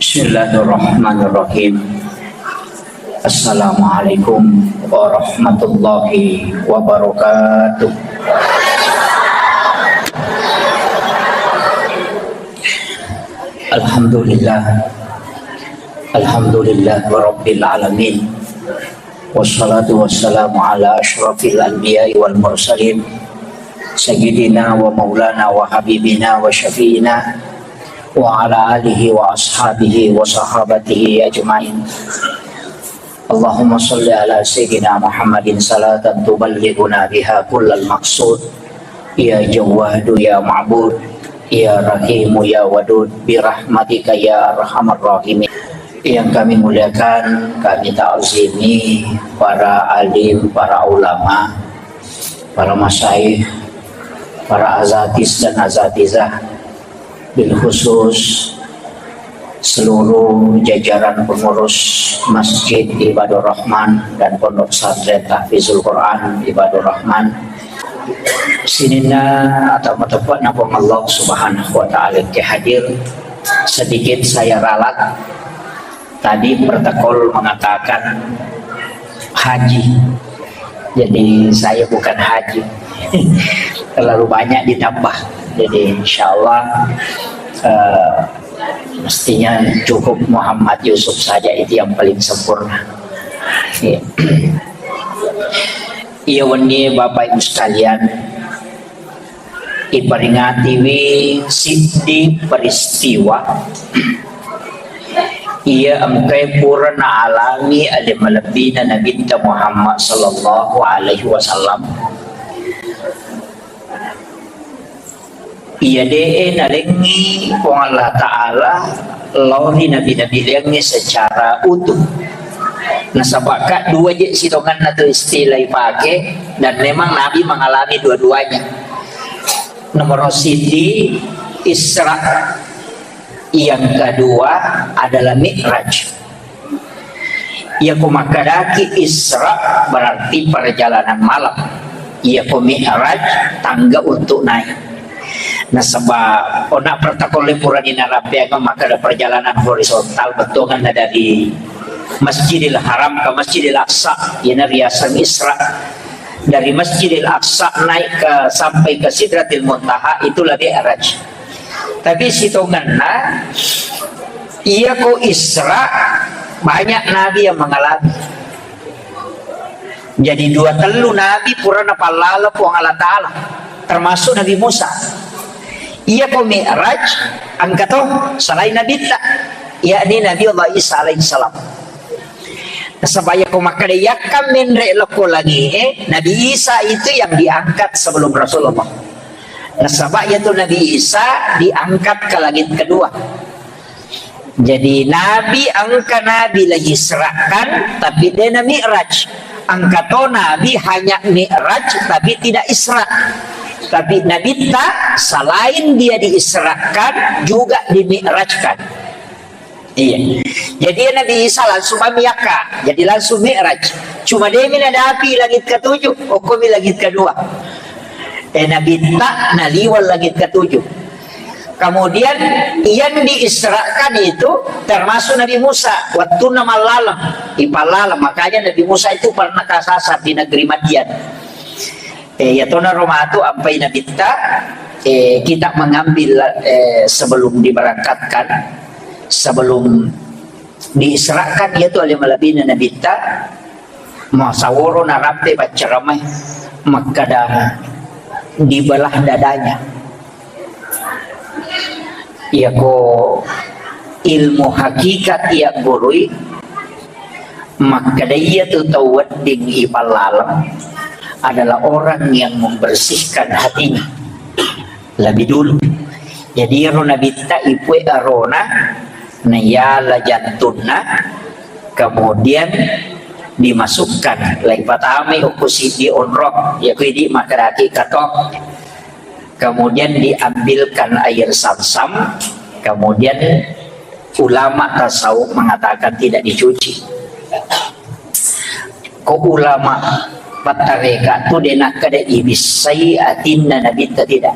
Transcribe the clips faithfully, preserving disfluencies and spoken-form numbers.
Bismillahirrahmanirrahim. Assalamualaikum warahmatullahi wabarakatuh. Alhamdulillah. Alhamdulillah Rabbil Alamin. Wassalatu wassalamu ala asyrafil anbiya'i wal mursalin, sayyidina wa maulana wa habibina wa syafi'ina wa ala alihi wa ashabihi wa sahabatihi ajma'in. Allahumma salli ala sayyidina Muhammadin salatan tuballighuna biha kullal maqsud. Ya Jawwadu, ya Ma'bud, ya Rahimu, ya Wadud, birahmatika ya arhamar rahimin. Yang kami muliakan, kami ta'zimi para alim, para ulama, para masyayikh, para azatis dan azatizah, bil khusus seluruh jajaran pengurus Masjid Ibadur Rahman dan Pondok Pesantren Tahfizul Quran Ibadur Rahman. Sininna atau mateppa'na Puang Allah Subhanahu wa Ta'ala ke hadir. Sedikit saya ralat. Tadi protokol mengatakan haji. Jadi saya bukan haji. Terlalu banyak ditambah. Jadi insya Allah, eh, mestinya cukup Muhammad Yusuf saja itu yang paling sempurna. Iya. Iya, wenni Bapak Ibu sekalian, iperingatiwi siddi peristiwa iya engkae pura naalami ale malebbina Nabitta Muhammad sallallahu alaihi wasallam. Iya de'e nalengngi Puang Allah Ta'ala lao ri nabi-nabi liangnge secara utuh. Nasaba ka dua je sitongenna tu istilah ipake, dan memang Nabi mengalami dua-duanya. Nomor siji, Isra. Yang kedua adalah Mi'raj. Iyako makkedaki Isra berarti perjalanan malam. Iyako Mi'raj tangga untuk naik. Nasaba ona protokol purani narapeang makkeda perjalanan horizontal bettuanna dari Masjidil Haram ke Masjidil Aqsa, iyana riaseng Isra. Dari Masjidil Aqsa naik ke, sampai ke Sidratil Muntaha, itulah Mi'raj. Tapi sitongenna, iyako Isra, banyak nabi yang mengalami. Jadi dua tellu nabi pura napallala Puang Allah Ta'ala, termasuk Nabi Musa. Iyako Mi'raj, engka to selain Nabitta, yakni Nabi Allah Isa alaihissalam. Nasaba iyako makkeda yakka menre lokko langi'e, Nabi Isa itu yang diangkat sebelum Rasulullah. Nasaba iyatu Nabi Isa diangkat ke langit kedua. Jadi Nabi, engka Nabi lagi Isra'kan, tapi de na Mi'raj. Engka to Nabi hanya Mi'raj, tapi tidak Isra. Tapi Nabitta selain dia diisrakan, juga dimi'rajkan. Iya. Jadi ya Nabi Isa langsung mamiakka. Jadi langsung Mi'raj. Cuma demi nadapi langit ketujuh, okkomi langit kedua. Eh, Nabitta naliwat langit ketujuh. Kemudian yang diisrakan itu termasuk Nabi Musa. Waktu mallaleng, ipallaleng. Makanya Nabi Musa itu pernah kasasar di negeri Madian. Eh, ya tona romatu ampai Nabitta, eh, kita mengambil, eh, sebelum diberangkatkan, sebelum diisrakan, yaitu ale malebina Nabitta, masaworo narappe paccaramai, makkada dibelah dadanya. Iyako ilmu hakikat iya gurui, makkeda iyatu tau wedding ipallaleng adalah orang yang membersihkan hatinya lebih dulu. Jadi iyaro Nabitta ipue arona, nayala jantunna, kemudian dimasukkan, laipatamai okko siddi onrong, yaku idi makkedaki katok. Kemudian diambilkan air samsam, kemudian ulama tasawuf mengatakan tidak dicuci. Ko ulama pattareka tu de nakkeda ibissai atinna Nabitta, tidak.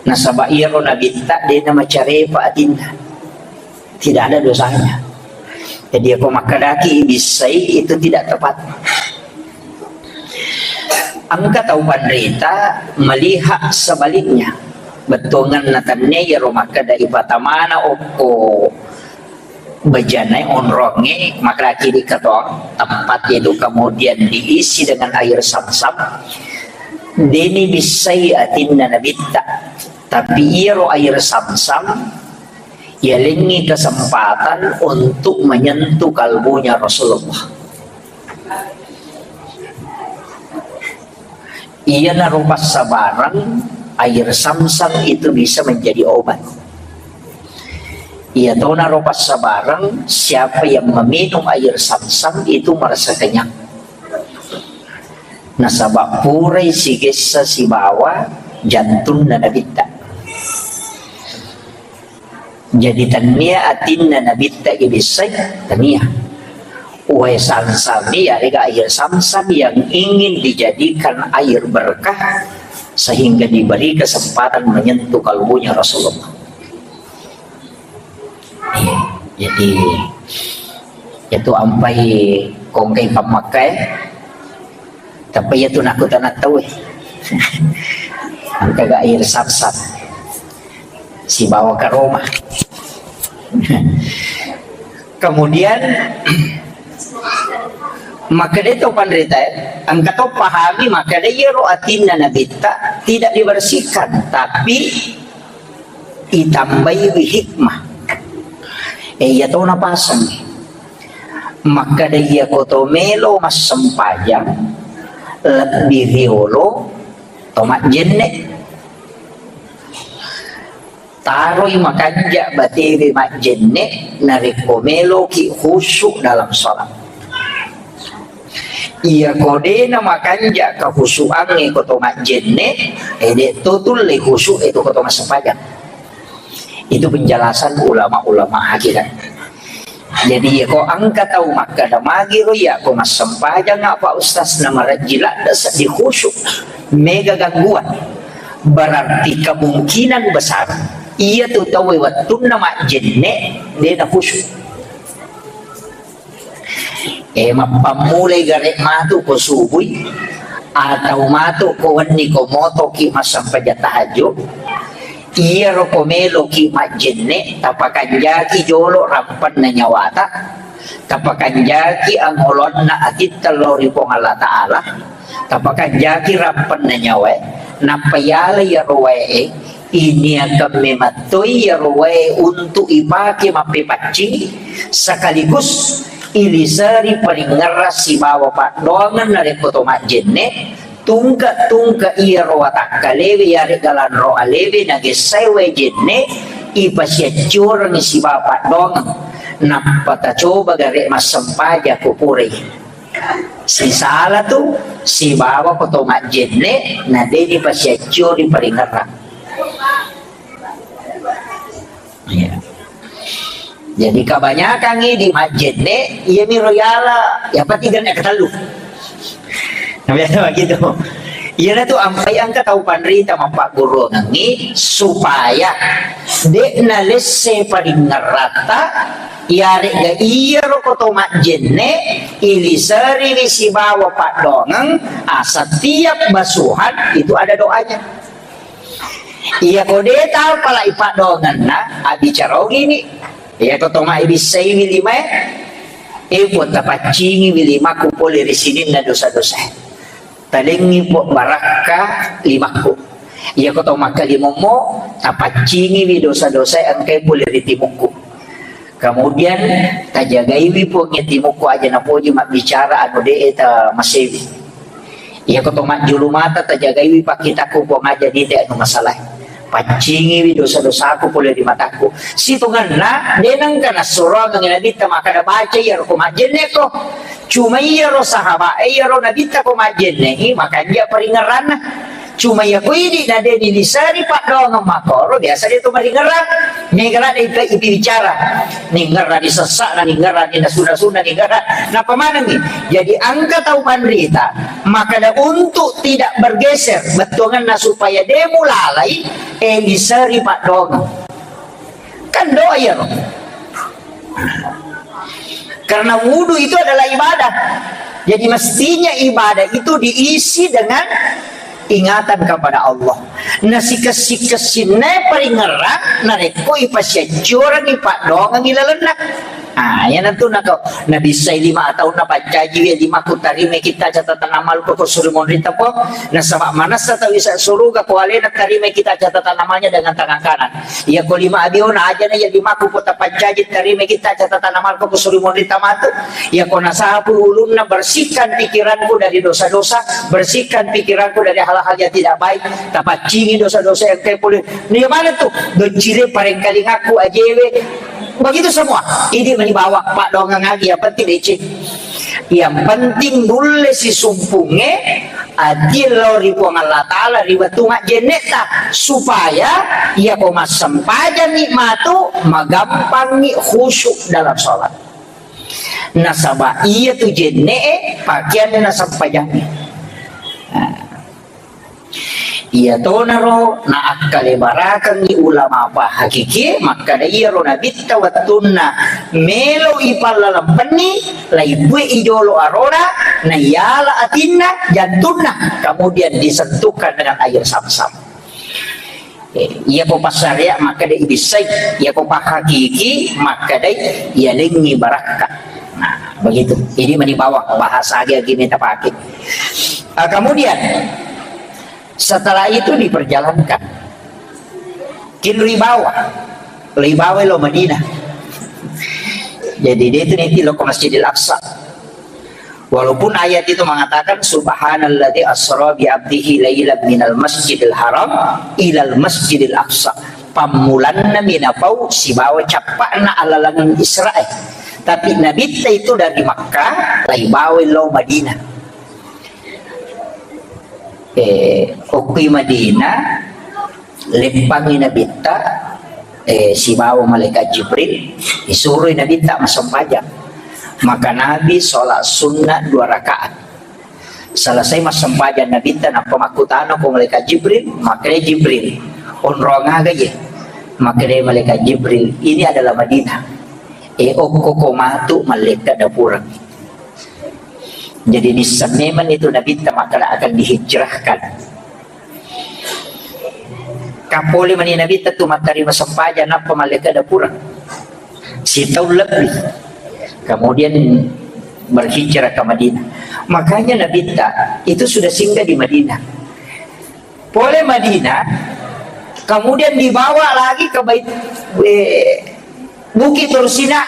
Nasaba iyaro Nabitta de namacarepa atinna. Tidak ada dosanya. Jadi, iyako makkedaki ibissai, itu tidak tepat. Engka tau panrita melihat sebaliknya. Bettuangenna tennia iyaro makkeda ipatamana okko bejana onrongnge, makkedaki dikka to, tempat itu kemudian diisi dengan air Zamzam. Deni bissai atinna Nabitta. Tapi iyaro air Zamzam yalengngi kesempatan untuk menyentuh kalbunya Rasulullah. Iyanaro passabareng, air Zamzam itu bisa menjadi obat. Iyatonaro passabareng, siapa yang meminum air Zamzam itu merasa kenyang. Nasaba purai sigessa sibawa jantunna Nabitta. Jadi tennia atinna Nabitta ibissai, tennia. Wae Zamzam, yarega air Zamzam yang ingin dijadikan air berkah sehingga diberi kesempatan menyentuh kalbunya Rasulullah. Iya, jadi itu ampai kongkai pammakkai. Tapi iya tu nakutana tau, eh. Engka ga air Zamzam sibawa ke Roma. Kemudian makkeda to panrita, eh, engka to pahami makkeda iyaro atinna Nabitta tidak dibersihkan, tapi itambaiwi hikmah. Eh, iya to napaseng. Makkeda iyako to melo massempajang lebbi riolo to majjenne. Taroi makanja batewe majjenne narekko meloki khusyuk dalam sholat. Iyako dena makanja kahusuangnge ko to majjenne, eh, de to tulle khusyuk e to ko to massempajang. Itu penjelasan ulama-ulama hakikat. Jadi, iyako engka tau makkeda, "Magiro iyako massempajang, Pak Ustaz, namarejji ladde seddi khusyuk, mega gangguan." Berarti kemungkinan besar iya tu tauwe wettunna majjenne dena khusyuk. Eh, mappammulai gare matu ko subui, atau matu ko wenni ko motoki massempajang tahajud, iyaro ko meloki majjenne, tapakanjaki jolo rampenna nyawata, tapakanjaki angolonna atitta lao ri Puang Allah Ta'ala, tapakanjaki rampenna nyawae, nappa yala iyaro wae e, iniakan memettoi iyaro wae untuk ipake mappepaccing, sekaligus iliseri paringerrang sibawa paddoangeng narekko to majjenne, tungke-tungke iyaro watakkalewe yarega lanro alewe nagessae wae jenne, ipasiaccorengngi sibawa paddoangeng, nappa tacoba gare massempajang ko purai. Sisala tu sibawa ko to majjenne, na deni pasiaccio ri paringerrang. Iya. Jadi kebanyakan di majjenne, iya miro yala, ya pati genne ketellu. Nah, biasa begitu. Iyana tu ampai engka tau panrita mappagguruangengngi supaya de'na lesse paringerratta, iyare'ga iyaro ko to majjenne, iliseriwi sibawa paddoangeng, a, setiap basuhan itu ada doanya. Iyako de tau pala ipaddoangenna, abbicara ogini. Iyako to maibissaiwi limae, e, Puang, tapaccingiwi limakku pole ri sininna dosa-dosae. Talengngi, Puang, barakka limakku. Iyako to makkalimommo, tapaccingiwi dosa-dosae engkae pole ri timukku. Kemudian, tajagaiwi, Puang, e, timukku aja napoji mabbicara anu de'e tamasewi. Iyako to majjulu mata, tajagaiwi pakkitakku, Puang, aja nite anu masalae. Paccingiwi dosa-dosaku pole ri matakku. Sitongenna, de nengka nassuroangengngi Nabitta makkeda, "Baca iyaro ko majjenneko." Cuma iyaro sahabat e, iyaro Nabitta ko majjenne i, makanja paringerranna. Cuma iyako idi na de niliseri paddoangeng makkoro, biasa de to maringerrang. Mega ladde ipa-, ipibicara. Ningerrani sessa'na, ningerrani nasu-nasuna, ningerra-, nappa manengngi. Jadi engka tau panrita makkeda untuk tidak bergeser bettuangenna supaya de mulalai, e, liseri paddoangeng. Kan doa iyaro. Karena wudu itu adalah ibadah. Jadi mestinya ibadah itu diisi dengan ingatan kepada Allah. Nasikessi-kessinna paringerrang narekko ipasiaccurangi paddoangengngi lalenna. Ah, iyanatu nako nabissai lima taunna paccaji, ya, limaku tarimai kita catatan amalku ko suri monrita po. Nasaba manessa tau isa suruga ko alena tarimai kita catatan amalnya dengan tangan kanan. Iya ko lima abiona ajana iya limaku ko tapaccaji tarimai kita catatan amalku ko suri monrita matu. Iya ko nasapu ulunna, bersihkan pikiranku dari dosa-dosa, bersihkan pikiranku dari hal-hal yang tidak baik, tapaccingi dosa-dosa yang kepole. Iya mana tu? Doncire parengkalingaku ajewe. Begitu semua. Ini menibawa paddoangeng agi yang penting deceng. Yang penting nulle sisumpungnge ati lao ri Puang Allah Ta'ala ri wettu majjennetta, supaya iya ko massempajangngi matu magampangngi khusyuk dalam sholat. Nasaba iya tu jenne'e pakeanna sempajangnge. Nah. Iya tonaro na akkalebarakengngi ulama pahakiki makkada iyaro nabitta wettunna melo ipallalempenni, laibue ijolo arona, naiala atinna, jantunna, kemudian disentuhkan dengan air zam-zam. Eh, iya ko passarea makkada ibissai, iya ko pahakiki makkadai iyalengngi barakka. Nah, begitu. Ini meni bawang bahasa agi-agi meta pakai. Ah, kemudian setelah itu diperjalankan. Kinrui bawa, rui bawa lo Madinah. Jadi dia itu nanti lo ke Masjidil Aqsa. Walaupun ayat itu mengatakan, "Subhanalladzi asra bi abdihi lailan minal masjidil haram ilal masjidil aqsa." Pammulanna minapau sibawa cappa'na alalangeng Israel. Tapi Nabitta itu dari Makkah, laibawa lao Madinah. Eh, okkui Madinah, leppangi Nabitta, eh, sibawa malaikat Jibril, disuroi Nabitta massempajang. Maka Nabi sholat sunnah dua rakaat. Selesai massempajang Nabitta, nappa makkutana ko malaikat Jibril, makkeda Jibril, "Onrong aga ye?" Makkeda malaikat Jibril, "Ini adalah Madinah. Eh, okko ko matu mallekka dapureng." Jadi, nisseng memang itu Nabitta makkeda akan dihijrahkan. Kapole mani Nabitta tu mattarima sempajang, nappa mallekka dapureng. Sitaung lebbi. Kemudian berhijrah ke Madinah. Makanya Nabitta itu sudah singgah di Madinah. Pole Madinah, kemudian dibawa lagi ke Bait-, eh, Bukit Tur Sina.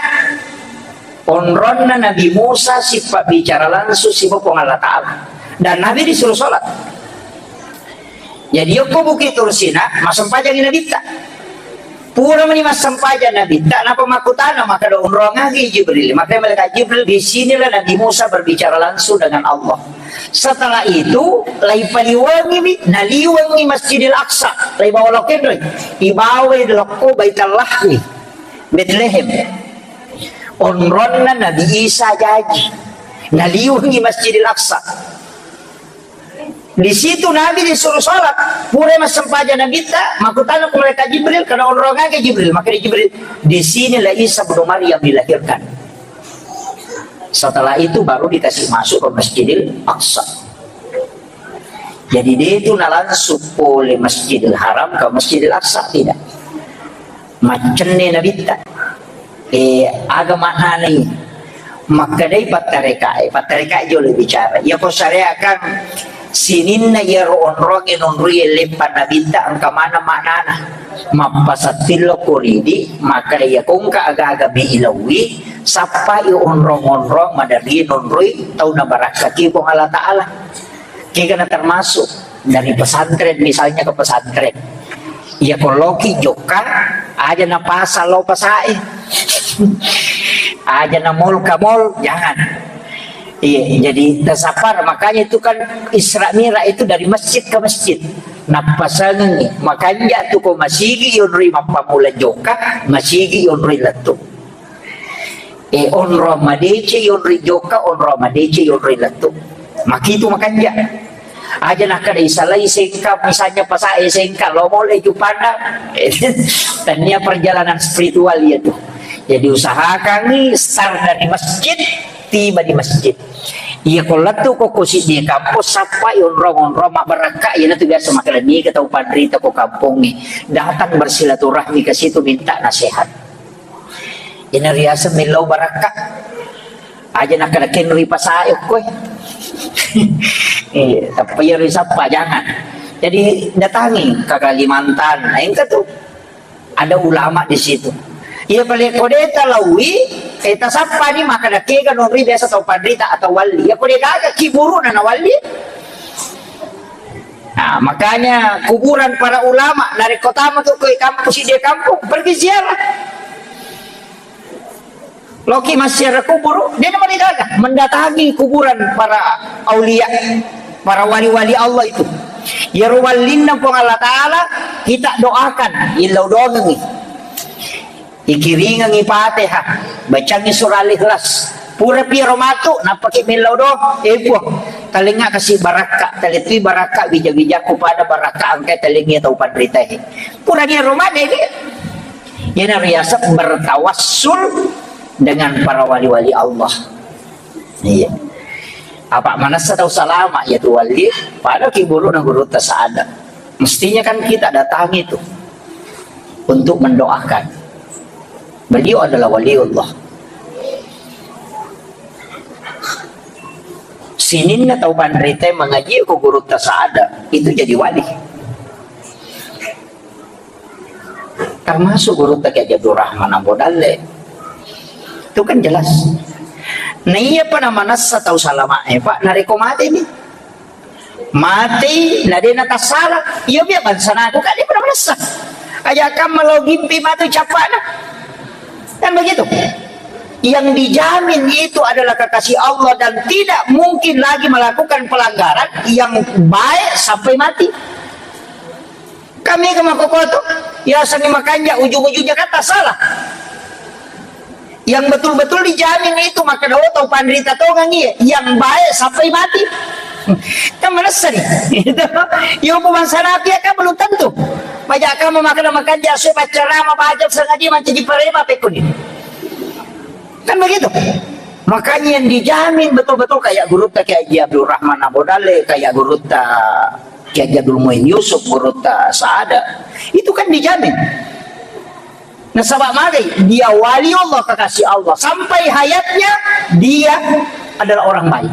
Onronna Nabi Musa sipabbicara langsung sibawa Puang Allah Ta'ala. Dan Nabi disuruh sholat. Jadi, yokko Bukit Tur Sina, massempajangi Nabitta. Pura mani massempajang Nabitta, napa makkutana, makkeda onrong agi Jibril. Maka malaikat Jibril, di sinilah Nabi Musa berbicara langsung dengan Allah. Setelah itu, laipaliwengimi, naliwengi Masjidil Aqsa, laibawa lokko enroi, ibawai lokko Baitul Lahmi, Betlehem. Onronna Nabi Isa jaji, naliwengi Masjidil Aqsa. Di situ Nabi disuruh sholat. Pura massempajang Nabitta, makkutana ko malaikat Jibril, karena onrong aga Jibril, maka di Jibril, di sinilah Isa bin Maryam dilahirkan. Setelah itu baru dikasih masuk ke Masjidil Aqsa. Jadi dia itu na langsung pole Masjidil Haram ke Masjidil Aqsa, tidak. Maccenne Nabitta. Eh, aga maknanai? Makkedai pattarekae, pattarekae jolo bicara. Iya ko sareakang sininna iyaro onronge nonroi leppa Nabitta, engka maneng maknana. Mappasattillo ko ridi, makkeda iya ko engka aga-aga mi ilaui, sappai onrong-onrong maderri nonroi tau nabarakkaki Puang Allah Ta'ala. Kegana termasuk dari pesantren, misalnya ke pesantren. Iya ko loki jokka, aja na pasang lo pasae. Aja na mall ka mall, jangan. Iya, jadi tasapar. Makanya itu kan Isra Mi'raj itu dari masjid ke masjid. Nappasangengi, makanja tu ko masigi yonroi mappamula jokka, masigi yonroi lettu. Eh, onrong madeceng yonroi jokka, onrong madeceng yonroi lettu. Makitu makanja. Aja nakkeda isalai sengka, misalnya pasae sengka, lo mole jupanna. Tania perjalanan spiritual iya tu. Jadi usahakangngi start dari masjid, tiba di masjid. Iya ko lettu ko, ko siddi kampong, sappai onrong-onrong mabbarakka, iyanatu biasa makkeda niga tau panrita ko kampongnge datang bersilaturahmi ke situ minta nasihat. Ina riaseng millau barakka. Aja nakkeda kenri pasae okkoe. Eh, tapi ya risappa jangan. Jadi datangi ke Kalimantan, nah, engka tuh. Ada ulama di situ. Iya pale ko de talaui, eh, tasappani makkeda kega nonri biasa tau panrita atau wali. Ya ko de gaga kiburuna na wali. Nah, makanya kuburan para ulama, narekko tama tu ke kampus, di kampung, pergi ziarah. Loki massiara kuburu, dia nama digaga, mendatangi kuburan para aulia, para wali-wali Allah itu. Iyaro wallinna Puang Allah Ta'ala, kita doakan, illau doangengi. Ikiringengi Fatihah, bacangi surah Al-Ikhlas. Pura piro matu, nappaki millau doa, eh Puang, talengnga kasi barakka, talettui barakka, wija-wijakku pada barakka, angkai talengngi tau panritae. Pura dia rumah dia. Iyana riaseng bertawassul dengan para wali-wali Allah. Iya. Apa manessa tau salama ya tu wali, pada kiburuna gurutta saada. Mestinya kan kita datangi itu untuk mendoakan. Beliau adalah waliullah. Sininna tau panrita mengaji ko gurutta saada, itu jadi wali. Termasuk gurutta Kiai Haji Abdul Rahman Ambo Dalle. Itu kan jelas. Nah, iya pa namanessa tau salama, eh, Pak, narekko mate ni. Mate, na de natassala. Iya, biar bangsa naku, kan dia pernah manessa. Aja kamu lo gimpi matu capana. Kan begitu. Yang dijamin itu adalah kekasih Allah dan tidak mungkin lagi melakukan pelanggaran yang baik sampai mati. Kami ke makokoto, ya seni makanja ujung-ujungnya kata salah. Yang betul-betul dijamin itu maka do tau panrita tongang iya, yang baik sampai mati. Kan manessa ni. Itu. Yo, bangsa naku ya kan belum tentu. Majak kamu makan makanja, saya baca rama, baca sengaja mancaji parema pekuni. Kan begitu. Makanya yang dijamin betul-betul kayak gurutta Kiai Haji Abdul Rahman Abu Dale, kayak gurutta Kiai Haji Abdul Muin Yusuf, gurutta Saada. Itu kan dijamin. Nasaba magai, dia wali Allah, kekasih Allah. Sampai hayatnya dia adalah orang baik.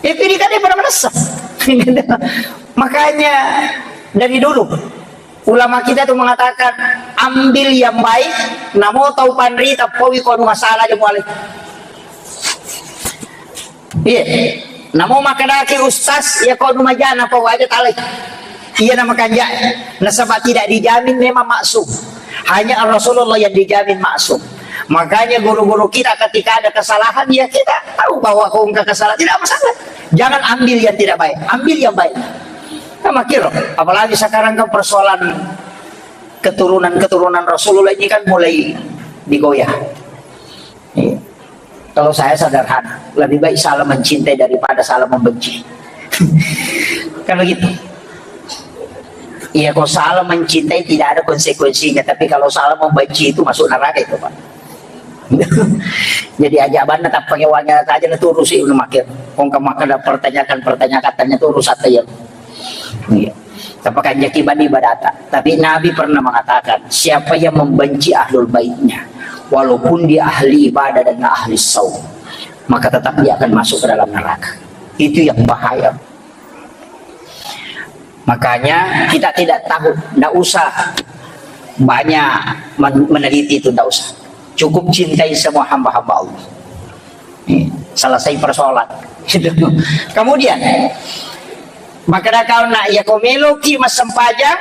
Itu dia kan dia pernah manessa. Makanya dari dulu ulama kita tuh mengatakan, ambil yang baik, namo tau panrita, paui ko anu masalah aja muale. Iya. Namo makkedaki ustaz, ya ko anu majana pau aja talai. Iya nama kanja. Nasaba tidak dijamin memang maksum. Hanya Rasulullah yang dijamin maksum. Makanya guru-guru kita ketika ada kesalahan, ya kita tahu bahwa kau engkau kesalahan, tidak masalah. Jangan ambil yang tidak baik, ambil yang baik. Nah, makir, apalagi sekarang kan persoalan keturunan-keturunan Rasulullah ini kan mulai digoyah. Iya. Kalau saya sederhana, lebih baik salah mencintai daripada salah membenci. Kan begitu. Iya, kalau salah mencintai tidak ada konsekuensinya, tapi kalau salah membenci itu masuk neraka itu, Pak. Jadi aja banna tappa wangi aja na turusi, udah makin. Kong kemakan pertanyakan, pertanyakan tanya terus atau ya. Iya. Tapi kan jaki bani badata. Tapi Nabi pernah mengatakan, siapa yang membenci ahlul baitnya, walaupun dia ahli ibadah dan ahli saum, maka tetap dia akan masuk ke dalam neraka. Itu yang bahaya. Makanya kita tidak tahu, ndak usah banyak men-, meneliti itu, ndak usah. Cukup cintai semua hamba-hamba Allah. Nih, selesai persoalan. Kemudian, makkeda kau nak, ya ko meloki massempajang,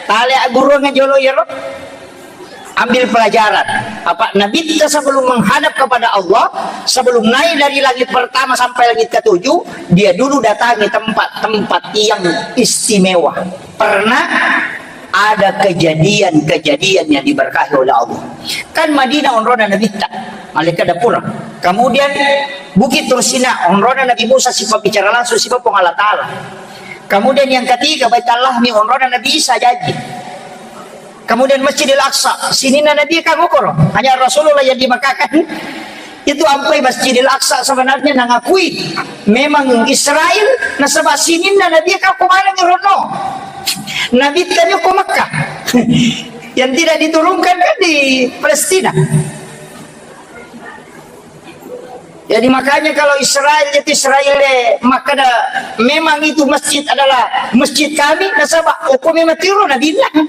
tale agurungan jolo yero. Ambil pelajaran. Apa Nabi kita sebelum menghadap kepada Allah, sebelum naik dari langit pertama sampai langit ketujuh, dia dulu datangi tempat-tempat yang istimewa. Pernah ada kejadian-kejadian yang diberkahi oleh Allah. Kan Madinah onrona Nabitta, malaikat dapur. Kemudian Bukit Tursina, onrona Nabi Musa, sifat bicara langsung, sifat Puang Allah Ta'ala. Kemudian yang ketiga, Baitul Lahmi, onrona Nabi Isa, janji. Kemudian Masjidil Aqsa, sininna Nabi kan okoro. Hanya Rasulullah yang di Makkah kan. Itu ampai Masjidil Aqsa sebenarnya nangakui memang Israel, nasaba sininna Nabi kan ko maneng ronno. Nabi tadi ko Makkah. Yang tidak diturunkan kan di Palestina. Jadi makanya kalau Israel, jadi Israel, eh, makkeda memang itu masjid adalah masjid kami, nasaba okko memang tiro Nabi bilang.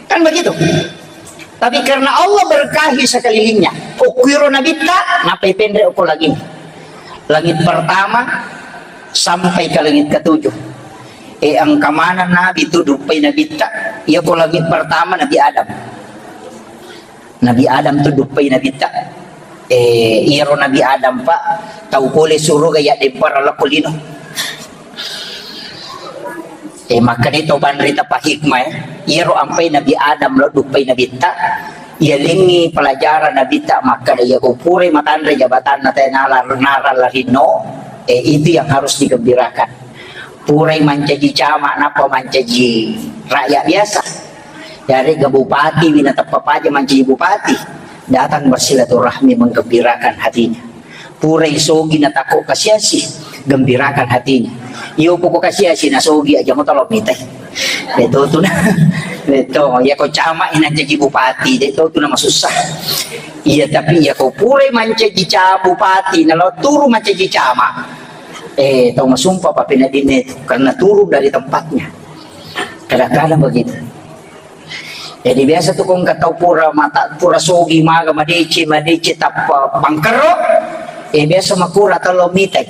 Kan begitu. Tapi karena Allah berkahi sekelilingnya, okko iro Nabitta, napai penre okko lagi. Langit pertama sampai ke langit ketujuh. Eh, engka maneng Nabi tu duppai Nabitta, iya ko langit pertama Nabi Adam. Nabi Adam tu duppai Nabitta. Eh, iyaro Nabi Adam, Pak, tau pole suruga iya dempara lokko lino. Eh, makkeda to banri tapa hikmah, eh. Iyaro ampai Nabi Adam lo duppai Nabitta, iya lengi pelajaran Nabitta makkeda iya ko pura matanre jabatanna tena lar-, nara larinno, eh, itu yang harus digembirakan. Purai mancaji camat, nappa mancaji rakyat biasa. Yarega bupati wi nateppa paja mancaji bupati, datang bersilaturahmi menggembirakan hatinya. Purai sogi natakko kasiasi, gembirakan hatinya. Iyo poko kasiasi nasogi aja mo talo mitai. Betul tu na. Betul. Ya ko camat ina jadi bupati, de to tu na masussa. Iya tapi ya ko purai mancaji ca bupati, nalo turu mancaji camat. Eh, tau masumpa papena dinne tu, karena turun dari tempatnya. Kadang-kadang begitu. Jadi biasa tu kong katau pura mata, pura sogi maga madece, madece tappa pangkerro. Eh, biasa makura talo mitai.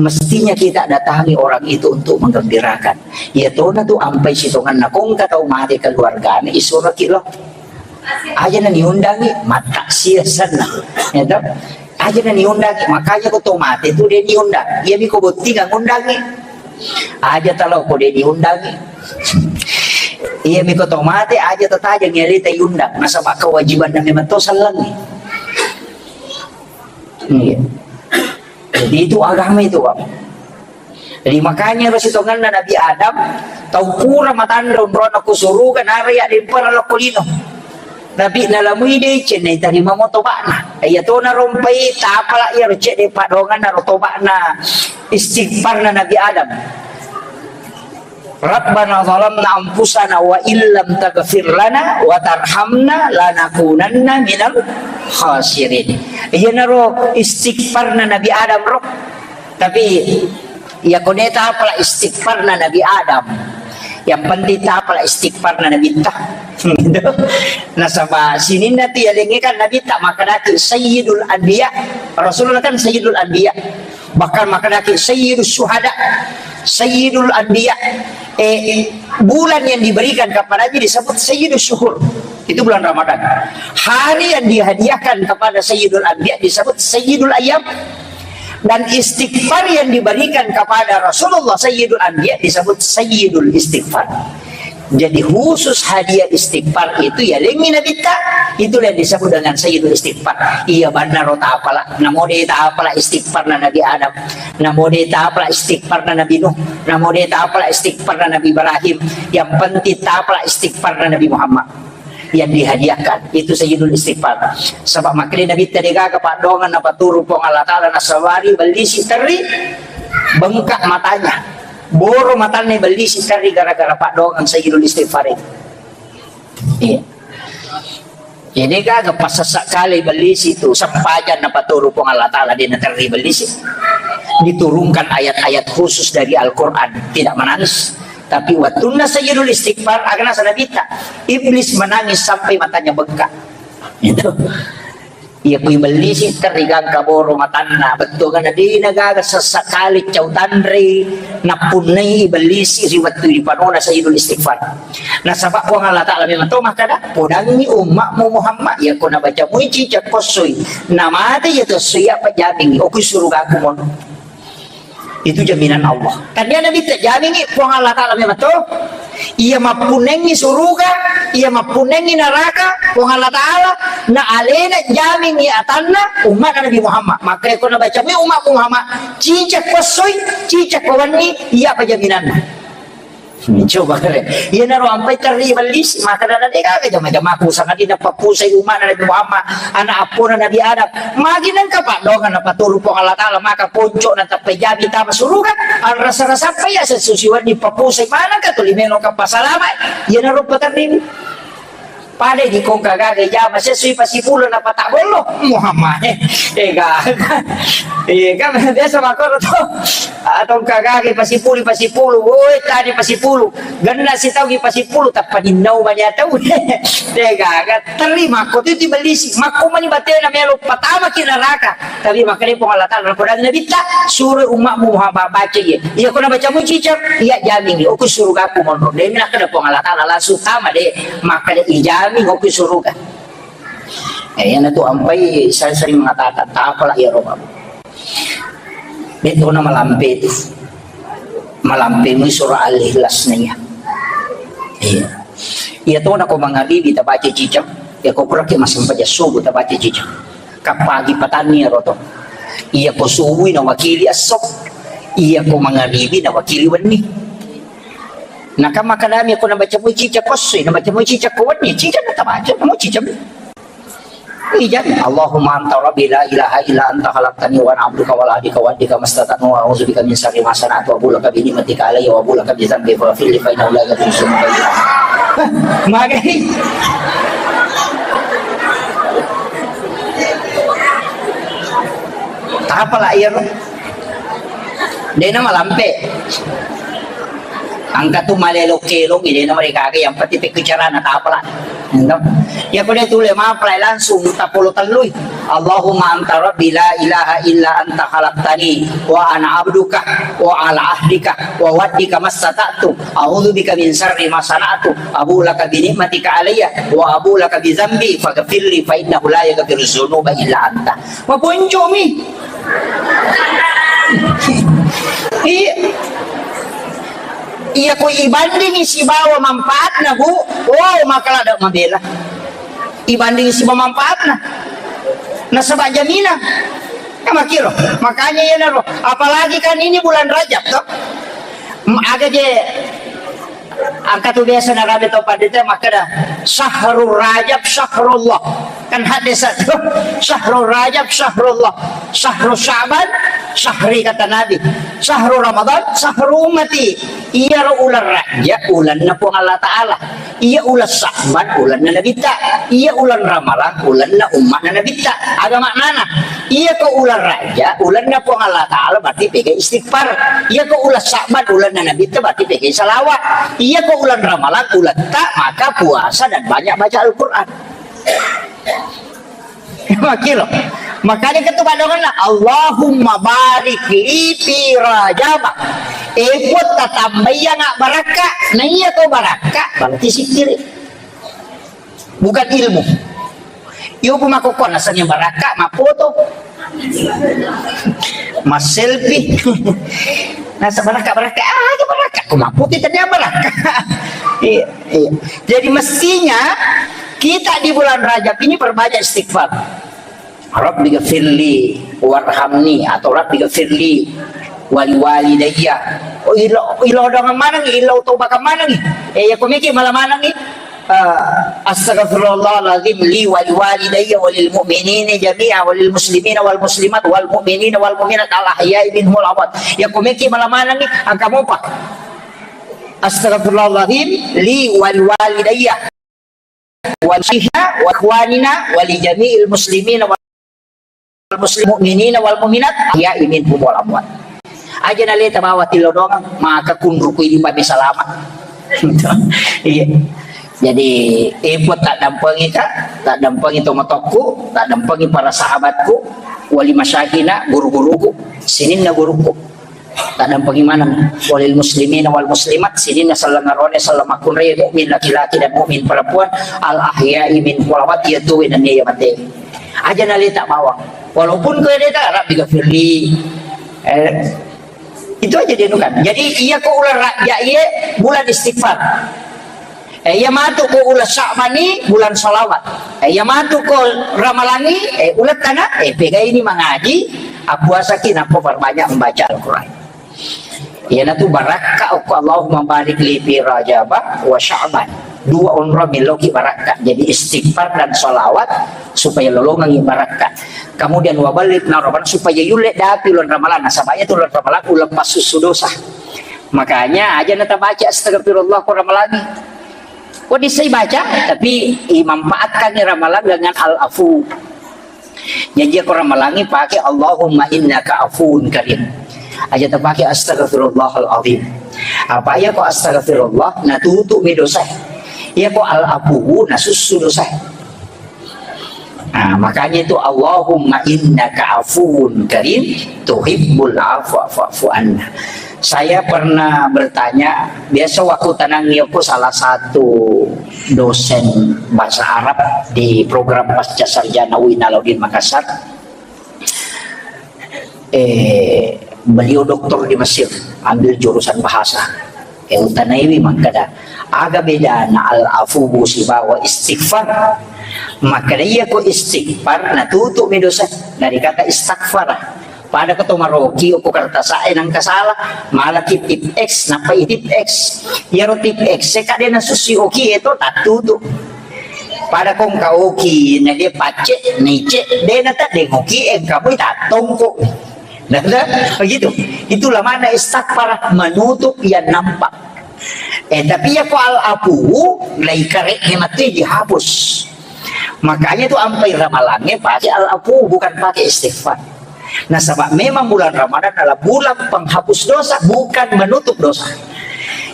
Mestinya kita datangi orang itu untuk menggembirakan. Iya tona tu ampai sitonganna kong katau mate keluargana isuraki lo. Aja na niundangi, mattaksiasanna. Ya toh? Aja na niundangi, makanya ko to mate tu de niundang. Iya mi ko bottinga ngundangi. Aja talo ko de niundangi. Iya mi ko to mate, aja tataja ngialita iundang. Nasaba kewajiban na memang to sallangi. Iya. Jadi itu agama itu, Pak. Jadi makanya ro sitonganna Nabi Adam, tau pura matanre onrona ku suruga, nara iya dempara lokko lino. Tapi nalamui deceng naitarima mo toba'na. Iya to narompai tapala iya ro cedde padonganna ro toba'na istighfarna Nabi Adam. Rabbana zalamna anfusana wa illam taghfir lana wa tarhamna lanakunanna minal khasirin. Iyanaro istighfarna Nabi Adam ro. Tapi iya kone tapala istighfarna Nabi Adam. Yang penting tapala istighfarna Nabi ta. Nasaba sininna tu yalengnge kan Nabi ta makkedaki Sayyidul Anbiya. Rasulullah kan Sayyidul Anbiya. Bahkan makkedaki Sayyidus Syuhada, Sayyidul Anbiya. Eh, bulan yang diberikan kepadanya disebut Sayyidus Syuhur. Itu bulan Ramadan. Hari yang dihadiahkan kepada Sayyidul Anbiya disebut Sayyidul Ayyam. Dan istighfar yang diberikan kepada Rasulullah Sayyidul Anbiya disebut Sayyidul Istighfar. Jadi khusus hadiah istighfar itu ya lengi Nabitta, itulah yang disebut dengan Sayyidul Istighfar. Iya banna ro tapala, namo de tapala istighfarna Nabi Adam, namo de tapala istighfarna Nabi Nuh, namo de tapala istighfarna Nabi Ibrahim, yang penting tapala istighfarna Nabi Muhammad yang dihadiahkan itu Sayyidul Istighfar. Sebab makanya Nabitta degaga padongan napaturu Puang Allah Ta'ala nasabari bellisi terri bengkak matanya. Boro matanna bellisi terri gara-gara padongan Sayyidul Istighfar itu. Iya. Jadi gaga pasasa kali bellisi itu sempajang napaturu Puang Allah Ta'ala dia terri bellisi. Diturunkan ayat-ayat khusus dari Al-Quran, tidak menangis. Tapi waktunna Sayyidul Istighfar, agana sanabita, iblis menangis sampai matanya bengkak. Itu. Iya kui bellisi terri gangka boro matanna, bettuanna de nagaga sessakali cau tanrei nappunnai bellisi ri wettu ripanona Sayyidul Istighfar. Nasaba Puang Allah Ta'ala memang to makkada, podangi ummatmu Muhammad, iya ko nabaca mui cicak kossoi, namate iya tossoi apa jamingi, okui surugaku mono. Itu jaminan Allah. Tania Nabi terjamingi Puang Allah Ta'ala memang to. Iya mappunengi suruga, iya mappunengi neraka, Puang Allah Ta'ala, na alena jamingi atanna umat Nabi Muhammad. Maka ko nabaca mi umat Muhammad, cicak kosoi, cicak kowanni, iya apa jaminanna? Coba kare. Iyanaro ampai terri bellisi, maka dana de gaga jama-jamaku sangadinna pappusai ummana Nabi Muhammad, anak appona Nabi Adam. Magi nengka paddongan napaturu Puang Allah Ta'ala, maka ponco na tappai jami tama suruga, anrasa-rasa pa iya sesusi wenni pappusai manengka tuli melo ka pasalama. Iyanaro paterri. Pada di kong kagaga jama sesui pasipulu na pata bollo Muhammad. Eh, eh, gaga. Eh, kan biasa makkoro to. Atau kagaga pasipulu, pasipulu. Woi, tadi pasipulu. Genna sitau ki pasipulu, tappa ninnau mani atau. Eh, gaga. Terima ko tu di belisi. Makko mani batena melo patama ki neraka. Tapi makkeda Puang Allah Ta'ala, napodangi Nabitta, suroi ummatmu Muhammad baca iya. Iya ko nabacamu cicak, iya jamingi. Oku surugaku monro. Demi nakkeda Puang Allah Ta'ala langsung tama de. Makkeda ijamin oku suruga. Eh, iyana tu ampai saya sering mengatakan, tak apalah ya Rob. Itu nama lampe itu. Malampe mu surah Al-Ikhlas na iya. Iya. Iya to nako mangaribi tabaca cicak, iya ko puraki massempajang subuh tabaca cicak. Kapagi patanni ero to. Iya ko subuh na wakili esso. Iya ko mangaribi na wakili wenni. Naka makadami ko nabaca mu cicak ko esso, nabaca mu cicak ko wenni, cicak na tabaca, namu cicak. Ijami. Allahumma anta rabbi la ilaha illa anta khalaqtani wa ana abduka wa ana ala ahdika wa wa'dika mastata'tu wa a'udzu bika min syarri ma sana'tu abu'u laka bi ni'matika alayya wa abu'u laka bi dzambi faghfirli fa innahu la yaghfiru dzunuba illa anta. Magai. Tapala iyaro. Dena malampe. Engka tu malelo kelong, dena mereka aga yang penting pekku carana tapala. Ento. Ya ko de tule mapalai langsung tapolo tellui. Allahumma anta rabbi la ilaha illa anta khalaqtani wa ana abduka wa ala ahdika wa wa'dika mastata'tu. A'udzu bika min syarri ma sana'tu. Abu'u laka bi ni'matika alayya wa abu'u laka bi dzambi faghfirli fa innahu la yaghfiru dzunuba illa anta. Maponcomi. Iya. Iya ko ibandingi sibawa manfaatna, Bu. Oh, maka lada mabela. Ibandingi sibawa manfaatna. Nasaba jaminan. Ya makiro. Makanya iyanaro. Apalagi kan ini bulan Rajab toh. M-, aga je Engka tu biasa narabe tau pandita makkeda, "Syahrul Rajab syahrullah." Kan hadis satu, "Syahrul Rajab syahrullah." Syahru Sya'ban syahri kata Nabi. Syahru Ramadan syahru ummati. Iyaro uleng Rajab ulenna Puang Allah Ta'ala. Iya uleng Sya'ban ulenna Nabitta. Iya uleng Ramalang ulenna ummatna Nabitta. Aga maknana? Iya ko uleng Raja ulenna Puang Allah Ta'ala berarti pegai istighfar. Iya ko uleng Sya'ban ulenna Nabitta berarti pegai salawat. Iya ko uleng Ramalang uletta maka puasa dan banyak baca Al-Quran. Makiro. Makanya ketu padonganna, "Allahumma barik li fi Rajab." Eh, Puang, tatambai iya nga barakka. Nah, iya ko barakka berarti sikkiri. Bukan ilmu. Iyo, bu makkokko naseng yang barakka, mapfoto. Mas selfie. Nasa barakka, barakka, ah, aja barakka. Ko mapfoto tadi barakka. Iya, iya. Jadi mestinya kita di bulan Rajab ini perbanyak istighfar. Rabbi gfirli warhamni atau Rabbi gfirli wali walidayya. Oh, ilo, ilo dengan mana nih? Ilo tau bakal mana nih? Eh, ya, komiki malah mana nih? Eh, astagfirullahaladzim li wali walidayya walil mu'minina jami'a walil muslimina wal muslimat wal mu'minina wal mu'minat al ahya'i minhum wal amwat. Ya, komiki malah mana nih? Angka mopa. Astagfirullahaladzim li wali walidayya. Wa syihna wa ikhwanina wa li jami'il muslimina wal muslim mu'minina wal mu'minat ahya'i minhum wal amwat. Aja naleta bawa tilodong maka kunruku ini pami salama. Iya. Jadi, eh, Puang, tak dampengi ka, tak dampengi tomatokku, tak dampengi para sahabatku, wali masyaikhina, guru-guruku, sininna guruku. Taddampeng imaneng walil muslimin wal muslimat, sininna selleng arone, selleng makkunrai, mukmin laki-laki dan mukmin perempuan, al ahya'i minhum wal amwat, iya tuwe nenniya iya mate. Aja naleta bawang. Walaupun ko leta, Rabbi gafirli. Eh, itu aja dia nukan. Jadi, iya ko uleng Rajab iye bulan istighfar. Eh, iya matu ko uleng Sya'ban i bulan salawat. Eh, iya matu ko Ramalang i, eh, uleng tana, eh, pegai ni mangaji, appuasaki nappa perbanyak membaca Al-Quran. Iyanatu barakka okko Allahumma barik li fi Rajaba wa Sya'ban. Dua onro meloki barakka. Jadi istighfar dan salawat supaya lolongangi barakka. Kemudian wa ballighna Ramadan supaya yulle dapi uleng Ramalan. Nasaba iyatu uleng Ramalan uleng passussu dosa. Makanya aja natabaca astagfirullah ko Ramalan. Ko dissai baca, tapi imanfaatkan Ramalan dengan al-afu. Jaji ko Ramalangi pake Allahumma innaka afuwun karim. Aja tapake astagfirullahal azim. Apa iya ko astagfirullah natutup mi dosa. Iya ko al-afuwu nasussu dosa. Nah, makanya itu Allahumma innaka afuwun karim tuhibbul afwa fa'fu anna. Saya pernah bertanya, biasa waktu tanang yoko salah satu dosen bahasa Arab di program pasca sarjana U I N Alauddin Makassar. Eh, beliau doktor di Mesir, ambil jurusan bahasa. Eh, utanaiwi makkada, aga bedana al-afuwu sibawa istighfar? Makkada iya ko istighfar natutup mi dosa dari kata istaghfara. Pada ko to maroki okko kertas e nangka salah, malaki tip X, nappai tip X. Iyaro tip X e kade nasussi oki e to tattutu. Pada ko engka oki na dia pacce, nice, de na tadde oki e engka mui tattongko. Nah, begitu. Itulah makna istaghfar, menutup yang nampak. Eh, tapi iya ko al-afu, lai kare mati dihapus. Makanya tu ampai ramalannya pakai al-afu, bukan pakai istighfar. Nasaba memang bulan Ramadan adalah bulan penghapus dosa, bukan menutup dosa.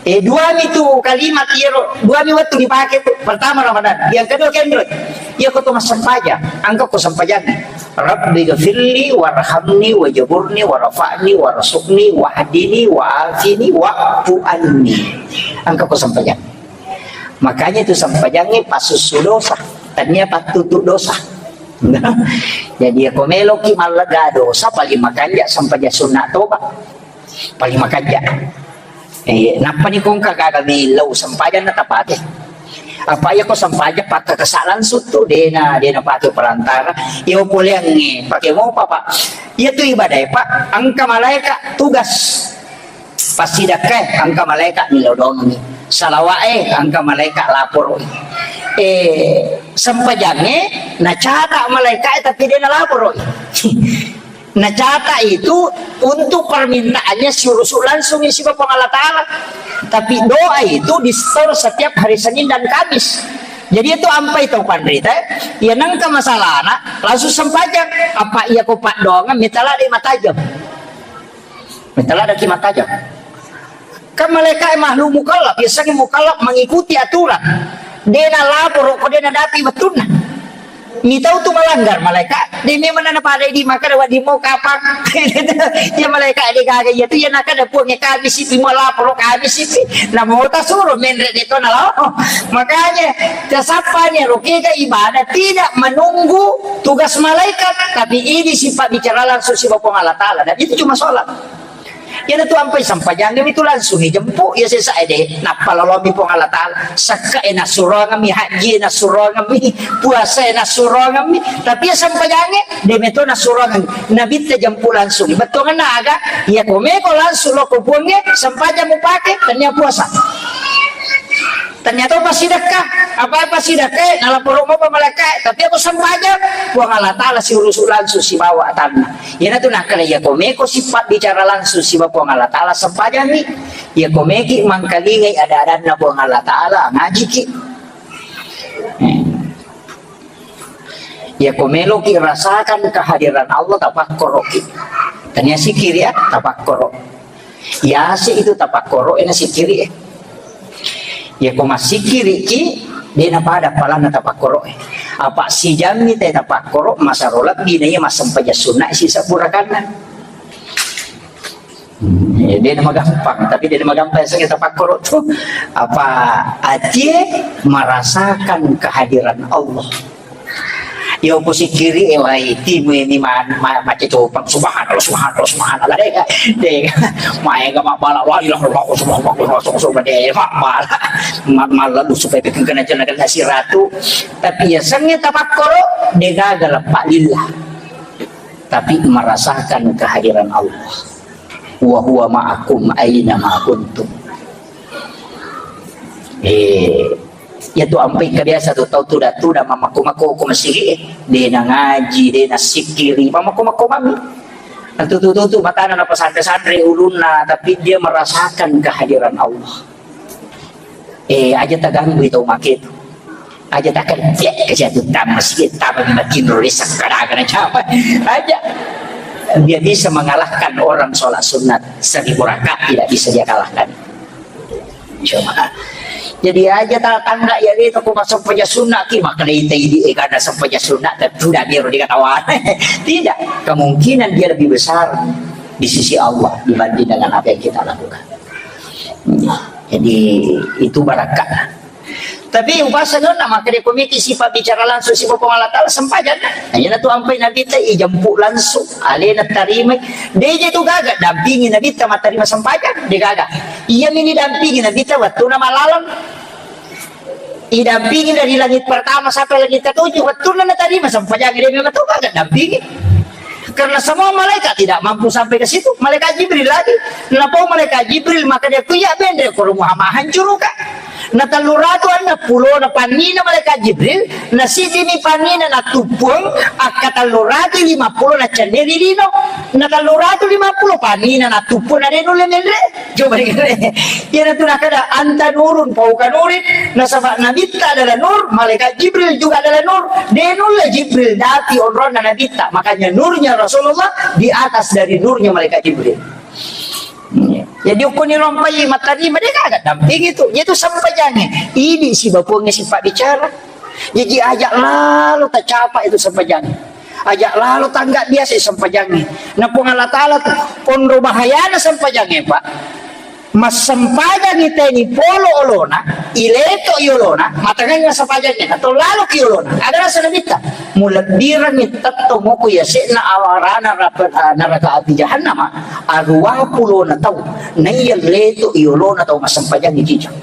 Eh, dua mi tu kalimat iyaro, dua mi waktu dipakai tu. Pertama Ramadan, yang kedua kendro. Iya ko to massempajang, angka ko sempajang. Rabbi ghafirli warhamni wajaburni warfa'ni warzuqni wahdini wa'afini wa'fu anni. Angka ko sempajang. Makanya itu sempajangnya pasussu dosa, tania pattutu dosa. Jadi, iya ko meloki mallega dosa, paling makanja sempajang sunna toba. Paling makanja. Eh, nappa ni kongka gaga millau sempajang na tapake. Apa iya ko sempajang pakkakasa langsung tu, dena, dena pake perantara. Iya poleangnge, pake mopa, Pak. Iya tu ibadah, Pak. Angka malaika tugas. Passidakkae, angka malaika millau doangngi. Salawae, angka malaika laporo. Eh, sempajangnge, nacata malaika, tapi dena laporo. Nacata itu untuk permintaannya si urusuk langsung sibawa Puang Allah Ta'ala. Tapi doa itu di-store setiap hari Senin dan Kamis. Jadi itu ampai tau panrita, ya nangka masalahna langsung sempajang. Apa iya ko paddoangan, mitala di matajam. Mitala daki matajam. Kan malaika e makhluk mukallaf, biasanya mukallaf mengikuti aturan. Dena laporo ko dena dapi wettunna. Mitau tu melanggar malaika, de memang nana pada di maka dawa di mau kapang. Ya malaika de gaga iya tu ya naka da puang kami sipi mau laporo kami sipi. Namo ta suruh menre de to nalo. Makanya tasappani rokega ibadah tidak menunggu tugas malaikat, tapi ini sifat bicara langsung sibawa Puang Allah Ta'ala. Dan itu cuma sholat. Iyanatu ampai sempajangnge mitu langsung ijempu, iya sesa ede, nappa lolomi Puang Allah Ta'ala. Sakka e nassuroangemmi, haji e nassuroangemmi, puasa e nassuroangemmi, tapi iya sempajangnge, de meto nassuroangeng. Nabitta jempu langsung. Bettuangenna aga, iya ko meko langsung loko puangnge, sempajang mupake, tania puasa. Ternyata passidekka, apa passidekka, nalaporo mopa malaika, tapi aku sempajang, Puang Allah Ta'ala si urusuk langsung sibawa atanna. Iyanatu nakkeda iya ko meko sifat bicara langsung sibawa Puang Allah Ta'ala sempajangngi. Iya ko meki mangkalingai ada-adanna Puang Allah Ta'ala, ngajiki. Hmm. Iya ko meloki rasakan kehadiran Allah, tapakkoroki. Tania sikiri ya, tapakkoro. Yase itu tapakkoro ena sikiri e. Iya ko massikiriki, de napada palanna tapakkoro e. Apa sijammi te tapakkoro, masaro lebbi na iya massempajang sunna sisa purakanna. Hmm, ya, de namagampang, tapi de namagampang sengge tapakkoro tu. Apa atie merasakan kehadiran Allah. Iya ko sikiri e wai timu ini ma, ma, mace copang subhanallah subhanallah subhanallah de de maega mabbala la ilaha illallah subhanallah subhanallah de mabbala ma, mallalu supaya bikin kena jana kena siratu. Tapi iya sengge tapakkoro de gaga leppa lillah. Tapi merasakan kehadiran Allah. "Wa huwa ma'akum aina ma kuntum." Eh, iya tu ampai kebiasa tu tau tuda-tuda mamakko-makko ko masigi, eh. De na ngaji, de na sikiri, mamakko-makko mami. Tutu-tutu matana na pasanre-sanre ulunna, tapi dia merasakan kehadiran Allah. Eh, aja taganggui tau make tu. Aja takerja, kerja tu tama masjid, tama di matinro, desa kada, kada capa. Aja. Dia bisa mengalahkan orang sholat sunat seribu rakaat, tidak bisa dia kalahkan. Cuma. Jadi aja tatangga ya itu ko masampaja sunat ki, maka dai tai di, eh, kada sampaja sunat, tentu dah dia dikatawa. Tidak, kemungkinan dia lebih besar di sisi Allah dibanding dengan apa yang kita lakukan. Jadi itu barakat. Tapi upasa nonna maka dia komiti sifat bicara langsung sifat Puang Allah Ta'ala sempajang. Hanya tu ampai Nabi ta ijempu langsung, alena tarimai. Deje tu gaga dampingi Nabi ta matarima sempajang, de gaga. Iya mini dampingi Nabi ta waktu na malalang. Idampingi dari langit pertama sampai langit ketujuh, waktu na natarima sempajang, dia memang tu gaga dampingi. Karena semua malaikat tidak mampu sampai ke situ. Malaikat Jibril lagi. Napau malaikat Jibril, maka dia kuya bendre ko rumah ma hancuru ka. Na tellu ratu anna pulo na pannina malaikat Jibril, na sijini pannina na tuppuang, akka tellu ratu lima pulo na cenneri lino. Na tellu ratu lima pulo pannina na tuppuang na de nulle menre. Coba dengar. Iya tu nakada anta nurun fauqa nurin, nasaba Nabitta adalah nur, malaikat Jibril juga adalah nur. De nulle Jibril dapi onronna Nabitta. Makanya nurnya Rasulullah di atas dari nurnya malaikat Jibril. Jadi ukkuni rompai matari, mereka agak damping itu. Itu sempajangi. Ini si bapuangnya sifat bicara. Jadi ajak lalu tak capa itu sempajangi. Ajak lalu tangga biasa sempajangi. Nah, Puang Allah Ta'ala tu, onro bahayana sempajangi, Pak. Massempajangi teni polo olona, ileto i olona, matangai massempajangi, atau lalu ki olona. Ada rasa Nabitta. Mulebbirangi tetto moko yase'na awarana rap-, ah, neraka api jahannama, arua pulona tau, naiya leto i olona tau massempajangi cicak.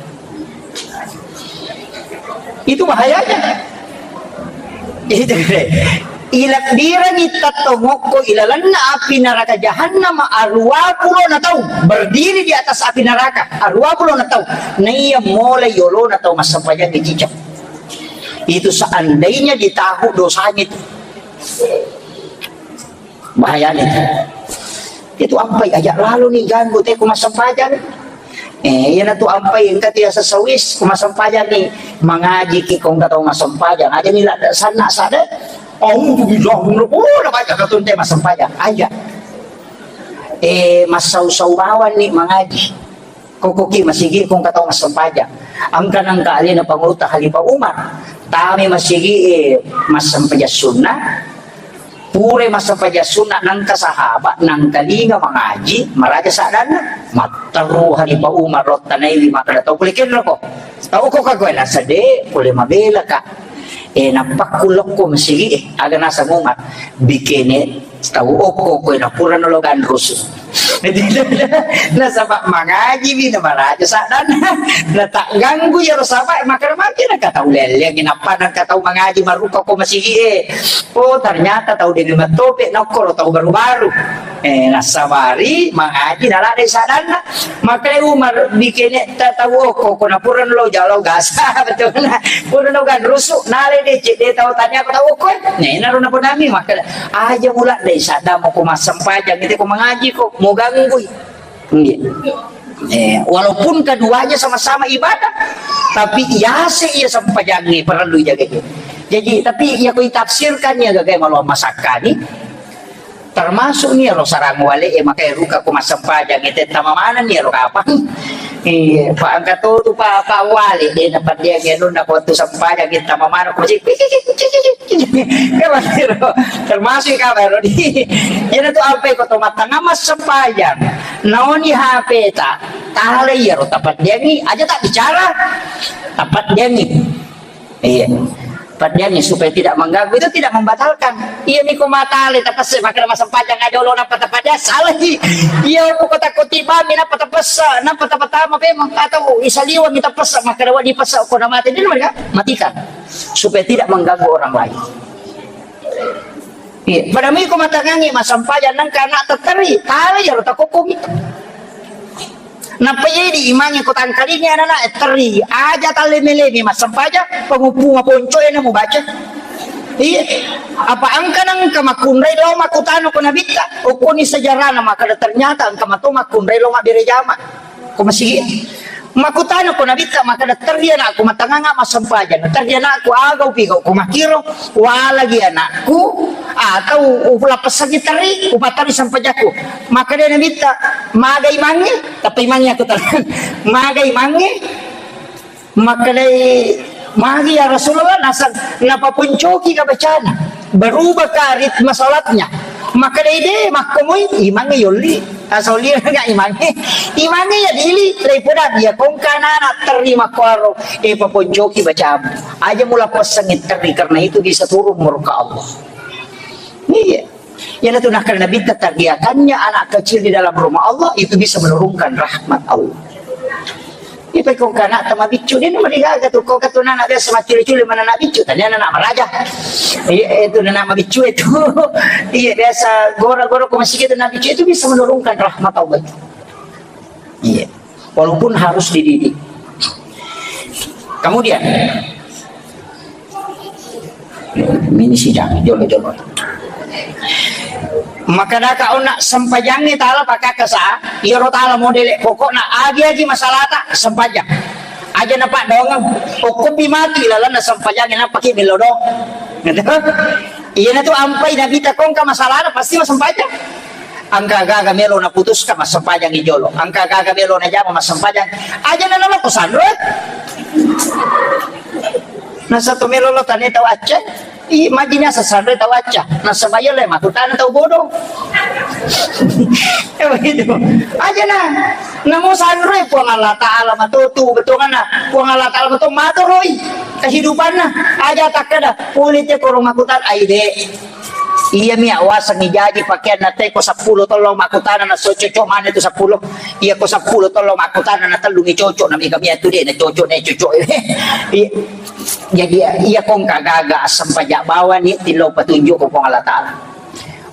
Itu bahayanya. Itu, ilebbirangi tettong okko ilalenna api neraka jahannam arua pulona tau, berdiri di atas api neraka arua pulona tau, naiya molai yolona tau massempajang di cicak. Itu seandainya ditahu dosanya itu. Bahayana itu. Itu ampai aja lalu ni ganggu te ku massempajang. Eh, iyana tu ampai engka tu yaseng sawis ku massempajang ni, mangaji ki ko engka tau massempajang. Aja ni la sanna sada. Oh, tu bilang, oh, na baca katun te massempajang. Aja. Eh, massau-sau bawang ni mangaji. Kokoki masigi ko engka tau massempajang. Engka nengka alena pangulutta Khalifah Umar. Tami masigi, eh, massempajang sunna. Pura massempajang sunna nengka sahabat, nengka linga mangaji, maraja saddanna. Matteru Khalifah Umar rottanaiwi makkeda tau pole kenroko. Tau ko ka koe nasede, pole mabela ka. Eh, nappakku lokko masigi, eh, aga naseng Umar. Bikene tau okko koe na purano lo ganrusu. Nasaba mangaji mi na maraja saddanna. Na tak ganggu yaro saba makana maki na katau leleng nappa na katau mangaji maruka ko masigi e. Oh, ternyata tau demi matope na okkoro tau baru-baru. Eh, nasabari mangaji na ladde saddanna. Makanya Umar bikene ta tau okko ko na pura lo jalo gasa betul na. Pura lo ganrusu nale de cede tau tanya ko tau okko. Nah, ina ro na ponami makanya Aja mula dai sadda mo ko massempajang, ite ko mangaji ko, mo ganggui. Nggih. Eh, walaupun keduanya sama-sama ibadah, tapi yase iya sempajangnge perlu jaga. Jadi, tapi iya ko itafsirkan ya gagai malo masakkani, termasuk ni ro sarang wale, eh, makai ruka ko massempajang, ite tama mana ni ro kapang. Iya, Pak angkat tu, tu Pak, Pak Wali, de na pada dia ngenun na ko tu sempajang, kita mamana ko cik. Kabar ero, termasuk kabar ero di. Iyana tu ampai ko to mattanga massempajang. Naoni H P ta, tala iyaro tapaddiangi, aja tak bicara. Tapaddiangi. Iya. Paddiangi supaya tidak mengganggu, itu tidak membatalkan. Iya mi ko matale tapesse makkeda massempajang aja lo nappa tapaddiang, salah ji. Iya ko kota kotiba mi nappa tapessa, nappa tapatama pemang atau isaliwa mi tapessa makkeda wadi pessa ko na mate, jadi mereka matikan. Supaya tidak mengganggu orang lain. Pada mui ko matangangi massempajang nengka anak tetteri, tala iyaro takokkomi. Nappa jadi imangnge ko tangkalingi anak-anak terri, aja talleme-leme massempajang, penguppunga ponco e na mubaca. Iya, apa engka nengka makkunrai lo makkutana ko nabitta, okkoni sejarahna makkeda ternyata engka mato makkunrai lo mabbere jama. Ko masigi. Makkutana ko nabitta makkeda, "Terri anakku, matangangnga massempajang." "Terri anakku, aga upigau ko makkiro? Walagi anakku atau ulappessangi terri, upatterri sempajakku?" Makkeda nabitta, "Maga imangnge?" Tappa imangnge aku tenang. "Maga imangnge?" Makkedai, "Magi ya Rasulullah?" Nasang napaponcoki ka bacana. Berubah ka ritme salatnya. Makkedai, "De, makkomoi imangnge yolli." Asoli ga imangnge. Imangnge ya dili, daripada dia kongka anak terima kuaro, eh, paponcoki bacamu. Aja mula passangi terri, karena itu bisa turun murka Allah. Iya. Iyanatu nakkeda Nabitta, terbiakannya anak kecil di dalam rumah Allah itu bisa menurunkan rahmat Allah. Ipe kongka anak tama biccu, dia nama digaga tu, kongka tu anak biasa maculi-culi mana anak biccu, tadi anak maraja. Iya, itu anak mabiccu itu. Iya, biasa gora-gora ko masih kita anak biccu itu bisa menurunkan rahmat Allah itu. Iya. Walaupun harus dididik. Kemudian, ini sidang, jolo-jolo. Maka daka ona sempajangnge tala pakakasa, iyaro tala modele pokokna agi-agi masalata sempajang. Aja na paddoangeng, okkopi matu ilalenna sempajangnge nappaki millau doang. Gitu. Iyanatu ampai Nabitta kongka masalana pasti massempajang. Engka gaga melo naputuska massempajangi jolo. Engka gaga melo najama massempajang. Aja na naloko sanro. Nasatu melo lo tane tau acca. I majina sasanre tau acca. Nasaba iya le makutana tau bodoh. Ya begitu. Aja na. Namo sanro Puang Allah Ta'ala matotu betonganna. Puang Allah Ta'ala mato matoroi kehidupanna. Aja takkeda pulite koro makutan aide. Iya mi awasengngi jaji pakeanna te ko seppulo tollo makkutana na so cocok mana itu seppulo. Iya ko seppulo tollo makkutana na tellu mi cocok na mega mi atu de na cocok ne cocok. Iya. Jadi iya kongka gaga assempaja bawani tillo patunjuk ko Puang Allah Ta'ala.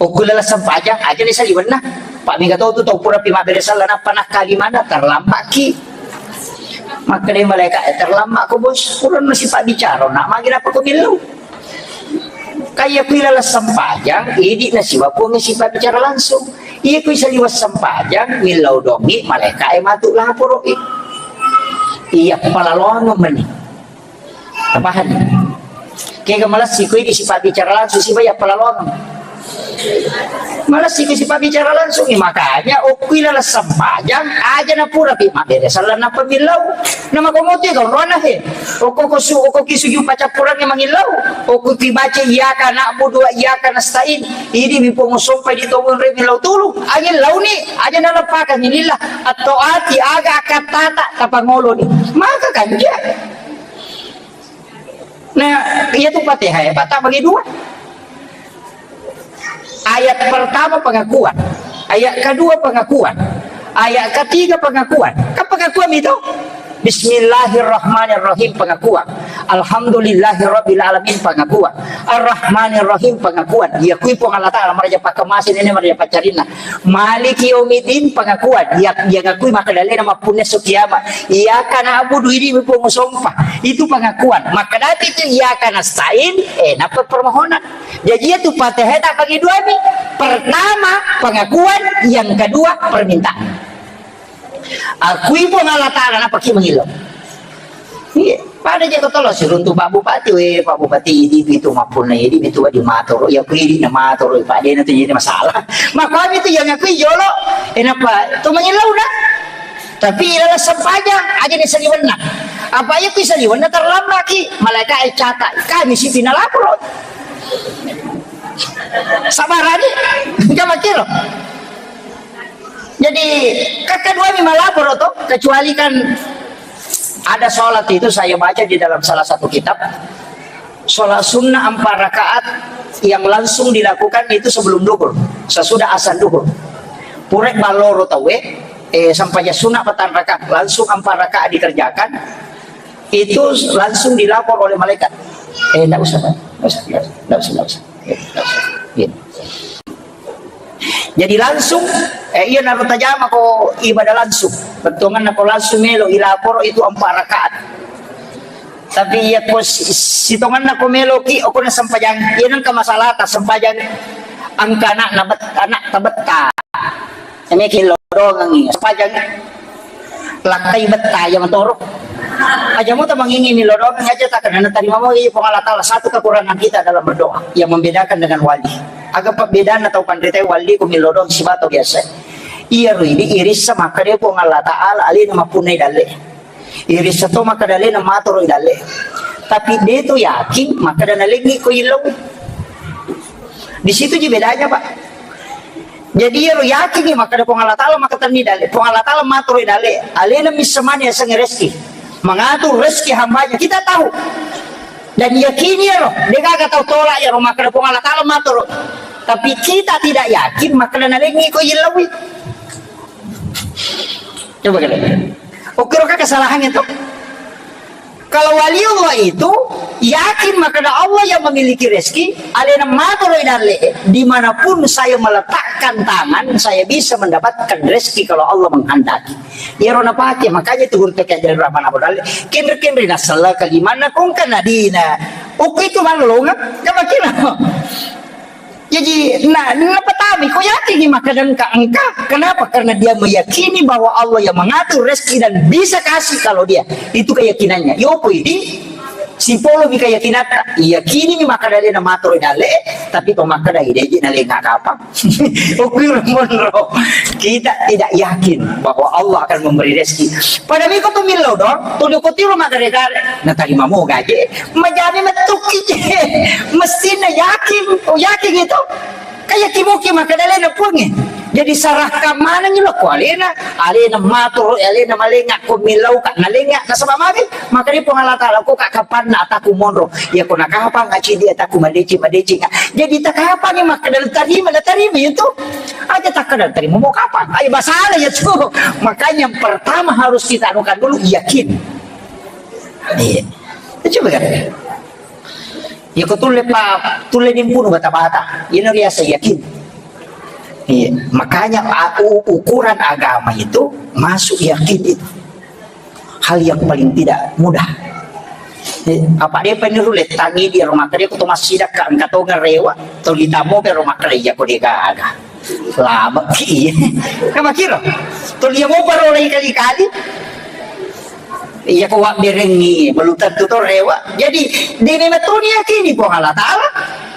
Okku lala sempajang aja ni saliwenna. Pak mega to tu tau pura pi mabbere sala nappa nakkali mana terlambat ki. Makkeda malaikat, "Eh, terlambat ko bos, pura nasi pak bicara, nak magi napa ko millau?" Kaya kui lala sempajang, idi nasiwa Puang sipabbicara langsung. Iya kui saliweng sempajang, millau dongi, malaika e matu laporo i. Iya palalono meni. Tapahani? Kega malessi kui idi sipabbicara langsung, siba iya palalono. Malessi kui sipabbicara langsung, makanya okkui lala sempajang, aja na pura pi mabbere sallang nappa millau. Nama komote kau rona he. Okko ko su, okko ki sujud paccappurengnge mangillau. Okko ki baca iyyaka na'budu wa iyyaka nasta'in. Idi mi Puang sompai di tongeng re millau tulu. Angin launi, aja na leppaka ngililla. Atau ati aga akattata tapangoloni. Maka kanja. Nah, iya tu Fatihah ya, Pak, tak bagi dua. Ayat pertama pengakuan, ayat kedua pengakuan, ayat ketiga pengakuan. Kan pengakuan itu? Bismillahirrahmanirrahim pengakuan. Alhamdulillahirabbil alamin pengakuan. Arrahmanirrahim pengakuan. Iya kui Puang Allah Ta'ala maraja pakemasi nene maraja pacarina. Maliki yaumiddin pengakuan. Iya, iya ngakui maka dalena mappunna so kiamat. Iyyaka na'budu idi mi Puang sompa. Itu pengakuan. Maka dati itu iyyaka nasta'in, eh, napa permohonan. Jadi itu Fatihah tak bagi dua mi. Pertama pengakuan, yang kedua permintaan. Akui Puang Allah Ta'ala, napaki mangillau. Iya, pada je ko tolo siruntu Pak Bupati, we Pak Bupati idi pitu mappunna idi pitu di matoro, ya kui idi na matoro, Pak de na tu jadi masalah. Makami tu yang akui jolo, enapa tu mangillau na. Tapi ilala sempajang aja ni saliwenna. Apa iya kui saliwenna terlambat ki, malaikat e catat, kami si pina lapor. Sabarani, enggak makiro. Jadi, kedua mi malapor to, kecuali kan ada sholat itu saya baca di dalam salah satu kitab, sholat sunnah empat rakaat yang langsung dilakukan itu sebelum duhur, sesudah azan duhur. Pura balloro tauwe, eh, sampaja sunnah petang rakaat, langsung empat rakaat dikerjakan, itu langsung dilapor oleh malaikat. Eh, ndak usah, Pak. Ndak usah, ndak usah, ndak usah, ndak usah. Eh, ndak usah. Jadi langsung, eh, iya naro tajama ko ibadah langsung. Bettuanganna ko langsung melo ilaporo itu empat rakaat. Tapi iya ko si-, sitonganna ko meloki, okona sempajang, iya nengka masalahta sempajang angka anak na bet-, anak tabetta. Ini kilodongangi, sempajang lakkai betta ya matoro. Aja mo tamangingi milodongangi aja tak kena terima mo iya Puang Allah Ta'ala. Satu kekurangan kita dalam berdoa yang membedakan dengan wali. Aga perbedaan atau pandrita wali ko milodong sibato biasa. Iya rui di irissa maka dia Puang Allah Ta'ala alina mapunai dalle. Irissa to maka dalena matoro dalle. Tapi dia tu yakin maka dana lengi ko ilau. Di situ ji bedanya, Pak. Jadi iyaro yakingi makkeda Puang Allah Ta'ala maka tenni dalle. Puang Allah Ta'ala matoro dalle. Alena missemani yasengnge rezeki. Mengatur rezeki hambanya. Kita tahu. Dan yakini iyaro. Degaga tau tolak iyaro makkeda Puang Allah Ta'ala matoro. Tapi kita tidak yakin makkeda nalengi ko yellauwi. Coba kalian. Oke, kesalahannya tuh. Kalau wali Allah itu yakin makkeda Allah yang memiliki rezeki, alena matoro dalle, dimanapun saya meletakkan tangan, saya bisa mendapatkan rezeki kalau Allah menghendaki. Iyaro napake, makanya itu guru teke ajaran Rahman Abu Dalle. Kenre-kenre nasala kalimanna kongka nadina. Oke itu mallonga, coba kira. Jadi, nah, napatami, ko yakin ni makkeda engka, engka. Kenapa? Karena dia meyakini bahwa Allah yang mengatur rezeki dan bisa kasih kalau dia. Itu keyakinannya. Yopo ini, sipolo mi keyakinan. Yakini mi makkeda dia na matoro dalle, tapi to makkeda ide ji na lenga kapang. Okui monro. Kita tidak yakin bahwa Allah akan memberi rezeki. Pada miko tu millau dong, tu dukutiru makkeda gare. Na tarima mo gaje. Majani metukki je. Mestinya yakin, oh, yakin itu. Kayak kimuki makkeda alena Puangnge. Jadi sarahkan manengngi lo ko alena, alena matoro, alena malenga ko millau ka nalenga nasaba magi makkeda Puang Allah Ta'ala ko ka kapanna ataku monro. Ya ko nakapang aci dia ataku madeci madeci. Jadi takapangi makkeda tarima na tarima itu. Aja takkeda tarima mau kapan? Ayo basala ya tuh. Makanya yang pertama harus kita anukan dulu yakin. Iya. Coba kan. Iyako tulle pa, tulle dimpunu bata-bata. Iyana riaseng yakin. Iya. Makanya aku ukuran agama itu masuk yakin itu. Hal yang paling tidak mudah. Eh, apa dia peniru letangi di rumah kerja kutu masih dah angkat tonga rewa. Tuli tamo ke rumah kerja kode gaga. Lama ki. Kan makiro. Tuli yang mau parolai kali-kali. Iya ko wabberengngi, belum tentu to rewa. Jadi, dini metuni yakini Puang Allah Ta'ala.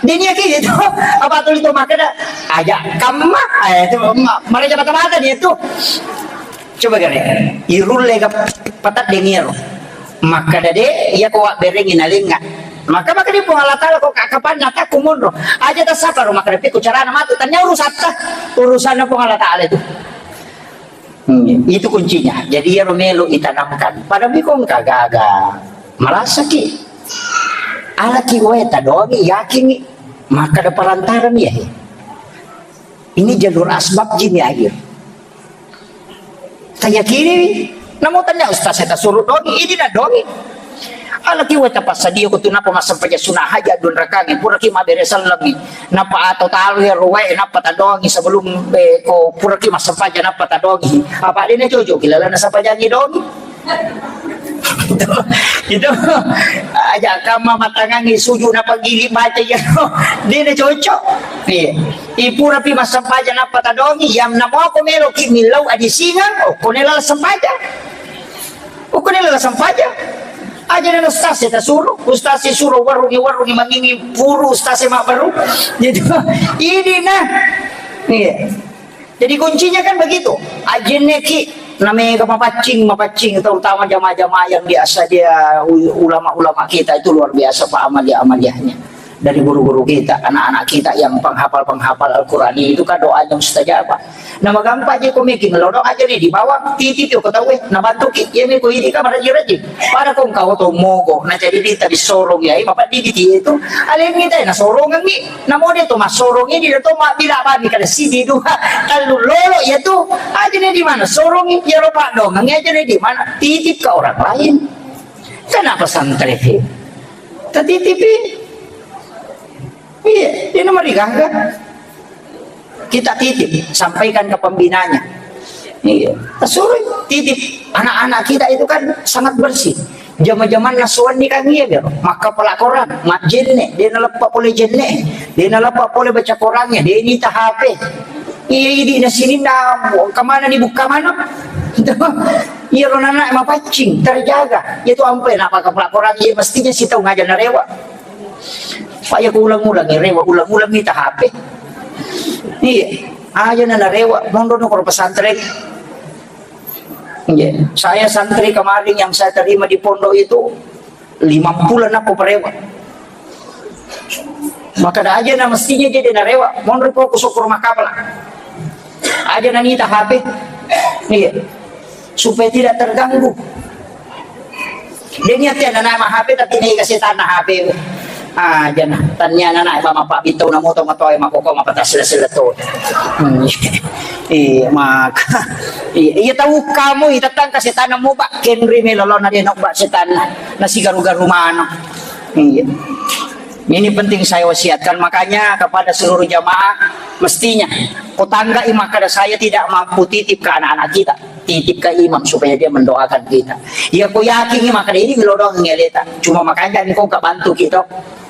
Dini yakini to. Apa tuli to makkeda aja kamma, eh, itu ma-, mereka mata-mata dia tuh. Coba gare, irulle ga pataddengi ero. Makkeda de, iya ko wabberengngi nalenga. Maka makkeda Puang Allah Ta'ala ko ka-, kapanna takku monro. Aja tasapa ro makkeda pekko carana matu. Tanya urusatta, urusanna Puang Allah Ta'ala itu. Hmm, itu kuncinya. Jadi iyaro melo itanamkan. Pada bikong kagaga. Merasaki. Alaki wae tadongi yakingi. Maka ada perantara ya. Ini jalur asbab jini akhir. Tayakini. Namo tanya ustaz saya suruh dongi. Ini dah dongi. Alaki wae tapassadia ko tu napa massempajang sunah hajat dua rakaat, puraki mabbere sellengngi, napa atau talu ya ruwae napa tadongi sebelum, eh, ko puraki massempajang napa tadongi. Apa dena cocok ki lalana sempajangi dongi. Itu, itu aja kama matangangi sujud napa gili baca ya. Dena cocok. Iya. Ipurapi massempajang napa tadongi, yang namo ko melo ki millau adi singang, oh, ko nela sempajang. Ukkune lala sampaja. Aja na ustaz e tasuro, ustaz e suro warungi, warungi mangingi puru ustaz e mabbaru. Jadi ini nah. Iya. Jadi kuncinya kan begitu. Ajenne ki namanya mapaccing, mapaccing terutama jamaah-jamaah yang biasa dia u-, ulama-ulama kita itu luar biasa pak amalia-amaliahnya. Dari guru-guru kita, anak-anak kita yang penghafal-penghafal Al-Quran itu kan doanya mustajabah. Nah, magampang je ko meki melono aja nih di bawah titip yo ko tau eh, nah bantu ki, ya meko ini kan raji-raji. Pada ko engkau to mogo, nah jadi di tadi sorong ya, eh, bapak di di itu, aleng kita na sorong ngi, nah mau dia to mas sorong ini dia to mak bila babi kada sidi dua, kalau lolo ya tu, aja nih di mana sorong ya lo pak dong, ngi aja nih di mana titip ke orang lain. Kenapa santri? Titip. Iya, dia nomor tiga kan? Kita titip, sampaikan ke pembinanya. Iya, suruh titip. Anak-anak kita itu kan sangat bersih. Jama-jamanna suwenni kan iya, biar maka pelakoran, majenne, dia naleppa pole jenne, dia naleppa pole baca korannya, dia ini H P. Iya, ini di sini na kemana dibuka mana? Iya, lo anak mapaccing, terjaga. Itu ampe nak pakai pelakoran, iya mestinya si tahu ngajar narewa. Pak, ya ku ulang-ulang ya, rewa ulang-ulang minta H P. Iya, aja na narewa, mondo no kalau pesantren. Iya, saya santri kemarin yang saya terima di pondok itu lima puluh anak perewa. Maka ada aja na mestinya jadi narewa, mondo ko ku syukur makapala. Aja na nita H P. Iya. Supaya tidak terganggu. Dia niat ya anak mah H P tapi ini kasih tanah H P. Ah, jana tanya anak mama Pak Bito na moto moto ma koko ma patas sila sila to. Hmm. Iya, maka iya, iya tahu kamu itu tentang kasih tanah mu Pak Kenri melolo na dia nok Pak setan nasi garu-garu mana. Iya. Ini penting saya wasiatkan, makanya kepada seluruh jamaah, mestinya kotangga imakkada saya tidak mampu titip ke anak-anak kita, titip ke imam supaya dia mendoakan kita. Ya, ku yakin imakkada ini melo doang ngeleta. Cuma makanya engkau nggak bantu kita.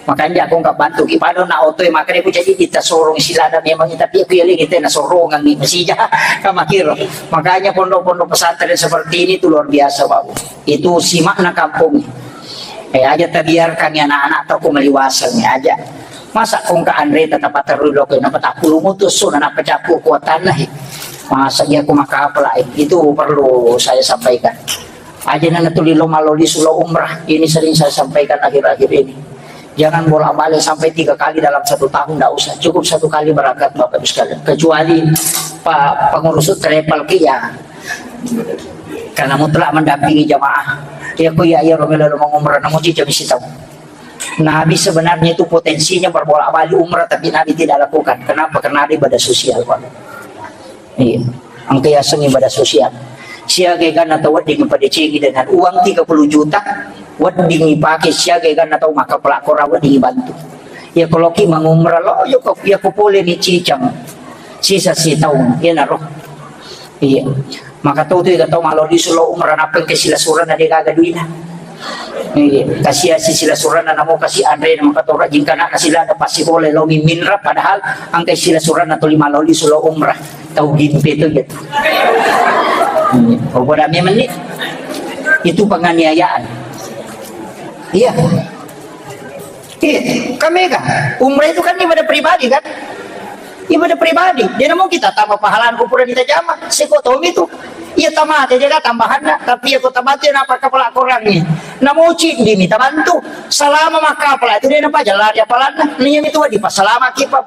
Makanya aku nggak bantu kita. Pada nak oto makkada aku jadi kita sorong silada memang, tapi aku ya kita na sorongan nih masih jahat sama kiro. Makanya pondok-pondok pesantren seperti ini tuh luar biasa, Pak. Itu simakna kampung. Eh, aja tabiarkan ya anak-anak tau ku maliwaseng ya aja. Masa kongka anre tetap terus lo kena petapulu mutus so na pecapu kuatanna he. Masa dia ku maka apa lagi? Itu perlu saya sampaikan. Aja nana tuli lo malo di sulo umrah. Ini sering saya sampaikan akhir-akhir ini. Jangan bolak-balik sampai tiga kali dalam satu tahun, ndak usah. Cukup satu kali berangkat Bapak Ibu sekalian. Kecuali Pak pengurus travel ki ya, karena mutlak mendampingi jamaah. Ya, ku ya, ya, Romela lo mengumrah, namun cica bisi tahu. Nabi sebenarnya itu potensinya berbolak-balik umrah, tapi Nabi tidak lakukan. Kenapa? Karena ada ibadah sosial, Pak. Iya. Engka yaseng ibadah sosial. Siaga ganna tau wedding padecengi dengan uang tiga puluh juta, wedding ipake siaga ganna tau maka pelakora wedding bantu. Ya, kalau ki mengumrah lo, ya ko, ya ko pole ni cicang. Sisa si taung, ya naro. Iya. Maka tau tu, iya tau malo lisu lo umrah, nappa engka silasuranna de gaga duina. Iya. Kasi asi silasuranna namo kasi anre, maka tau rajin kana kasi lada pasti boleh lo miminra, padahal engka silasuranna tuli malo lisu lo umrah. Tau gimpe tu gitu. Iya. Oh, bodoh memang ni. Itu penganiayaan. Iya. Iya, kan mega. Umrah itu kan ibadah pribadi kan? Ibadah pribadi. Jadi mau kita tambah pahalaan ku pura ditajama. Seko tomi tu. Iya tamate jaga tambahanna. Tapi ya kota batu na apa kepala korangi. Namo cindi minta bantu. Salama maka pala itu dia napa jalan dia palanna. Nih itu di pasalama kipa.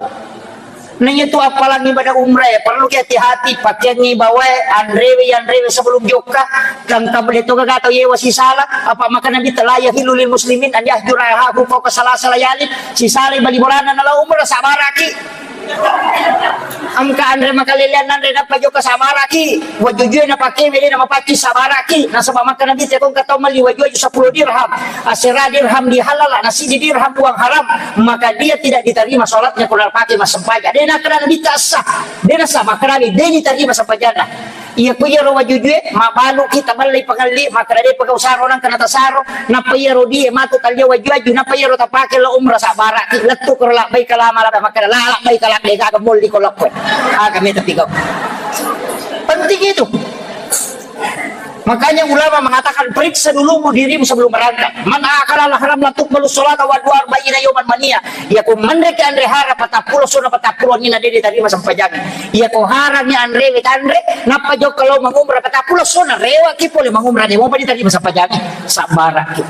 Naiya tu appalang ibadah umrah ya, perlu ki hati-hati, pakeangngi bawae, anrewe, anrewe sebelum jokka, engka boleh to gaga tau yewa sisala, apa maka Nabi telah yahillu lil muslimin an yahjura ahahu fauqa salasa layalin, sisala bali bolana nala umrah sabaraki. Engka anre makalelean anre nappa jokka sabaraki, wajujue napake mede na mapacci sabaraki, nasaba maka Nabi tekong katau mali waju-waju sepuluh dirham. Asera dirham dihalala, na sidi dirham uang haram, maka dia tidak diterima sholatnya kalau pakai mas sempajang. Dia nak kena Nabi tak sah. Dia nak sah, maka Nabi, dia diterima sempajangnya. Iya ku iya ro wajujue, mabalu kita ballai pengelli, maka dia pegau saro nang kena tasaro, napa iya ro dia matu talia waju-waju, napa iya ro tapake lo umrah sabara, lettu koro labbaik lama laba, maka la labbaik laba, gaga molli ko lokko. Ah, kami tapi kau. Penting itu. Makanya ulama mengatakan, "Periksa dulu dirimu sebelum berangkat. Man akala haram la tuqbalu sholata wa dua arba'ina yauman mania." Iya ko menre ke anre hara patappulo sona patappulo ni na dede tarima sempajang. Iya ko harang ni anre we tanre, nappa jokka lo mengumrah patappulo sona rewa ki pole mengumrah de mo pa ditarima sempajang. Sabara ki.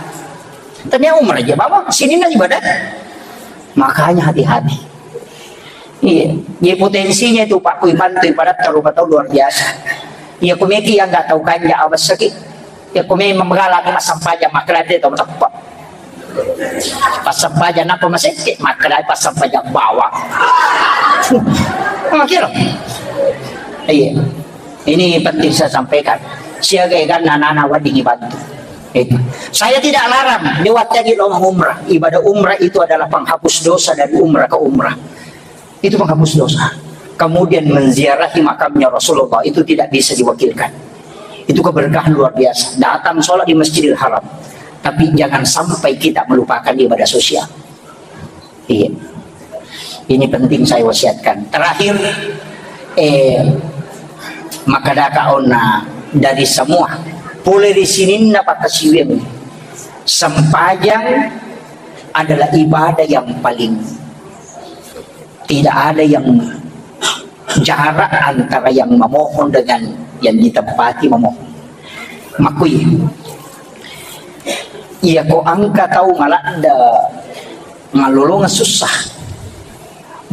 Tania umrah aja bawa sini na ibadah. Makanya hati-hati. Iya, jadi potensinya itu Pak Kui bantu ibarat kalau tau luar biasa. Iya, kumeki yang nggak tahu kanja abas sakit. Ya, kumi memegala ni masampaja makrate tau tepat. Pasampaja napa maseke makrate pasampaja bawang. Makiro. Iya. Ini penting saya sampaikan. Siaga kan anak-anak wedding bantu. Itu. Saya tidak larang, lewat tadi lo umrah. Ibadah umrah itu adalah penghapus dosa dari umrah ke umrah. Itu penghapus dosa. Kemudian menziarahi makamnya Rasulullah itu tidak bisa diwakilkan. Itu keberkahan luar biasa. Datang sholat di Masjidil Haram. Tapi jangan sampai kita melupakan ibadah sosial. Iya. Ini penting saya wasiatkan. Terakhir, eh, makkedaka onna dari semua, pole ri sininna pakkasiwiang, sempajang adalah ibadah yang paling tidak ada yang jarak antara yang memohon dengan yang ditempati memohon. Makui, iya ko engka tau maladde mallolongeng sussa,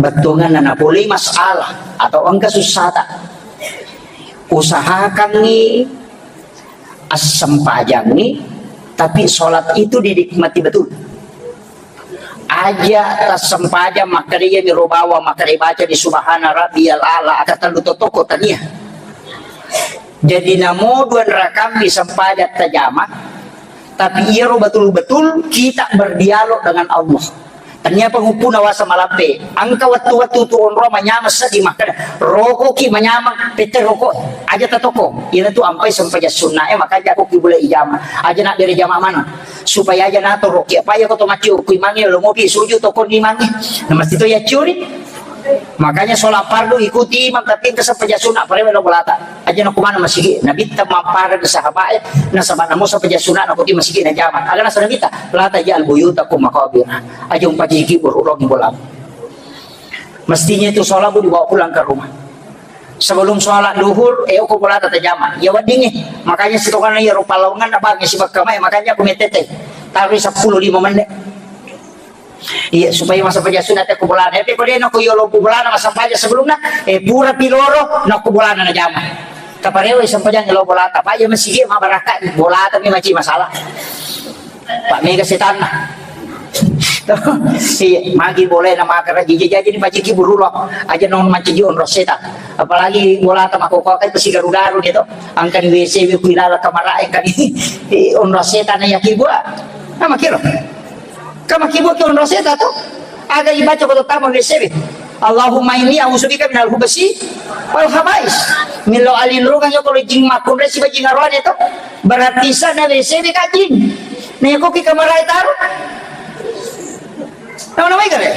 bettuanganna napolei masalah atau engka sussata, usahakangngi assempajangngi, tapi sholat itu dinikmati betul. Aja tassempajang makkeda iyami ro bawang makkeda baca di subhana rabbiyal a'la, aga tellu totoko tania. Jadi namo dua rakammi sempajang tajama, tapi iyaro betul-betul kita berdialog dengan Allah. Tania penguppuna wasa malampe, engka wettu-wettu tu onro manyameng seddi makkeda, rokoki manyameng pette roko, aja tatoko. Iyana tu ampai sempajang sunna e, makanya aku kibulai ijama. Aja nak bere jama mana. Supaya aja natoroki, apa ya ko to maccio kui mange lo mopi suju toko ni mange. Na mesti to ya curi. Makanya sholat fardu ikuti imam, tapi engka sempajang sunna parewe lo bolata. Aja na kumana masigi, nabitta mampara di sahabat e, nasaba namo sempajang sunna na kuti masigi na jama. Aga nasa nabitta, la taj'al buyutakum maqabir. Aja umpajiki buruk lo bola. Mestinya itu sholat bu dibawa pulang ke rumah. Sebelum sholat duhur, eh, ko bolata tajama. Ya weddingngi. Makanya sitongana ya rupa lawangan na bangi sibakka mai, makanya aku metete. Taruh sepuluh lima menit. Iya, supaya masa paja sunat ko bolana. Tapi ko de na ko yolo bolana masa paja sebelumna, eh, pura piloro na ko bolana na jama. Taparewa sempajang lo bolata. Pak ya masih ma baraka bolata mi maci masalah. Pak mega setanna. Iya, magi boleh nama karaji jaji ni maci ki burulo. Aja non maci ji onro setan. Apalagi bolata makoko kan pasti garu-garu dia to. Angkani W C we ku ilala kamara angkani onro setan ya ki bua. Nama kiro. Kama kibua ki onro seta to. Aga ibaca ko tama W C B. Allahumma inni a'udzubika minal hubasi wal habais. Milo alinrungang yo ko jing makunre siba jing arwane to. Berarti sana W C B ka jing. Ne ko ki kamarai taru. Nama-nama ikare.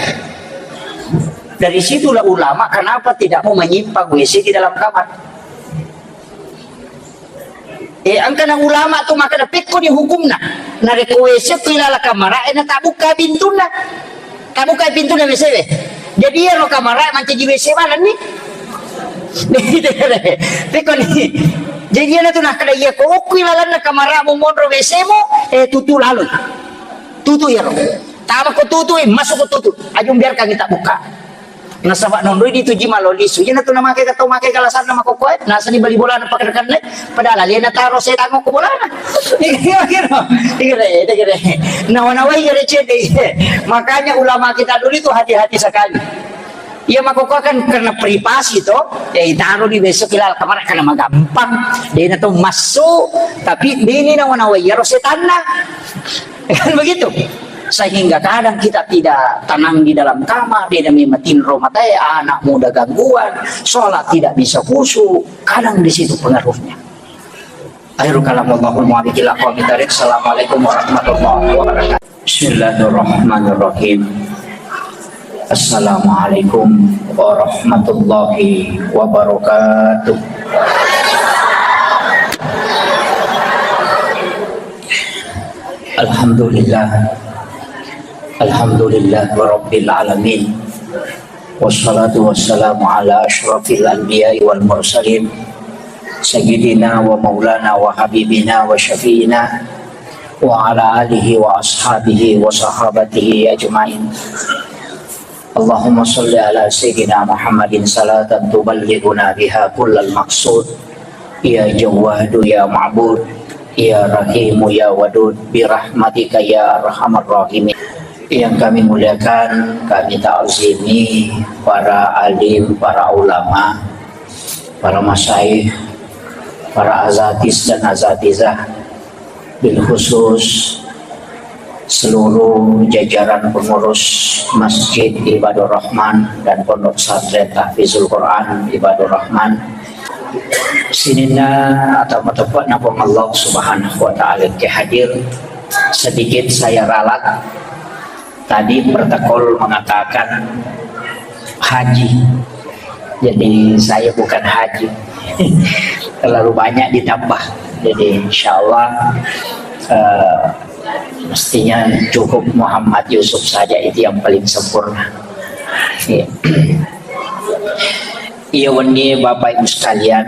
Dari situlah ulama kenapa tidak mau menyimpan W C di dalam kamar. Eh, engkana ulama tu makkeda pekko ni hukumna. Narekko W C ko ilala kamara e, na tabukka pintunna. Tabukka pintunna W C we. Jadi iyaro kamara e mancaji W C manenni. Pekko ni. Jadi iyana tu nakkeda iya ko okko ilalanna kamara mu monro W C mu, eh, tutu laloi. Tutu iyaro. Tama ko tutu, eh, masuk ko tutu. Ajung biarkan kita buka. Nasaba nonroi dituji maloli su. Iyana tu namake ka tau make kalasanna makokkoe, nasani bali bolana pakerekanne, padahal alena taro setang ko bolana. Iya, iya, iya. Nawa-nawai gare cede. Makanya ulama kita dulu itu hati-hati sekali. Iya makokkoe kan karena privasi to, ya itaro di besok kila kamar karena magampang. Dia itu masuk, tapi bini nawa-nawai iyaro setanna. Kan begitu. Sehingga kadang kita tidak tenang di dalam kamar, dia demi matinro matae, anak muda gangguan, sholat tidak bisa khusyuk, kadang di situ pengaruhnya. Akhirul kalam, Allahumma wafiq ila aqwamit thariq. Assalamualaikum warahmatullahi wabarakatuh. Bismillahirrahmanirrahim. Assalamualaikum warahmatullahi wabarakatuh. Alhamdulillah. Alhamdulillah Rabbil Alamin. Wassalatu wassalamu ala asyrafil anbiya'i wal mursalin. Sayyidina wa maulana wa habibina wa syafi'ina wa ala alihi wa ashabihi wa sahabatihi ajma'in. Allahumma salli ala Sayyidina Muhammadin salatan tuballighuna biha kullal maqsud. Ya Jawwadu, ya Ma'bud, ya Rahimu, ya Wadud, birahmatika ya arhamar rahimin. Yang kami muliakan, kami ta'zimi para alim, para ulama, para masyayikh, para azatis dan azatizah, Bil khusus seluruh jajaran pengurus Masjid Ibadur Rahman dan Pondok Pesantren Tahfizul Quran Ibadur Rahman. Sininna atau mateppa'na Puang Allah Subhanahu wa Ta'ala ke hadir. Sedikit saya ralat, tadi protokol mengatakan haji. Jadi saya bukan haji. Terlalu banyak ditambah. Jadi insya Allah, eh, mestinya cukup Muhammad Yusuf saja, itu yang paling sempurna. Iya. Iya, wenni Bapak Ibu sekalian,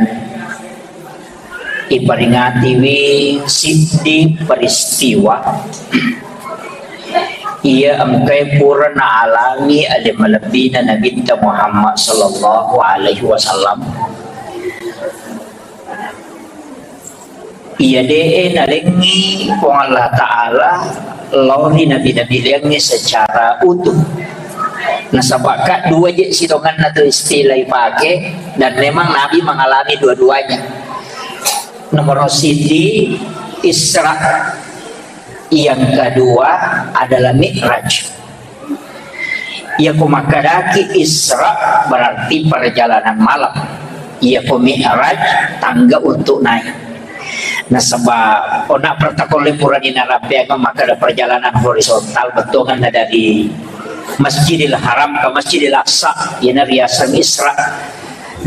iperingatiwi siddi peristiwa iya engkae pura naalami ale malebbina Nabitta Muhammad sallallahu alaihi wasallam. Iya de'e nalengngi Puang Allah Ta'ala lao ri nabi-nabi liangnge secara utuh. Nasaba ka dua je sitonganna tu istilah ipake, dan memang Nabi mengalami dua-duanya. Nomor siji Isra, yang kedua adalah Mi'raj. Iyako makkedaki Isra berarti perjalanan malam. Iyako Mi'raj tangga untuk naik. Nasaba ona protokol purani narapeang makkeda perjalanan horizontal bettuanna dari Masjidil Haram ke Masjidil Aqsa, iyana riaseng Isra.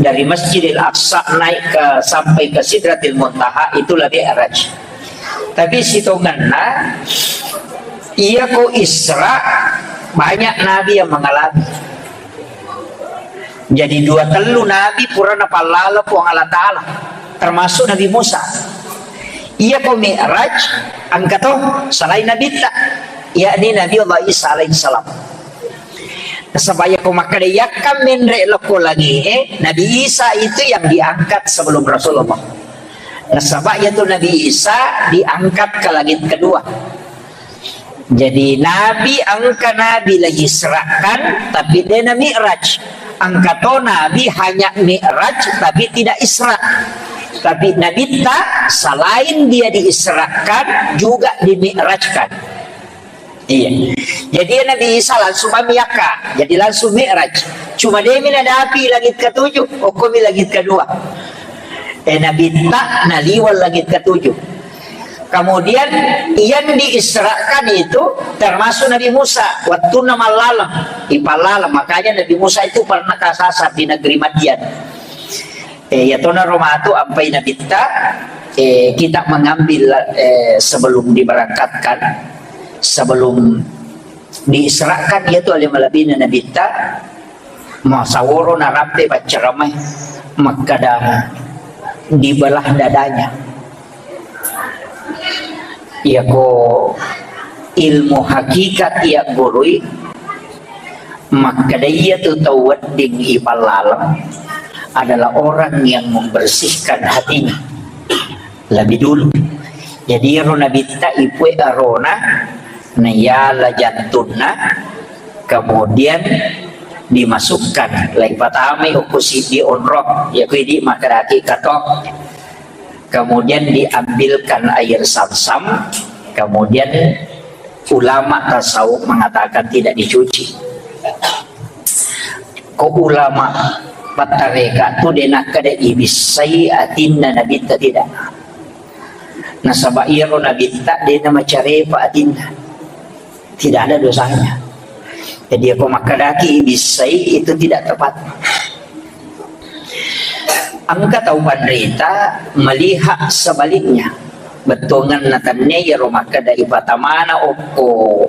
Dari Masjidil Aqsa naik ke, sampai ke Sidratil Muntaha, itulah Mi'raj. Tapi sitonganna, iyako Isra banyak nabi yang mengalami. Jadi dua tellu nabi pura napallala Puang Allah Ta'ala, termasuk Nabi Musa. Iyako Mi'raj, engka to selain Nabitta, yakni Nabi Allah Isa alaihissalam. Nasaba iyako makkeda yakka menre lokko langi'e, Nabi Isa itu yang diangkat sebelum Rasulullah. Nasaba iyatu Nabi Isa diangkat ke langit kedua. Jadi Nabi, engka Nabi lagi Isra'kan, tapi dena Mi'raj. Engka to Nabi hanya Mi'raj, tapi tidak Isra. Tapi Nabitta selain dia diisrakan, juga dimi'rajkan. Iya. Jadi Nabi Isa langsung mamiakka. Jadi langsung Mi'raj. Cuma demi nadapi langit ketujuh, okkomi langit kedua. Eh, Nabitta naliwang langit ketujuh. Kemudian yang diisrakan itu termasuk Nabi Musa. Wattunna mallaleng, ipallaleng. Makanya Nabi Musa itu pernah kasasar di negeri Madian. Eh, ya tona romatu ampai Nabitta, eh, kita mengambil, eh, sebelum diberangkatkan, sebelum diisrakan, yaitu ale malebina Nabitta, masaworo narampe paccaramai, makkeda dibelah dadanya. Iyako ilmu hakikat iya gurui, makkeda iyatu tau wedding ipallaleng adalah orang yang membersihkan hatinya lebih dulu. Jadi ero Nabitta ipue arona, naiala jantunna, kemudian dimasukkan, laipatamai okko siddi onrong, yaku idi makkedaki kato. Kemudian diambilkan air Zamzam, kemudian ulama tasawuf mengatakan tidak dicuci. Ko ulama pattareka tu de nakkeda ibissai atinna Nabitta, tidak. Nasaba iyaro Nabitta de namacarepa atinna. Tidak ada dosanya. Jadi, ako makkedaki ibissai, itu tidak tepat. Engka tau panrita melihat sebaliknya. Bettuanganna tenne iyaro makkeda ipatamana okko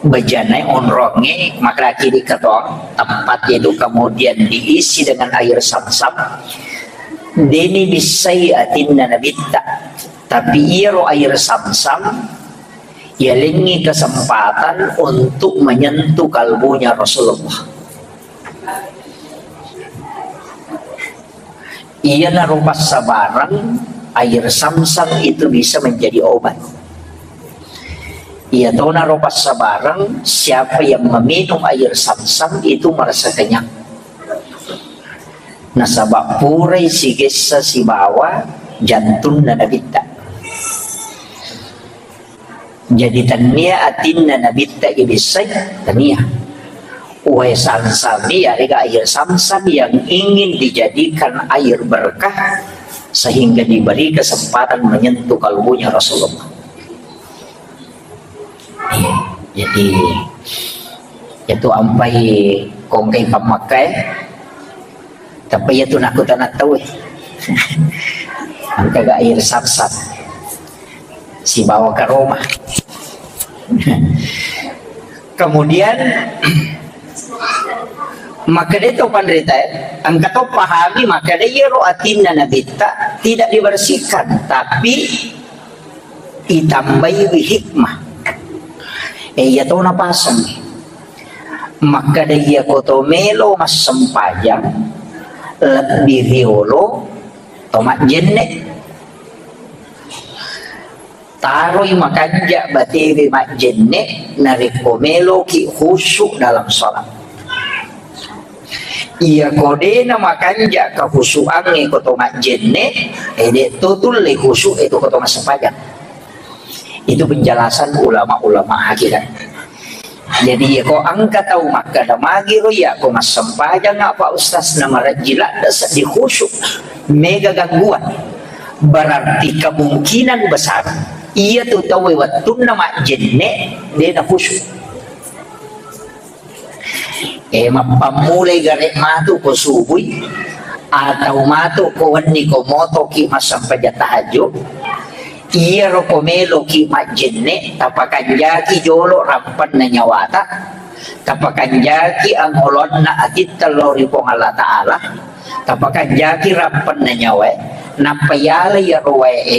bejane onrongnge, makkedaki di ketong, tempat itu kemudian diisi dengan air Zamzam. Deni bissai atinna Nabitta. Tapi iyaro air Zamzam yalengngi kesempatan untuk menyentuh kalbunya Rasulullah. Iyanaro passabareng, air Zamzam itu bisa menjadi obat. Iyatonaro passabareng, siapa yang meminum air Zamzam itu merasa kenyang. Nasaba purai sigessa sibawa jantunna Nabitta. Jadi, tennia atinna Nabitta ibissai, tennia. Uwai Zamzam, iyarega air Zamzam yang ingin dijadikan air berkah sehingga diberi kesempatan menyentuh kalbunya Rasulullah. Iya, jadi itu ampai kongkai pammakkai. Tapi iya tu nakutana tau, eh. Engka ga air Zamzam sibawa karoma. Kemudian, makkeda to panrita, eh, engka to pahami makkeda iyaro atinna Nabitta tidak dibersihkan, tapi itambaiwi hikmah. Eh, iya to napaseng. Makkeda iya ko to melo massempajang, lebbi riolo to majjenne. Taroi makanja batewe majjenne narekko meloki khusyuk dalam sholat. Iya ko dena makanja kahusuangnge ko to majjenne, eh, de to tulle khusyuk e to ko to massempajang. Itu penjelasan ulama-ulama hakikat. Jadi, iya ko engka tau makkeda, "Magi ro iya ko massempajang, Pak Ustaz, na marejji ladde seddi khusyuk, mega gangguan." Berarti kemungkinan besar iya tu tau wettunna majjenne dena khusyuk. Eh, mappammulai gare matu ko subui, atau matu ko wenni ko motoki massempajang tahajud, iyaro ko meloki majjenne, tapakanjaki jolo rampenna nyawata, tapakanjaki angolonna atitta lao ri Puang Allah Ta'ala, tapakanjaki rampenna nyawae, nappa yala iyaro wae e,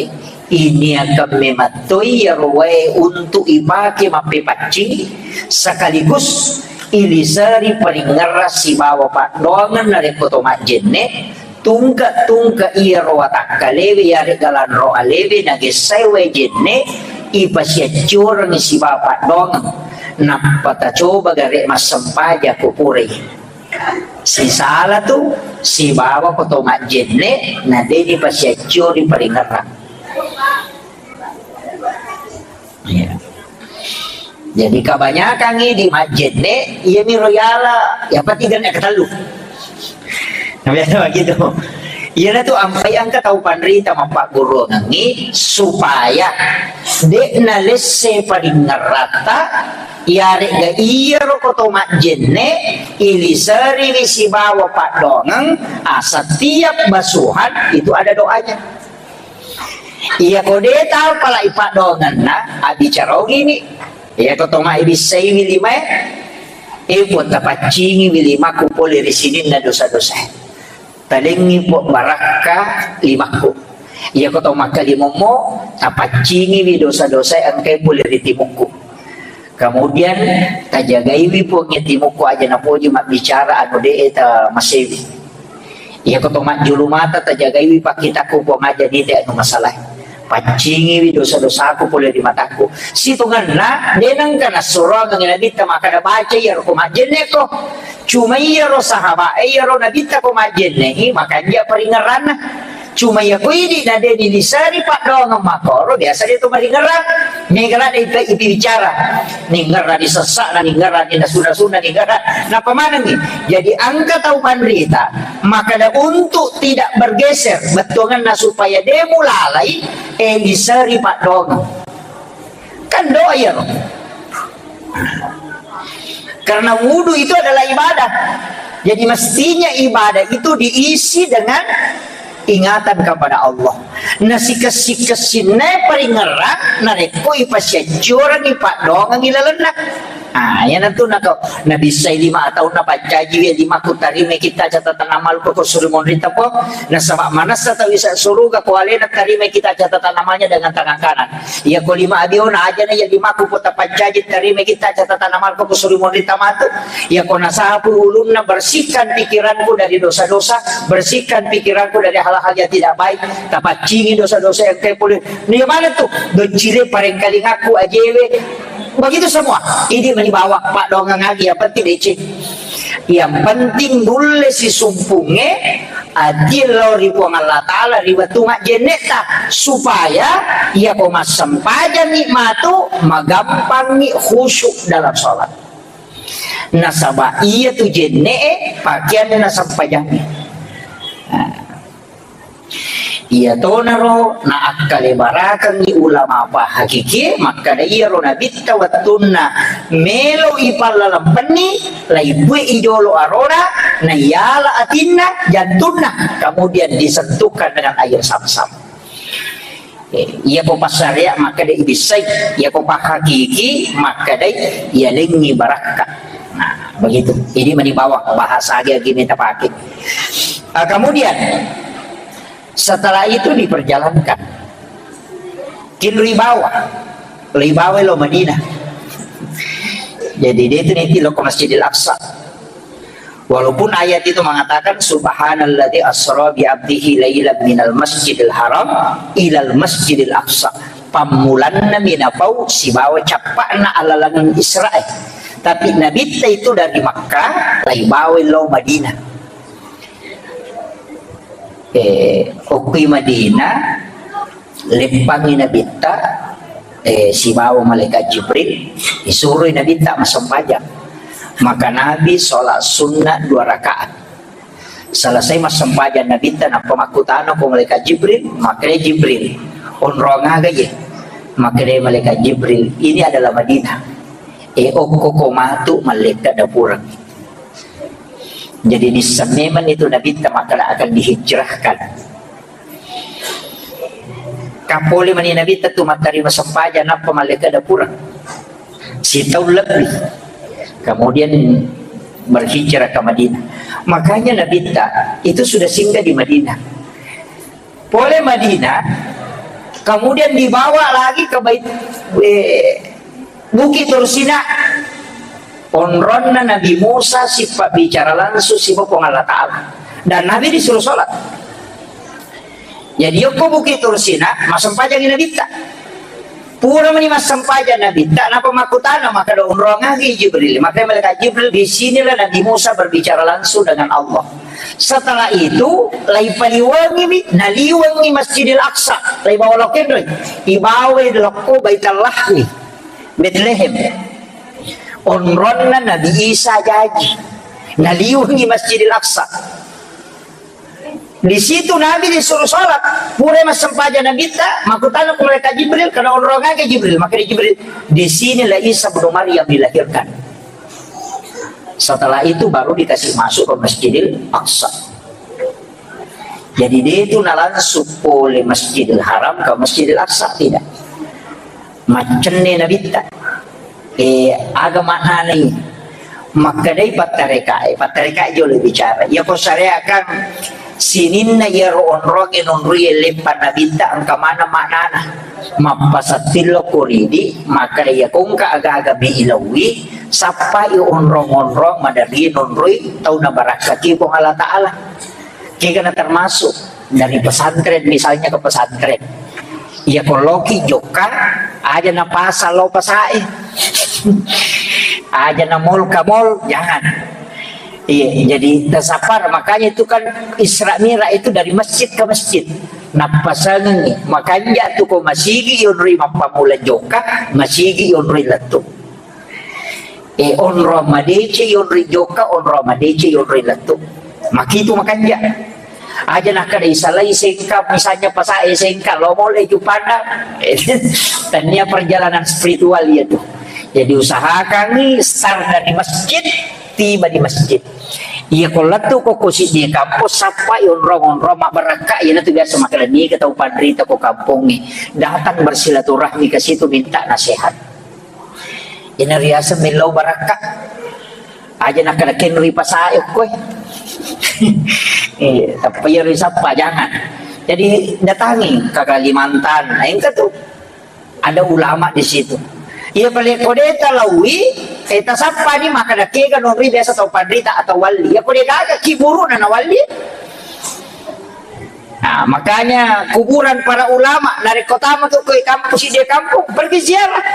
iniakan memettoi iyaro wae untuk ipake mappepaccing, sekaligus iliseri paringerrang sibawa paddoangeng narekko to majjenne, tungke-tungke iyaro watakkalewe yarega lanro alewe nagessai wae jenne, ipasiaccorengngi sibawa paddoangeng, nappa tacoba gare massempajang ko purai. Sisala tu sibawa ko to majjenne, na de ni pasiaccio ri paringerrang. Iya. Jadi kebanyakan ini majjenne, iya miro yala, ya pasti genne ketellu. Nah, biasa begitu. Iyana tu ampai engka tau panrita mappagguruangengngi supaya de nalesse paringerratta, iyarega iyaro ko to majjenne, iliseriwi sibawa paddoangeng, ah, setiap basuhan itu ada doanya. Iya ko de tau pala ipaddoangenna, abbicara ogini. Iya ko to maibissaiwi limae, eh, Puang, tapaccingiwi limakku pole ri sininna dosa-dosae. Talengngi Puang barakka limakku. Iya ko to makkalimommo, tapaccingiwi dosa-dosae engkai pole ri timukku. Kemudian, tajagaiwi Puang iya timukku aja napoji mabbicara anu de e tamasewi. Iya ko to majjulu mata, tajagaiwi pakkitakku Puang aja nite anu masalae. Paccingiwi dosa-dosaku pole ri matakku. Sitongenna, de nengka nassuroangengngi Nabitta makkeda baca iyaro ko majjenne ko. Cuma iyaro sahabat e, iyaro Nabitta ko majjenne i, makanja paringerranna. Cuma iya ko idi na de niliseri paddoangeng makkoro, biasa de to maringerrang. Mega ladde ipe-, ipibicara. Ningerrang ni sessa'na, ningerrang ni nasu-nasuna, ningerrang. Napa manengngi? Jadi engka tau panrita, makkeda untuk tidak bergeser bettuangenna supaya de mulalai, eh, liseri paddoangeng. Kan doa iyaro. Karena wudu itu adalah ibadah. Jadi mestinya ibadah itu diisi dengan ingatan kepada Allah. Nasikessi-kessinna paringerrang narekko ipasiaccorengngi paddoangengngi lalenna. Ah, iyanatu nako nabissai lima ataunna paccajiwi limakku tarimai kitta catatan amalku ko suri monrita Puang, nasaba manessa tau isa suruga ko alena tarimai kitta catatan amalnya dengan tangan kanan. Iya ko lima abiona ajana iya limakku ko tapaccaji tarimai kitta catatan amalku ko suri monrita matu. Iya ko nasapu ulunna, bersihkan pikiranku dari dosa-dosa, bersihkan pikiranku dari hal-hal yang tidak baik. Tapaccingi dosa-dosa yang kayak boleh. Nah, yang mana tuh? Doncile parengkalingakku ajewe. Begitu semua. Ini menibawa paddoangeng agi, yang penting deceng. Yang penting nulle sisumpungnge Atie lao ri Puang Allah Ta'ala ri wettu majjenne'ta, supaya iyako massempajangngi matu, magampangngi khusyuk dalam sholat. Nasaba iyatu jenne'e pakeanna nasempajangngi. Nah. Iyatonaro naakkalebarakeng ulama pahakikie makkeda iyaro nabitta wettunna melo ipallalempenni, laipuei jolo arona, naiyala atinna, jantunna, kemudian disentuhkan dengan air zam-zam. Eh, iyako passarea makkedai ibissai, iyako pahakiki makkedai iyalengngi barakka. Nah, begitu. Ini mani bawang bahasa agi-agi ini tapake. Ah, kemudian setelah itu diperjalankan. Kinri bawa, ribawa lo Madinah. Jadi dia itu nanti lo ke Masjidil Aqsa. Walaupun ayat itu mengatakan, "Subhanalladzi asra bi abdihi lailan minal masjidil haram ilal masjidil aqsa." Pammulanna minapau sibawa cappa'na alalangeng Isra'e. Tapi Nabitta itu dari Makkah, laibawa lo Madinah. Eh, okkoi Madinah, leppangngi Nabitta, eh, sibawa malaikat Jibril, isuroi Nabitta massempajang. Maka Nabi sholat sunnah dua rakaat. Selesai massempajang Nabitta, nappa makkutana ko malaikat Jibril, makkeda Jibril, "Onrong aga ye?" Makkeda malaikat Jibril, "Ini adalah Madinah. Eh, okko ko matu mallekka dapureng." Jadi nisseng memang itu Nabitta makkeda akan dihijrahkan. Kapole mani Nabitta tu mattarima sempajang nappa mallekka dapureng. Sitaung lebbi. Kemudian berhijrah ke Madinah. Makanya Nabitta itu sudah singgah di Madinah. Pole Madinah, kemudian dibawa lagi ke Bait, eh, Bukit Tursina. Onronna Nabi Musa sipabbicara langsung sibawa Puang Allah Ta'ala. Dan Nabi disuruh sholat. Jadi, yokko Bukit Tursina, massempajangi Nabitta. Pura mani massempajang Nabitta, napa makkutana, makkeda onrong agi Jibril. Maka malaikat Jibril, di sinilah Nabi Musa berbicara langsung dengan Allah. Setelah itu, laipaliwengimi, naliwengi Masjidil Aqsa, laibawa lokko enroi, ibawa lokko Baitul Lahmi, Betlehem. Onronna Nabi Isa jaji, naliwengi Masjidil Aqsa. Di situ Nabi disuruh sholat. Pura massempajang Nabitta, makkutana ku malaikat Jibril, karena onrong aga Jibril. Maka di Jibril, di sinilah Isa bin Maryam dilahirkan. Setelah itu baru dikasih masuk ke Masjidil Aqsa. Jadi dia itu na langsung pole Masjidil Haram ke Masjidil Aqsa, tidak. Maccenne Nabitta. Eh, aga maknana ini? Makkedai pattarekae, pattarekae jolo bicara. Iya ko sareakang sininna iyaro onronge nonrie leppa Nabitta engka maneng maknana. Mappasattillo ko ridi, makkeda iya ko engka aga-aga mi ilaui, sappai onrong-onrong maderri nonroi tau nabarakkaki Puang Allah Ta'ala. Kegana termasuk dari pesantren, misalnya ke pesantren. Iya ko loki jokka, aja na pasar lo pasae. Aja na mall ke mall, jangan. Iya, jadi tasapar. Makanya itu kan Isra Mi'raj itu dari masjid ke masjid. Nappasangengi, makanja tu ko masigi yonroi mappamula jokka, masigi yonroi lettu. Eh, onrong madeceng yonroi jokka, onrong madeceng yonroi lettu. Makitu makanja. Aja nakkeda isalai Sengkang, misalnya pasae Sengkang, lo mole Juppandang. Tania perjalanan spiritual iya tu. Jadi usahakan nih start dari masjid, tiba di masjid. Iya ko lettu ko, ko siddi kampong, sappai onrong-onrong mabbarakka, iya tu biasa makkeda niga tau panrita ko kampongnge. Datang bersilaturahmi ke situ minta nasihat. Ina riaseng mellau barakka. Aja nakkeda kenri pasae koe. Eh, tapi iya risappa, jangan. Jadi datangi ke Kalimantan, nah, engka tu. Ada ulama di situ. Iya pale ko de talaui, eh, tasappani makkeda kega nonri biasa tau panrita atau wali. Iya ko de gaga kiburuna na wali. Nah, makanya kuburan para ulama, narekko tama tu koe kampung, siddi kampung, pergi ziarah.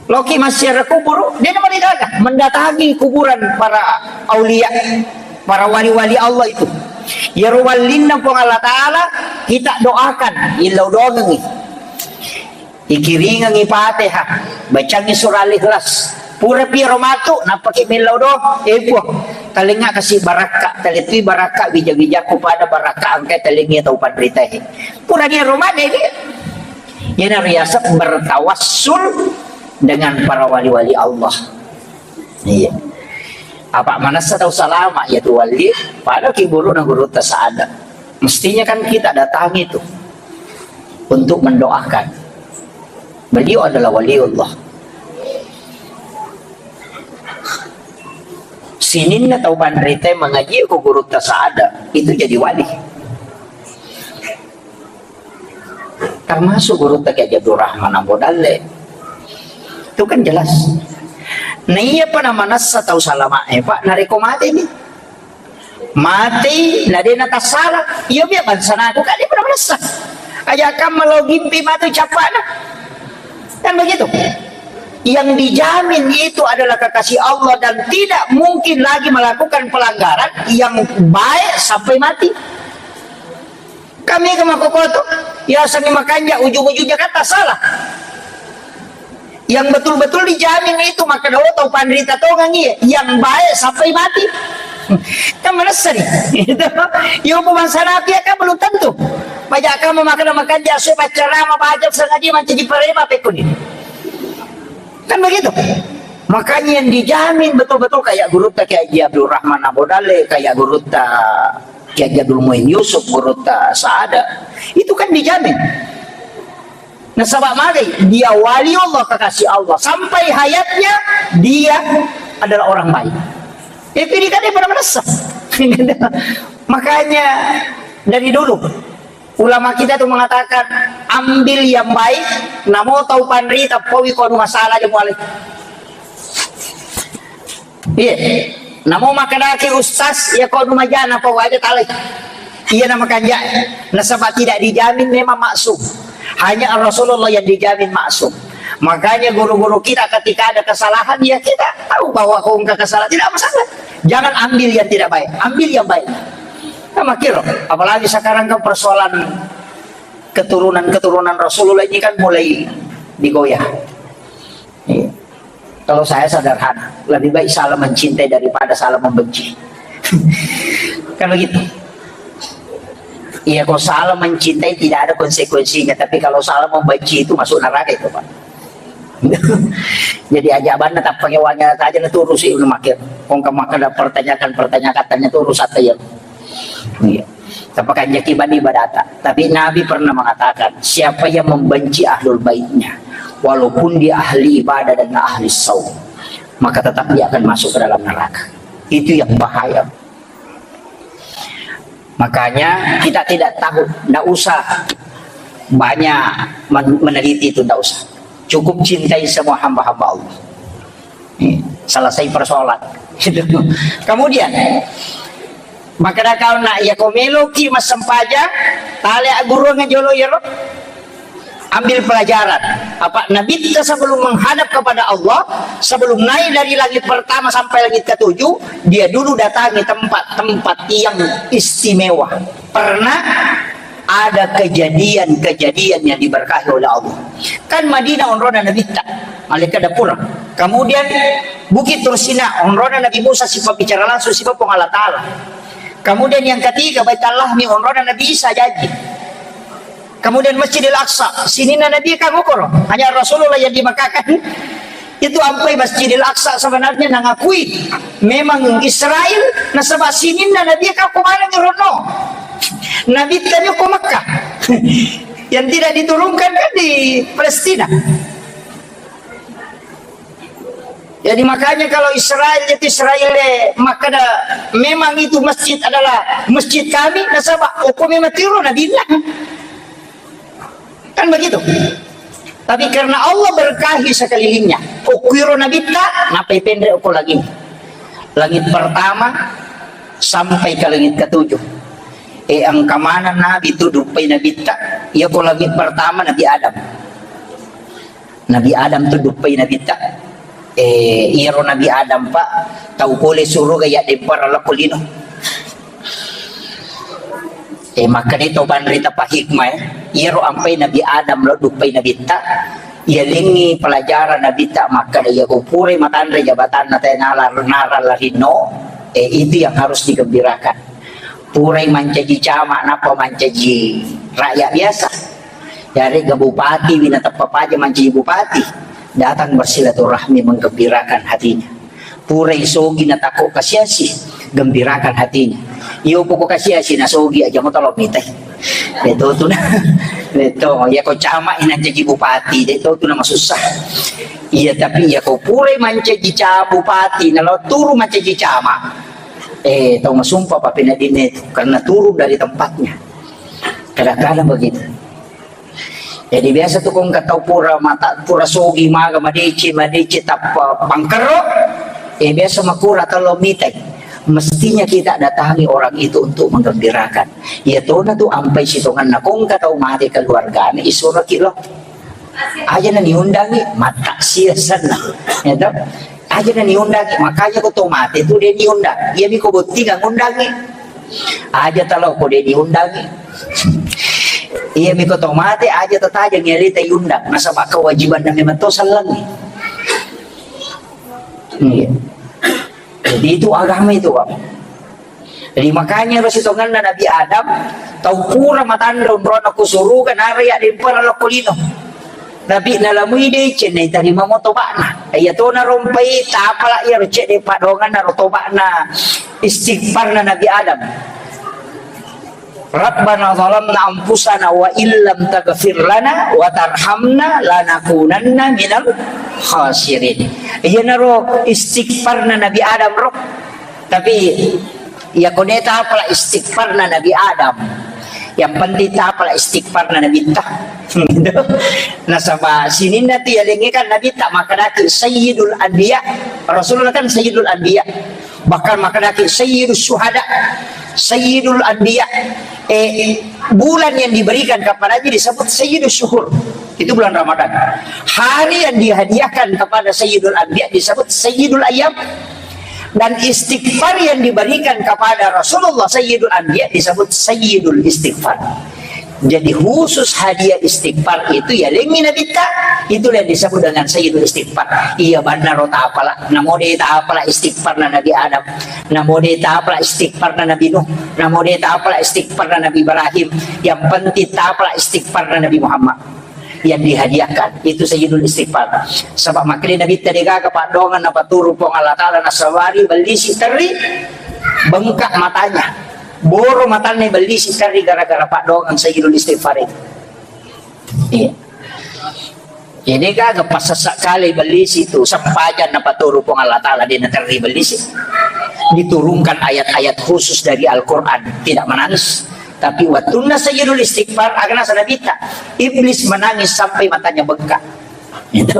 Loki massiara kuburu, de na marigaga, mendatangi kuburan para aulia. Para wali-wali Allah itu. Iyaro wallinna Puang Allah Ta'ala, kita doakan, illau doangengngi. Ikiringengngi Fatihah, bacangngi surah Al-Ikhlas. Pura piro matu, nappaki mellau doa, eh Puang, talengnga kasi barakka, talettui barakka wija-wijakku pada barakka engka talengngi tau panritae. Pura ni ro mane dia. Iyana riaseng bertawassul dengan para wali-wali Allah. Iya. Apa manessa tau salama ya tu wali, pada ki guru na guru tasada. Mestinya kan kita datangi itu untuk mendoakan. Beliau adalah waliullah. Sininna tau panrita mengaji ko guru tasada itu jadi wali. Termasuk gurutta Kiai Haji Abdul Rahman Ambo Dalle. Itu kan jelas. Nah, iya pa namanessa tau salama e, Pak, nareko mate ni. Mate, na dena tassala. Iya biar bangsa naku kan dia pernah manessa. Aja kamu lo gimpi matu capana. Kan begitu. Yang dijamin itu adalah kekasih Allah dan tidak mungkin lagi melakukan pelanggaran yang baik sampai mati. Kami ke makokoto, ya seni makanja ujung-ujungnya kata salah. Yang betul-betul dijamin itu maka dolo tau panrita tongang iya, yang baik sampai mati. Kan menesan. Itu. Yo bukan sana dia kan belum tentu. Banyak kamu makan makanja asu pacarama baca sengaja mancaji parema pekuni. Kan begitu. Makanya yang dijamin betul-betul kayak gurutta Kiai Haji Abdul Rahman Abu Dale, kayak gurutta Kiai Haji Abdul Muin Yusuf, gurutta Saada. Itu kan dijamin. Nasaba magai, dia wali Allah, kekasih Allah. Sampai hayatnya, dia adalah orang baik. Itu ini kan dia pernah merasa. Makanya, dari dulu, ulama kita tuh mengatakan, ambil yang baik, namo tau panrita, paui ko anu masalah aja muale. Iya. Namo makkedaki ustaz, ya ko anu majana, paui aja talai. Iya nama kanja. Nasaba tidak dijamin memang maksum. Hanya Rasulullah yang dijamin maksum. Makanya guru-guru kita ketika ada kesalahan, ya kita tahu bahwa kau engkau kesalahan, tidak masalah. Jangan ambil yang tidak baik, ambil yang baik. Nah, makir, apalagi sekarang kan persoalan keturunan-keturunan Rasulullah ini kan mulai digoyah. Iya. Kalau saya sederhana, lebih baik salah mencintai daripada salah membenci. Kan begitu. Iya, kalau salah mencintai tidak ada konsekuensinya, tapi kalau salah membenci itu masuk neraka itu, Pak. Jadi aja banna tappa kewanya saja na turusi ulu makir. Kong ka makkeda pertanyakan-pertanyakan tanya turus atta iya. Iya. Tappa kanjaki bani ibadata. Tapi Nabi pernah mengatakan, siapa yang membenci ahlul baitnya, walaupun dia ahli ibadah dan ahli saum, maka tetap dia akan masuk ke dalam neraka. Itu yang bahaya. Makanya kita tidak tahu, ndak usah banyak men-, meneliti itu, ndak usah. Cukup cintai semua hamba-hamba Allah. Hmm, selesai persoalan. Kemudian, maka dah kau nak, ya kau meloki massempajang, tale agurung jolo ya, ambil pelajaran. Apa Nabi kita sebelum menghadap kepada Allah, sebelum naik dari langit pertama sampai langit ketujuh, dia dulu datangi tempat-tempat yang istimewa. Pernah ada kejadian-kejadian yang diberkahi oleh Allah. Kan Madinah onrona Nabitta, malaikat dapur. Kemudian Bukit Tursina, onrona Nabi Musa, sifat bicara langsung, sifat Puang Allah Ta'ala. Kemudian yang ketiga, Baitul Lahmi, onrona Nabi Isa jaji. Kemudian Masjidil Aqsa, sininna Nabi kan ukoro. Hanya Rasulullah yang di Makkah kan. Itu ampai Masjidil Aqsa sebenarnya nangakui memang Israel, nasaba sininna Nabi kan ko mana ni rono. Nabi tanya ko Makkah. Yang tidak diturunkan kan di Palestina. Jadi makanya kalau Israel itu Israel, eh, maka ada, memang itu masjid adalah masjid kami, nasaba hukumnya matiro Nabi bilang. Kan begitu. Tapi karena Allah berkahi sekelilingnya, ukiro Nabitta, napai pendre uko lagi. Langit pertama sampai ke langit ketujuh. Eh, engka mana Nabi tu duppai Nabitta, ya ko langit pertama Nabi Adam. Nabi Adam tu duppai Nabitta. Eh, iyaro Nabi Adam, Pak, tau pole suruga ya dempara lako lino. Eh, makkeda to panrita pa hikmah, eh. Iyaro ampai Nabi Adam lo duppai Nabitta, iyalengngi pelajaran Nabitta makkeda, iya ko purai matanre jabatanna tae nala, nara larinno, eh, itu yang harus digembirakan. Purai mancaji camat, nappa mancaji rakyat biasa. Yarega bupati wi nateppa paja mancaji bupati, datang bersilaturahmi menggembirakan hatinya. Purai sogi natakko kasiasi, gembirakan hatinya. Iyo poko kasiasi nasogi aja mo tolo mitai. Beto tu na. Beto, ya ko camat ina jadi bupati, de to tu na masussa. Iya, tapi ya ko purai mancaji ca bupati, nalo turu mancaji camat. Eh, tau masumpa papena dinne itu, karena turun dari tempatnya. Kadang-kadang begitu. Jadi biasa tu kong katau pura mata, pura sogi maga madece, madece tappa pangkerro. Eh, biasa makura talo mitai. Mestinya kita datangi orang itu untuk menggembirakan. Iya tona tu ampai sitonganna kong katau mate keluargana, isuraki lo. Aja na niundangi, mata sia sana. Ya toh? Aja na niundangi, makanya ko to mate tu de niundang. Iya mi ko botting ngundangi. Aja talo ko de diundangi. Iya mi ko to mate, aja tataja ngelita iundang. Nasaba kewajiban na memang to sallangi. Iya. Jadi itu agama itu, Pak. Jadi makanya ro sitonganna Nabi Adam, tau pura matanre onrona ku suruga, nara ya dempara lo ko lino. Nabi nalamui de cenne tarima mo toba'na. Iya to narompai tapala iya ro cedde padonganna ro toba'na istighfarna Nabi Adam. Rabbana zalamna anfusana wa illam taghfir lana wa tarhamna lanakunanna minal khasirin. Iyanaro istighfarna Nabi Adam ro. Tapi iya ko de tapala istighfarna Nabi Adam. Yang penting tapala istighfarna Nabi ta. Nasaba sininna tu yalengnge kan Nabi ta makkedaki sayyidul anbiya. Rasulullah kan sayyidul anbiya. Bahkan makkedaki sayyidus syuhada, sayyidul anbiya. Eh, bulan yang diberikan kepadanya disebut sayyidus syuhur. Itu bulan Ramadan. Hari yang dihadiahkan kepada sayyidul anbiya disebut sayyidul ayyam. Dan istighfar yang diberikan kepada Rasulullah sayyidul anbiya disebut sayyidul istighfar. Jadi khusus hadiah istighfar itu yalengngi Nabitta, itulah yang disebut dengan sayyidul istighfar. Iya banna ro tapala, namo de tapala istighfarna Nabi Adam, namo de tapala istighfarna Nabi Nuh, namo de tapala istighfarna Nabi Ibrahim. Yang penting tapala istighfarna Nabi Muhammad yang dihadiahkan itu sayyidul istighfar. Sebab makanya Nabitta de gaga padongan napaturu Puang Allah Taala nasabari bellisi terri bengkak matanya. Boro matanna bellisi terri gara-gara paddoangeng sayyidul istighfar itu. Iya. Jadi gaga pasessa kale bellisi itu, sempajan napaturu Puang Allah Taala de naterri bellisi. Diturunkan ayat-ayat khusus dari Al-Quran, tidak menangis. Tapi wattunna sayyidul istighfar, aga naseng Nabitta, iblis menangis sampai matanya bengkak. Itu.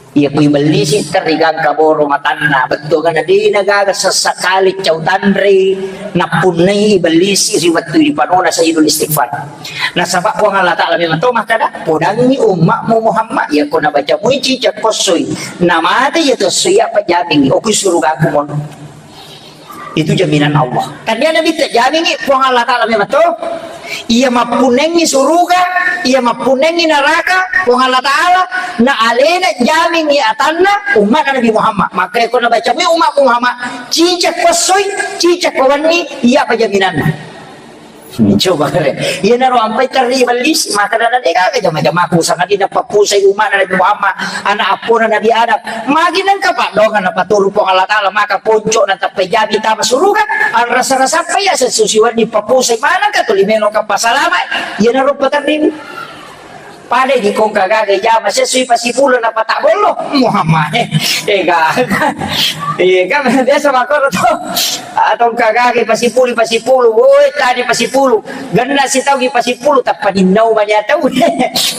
Iya, kui bellisi terri gangka boro matanna, bettuanna de na gaga sessa kale cau tanre nappunnai bellisi ri wettu dipanona sayyidul istighfar. Nasaba Puang Allah Taala memang to makkeda, podangi ummatmu Muhammad, iya ko nabaca mui cicak kossoi, namate iya to esso iya pajamingi, okui surugaku mono. Itu jaminan Allah. Tania Nabitta jamingi Puang Allah Taala memang to. Iya mappunnengi suruga, iya mappunnengi neraka, Puang Allah Taala, na alena jamingi atanna ummat Nabi Muhammad. Maka ko nabaca mi ummat Muhammad, cicak kossoi, cicak kowenni, iya apa jaminanna? Coba kare. Iyanaro ampai terri bellisi, maka dana de gaga jama-jamaku sangadinna pappusai umana Nabi Muhammad, anak appona Nabi Adam. Magi nengka paddoangeng napaturu Puang Allah Taala, maka ponco na tappai jabi tama suruga, anrasa-rasa apa ya sesusiwan di pappusai manengka tuli melo ka pasalama. Iyanaro paterri. Pada di kongka gaga jama sessui pasipulu na pata bollo Muhammad. Eh, eh, gaga. Eh, kan biasa makkoro to. Atau kagage pasipulu, pasipulu. Woi, tadi pasipulu. Genna sitau ki pasipulu, tappa ninnau mani atau.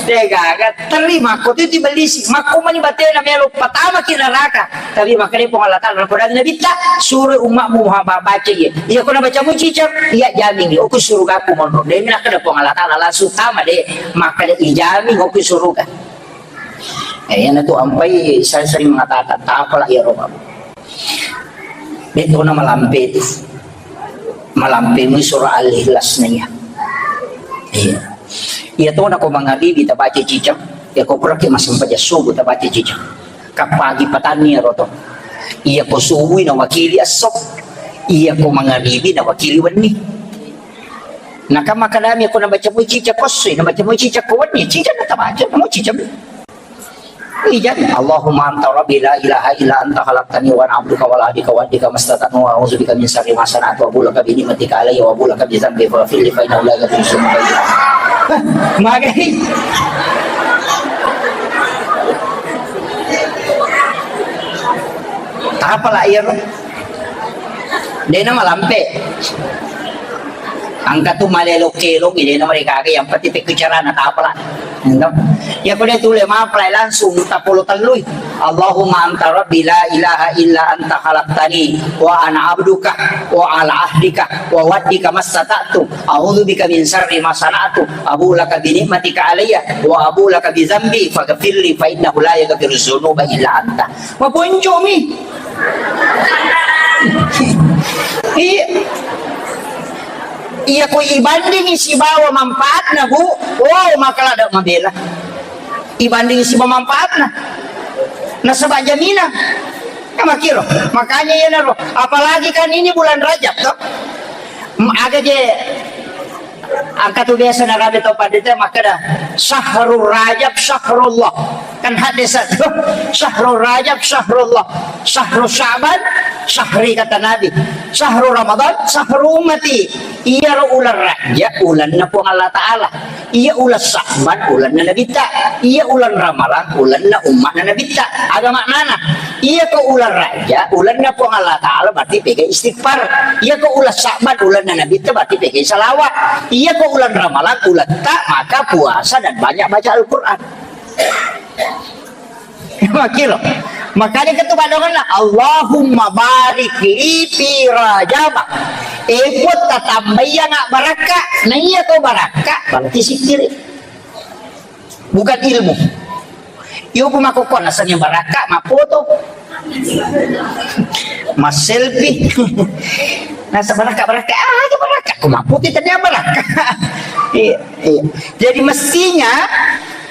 Tega, terima ko tu di bellisi. Makko mani batena melo patama ki neraka. Tapi makanya Puang Allah Taala napodangi Nabitta, suruh umatmu Muhammad baca iya. Iya ko nabaca mu cicak, iya jamin. Oku surugaku monro. Demi nakkeda Puang Allah Taala langsung tama de. Makkeda ijamin oku suruga. Eh, iyanatu ampai saya sering mengatakan, tapala iya roba. Betona malampe itu. Malampe mi surah Al-Ikhlas na iya. Iya. Iya to, nako mangabibi tabaca ciceng, iya ko puraki massempajang subuh tabaca ciceng. Kappagi patanni iyaro to. Iya ko subuh nawakili esso. Iya ko mangabibi nawakili wenni. Naka makadami ko nabaca mui ciceng ko esso, nabaca mui ciceng ko wenni, ciceng na tabaca, mui ciceng. Ijan, Allahumma anta rabbi la ilaha illa anta khalaqtani wa ana abduka wa ana ala ahdika wa wa'dika mastata'tu wa a'udzu bika min syarri ma sana'tu abu'u laka bi ni'matika alayya wa abu'u laka bi dzambi faghfirli fa innahu la yaghfiru dzunuba illa anta. Magai. Tapala iyaro. Dena malampe. Engka tu malelo kelong, dena mereka aga, yang penting pekku carana tapala. Ento. Iya ko de tule mapalai langsung tapolo tellui. Allahumma anta rabbi la ilaha illa anta khalaqtani wa ana abduka wa ala ahdika wa wa'dika mastata'tu. A'udzu bika min syarri ma sana'tu. Abu'u laka bi ni'matika alayya wa abu'u laka bi dzambi faghfirli fa innahu la yaghfiru dzunuba illa anta. Maponcomi. Iya. Iya ko ibandingi sibawa manfaatna, Bu. Oh, maka lada mabela. Ibandingi sibawa manfaatna. Nasaba jaminan. Ya, makiro. Makanya iyanaro. Apalagi kan ini bulan Rajab, toh. M-, aga je Engka tu biasa narapi tau pandita makkeda, "Syahrul Rajab syahrullah." Kan hadis itu, "Syahrul Rajab syahrullah, syahru Sya'ban syahri," kata Nabi. "Syahru Ramadan syahru ummati." Iyaro ulang Rajab ulanna Puang Allah Ta'ala. Iya ulang Sya'ban ulanna Nabitta. Iya ulang Ramalang ulanna ummatna Nabitta. Aga maknana? Iya ko ulang Rajab ulanna Puang Allah Ta'ala berarti pega istighfar. Iya ko ulang Sya'ban ulanna Nabitta berarti pega salawat. Iya ko ulang Ramalang ulatta maka puasa dan banyak baca Al-Quran. Makiro. Makanya ketu padonganna, "Allahumma barik li fi Rajab." Eh, Puang, tatambai iyanga barakka. Nah, iya ko barakka, berarti sikkiri. Bukan ilmu. Iyo, Bu, makkokko naseng yang barakka, mappoto. Mas selfie. Nasa barakka, barakka. Ah, aja barakka. Ko mappoto tadi barakka. Iya, iya. Jadi mestinya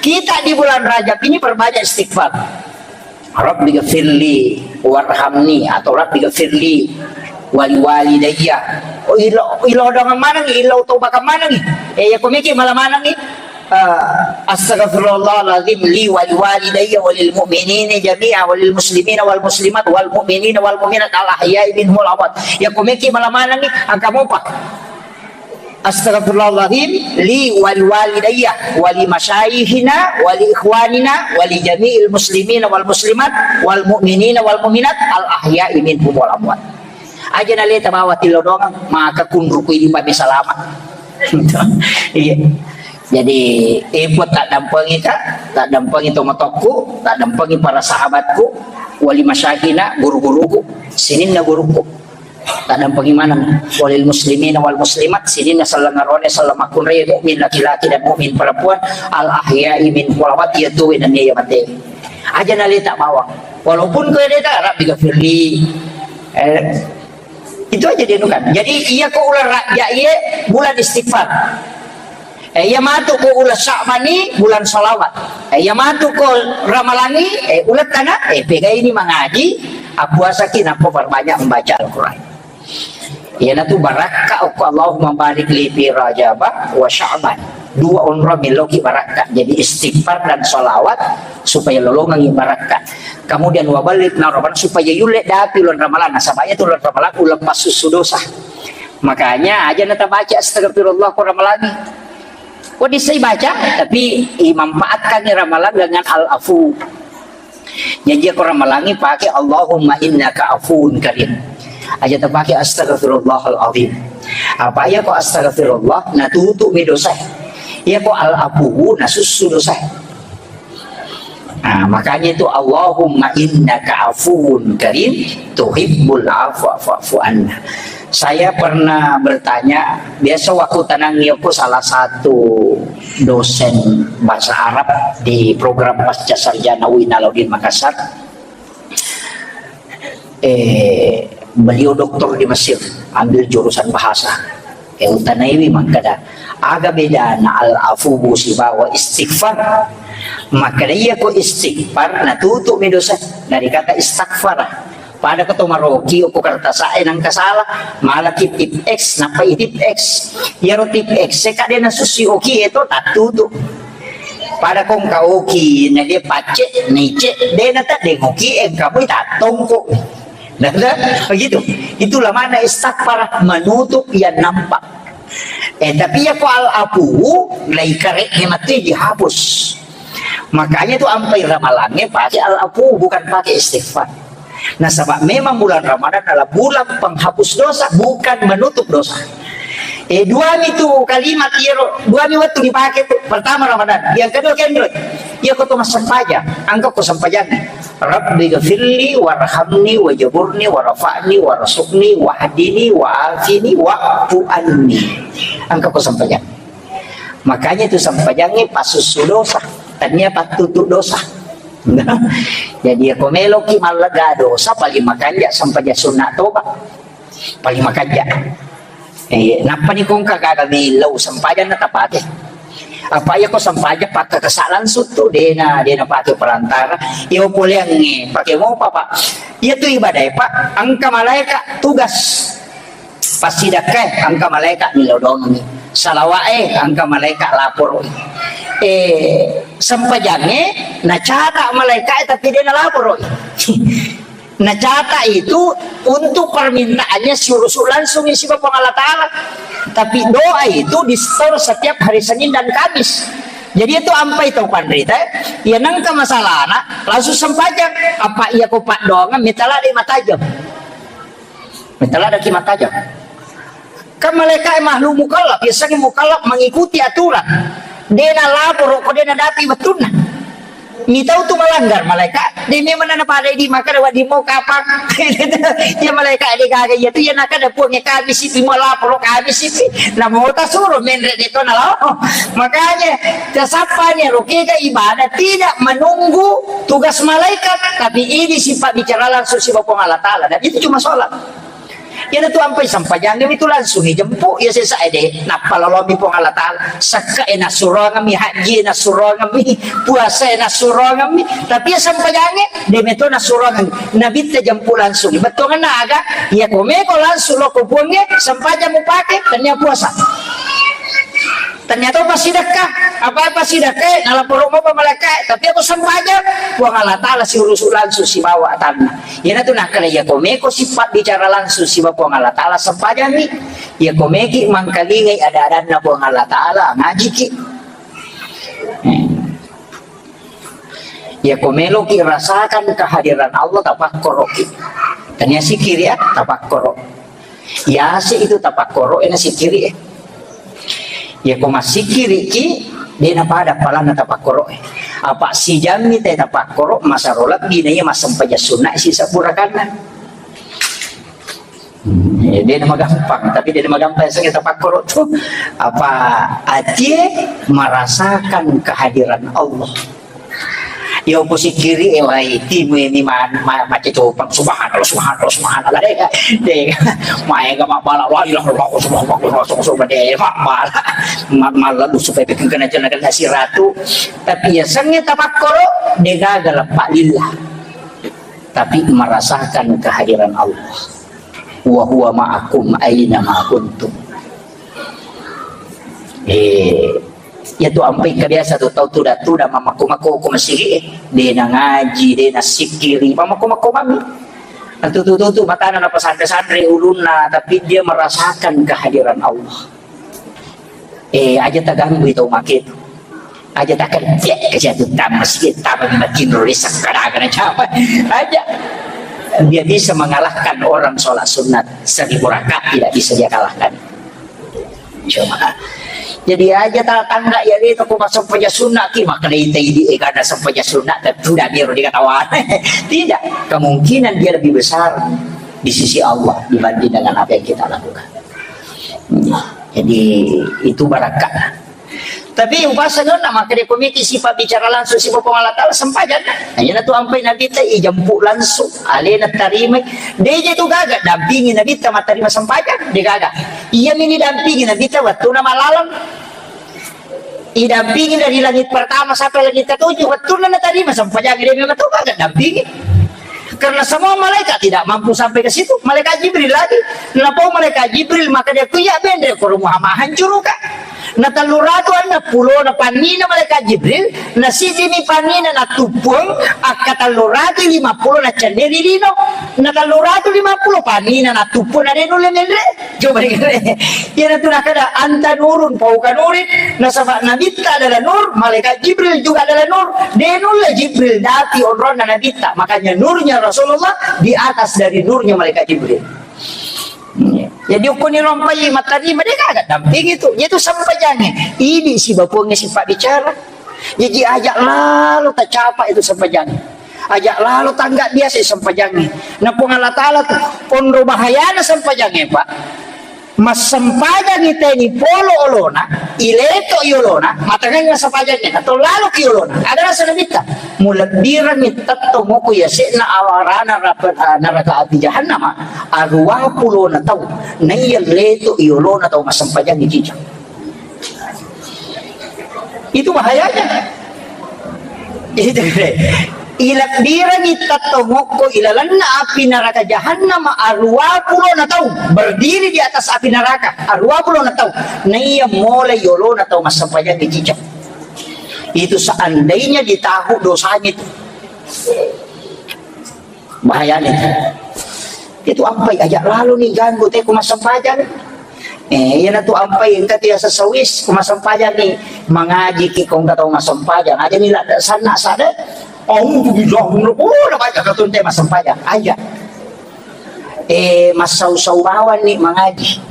kita di bulan Rajab ini perbanyak istighfar. Rabbi ghafirli warhamni atau Rabbi ghafirli wali walidayya. Oh, ilo, ilo dengan mana nih? Ilo tau bakal mana nih? Eh, ya, komiki malah mana nih? Eh, astaghfirullahaladzim li wali walidayya walil mu'minina jami'a walil muslimina wal muslimat wal mu'minina wal mu'minat al ahya'i minhum wal amwat. Ya, komiki malah mana nih? Angka mopa. Astaghfirullahaladzim li wali walidayya wali masyayikhina wali ikhwanina wali jami'il muslimina wal muslimat wal mu'minina wal mu'minat al ahya'i minhum wal amwat. Aja naleta bawa tilodongang, maka kunruku ini pami salama. Iya. Jadi, eh, buat tak dampengi, Kak, tak dampengi tomatokku, tak dampengi para sahabatku, wali masyayikhina, guru-guruku, sininna guruku. Taddampengi maneng walil muslimina wal muslimat, sininna selleng arone, selleng makkunrai, mukmin laki-laki dan mukmin perempuan, al ahya'i minhum wal amwat, iya tuwe nennia iya mate. Aja naleta bawang. Walaupun ko leta, Rabbi ghafirli. Eh, itu aja dia nukan. Jadi, iya ko ulang Rajab, iya bulan istighfar. Eh, iya matu ko ulang Sya'bani, bulan salawat. Eh, iya matu ko Ramalangi, eh, ulang tana, eh, pegai ni mangaji, appuasaki, nappa perbanyak membaca Al-Quran. Iyanatu barakka okko Allahumma barik li fi Rajaba wa Sya'ban. Dua onrong meloki barakka. Jadi istighfar dan salawat supaya lolongangi barakka. Kemudian wa ballighna Ramadan supaya yulle dapi ulang Ramalan. Nasabanya tu ulang Ramalan ulang passussu dosa. Makanya aja nata baca astagfirullah ko Ramalangi. Ko dissai baca, tapi imanfaatkan Ramalan dengan al-afu. Jadi ko Ramalangi pakai Allahumma innaka afuun karim. Aja ta pakai astagfirullahal azim. Apa iya ko astagfirullah, natutu mi dosa. Iya ko al-afu, nasussu dosa. Nah, makanya itu, "Allahumma innaka afuwun karim, tuhibbul afwa fa'fu anna." Saya pernah bertanya, biasa waktu tenang yoko salah satu dosen bahasa Arab di program Pasca Sarjana U I N Alauddin Makassar. Eh, beliau doktor di Mesir. Ambil jurusan bahasa. E, utanaiwi makkeda, aga bedana al-afuwu sibawa istighfar? Makkeda, iya ko istighfar, natutu'mi dosa dari kata istaghfara. Pada ko to maroki, ko kertasa'e nangka salah, malaki tip X, nappa i tip X. Iyaro tip X e ka de' nasussi oki e to, tattutu. Pada ko engka oki, na dia pacce, nice, de' nateddeng oki e, engka poi tattongko. Nah, begitu. Itulah makna istaghfar, menutup yang nampak. Eh, tapi iya ko al-afuwu, lai kare'e matti dihapus. Makanya tu ampai ramalangnge pakai al-afuwu, bukan pakai istighfar. Nasaba memang bulan Ramadan adalah bulan penghapus dosa, bukan menutup dosa. Eh, duami tu kalimat iyaro, duami wettu dipakai tu. Pertama Ramadan, yang kedua kenroi. Iya ko to massempajang, engka ko sempajang. Rabbi ghafirli warhamni wajaburni warfa'ni warzuqni wahdini wa'afini wa'fu anni. Engka ko sempajang. Makanya itu sempajangnge pasussu dosa, tania pattutu dosa. Jadi, ko meloki mallega dosa, paling makanja sempajang sunna toba. Paling makanja. Eh, nappa ni ko engka gaga millau sempajang na tapake. Apa iya ko sempajang pakkakasa langsung tu, de' na, de' napake perantara. Iyo poleangnge, pake mopa, Pak. Iya tu ibadah, Pak. Engka malaika tugas. Passidakkae, engka malaika millau doangngi. Salawa'e, engka malaika laporo. Eh, sempajangnge, nacata malaika, tapi de' nalaporo. Nacata itu untuk permintaannya siurusu langsung sibawa Puang Allah Ta'ala. Tapi doa itu disetor setiap hari Senin dan Kamis. Jadi itu ampai tau panrita, ya nangka masalahna, langsung sempajang. Apa iya ko paddoangan, mitala de' matajang. Mitala de' ki matajang. Kan malaika e makhluk mukallaf, biasanya mukallaf mengikuti aturan. De' nalaporo ko de' nadapi wettunna. Mitau tu melanggar malaika, de' memang nana pada di maka dawa di mau kapang. Ya malaika de' gaga, iya tu iya naka da Puang e kami sipi, mau laporo kami sipi. Namo tasuro menre' de' to nalao. Makanya, tasappa ni rokega ibadah tidak menunggu tugas malaikat, tapi ini sifat bicara langsung sibawa Puang Allah Ta'ala. Dan itu cuma sholat. Iyana tu ampai sempajangnge itu langsung ijempu, iya sesa ede, nappa lolomi Puang Allah Ta'ala. Sakka e nassuroangemmi, haji e nassuroangemmi, puasa e nassuroangemmi. Tapi iya sempajangnge, de' meto nassuroangemmi. Nabitta jempu langsung. Bettuanna aga, iya ko meko langsung loko Puangnge, sempajang mupake, tania puasa. Ternyata passidekka, apa passidekka, nalaporo mopa malaika, tapi aku sempajang, Puang Allah Ta'ala siurusu langsung sibawa atanna. Iyana tu nakkeda iya ko meko sifat bicara langsung sibawa Puang Allah Ta'ala sempajangngi. Iya ko meki mangkalingai ada-adanna Puang Allah Ta'ala, ngajiki. Hmm. Iya ko meloki rasakan kehadiran Allah, tapakkoroki. Tania sikiri ya, tapakkoro. Yase itu tapakkoro, ena sikiri e. Iya ko massikiriki, de' napada palanna tapakkoro e. Apa sijammi te tapakkoro, masaro lebbi na iya massempajang sunna sisa purakanna. Hmm, eh, de' namagampang, tapi de' namagampang yasengnge tapakkoro tu. Apa atie merasakan kehadiran Allah. Iya ko sikiri e wai timu ini ma-, ma-, mace copang, subhanallah, subhanallah, subhanallah. De', de', maega mabbala, la ilaha illallah, subhanallah, subhanallah, de', mabbala. Ma-, mallalu supaya bikin kena jana kena siratu. Tapi yasengnge tapakkoro, de' gaga leppa lillah. Tapi merasakan kehadiran Allah. Wa huwa ma'akum aina ma kuntum. Eh, iya tu ampai kebiasa tu tau tuda-tuda mamakko-makko ko masigi, eh. De' nangaji, de' nasikiri, mamakko-makko mami. Antu tu, tu, tu, matana napasanre-sanre ulunna, tapi dia merasakan kehadiran Allah. Eh, aja taganggui tau make tu. Aja takerja, kerja tu tama masjid, tama di matinro desa, kadang-kadang capek. Aja. Dia bisa mengalahkan orang sholat sunat seribu rakaat, tidak bisa dia kalahkan. Coba. Jadi aja tatangga ya, dia tu ko massempajang sunat ki, maka dia itu idi, eh, kada sempajang sunat, tentu dah biar dia ketawa. Tidak. Kemungkinan dia lebih besar di sisi Allah dibanding dengan apa yang kita lakukan. Jadi, itu barakat. Tapi upasang onna makkeda ko meki sipabbicara langsung sibawa Puang Allah Taala sempajang. Nah, iyana tu ampai Nabitta ijemput langsung, alena tarimai. Deje tu gaga dampingi Nabitta mattarima sempajang, de gaga. Iya mini dampingi Nabitta wattuna malalang. Idampingi dari langit pertama sampai langit ketujuh, wettunna natarima sempajang, de memang tu gaga dampingi. Karena semua malaikat tidak mampu sampai ke situ. Malaikat Jibril lagi. Napau malaikat Jibril, maka dia kuya bendre ko rumah ma hancuru ka. Na tellu ratu anna pulo na panina malaikat Jibril, na sijimi panina na tuppuang, akka tellu ratu lima pulo na cenderi lino. Na tellu ratu lima pulo panina na tuppuang na de nulle menre. Coba dengar. Iyana tu nakada anta nurun fauqa nurin, nasaba Nabitta adalah nur, malaikat Jibril juga adalah nur. De nulle Jibril dati onronna Nabitta, makanya nurnya Rasulullah di atas dari nurnya malaikat Jibril. Jadi ukkuni rompai mattarima de gaga damping itu. Itu sempajange. Idi sibaponge sifat bicara. Jaji aja lalo tacapa itu sempajange. Aja lalo tangga biasa sempajange. Na Puang Allah Taala tu onro bahayana sempajange, Pak. Massempajangi teni polo olona, ileto i olona, matangenga sempajange, atau lalo ki olona. Ada rasa Nabitta. Mulebbirangi tettong oko yase'na awarana rap-, neraka api jahannama, arua pulona tau, naiya leto i olona tau massempajangi cicang. Itu bahayanya. Itu, ilebbirangi tettong okko ilalenna api neraka jahannam arua pulona tau, berdiri di atas api neraka, arua pulona tau. Naiya mulai yolona tau massempajangi cicak. Itu seandainya ditahu dosanya itu. Bahayanya itu. Itu ampai aja lalu nih ganggu teh ku massempajang. Eh, iyana tu ampai engka tu yaseng sawis ku massempajang nih. Mangaji ki ko engka tau massempajang. Aja nih ladde sanna sada. Oh, bilang, oh, na baca katun teh massempajang. Aja. Eh, massau-sau bawang nih mangaji.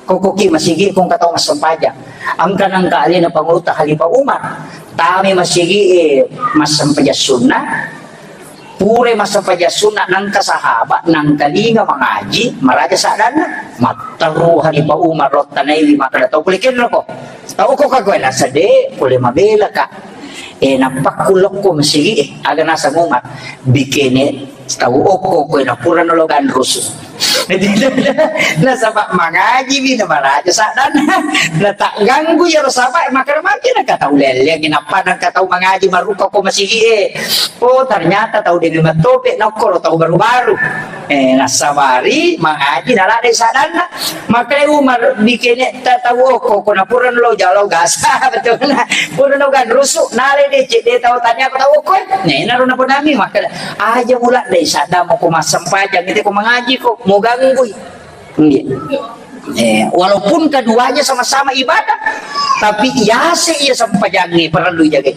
Kokoki masigi ko engka tau massempajang. Engka nengka alena pangulutta Khalifah Umar. Tami masigi, eh, massempajang sunnah. Pura massempajang sunnah nengka sahabat, nengka linga mangaji, maraja saddanna. Matteru Khalifah Umar rottanaiwi makkeda tau pole kenroko. Tau ko ka koe nasede, pole mabela ka. Eh, nappakku lokko masigi, eh, aga naseng Umar. Bikene tau okko koe na purano lo ganrusu. Nasaba mangaji mi na maraja saddanna. Na tak ganggu yaro saba makana maki na kata uleleng nappa na kata mangaji maruka ko masigi e. Oh, ternyata tau demi matope na okkoro tau baru-baru. Eh, nasabari mangaji na ladde saddanna. Makanya Umar bikene ta tau okko ko na pura lo jalo gasa betul na. Pura lo ganrusu nale de cek de tau tanya ko tau okko. Nah, ina ro na ponami makanya Aja mula dai sadda mo ko massempajang, ite ko mangaji ko, mo ganggui. Nggih. Eh, walaupun keduanya sama-sama ibadah, tapi yase iya sempajangnge perlu jaga.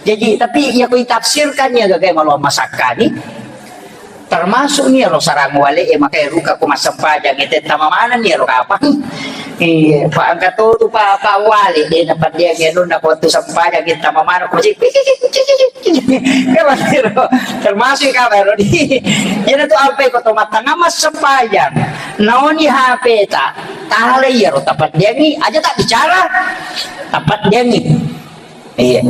Jadi, tapi iya ko itafsirkan iya gagai malu masakkani, termasuk nih ro sarang wale, eh, makai ruka ko massempajang, ite tama mana nih ro kapang. Iya, Pak angkat tu, tu Pak, Pak Wali, dia dapat dia, dia nunda waktu sempajang, kita mama ko cik, cik, cik, cik, cik, cik. Kan masih ro, termasuk kan baru di. Jadi tu apa ko to matang amas sempajang. Naoni H P ta, tahala iya ro tempat dia ni, aja tak bicara. Tempat dia ni. Iya.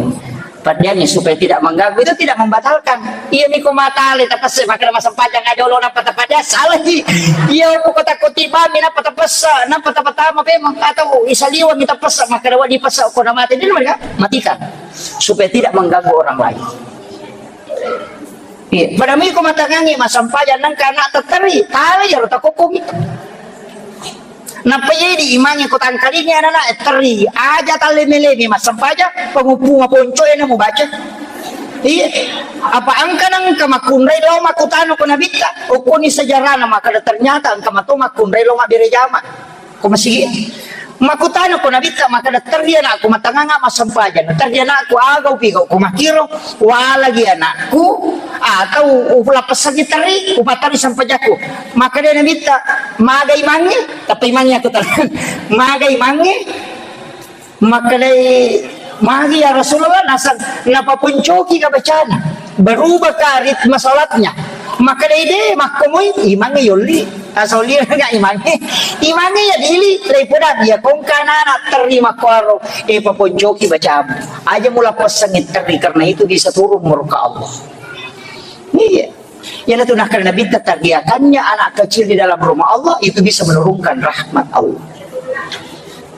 Paddiangi supaya tidak mengganggu, itu tidak membatalkan. Iya, miko matale tapesse, maka massempajang aja lo, nappa tapaddiang, salah ji. Iya, ko kota kotiba mi, nappa tapessa, nappa tapatama pemang, atau isaliwa mi tapessa, maka dawa dipessa, ko namate, di mana, matikan. Supaya tidak mengganggu orang lain. Iya, pada miko matangangi, massempajang nangka anak tetteri, tale ya, lo takokkomi. Nappa jadi imangnge ko tangkalingi anak-anak, eh, teri, aja talle melemi massempajang, pengupung ponco ena mubaca. Iya. Apa angka nangka makkunrai lo makkutana ko nabitta, okkoni sejarahna makkada ternyata angka mato makkunrai lo mabbere jama. Ko masigi. Makkutana ko nabitta makkada teri anakku matanganga massempajang. Teri anakku aga upigau ko makkiro, walagi anakku atau upulappessangi teri, upattari sempajakku. Makkada nabitta, magai mangnge, tapi mangnge aku tenang. Magai mangnge, makkedai, magi ya Rasulullah, nasang napapuncoki ka bacana. Berubah ka ritme salatnya. Makkedai de, makkomoi, imangnge yolli. Asoli ga imangnge, imangnge ya dili, lepoda ya kongka nana terima kuaro, e paponcoki bacamu. Aja mula passengi terri, karena itu bisa turun murka Allah. Iya. Iyanatu nakkeda Nabitta, terbiakannya anak kecil di dalam rumah Allah itu bisa menurunkan rahmat Allah.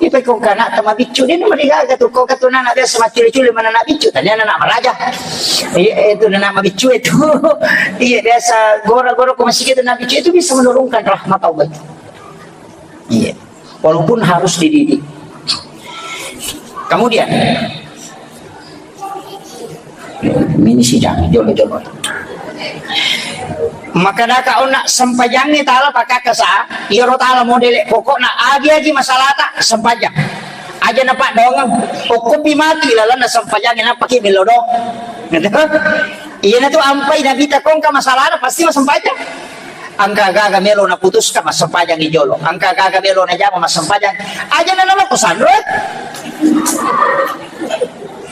Ipe kongka anak mabiccu, dia nama digaga tu, kongka tu anak biasa maculi-culi mana anak biccu, tadi anak maraja. Iya, itu anak mabiccu itu. Iya, biasa gora-gora ko masih kita anak biccu itu bisa menurunkan rahmat Allah itu. Iya. Walaupun harus dididik. Kemudian, ini sidang, jolo-jolo. Maka daka ona sempajangnge tala pakakasa, iyaro tala modele pokokna agi-agi masalata sempajang. Aja napaddoangeng, okkopi matu ilalenna sempajangnge nappaki millo doang. Gitu. Iyanatu ampai Nabitta kongka masalana pasti massempajang. Engka gaga melo naputuska, massempajangi jolo. Engka gaga melo najama, massempajang. Aja na naloko sanro, eh.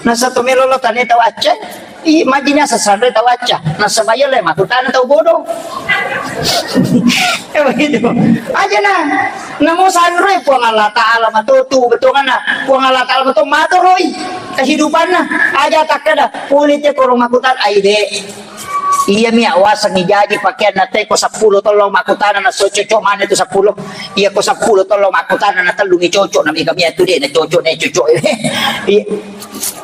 Nasa to melo lo tane tau acca. I, majina sa sanro tau acca. Nasaba iya le makutana tau bodoh. Eh, begitu. Aja na. Namo sanro, eh, Puang Allah Ta'ala matotu, betonganna. Puang Allah Ta'ala matotu, matoroi kehidupanna. Aja takkeda, pulite koro makutana, ai de. Iyami awasengngi jaji pakeanna te ko seppulo tollo makkutana na so cocok mana itu seppulo. Iya ko seppulo tollo makkutana na tellungi cocok, na mega mia tu de na cocok, na cocok. Iya.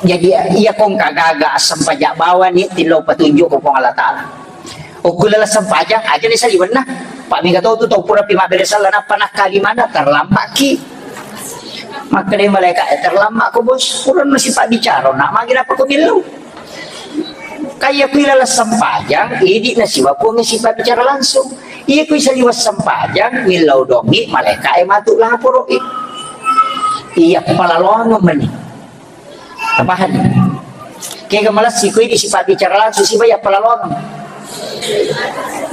Jadi iya kongka gaga assempaja bawani tillau petunjuk ko Puang Allah Ta'ala. Okku lala sempajang aja ni saliwenna. Pak mega tau tu tau pura pi mabbere sala nappa nakkali mana terlambat ki. Makkeda malaika, eh, terlambat ko bos, pura na sipabbicara, nak magi nappa ko millau. Kaya kui lala sempajang, idi nasiwa Puang sipabbicara langsung. Iya kui saliweng sempajang, millau dongi, malaika e matu laporo i. Iya, palalono meni. Tapahani? Kega malessi kui di sipabbicara langsung, siba iya palalono.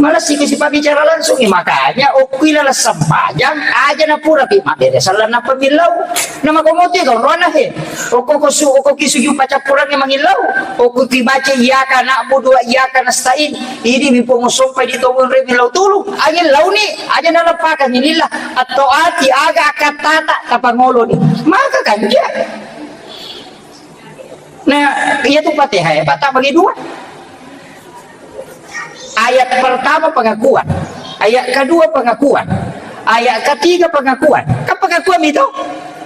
Malessi kui sipabbicara langsung, makanya okkui lala sempajang, aja na pura pi mabbere sala nappa millau. Nama komote to rona he. Okko kosu, okko kisu jumpa cappurangnge mangillau. Okko ki baca iyyaka na'budu wa iyyaka nasta'in. Idi mi Puang sompa di tobonre millau tulu. Angin launi, aja na lepaka mililla. Atau ati aga akattata tapangoloni. Maka kanja. Nah, iya tu Fatihah ya, Pak, tak bagi dua. Ayat pertama pengakuan, ayat kedua pengakuan, ayat ketiga pengakuan. Kan pengakuan itu?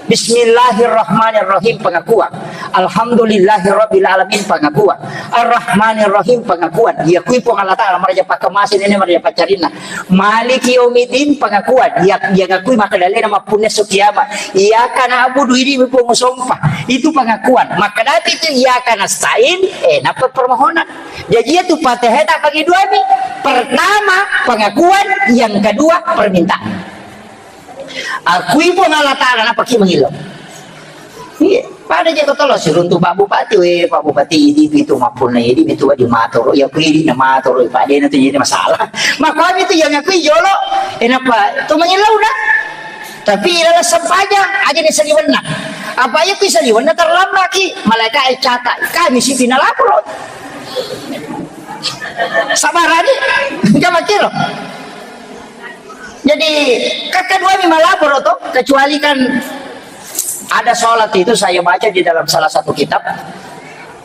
Bismillahirrahmanirrahim pengakuan. Alhamdulillahirabbil alamin pengakuan. Arrahmanirrahim pengakuan. Iya kui Puang Allah Ta'ala maraja pakkamase nene maraja paccarinna. Maliki yaumiddin pengakuan. Iya, iya ngakui maka dalena mappunna so kiamat. Iyyaka na'budu idi mi Puang sompa. Itu pengakuan. Maka dati itu iyyaka nasta'in, eh, napa permohonan. Jadi itu Fatihah tak bagi dua nih. Pertama pengakuan, yang kedua permintaan. Akui Puang Allah Ta'ala, napaki mangillau. Iya, pada je kotolo siruntu Pak Bupati, we Pak Bupati idi pitu mappuna idi pitu wadi matoro, ya kui idi na matoro, Pak dena tu jadi masalah. Makomi tu yang akui jolo, enapa tu mangillau na. Tapi ilala sempajang aja ni saliwenna. Apa iya kui saliwenna terlambat ki, malaikat e catat, kami si pina lapor. Sabarani, enggak makiro. Jadi, kakkaduami malaporo to, kecuali kan ada sholat itu saya baca di dalam salah satu kitab,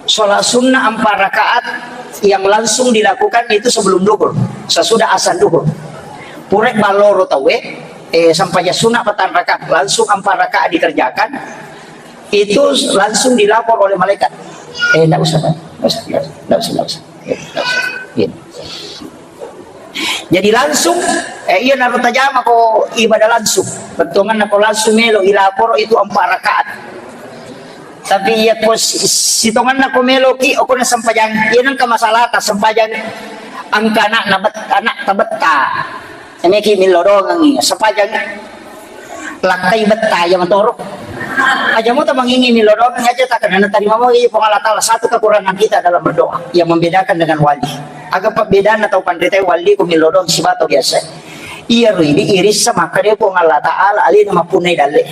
sholat sunnah empat rakaat yang langsung dilakukan itu sebelum duhur, sesudah azan duhur. Purek balloro tawe, eh, sampajang sunnah petang rakaat, langsung empat rakaat dikerjakan, itu langsung dilapor oleh malaikat. Eh, ndak usah, Pak. Ndak usah, ndak usah, ndak usah, ndak usah. Eh, ndak usah. Iya. Jadi langsung, eh, iya naro tajama ko ibadah langsung. Bettuanganna ko langsung melo ilaporo itu empat rakaat. Tapi iya ko si-, sitonganna ko melo ki, okona sempajang, iya nengka masalata sempajang angka anak na bet-, anak tabetta. Ini ki millo doangi, sempajang lakkai betta ya matoro. Aja mo tamangingi millo doang aja tak kena terima mo, iya, Puang Allah Ta'ala, satu kekurangan kita dalam berdoa yang membedakan dengan wali. Aga pabbedaanna tau panrita wali ko millo doang sibawa tau biasa. Iya ro idi irissa maka dia Puang Allah Ta'ala alena mappunnai dalle.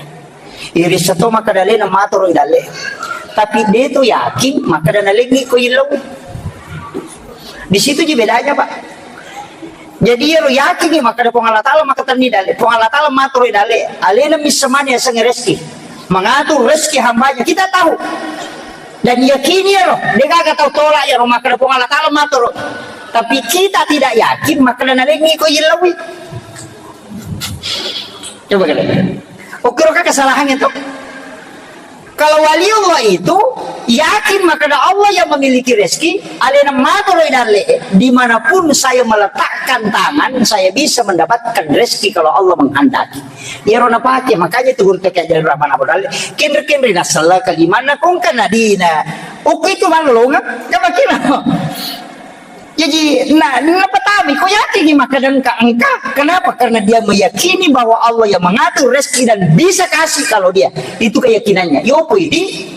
Irissa to maka dalena matoro dalle. Tapi dia tu yakin maka dana lengi ko illo. Di situ ji bedanya, Pak. Jadi iyaro yakingngi makkeda Puang Allah Ta'ala makkatenni dalle, Puang Allah Ta'ala matoro dalle, alena missemani yasengnge rezeki, mengatur rezeki hambanya, kita tahu dan yakini iyaro, degaga tau tolak iyaro makkeda Puang Allah Ta'ala matoro, tapi kita tidak yakin makkeda nalengngi ko yellauwi. Coba kalian. Oke, kesalahannya tuh. Kalau wali Allah itu yakin makkeda Allah yang memiliki rezeki, alena matoro dalle, dimanapun saya meletakkan tangan, saya bisa mendapatkan rezeki kalau Allah menghendaki. Iyaro napake, makanya itu guru T K Jalur Rahman Abu Dalle, kenre-kenre nasella kalimanna kongka nadina. Oke itu malolonga, coba kira. Jadi, nah, napatami, ko yakin makkeda engka, engka. Kenapa? Karena dia meyakini bahwa Allah yang mengatur rezeki dan bisa kasih kalau dia. Itu keyakinannya. Yopo ini,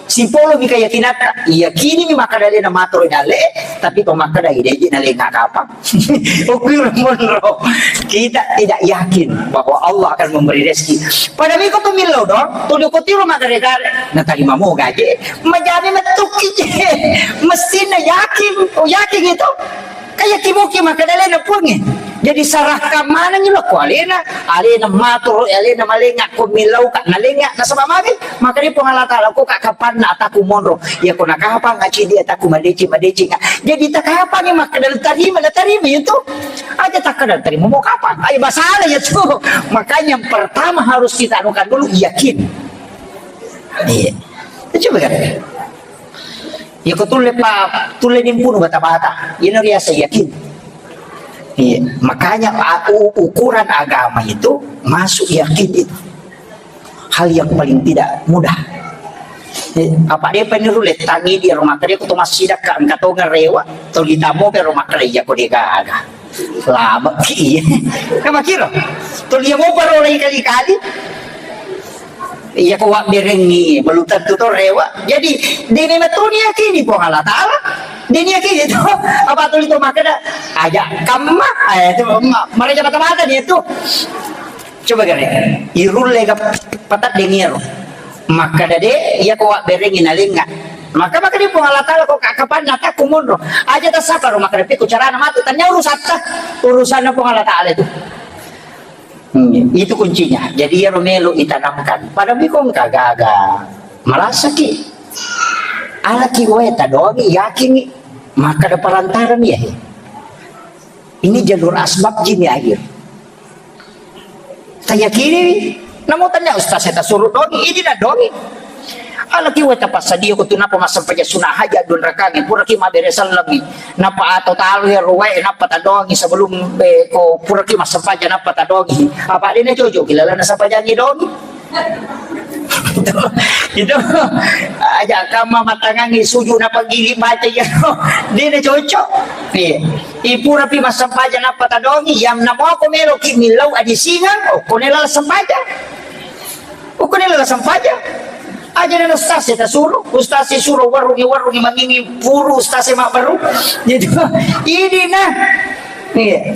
sipolo mi keyakinan. Yakini mi makkeda alena matoro dalle, tapi to makkeda ide ji nalenga kapang. Oke, monro. Kita tidak yakin bahwa Allah akan memberi rezeki. Pada miko tu millau dong, tu dukutiro makkeda, natarima mo gaji. Majami metukki je. Mestina yakin, oh yakin itu. Kaya kiboki makkeda alena Puangnge. Jadi serahkan manengngi lo ko alena, alena matoro, alena malenga ko millau ka nalenga nasaba magi makkeda Puang Allah Ta'ala ko ka kapanna ataku monro. Ya ko nakapang acidi ataku madeceng madeceng. Jadi takapang makkeda tarima, natarima itu. Aja takkeda tarima mau kapang. Ayo basala ya tu. Makanya yang pertama harus kita anukan dulu yakin. Iya. Coba kan. Iyako tulle pa, tulle nimpunu bata-bata. Iyana riaseng yakin. Iya, makanya a-, u-, ukuran agama itu masuk yakin itu. Hal yang paling tidak mudah. Eh, apa dia peniru letangi di rumah kerja kutu masih dak angkat tonga rewa, tuli tamo ke rumah kerja ko dega aga. Labeki. Kan makkiro. Tuli mo parolai kali-kali. Iya ko wabberengngi, belum tentu to rewa. Jadi, dene matuni yakini Puang Allah Ta'ala. Dene yakini to. Apa tuli to makkeda, aja kamma, eh, itu ma-, maraja mata-mata dia tu. Coba gare, irulle ga patat dengiro. Makkeda de, iya ko wabberengngi nalenga. Maka makkeda Puang Allah Ta'ala ko ka-, kapanna takku monro. Aja tasapa ro makkeda pe ko carana matu tanya urusatta. Urusanna Puang Allah Ta'ala itu. Hmm, itu kuncinya. Jadi iyaro melo itanamkan. Pada mikong kagaga. Malasaki. Alaki wae tadongi yakingi. Maka ada perantaran ya. Ini jalur asbab jini akhir. Tayakini. Namo tanya ustaz saya tasuruh dongi. Ini na dongi. Alaki wae tapassadia ko tu napa massempajang sunat hajat dua rakangnge, puraki mabbere sellengngi, napa atau talu ya ruwae, napa tadongi sebelum, eh, ko puraki massempajang napa tadongi. Apa dena cocok ki lalana sempajangngi dongi. Itu, itu aja kama matangangi sujud napa gili baca ya. Dena cocok. Iya. Ipura pi massempajang napa tadongi, yang namo ko melo ki millau adisingang, oh, ko nela sempajang. Ukkuni lala sempajang. Aja na ustaz e tasuru, ustaz e suro warungi, warungi mangingi puru ustaz e mabbaru. Jadi ini nah. Iya.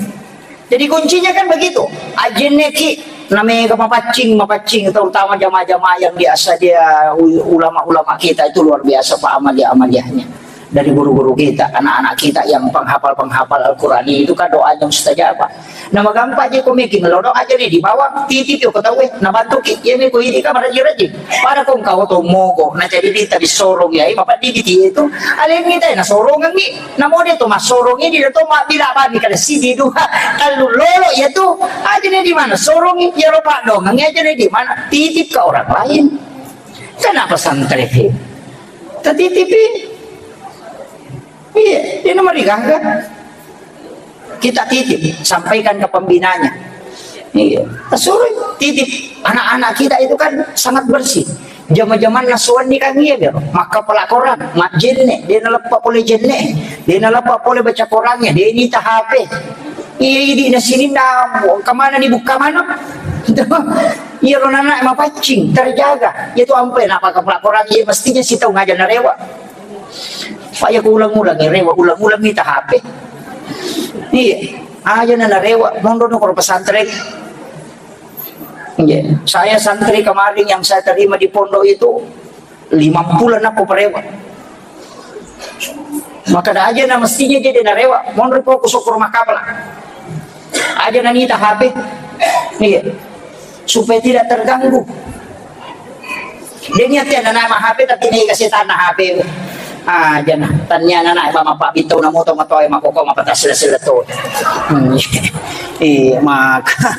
Jadi kuncinya kan begitu. Ajenne ki namega mapaccing, mapaccing terutama jamaah-jamaah yang biasa dia u-, ulama-ulama kita itu luar biasa pak amalia-amaliahnya. Dari guru-guru kita, anak-anak kita yang penghafal-penghafal Al-Quran itu kan doanya mustajabah. Nama gampang je ko meki melono aja nih di bawah titip yo ko tau eh, na bantu ki ye me ko ini kamar raji-raji. Pada ko engkau to mogo na jadi di tabi sorong ya, eh, bapak di di itu. Aleng ni teh na sorong ni, na mode to mas sorong ini to mak bila bami kada sidi dua talu lolo ya tu. Aja nih di mana sorong ya ro pak dong, aja nih di mana titip ke orang lain. Kenapa santri? Tatitipi. Iya, dia nomor digaga. Kita titip, sampaikan ke pembinanya. Iya, suruh titip. Anak-anak kita itu kan sangat bersih. Zaman-zaman nasuan ni kan iya bero. Maka pelakoran, mak jenne, dia nalepa pole jenne, dia nalepa pole baca korannya, dia ini H P. Iya, idi na sini na kemana nih buka mana? Iya, ro anak mapaccing, terjaga. Iya tu ampe nak pakai pelakoran, iya mestinya si tahu ngajar narewa. Pak ya ulang-ulang ya rewa, ulang-ulang minta H P. Iya, aja na narewa, mondo no kalau pesantren. Iya, saya santri kemarin yang saya terima di pondok itu lima puluh anak parewa. Maka ada aja na mestinya jadi narewa, mondo fokus ke rumah kapal. Aja nanita H P. Iya. Supaya tidak terganggu. Dia niat ya nana mah H P tapi ini kasih tanah H P. Ah, jana. Tanya nana mama pak bintau namu to matoe makoko mapata sila-sila to. Hmm. Iya, maka.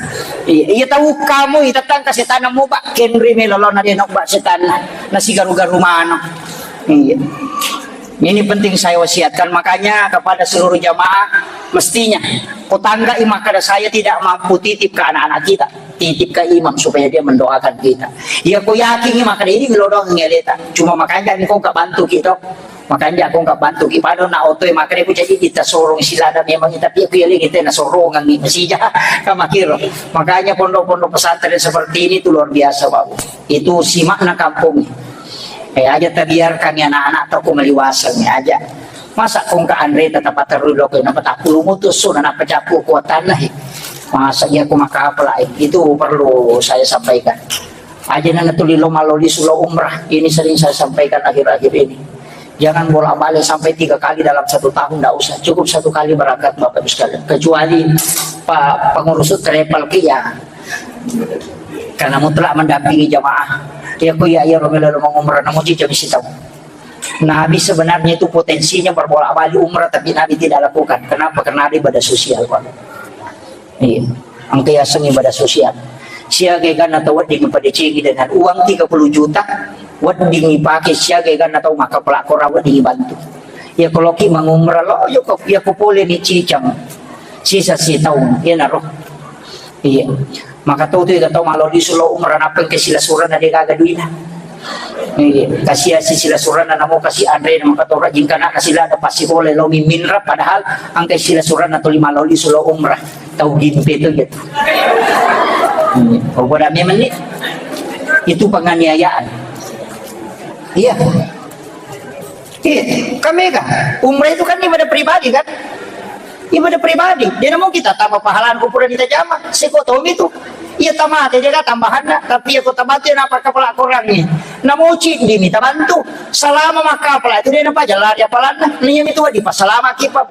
Iya, iya tahu kamu itu tentang kasih tanah mu pak kenri melolona dia nok bak setan nasi garu-garu mana. Iya. Ini penting saya wasiatkan, makanya kepada seluruh jamaah, mestinya kutanggai makkada saya tidak mampu titip ke anak-anak kita, titip ke imam supaya dia mendoakan kita. Ya ku yakin makkada ini melo doang ngeleta. Cuma makanya engkau ka bantu kita. Makanya aku nggak bantu ki pada na oto makkada ku jadi kita sorong silada memang tapi aku ya kita na sorongan ini masih jahat kamakir. Makanya pondok-pondok pesantren seperti ini itu luar biasa, Pak. Itu simakna kampung. Eh, aja tabiarkan ya anak-anak tau ko maliwaseng aja. Masa kong ka anre tetap terus lo kena petapulu mutus so na pecapu kuatan lah. Masa iya ku makapela itu perlu saya sampaikan. Aja nana tuli lo maloli sulo umrah. Ini sering saya sampaikan akhir-akhir ini. Jangan bolak-balik sampai tiga kali dalam satu tahun, ndak usah. Cukup satu kali berangkat Bapak Ibu sekalian. Kecuali pa-, pengurus travel ki ya karena mutlak mendampingi jamaah. Ya ku ya iya romela lo mengumrah namun jam isi tahu. Nabi sebenarnya itu potensinya berbolak-balik umrah tapi Nabi tidak lakukan. Kenapa? Karena ada ibadah sosial, Pak. Iya. Engka yaseng ibadah sosial. Siaga ganna tau wedding padecengi dengan uang tiga puluh juta, wedding ipake siaga ganna tau makkapela kora wedding ibantu. Ya kalau ki mengumrah lo, yo ko ya ko pole ni cicang. Sisa si taung, ya naro. Iya. Maka tau tu ega tau maloli sulo umrah nappa engka silasuranna de gaga duina. Iya, kasia si silasuranna namo kasi anre maka tau rajin kana kasi lada pasti boleh lo miminra padahal engka silasuranna tuli maloli sulo umrah tau gimpe tu gitu. Iya. Oh, bodoh memang ni. Itu penganiayaan. Iya. Iya, kami kan umrah itu kan ibadah pribadi kan? Ibadah pribadi. Dia namu kita tambah pahalaan ku pura ditajama. Seko tomi tu. Iya tamate dia kan tambahanna. Tapi aku tamate napa kepala korang ni. Namu cik dimi tabantu. Selama maka pala itu dia napa jalan dia palanna. Nih itu di pasalama kipa.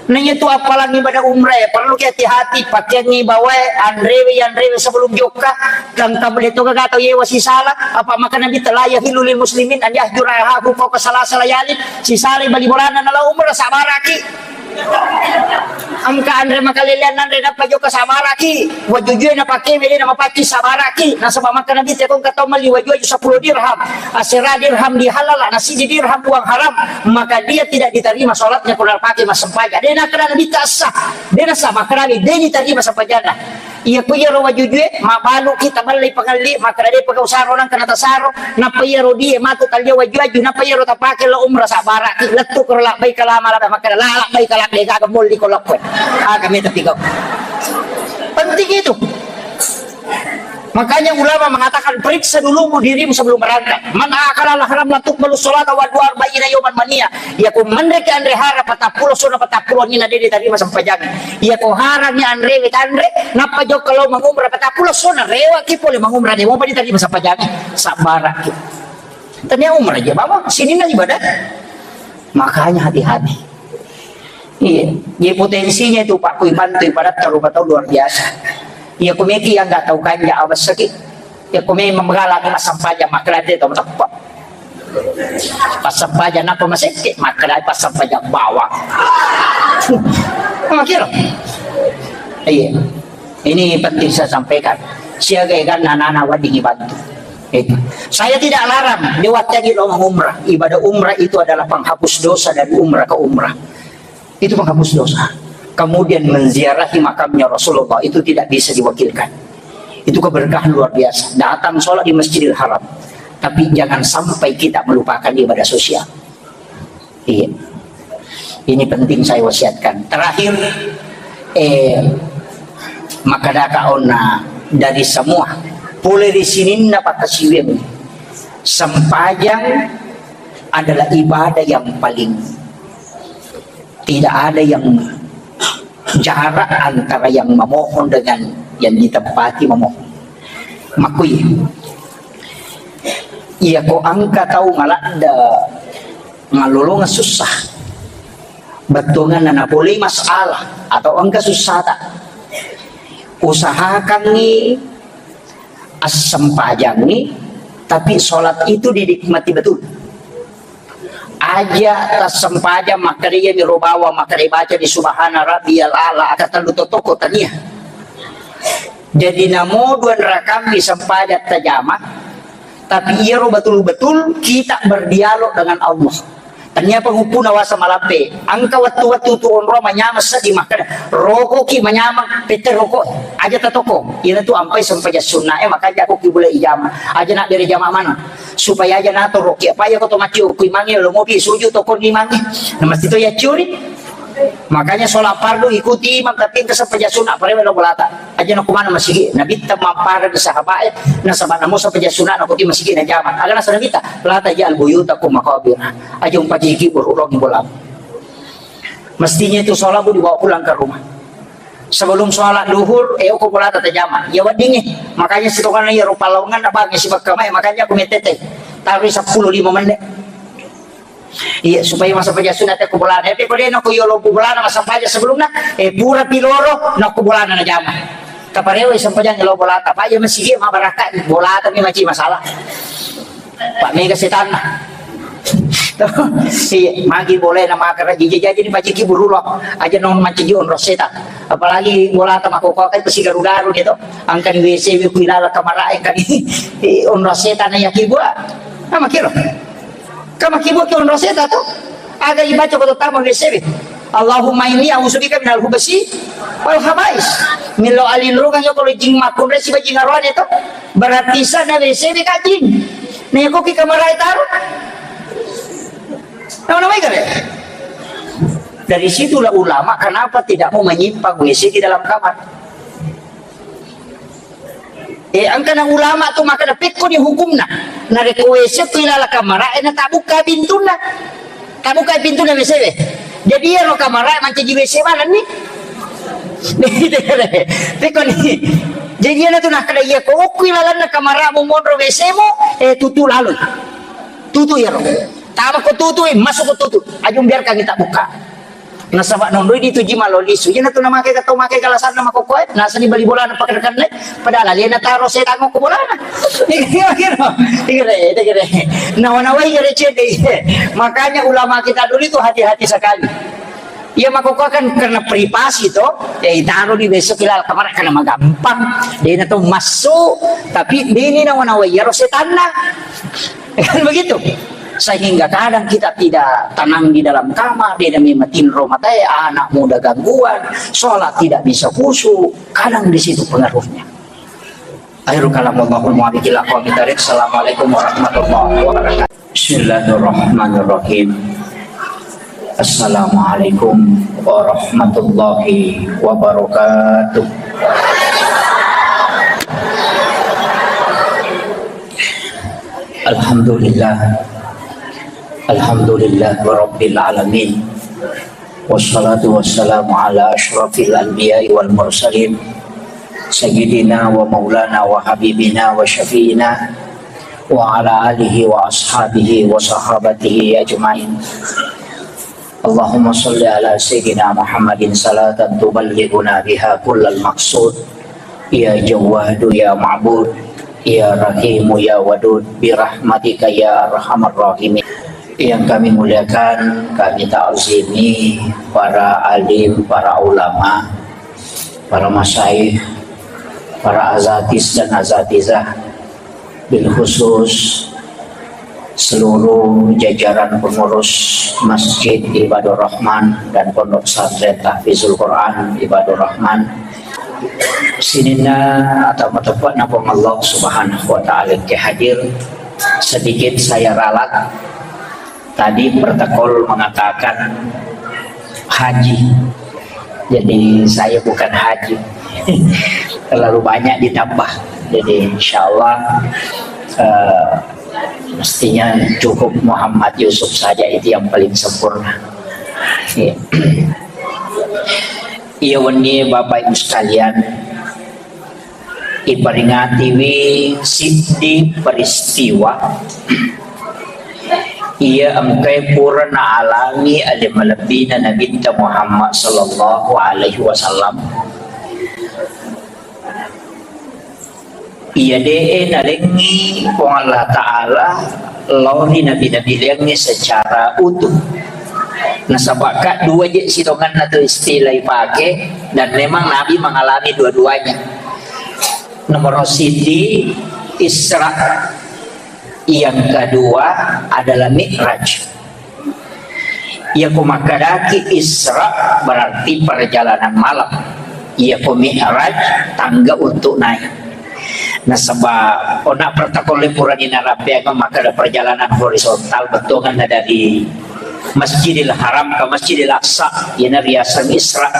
Naiya tu appalang ibadah umrah ya, perlu ki hati-hati, pakeangngi bawae, anrewe, anrewe sebelum jokka, engka bele to gaga tau yewa sisala, apa maka Nabi telah yahillu lil muslimin an yahjura ahahu fauqa salasa layalin, sisala bali bolana nala umrah sabaraki. Engka anre makalelean anre nappa jokka sabaraki, wajujue napake wede na mapacci sabaraki, nasaba maka Nabi te kongka tau melli waju-waju sepuluh dirham, asera dirham dihalala, na siji dirham uang haram, maka dia tidak diterima sholatnya kalau pakai mas sempajang. Dia nak kena Nabi tak sah. Dia nak sah, maka Nabi, dia diterima sempajangnya. Iya ku iyaro wajujue, mabalu kita ballai pangalli, maka dia pakai usaro nang kena tasaro, napa iyaro dia matu talia waju-waju, napa iyaro tapake lo umrah sabara, lettu kero labbaik kalama laba, maka la labbaik kalak dega molli ko lokko. Aga meta tiga. Penting itu. Makanya ulama mengatakan periksa dulu dirimu sebelum berangkat. Man akala haram la tuqbalu sholata wa dua arba'ina yauman mania. Iya ko menreki anre hara patappulo sona patappulo ni na dede tarima sempajang. Iya ko harangi anre we tanre nappa jokka lo mangumrah patappulo sona rewa ki pole mangumrah de mopa ditarima sempajang. Sabara ki. Tania umrah aja bawa sini na ibadah. Makanya hati-hati. Iya, jadi potensinya itu Pak Kui Pantui pada rupa tahu luar biasa. Iya, kumeki yang nggak tahu kanja abas sakit. Ya kumi menggalami masam paja maklate tahu tepat. Pasam paja napa maseke maklate pasam paja bawang. Makiro. Iya. Ini penting saya sampaikan. Siaga kan anak-anak wedding dibantu. Itu. Saya tidak larang, diwattagi lo umrah. Ibadah umrah itu adalah penghapus dosa dari umrah ke umrah. Itu penghapus dosa. Kemudian menziarahi makamnya Rasulullah itu tidak bisa diwakilkan. Itu keberkahan luar biasa. Datang sholat di Masjidil Haram. Tapi jangan sampai kita melupakan ibadah sosial. Iya. Ini penting saya wasiatkan. Terakhir, eh, maka daka ona dari semua. Pole di sininna pakkasiwiang. Sempajang adalah ibadah yang paling tidak ada yang jarak antara yang memohon dengan yang ditempati memohon. Makui. Iya ko angka tau maladda ngalolonga susah. Bettuanganna napolei masalah atau engka sussata. Usahakangngi assempajangngi, tapi sholat itu dinikmati betul. Aja tassempajang makkeda iyami ro bawang, makkeda baca di subhana rabbiyal a'la, aga tellu totoko, tania. Jadi namo dua rakammi sempajang tajama, tapi iyaro betul-betul kita berdialog dengan Allah. Tania pengupu nawasa malampe. Engka wettu-wettu tu onro manyameng seddi makkeda, rokoki manyameng, pette roko. Aja tatoko. Iyana tu ampai sempajang sunna e, makanya aku ki boleh ijama. Aja nak bere jama mana. Supaya aja nato roki. Apa ya ko to mati okui mange lo mopi suju toko ni mange. Nah, mesti to ya curi. Makanya sholat fardu ikuti imam, tapi engka sempajang sunna, parewe lo bolata. Aja na kumana masigi, Nabitta mampara di sahabat e, nasaba namo sempajang sunna na koti masigi na jama. Aga nasa Nabitta, "La taj'al buyutakum maqabir." Aja umpajiki bururong bolam. Mestinya itu sholat bu dibawa pulang ke rumah. Sebelum sholat duhur, eh, uko bolata tajama. Ya weddingi. Makanya sitongana ya rupa lawangan na bangi sibakka mai, makanya aku metete. Taruh sepuluh lima menit. Iya, supaya masa pejasuna te ko bolana. Tapi ko de' na ko yolo ko bolana masa paja sebelumna, eh, pura piloro na ko bolana na jama. Taparewa sempajang lo bolata. Paja masigi ma baraka bolata mi maci masalah. Pak mega setanna. Iya, magi boleh na maka raji jaji ni paciki burulo. Aja non mancaji onro setan. Apalagi bolata mako ko kan pasti garu-garu gitu. Angkani W C wi kuilala kamara angkani onro setan ya kibua. Nama kiro. Kama kibuaki onro seta to? Aga ibaca ko tama W C B. Allahumma inni a'udzubika minal hubasi wal khabais. Milo alinrungan yo ko jing makunre siba jing arwane to. Berarti sana W C B ka jing. Neko ki kamarai taro. Nama-nama ikare. Dari situlah ulama kenapa tidak mau menyimpan W C di dalam kamar. Eh, angkana ulama tu makkeda pekko ni hukumna. Narekko W C ko ilala kamara, eh, na tabukka pintunna. Tabukka pintunna W C we. Jadi iyaro kamara mancaji W C manenni. Pekko ni. Jadi iyana tu nakkeda iya ko okko ilalanna kamara mu monro W C mu, eh, tutu laloi. Tutu iyaro. Tama ko tutu, eh, masuk ko tutu. Ajung biarkan kita buka. Nasaba nondoi dituji malo lisu. Iyana tu namake ka tau make galasanna makokkoe, nasani bali bolana pakenna-kenna, padahal alena taro setang ko bolana. Iya, iya, iya. Iya, iya, iya. Nawa-nawai gare cedde. Makanya ulama kita dulu itu hati-hati sekali. Iya makokkoe kan karena privasi to, ya itaro di besok ilala kamar karena magampang. Dena to masuk, tapi dini nawa-nawai iyaro setanna. Kan begitu. Sehingga kadang kita tidak tenang di dalam kamar, dia memang tinro matae, anak muda gangguan, sholat tidak bisa khusyuk, kadang di situ pengaruhnya. Akhirul kalam, wallahul muwaffiq ila aqwamit thariq. Assalamualaikum warahmatullahi wabarakatuh. Bismillahirrahmanirrahim. Assalamualaikum warahmatullahi wabarakatuh. Alhamdulillah. Alhamdulillah Rabbil Alamin. Wassalatu wassalamu ala asyrafil anbiya'i wal mursalin. Sayyidina wa maulana wa habibina wa syafi'ina. Wa ala alihi wa ashabihi wa sahabatihi ajma'in. Allahumma salli ala Sayyidina Muhammadin salatan tuballighuna biha kullal maqsud. Ya Jawwadu ya Ma'bud, ya Rahimu ya Wadud, birahmatika ya arhamar rahimin. Yang kami muliakan, kami ta'zimi para alim, para ulama, para masyayikh, para azatis dan azatizah, bil khusus seluruh jajaran pengurus Masjid Ibadur Rahman dan Pondok Pesantren Tahfizul Quran Ibadur Rahman. Sininna atau matepatna Puang Allah Subhanahu wa Ta'ala ke hadir, sedikit saya ralat. Tadi protokol mengatakan haji. Jadi saya bukan haji. Terlalu banyak ditambah. Jadi insya Allah, eh, mestinya cukup Muhammad Yusuf saja itu yang paling sempurna. Iya. Iya, wenni Bapak Ibu sekalian, iperingatiwi siddi peristiwa iya engkae pura naalami ale malebbina Nabitta Muhammad sallallahu alaihi wasallam. Iya de'e nalengngi Puang Allah Ta'ala lao ri nabi-nabi laingnge secara utuh. Nasaba ka dua je sitongenna tu istilah ipake, dan memang Nabi mengalami dua-duanya. Nomor siji, Isra. Yang kedua adalah Mi'raj. Iyako makkedaki Isra berarti perjalanan malam. Iyako Mi'raj tangga untuk naik. Nasaba ona protokolle purani narappeang makkeda perjalanan horizontal, bettuanna dari Masjidil Haram ke Masjidil Aqsa, iyana riaseng Isra.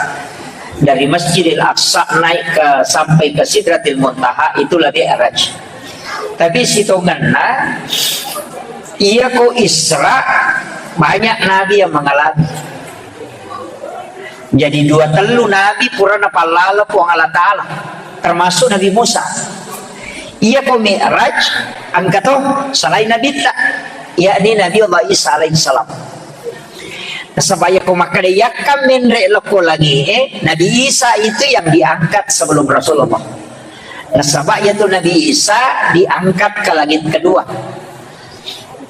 Dari Masjidil Aqsa naik ke, sampai ke Sidratil Muntaha, itulah Mi'raj. Tapi sitongenna, iyako Isra, banyak nabi yang mengalami. Jadi dua tellu nabi pura napallala Puang Allah Ta'ala, termasuk Nabi Musa. Iyako Mi'raj, engka to selain Nabitta, yakni Nabi Allah Isa alaihissalam. Nasaba iyako makkeda iyakka menre lokko langi'e, Nabi Isa itu yang diangkat sebelum Rasulullah. Nasaba iyatu Nabi Isa diangkat ke langit kedua.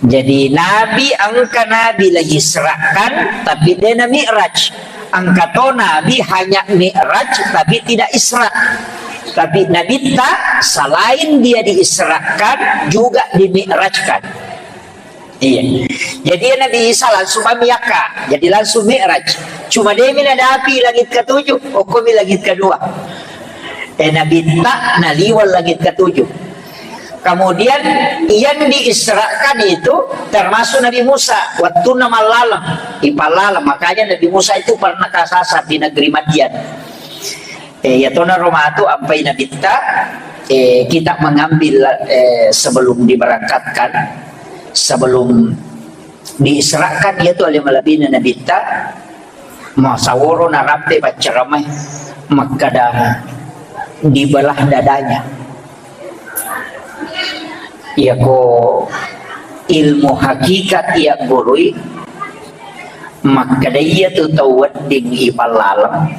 Jadi Nabi, engka Nabi lagi Isra'kan, tapi de na Mi'raj. Engka to Nabi hanya Mi'raj, tapi tidak Isra. Tapi Nabitta selain dia diisrakan, juga dimi'rajkan. Iya. Jadi ya Nabi Isa langsung mamiakka. Jadi langsung Mi'raj. Cuma demi nadapi langit ketujuh, okkomi langit kedua. Eh, Nabitta naliweng langit ketujuh. Kemudian yang diisrakan itu termasuk Nabi Musa. Waktu mallaleng, ipallaleng. Makanya Nabi Musa itu pernah kesasar di negeri Madian. Eh, ya tona romatu ampai Nabitta, eh, kita mengambil, eh, sebelum diberangkatkan, sebelum diisrakan, yaitu ale malebina Nabitta, masaworo narappe paccaramai, makkeda dibelah dadanya. Iyako ilmu hakikat iya gurui, makkeda iyatu tau wedding ipallaleng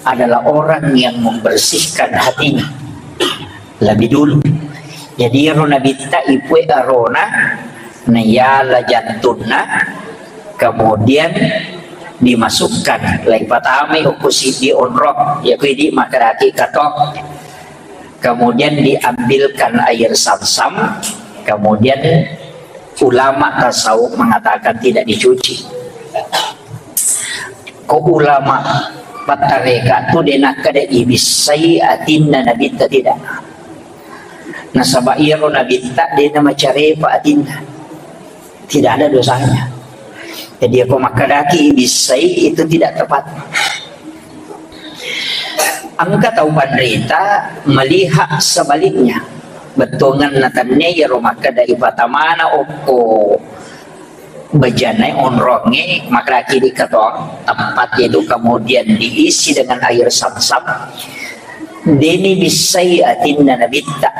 adalah orang yang membersihkan hatinya lebih dulu. Jadi iyaro Nabitta ipue arona, naiala jantunna, kemudian dimasukkan, laipatamai okko siddi onrong, iyako idi makkedaki kato. Kemudian diambilkan air Zamzam, kemudian ulama tasawuf mengatakan tidak dicuci. Ko ulama pattareka tu de nakkeda ibissai atinna Nabitta, tidak. Nasaba iyaro Nabitta de namacarepa atinna. Tidak ada dosanya. Jadi, ako makkedaki ibissai, itu tidak tepat. Engka tau panrita melihat sebaliknya. Bettuanganna tennia iyaro makkeda ipatamana okko bejana onrongnge, makkedaki di keto, tempat itu kemudian diisi dengan air Zamzam. Deni bissai atinna Nabitta.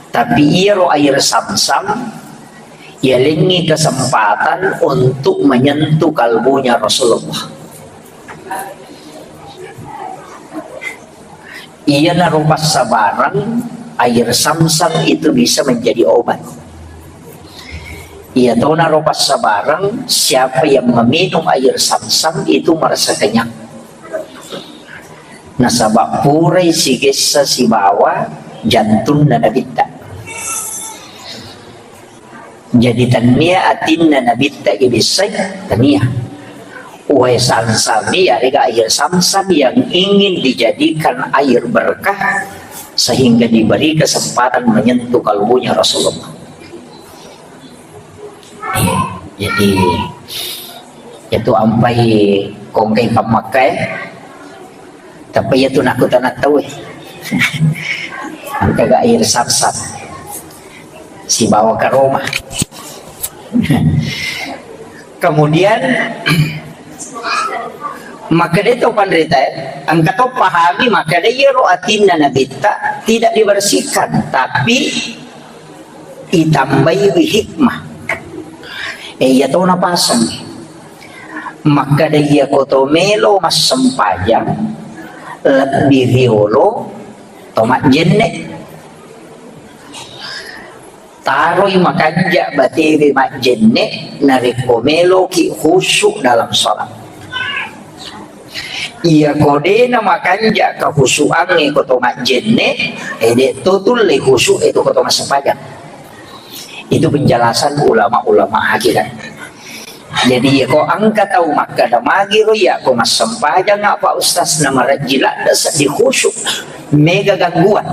Tapi iyaro air Zamzam yalengngi kesempatan untuk menyentuh kalbunya Rasulullah. Iyanaro passabareng, air Zamzam itu bisa menjadi obat. Iyatonaro passabareng, siapa yang meminum air Zamzam itu merasa kenyang. Nasaba purai sigessa sibawa jantunna Nabitta. Jadi, tennia atinna Nabitta ibissai, tennia. Uwai Zamzam, yarega air Zamzam yang ingin dijadikan air berkah sehingga diberi kesempatan menyentuh kalbunya Rasulullah. Iya, jadi itu ampai kongkai pammakkai. Tapi iyatu nakutana tauwe. Engkaga air Zamzam sibawa karoma. Kemudian, makkeda to panrita, engka to pahami makkeda iyaro atinna Nabitta tidak dibersihkan, tapi itambaiwi hikmah. Eh, iya tona paseng. Makkeda iyako to melo massempajang lebbi riolo to majjenne. Taroi makanja batewe majjenne narekko meloki khusyuk dalam sholat. Iyako dena makanja kekhusyuangnge ko to majjenne, eh, de to tulle khusyuk e to ko to massempajang. Itu penjelasan ulama-ulama hakikat. Jadi, ko engka tau makkeda, "Magiro iya ko massempajang, Pak Ustaz, na marejji ladde seddi khusyuk, mega gangguan."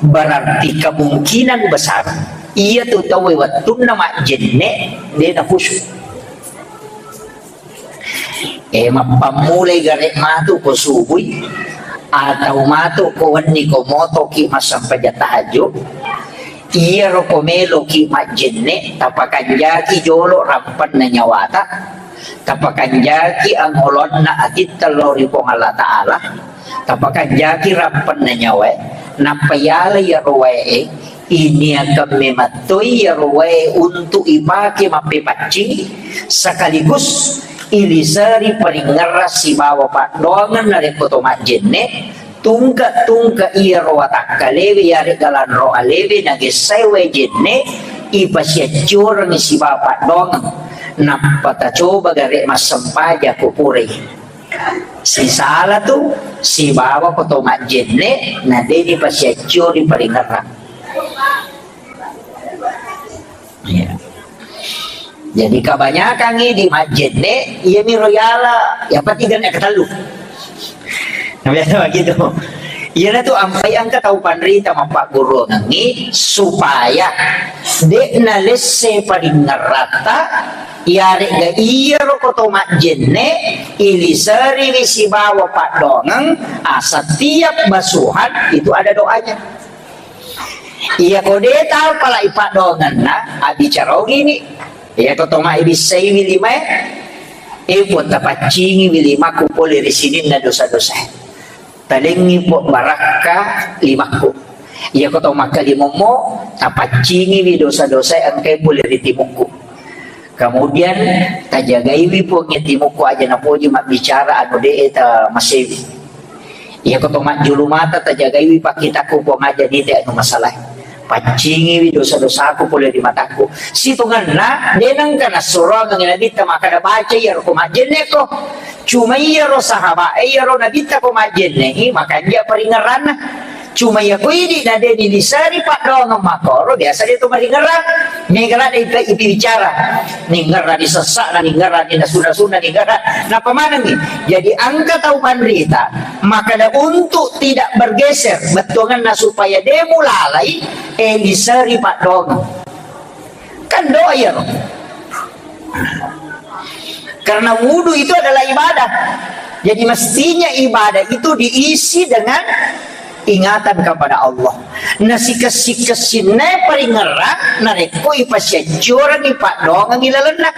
Berarti kemungkinan besar iya tu tau wettunna majjenne dena khusyuk. Eh, mappammulai gare matu ko subui, atau matu ko wenni ko motoki massempajang tahajud, iyaro ko meloki majjenne, tapakanjaki jolo rampenna nyawata, tapakanjaki angolonna atitta lao ri Puang Allah Ta'ala, tapakanjaki rampenna nyawae, nappa yala iyaro wae e, iniakan memettoi iyaro wae untuk ipake mappepaccing, sekaligus iliseri paringerrang sibawa paddoangeng narekko to majjenne, tungke-tungke iyaro watakkalewe yarega lanro alewe nagessae wae jenne, ipasiaccorengngi sibawa paddoangeng, nappa tacoba gare massempajang ko purai. Sisala tu sibawa ko to majjenne na de nipasiaccio ri paringerrang. Iya. Jadi kebanyakan di majjenne, iya miro yala, yang penting kan ketellu. Nah, biasa begitu. Iyana tu ampai engka tau panrita mappagguruangengngi supaya de nalesse paringerratta, iyarega iyaro ko to majjenne, iliseriwi sibawa paddoangeng, ah, setiap basuhan itu ada doanya. Iyako de tau pala ipaddoangenna, abbicara ogini. Iyako to mabbissaiwi limae, eh, Puang, tapaccingiwi limakku pole ri sininna dosa-dosae. Talengngi, Puang, barakka limakku. Iyako to makkalimommo, tapaccingiwi dosa-dosae engkae pole ri timukku. Kemudian tajagaiwi, Puang, e, timukku aja napoji mabbicara anu de e tamasewi. Iyako to majjulu mata, tajagaiwi pakkitakku, Puang, aja nite anu masalae. Paccingiwi dosa-dosaku pole ri matakku. Sitongenna, de nengka nassuroangengngi Nabitta makkeda, "Baca iyaro ko majjenneko." Cuma iyaro sahabat e, iyaro Nabitta ko majjenne i, makanja paringerranna. Cuma iyako idi na de niliseri paddoangeng makkoro, biasa de to maringerrang. Mega ladde ipa-, ipibicara. Ningerrani sessa'na, ningerrani nasu-nasunna, ningerra-, nappa manengngi. Jadi engka tau panrita, makkeda untuk tidak bergeser bettuangenna supaya de mulalai, e, liseri paddoangeng. Kan doa iyaro. Karena wudu itu adalah ibadah. Jadi mestinya ibadah itu diisi dengan ingatan kepada Allah. Nasikessi-kessinna paringerrang narekko ipasiaccorengngi paddoangeng ilalenna.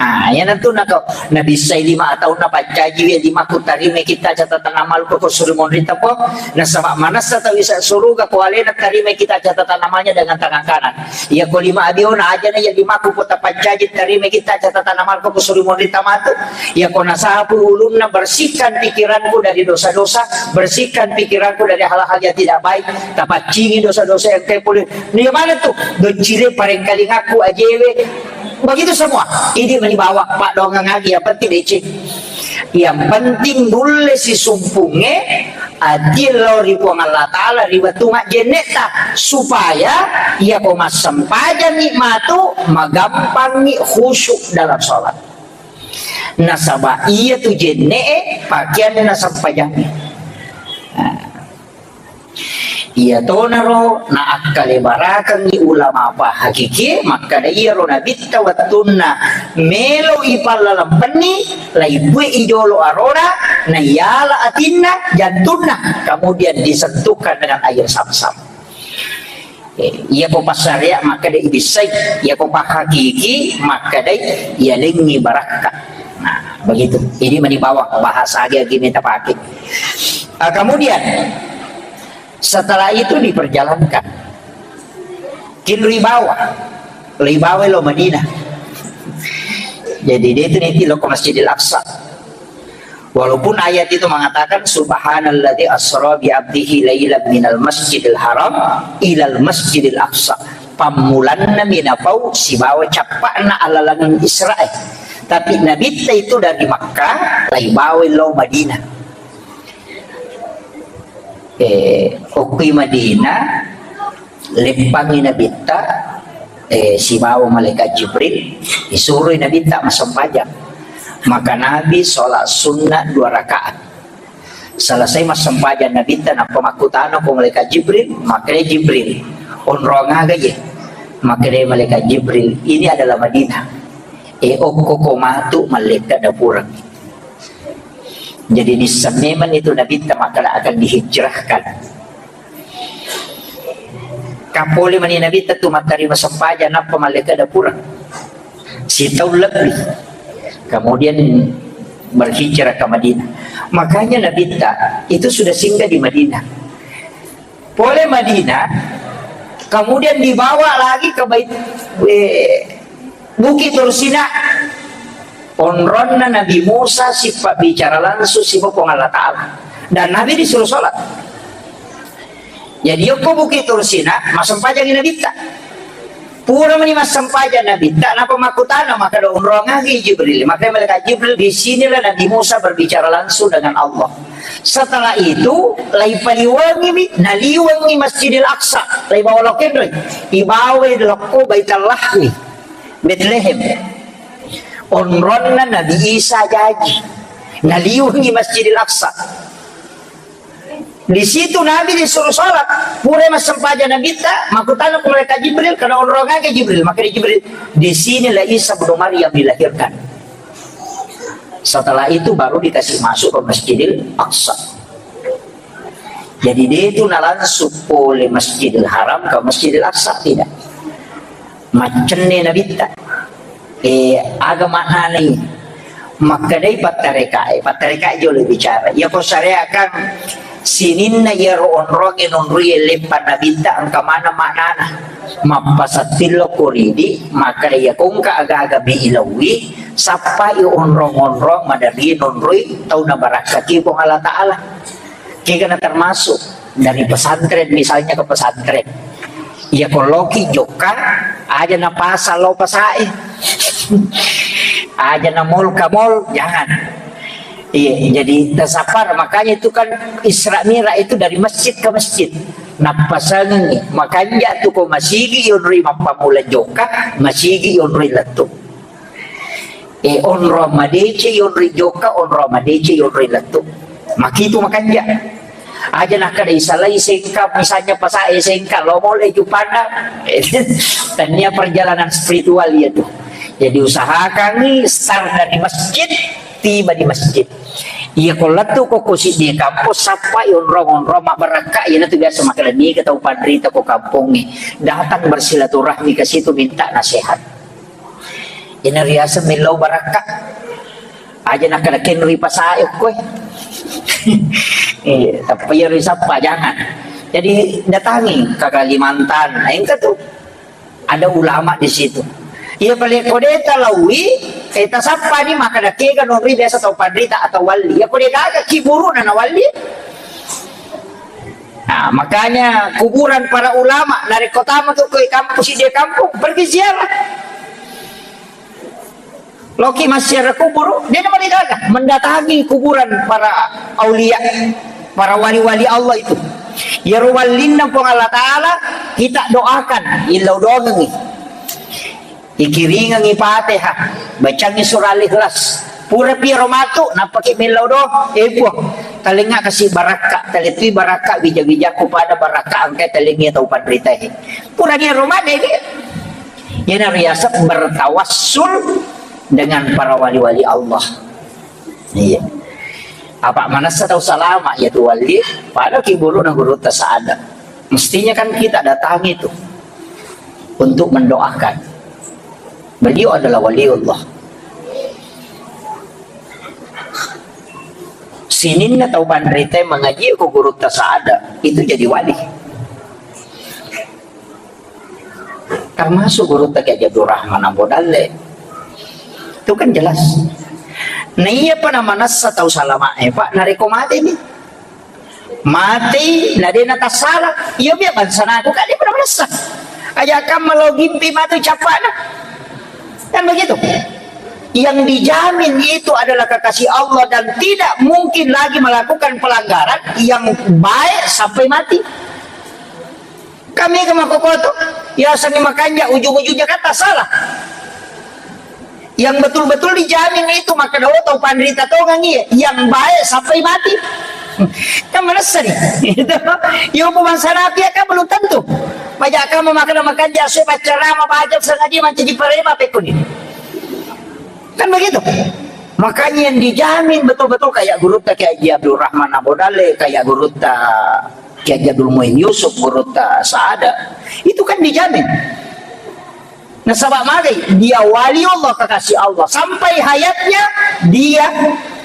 Ah, iyanatu nako nabissai lima taunna pancajiwi limakku, tarimai kitta catatan amalku ko suri monrita, Puang. Nasaba manessa tau isa suruga ko alena, tarimai kitta catatan amalnya dengan tangan kanan. Iyako lima abiona ajana iya limakku ko tapancaji, tarimai kitta catatan amalku ko suri monrita matu. Iyako nasapu ulunna, bersihkan pikiranku dari dosa-dosa, bersihkan pikiranku dari hal-hal yang tidak baik. Tapaccingi dosa-dosa yang kepole. Nia mana tu? Doccire parengkalingakku ajewe. Begitu semua. Ini menibawa paddoangeng agi, yang penting deceng. Yang penting nulle sisumpungnge ati lao ri Puang Allah Ta'ala ri wettu majjennetta, supaya iyako massempajangngi matu magampangngi khusyuk dalam sholat. Nasaba iya tu jenne'e pakeanna sempajangnge. Nah. Iyatonaro naakkale barakengngi ulama pahakikie makkeda iyaro nabitta wettunna melo ipallalempenni, laibue'i jolo arona, naiyala atinna, jantunna, kemudian disentuhkan dengan air zam-zam. Eh, iyako passarea makkeda ibissai, iyako pahakiki makkedai iyalengngi barakka. Nah, begitu. Ini meni bawang bahasa agi-agi meta pake. Ah, kemudian setelah itu diperjalankan. Kin ribawa. Ribawa lo Madinah. Jadi dia itu nanti lo ke Masjidil Aqsa. Walaupun ayat itu mengatakan, "Subhanalladzi asra bi abdihi lailan minal masjidil haram ilal masjidil aqsa." Pammulanna mi napau sibawa cappa'na alalangeng Isra'e. Tapi Nabitta itu dari Makkah, laibawai lao Madinah. Eh, okkoi Madinah, leppangi Nabitta, eh, sibawa malaikat Jibril, disuroi Nabitta massempajang. Maka Nabi sholat sunnah dua rakaat. Selesai massempajang Nabitta, nappa makkutana ko malaikat Jibril, makkeda Jibril, "Onrong aga iye?" Makkeda malaikat Jibril, "Ini adalah Madinah. E, okko ko matu mallekka dapureng." Jadi, nisseng memang itu Nabitta makkeda akan dihijrahkan. Kapole mani Nabitta tu mattarima sempajang, nappa mallekka dapureng. Sitaung lebbi. Kemudian berhijrah ke Madinah. Makanya Nabitta itu sudah singgah di Madinah. Pole Madinah, kemudian dibawa lagi ke Bait, eh, Bukit Tursina. Onronna Nabi Musa sipabbicara langsung siba Puang Allah Ta'ala. Dan Nabi disuruh sholat. Jadi, yokko Bukit Tursina, massempajangi Nabitta. Pura mani massempajang Nabitta, napa makkutana, makkeda, "Onrong agi Jibril?" Maka malaikat Jibril, "Di sinilah Nabi Musa berbicara langsung dengan Allah." Setelah itu, laipaliwengimi, naliwengi Masjidil Aqsa, laibawa lao kenroi, ibawai lokko Baitul Lahmi, Betlehem. Onronna Nabi Isa jaji, naliwengi Masjidil Aqsa. Di situ Nabi disuruh sholat. Pura massempajang Nabitta, makkutana ko malaikat Jibril, "Kada onrong aga Jibril?" Maka di Jibril, "Di sinilah Isa bin Maryam dilahirkan." Setelah itu baru dikasih masuk ke Masjidil Aqsa. Jadi, dia itu na langsung pole Masjidil Haram ke Masjidil Aqsa, tidak. Maccenne Nabitta. Eh, aga maknanai? Makkedai pattarekae, pattarekae jolo bicara. Iya ko syariat kan sininna iyaro onrongnge nonroi leppa Nabitta engka maneng maknana. Mappasattillo ko ridi, makkeda iya ko engka aga-aga mi ilaui, sappai onrong-onrong maderri nonroi tau nabarakkaki Puang Allah Ta'ala. Kegana termasuk dari pesantren, misalnya ke pesantren. Iya ko loki jokka, aja na pasar lo pasae. Aja na mall ka mall, jangan. Iya, jadi tasapar. Makanya itu kan Isra Mi'raj itu dari masjid ke masjid. Nappasangengi, makanja tu ko masigi yonroi mappammula jokka, masigi yonroi lettu. Eh, onrong madeceng yonroi jokka, onrong madeceng yonroi lettu. Makitu makanja. Aja nakkeda isalai sengka, misalnya pasae sengka, lo mole jupanna. Tania perjalanan spiritual iya tu. Jadi usahakangi start dari masjid, tiba di masjid. Iya ko lettu ko, ko siddi kampong, sappai onrong-onrong mabbarakka, iya natu biasa makkeda niga tau panrita ko kampongnge. Datang bersilaturahmi ke situ minta nasihat. Ina riaseng millau barakka. Aja nakkeda kenroi pasae okkoe. Eh, tapi iya risappa, jangan. Jadi datangi ke Kalimantan, nah, engka tu. Ada ulama di situ. Iya pale ko de talaui, eh, tasappani makkeda kega nonroi biasa tau panrita atau wali. Iya ko de gaga kiburuna na wali. Nah, makanya kuburan para ulama, narekko tama tu ko kampung, siddi kampung, pergi ziarah. Loki massiara kuburu, de namarigaga, mendatangi kuburan para aulia, para wali-wali Allah itu. Iyaro wallinna Puang Allah Ta'ala, kita doakan, illau doangengi. Ikiringengi Fatihah, bacangi surah Al-Ikhlas. Pura piro matu, nappaki mellau doa, eh, Puang, talengnga kasi barakka, talettui barakka, wija-wijakku pada barakka, engkai talengngi tau panritae. Purani ro made, dia. Iyana riaseng bertawassul dengan para wali-wali Allah. Iya. Apa manessa tau salama iya tu wali, pada kiburuna gurutta Sa'ada. Mestinya kan kita datangi itu untuk mendoakan. Beliau adalah waliullah. Sininna tau panrita mengaji ko gurutta Sa'ada, itu jadi wali. Termasuk gurutta Kiai Abdul Rahman Ambo Dalle. Itu kan jelas. Nah, iya pa namanessa tau salama, eh, Pak, narekko mate ni. Mate, na de natassala. Iya, biar bangsa naku, kan dia pernah manessa. Aja kamma lao gimpi matu cappana. Kan begitu? Yang dijamin itu adalah kekasih Allah dan tidak mungkin lagi melakukan pelanggaran yang baik sampai mati. Kami ke makokoto, ya seni makanja ujung-ujungnya kata salah. Yang betul-betul dijamin itu maka dawa tau panrita tongang iya, yang baik sampai mati. Kan manessa ni. Itu. Yo pun bangsa nabi ya kan belum tentu. Majak kamu makan makan jasa pacarama baca sengaja mancaji parema pekuni. Kan begitu. Makanya yang dijamin betul-betul kayak gurutta Kiai Haji Abdul Rahman Abu Dale, kayak gurutta Kiai Haji Abdul Muin Yusuf, gurutta Saada. Itu kan dijamin. Nasaba magai, dia wali Allah, kekasih Allah. Sampai hayatnya, dia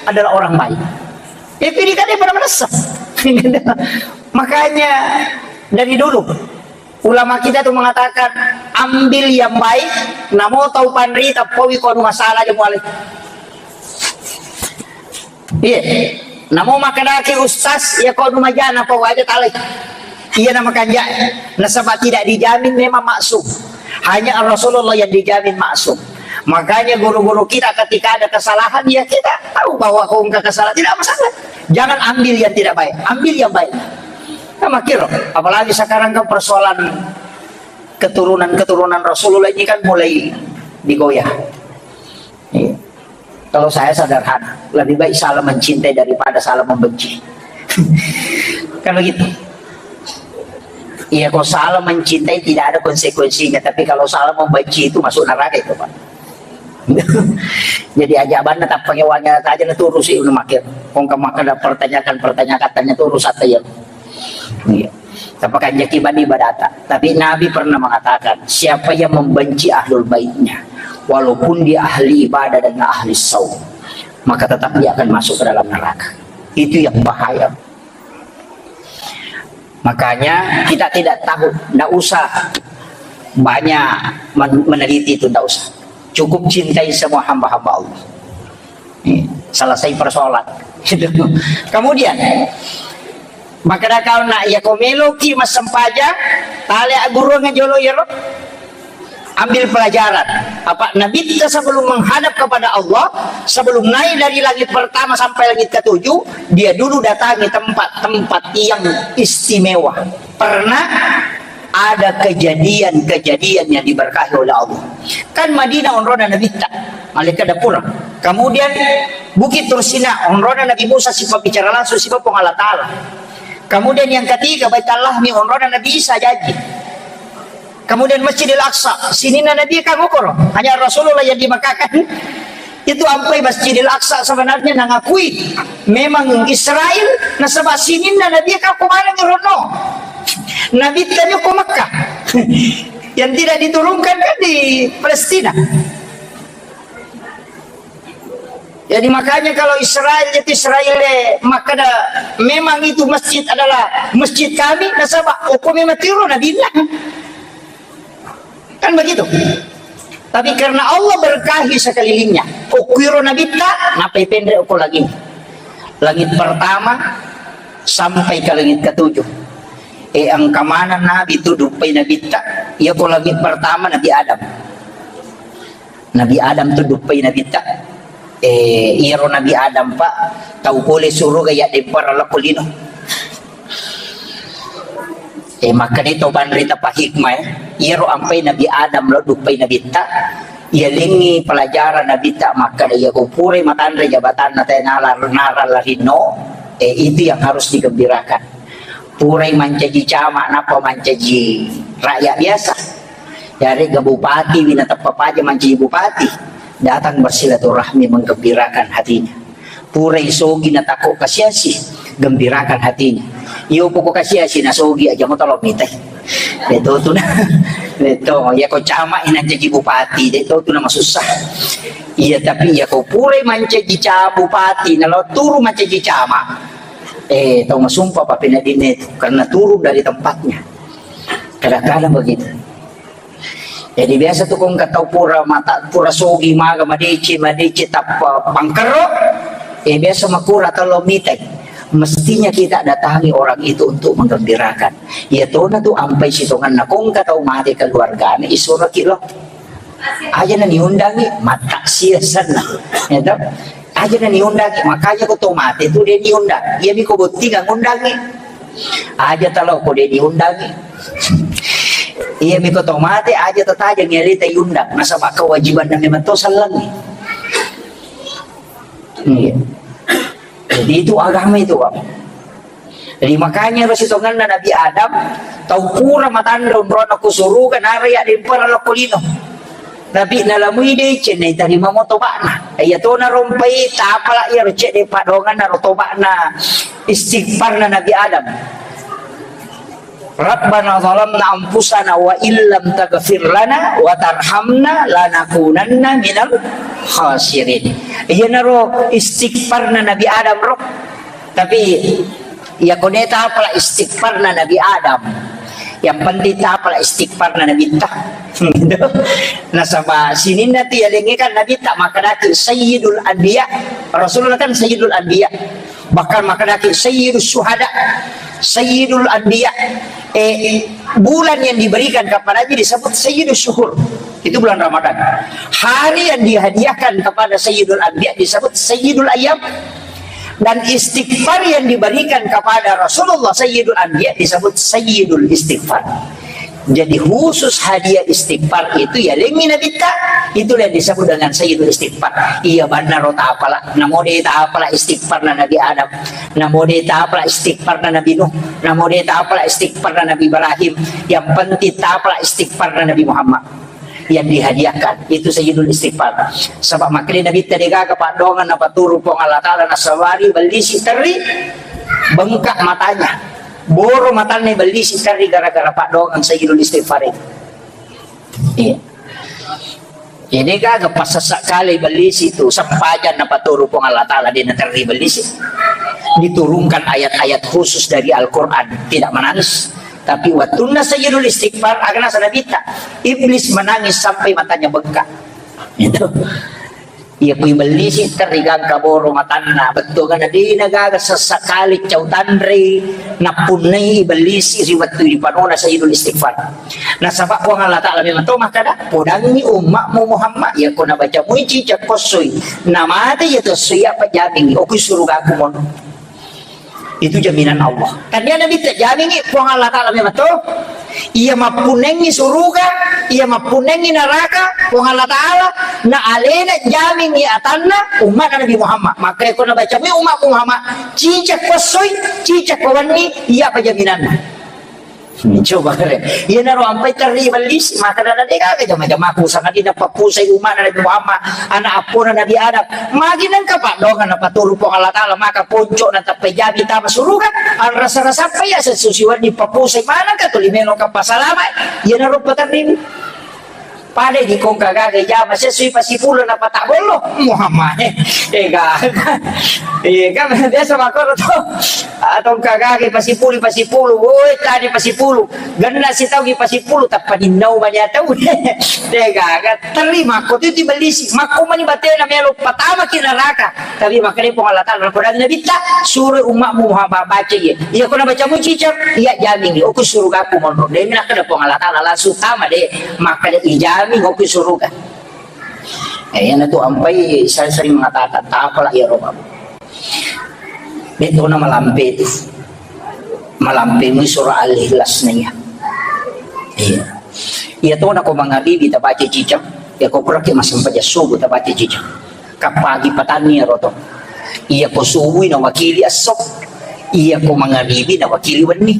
adalah orang baik. Tapi dia kan dia pernah merasa. Makanya, dari dulu, ulama kita tuh mengatakan, ambil yang baik, namo tau panrita, paui ko anu masalah aja mualai. Iya. Namo makkedaki ustaz, iya ko anu majana pau aja talai. Iya nama kanja. Nasaba tidak dijamin memang maksum. Hanya Rasulullah yang dijamin maksum. Makanya guru-guru kita ketika ada kesalahan, ya kita tahu bahwa kau engkau kesalahan, tidak masalah. Jangan ambil yang tidak baik, ambil yang baik. Nah, makir, apalagi sekarang kan persoalan keturunan-keturunan Rasulullah ini kan mulai digoyah. Iya. Kalau saya sederhana, lebih baik salah mencintai daripada salah membenci. Kan begitu. Iya, kalau salah mencintai tidak ada konsekuensinya, tapi kalau salah membenci itu masuk neraka itu, Pak. Jadi aja banna tappa ngewangi aja na turusi unu makir. Kong kemaka ada pertanyakan, pertanyakan tanya turus atau ya. Iya. Tapi kan jaki bani badata. Tapi Nabi pernah mengatakan, siapa yang membenci ahlul baitnya, walaupun dia ahli ibadah dan ahli saum, maka tetap dia akan masuk ke dalam neraka. Itu yang bahaya. Makanya kita tidak tahu, tidak usah banyak men- meneliti itu, tidak usah. Cukup cintai semua hamba-hamba Allah. Selesai persoalan. Kemudian, makkeda kau nak, iya ko meloki massempajang, tale agguruang jolo iyaro. Ambil pelajaran. Apa Nabi kita sebelum menghadap kepada Allah, sebelum naik dari langit pertama sampai langit ketujuh, dia dulu datangi tempat-tempat yang istimewa. Pernah ada kejadian-kejadian yang diberkahi oleh Allah. Kan Madinah onrona Nabitta, malaikat dapura. Kemudian Bukit Tursina, onrona Nabi Musa, sifat bicara langsung, sifat Puang Allah Ta'ala. Kemudian yang ketiga, Baitul Lahmi, onrona Nabi Isa, janji. Kemudian Masjidil Aqsa, sininna Nabi kan ukoro, hanya Rasulullah yang di Mekah kan. Itu ampai Masjidil Aqsa sebenarnya nangakui memang Israel, nasaba sininna Nabi kan ko maneng ronno. Nabi tanya ko Mekah. Yang tidak diturunkan kan di Palestina. Jadi makanya kalau Israel itu Israel, eh, maka ada, memang itu masjid adalah masjid kami, nasaba hukumnya matiro Nabi. Kan begitu. Tapi karena Allah berkahi sekelilingnya, okkuiro Nabitta, napai penre okko lagi. Langit pertama sampai ke langit ketujuh. Eh, engka mana Nabi tu duppai Nabitta, iya ko langit pertama Nabi Adam. Nabi Adam tu duppai Nabitta. Eh, iyaro Nabi Adam, Pak, tau pole suruga ya dempara lako lino. Eh, makkedai to banrita pa hikmah, eh. Iyaro ampai Nabi Adam lo duppai Nabitta, iya lengi pelajaran Nabitta makkeda iya ko purai matanre jabatanna te nala nara larinno, eh, itu yang harus digembirakan. Purai mancaji camat, nappa mancaji rakyat biasa. Yarega bupati wina teppa paja mancaji bupati, datang bersilaturahmi menggembirakan hatinya. Purai sogi na tako kasiasi, gembirakan hatinya. Iyo poko kasiasi na sogi aja mo tolo mitai. Deto tu na, deto ya ko camat ina jadi bupati, deto tu na masussa. Iya tapi ya ko purai mancaji ca bupati na lo turu mancaji camat. Eh, tau masumpa pa pina dinne tu karena turun dari tempatnya. Kadang-kadang begitu. Jadi biasa tu kong katau pura mata, pura sogi maga madece, madece tappa pangkerro. Eh, biasa makura talo mitai. Mestinya kita datangi orang itu untuk menggembirakan. Iya tona tu ampai sitonganna, ko engka tau mate keluargana, isuraki lo. Aja na niundangi, mataksia senna. Ya toh? Aja na niundangi, makanya ko tau mate tu de niundang. Iya mi ko bottinga ngundangi. Aja talo ko de diundangi. Iya mi ko tau mate, aja tataja ngialita iundang. Nasaba kewajibanna memang to sellengi. Iya. Jadi itu agama itu, Bang. Jadi makanya ro sitonganna Nabi Adam, tau pura matanre onrona ku suruga, nara ya dempara lokko lino. Tapi nalamui de cenne tarima mo toba'na. Iya to narompai tapala iya ro cedde padonganna ro toba'na istighfarna Nabi Adam. Rabbana zalamna anfusana wa illam taghfir lana wa tarhamna lanakunanna minal khasirin. Iyanaro istighfarna Nabi Adam ro. Tapi iya ko de tapala istighfarna Nabi Adam. Yang penting tapala istighfarna Nabi ta. Nasaba sininna tu yalengnge kan Nabi ta makadaki Sayyidul Anbiya. Rasulullah kan Sayyidul Anbiya. Bahkan makadaki Sayyidus Syuhada, Sayyidul Anbiya. Eh, bulan yang diberikan kepadanya disebut Sayyidus Syuhur. Itu bulan Ramadan. Hari yang dihadiahkan kepada Sayyidul Anbiya disebut Sayyidul Ayyam. Dan istighfar yang diberikan kepada Rasulullah Sayyidul Anbiya disebut Sayyidul Istighfar. Jadi khusus hadiah istighfar itu ya lengi Nabi ta, itulah yang disebut dengan Sayyidul Istighfar. Iya banna ro tapala, namo de tapala istighfar na Nabi Adam, namo de tapala istighfar na Nabi Nuh, namo de tapala istighfar na Nabi Ibrahim. Yang penting tapala istighfar na Nabi Muhammad yang dihadiahkan itu Sayyidul Istighfar. Sebab makanya Nabi ta degaga padongan napaturu Puang Allah Taala nasabari bellisi terri bengkak matanya. Boro matanna bellisi terri gara-gara paddoangeng Sayyidul Istighfar itu. Iya. Jadi gaga pasessa kali bellisi itu, sempajang napaturu Puang Allah Taala, de naterri bellisi. Diturunkan ayat-ayat khusus dari Al-Quran, tidak menangis. Tapi wattunna Sayyidul Istighfar, aga naseng Nabitta, iblis menangis sampai matanya bengkak. Itu. Iya, kui bellisi terri gangka boro matanna, bettuanna de nagaga sessa kali cau tanrei nappunnai bellisi ri wettu ripanona Sayyidul Istighfar. Nasaba Puang Allah Taala memang to makkada, podangi ummatmu Muhammad, iya ko nabaca mui cicak kossoi, namate iya tossoi, apa jamingi, okui surugaku mono. Itu jaminan Allah. Tania Nabi ta jamingi Puang Allah Taala memang to. Iya mappunengi suruga, iya mappunengi neraka, Puang Allah Taala, na alena jamingi atanna ummat Nabi Muhammad. Maka ko nabaca mi ummat Muhammad, cicak kossoi, cicak kowenni, iya apa jaminanna? Hmm, coba kare. Iyanaro ampai terri bellisi, maka dada de gaga jama-jama ku sangadinna pappusai umma Nabi Muhammad, anak appona Nabi Adam. Magi nengka paddoangeng napaturu Puang Allah Taala, maka ponco na tappai jabi tama suruga, anrasa-rasa pa iya sesusi wenni pappusai manengka tuli melo ka pasalama. Iyanaro paterri. Pada di kongka gaga jama sesui pasipulo na pata bollo Muhammad. Eh, eh, gaga. Eh, kan biasa makoro to. Atau kagage pasipulu, pasipulu, woi, tadi pasipulu. Genna sitau gi pasipulu, tappa ninnau mani atau. Dega, terima ko tu ti bellisi. Makko mani batena melo patama ki neraka. Tapi makanya Puang Allah Taala, Quran Nabi ta, suruh umatmu Muhammad baca ye. Iya, ko nabaca mu cicak, iya jamin ye. Oku surugaku monro. Demi nakada Puang Allah Taala langsung tama de. Makanya ijamin oku suruga. Eh, yana tu ampai saya sering mengatakan, tak apalah ya Rob. Betona malampe tu. Malampe mu surah Al-Ikhlas na iya. Iya. Iya tona ko mangaribi tabaca cicak, iya ko puraki massempajang subuh tabaca cicak. Kapagi patanni ero to. Iya ko subui na wakili esso. Iya ko mangaribi na wakili wenni.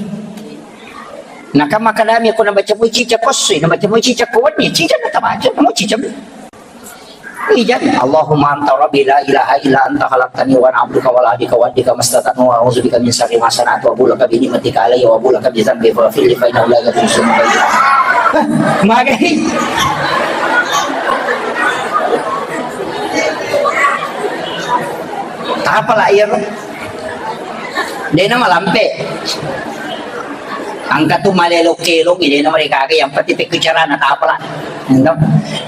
Naka makadami ko nabaca mu cicak ko esso, nabaca mu cicak ko wenni, cicak na tabaca, mu cicak. Ijan, Allahumma anta rabbi la ilaha illa anta khalaqtani wa ana abduka wa la abdika wa abdika mastata'tu wa a'udzu bika min syarri ma sana'tu wa abu'u laka bi ni'matika alayya wa abu'u laka bi dzanbi faghfirli fa innahu la yaghfiru dzunuba illa anta. Magai. Tapala iya ro. Dena malampe. Engka tu malelo kelong, ile nomor gaga, yang penting pekku carana tapala. Ento.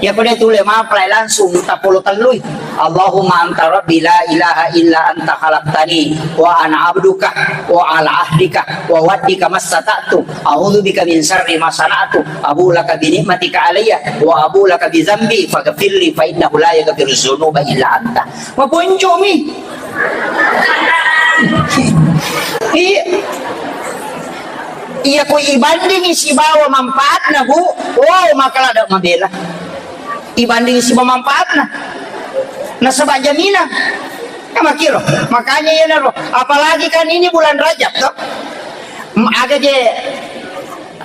Ya kode tule mapalai langsung tapolo tellui. Allahumma anta rabbi la ilaha illa anta khalaqtani wa ana abduka wa ala ahdika wa wa'dika mastata'tu. A'udzu bika min syarri ma sana'tu. Abu laka bi ni'matika alayya wa abu laka bi dzambi faghfirli fa innahu la yaghfiru dzunuba illa anta. Maponcomi. Iya. Iya ko ibandingi sibawa manfaatna, Bu. Oh, maka lada mabela. Ibandingi sibawa manfaatna. Nasaba jaminan. Ya, makiro. Makanya iya naro. Apalagi kan ini bulan Rajab, toh. M-, aga je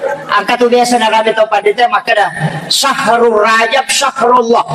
Engka tu biasa narapi tau pandita makkeda, "Syahrul Rajab syahrullah."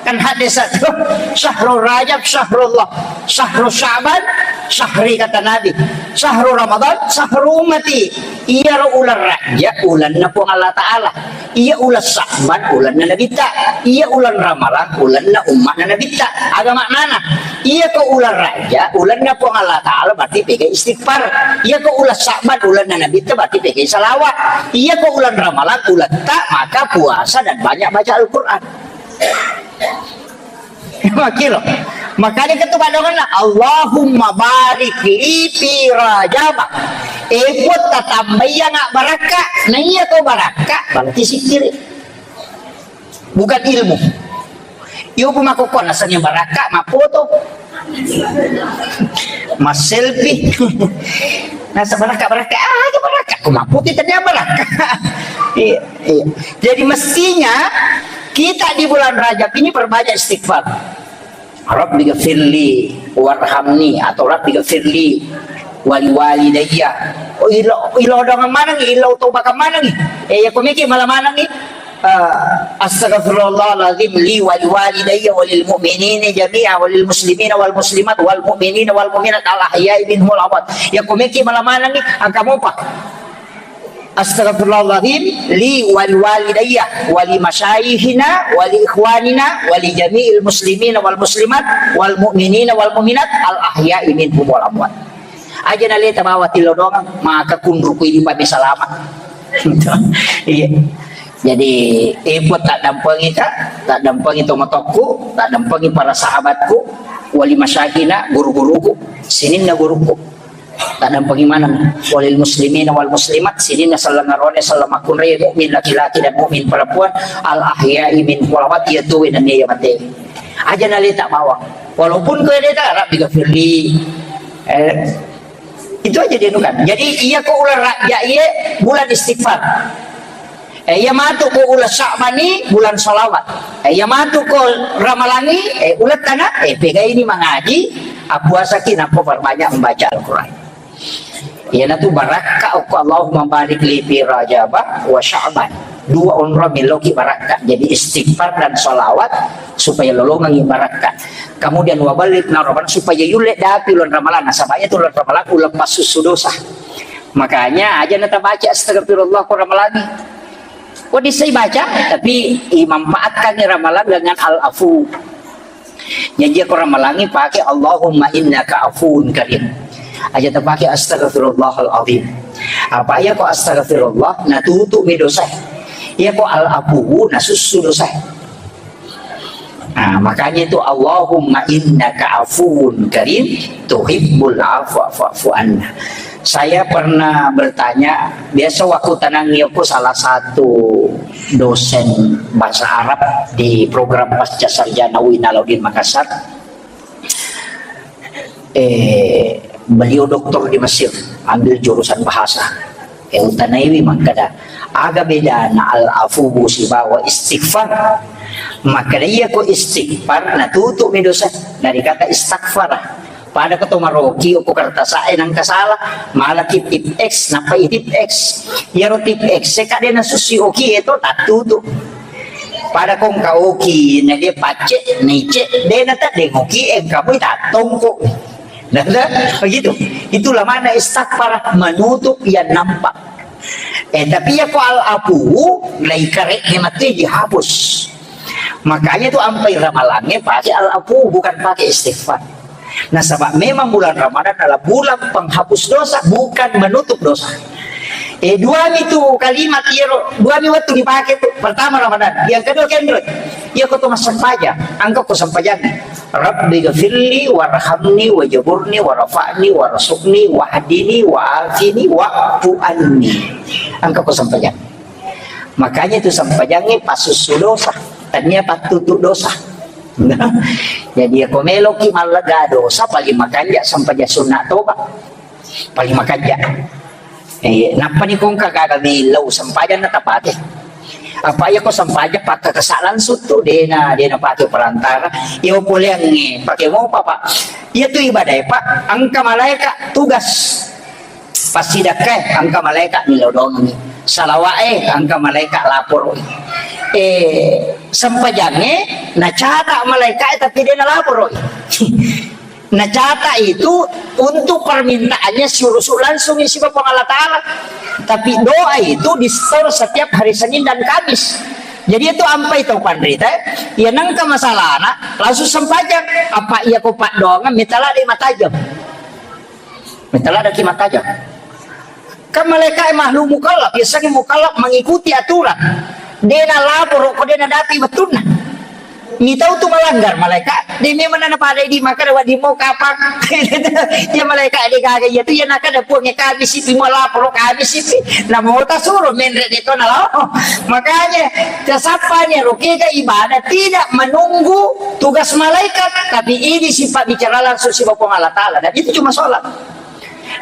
Kan hadis satu, "Syahrul Rajab syahrullah, syahru Sya'ban syahri," kata Nabi. "Syahru Ramadan syahru ummati." Iyaro uleng Rajab ulenna Puang Allah Ta'ala. Iya uleng Sya'ban ulenna Nabitta. Iya uleng Ramalang ulenna ummatna Nabitta. Aga maknana? Iya ko uleng Raja, ulenna Puang Allah Ta'ala, berarti pegai istighfar. Iya ko uleng Sya'ban, ulenna Nabitta, berarti pegai salawat. Iya ko uleng Ramalang, uletta, maka puasa dan banyak baca Al-Quran. Makiro. Makanya ketu padonganna, "Allahumma barik li fi Rajab." Eh, Puang, tatambaiyanga barakka. Nah, iya ko barakka, berarti sikkiri. Bukan ilmu. Iyo, Bu, makkokko naseng barakka, mappoto. Masselfie. Nasa barakka, barakka, ah, aja barakka. Ko mappoto tadi barakka. Iya, iya. Jadi mestinya kita di bulan Rajab ini perbanyak istighfar. Rabbi ghafirli warhamni atau Rabbi ghafirli wali walidayya. Oh, ilo, ilo dengan mana nih? Ilo tau bakal mana nih? Eh, ya, komiki malah mana nih? Ah, astaghfirullahaladzim li wali walidayya walil mu'minina jami'a walil muslimina wal muslimat wal mu'minina wal mu'minat al ahya'i minhum wal amwat. Ya, komiki malah mana nih? Angka mopa. Astaghfirullahaladzim li wali walidayya wali masyayikhina wali ikhwanina wali jami'il muslimina wal muslimat wal mu'minina wal mu'minat al ahya'i minhum wal amwat. Aja naleta bawa tilodongang, maka kunruku ini pami salama. Iya. Jadi, ipot tak dampengi ka, tak dampengi tomatokku, tak dampengi para sahabatku, wali masyayikhina, guru-guruku, sininna guruku. Taddampengeng maneng walil muslimina wal muslimat, sininna selleng arone, selleng makkunrai, mukmin laki-laki dan mukmin perempuan, al ahya'i minhum wal amwat, iya tuwe nennia iya mate. Aja naleta bawang. Walaupun koe deta, Rabbi ghafirli. Eh, itu aja dia nukan. Jadi, iya ko uleng Rajab iye bulan istighfar. Eh, iya matu ko uleng Sya'bani bulan salawat. Eh, iya matu ko Ramalangi, eh, uleng tana, eh, pegaini mangaji, appuasaki, nappa perbanyak membaca Al-Quran. Iyanatu barakka okko Allahumma barik li fi Rajaba wa Sya'ban. Dua onro meloki barakka. Jadi istighfar dan salawat supaya lolongangi barakka. Kemudian wa ballighna Ramadan supaya yulle dapi uleng Ramalang. Nasabanya tu uleng Ramalang uleng passussu dosa. Makanya aja natabaca astagfirullah ko Ramalangi. Ko dissai baca, tapi imanfaatkan Ramalang dengan al-afu. Jaji ko Ramalangi pakai Allahumma innaka afuwun karim. Aja tapakai astagfirullahal azim. Apa iya ko astagfirullah, natutu mi dosa. Iya ko al-afu, nasussu dosa. Nah, makanya itu, "Allahumma innaka afuwun karim, tuhibbul afwa fa'fu anna." Saya pernah bertanya, biasa waktu tenang yoko salah satu dosen bahasa Arab di program Pasca Sarjana U I N Alauddin Makassar. Eh, beliau doktor di Mesir, ambil jurusan bahasa. Eh, utanaiwi makkeda, aga bedana al-afuwu sibawa istighfar? Makkeda, iya ko istighfar, natutu mi dosa dari kata istaghfara. Pada ko to maroki ko kertas e nangka salah, malaki tip X, nappa i tip X. Iyaro tip X e kade nasussi oki e to tattutu. Pada kong ka oki, na dia pacce, nice, de na tadde ngoki, engka pui tattongko. Nah, nah, begitu. Itulah makna istaghfar, menutup yang nampak. Eh, tapi ya ko al-afu, lai kare ni mati dihapus. Makanya tu ampai ramalannya pakai al-afu, bukan pakai istighfar. Nasaba memang bulan Ramadan adalah bulan penghapus dosa, bukan menutup dosa. Eh, duami tu kalimat iyaro, duami wettu dipake tu. Pertama Ramadan, yang kedua kenroi. Iya ko to massempajang, angka ko sempajang. Rabbi ghafirli warhamni wajaburni warfa'ni warzuqni wahdini wa'afini wa'fu anni. Angka ko sempajang. Makanya itu sempajangnge pasussu dosa, tania pattutu dosa. Jadi, ya ko meloki mallega dosa, paling makanja sempajang sunna toba. Paling makanja. Eh, nappa ni kongka gaga millau sempajang na tapake. Apa iya ko sempajang pakkakasa langsung tu, dena, dena pake perantara. Iya poleangnge, pake mopa, Pak. Iya tu ibadah, Pak. Angka malaika tugas. Passidakkae, angka malaika millau doangngi. Salawa'e, angka malaika laporo. Eh, sempajangnge, nacata malaika, tapi dena laporo. Nacata itu untuk permintaannya siurusu langsung isi Puang Allah Ta'ala. Tapi doa itu di-store setiap hari Senin dan Kamis. Jadi itu ampai tau panrita, ya nengka masalahna, langsung sempajang. Apa iya ko paddoangan, mitala de matajam. Mitala de ki matajam. Kan malaika makhluk mukallaf, biasanya mukallaf mengikuti aturan. Dena laporo ko dena dati wettunna. Mitau tu melanggar malaika, de memang nana pada di maka dawa di mau kapang. Ya malaika de gaga iya tu, ya naka da puang ya kami sipi mau laporo kami sipi. Nah mau tak suruh menre de to na lao. Makanya, kesapannya rokega ibadah tidak menunggu tugas malaikat, tapi ini sifat bicara langsung si Puang Allah Ta'ala. Dan itu cuma sholat.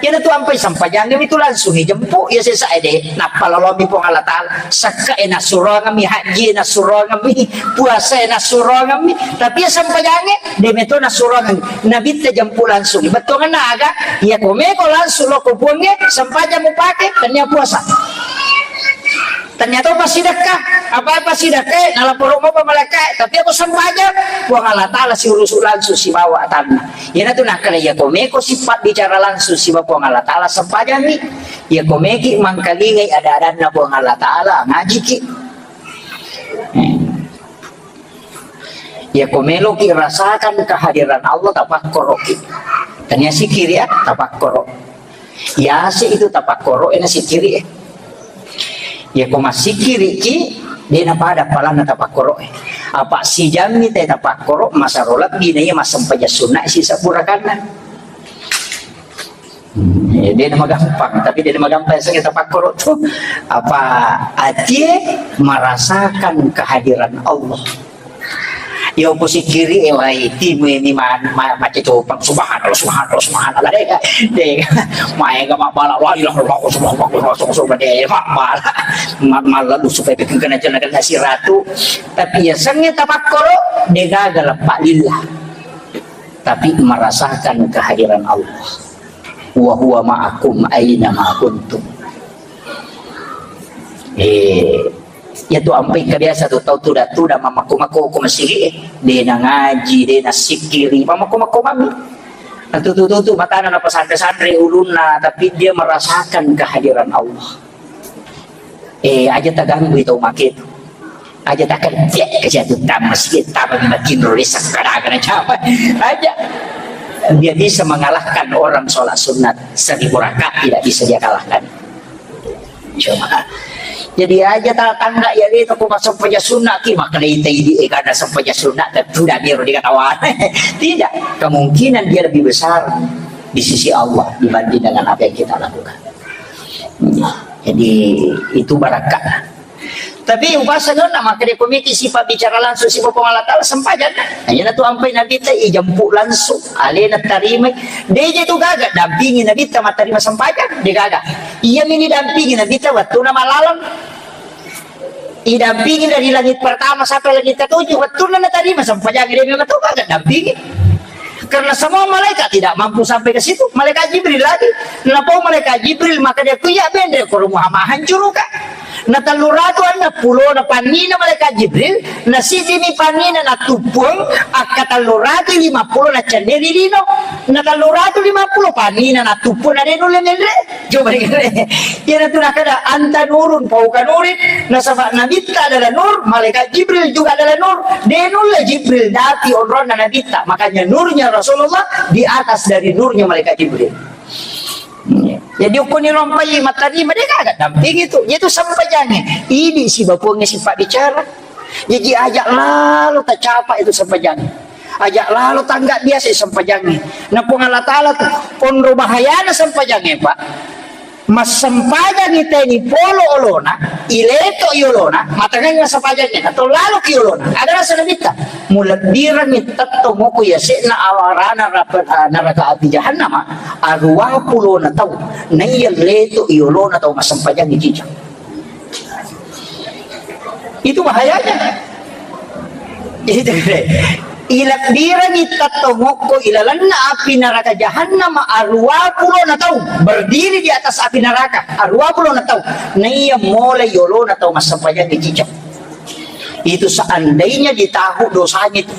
Iyana tu ampai sampajangngemi tu langsung ijempu, iya sesa ede, nappa lolomi Puang Allah Ta'ala. Sakka e nassuroangmi, haji e nassuroangmi, puasa e nassuroangmi, tapi iya sampajangnge, de meto nassuroangmi. Nabitta jempu langsung. Bettuanna aga, iya ko meko langsung lo ko Puangnge, sampajang mupake, tania puasa. Tania to passidekka, apa passidekka, nalaporo mopa malaika, tapi ako sampajang, Puang Allah Ta'ala siurusu langsung sibawa atanna. Iyanatu nakkeda, iya ko meko sipabbicara langsung siba Puang Allah Ta'ala, sempajanni. Iya ko meki mangkalingai ada-adanna Puang Allah Ta'ala, ngajiki. Hmm. Iya ko meloki rasakan kehadiran Allah, tapakkoroki. Tania sikiri ya, tapakkoro. Yase itu tapakkoro, ena sikiri e. Iya ko massikiriki, dena pada palanna tapakkoro e. Apa sijammi te tapakkoro, masaro lebbi na iya massempajang sunna sisa purakanna. Hmm, ya, dena magampang, tapi dena magampang saya tapakkoro tu. Apa atie merasakan kehadiran Allah. Iya ko sikiri e, wai, timu ini ma-, ma-, mace copang, subhanallah, subhanallah, subhanallah. Dega, dega. Maega mabala, la ilaha illallah, subhanallah, subhanallah, subhanallah. Dega, mabala. Ma-, malalu supaya bikin kena jalan, kena siratu. Tapi iya sengnge tapakkoro, degaga leppa lillah. Tapi merasakan kehadiran Allah. Wa huwa ma'akum aina ma kuntum. Eh, iya tu ampai kebiasa tu tau tuda-tuda mamakko-makko ko masigi e. Dena ngaji, dena sikiri, mamakko-makko mami. Nah, tu, tu, tu, tu, matana na pasanre-sanre ulunna, tapi dia merasakan kehadiran Allah. Eh, aja taganggui tau make tu. Aja takerja, kerja tu tama masjid, tama di matinro di sekolah, kena siapa? Aja. Dia bisa mengalahkan orang sholat sunat seribu rakaat, tidak bisa dia kalahkan. Coba. Jadi aja tatangga ya, dia tu masa punya sunat ki, maka dia itu, eh, karena sempajang sunat, tentu dah dia diketahui. Tidak, kemungkinan dia lebih besar di sisi Allah dibanding dengan apa yang kita lakukan. Jadi, itu barakat. Tapi upasangna maka dia komiti sifat bicara langsung sifat Puang Allah Ta'ala sempajang. Hanya tu ampai Nabi te ijemput langsung, alena tarimai. Dia je tu gaga dampingi Nabi te mattarima sempajang, dia gaga. Iya mini dampingi Nabi te waktu nama lalang. Idampingi dari langit pertama sampai langit ketujuh. Waktu nana tadi masa pajang dia memang tu gaga dampingi. Karena semua malaikat tidak mampu sampai ke situ. Malaikat Jibril lagi. Napau malaikat Jibril, maka dia kuya bendre ko rumah mahan juruka. Na telluratu anna pulo na pannina malaikat Jibril, na sijimi pannina na tupung, akka telluratu lima pulo na cenderi lino. Na telluratu lima pulo pannina na tupung na denulle menre. Coba dikira. Iyanatu nakada, "Anta nurun fauqa nurin." Nasaba Nabitta adalah nur, malaikat Jibril juga adalah nur. De nulle Jibril dati onronna Nabitta. Makanya nurnya Rasulullah di atas dari nurnya malaikat Jibril. Jadi, okko ni rompai mattarima, de' gaga dampingi tu. Jadi, itu sempajangnge. Idi' sibawa Puangnge sipabbicara. Jadi, aja' lalo tacapa' itu sempajangnge. Aja' lalo tangga' biasa sempajangnge. Na Puang Allah Ta'ala tu, onro bahayana sempajangnge, Pak. Massempajangngi teni polo olona, ileto i olona, matangengnga sempajangnge, atau lalo ki olona. Ada rasa nabitta, mulebbirangngi tettong okko yase'na awarana rap-, neraka api jahannama, aruwa pulona tau, naiya leto i olona tau massempajangngi cicak. Itu bahayanya. Itu, ilebbirangngi tettong okko ilalenna api neraka jahannam aruwa pulona tau, berdiri di atas api neraka aruwa pulona tau, naiya molai yolona tau massempajang di cicak. Itu seandainya ditahu dosanya itu.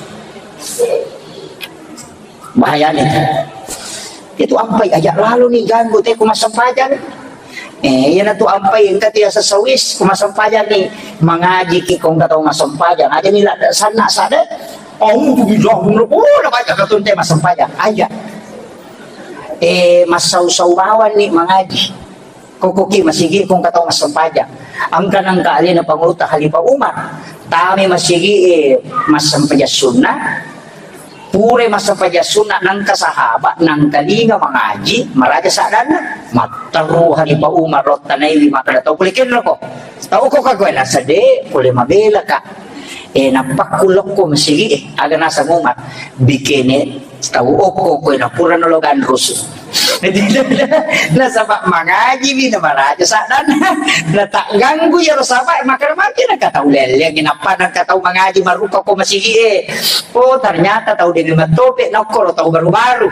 Bahayanya itu. Itu ampai aja' lalo ni ganggu te ko massempajang. Eh, iyana tu ampai engka tiasa sawis ko massempajang ni, mangaji ki ko engka tau massempajang. Aja' ni ladda sanna' sada. Oh, tu bilang, oh, na baca katun te massempajang. Aja'. Eh, massau-sau bawang ni mangaji. Kokkoki masigi ko engka tau massempajang. Engka nengka alena pangulutta Khalifah Umar. Tame masigi, eh, massempajang sunna. Pura massempajang sunna nengka sahaba, nengka linga mangaji, maraja saddanna. Matteru Khalifah Umar, rottanaiwi makkeda tau pole kenroko. Tau ko kagoe nasede, pole mabela ka. Eh, nappakku lokko masigi, eh, aga naseng Umar. Bikene tau okko koe na purano lo ganrusu. Nasaba mangaji mi na maraja saddanna. Na tak ganggu iyaro saba, makkeda maki na ka tau lelleang, nappa na ka tau mangaji marupa ko masigi e. Oh, ternyata tau demi matope na okkoro tau baru-baru.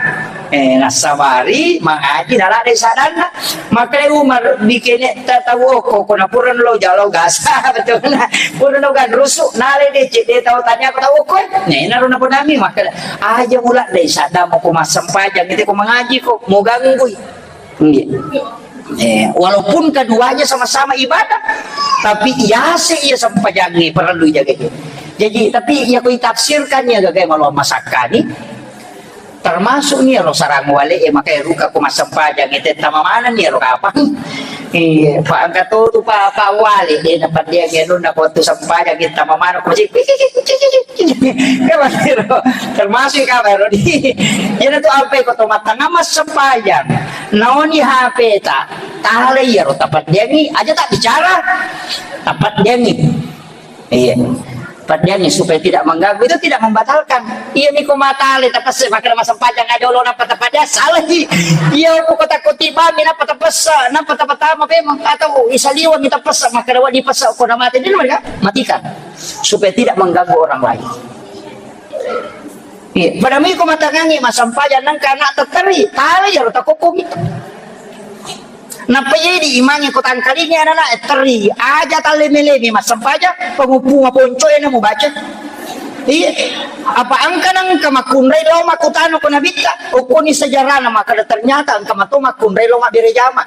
Eh, nassabari mangaji na ladde saddanna. Makkeda Umar, bikene ta tau okko ko na purano lo jalo gasa. Betul na. Purano ganrusu, nale de cedde tau tanya ko tau okko. Nena ro na ponami makkeda. Aja' mula dai sadda mo ko massempajang, ite ko mangaji ko, mo ganggui. Nggih. Eh, walaupun keduanya sama-sama ibadah, tapi yase iya sempajangnge perlu jaga. Jadi, tapi iya ko itafsirkan iya gaga malo masakkani, termasuk ni ro sarang wale e, maka ruka ko massempajang, ite tama mana ni ro kapang. Iya, pa engka to tu pa, pa wale de na paddeang anu na ko tu sempajang, ite tama mana ko cik. Kan makkiro, termasuk ka baru di. Iyana tu ampai ko to mattangnga massempajang. Naoni H P ta, tala iyaro tapaddeangi, aja' tak bicara. Tapaddeangi. Iya. Paddeangi supaya tidak mengganggu, itu tidak membatalkan. Iya mi ko matale tapesse makkeda massempajang aja' lo nappa tapaddeang, salah i. Iya ko kota kotibami nappa tapesse, nappa tapatama pemeng atau isaliwang tapesse makkeda wa dipesse ko na mate, dia mereka matikan. Supaya tidak mengganggu orang lain. Iya, pada miko matangangi massempajang nengka anak tetteri, tala iyaro takokkomi. Nappa iya di imangi ko tangkalingi anak-anak tetteri, aja' talleme-leme massempajang, penguppunga ponco e na mubaca. Iya, apa engka nengka makkunrai lo makkutana ko nabitta, okkoni sejarahna makkeda ternyata engka mato makkunrai lo mabbere jama.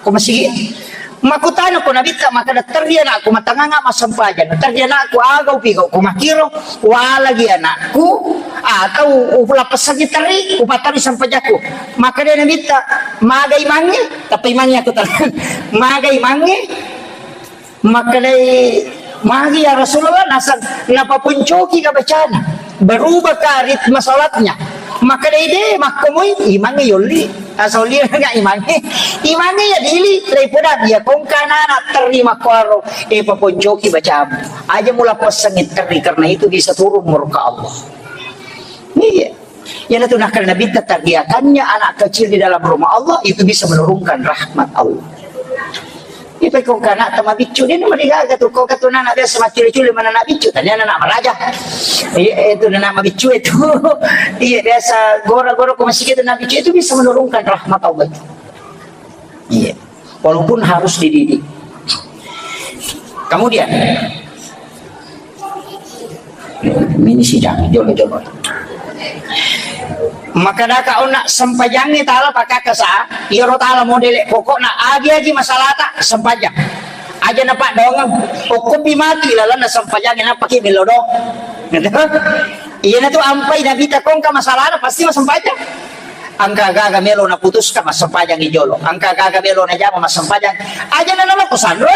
Ko masigi. Makkutana ko nabitta makkeda, "Terri anakku, matanganga massempajang." Terri anakku, "Aga upigau ko makkiro? Walagi anakku atau ulappessangi terri, upatterri sempajakku?" Makkeda nabitta, "Maga imangnge?" Tapi imangnge aku tenang. "Maga imangnge?" Makkedai, "Magi ya Rasulullah?" Naseng napaponcoki ka bacana, berubah ka ritme salatnya. Makkedai, "De, makkomoi, imangnge yolli." Asal olli ga imangnge. Imangnge ya dili, daripada ya kongka anak terima kuaro, eh, paponcoki bacamu. Aja mula passangi terri, karena itu bisa turun murka Allah. Iya. Iyanatu nakkeda Nabitta, tarbiakannya anak kecil di dalam rumah Allah itu bisa menurunkan rahmat Allah. Ipe ko kana tama biccu, de namarigaga tu, ko katuna anak biasa maccule-cule mana anak biccu, tania anak maraja. Iya, itu anak mabiccu itu. Iya, biasa gora-gora ko masih gitu anak biccu itu bisa menurunkan rahmat Allah. Iya. Walaupun harus dididik. Kemudian, ini sidang, jolo-jolo. Maka daka ona sempajangi tala pakakasa, iyaro tala modele pokokna agi-agi masalata sempajang. Aja na paddoangeng, okkopi matu ilalenna sempajangi napaki milodong. Gitu. Iyanatu ampai Nabitta kongka masalana pasti massempajang. Engka gaga melo naputuska, massempajang i jolo. Engka gaga melo najama, massempajang. Aja na naloko sanro.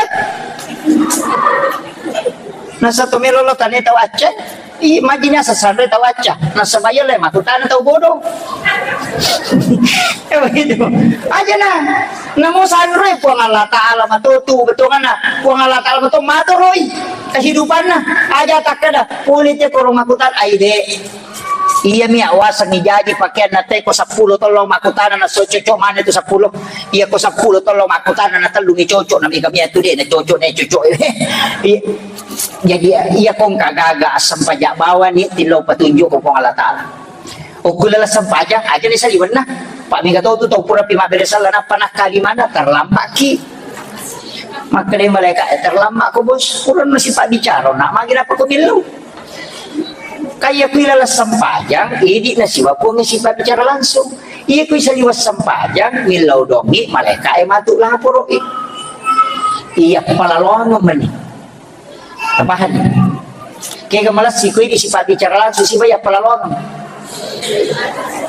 Nasaba to melo lo tane tau acca. I majinasa sanro tau acca. Nasaba iya le makutana tau bodoh. Eh, begitu. Aja na. Namo sanro Puang Allah Ta'ala matotu, betul kan? Puang Allah Ta'ala matotu matoroi kehidupanna. Aja takkeda, pole te koro makutan aide. Iyami awasengngi jaji pakeanna te ko seppulo tollo makkutana na so cocok mana itu seppulo. Iya ko seppulo tollo makkutana na tellungi cocok na mega mia tu de na cocok na cocok. Iya. Jadi iya ko engka gaga assempajang bawani tillau petunjuk ko Puang Allah Ta'ala. Okku lala sempajang aja ni saliwenna. Pak mega tau tu tau pura pi mabbere sala nappa nakkali mana terlambat ki. Makkeda malaikat, eh, terlambat ko bos. Kurang masih pak bicara. Nak magi apa ko millau? Kaya kui lala sempajang, idi nasiwa Puang sipabbicara langsung. Iya kui saliweng sempajang, millau dongi, malaika e matu laporo i. Iya, palalono meni. Tapahang? Kega malessi kui di sipabbicara langsung, siba iya palalono.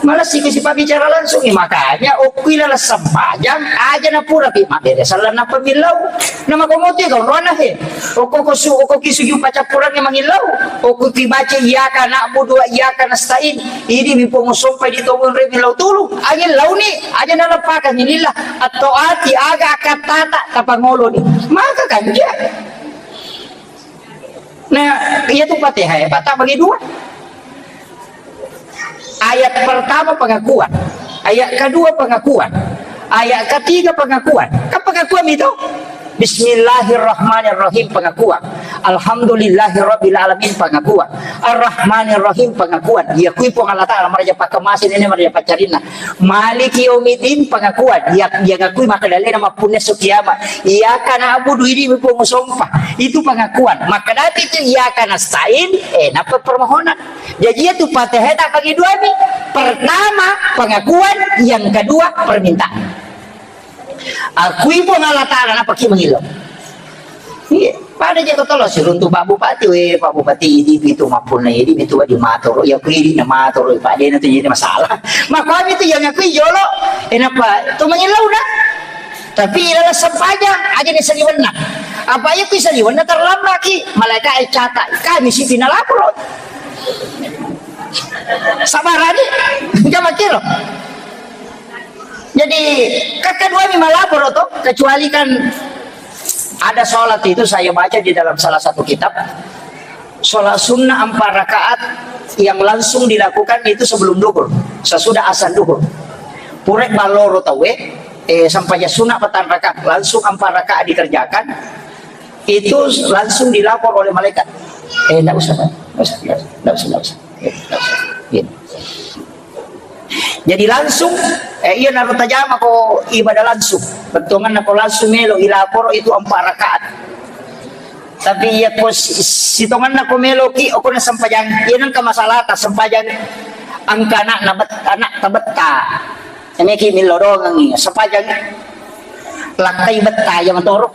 Malessi kui sipabbicara langsung, eh, makanya okkui lala sempajang, aja na pura pi mabbere sala nappa millau. Namakomotu ya kawan he. Okko ko su, okko ki suju pacappurangnge mangillau. Okko ki baca iyyaka na'budu wa iyyaka nasta'in. Idi mi Puang sompa di tobong re millau tulu. Angin launi, aja na leppakan lillah. Atau ati aga akattata tapangoloni. Maka kanja. Nah, iya tu Fatihah ya, Pak, tak bagi dua. Ayat pertama pengakuan, ayat kedua pengakuan, ayat ketiga pengakuan. Kan pengakuan itu? Bismillahirrahmanirrahim pengakuan. Alhamdulillahirabbil alamin pengakuan. Arrahmanirrahim pengakuan. Iya kui Puang Allah Ta'ala maraja pakkamase nene maraja pacarina. Maliki yaumiddin pengakuan. Iya, iya ngakui maka dalena mappunna so kiamat. Iyyaka na'budu idi mi Puang sompa. Itu pengakuan. Maka dati itu iyyaka nasta'in, eh, napa permohonan. Jadi itu Fatihah tak bagi dua nih. Pertama pengakuan, yang kedua permintaan. Akui Puang Allah Ta'ala, nappa ki mangillau. Iya, pada je ko tolo siruntu Pak Bupati, we Pak Bupati idi pitu mappunna idi pitu wadi matoro, ya kui idi na matoro, Pak de na tu jadi masalah. Makanya itu yang akui jolo, enapa tu mangillau na. Tapi ilala sempajang aja ni saliwenna. Apa iya kui saliwenna terlambat ki, malaikat e catat, kami si pina laporo. Sabarani, jama kiro. Jadi, kakka dua mi malaporo to, kecuali kan ada sholat itu saya baca di dalam salah satu kitab, sholat sunnah empat rakaat yang langsung dilakukan itu sebelum duhur, sesudah azan duhur. Pura balloro tauwe, eh, sempajang sunnah petang rakaat, langsung empat rakaat dikerjakan, itu langsung dilapor oleh malaikat. Eh, ndak usah, Pak. Ndak usah, ndak usah, ndak usah, ndak usah. Eh, ndak usah. Gini. Jadi langsung, eh, iya naro tajama ko ibadah langsung. Bettuanna ko langsung melo ilaporo itu empat rakaat. Tapi iya ko si-, sitonganna ko melo ki, okona sempajang, iya nengka masalah ta sempajang angka anak na bet-, anak tabetta. Ini ki milodongengi, sempajang lakkai betta ya matoro.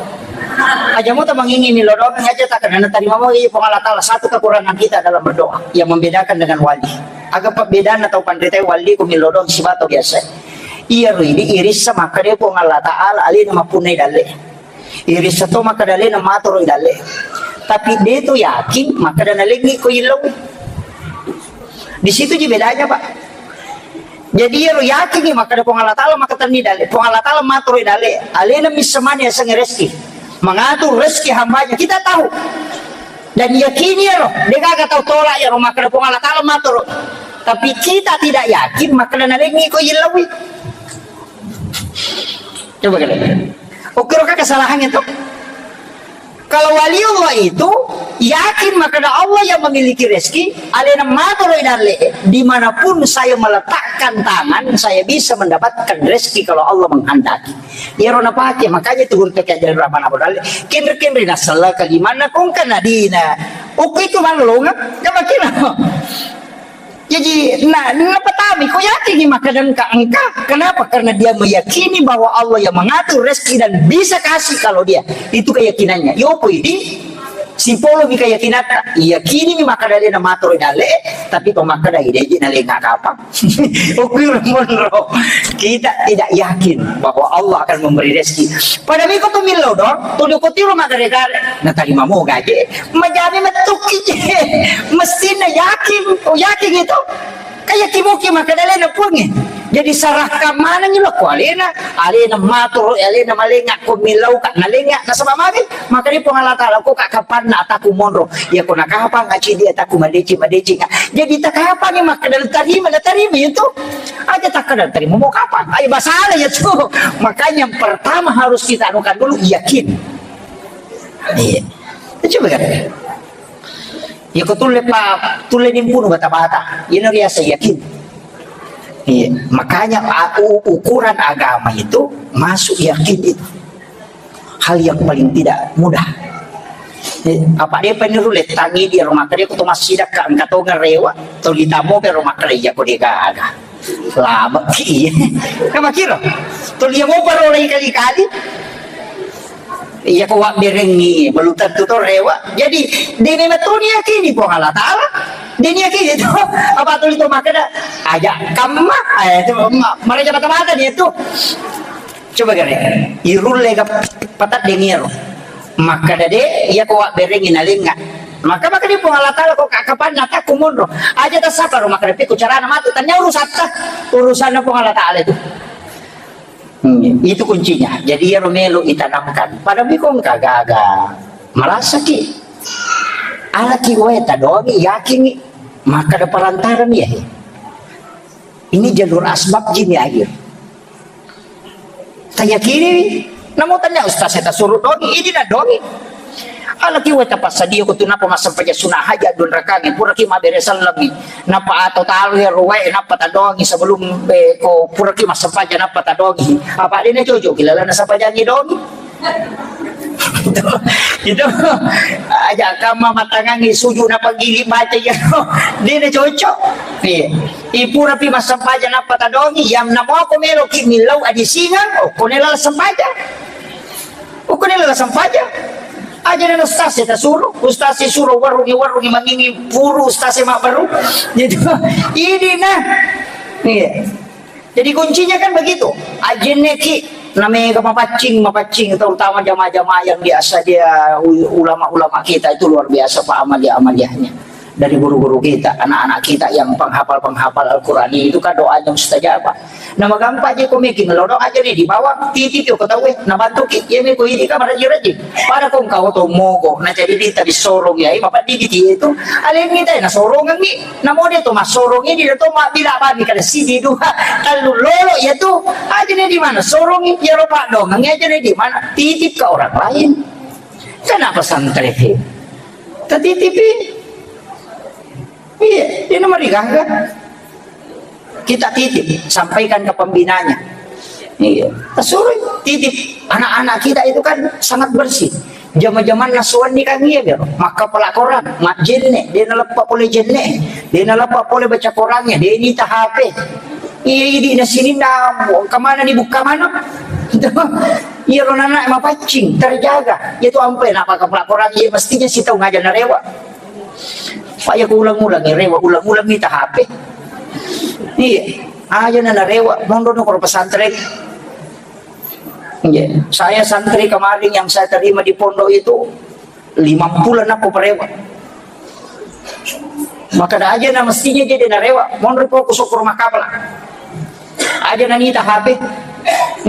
Aja mo tamangingi milodongengi aja tak kena tarima mo iya Puang Allah Ta'ala satu kekurangan kita dalam berdoa yang membedakan dengan wali. Aga perbedaan atau pandai wali ku milodong sibato biasa. Iya ridi irissa maka dia Puang Allah Ta'ala alina mapunai dalle. Irissa to maka dalena matoro dalle. Tapi dia tu yakin maka dana lengi ko ilau. Di situ ji bedanya, Pak. Jadi iyaro yakin maka ada Puang Allah Ta'ala maka tenni dalle. Puang Allah Ta'ala matoro dalle. Alena misamani aseng rezeki. Mengatur rezeki hambanya. Kita tahu. Dan yakini iyaro. Degaga tahu tolak iyaro maka ada Puang Allah Ta'ala matoro. Tapi kita tidak yakin maka dana lengi ko ilawi. Coba kalian. Oke, oke, kesalahan itu. Kalau wali Allah itu yakin maka Allah yang memiliki rezeki, alena matoro dalle, dimanapun saya meletakkan tangan, saya bisa mendapatkan rezeki kalau Allah menghendaki. Iyaro napake, makanya itu guru teke ajaran Rahman Abu Dalle. Kenre-kenre nasala kalimana kongka nadina. Oke itu malolonga, gak makin. Jadi, nah, napatami, kau yakin ni maka engka, engka. Kenapa? Karena dia meyakini bahwa Allah yang mengatur rezeki dan bisa kasih kalau dia. Itu keyakinannya. Yopo ini, Sipolo mi kayakinatta, yakini mi makkeda alena matoro dalle, tapi to makkeda ide ji nalenga kapang. Okui monro. Kita tidak yakin bahwa Allah akan memberi rezeki. Pada miko tu millau do, tu doko tiro magare-gare, natarima mo gaje, majami metukki je. Mestina yakin, oh yakin itu. Kaya kimuki makkeda alena puangnge. Jadi serahkan manengngi lo ko alena, alena matoro, alena malenga ko millau ka nalenga nasaba magi, makkeda Puang Allah Taala ko ka kapanna ataku monro, ya ko nakapang aci dia ataku madeceng madeceng. Jadi takapangi makkeda tarima, natarima itu. Aja takkeda tarima mo kapang. Ayo basala ya tu. Makanya yang pertama harus kita anukan dulu yakin. Iya. Coba kan. Iya, ko tulle pa, tulle nimpunu bata-bata. Iyana riaseng yakin. Iya, makanya a-, u-, ukuran agama itu masuk yakin itu. Hal yang paling tidak mudah. Iya, apa dia peniru letangi di rumah kerja, ko to massidakka engka to ngarewa, to ditamo pe rumah kerja ko dia gaga. Lama ki. Kan makkiro. Tuli yang mau parolai kali-kali. Iya ko wabberengi, belum tentu to rewa. Jadi, dene metuni yakini Puang Allah Taala. Dene yakini to. Apa tuli to makkeda, aja kamma, eh, itu ma-, maraja mata-mata dia tu. Coba gare, irulle ga patat deniero. Makkeda de, iya ko wabberengi nalenga. Maka, maka dia Puang Allah Taala ko ka-, kapanna takku monro. Aja tasapa ro makkeda piku carana matu. Tanya urusatta. Urusanna Puang Allah Taala itu. Hmm, itu kuncinya. Jadi iyaro melo itanamkan. Pada miko engka gaga. Merasaki. Alaki wae tadongi, yakingi. Makkeda perantara mi ya. Ini jalur asbab jini akhir. Tayakini, namo tanya ustaz saya tasuru dongi, ini na dongi. Alaki wae tapassadia ko tu napa massempajang sunah hajat dua rakangnge, puraki mabbere sellengngi. Napa atau talu ya ruwae, napa tadongi sebelum, eh, ko puraki massempajang napa tadongi. Apa dena cocok, kilala na sempajangi dongi. Itu, itu aja kamma matangangi suju napa gili baca ya. Dena cocok. Iya. Ipura pi massempajang napa tadongi, yang namo ko melo ki millau aji singang, oh, ko nela sempajang. Ukkune lala sempajang. Aja na ustaz e tasuru, ustaz e suru warungi, warungi mangingi puru ustaz e mabbaru. Jadi, ini nah. Iya. Jadi kuncinya kan begitu. Ajenne ki namega mapaccing, mapaccing terutama jamaah-jamaah yang biasa dia u-, ulama-ulama kita itu luar biasa pak amalia-amaliahnya. Dari guru-guru kita, anak-anak kita yang penghafal-penghafal Al-Quran itu kan doanya mustajabah. Nah, magampa je ko meki melodong aja nih di bawah, titip yo ko tau e, nah bantu ki, ya meko ini kamar aja rajin. Pada ko engkau to mogo, nah jadi di tadi sorong ya, bapak di di itu, aleng ni tadi nah sorong ni, nah mau dia to mas sorong ini dia to mak bila bami kada sidi dua, kalau lolo ya tu, aja nih di mana sorong ya lo pak dong, aja nih di mana, titip ke orang lain. Kenapa santri? Titip. Iya, dia nomor digaga. Kita titip, sampaikan ke pembinanya. Iya, suruh titip. Anak-anak kita itu kan sangat bersih. Zaman-zaman nasuan ni kan iya biar maka pelakoran, mak jenne, dia nalepa boleh jenne, dia nalepa boleh baca korannya, dia ini H P. Iya, ini di sini na kemana dibuka mana? Iya, lo anak mapaccing, terjaga. Itu ampe nak pakai pelakoran, iya mestinya si tahu ngajar narewa. Pak ya ulang-ulang ya rewa, ulang-ulang minta H P. Iya, aja nana rewa, mondo no kalau pesantren. Iya, saya santri kemarin yang saya terima di pondok itu lima bulan aku perewa. Maka ada aja na mestinya jadi na rewa, mondo ko kusok rumah kapal. Aja nanita H P.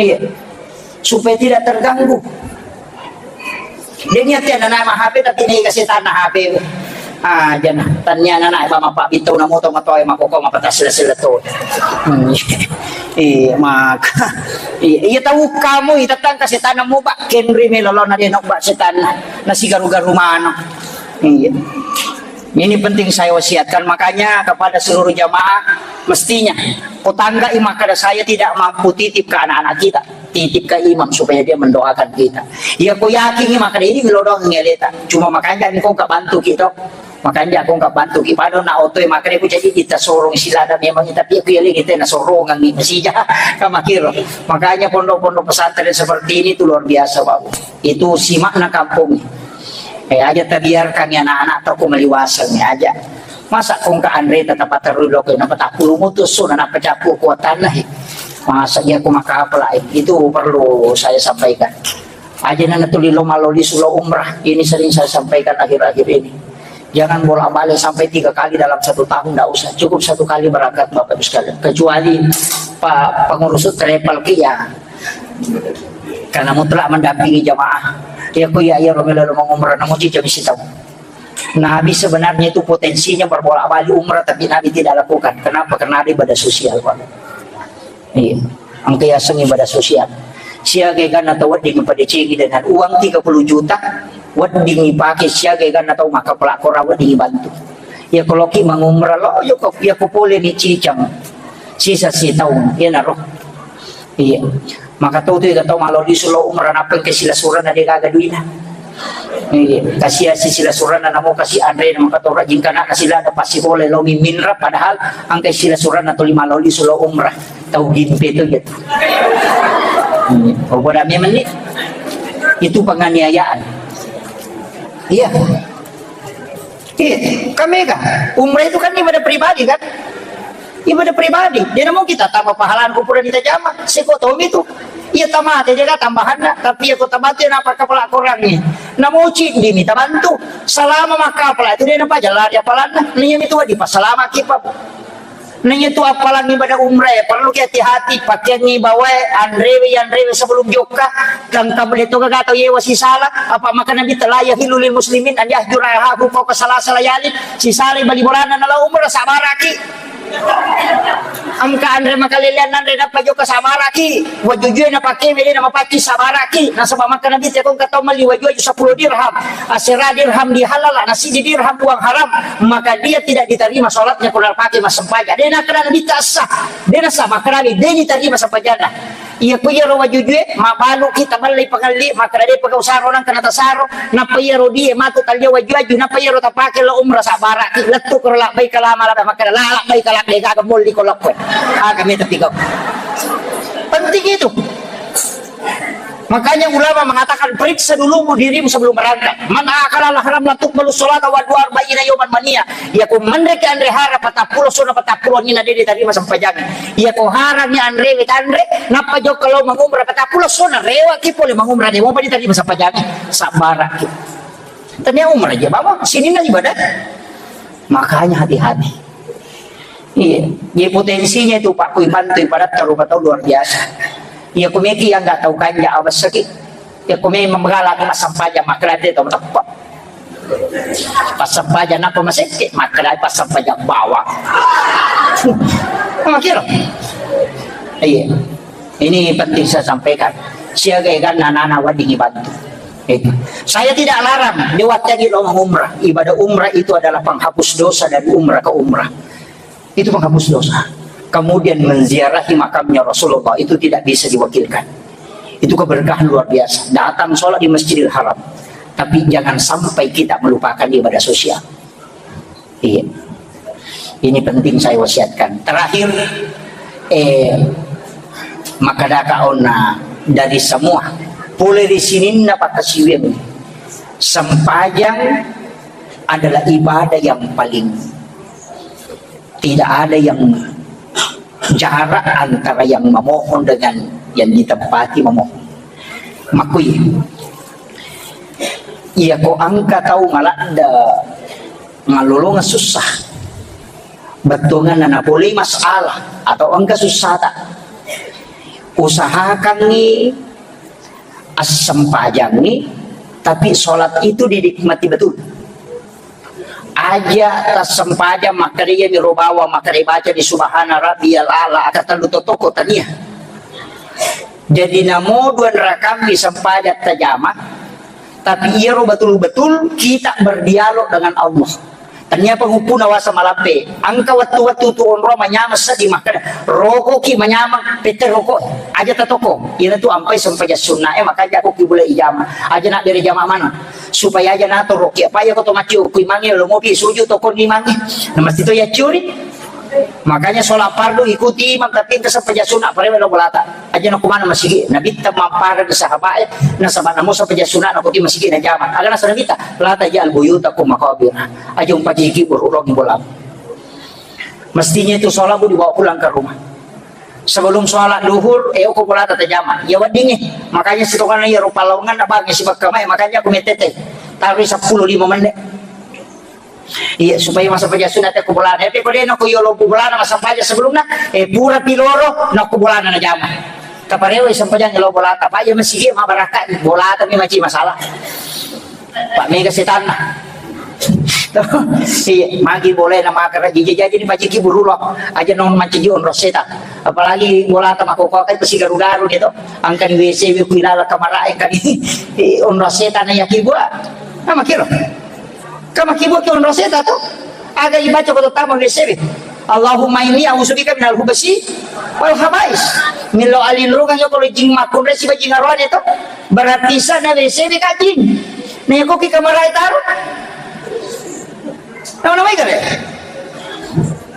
Iya. Supaya tidak terganggu. Dia niat ya nana mah H P tapi ini kasih tanah H P. Ah, jana tanya nana apa mapa itu namu to matoy makoko mapa tas sila sila to. Hmm. Iya, maka. Iya, iya tahu kamu itu tentang kasih tanah mu pak Kenri melolona dia nok bak setan nasi garu-garu mana. Iya. Ini penting saya wasiatkan, makanya kepada seluruh jamaah, mestinya, kutanggai maka saya tidak mampu titip ke anak-anak kita, titip ke imam supaya dia mendoakan kita. Ya, ku yakin maka ini ngelodong ngeleta. Cuma makanya ini kok bantu kita. Makanya aku nggak bantu ki pada na oto maka aku jadi kita sorong silada memang tapi aku ya kita na sorongan ni masih jahat kamakir. Makanya pondok-pondok pesantren seperti ini tuh luar biasa, Pak. Itu simakna kampung. Eh, aja tabiarkan ya anak-anak tau ku maliwaseng ya aja. Masa kongka anre tetap terus lo kena petapulu mutus sudah nak pecappu kuatanna he. Masa dia ku makapala eh. Itu perlu saya sampaikan. Aja nana tuli lo maloli sulo umrah. Ini sering saya sampaikan akhir-akhir ini. Jangan bolak-balik sampai tiga kali dalam satu tahun, ndak usah. Cukup satu kali berangkat Bapak Ibu sekalian. Kecuali pa-, pengurus travel ki ya, karena mutlak mendampingi jamaah. Ya ku ya, ya Romela lo mengumrah, namun cica bisi tahu. Nabi sebenarnya itu potensinya berbolak-balik umrah, tapi Nabi tidak lakukan. Kenapa? Karena ada ibadah sosial, Pak. Iya. Engka yaseng ibadah sosial. Siaga ganna tau wedding padecengi dengan uang tiga puluh juta, wedding ipake siaga ganna tau makkapala kora wedding ibantu. Ya kalau ki mangumrah lo, yo ko, ya ko pole ni cicang. Sisa si taung, ya naro. Iya. Maka tau tu ya tau maloli sulo umrah nappa ke sila surana de gaga duina. Iya, kasia si sila surana namo kasi anre na maka tau rajin kana kasi lada pasti boleh lo miminra padahal angka sila surana tuli maloli sulo umrah. Tau gimpe tu gitu. Hmm. Oh, bodoh memang ni. Itu penganiayaan. Iya. Iya, kan mega. Umrah itu kan ibadah pribadi kan? Ibadah pribadi. Dia namun kita tambah pahala kupura di tajama. Seko tomi tu. Iya tamate dia kan tambahanna. Tapi aku tamate napa kepala korang ni. Namun cik dimi tabantu. Selama maka pala itu dia napa jalan dia palanna. Ni itu wajib selama kipa. Naiya tu appalang ibadah umrah, perlu ki hati-hati, pakeangngi bawae, anrewe, anrewe sebelum jokka, tangka bede to gaga tau yewa sisala, apa maka Nabi ta la yahillu lil muslimin an yahjura akhahu fauqa salasa layalin, sisala bali bolana nala umrah, sabaraki. Engka anre makalelean anre nappa jokka, sabaraki. Wajujue napakewe de namapacci, sabaraki. Nasaba maka Nabi ta ko engka tau melli waju-waju sepuluh dirham. Asera dirham dihalala, na sidi dirham uang haram, maka dia tidak diterima sholatnya kalau pakai mas sempajang. Dia nak kena minta sah, dia nak sah, maka dia diterima sempajanna. Iya ku iyaro wajujue, mabalu kita mallai pangalli, maka dia pakai usaro nang kena tasaro, napa iyaro dia matu talia waju-waju, napa iyaro tapake lo umrah sabaraki, lettu kero labbaik lama lama, maka la labbaik labbaik gaga molli ko lakkue. Aga meta tiga. Penting itu. Makanya ulama mengatakan, "Periksa dulu dirimu sebelum berangkat. Man akala haram la tuqbalu sholata wa du'a arba'ina yauman mania." Iya ko menre ke anre hara patappulo sona patappulo ni na dede tarima sempajang. Iya ko haram ni anre we tanre, nappa jokka lo mangumrah patappulo sona rewa ki pole mangumrah de mo pa ditarima sempajang. Sabaraki. Tania umrah aja bawa sini na ibadah. Makanya hati-hati. Iya, jadi potensinya itu Pak Kui Pantui pada terlalu tahu luar biasa. Iya, kumeki yang nggak tahu kanja apa seki. Ya, kumi memegala ni masampaja makrade tahu tepat. Pasampaja napa maseke makrade pasampaja bawang. Makiro. Iya. Ini penting saya sampaikan. Siaga kan anak-anak wading bantu. Itu. Saya tidak larang, dia watagi lo umrah. Ibadah umrah itu adalah penghapus dosa dari umrah ke umrah. Itu penghapus dosa. Kemudian menziarahi makamnya Rasulullah itu tidak bisa diwakilkan. Itu keberkahan luar biasa. Datang sholat di Masjidil Haram. Tapi jangan sampai kita melupakan ibadah sosial. Iya. Ini penting saya wasiatkan. Terakhir, eh, maka daka ona dari semua. Pole di sininna pakasiweng. Sempajang adalah ibadah yang paling tidak ada yang jarak antara yang memohon dengan yang ditempati memohon. Makui, iya ko angka tau maladda malolonga susah, bettuanganna napolei masalah atau engka susah tak usahakangi assempajangngi, tapi sholat itu dinikmati betul. Aja tassempajang makkeda iyami ro bawang makkeda baca di subhana rabbiyal a'la aka tellu totoko tania. Jadi namo dua rakammi sempajang tajama, tapi iyaro betul-betul kita berdialog dengan Allah. Tania pengupu nawasa malampe. Angka wettu-wettu tu onro manyameng seddi makkeda, "Rokoki manyameng, pette roko. Aja tatoko." Iyana tu ampai sempajang sunna e, maka jako ki bula ijama. Aja nak bere jama mana. Supaya aja nato roki. Apa ya koto maci okui mange lo mopi suju toko ni mange. Na mesti to ya curi. Makanya sholat fardu ikuti imam, tapi engka sempajang sunna, parewe lao bolata. Aja nakko maneng masigi, Nabitta mampareng sahabae, nasaba namo sempajang sunna nakuti masigi najama. Aga naseng Nabitta, "La taj'al buyutakum maqabir." Aja umpajiki bururong bola. Mestinya itu sholat bu dibawa pulang ke rumah. Sebelum sholat duhur, eh, ko bolata tajama. Ya wedding, eh. Makanya sitongana iya rupa lawangan na bang, si bakka mai, makanya aku metete. Taruh sepuluh lima menit. Iya, supaya masa pejasuna te ko bolana. Tapi ko dena ko yolo ko bolana masa paja sebelumna, eh, pura piloro, na ko bolana na jama. Taparewa sempajang lo bolata. Paja masigi ma barakat bolata mi maci masalah. Pak mega setanna. Iya, magi boleh nama karaji jaji ni majiki burulok. Aja non mancaji onro setan. Apalagi bolata makoko kan pasti garu-garu gitu. Angkan W C wi kuilala kamara angkan onro setan ya kibua. Nama kiro. Kama kibo ki onro seta to. Aga ibaca ko tama W C B. Allahumma inni a'udzubika minal khubsi wal khabais. Milo alinrungang yo ko jing makunre siba jing arwane to. Berarti sana W C B ka jing. Ne ko ki kamarai taro. Nama-nama ikare.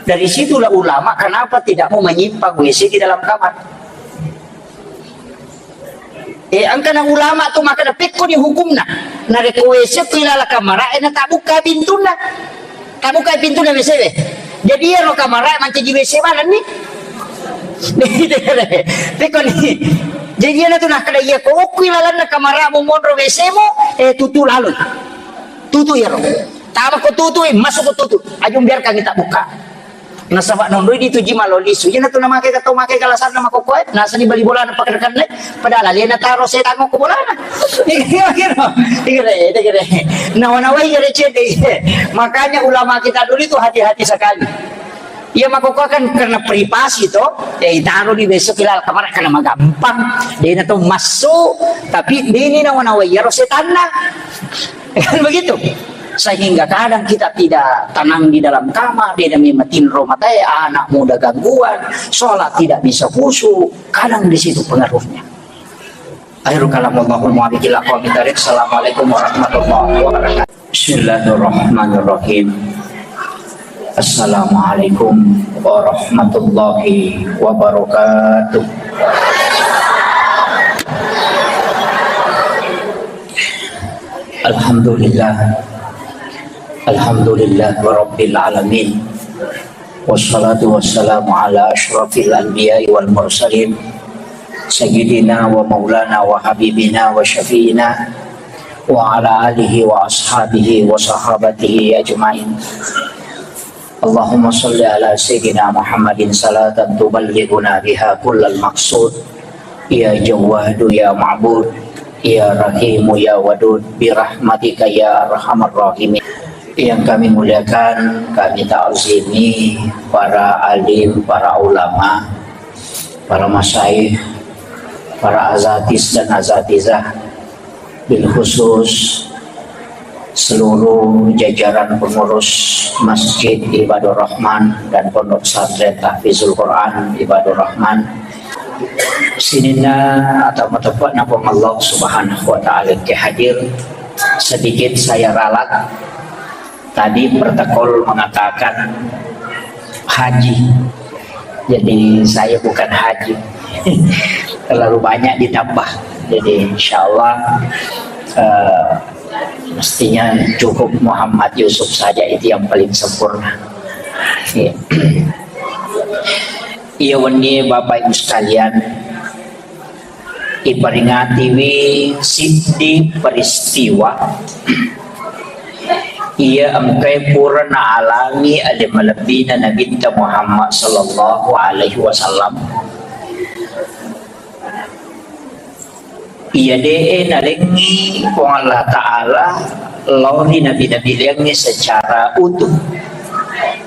Dari situlah ulama kenapa tidak mau menyimpan W C di dalam kamar. Eh, engkana ulama tu makkeda pekko ni hukumna. Narekko W C ko ilala kamara, eh, na tabukka pintunna. Tabukka pintunna W C we. Jadi iyaro kamara mancaji W C manenni. Pekko ni. Jadi iyana tu nakkeda iya ko okko ilalanna kamara mu monro W C mu, eh, tutu laloi. Tutu iyaro. Tama ko tutu, eh, masuk ko tutu. Ajung biarkan kita buka. Nasaba nonroi dituji malo lisu. Iyana tu namake ka tau make kalasanna makokkoe. Nasani bali bolana pakerekanne. Padahal alena taro setang ko bolana. Iya, iya, iya. Iya, iya, iya. Nawa-nawai iya cedde. Makanya ulama kita dulu itu hati-hati sekali. Iya makokkoe kan karena privasi to. Ya itaro di besok ilal kamar karena magampang. Dena to masuk. Tapi deni nawa-nawai iyaro setanna. Kan begitu. Sehingga kadang kita tidak tenang di dalam kamar, dia demi matinro matae, anak muda gangguan, sholat tidak bisa khusyuk, kadang di situ pengaruhnya. Akhirul kalam, wallahul muwaffiq ila aqwamit thariq. Assalamualaikum warahmatullahi wabarakatuh. Bismillahirrahmanirrahim. Assalamualaikum warahmatullahi wabarakatuh. Alhamdulillah. Alhamdulillah Rabbil Alamin. Wassalatu wassalamu ala asyrafil anbiya'i wal mursalin. Sayyidina wa maulana wa habibina wa syafi'ina wa ala alihi wa ashabihi wa sahabatihi ajma'in. Allahumma salli ala Sayyidina Muhammadin salatan tuballighuna biha kullal maqsud. Ya Jawwadu, ya Ma'bud, ya Rahimu, ya Wadud, birahmatika ya arhamar rahimin. Yang kami muliakan, kami ta'zimi para alim, para ulama, para masyayikh, para azatis dan azatizah, bil khusus seluruh jajaran pengurus Masjid Ibadur Rahman dan Pondok Pesantren Tahfizul Quran Ibadur Rahman. Sininna atau tepat na Puang Allah Subhanahu wa Ta'ala ke hadir, sedikit saya ralat. Tadi protokol mengatakan haji. Jadi saya bukan haji. Terlalu banyak ditambah. Jadi insya Allah, eh, mestinya cukup Muhammad Yusuf saja itu yang paling sempurna. Iya. Iya, wenni Bapak Ibu sekalian, iperingatiwi siddi peristiwa iya engkae pura naalami ale malebbina Nabitta Muhammad sallallahu alaihi wasallam. Iya de'e nalengngi Puang Allah Ta'ala lao ri nabi-nabi liangnge secara utuh.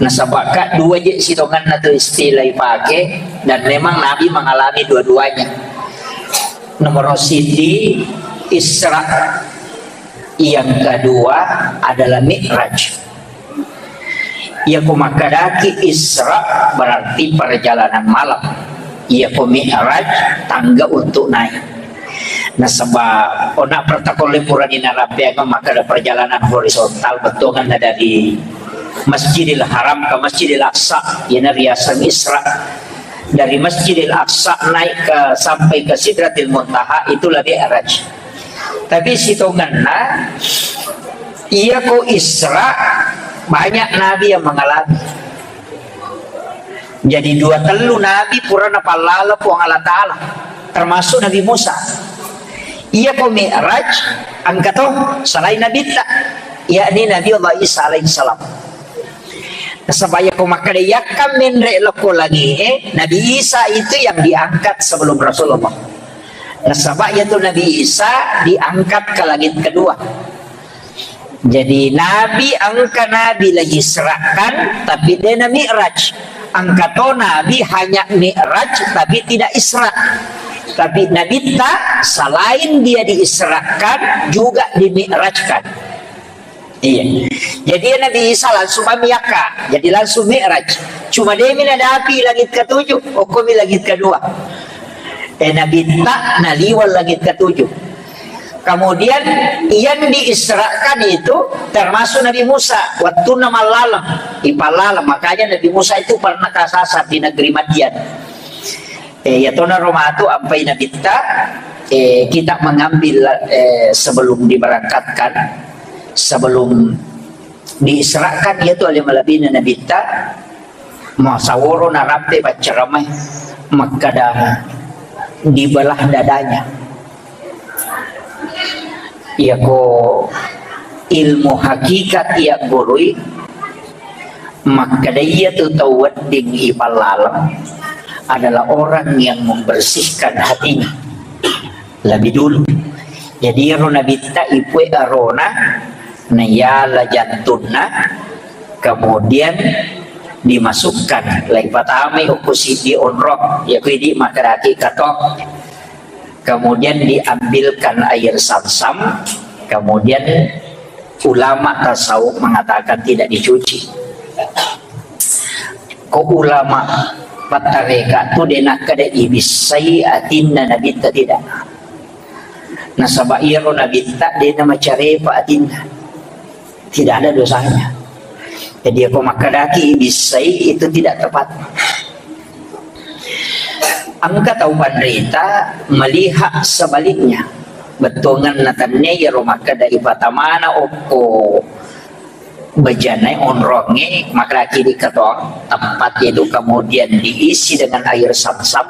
Nasaba ka dua je sitongenna tu istilah ipake, dan memang Nabi mengalami dua-duanya. Nomor siji Isra, yang kedua adalah Mi'raj. Iyako makkedaki Isra berarti perjalanan malam. Iyako Mi'raj tangga untuk naik. Nasaba ona protokol purani narapeang makkeda perjalanan horizontal, bettuanna dari Masjidil Haram ke Masjidil Aqsa, iyana riaseng Isra. Dari Masjidil Aqsa naik ke, sampai ke Sidratil Muntaha, itulah Mi'raj. Tapi sitongenna, iya ko Isra, banyak nabi yang mengalami. Jadi dua tellu nabi pura napallala Puang Allah Ta'ala, termasuk Nabi Musa. Iya ko Mi'raj, engka to selain Nabitta, yakni Nabi Allah Isa alaihissalam. Nasaba iya ko makkeda yakka menre lokko langi'e, Nabi Isa itu yang diangkat sebelum Rasulullah. Nasaba iya tu Nabi Isa diangkat ke langit kedua. Jadi nabi, engka nabi la Isra'kan, tapi de na Mi'raj. Engka to nabi hanya Mi'raj, tapi tidak Isra. Tapi Nabitta selain dia diisrakan, juga dimi'rajkan. Iya. Jadi ya Nabi Isa langsung mamiakka. Jadi langsung Mi'raj. Cuma demi nadapi langit ketujuh, okkomi langit kedua. Eh, Nabitta naliwang langit ketujuh. Kemudian yang diisrakan itu termasuk Nabi Musa. Waktu mallaleng, ipallaleng. Makanya Nabi Musa itu pernah kesasar di negeri Madian. Eh, ya tona romatu ampai Nabitta, eh, kita mengambil, eh, sebelum diberangkatkan, sebelum diisrakan, iya tu ale malebina Nabitta, masaworo narampe paccaramai, makkada dibelah dadanya. Iyako ilmu hakikat iya gurui, makkeda iya tu tau wedding ipallaleng adalah orang yang membersihkan hatinya lebih dulu. Jadi ero Nabitta ipue arona, naiala jantunna, kemudian dimasukkan, laipatamai okko siddi onrong, iyako idi makkedaki kato. Kemudian diambilkan air Zamzam, kemudian ulama tasawuf mengatakan tidak dicuci. Ko ulama pattareka tu de nakkeda ibissai atinna Nabitta, tidak. Nasaba iyaro Nabitta de namacarepa atinna. Tidak ada dosanya. Jadi, ako makkedaki ibissai, itu tidak tepat. Engka tau panrita melihat sebaliknya. Bettuangenna tennia iyaro makkeda ipatamana okko bejana onrongnge, makkedaki di ketong, tempat itu kemudian diisi dengan air Zamzam.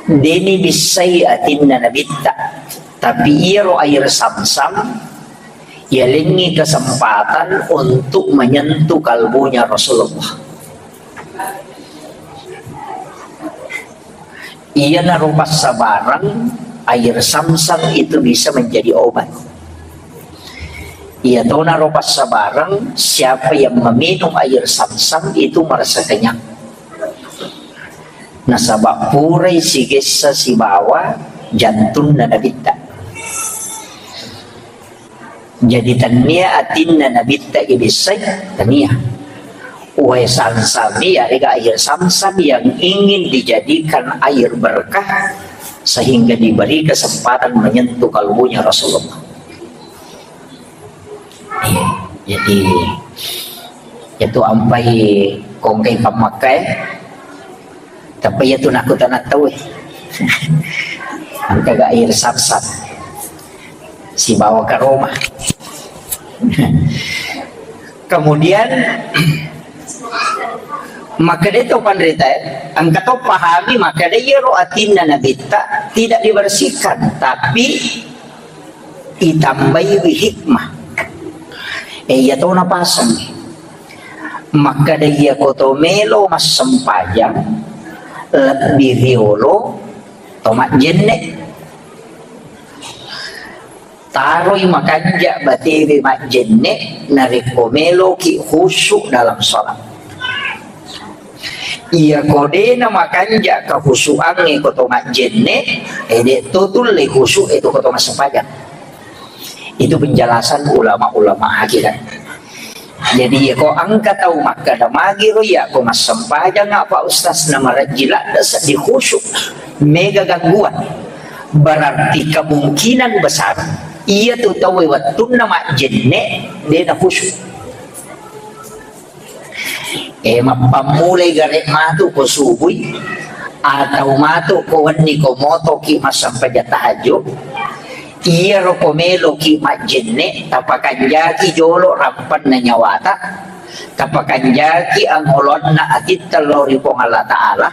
Deni bissai atinna Nabitta. Tapi iyaro air Zamzam yalengngi kesempatan untuk menyentuh kalbunya Rasulullah. Iyanaro passabareng, air Zamzam itu bisa menjadi obat. Iyatonaro passabareng, siapa yang meminum air Zamzam itu merasa kenyang. Nasaba purai sigessa sibawa jantunna Nabitta. Jadi, tennia atinna Nabitta ibissai, tennia. Wae Zamzam, yarega air Zamzam yang ingin dijadikan air berkah sehingga diberi kesempatan menyentuh kalbunya Rasulullah. Iya, jadi itu ampai kongkai pammakkai. Tapi iya tu nakutana tau, eh. Engka ga air Zamzam sibawa karoma. Kemudian, makkeda to panrita, eh, engka to pahami makkeda iyaro atinna Nabitta tidak dibersihkan, tapi itambaiwi hikmah. Eh, iya to napasang. Makkeda iyako to melo massempajang lebbi riolo to majjenne. Taroi makanja batewe majjenne narekko meloki khusyuk dalam sholat. Iyako dena makanja kahusuangnge ko to majjenne, eh, de to tulle khusyuk e to ko to massempajang. Itu penjelasan ulama-ulama hakikat. Jadi, ko engka tau makkeda, "Magiro iya ko massempajang apa Ustaz na marajji ladde seddi khusyuk, mega gangguan." Berarti kemungkinan besar iya tu tau wettunna majjenne de na khusyuk. E, mappammulai gare' matu ko subui, atau matu ko wenni ko motoki massempajang tahajud, iyaro ko meloki majjenne', tapakanjaki jolo rampenna nyawata, tapakanjaki angoloanna atitta lao ri Puang Allah Ta'ala,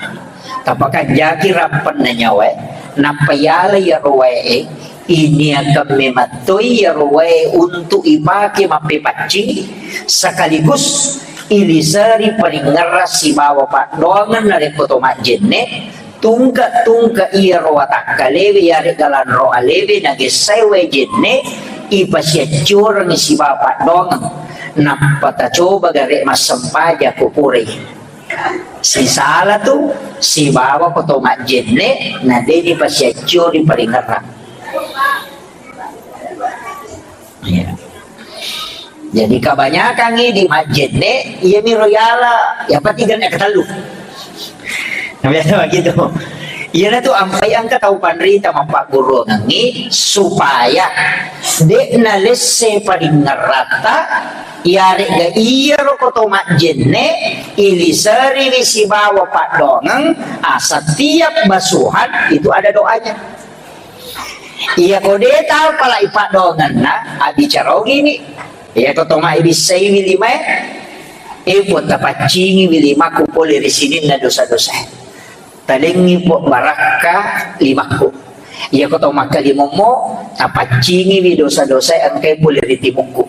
tapakanjaki rampenna nyawae, nappa iyala iyaro wae'e, iniakan memettoi iyaro wae untuk ipake mappepaccing, sekaligus iliseri paringerrang sibawa paddoangeng narekko to majjenne', tungke-tungke iyaro watakkalewe yaregga lanro alewe nagessae wae jenne', ipasiaccorengngi sibawa paddoangeng, nappa tacoba gare' massempajang ko purai. Sisala tu sibawa ko to majjenne' na de' nipasiaccori paringerrang. Iya. Jadi kebanyakan idi majjenne', iyamiro yala, yang penting genne' ketellu. Nah, biasa begitu. Iyana tu ampai engka tau panrita mappagguruangengngi supaya de' nalesse paringerratta, iyaregga iyaro ko to majjenne' iliseriwi sibawa paddoangeng, ah, setiap basuhan itu ada doanya. Iyako de' tau pala ipaddoangenna, abbicara ogini. Iyako to mabbissaiwi limae, e, Puang, tapaccingiwi limakku pole ri sininna dosa-dosae. Talengngi, Puang, barakka limakku. Iyako to makkalimommo, tapaccingiwi dosa-dosae engkae pole ri timukku.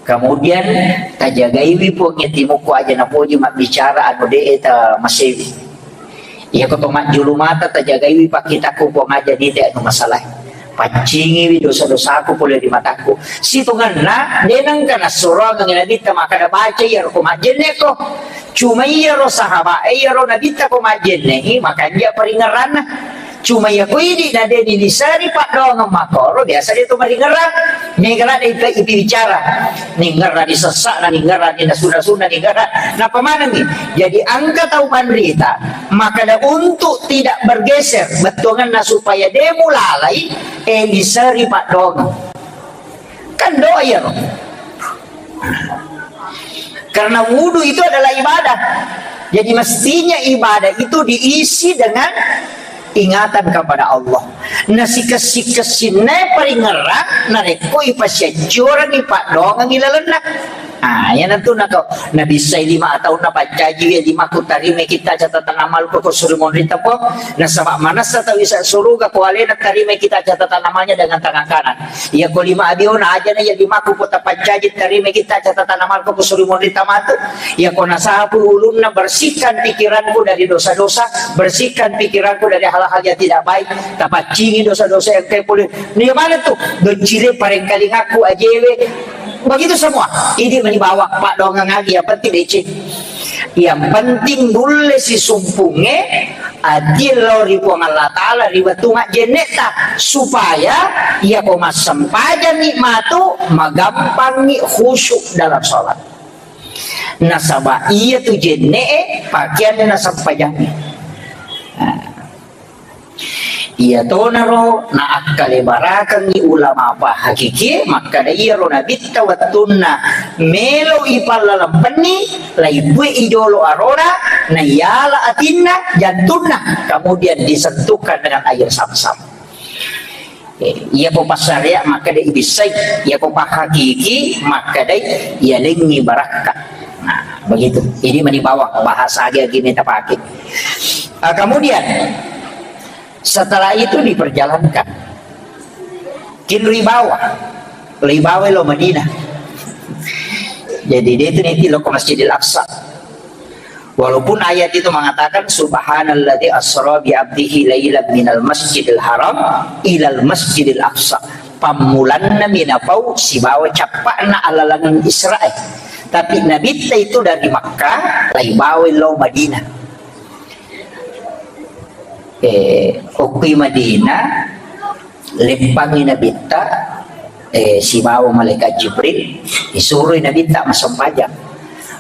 Kemudian, tajagaiwi, Puang, iya timukku aja napoji mabbicara anu de'e tamasewi. Iyako to majjulu mata, tajagaiwi pakkitakku, Puang, aja nite anu masalae. Paccingiwi dosa-dosaku pole ri matakku. Sitongenna, de' nengka nassoroangengngi Nabitta makkeda, baca iyaro ko majjenne'ko. Cuma iyaro sahaba'e, iyaro Nabitta ko majjenne'i, makanja paringerranna. Cuma iyako idi na de' niliseri paddoangeng makkoro, biasa de' to maringerrang. Mega ladde' ipi-, ipibicara. Ningerrani sessa'na, ningerrani nasu-nasuna, ningerra. Nappa manengngi. Jadi engka tau panrita, makkeda untuk tidak bergeser bettuangenna supaya de' mulalai, e, liseri paddoangeng. Kan doa iyaro. Karena wudu itu adalah ibadah. Jadi mestinya ibadah itu diisi dengan ingatan kepada Allah. Nasikessi-kessinna paringerrang narekko ipasiaccorengngi paddoangeng ilalenna. Ah, iyanatu nako nabissai lima taunna paccajiwi limakku, tarimai kitta catatan amalku ko suri monrita, Puang. Nasaba manessa tau isa suruga ko alena tarimai kitta catatan amalnya dengan tangan kanan. Iyako lima abiona ajana iya limakku ko tapaccaji, tarimai kitta catatan amalku ko suri monrita matu. Iyako nasapu ulunna, bersihkan pikiranku dari dosa-dosa, bersihkan pikiranku dari hal-hal yang tidak baik. Tapaccingi dosa-dosa yang engkae pole. Nia mana tu? Doccire parengkalingakku ajewe. Begitu semua. Ini mani bawa paddoangeng agi, yang penting deceng. Yang penting nulle sisumpungnge, atie lao ri Puang Allah Ta'ala ri wettu majjenne'ta, supaya iyako massempajangngi matu, magampangngi khusyuk dalam sholat. Nasaba iyatu jenne'e pakeanna sempajangnge. Nah. Iyatonaro naakkale barakengngi ulama pahakikie makkeda iyaro Nabitta wettunna melo ipallalempenni, laibue ijolo arona, naiyala atinna, jantunna, kemudian disentuhkan dengan air Zam-Zam. Eh, iyako passarea makkeda ibissai, iyako pahakiki makkeda iyalengngi barakka. Nah, begitu. Ini mani bawang bahasa agi-agi ini tapake. Ah, kemudian setelah itu diperjalankan. Kin ribawa, ribawa lo Madinah. Jadi dia itu nanti lo ke Masjidil Aqsa. Walaupun ayat itu mengatakan, "Subhanalladzi asra bi abdihi lailan minal masjidil haram ilal masjidil aqsa." Pammulanna minapau sibawa cappa'na alalangeng Israel. Tapi Nabitta itu dari Makkah, laibawa lao Madinah. Eh, okkoi Madinah, leppangngi Nabitta, eh, sibawa malaikat Jibril, isuroi Nabitta massempajang.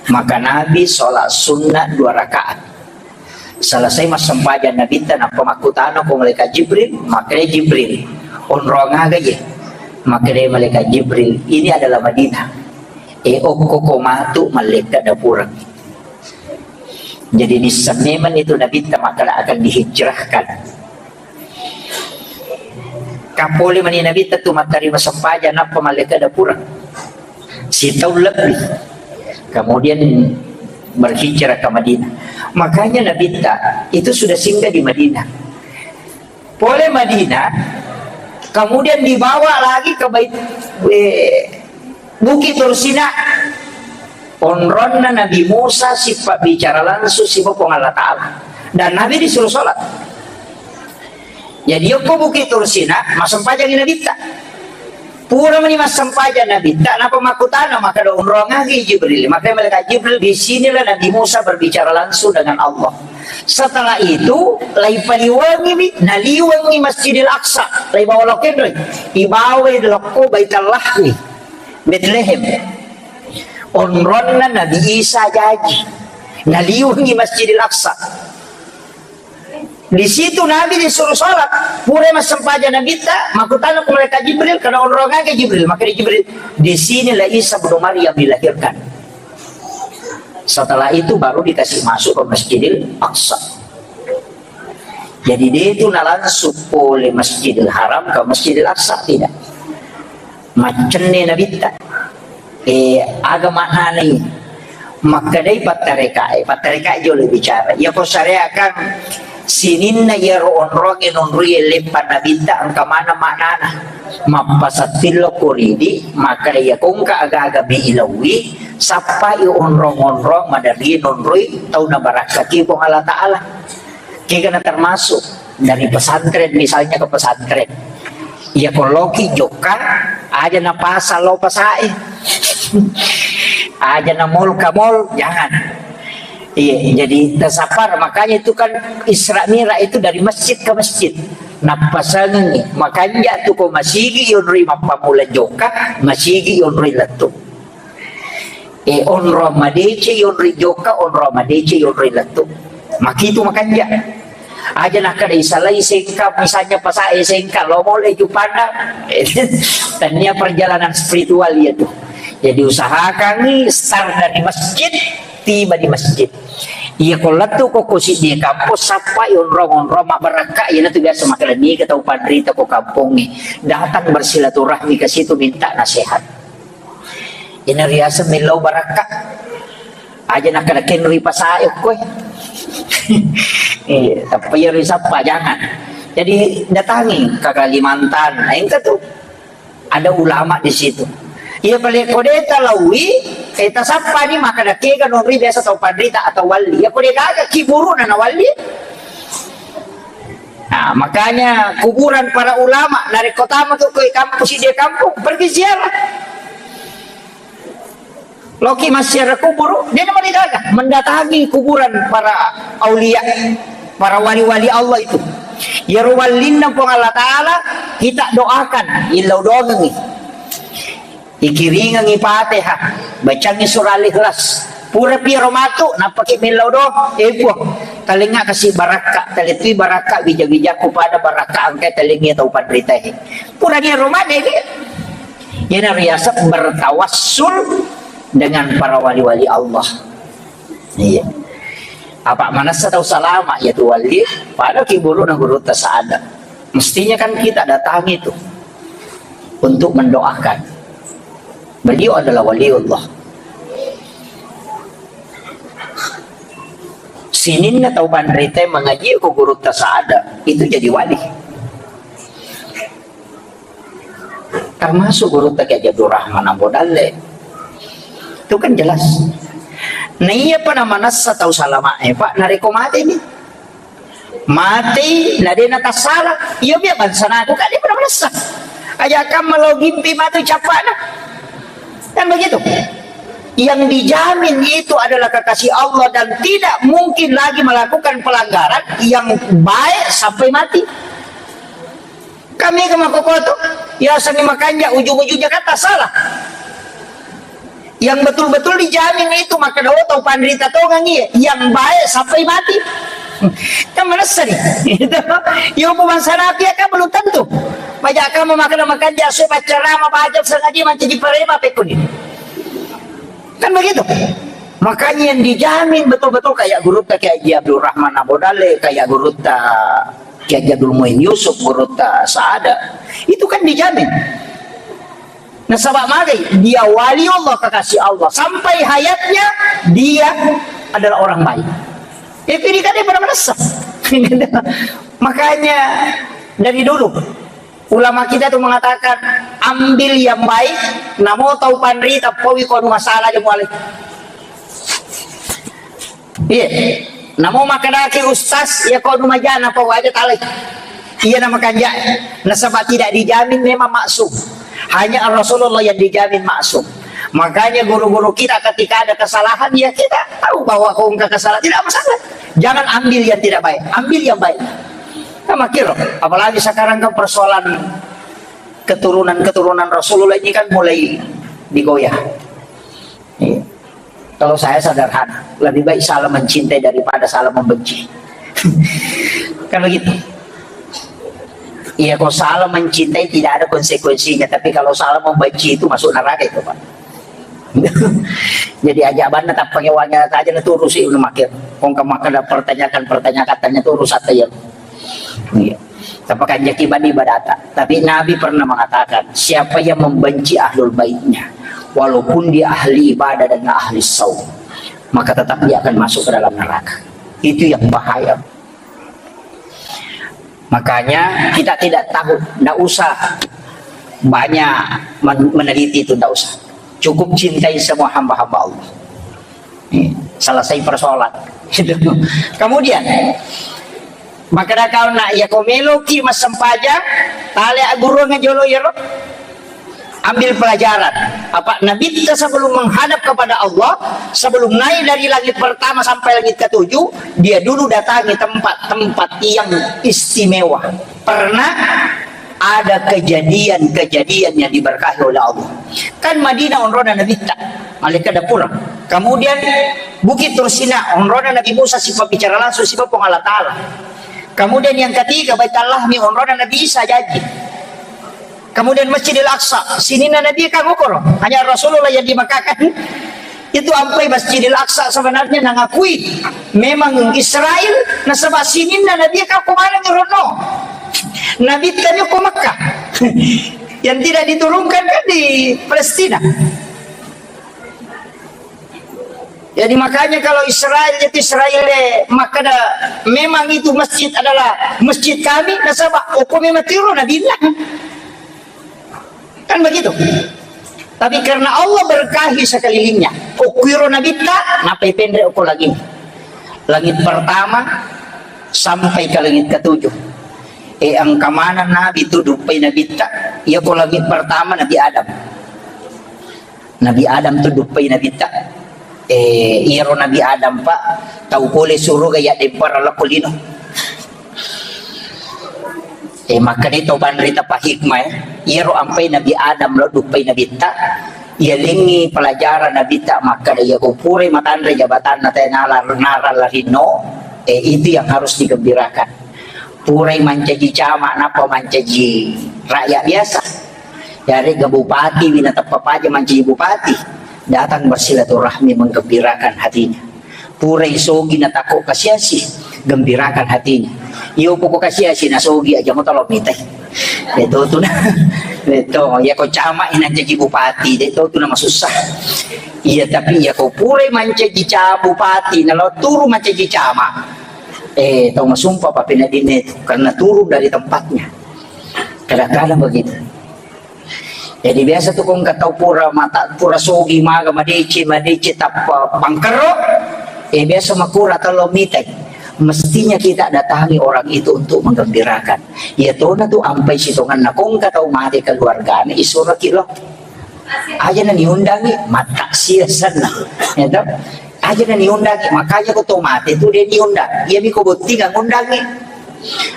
Maka Nabi sholat sunnah dua rakaat. Selesai massempajang Nabitta, nappa makkutana ko malaikat Jibril, makkeda Jibril, "Onrong aga ye?" Makkeda malaikat Jibril, "Ini adalah Madinah. Eh, okko ko matu mallekka dapureng." Jadi, nisseng memang itu Nabitta makkeda akan dihijrahkan. Kapole mani Nabitta tu mattarima sempajang, nappa mallekeda pura. Sitaung lebbi. Kemudian berhijrah ke Madinah. Makanya Nabitta itu sudah singgah di Madinah. Pole Madinah, kemudian dibawa lagi ke Bait-, eh, Bukit Tursina. Onronna Nabi Musa sippa bicara langsung siba Puang Allah Ta'ala. Dan Nabi disuruh sholat. Jadi, yokko Bukit Tursina, massempajangi Nabitta. Pura mani massempajang Nabitta, napa makkutana, makkeda onrongagi Jibril. Maka malaikat Jibril, di sinilah Nabi Musa berbicara langsung dengan Allah. Setelah itu, laipaliwengimi, naliwengi Masjidil Aqsa, laibawa lokko enroi. Ibawai lokko Baitul Lahmi, Betlehem. Onronna Nabi Isa jaji. Naliwengi Masjidil Aqsa. Di situ Nabi disuruh sholat. Pura massempajang Nabitta, makkutana ku malaikat Jibril, kada onrongage Jibril. Maka di Jibril, di sinilah Isa bin Maryam dilahirkan. Setelah itu baru dikasih masuk ke Masjidil Aqsa. Jadi, de tu nalangsung pole Masjidil Haram ke Masjidil Aqsa, tidak. Maccenne Nabitta. Eh, aga maknanai? Makkedai pattarekae, pattarekae jolo bicara. Iyako syariat kan sininna iyaro onrongnge nonroi leppa Nabitta, engka maneng maknana. Mappasattillo ko ridi, makkeda iyako engka aga-aga mi ilaui, sappai onrong-onrong maderri nonroi tau nabarakkaki Puang Allah Ta'ala. Kegana termasuk dari pesantren, misalnya ke pesantren. Iya, ko loki jokka, aja na pasal lo pasae. Aja na mall ka mall, jangan. Iya, jadi tasapar. Makanya itu kan Isra Mi'raj itu dari masjid ke masjid. Nappasangengi, makanja tu ko masigi yonroi mappamula jokka, masigi yonroi lettu. Eh, onrong madeceng yonroi jokka, onrong madeceng yonroi lettu. Makitu makanja. Aja nakkeda isalai sengka, misalnya pasae sengka, lo mole jupanna. Tania perjalanan spiritual iya tu. Jadi usahakangi start dari masjid, tiba di masjid. Iya, ko lettu ko, ko siddi kampus, sappai onrong-onrong mabbarakka, iya tu biasa makkeda niga tau panrita ko kampongnge. Datang bersilaturahmi ke situ, minta nasihat. Ina riaseng millau barakka. Aja nakkeda kenroi pasae koe. Eh, tapi iya risappa, jangan. Jadi datangi ke Kalimantan, nah, engka tu ada ulama di situ. Iya, pale ko de talaui, eh, tasappani makkeda kega nonroi biasa tau panrita atau wali. Iya, ko de gaga kiburuna na wali. Nah, makanya kuburan para ulama, narekko tama tu ko kampus, di kampung, pergi ziarah. Loki massiara kuburu, de namarigaga, mendatangi kuburan para aulia, para wali-wali Allah itu. Iyaro wallinna Puang Allah Ta'ala, kita doakan, illau doangengi. Ikiringengi Fatihah, bacangi surah Al-Ikhlas. Pura piro matu, nappaki millau do, eh Puang, talengnga kasi barakka, talettui barakka, wija-wijakku pada barakka, engkai talengngi tau panritae. Pura ni roma dege. Iyana riaseng bertawassul dengan para wali-wali Allah. Iya. Apa manessa tau salama, ya tu wali, pada ki guru na guru tasada. Mestinya kan kita datangi itu untuk mendoakan. Beliau adalah waliullah. Sininna tau panrita mengaji ko guru tasada, itu jadi wali. Termasuk guru ta Kiai Abdul Rahman Ambo Dalle. Itu kan jelas. Nah, iya pa na manessa tau salama, eh, Pak, nareko mate ni. Matei, na de na tassala. Iya, biar bangsa naku, kan dia pernah manessa. Aja kamu lo gimpi matu capana. Kan begitu. Yang dijamin itu adalah kekasih Allah dan tidak mungkin lagi melakukan pelanggaran yang baik sampai mati. Kami ke makokoto, ya seni makanja, ujung-ujungnya kata salah. Yang betul-betul dijamin itu, maka dolo tau panrita tongang iya, yang baik sampai mati. Kan manessa ni. Itu. Yo, bu bangsa naku ya kan belum tentu. Majak kamu makan makanja, saya baca rama, baca sengaja mancaji parema pekuni. Kan begitu. Makanya yang dijamin betul-betul kayak gurutta Kiai Haji Abdul Rahman Abu Dalle, kayak gurutta Kiai Haji Abdul Muin Yusuf, gurutta Saada. Itu kan dijamin. Nasaba magai, dia wali Allah, kekasih Allah. Sampai hayatnya, dia adalah orang baik. Eh, ini kan dia pada merasa. Makanya, dari dulu, ulama kita tuh mengatakan, ambil yang baik, namo tau panrita, paui ko anu masalah aja muale. Iya. Namo makkedaki ustaz, ya ko anu majana, pau aja talai. Iya nama kanja. Nasaba tidak dijamin memang maksum. Hanya Rasulullah yang dijamin maksum. Makanya guru-guru kita ketika ada kesalahan, ya kita tahu bahwa kau engkau kesalahan, tidak masalah. Jangan ambil yang tidak baik, ambil yang baik. Nah, makir, apalagi sekarang kan persoalan keturunan-keturunan Rasulullah ini kan mulai digoyah. Iya. Kalau saya sederhana, lebih baik salah mencintai daripada salah membenci. Kan begitu. Iya, kalau salah mencintai tidak ada konsekuensinya, tapi kalau salah membenci itu masuk neraka itu, Pak. Jadi aja banna tappa kewanya aja na turusi unu makkeda. Kong ka makkeda pertanyakan, pertanyakan, tanya terus atta ya. Iya. Tappa kanjaki bani ibadata. Tapi Nabi pernah mengatakan, siapa yang membenci ahlul baitnya, walaupun dia ahli ibadah dan ahli saum, maka tetap dia akan masuk ke dalam neraka. Itu yang bahaya. Makanya kita tidak tahu, ndak usah banyak men-, meneliti itu, ndak usah. Cukup cintai semua hamba-hamba Allah. Nih, selesai persoalan. Kemudian, maka kau nak ya kau meloki massempajang, tale agurung jolo yero. Ambil pelajaran. Apa Nabitta sebelum menghadap kepada Allah, sebelum naik dari langit pertama sampai langit ketujuh, dia dulu datangi tempat-tempat yang istimewa. Pernah ada kejadian-kejadian yang diberkahi oleh Allah. Kan Madinah onrona Nabitta, malaikat dapur. Kemudian Bukit Tursina, onrona Nabi Musa, sifat bicara langsung, sifat Puang Allah Ta'ala. Kemudian yang ketiga, Baitul Lahmi, onrona Nabi Isa jaji. Kemudian Masjidil Aqsa, sininna Nabi kan ukoro. Hanya Rasulullah yang di Makkah kan. Itu ampai Masjidil Aqsa sebenarnya nangakui memang Israel, nasaba sininna Nabi kan ko mana ngirono. Nabi tanya ko Makkah. Yang tidak diturunkan kan di Palestina. Jadi makanya kalau Israel, jadi Israel, eh, maka da, memang itu masjid adalah masjid kami, nasaba okko memang tiro Nabi. Kan begitu. Tapi karena Allah berkahi sekelilingnya, okko iro Nabitta, napai penre okko lagi. Langit pertama sampai ke langit ketujuh. Eh, engka maneng Nabi tu duppai Nabitta. Iya ko langit pertama Nabi Adam. Nabi Adam tu duppai Nabitta. Eh, iyaro Nabi Adam, Pak, tau pole suruga yaddemperang lao ko lino. Eh, makkeda to panrita pa hikmah, eh. Iyaro ampai Nabi Adam lao duppai Nabitta, iyalengngi pelajaran Nabitta makkeda, iya ko purai matanre jabatanna tae nala-, nara larinno, eh, itu yang harus digembirakan. Purai mancaji camat, nappa mancaji rakyat biasa. Yarega bupati wi nateppa paja mancaji bupati, datang bersilaturahmi, menggembirakan hatinya. Purai sogi natakko kasiasi, gembirakan hatinya. Iyo poko kasiasi nasogi aja mo talo mitai. Deto tu na, deto, ya ko camat ina jadi bupati, deto tu na masussa. Iya, tapi ya ko purai mancaji ca-, bupati, nalo turu mancaji camat. Eh, tau masumpa pa penadinna itu, karena turun dari tempatnya. Kadang-kadang begitu. Jadi biasa tu kong katau pura mata, pura sogi maga, madece, madece tappa bangkero. Eh, biasa makura talo mitai. Mestinya kita datangi orang itu untuk menggembirakan. Iya tona tu ampai sitonganna kong katau mate keluargana, isuraki lo. Aja na niundangi, mataksia senna. Ya toh? Aja na niundangi, makanya ko to mate tu de niundang. Iya mi ko botting ngundangi.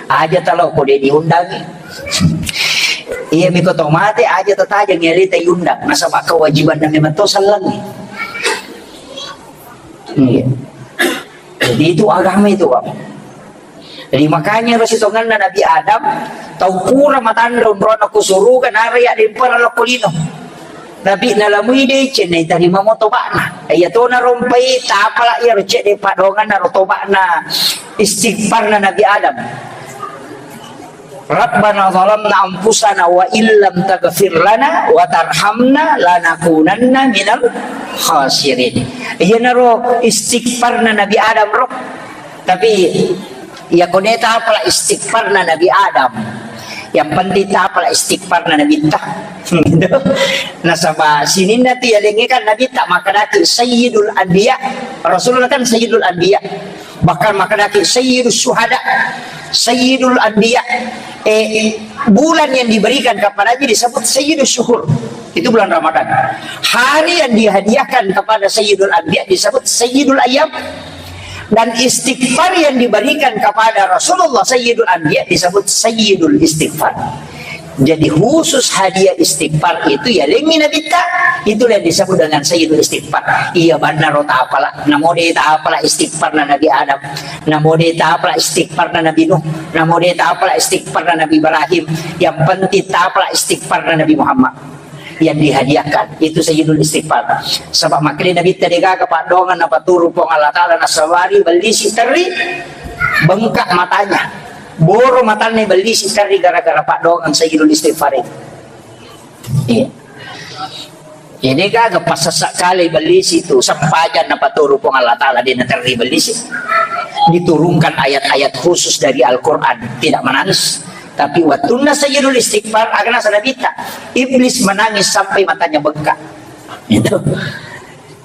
Aja talo ko de niundangi. Iya mi ko to mate, aja tataja ngiarita iundang. Nasaba kewajiban na memang to sellengi. Iya. Jadi itu agama itu, Pak. Jadi makanya ro sitonganna Nabi Adam, tau pura matanre onrona ku suruga, nara yaddemperang lao ko lino. Tapi nalamui deceng, naitarima mo toba'na. Iya to narompai tapala iyaro cedde padonganna ro toba'na istighfarna Nabi Adam. Rabbana zalamna anfusana wa illam taghfir lana wa tarhamna lanakunanna minal khasirin. Iyanaro istighfarna Nabi Adam ro. Tapi iya kone tapala istighfarna Nabi Adam. Yang penting tapala istighfarna Nabi ta. Gitu. Nasaba sininna tu yalengnge kan Nabi ta makkedaki Sayyidul Anbiya. Rasulullah kan Sayyidul Anbiya. Bahkan makkedaki Sayyidus Syuhada, Sayyidul Anbiya. Eh, bulan yang diberikan kepadanya disebut Sayyidus Syuhur. Itu bulan Ramadan. Hari yang dihadiahkan kepada Sayyidul Anbiya disebut Sayyidul Ayyam. Dan istighfar yang diberikan kepada Rasulullah Sayyidul Anbiya disebut Sayyidul Istighfar. Jadi khusus hadiah istighfar itu yalengngi Nabitta, itulah yang disebut dengan Sayyidul Istighfar. Iya banna ro tapala, namo de tapala istighfarna Nabi Adam, namo de tapala istighfarna Nabi Nuh, namo de tapala istighfarna Nabi Ibrahim. Yang penting tapala istighfarna Nabi Muhammad yang dihadiahkan itu Sayyidul Istighfar. Sebab makkeda Nabitta de gaga padongan napaturu Puang Allah Taala nasabari bellisi terri bengkak matanya. Boro matanna bellisi terri gara-gara paddoang Sayyidul Istighfar itu. Iya. Ini gaga pasasa kali bellisi itu, sempajan napaturu Puang Allah Taala de naterri bellisi. Diturunkan ayat-ayat khusus dari Al-Quran, tidak menangis. Tapi wattunna Sayyidul Istighfar, agana sanabita, iblis menangis sampai matanya bengkak. Itu.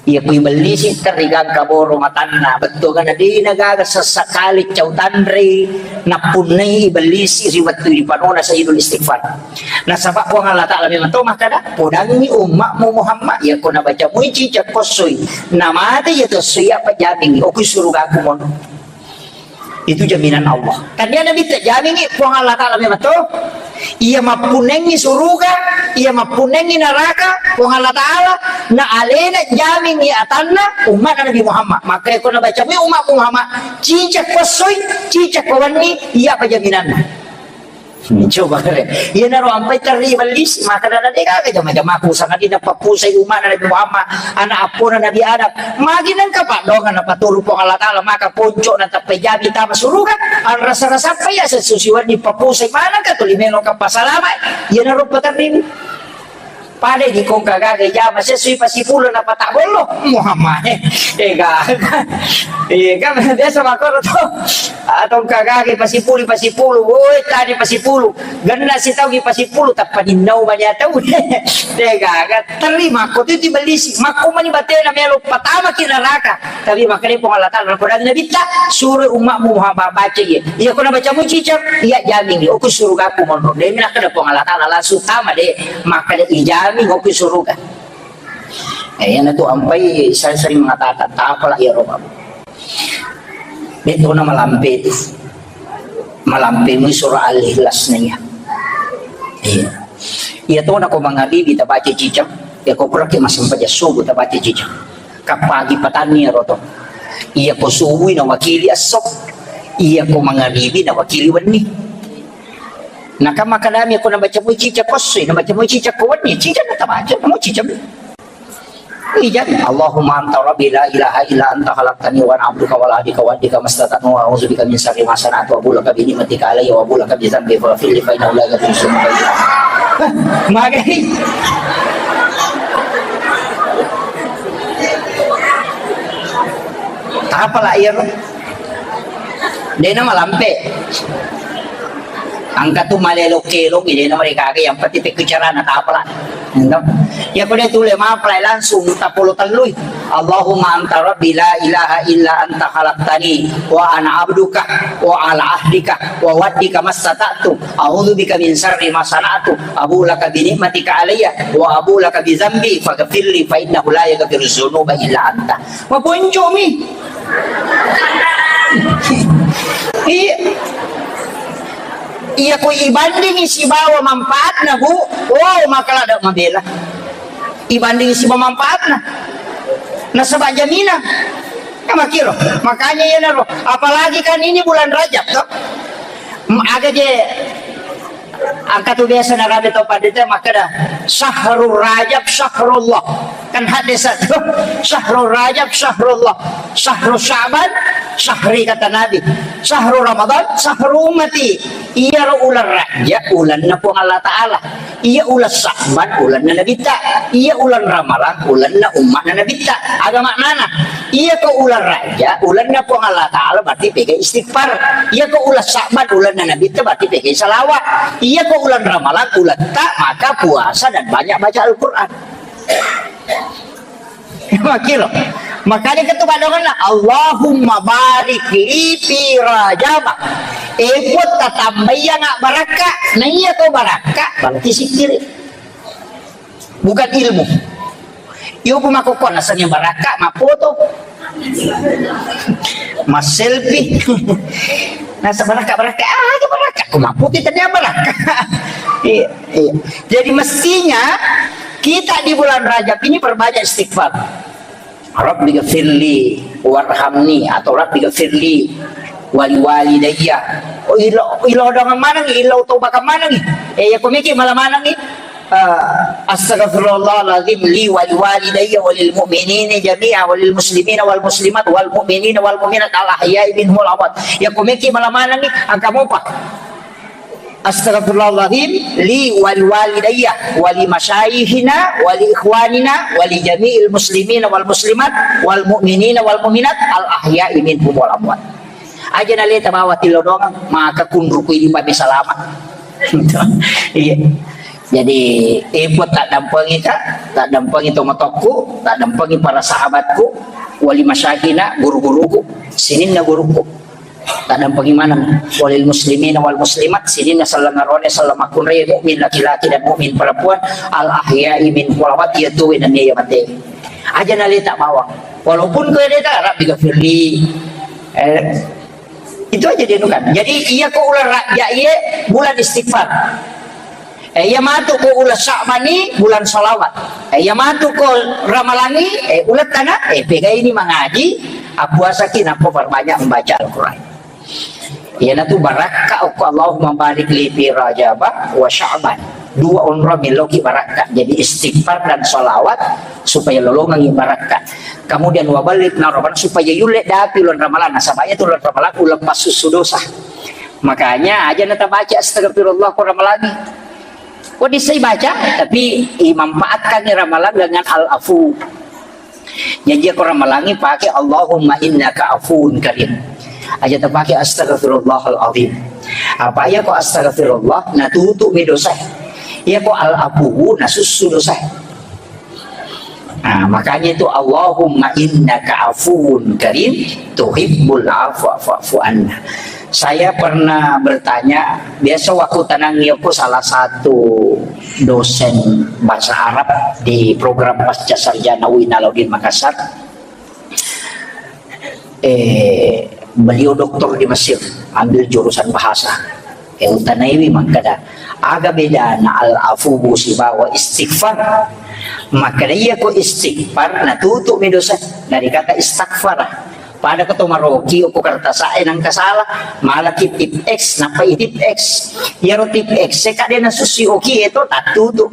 Iya, kui bellisi terri gangka boro matanna, bettuanna de nagaga sesakali cau tanrei nappunnai bellisi ri wettu dipanona Sayyidul Istighfar. Nasaba Puang Allah Taala memang to makkada, podangi ummatmu Muhammad, iya ko nabaca mui cicak kossoi, namate iya tossoi, apa jamingi, okui surugaku mono. Itu jaminan Allah. Tania Nabi tajamingi Puang Allah Taala memang to. Iya mappunnengi suruga, iya mappunnengi neraka, Puang Allah Taala, na alena jamingi atanna ummat Nabi Muhammad. Maka ko nabaca mi ummat Muhammad, cicak kossoi, cicak kowenni, iya apa jaminanna? Coba kare. Iyanaro ampai terri bellisi, maka dana de gaga jama-jamaku sangadinna pappusai umana Nabi Muhammad, anak appona Nabi Adam. Magi nengka paddoangan napaturu Puang Allah Taala, maka ponco na tappai jabi tama suruga, anrasa-rasa apa ya sesusiwan di pappusai mana ka tuli melo ka pasalama. Iyanaro paterri. Pada di kongka gaga jama sesui pasipulu na pata bollo Muhammad. Eh, eh, gaga. Iya kan biasa makoro to. Atau gaga pasipulu, pasipulu. Woi, tadi pasipulu. Genna sitau ki pasipulu, tappa ninnau mani atau. Eh, gaga. Terima ko tu bellisi. Makko mani batena melo patama ki neraka. Tapi makanya Puang Allah Taala, Nabi ta, suruh umatmu Muhammad baca iya. Iya, ko nabaca mu cicak, iya jamin, oku surugaku monro. Demi nakkeda Puang Allah Taala langsung tama de, makkeda ijamin oku suruga. Eh, iyana tu ampai saya sering mengatakan, tapalah ya roba. Itu nama lampe itu. Malampe mu surah Al-Ikhlas na iya. Iya. Iya to nako mangaribi tabaca cicak. Iya ko puraki massempajang subuh tabaca cicak. Kappagi patanni ero to. Iya ko subui nawakili esso. Iya ko mangaribi nawakili wenni. Naka makadami ko nabaca mu cicak ko esso, nabaca mu cicak ko wenni, cicak na tabaca, namu cicak. Ijan, Allahumma anta rabbi la ilaha illa anta khalaqtani wa ana abduka wa ala ahdika wa wa'dika mastata'tu wa a'udzu bika min syarri ma sana'tu abu'u laka bi ni'matika alayya wa abu'u laka bi dzanbi faghfirli fa innahu la yaghfiru dzunuba illa anta. Hah, magai. Tapala iyaro. Dena malampe. Angka tu malelo kelong, dena mereka ke yang penting pekku carana tapala. Entah. Ya ko de tule mapalai langsung tapolo tellui. Allahumma anta rabbi la ilaha illa anta khalaqtani wa ana abduka wa ala ahdika wa wa'dika mastata'tu a'udzu bika min syarri ma sana'tu abu'u laka bi ni'matika alayya wa abu'u laka bi dzanbi faghfirli fa innahu la yaghfiru dzunuba illa anta. Maponcomi. Iya. Iya ko ibandingi sibawa manfaatna, Bu. Oh, maka lada mabela. Ibandingi sibawa manfaatna. Nasaba jaminan. Ya makiro. Makanya iyanaro. Apalagi kan ini bulan Rajab toh. M-, aga je Engka tu biasa narapi tau pandita makkeda, "Syahrul Rajab syahrullah." Kan hadis tu, "Syahrul Rajab syahrullah, syahru Sya'ban syahri," kata Nabi. "Syahru Ramadan syahru ummati." Iyaro uleng Rajab ulenna Puang Allah Ta'ala. Iya uleng Sya'ban ulenna Nabitta. Iya uleng Ramalang ulenna umma'na Nabitta. Aga maknana? Iya ko uleng Rajab ulenna Puang Allah Ta'ala berarti pegai istighfar. Iya ko uleng Sya'ban ulenna Nabitta berarti pegai salawat. Iya ko uleng Ramalang uletta maka puasa dan banyak baca Al-Quran. Makiro. Makanya ketu padonganna, "Allahumma barik li fi Rajab." Eh, Puang, tatambai iyanga barakka. Nah, iya ko barakka, berarti sikkiri. Bukan ilmu. Iyo, pemakokkona seni barakka, mappoto. Mas selfie. Nasa barakka, barakka. Ah, aja barakka. Ko mappoto tadi barakka. Iya, iya. Jadi mestinya kita di bulan Rajab ini perbanyak istighfar. "Rabbi ghafirli warhamni" atau "Rabbi ghafirli wali walidayya." Oh, ilo, ilo dongang maneng, ilo tobakan maneng. Eh, ya, komiki malah maneng. Eh, "Astaghfirullahaladzim li wali walidayya walil mu'minina jami'a walil muslimina wal muslimat wal mu'minina wal mu'minat al ahya'i minhum wal amwat." Ya, komiki malah maneng, angka mopa. "Astaghfirullahaladzim li wali walidayya wali masyayikhina wali ikhwanina wali jami'il muslimina wal muslimat wal mu'minina wal mu'minat al ahya'i minhum wal amwat." Aja naleta bawa tilodongang, maka kunruku ini pami salama. Iya. Jadi, eh, Puang, taddampengi ka, taddampengi tomatoakku, taddampengi para sahabatku, wali masyayikhina, guru-guruku, sininna guruku. Taddampengi maneng walil muslimina wal muslimat, sininna selleng arone, selleng makkunrai, mukmin laki-laki dan mukmin perempuan, al ahya'i minhum wal amwat, iya tuwe nennia iya mate. Aja naleta bawang. Walaupun koe deta, "Rabbi ghafirli." Eh, itu aja dia nukan. Jadi, iya ko uleng Rajab iye bulan istighfar. Eh, iya matu ko uleng Sya'ban i bulan salawat. Eh, iya matu ko Ramalang i, eh, uleng tana, eh, pegai ni mangaji, appuasaki, nappa perbanyak membaca Al-Quran. Iyanatu barakka okko, "Allahumma barik li fi Rajaba wa Sya'ban." Dua onro meloki barakka. Jadi istighfar dan salawat supaya lolongangi barakka. Kemudian, "Wa ballighna Ramadan," supaya yulle dapi uleng Ramalang. Nasaba iya tu uleng Ramalang uleng passussu dosa. Makanya aja natabaca astagfirullah ko Ramalang. Wedding sai baca, tapi imanfaatkan Ramalang dengan al-afu. Jadi, iya ko Ramalang i pake, "Allahumma innaka afuwun karim." Aja tapake, "Astaghfirullahal azim." Apa iya ko astaghfirullah, natutu mi dosa. Iya ko al-afu, nasussu dosa. Nah, makanya itu, "Allahumma innaka afuwun karim, tuhibbul afwa fa'fu anna." Saya pernah bertanya, biasa waktu tenang yoko salah satu dosen bahasa Arab di program pasca sarjana U I N Alauddin Makassar. Eh, beliau doktor di Mesir, ambil jurusan bahasa. Eh, utanaiwi makkeda, "Aga bedana al-afu sibawa istighfar?" Makkeda, "Iya ko istighfar, natutu mi dosa." Dari kata istaghfara. Pada ko to maroki, okko kertas e nangka salah, malaki tip X, nappa i tip X. Iyaro tip X e kade nasussi oki e to tattutu.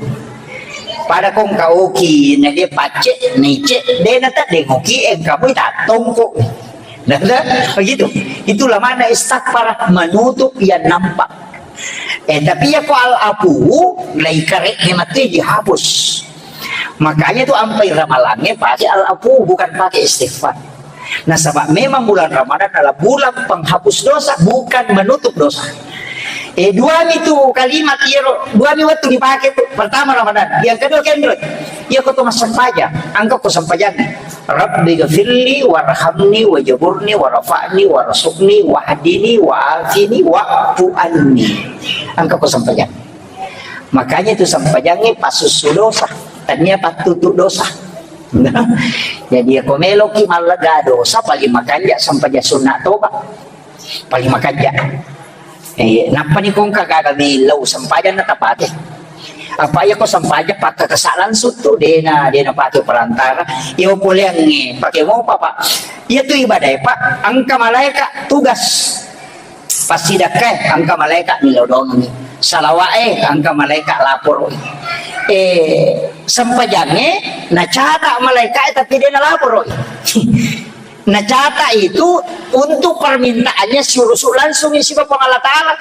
Pada ko engka oki, na dia pacce, nice, de na tadde oki, engka pui tattongko. Nah, nah, begitu. Itulah makna istaghfar, menutup yang nampak. Eh, tapi iya ko al-afu, lai kareknya mati dihapus. Makanya tu ampai Ramalangnge pakai al-afu, bukan pakai istighfar. Nasaba memang bulan Ramadan adalah bulan penghapus dosa, bukan menutup dosa. Eh, duami tu kalimat iyaro, duami wettu dipake tu. Pertama Ramadan, yang kedua kendro. Iya ko to massempajang, angka ko sempajang. "Rabbi ghafirli warhamni wajaburni warfa'ni warzuqni wahdini wa'afini wa'fu anni." Angka ko sempajang. Makanya itu sempajangnge passussu dosa, tania pattutu dosa. Jadi, iya ko meloki mallega dosa, paling makanja sempajang sunna toba. Paling makanja. Eh, nappa ni ko engka gaga millau sempajang na tapake. Apa iya ko sempajang pakkakasa langsung tu, dena, dena pake perantara. Iya poleangnge, pake mopa, Pak. Iya tu ibadah, Pak. Engka malaika tugas. Passidakkae engka malaeka millau doangengngi. Salawae engka malaeka laporo'i. Eh, sempajangnge nacata malaekae tapi de' nalaporo'i. Nacata itu untuk permintaannya siurusu' langsung sibawa Puang Allah Ta'ala.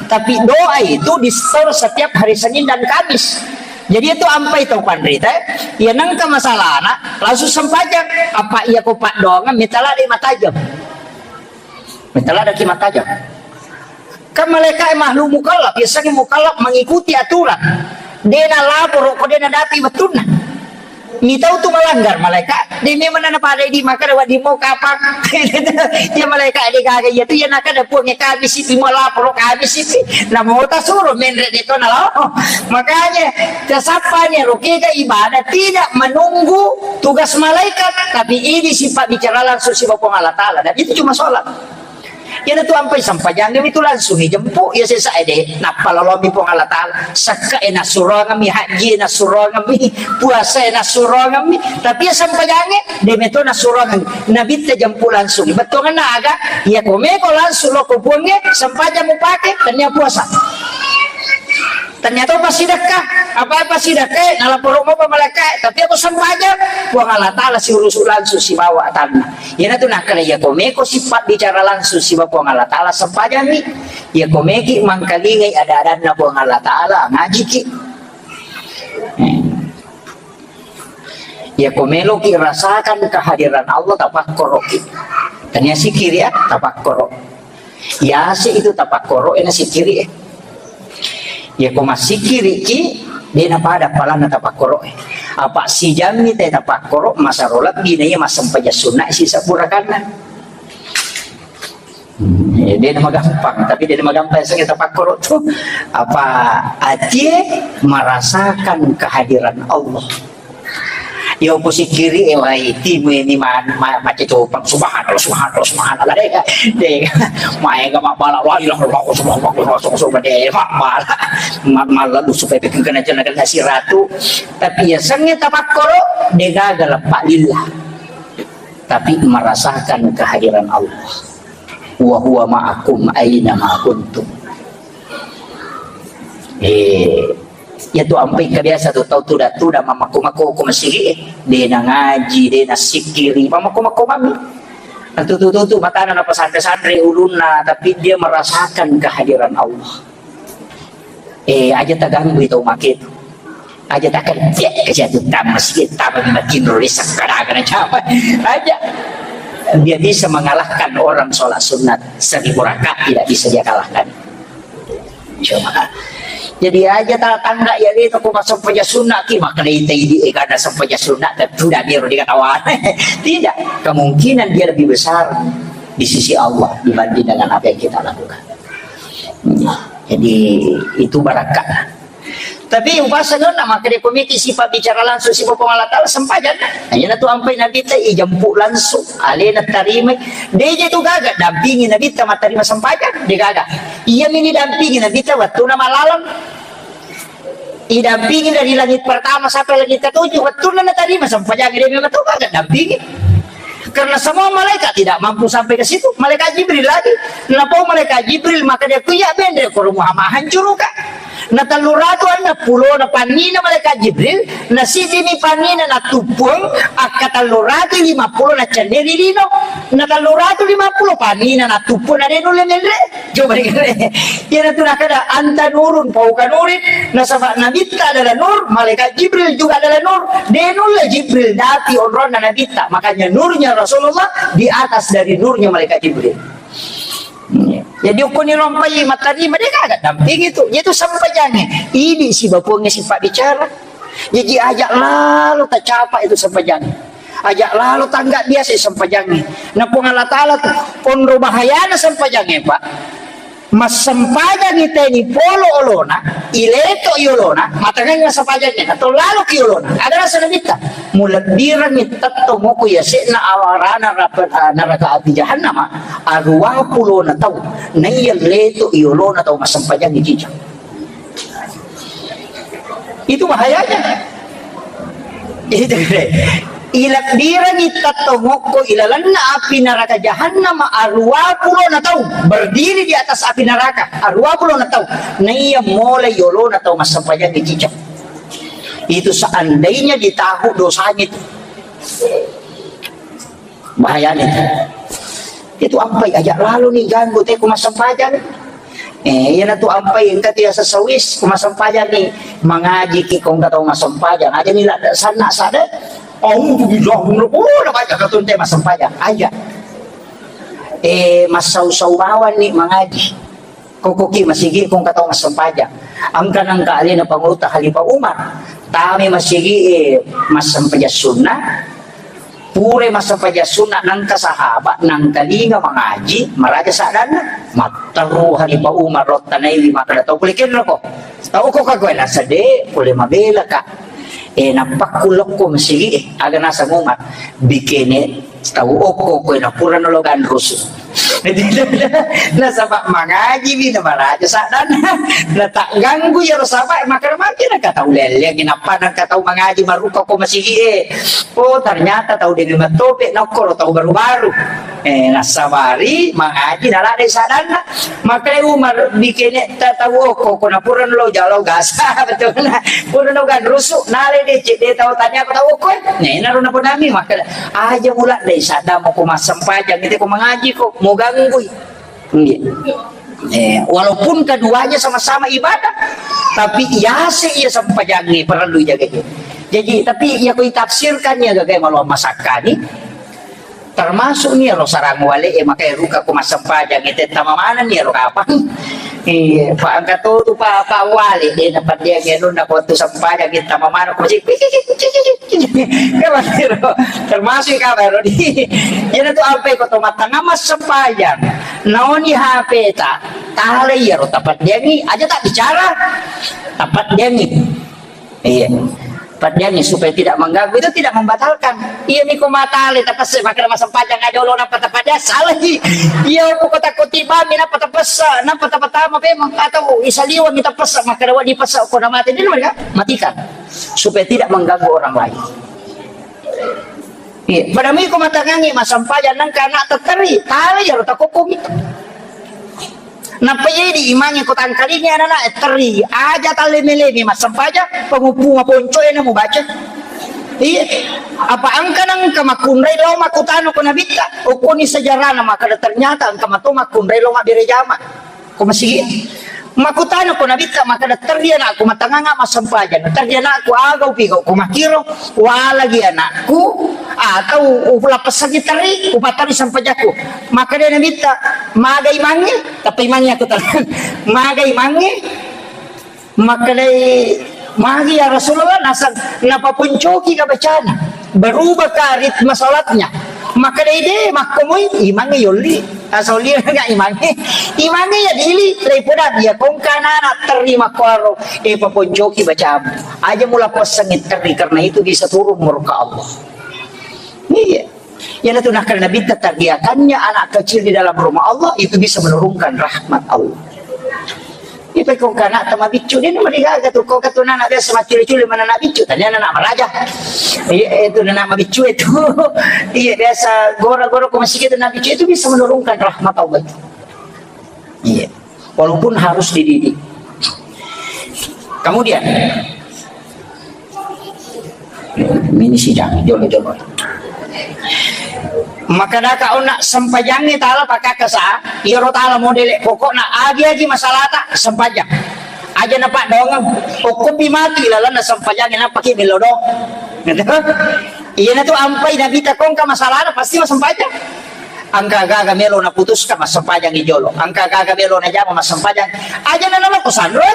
Tapi doa itu di-store setiap hari Senin dan Kamis. Jadi itu ampai tau panrita, ya nengka masalahna langsung sempajang. Apa iya ko paddoangeng mitala de' matajeng. Mitala daki matajeng. Kan malaeka makhluk mukallaf, biasanya mukallaf mengikuti aturan. De' nalaporo ko de' nadapi wettunna. Mitau tu melanggar malaeka, de' memang nana pada di maka ada wadi mau kapang. Ya malaeka de' gaga iya tu ya naka ada puang kami sipi mau laporo kami sipi. Namo tasuro menre de' to nalo. Makanya tasappani rokega ibadah tidak menunggu tugas malaikat, tapi ini sifat bicara langsung sibawa Puang Allah Ta'ala. Dan itu cuma sholat. Iyanatu ampai sempajangnge mitu langsung ijempu, iya sesa ede, nappa lolomi Puang Allah Ta'ala, sekka e nassuroangemmi, haji e nassuroangemmi, puasa e nassuroangemmi, tapi iya sempajangnge, de' meto nassuroangemmi, nabitta jempu langsung, bettuangenna aga, iya komeko langsung loko puangnge, sempajang mupake, tennia puasa. Ternyata passidekka, apa-apa sidekka, nalaporo mopa malaeka, tapi aku sempajang, Puang Allah Ta'ala siurusu' langsung sibawa atanna. Iyanatu nakkeda iya komeko sifat bicara langsung sibawa Puang Allah Ta'ala sempajangngi. Iya komeki mangkalingai ada-adanna Puang Allah Ta'ala ngajiki. Hmm. Iya ko meloki rasakan kehadiran Allah, tapakkoroki. Tania sikiri ya, tapakkoro. Yase itu tapakkoro ena sikiri e. Iya ko massikiriki, de' napada palanna tapakkoro e. Apa sijammi te tapakkoro, masaro lebbi na iya massempajang sunna sisa purakanna. Hmm, eh, de' namagampang, tapi de' namagampang sengeta pakkoro tu. Apa atie merasakan kehadiran Allah. Yo, ku sikiri, eh, wai, timu ini ma-, ma-, mace copang, subhanallah, subhanallah, subhanallah, de', de', maega mabala, la ilaha illallah, subhanallah, subhanallah, de', mabala, ma-, malalu supaya bikin kena jalan, kena siratu. Tapi ya, sengeta pakkoro, de' gaga lepa lillah. Tapi merasakan kehadiran Allah. Wa huwa ma'akum aina ma kuntum. Eh, iya tu ampai kebiasa tu tau tuda-tuda mammako-mako ko masigi, eh. De' nangaji, de' nasikiri, mammako-mako mami. Nah, tu, tu, tu, tu, matana napasanre-sanre ulunna, tapi dia merasakan kehadiran Allah. Eh, aja taganggui tau make tu. Aja takerja, kerja tu tama masjid, tama di matinro, di sekkada, kada capa. Aja. Dia bisa mengalahkan orang sholat sunat seribu rakaat, tidak bisa dia kalahkan. Coba. Jadi aja ta-, tangga ya itu, kok masuk paja sunat, ki, maka dai taidi, eh, kada sempat paja sunat, dan tidak biar dikatawa. Tidak. Kemungkinan dia lebih besar di sisi Allah dibanding dengan apa yang kita lakukan. Jadi, itu barakat. Tapi upasangenna maka dia komiki sifat bicara langsung sifat Puang Allah Ta'ala sempajang. Hanya tu ampai Nabi ta ijempu langsung, alena tarimai. Dia je tu gaga dampingi Nabi ta mattarima sempajang, dia gaga. Iya mini dampingi Nabi ta waktu nama lalang. Idampingi dari langit pertama sampai langit ketujuh, waktu nana tarima sempajang, dia memang tu gaga dampingi. Karena semua malaikat tidak mampu sampai ke situ. Malaikat Jibril lagi. Napau malaikat Jibril, maka dia kuya bendre ko rumah ma hancur ka. Na tellu ratu anna pulo na pannina malaikat Jibril, na sidini pannina na tupung, akka tellu ratu lima pulo na cenneri lino. Na tellu ratu lima pulo pannina na tupung na denul menre. Coba dikatakan. Iyanatu nakada, "Anta nurun fauqa nurin." Nasaba Nabitta adalah nur, malaikat Jibril juga adalah nur. De nulle Jibril dapi onronna Nabitta, makanya nurnya Rasulullah di atas dari nurnya malaikat Jibril. Jadi ukkuni rompai mattarima de gaga damping itu. Itu sempajangnge. Idi sibawa Puangnge sifat bicara. Jadi aja lalo tacapa itu sempajangnge. Aja lalo tangga biasa sempajangnge. Na Puang Allah Ta'ala tu, onro bahayana sempajangnge, Pak. Massempajangngi teni polo olona, ileto i olona, matangenna sempajangnge, atau lalo ki olona. Ada rasa Nabitta. Mulebbirangngi tetto moko yase'na awarana rapa-, ah, neraka api jahannama, arua pulona tau, naiya leto i olona tau massempajangngi cijang. Itu bahayanya. Itu, Ilebbirengi tettong okko ilalenna api neraka jahannam aruwa pulona taung, berdiri di atas api neraka aruwa pulona taung, naiya molai yolona tau massempajang cicak. Itu seandainya ditahu dosanya itu. Bahayanya itu. Itu ampai aja lalu nih ganggu teko massempajang. Eh, iyana tu ampai engka tu yaseng sawis, ko massempajang ni, mangaji ki ko engka tau massempajang. Aja ni la sanna sada. Auzubillah, oh, na baca katun te massempajang. Aja. Eh, massau-sau bawang ni mangaji. Koko ki masigi ko engka tau massempajang. Engka nangka alena pangulutta Khalifah Umar. Tame masigi, eh, massempajang sunna. Pura massempajang sunna nangka sahabat, nangka linga mangaji, maraja saddanna. Matteru Khalifah Umar ro tanaiwi makkeda tau pole kenro ko. Tau ko ka koe nasede, pole mabela ka. Eh, nappakku lokko masigi, eh, aga naseng Umar. Bikene tau okko koe na pura nalo ganrusu. Nasaba mangaji mi na maraja saddanna. Na tak ganggu yaro saba makkeda maki na ka tau leleng, nappa na ka tau mangaji maruka ko masigi e. Oh, ternyata tau demi matope na okkoro tau baru-baru. Eh, nasabari mangaji na ladde saddanna. Makkeda Umar bikene ta tau okko ko na pura lo jalo gasa betul na. Pura lo ganrusu nale de cedde tau tanya ko tau okko. Nena ro na ponami makkeda Aja mula dai sadda mo ko massempajang itu ko mangaji ko, mo ganggui. Nggih. Eh, walaupun keduanya sama-sama ibadah, tapi yase iya sempajangnge perlu jaga. Jadi, tapi iya ko itafsirkan ya gaga malo masakkani. Termasuk ni ro sarang wale e makai ruka ko massempajang itu tama mana ni ro kapang. Iya, pa engka to tu pa, pa wale de na paddiang anu na ko tu sempajang itu tama mana ko cik. Kabariro, termasuk kabariro di. Iyana tu ampai ko to mattangnga massempajang. Naoni H P ta, tala iyaro tapaddiangi, aja tak bicara. Tapaddiangi. Iya. Paddiangi supaya tidak mengganggu, itu tidak membatalkan. Iya miko matale tapesse makkeda massempajang aja lo napa tapaddiang salah. Iya ko kota kotibami napa tapessa, napa tapatama memang atau isaliwa mi tapessa makkeda wadi pessa ko na mati dulu mereka matikan. Supaya tidak mengganggu orang lain. Iya, pada miko matangangi massempajang nangka anak tetteri, tala iyaro takokkomi. Nappa jadi imangi ko tangkalingi anak-anak tetteri, aja talle melemi massempajang, penguppunga ponco ena mubaca. Iya, apa engka nangka makkunrai lo makkutana ko nabitta, okkoni sejarahna makkeda ternyata engka mato makkunrai lo mabbere jama. Ko masigi. Makkutana ko nabitta makkeda terri anakku matanganga massempajang. Terri anakku aga upigau ko makkiro walagi anakku atau ulappessangi terri upattari sempajakku. Makkeda nabitta maga imangnge, tapi imangnge aku tenang. Maga imangnge, makkedai magi ya Rasulullah nasang napapuncoki ka bacana. Berubah ka ritme salatnya. Makkedai de makkomoi imangnge yolli. Asoli nggak imangnge. Imangnge ya dili, daripada dia kongkana anak terima kuaro, eh, paponcoki bacamu. Aja mula passangi terri, karena itu bisa turun murka Allah. Iya. Iyanatu nakkeda Nabitta, terbiakannya anak kecil di dalam rumah Allah itu bisa menurunkan rahmat Allah. Itu kongkana tama biccu, dia nama digaga tuh, kau kata anak biasa maculi-culi mana anak biccu, tanya anak maraja. Iya, itu anak mabiccu itu. Iya, biasa gora-gora ko masih gitu anak biccu itu bisa menurunkan rahmat Allah itu. Iya. Walaupun harus dididik. Kemudian, ini sidang, jolo-jolo. Maka daka ona sempajangi tala pakakasa, iyaro tala modele pokokna agi-agi masalata sempajang. Aja na paddoangeng, okkopi mati lalenna sempajangi napaki melo do. Gitu. Iyanatu ampai Nabitta kongka masalana pasti massempajang. Engka gaga melo naputuska massempajangi jolo. Engka gaga melo najama massempajang. Aja na naloko sanro.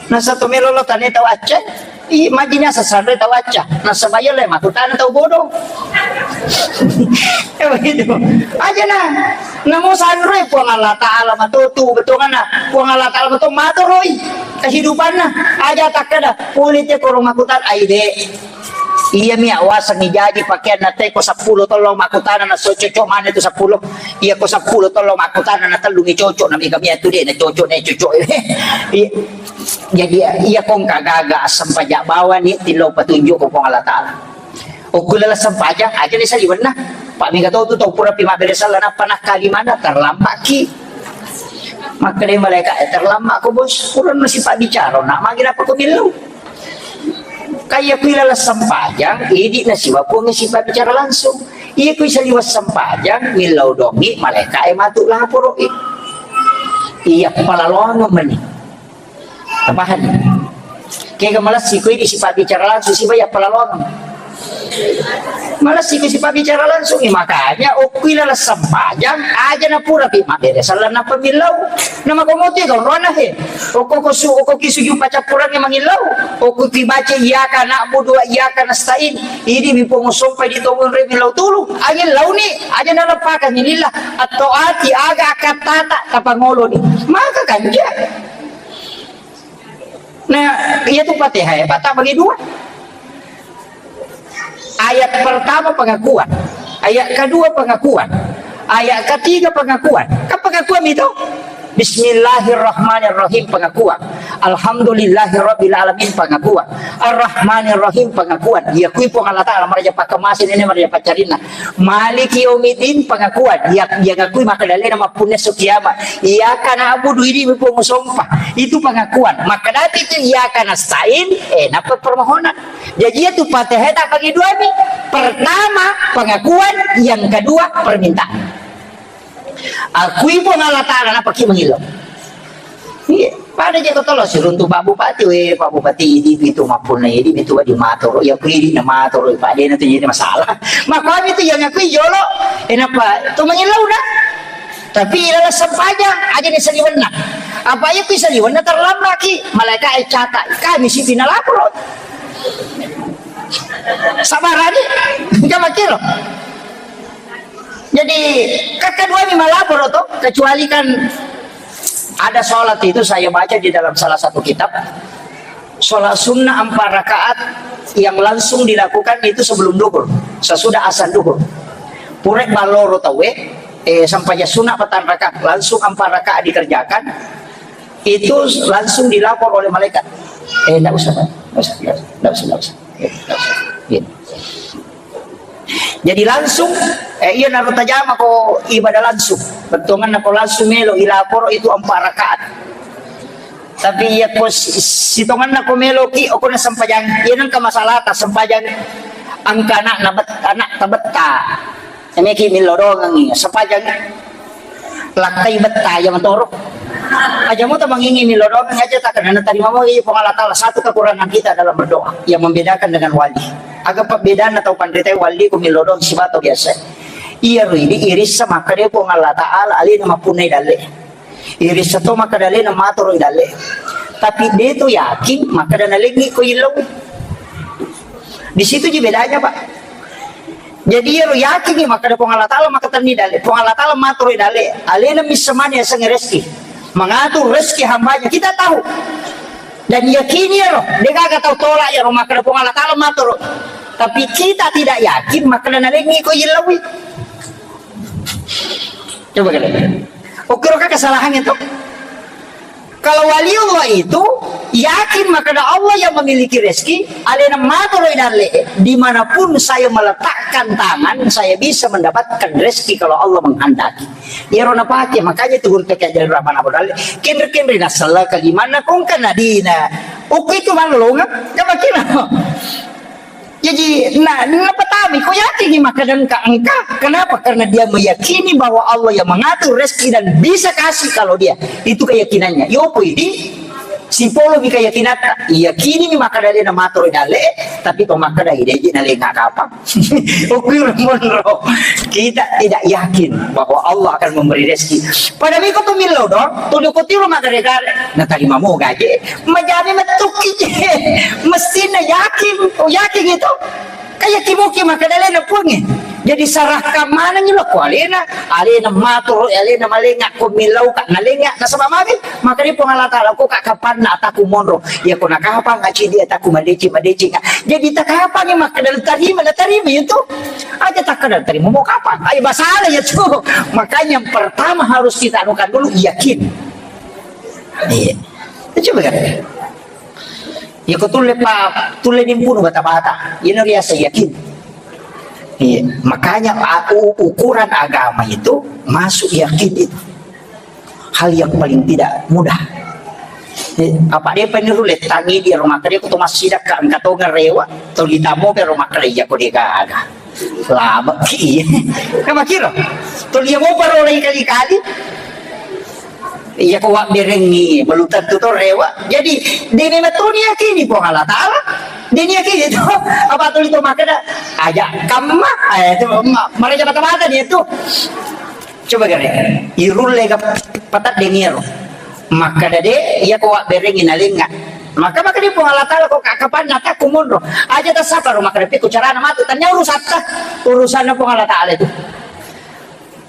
Nasa to melo lo tane tau acca. I majina sa sanro tau acca. Nasa bayo le makutana tau bodoh. Begitu. Aja na. Namo sanro Puang Allah Ta'ala matotu betongana. Puang Allah Ta'ala mato matoroi kehidupanna. Aja takkeda pulite koro makutan aide. Iya mi awaseng ijaji pakeang na teko seppulo tollo makkutana na so cocok mana tu seppulo. Iya ko seppulo tollo makkutana na tellu mi cocok na mega mi atu de na cocok na cocok. Iya. Jadi iya kong kagaga asam pajak bawani tillo patunjuk ko Puang Allah Ta'ala. Okku lala sempajang aja ni saliwenna. Pak mega tau tu tau pura pi mabbere sala nappa nakkali mana terlambat ki. Makkeda malaikat, "Eh, terlambat ko, Bos. Kurang masih pak bicara, nak magi apa ko millau?" Kaya kui lala sempajang, idi nasiwa Puang sipabbicara langsung. Iya kui saliwa sempajang, millau dongi, malaikat e matu laporo i. Iya palalono meni. Tapahani? Kega malessi ko idi sipabbicara langsung, siba iya palalono. Malessi ko sipabbicara langsung, makanya okkui lala sempajang, aja na pura pi mabbere sala nappa millau. Nama komote kau rona he. Okko ko su, okko ki suju pacappurangnge mangillau. Okko ki baca iyyaka na'budu wa iyyaka nasta'in. Idi mi Puang sompa di tongeng re millau tulu. Angin launi, aja na lepaka ngililla. Atau ati aga akattata tapangoloni. Maka kanja. Nah, iya tu Fatihah ya, Pak, tak bagi dua. Ayat pertama pengakuan, ayat kedua pengakuan, ayat ketiga pengakuan. Kan pengakuan itu? Bismillahirrahmanirrahim pengakuan. Alhamdulillahirabbil alamin pengakuan. Arrahmanirrahim pengakuan. Iya kui Puang Allah Ta'ala maraja pakkamase nene maraja paccarina. Maliki yaumiddin pengakuan. Iya, iya ngakui maka dalena mappunna esso kiamat. Iyyaka na'budu idi mi Puang sompa. Itu pengakuan. Maka dati itu iyyaka nasta'in, eh, napa permohonan. Jadi itu Fatihah tak bagi dua mi. Pertama pengakuan, yang kedua permintaan. Akui Puang Allah Ta'ala napaki mangillau. Iya, pada je tolo siruntu Pak Bupati, we Pak Bupati idi pitu mappunna idi pitu di matoro, ya kui idi na matoro, Pak dena tu jadi masalah. Makanya itu yang akui jolo, enapa tu mangillau dah. Tapi ilala sempajang aja ni saliwenna. Apa iya kui saliwenna terlambat ki, malaikat e catat, kami si pina lapor. Sabarani, enggak makiro. Jadi, kakak dua mi malapor to, kecuali kan ada sholat itu saya baca di dalam salah satu kitab. Sholat sunnah empat rakaat yang langsung dilakukan itu sebelum duhur, sesudah azan duhur. Purek baloro tawe, eh, sampai sunnah petang rakaat, langsung empat rakaat dikerjakan, itu langsung dilapor oleh malaikat. Eh, ndak usah, Pak. Ndak usah, ndak usah, ndak usah, ndak usah. Eh, ndak usah. Gini. Jadi langsung, eh, iya naro tajama ko ibadah langsung. Bettuanganna ko langsung melo ilapor itu empat rakaat. Tapi iya ko si-, sitonganna ko melo ki, okona sempajang, iya nengka masalah ta sempajang angka anak na bet-, anak tabetta. Emeki millo dongengi, sempajang lakkai betta ya matoro. Aja muta mangingi millo dongengi aja tak kena terima mau iya Puang Allah Ta'ala. Satu kekurangan kita dalam berdoa yang membedakan dengan wali. Aga pabbedanna tau panrita wali ku millo dong sibato biasa. Iya ridi irissa maka dia Puang Allah Ta'ala alina mapunai dalle. Irissa to maka dalena matoro dalle. Tapi de to yakin maka dana lengi ko illo. Di situ ji bedanya, Pak. Jadi iyaro yakin ni makkeda Puang Allah Ta'ala makkatenni dalle. Puang Allah Ta'ala matoro dalle. Alena missamani asengnge rezeki. Mengatur rezeki hambanya. Kita tahu. Dan yakini iyaro. Degaga tau tolak iyaro makkeda Puang Allah Ta'ala matoro. Tapi kita tidak yakin makkeda nalengi ko yellauwi. Coba kalian. Oke, oke kesalahannya tuh. Kalau waliullah itu yakin makkeda Allah yang memiliki rezeki, alena matoro dalle, dimanapun saya meletakkan tangan, saya bisa mendapatkan rezeki kalau Allah menghendaki. Iyaro napake, makanya itu guru teke ajaran Rahman Abu Dalle, kenre-kenre nasala kalimana kongka nadina. Oke itu malolonga, gak makin. Jadi, nah, napatami, ko yakin ni makkeda engka, engka. Kenapa? Karena dia meyakini bahwa Allah yang mengatur rezeki dan bisa kasih kalau dia. Itu keyakinannya. Yopo ini, sipolo mi keyakinatta. Yakini mi makkeda de na matoro dalle, tapi to makkeda ide ji na lenga kapang. Okui monro. Kita tidak yakin bahwa Allah akan memberi rezeki. Pada miko pemillo dong, tuduh kotiro makkeda gare. Na tarima mo gaje. Majani metukki je. Mestina yakin, oh, yakin itu. Ka Iya ki muki makkeda alena Puangnge. Jadi sarahkan manengngi lo ko alena, alena maturu, alena malenga ko millau ka nalenga nasaba magi makkeda Puang Allah Taala ko ka kapanna ataku monro. Iya ko nakapang aci dia ataku madeci madeci. Jadi takapangi makkeda tarima na tarima itu. Aja takkeda tarima mau kapang. Ayo basala ya tu. Makanya yang pertama harus kita anukan dulu yakin. Iya. Coba kan. Iya ko tulle pa tulle nimpunu bata-bata. Iyana riaseng yakin. Iya, makanya a- u- ukuran agama itu masuk yakin itu. Hal yang paling tidak mudah. Eh, apa dia peniru letangi di rumah kerja kutu masih dah angkat tonga rewa, tuli tamu ke rumah kerja ko dia gaga. Lama ki. Kamakiro. Tuli yang mau parolai kali-kali. Iya ko wabberengngi, belum tentu to rewa. Jadi, dene metoni yakini Puang Allah Taala. Dene yakini to, apa tuli to makkeda, aja kamma, eh, itu ma- maraja mata-mata dia tu. Coba gare, irulle ga patat deniero. Makkeda de, iya ko wabberengngi nalenga. Maka makkeda Puang Allah Taala ko ka- kapanna takku monro. Aja tasabaro makkeda pikku carana matu. Tanya urusatta, urusanna Puang Allah Taala itu.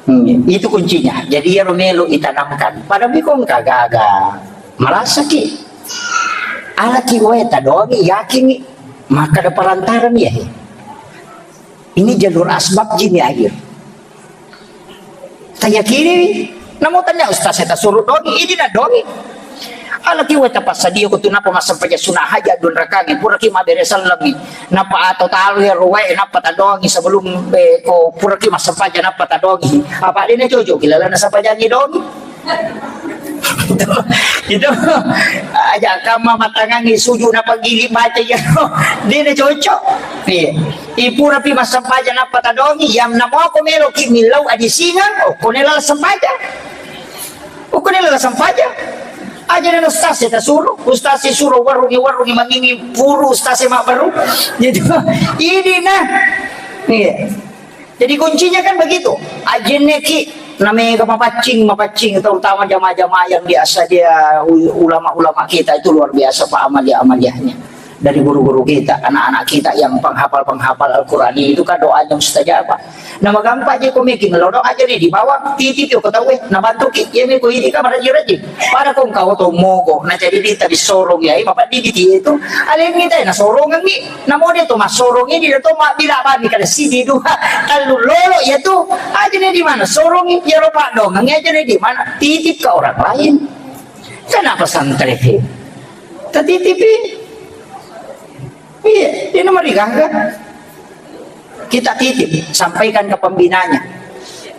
Hmm, itu kuncinya. Jadi iyaro melo itanamkan. Pada bikong kagaga. Malasaki. Alaki wae tadongi yakingi. Maka ada perantara mi ya. Ini jalur asbab jini akhir. Tayakini. Namo tanya ustaz saya tasuruh dongi. Ini nak dongi. Alaki wae tapassadia ko tu napa massempaja sunah hajat dua rakangnge puraki mabbere sellengngi. Napa atau talu ya ruwae napa tadongi sebelum eh, ko puraki massempaja napa tadongi. Apa dene cocok ki lalana sempajangi dongi. Itu, itu aja kama matangangi suju napa gili baca ya. Dene cocok. Iya. Ipura pi massempaja napa tadongi yang namo ko melo ki millau adi singang oh ko nela sempaja. Ukkune lala sampaja. Aja na ustaz ya tasuru, ustaz ya suru warungi warungi mangingi puru ustaz ya mabaru. Jadi ini nah. Iya. Jadi kuncinya kan begitu. Ajenne ki namanya mapaccing, mapaccing terutama jamaah-jamaah yang biasa dia u- ulama-ulama kita itu luar biasa pak amalia-amaliahnya. Dari guru-guru kita, anak-anak kita yang penghafal-penghafal Al-Quran itu kan doanya mustajabah. Nah, magampang je ko meki ngelono aja nih di bawah titip yo ketahui. Nah, bantu ki, ya meko ini kamar aja rajin. Pada kong kau to mogo, nah jadi di tadi sorong ya, bapak di di itu. Aleng kita na sorong ni, nah mau dia to mas sorong ini dia to mak bila bami kada sidi dua, kalau lolo ya tu, aja nih di mana sorong ya ropak dong, aja nih di mana titip ke orang lain. Kenapa santri? Titip. Iya, dia nomor digaga. Kita titip, sampaikan ke pembinanya.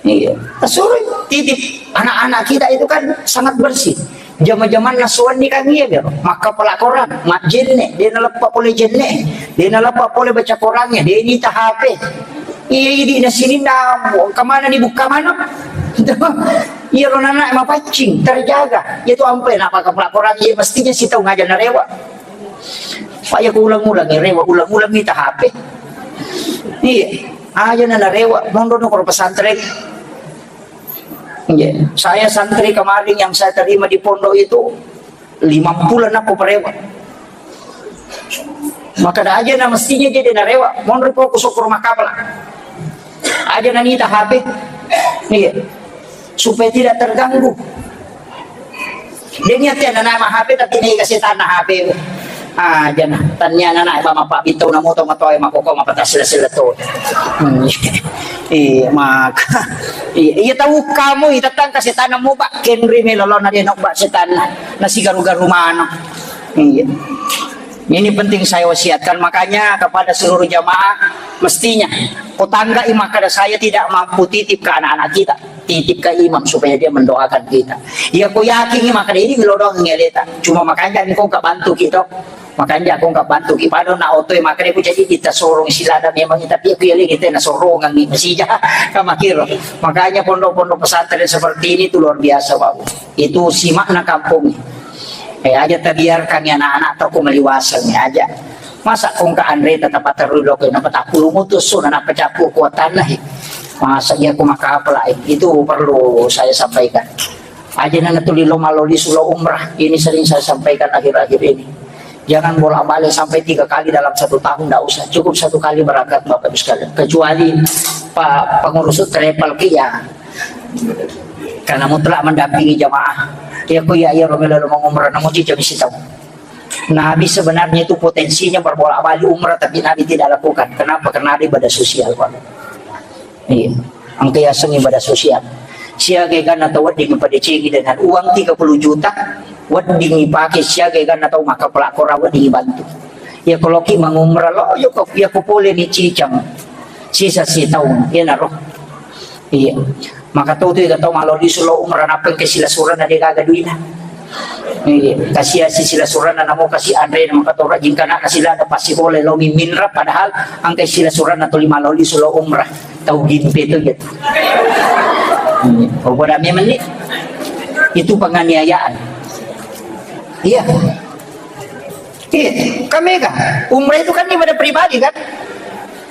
Iya, suruh titip. Anak-anak kita itu kan sangat bersih. Zaman-zaman nasuan ni kan iya dia. Maka pelakoran, mak jenne, dia nalepa pole jenne, dia nalepa pole baca korannya, dia ini H P. Iya, ini nasininna kemana dibuka mana? Iya, ro anak mapaccing, terjaga. Itu ampe, apa pelakoran, iya mestinya si tahu ngajar narewa. Pak ya ulang-ulang ya rewa ulang-ulang ni ta H P. Iya, aja na rewa mondo no kalau pesantren. Iya, saya santri kemarin yang saya terima di pondok itu lima bulan aku perewa. Maka ada aja na mestinya jadi na rewa mondo po ku syukur makapala. Aja na nita H P. Iya. Supaya tidak terganggu. Dia niat ya anak mah H P tapi ini kasih tanah H P. Ah, jana tanya anak mah apa itu namu to matoy mah kok mah patas sila sila to. Hmm. Iya, maka iya, iya tahu kamu itu tentang kasih tanah mu pak Kenri melolona dia nak pak setan nasi garu-garu mana. Iya. Ini penting saya wasiatkan makanya kepada seluruh jamaah mestinya kotangga imakkada saya tidak mampu titip ke anak-anak kita. Titip ke imam supaya dia mendoakan kita. Iya ko yakin imakkada ini ngelodong ngeleta. Cuma makanya ni kong kabantu kita. Makanya kong kabantu kita pada na oto imakkada ku jadi kita sorong silada memang tapi aku ya kita na sorongan ni masih kamakiro. Makanya pondok-pondok pesantren seperti ini itu luar biasa Pak. Itu simakna kampung. Eh, aja tabiarkan ya anak-anak toko meliwasan ya aja. Masa kongka anre tetap terus lo kena petak puluh mutus so na pecapu kuatanna he. Masa dia aku maka apa lah itu perlu saya sampaikan. Aja nana tuli lo malo di sulo umrah ini sering saya sampaikan akhir-akhir ini. Jangan bolak-balik sampai tiga kali dalam satu tahun, ndak usah. Cukup satu kali berangkat, Bapak Ibu sekalian. Kecuali pa-, pengurus travel ki, ya. Karena mutlak mendampingi jamaah. Ya, ko ya, ya, Romi lalu mengumrah, namun jam isi tahu. Nabi sebenarnya itu potensinya berbolak-balik umrah, tapi Nabi tidak lakukan. Kenapa? Karena ada ibadah sosial, Pak. Iya. Engka yaseng ibadah sosial. Siaga ganna tau wedding padecengi dengan uang tiga puluh juta, wedding ipake siaga ganna tau maka pelakora wedding ibantu. Ya, kalau ki mangumrah lo, ya ko, ya ko pole ni cicang. Sisa sitaung, ya naro. Iya. Maka tau tu, iya tau malo lisu lo umrah, nappa engka silasuranna de gaga duina. Iya, kasi asi silasuranna, namo kasi anre, maka tau rajin kana kasi lada pasti pole lo miminra, padahal engka silasuranna tuli malo lisu lo umrah. Tau gimpe tu gitu. Iya. Oh, bodoh memang ni. Itu penganiayaan. Iya. Iya, kan mega. Umrah itu kan ibadah pribadi, kan?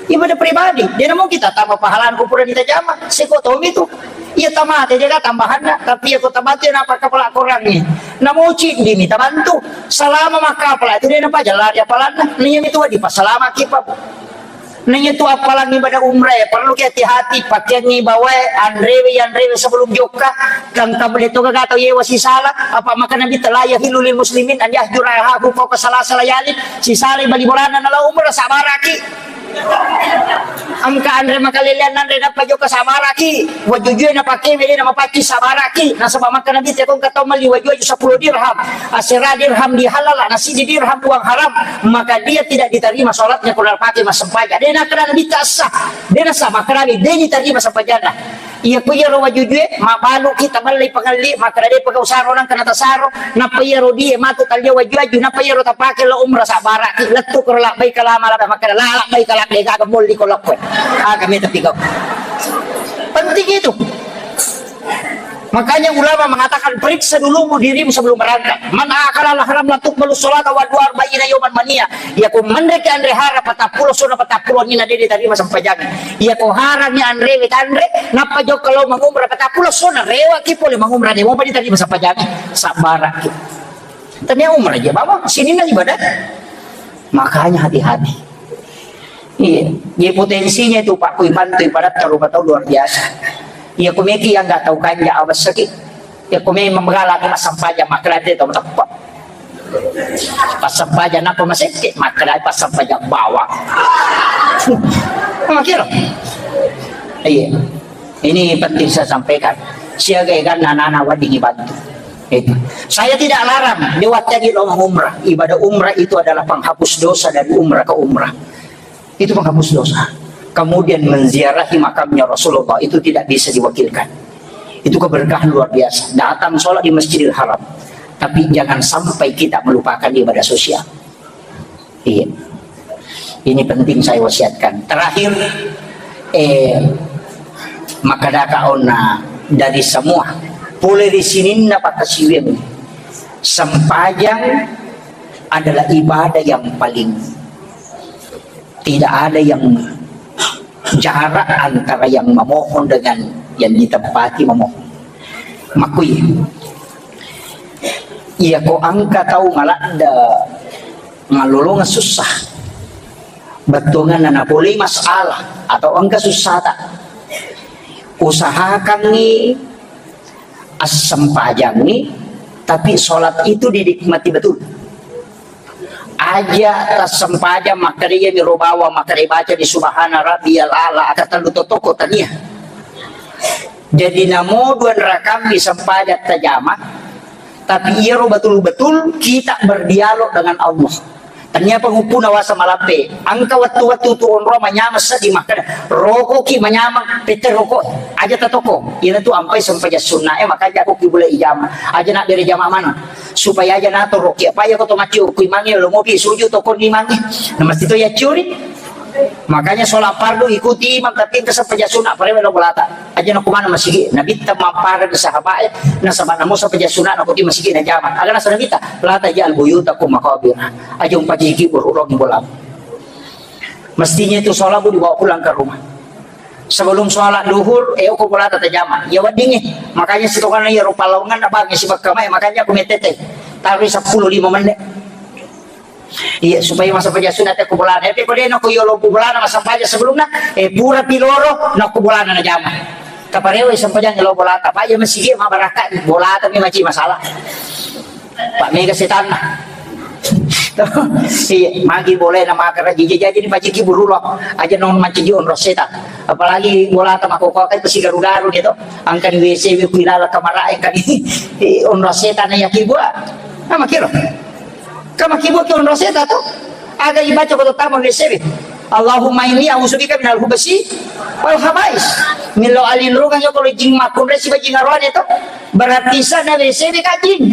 Ibadah pribadi. Dia namu kita tambah pahala ku pura ditajama. Seko tomi tu. Iya, tamate dia kan tambahanna, tapi aku tamate napa kepala kurangnya. Namu cik dini tabantu. Selama maka pala itu dia napa jalan dia palanna. Nih itu di pasalama kipa. Naiya tu appalang ibadah umrah, ya, perlu ki hati-hati, pakeangngi bawae, anrewe, anrewe sebelum jokka, tangka bede to gaga tau yewa sisala, apa maka Nabi telah yahillu lil muslimin an yahjura ahahu fauqa salasa layalin, sisala bali bolana nala umrah, sabaraki. Engka anre makalelean anre nappa jokka, sabaraki. Wajujue napakewe de namapacci, sabaraki. Nasaba maka Nabi te ko engka tau melli waju-waju sepuluh dirham. Asera dirham dihalala, na sidi dirham uang haram, maka dia tidak diterima sholatnya kalau pakai mas sempajang. Dia nak kena Nabi tak sah. Dia nak sah, maka Nabi, dia diterima sempajangnya. Iya, ku iyaro wajujue, mabalu kita ballai pengelli, maka dia pakai usaro nang kena tasaro, napa iyaro dia matu talia waju-waju, napa iyaro tapake lo umrah sabaraki, lettu koro labbaik lama lama, maka la labbaik la dega molli ko lokko. Ah, kami tapi kau. Penting itu. Makanya ulama mengatakan, periksa dulu dirimu sebelum berangkat. Man akala haram la tuqbalu sholata wa dua arba'ina yauman mania. Ya, ku menreke anre hara patappulo sona patappulo ni na dede tarima sempajang. Ya, ku haram ni anre we tanre, nappa jokka lo mengumrah patappulo sona, rewa ki pole mengumrah de, mau pa ditarima sempajang. Sabaraki. Tania umrah aja, bawa sini na ibadah. Makanya hati-hati. Iya, jadi potensinya itu, Pak, kui bantu ibarat kalau kau tahu luar biasa. Iya, kumeki yang nggak tahu kanja awas sakit. Ya, kumi memegala ni masampaja makrate tahu tepat. Pasampaja napa maseke, makrate pasampaja bawang. Makiro. Iya. Ini penting saya sampaikan. Siaga kan anak-anak wedding bantu. Itu. Saya tidak larang, dia wattani lo umrah. Ibadah umrah itu adalah penghapus dosa dari umrah ke umrah. Itu penghapus dosa. Kemudian menziarahi makamnya Rasulullah itu tidak bisa diwakilkan. Itu keberkahan luar biasa. Datang sholat di Masjidil Haram. Tapi jangan sampai kita melupakan ibadah sosial. Iya. Ini penting saya wasiatkan. Terakhir, eh, maka daka ona dari semua. Pole di sininna pakkasiwiang. Sempajang adalah ibadah yang paling tidak ada yang jarak antara yang memohon dengan yang ditempati memohon. Makui, iya ko angka tau maladda malolongan susah, bettuanganna napolei masalah atau engka susah tak, usahakanni assempajangngi, tapi sholat itu dinikmati betul. Aja tassempajang makkeda iyami ro bawang makkeda baca di Subhana Rabbiyal A'la, aka tellu totoko tania. Jadi namo dua rakammi sempajang tajama, tapi iyaro betul-betul kita berdialog dengan Allah. Tania pengupu nawasa malampe, angka wettu-wettu tu onro manyameng seddi makkeda, rokoki manyameng, pette roko, aja tatoko. Iyana tu ampai sempajang sunna e, makanja ko ki bula ijama, aja nak bere jama mana. Supaya aja natoroki, apa iya ko to macci okui mange lo mopi suju to konni mange. Na mesti to yaccuri. Makanya sholat fardu ikuti imam, tapi engka sempajang sunna parewe lo bolata. Aja na kumana masigi, nabitta mampara di sahabat e, nasaba namo sempajang sunna na kuti masigi na jama. Aga nasa nabitta, la taj'al buyutakum maqabir. Aja umpajiki bururong bola. Mestinya itu sholat bu dibawa pulang ke rumah. Sebelum sholat duhur, eh, uko bolata tajama. Ya weddingi. Makanya sitongana ya rupa lawangan na bangi sibakka mai, makanya aku metete. Taruh sepuluh lima menit. Iya, supaya massempajang sunna te ko bolana. Tapi ko de' nako yolo bolana massempajang sebelumna, eh, pura piloro nako bolana najama. Taparewe sempajang lo bolata, pa iya masigi mabarakka bolata mi maci masalah. Pak mega setanna. Iya, magi boleh nama kerja jadi jadi ni maci ki burulo. Aja non maci onro setan. Apalagi bolata makoko kan pasti garu-garu gitu. Angkani W C, W Q ilala kamara, angkani onro setan ya kibua. Nama kiro? Kama kibuaki onrong seta to. Aga ibaca ko tama W C B. Allahumma inni a'udzubika minal hubasi wal habais. Milo alinrungang yo ko jing makunre siba jing aroane to. Berarti sana W C B kajing.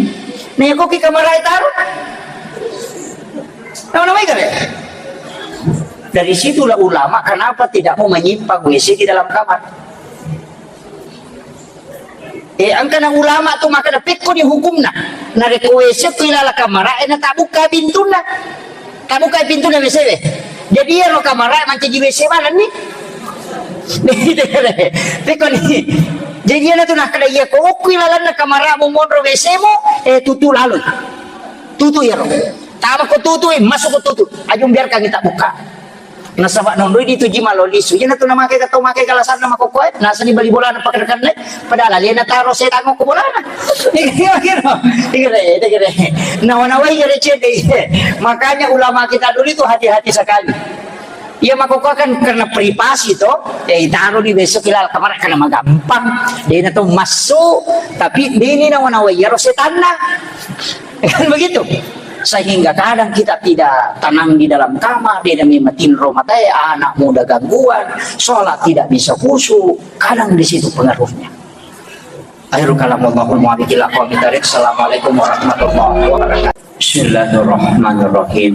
Neko ki kamarai taro. Nama-nama ikare. Dari situlah ulama kenapa tidak mau menyimpan W C di dalam kamar. Eh, angkana ulama tu makkeda pekko ni hukumna. Narekko W C ko ilala kamara, eh, na tabukka pintunna. Tabukka pintunna W C we. Jadi iyaro kamara mancaji W C manenni. Pekko ni. Jadi iyana tu nakkeda iya ko okko ilalanna kamara mu monro W C mu, eh, tutu laloi. Tutu iyaro. Tama ko tutu, eh, masuk ko tutu. Ajung biarkan kita buka. Nasaba nonroi dituji malo lisu. Iyana tu namake ka tau make kalasanna makokkoe, nasani bali bolana pakkedekenne, padahal alena taro setang ko bolana. Iya, iya, iya. Iya, iya, iya. Nawa-nawai gare cede. Makanya ulama kita dulu itu hati-hati sekali. Iya makokkoe kan karena privasi to, ya itaro di besok ilal kamar karena magampang. Dena to masuk, tapi deni nawa-nawai iyaro setanna. Kan begitu. Sehingga kadang kita tidak tenang di dalam kamar, dia demi matinro matae, anak muda gangguan, sholat tidak bisa khusyuk, kadang di situ pengaruhnya. Akhirul kalam, wallahul muwaffiq ila aqwamit thariq. Assalamualaikum warahmatullahi wabarakatuh. Bismillahirrahmanirrahim.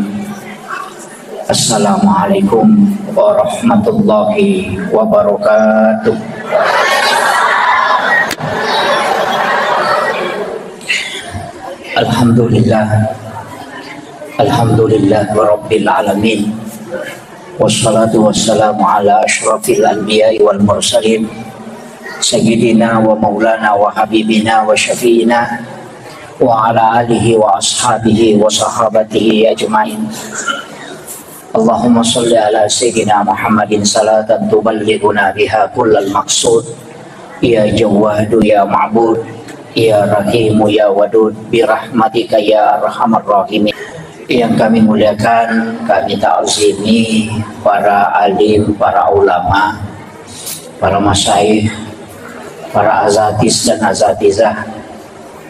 Assalamualaikum warahmatullahi wabarakatuh. Alhamdulillah. Alhamdulillah Rabbil Alamin. Wassalatu wassalamu ala asyrafil anbiya'i wal mursalin, Sayyidina wa maulana wa habibina wa syafi'ina, wa ala alihi wa ashabihi wa sahabatihi ajma'in. Allahumma salli ala Sayyidina Muhammadin salatan tuballighuna biha kullal maqsud. Ya Jawwadu, ya Ma'bud, ya Rahimu, ya Wadud, birahmatika ya arhamar rahimin. Yang kami muliakan, kami ta'zimi para alim, para ulama, para masyayikh, para azatis dan azatizah,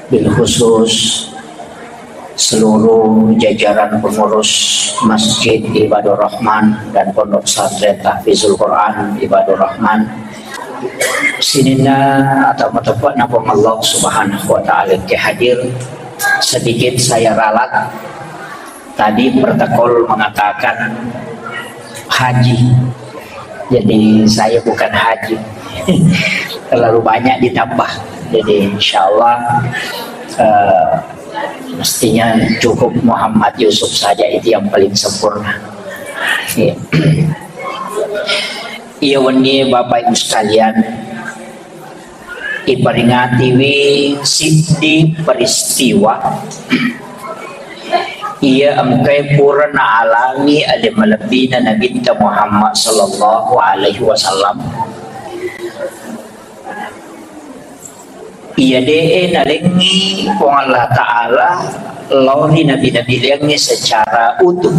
bil khusus seluruh jajaran pengurus Masjid Ibadur Rahman dan Pondok Pesantren Tahfizul Quran Ibadur Rahman. Sininna atau mateppe'na Puang Allah Subhanahu wa Ta'ala ke hadir. Sedikit saya ralat. Tadi protokol mengatakan haji. Jadi saya bukan haji. Terlalu banyak ditambah. Jadi insya Allah, eh, mestinya cukup Muhammad Yusuf saja itu yang paling sempurna. Iya. Iya, wenni Bapak Ibu sekalian, iperingatiwi siddi peristiwa iya engkae pura naalami ale malebbina Nabitta Muhammad sallallahu alaihi wasallam. Iya de'e nalengngi Puang Allah Ta'ala lao ri nabi-nabi liangnge secara utuh.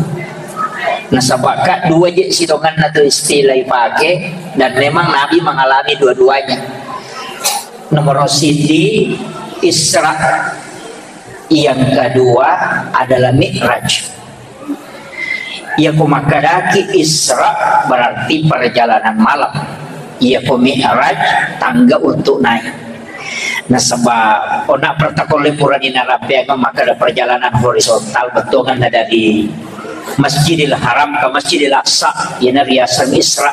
Nasabakka dua je sitongenna tu istilah ipake, dan memang Nabi mengalami dua-duanya. Nomor siji, Isra. Yang kedua adalah Mi'raj. Iya ko makkedaki Isra berarti perjalanan malam. Iya ko Mi'raj tangga untuk naik. Nasaba ona protokol purani narampeang makkeda perjalanan horizontal bettuanna dari Masjidil Haram ke Masjidil Aqsa, iyana riaseng Isra.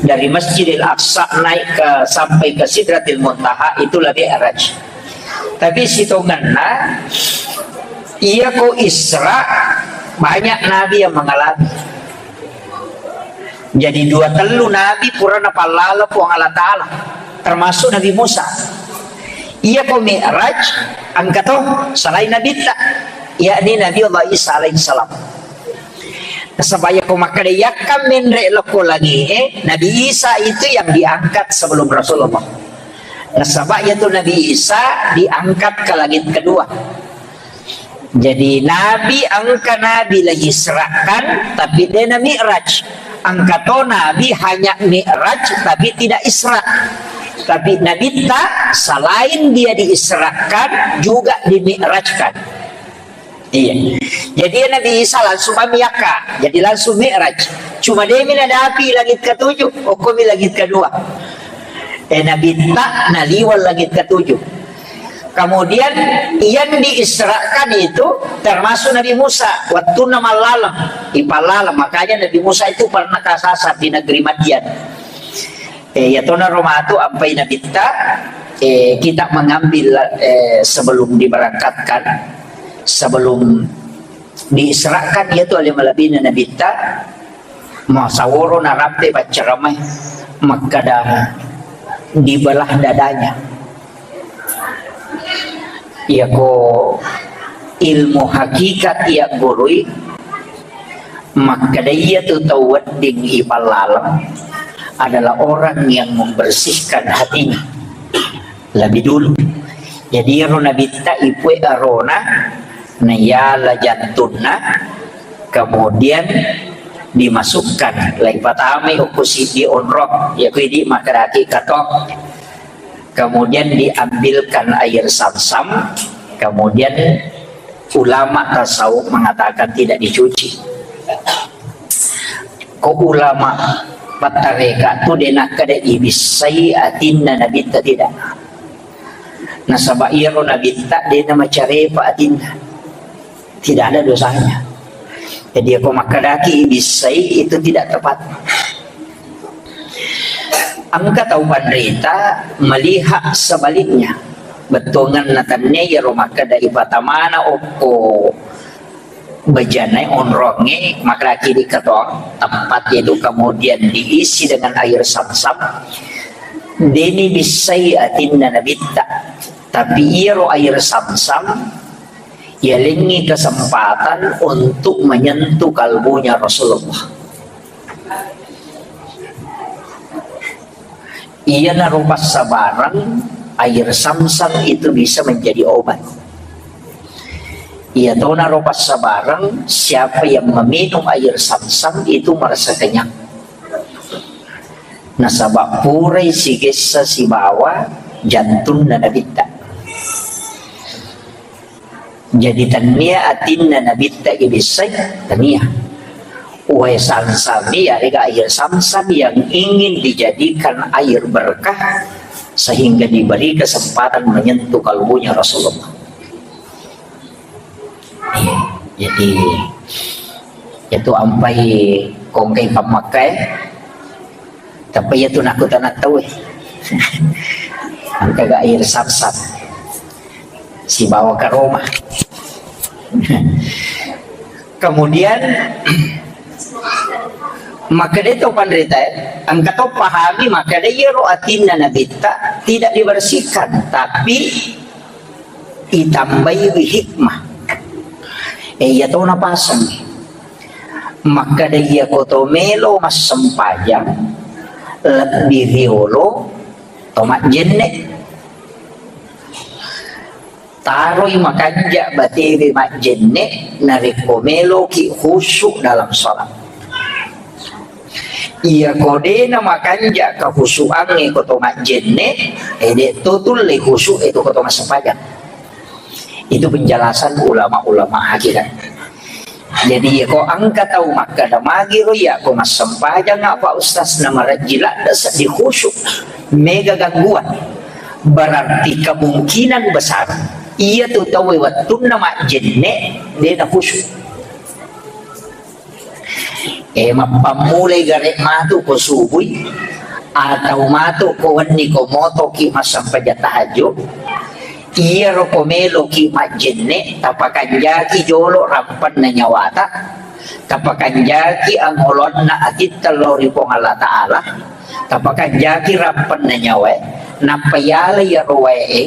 Dari Masjidil Aqsa naik ke, sampai ke Sidratil Muntaha, itulah Mi'raj. Tapi sitongenna, iya ko Isra, banyak nabi yang mengalami. Jadi dua tellu nabi pura napallala Puang Allah Ta'ala, termasuk Nabi Musa. Iya ko Mi'raj, engka to selain Nabitta. yakni Nabi Allah Isa alaihissalam. Nasaba iyako makkeda yakka menre lokko langi'e, Nabi Isa itu yang diangkat sebelum Rasulullah. Nasaba iyatu Nabi Isa diangkat ke langit kedua. Jadi Nabi engka Nabi la Isra'kan, tapi de na Mi'raj. Engka to Nabi hanya Mi'raj, tapi tidak Isra. Tapi Nabitta selain dia diisrakan, juga dimi'rajkan. Iya. Jadi Nabi Isa langsung mamiakka. Jadi langsung Mi'raj. Cuma demi nadapi langit ketujuh, okkomi langit kedua. Eh, Nabitta naliwat langit ketujuh. Kemudian yang diisrakan itu termasuk Nabi Musa. Wattunna mallaleng, ipallaleng. Makanya Nabi Musa itu pernah kasasar di negeri Madian. Eh, ya tona romatu ampai Nabitta, eh, kita mengambil, eh, sebelum diberangkatkan, sebelum diisrakan, yaitu ale malebina Nabitta, masaworo narampe paccaramai, makkada dibelah dadanya. Iyako ilmu hakikat iya gurui, makkada iyatu tau wedding ipallaleng adalah orang yang membersihkan hatinya lebih dulu. Jadi ero Nabitta ipue arona, naiala jantunna, kemudian dimasukkan, laipatamai okko siddi onrong, yaku idi makkedaki kato. Kemudian diambilkan air zam-zam, kemudian ulama tasawuf mengatakan tidak dicuci. Ko ulama pattareka tu de nakkeda ibissai atinna Nabitta, tidak. Nasaba iyaro Nabitta de namacarepa atinna. Tidak ada dosanya. Jadi, ako makkedaki ibissai, itu tidak tepat. Engka tau panrita melihat sebaliknya. Bettuanganna tennia iyaro makkeda ipatamana okko bejana onrongnge, makkedaki di ketua tempat itu kemudian diisi dengan air zam-zam. Deni bissai atinna Nabitta. Tapi iyaro air zam-zam yalengngi kesempatan untuk menyentuh kalbunya Rasulullah. Iyanaro passabareng, air zam-zam itu bisa menjadi obat. Iyatonaro passabareng, siapa yang meminum air zam-zam itu merasa kenyang. Nasaba purai sigessa sibawa jantunna Nabitta. Jadi tennia atinna Nabitta ibissai, tennia. Wae zam-zam iya, rega air zam-zam yang ingin dijadikan air berkah sehingga diberi kesempatan menyentuh kalbunya Rasulullah. Iya, jadi itu ampai kongkai pammakkai. Tapi iya tu nakutana tau, eh. Engka ga air zam-zam sibawa karoma. Kemudian makkeda to panrita, eh, engka to pahami makkeda iyaro atinna Nabitta tidak dibersihkan, tapi itambaiwi hikmah. Eh, iya to napasang. Makkeda iyako to melo massempajang lebbi riolo to majjenne. Taroi makanja batewe majjenne narekko meloki khusyuk dalam sholat. Iyako dena makanja kahusuangnge ko to majjenne, eh, de to tulle khusyuk itu ko to massempajang. Itu penjelasan ulama-ulama hakikat. Jadi, iyako engka tau makkeda magiro iyako massempajang apa ustaz na marajji ladde seddi khusyuk, mega gangguan. Berarti kemungkinan besar iya tu tau wettunna majjenne dena khusyuk. Eh, mappammulai gare matu ko subui atau matu ko wenni ko motoki massempajang tahajud. Iyaro ko meloki majjenne, tapakanjaki jolo rampenna nyawata, tapakanjaki angolonna atitta lao ri Puang Allah Ta'ala, tapakanjaki rampenna nyawae, nappa yala iyaro wae e,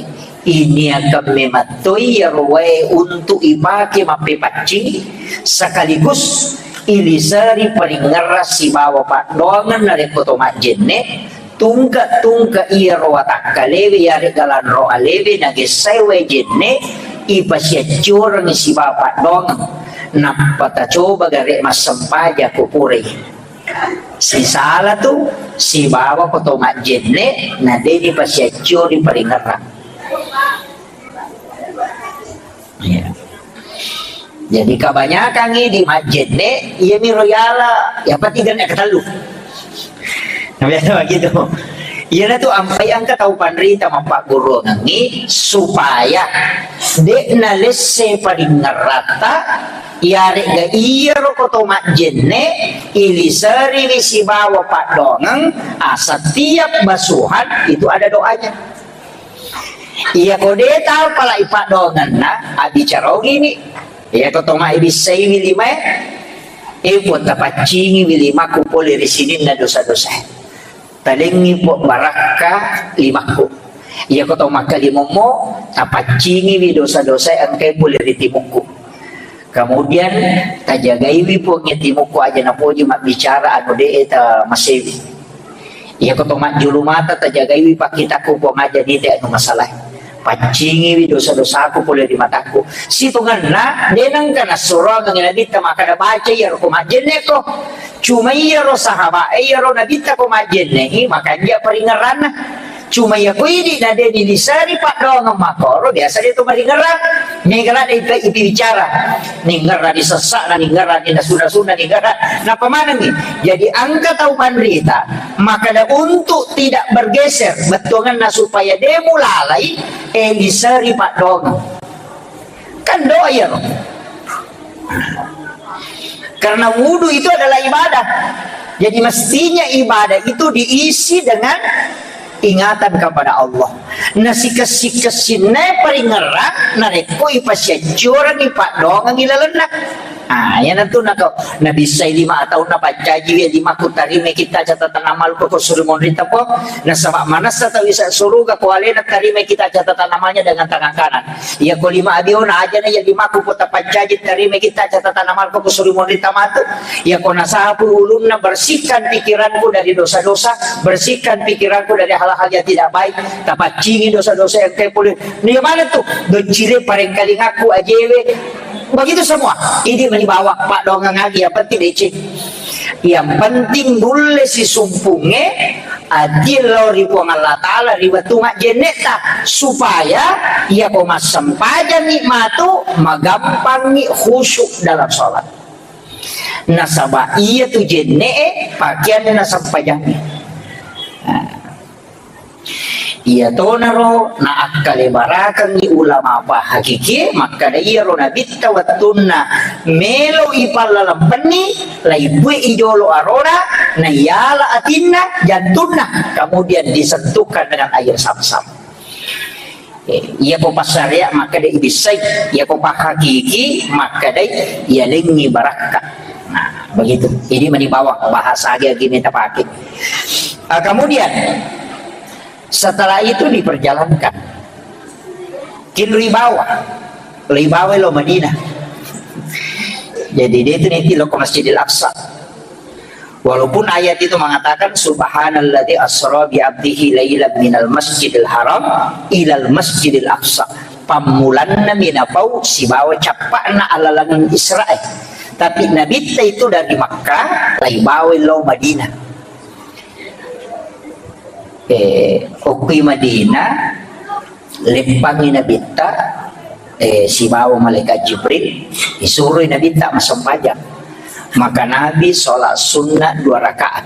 Iniakang memettoi iyaro wae untuk ipake mappepaccing, sekaligus iliseri paringerrang sibawa paddoangeng narekko to majjenne, tungke-tungke iyaro watakkalewe yarega lanro alewe nagessae wae jenne, ipasiaccorengngi sibawa paddoangeng, nappa tacoba gare massempajang ko purai. Sisala tu sibawa ko to majjenne, na de nipasiaccori paringerrang. Iya. Jadi kebanyakan idi majjenne, iyamiro yala, yang penting kena ketellu. Nah, biasa begitu. Iyana tu ampai engka tau panrita mappagguruangengngi supaya de nalesse paringerratta, iyarega iyaro ko to majjenne, iliseriwi sibawa paddoangeng, ah, setiap basuhan itu ada doanya. Iya ko de tau pala ipaddoangenna, abbicara ogini. Iya ko to mabbissaiwi limae, eh, pun tapaccingiwi limaku pole ri sininna dosa-dosa. Talengngi po barakka limakku. Iya ko to makkalimummo, tapaccingiwi dosa-dosa engkai pole ri timukku. Kemudian tajagaiwi Puang iya timukku aja napoji mabbicara anu de ta masewi. Iya ko to majjulu mata tajagaiwi pakkitakku Puang aja nite anu masalah. Paccingiwi dosa-dosaku pole ri matakku. Sitongenna de nengka nassuroangengngi nabitta makkada baca iyaro ko majjenne ko. Cuma iyaro sahabat e iyaro nabitta ko majjenne i makanja paringerranna. Cuma iya ko idi na de niliseri paddoangeng makkoro biasa de to maringerrang. Mega ladde ipa-, ipibicara. Ningerra di sessa'na, ningerra di nasu-nasuna, ningerra. Napa manengngi? Jadi engka tau panrita, makkada untuk tidak bergeser, bettuangenna supaya de mulalai, eh, liseri paddoangeng. Kan doa iyaro. Karena wudu itu adalah ibadah. Jadi mestinya ibadah itu diisi dengan ingatan kepada Allah. Nasikessi-kessinna paringerrang narekko ipasiaccorengngi paddoangeng ilalenna. Ah, iyanatu nako nabissai lima taunna paccajiwi limakku tarimai kitta catatan amalku ko suri monrita po. Nasaba manessa tau isa suruga ko alena tarimai kitta catatan amalnya dengan tangan kanan. Iya ko lima abiona ajana iya limaku ko tapaccaji tarimai kitta catatan amalku ko suri monrita matu. Iya ko nasapu ulunna bersihkan pikiranku dari dosa-dosa, bersihkan pikiranku dari hal-hal yang tidak baik. Tapaccingi dosa-dosa yang engkai pole. Iya mana tu? Doccire parengkalingaku ajewe. Begitu semua. Ini mani bawa paddoangeng agi yang penting deceng. Yang penting nulle sisumpungnge ati lao ri Puang Allah Ta'ala ri wettu majjennetta, supaya iyako massempajangngi matu magampangngi khusyuk dalam sholat. Nasaba iyatu jenne'e pakeanna sempajangnge. Nah. Iyatonaro naakkalebarakengngi ulama pahakikie makkada iyaro nabitta wettunna melo ipallalempenni, laipue'i jolo arona, naiyala atinna, jantunna, kemudian disentuhkan dengan air zam-zam. Eh, iyako passaria makkada ibissai, iyako pahakiki makkadai iyalengngi barakka. Nah, begitu. Ini mani bawang bahasa agi-agi meta pakai. Ah, kemudian setelah itu diperjalankan. Ki lo ibawa, lo ibawa lo Madinah. Jadi dia itu nanti lo ke Masjidil Aqsa. Walaupun ayat itu mengatakan subhanalladzi asra bi abdihi lailan minal masjidil haram ilal masjidil aqsa. Pammulanna minapau sibawa cappa'na alalangeng Israel. Tapi Nabitta itu dari Makkah, laibawa lo Madinah. Eh, okkoi Madinah, leppangngi Nabitta, eh, sibawa malaikat Jibril, isuroi Nabitta massempajang. Maka Nabi sholat sunnah dua rakaat.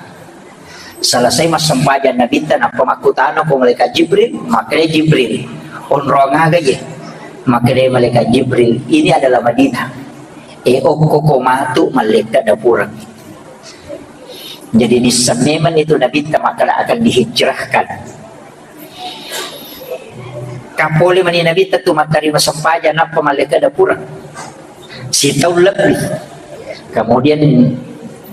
Selesai massempajang Nabitta, nappa makkutana ko malaikat Jibril, makkeda Jibril, onrong aga ye? Makkeda malaikat Jibril, ini adalah Madinah. Eh, okko ko matu mallekka dapureng. Jadi nisseng memang itu Nabitta makkeda akan dihijrahkan. Kapole mani Nabitta tu mattarima sempajang nappa mallekka dapureng. Sitaung lebih. Kemudian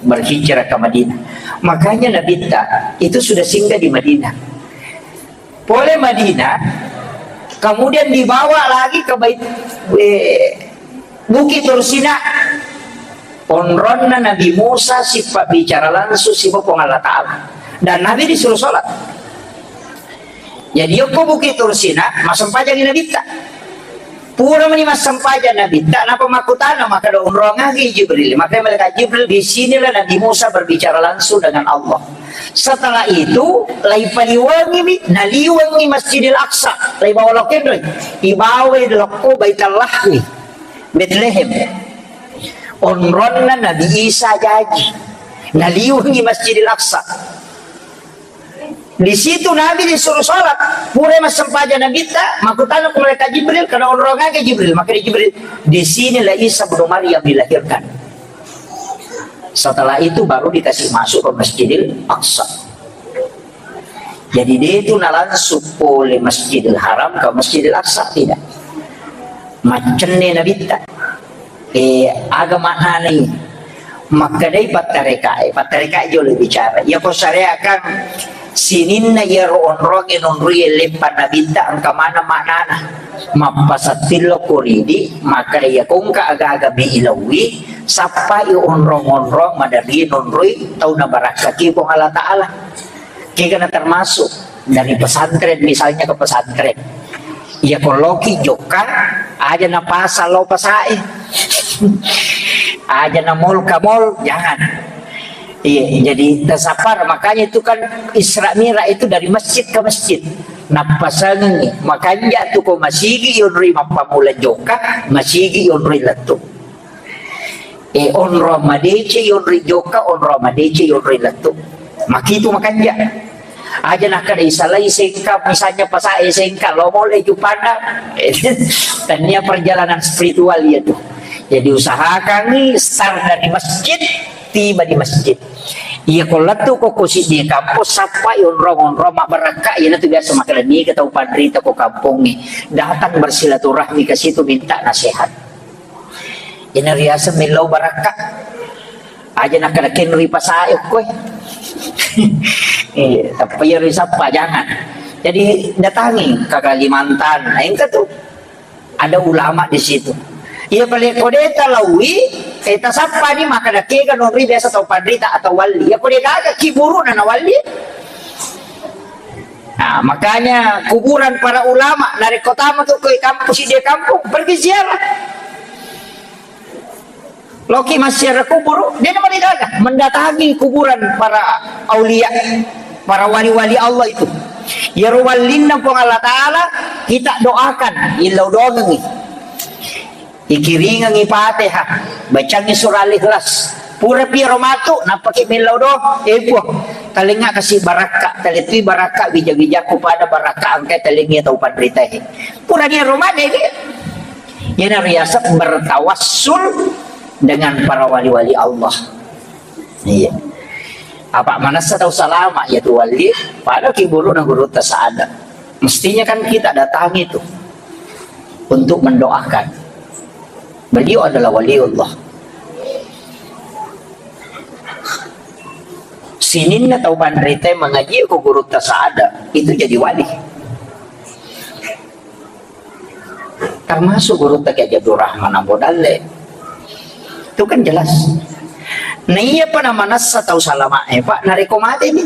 berhijrah ke Madinah. Makanya Nabitta itu sudah singgah di Madinah. Pole Madinah, Kemudian dibawa lagi ke Bait-, eh, Bukit Tursina. Onronna Nabi Musa sipabbicara langsung siba Puang Allah Ta'ala. Dan Nabi disuruh sholat. Jadi, yokko Bukit Tursina, massempajangi Nabitta. Pura mani massempajang Nabitta, napa makkutana, makkeda, "Onroangagi Jibril." Maka malaikat Jibril, di sinilah Nabi Musa berbicara langsung dengan Allah. Setelah itu, laipaliwengimi, naliwengi Masjidil Aqsa, laibawa lokko enroi, ibawai lokko Baitul Lahmi, Betlehem. Onronna Nabi Isa jaji, naliwengi Masjidil Aqsa. Di situ Nabi disuruh sholat. Pura massempajang Nabitta, makkutana ku malaikat Jibril, kada onrong aga Jibril. Maka di Jibril, "Di sinilah Isa bin Maryam dilahirkan." Setelah itu baru dikasih masuk ke Masjidil Aqsa. Jadi, dia itu na langsung pole Masjidil Haram ke Masjidil Aqsa, tidak. Maccenne Nabitta. Eh, aga maknanai? Makkedai pattarekae, pattarekae jolo bicara. Iya ko syariat kan sininna iyaro onronge nonroi leppa Nabitta engka maneng maknana. Mappasattillo ko ridi, makkeda iya ko engka aga-aga mi ilaui, sappai onrong-onrong maderri nonroi tau nabarakkaki Puang Allah Ta'ala. Kegana termasuk dari pesantren, misalnya ke pesantren. Iya ko loki jokka, aja na pasang lo pasae. Aja na mall ka mall, jangan. Iya, jadi tasapar. Makanya itu kan Isra Mi'raj itu dari masjid ke masjid. Nappasangengi, makanja tu ko masigi yonroi mappamula jokka, masigi yonroi lettu. Eh, onrong madeceng yonroi jokka, onrong madeceng yonroi lettu. Makitu makanja. Aja nakkeda isalai sengka, misalnya pasae sengka, lo mole Juppandang. Tania perjalanan spiritual iya tu. Jadi usahakangi start dari masjid, tiba di masjid. Iya ko lettu ko, ko siddi kampus, sappai onrong-onrong mabbarakka, iya tu biasa makkeda niga tau panrita ko kampongnge. Datang bersilaturahmi ke situ minta nasihat. Ina riaseng millau barakka. Aja nakkeda kenroi pasae okkoe. Eh, tapi iya risappa, jangan. Jadi datangi ke Kalimantan, nah, engka tu ada ulama di situ. Iya pale ko de talaui, eh, tasappani makkeda kega nonroi biasa tau panrita atau wali. Iya ko de gaga kiburuna na wali. Nah, makanya kuburan para ulama, narekko tama tu ko kampus, di kampung, pergi ziarah. Loki massiara kuburu, de namarigaga, mendatangi kuburan para aulia, para wali-wali Allah itu. Iyaro wallinna Puang Allah Ta'ala, kita doakan, illau doangengi. Ikiringengi Fatihah, bacangi surah Al-Ikhlas. Pura piro matu, nappaki millau doa, eh, Puang, talengnga kasi barakka, talettui barakka, wija-wijakku pada barakka, engkai talengngi tau panritae. Purani ro made, Iyana riaseng bertawassul dengan para wali-wali Allah. Iya. Apa manessa tau salama iya tu wali, pada kiburuna gurutta saada. Mestinya kan kita datangi itu untuk mendoakan. Beliau adalah waliullah. Sininna tau panrita mengaji ko gurutta saada, itu jadi wali. Termasuk gurutta Kiai Haji Abdul Rahman Ambo Dalle. Itu kan jelas. Nah, iya pa namanessa tau salama, eh, Pak, narekko mate ni.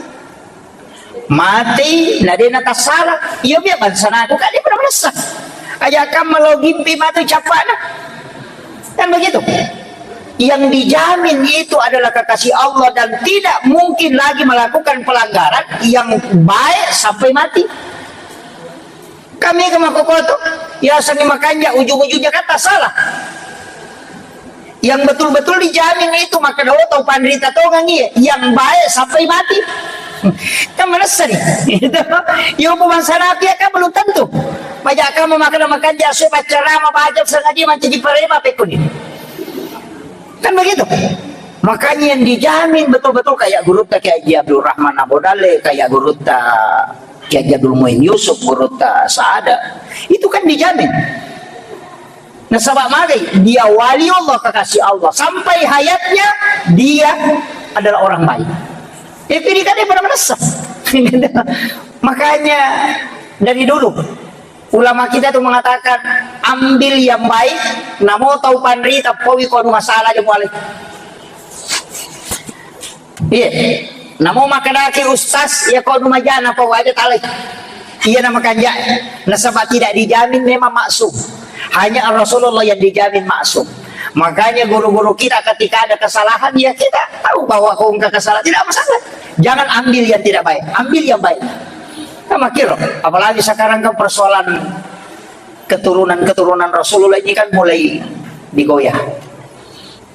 Mate, na de natassala. Iya, biar bangsa naku, kan dia pernah manessa. Aja kamu lo gimpi mate capana. Kan begitu. Yang dijamin itu adalah kekasih Allah dan tidak mungkin lagi melakukan pelanggaran yang baik sampai mati. Kami ke makokoto, ya seni makanja ujung-ujungnya kata salah. Yang betul-betul dijamin itu maka dawa tau panrita tongang iya, yang baik sampai mati. Kan manessa ni. Itu. Yo, bangsa naku ya kan belum tentu. Pajak kamu makan makan jasu pacarama bajak sengaja mancaji parema pekuni. Kan begitu. Makanya yang dijamin betul-betul kayak gurutta Kiai Haji Abdul Rahman Abu Dale, kayak gurutta Kiai Haji Abdul Muin Yusuf, gurutta Saada. Itu kan dijamin. Nasaba magai, dia wali Allah, kekasih Allah. Sampai hayatnya, dia adalah orang baik. Itu dia kan dia pernah manessa. Makanya, dari dulu, Ulama kita tu mengatakan, ambil yang baik, namo tau panrita, paui ko anu masalah je mualai. Iya. Namo makkedaki ustaz, iya ko anu majana pau aja talai. Iya nama kanja. Nasaba tidak dijamin memang maksum. Hanya Rasulullah yang dijamin maksum. Makanya guru-guru kita ketika ada kesalahan, ya kita tahu bahwa ko engka kesalahan, tidak masalah. Jangan ambil yang tidak baik, ambil yang baik. Nah, makiro, apalagi sekarang kan persoalan keturunan-keturunan Rasulullah ini kan mulai digoyah.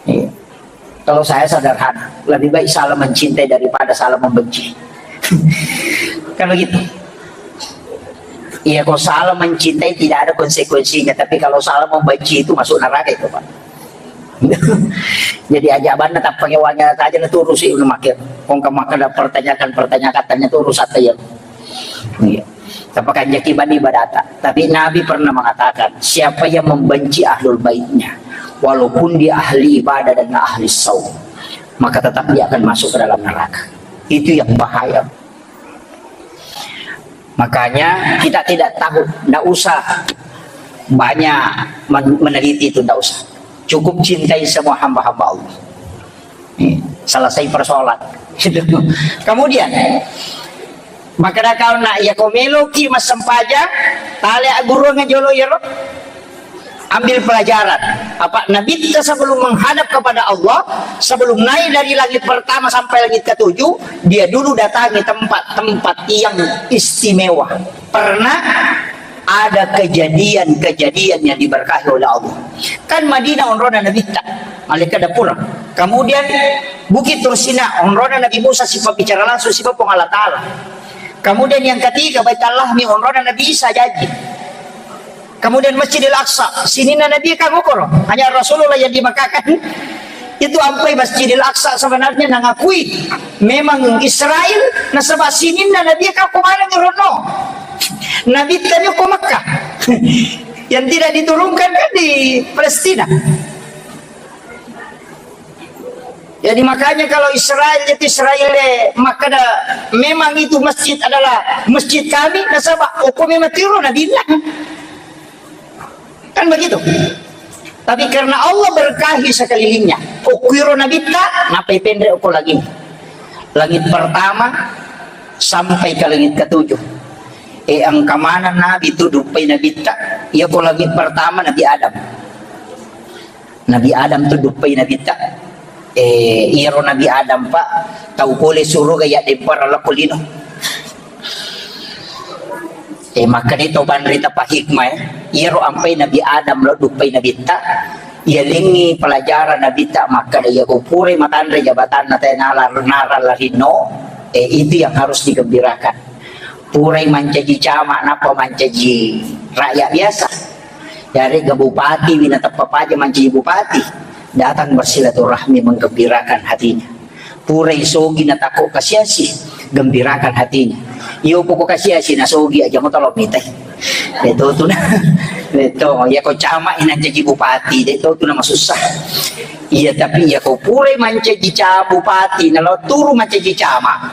Iya. Kalau saya sederhana, lebih baik salah mencintai daripada salah membenci. Kan begitu. Iya, kalau salah mencintai tidak ada konsekuensinya, tapi kalau salah membenci itu masuk neraka itu, Pak. Jadi aja banna tappa kewanya aja na turusi unu makkiro. Kong ka makkeda pertanyakan, pertanyakan tanya terus atau ya. Iya. Tappa kanjaki bani ibadata. Tapi Nabi pernah mengatakan, siapa yang membenci ahlul baitnya, walaupun dia ahli ibadah dan ahli saum, maka tetap dia akan masuk ke dalam neraka. Itu yang bahaya. Makanya kita tidak tahu, ndak usah banyak men-, meneliti itu, ndak usah. Cukup cintai semua hamba-hamba Allah. Nih, selesai persoalan. Kemudian, makkeda kau nak, ya ko meloki massempajang, tale agguruang jolo iyaro. Ambil pelajaran. Apa Nabitta sebelum menghadap kepada Allah, sebelum naik dari langit pertama sampai langit ketujuh, dia dulu datangi tempat-tempat yang istimewa. Pernah ada kejadian-kejadian yang diberkahi oleh Allah. Kan Madinah onrona Nabitta, malaikat dapura. Kemudian Bukit Tursina, onrona Nabi Musa, sifat bicara langsung, sifat Puang Allah Ta'ala. Kemudian yang ketiga, Baitul Lahmi, onrona Nabi Isa jaji. Kemudian Masjidil Aqsa, sininna Nabi kan ukoro. Hanya Rasulullah yang di Makkah kan. Itu ampai Masjidil Aqsa sebenarnya nangakui memang Israel, nasaba sininna Nabi kan ko mana ngirono. Nabi tadi ko Makkah. Yang tidak diturunkan kan di Palestina. Jadi makanya kalau Israel, jadi Israel, eh, makkeda memang itu masjid adalah masjid kami, nasaba okko memang tiro Nabitta. Kan begitu. Tapi karena Allah berkahi sekelilingnya, okko iro Nabitta, napai penre okko lagi. Langit pertama sampai ke langit ketujuh. Eh, engka mana Nabi tu duppai Nabitta, iya ko langit pertama Nabi Adam. Nabi Adam tu duppai Nabitta. Eh, iyaro Nabi Adam, Pak, tau pole suruga iya dempara lakko lino. Eh, makkeda to panrita pa hikmah, eh. Iyaro ampai Nabi Adam lo duppai Nabitta, iya lengi pelajaran Nabitta makkeda iya ko purai matanre jabatanna te nala-, nara larinno, eh, itu yang harus digembirakan. Purai mancaji camat, nappa mancaji rakyat biasa. Yarega bupati wi nateppa paja mancaji bupati, datang bersilaturahmi menggembirakan hatinya. Purai sogi natakko kasiasi, gembirakan hatinya. Iyo poko kasiasi nasogi aja mo talo mitai. Deto tu na. Deto, ya ko camat ina jadi bupati, deto tu na masussa. Iya, tapi ya ko purai mancaji ca-, bupati, nalo turu mancaji camat.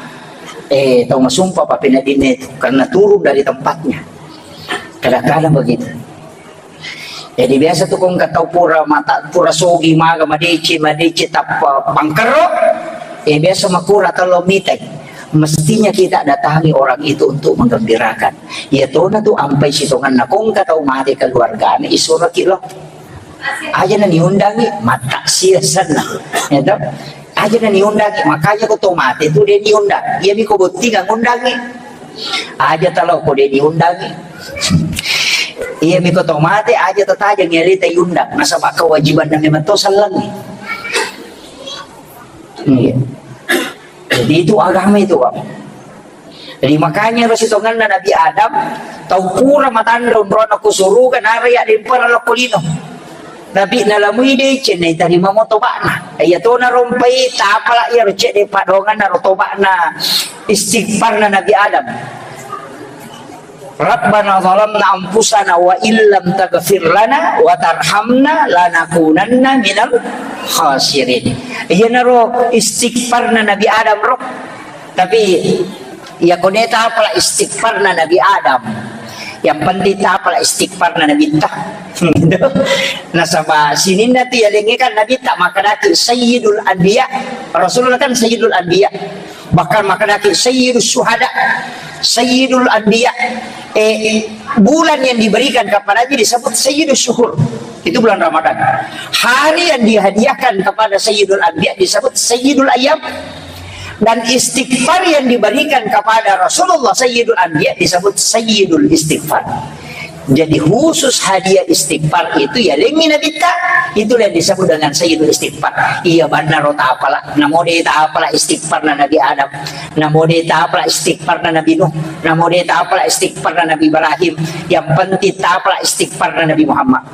Eh, tau masumpa pa penadinna itu, karena turun dari tempatnya. Kadang-kadang begitu. Jadi biasa tu kong katau pura mata, pura sogi maga madece, madece tappa bangkero. Eh, biasa makura talo mitai. Mestinya kita datangi orang itu untuk menggembirakan. Ya tona tu ampai sitonganna kong katau mate keluargana, isuraki lo. Aja na niundangi, mataksia senna. Ya toh? Aja na niundangi, makanya ko to mate tu de niundang. Iya mi ko botting ngundangi. Aja talo ko de niundangi. Iya mi ko to mate, aja tataja ngiarita iundang. Nasaba kewajiban na memang to sallangi. Iya. Jadi itu agama itu, Pak. Jadi makanya ro sitonganna Nabi Adam, tau pura matanre onrona ku suruga, nara iya dempara lokko lino. Tapi nalamui deceng naitarima mo toba'na. Iya to narompai tapala iya ro cedde padonganna ro toba'na istighfarna Nabi Adam. Rabbana zalamna anfusana wa illam taghfir lana wa tarhamna lanakunanna minal khasirin. Iyanaro istighfarna Nabi Adam ro. Tapi iya ko de tapala istighfarna Nabi Adam. Yang penting tapala istighfarna Nabitta. Gitu. Nasaba sininna tu yalengnge kan Nabitta makkedaki Sayyidul Anbiya. Rasulullah kan Sayyidul Anbiya. Bahkan makkedaki Sayyidus Syuhada, Sayyidul Anbiya. Eh, bulan yang diberikan kepadanya disebut Sayyidus Syuhur. Itu bulan Ramadan. Hari yang dihadiahkan kepada Sayyidul Anbiya disebut Sayyidul Ayyam. Dan istighfar yang diberikan kepada Rasulullah Sayyidul Anbiya disebut Sayyidul Istighfar. Jadi khusus hadiah istighfar itu ya lengi Nabitta, itulah yang disebut dengan Sayyidul Istighfar. Iya benar, tapala. Namo de tapala istighfarna Nabi Adam. Namo de tapala istighfarna Nabi Nuh. Namo de tapala istighfarna Nabi Ibrahim. Yang penting tapala istighfarna Nabi Muhammad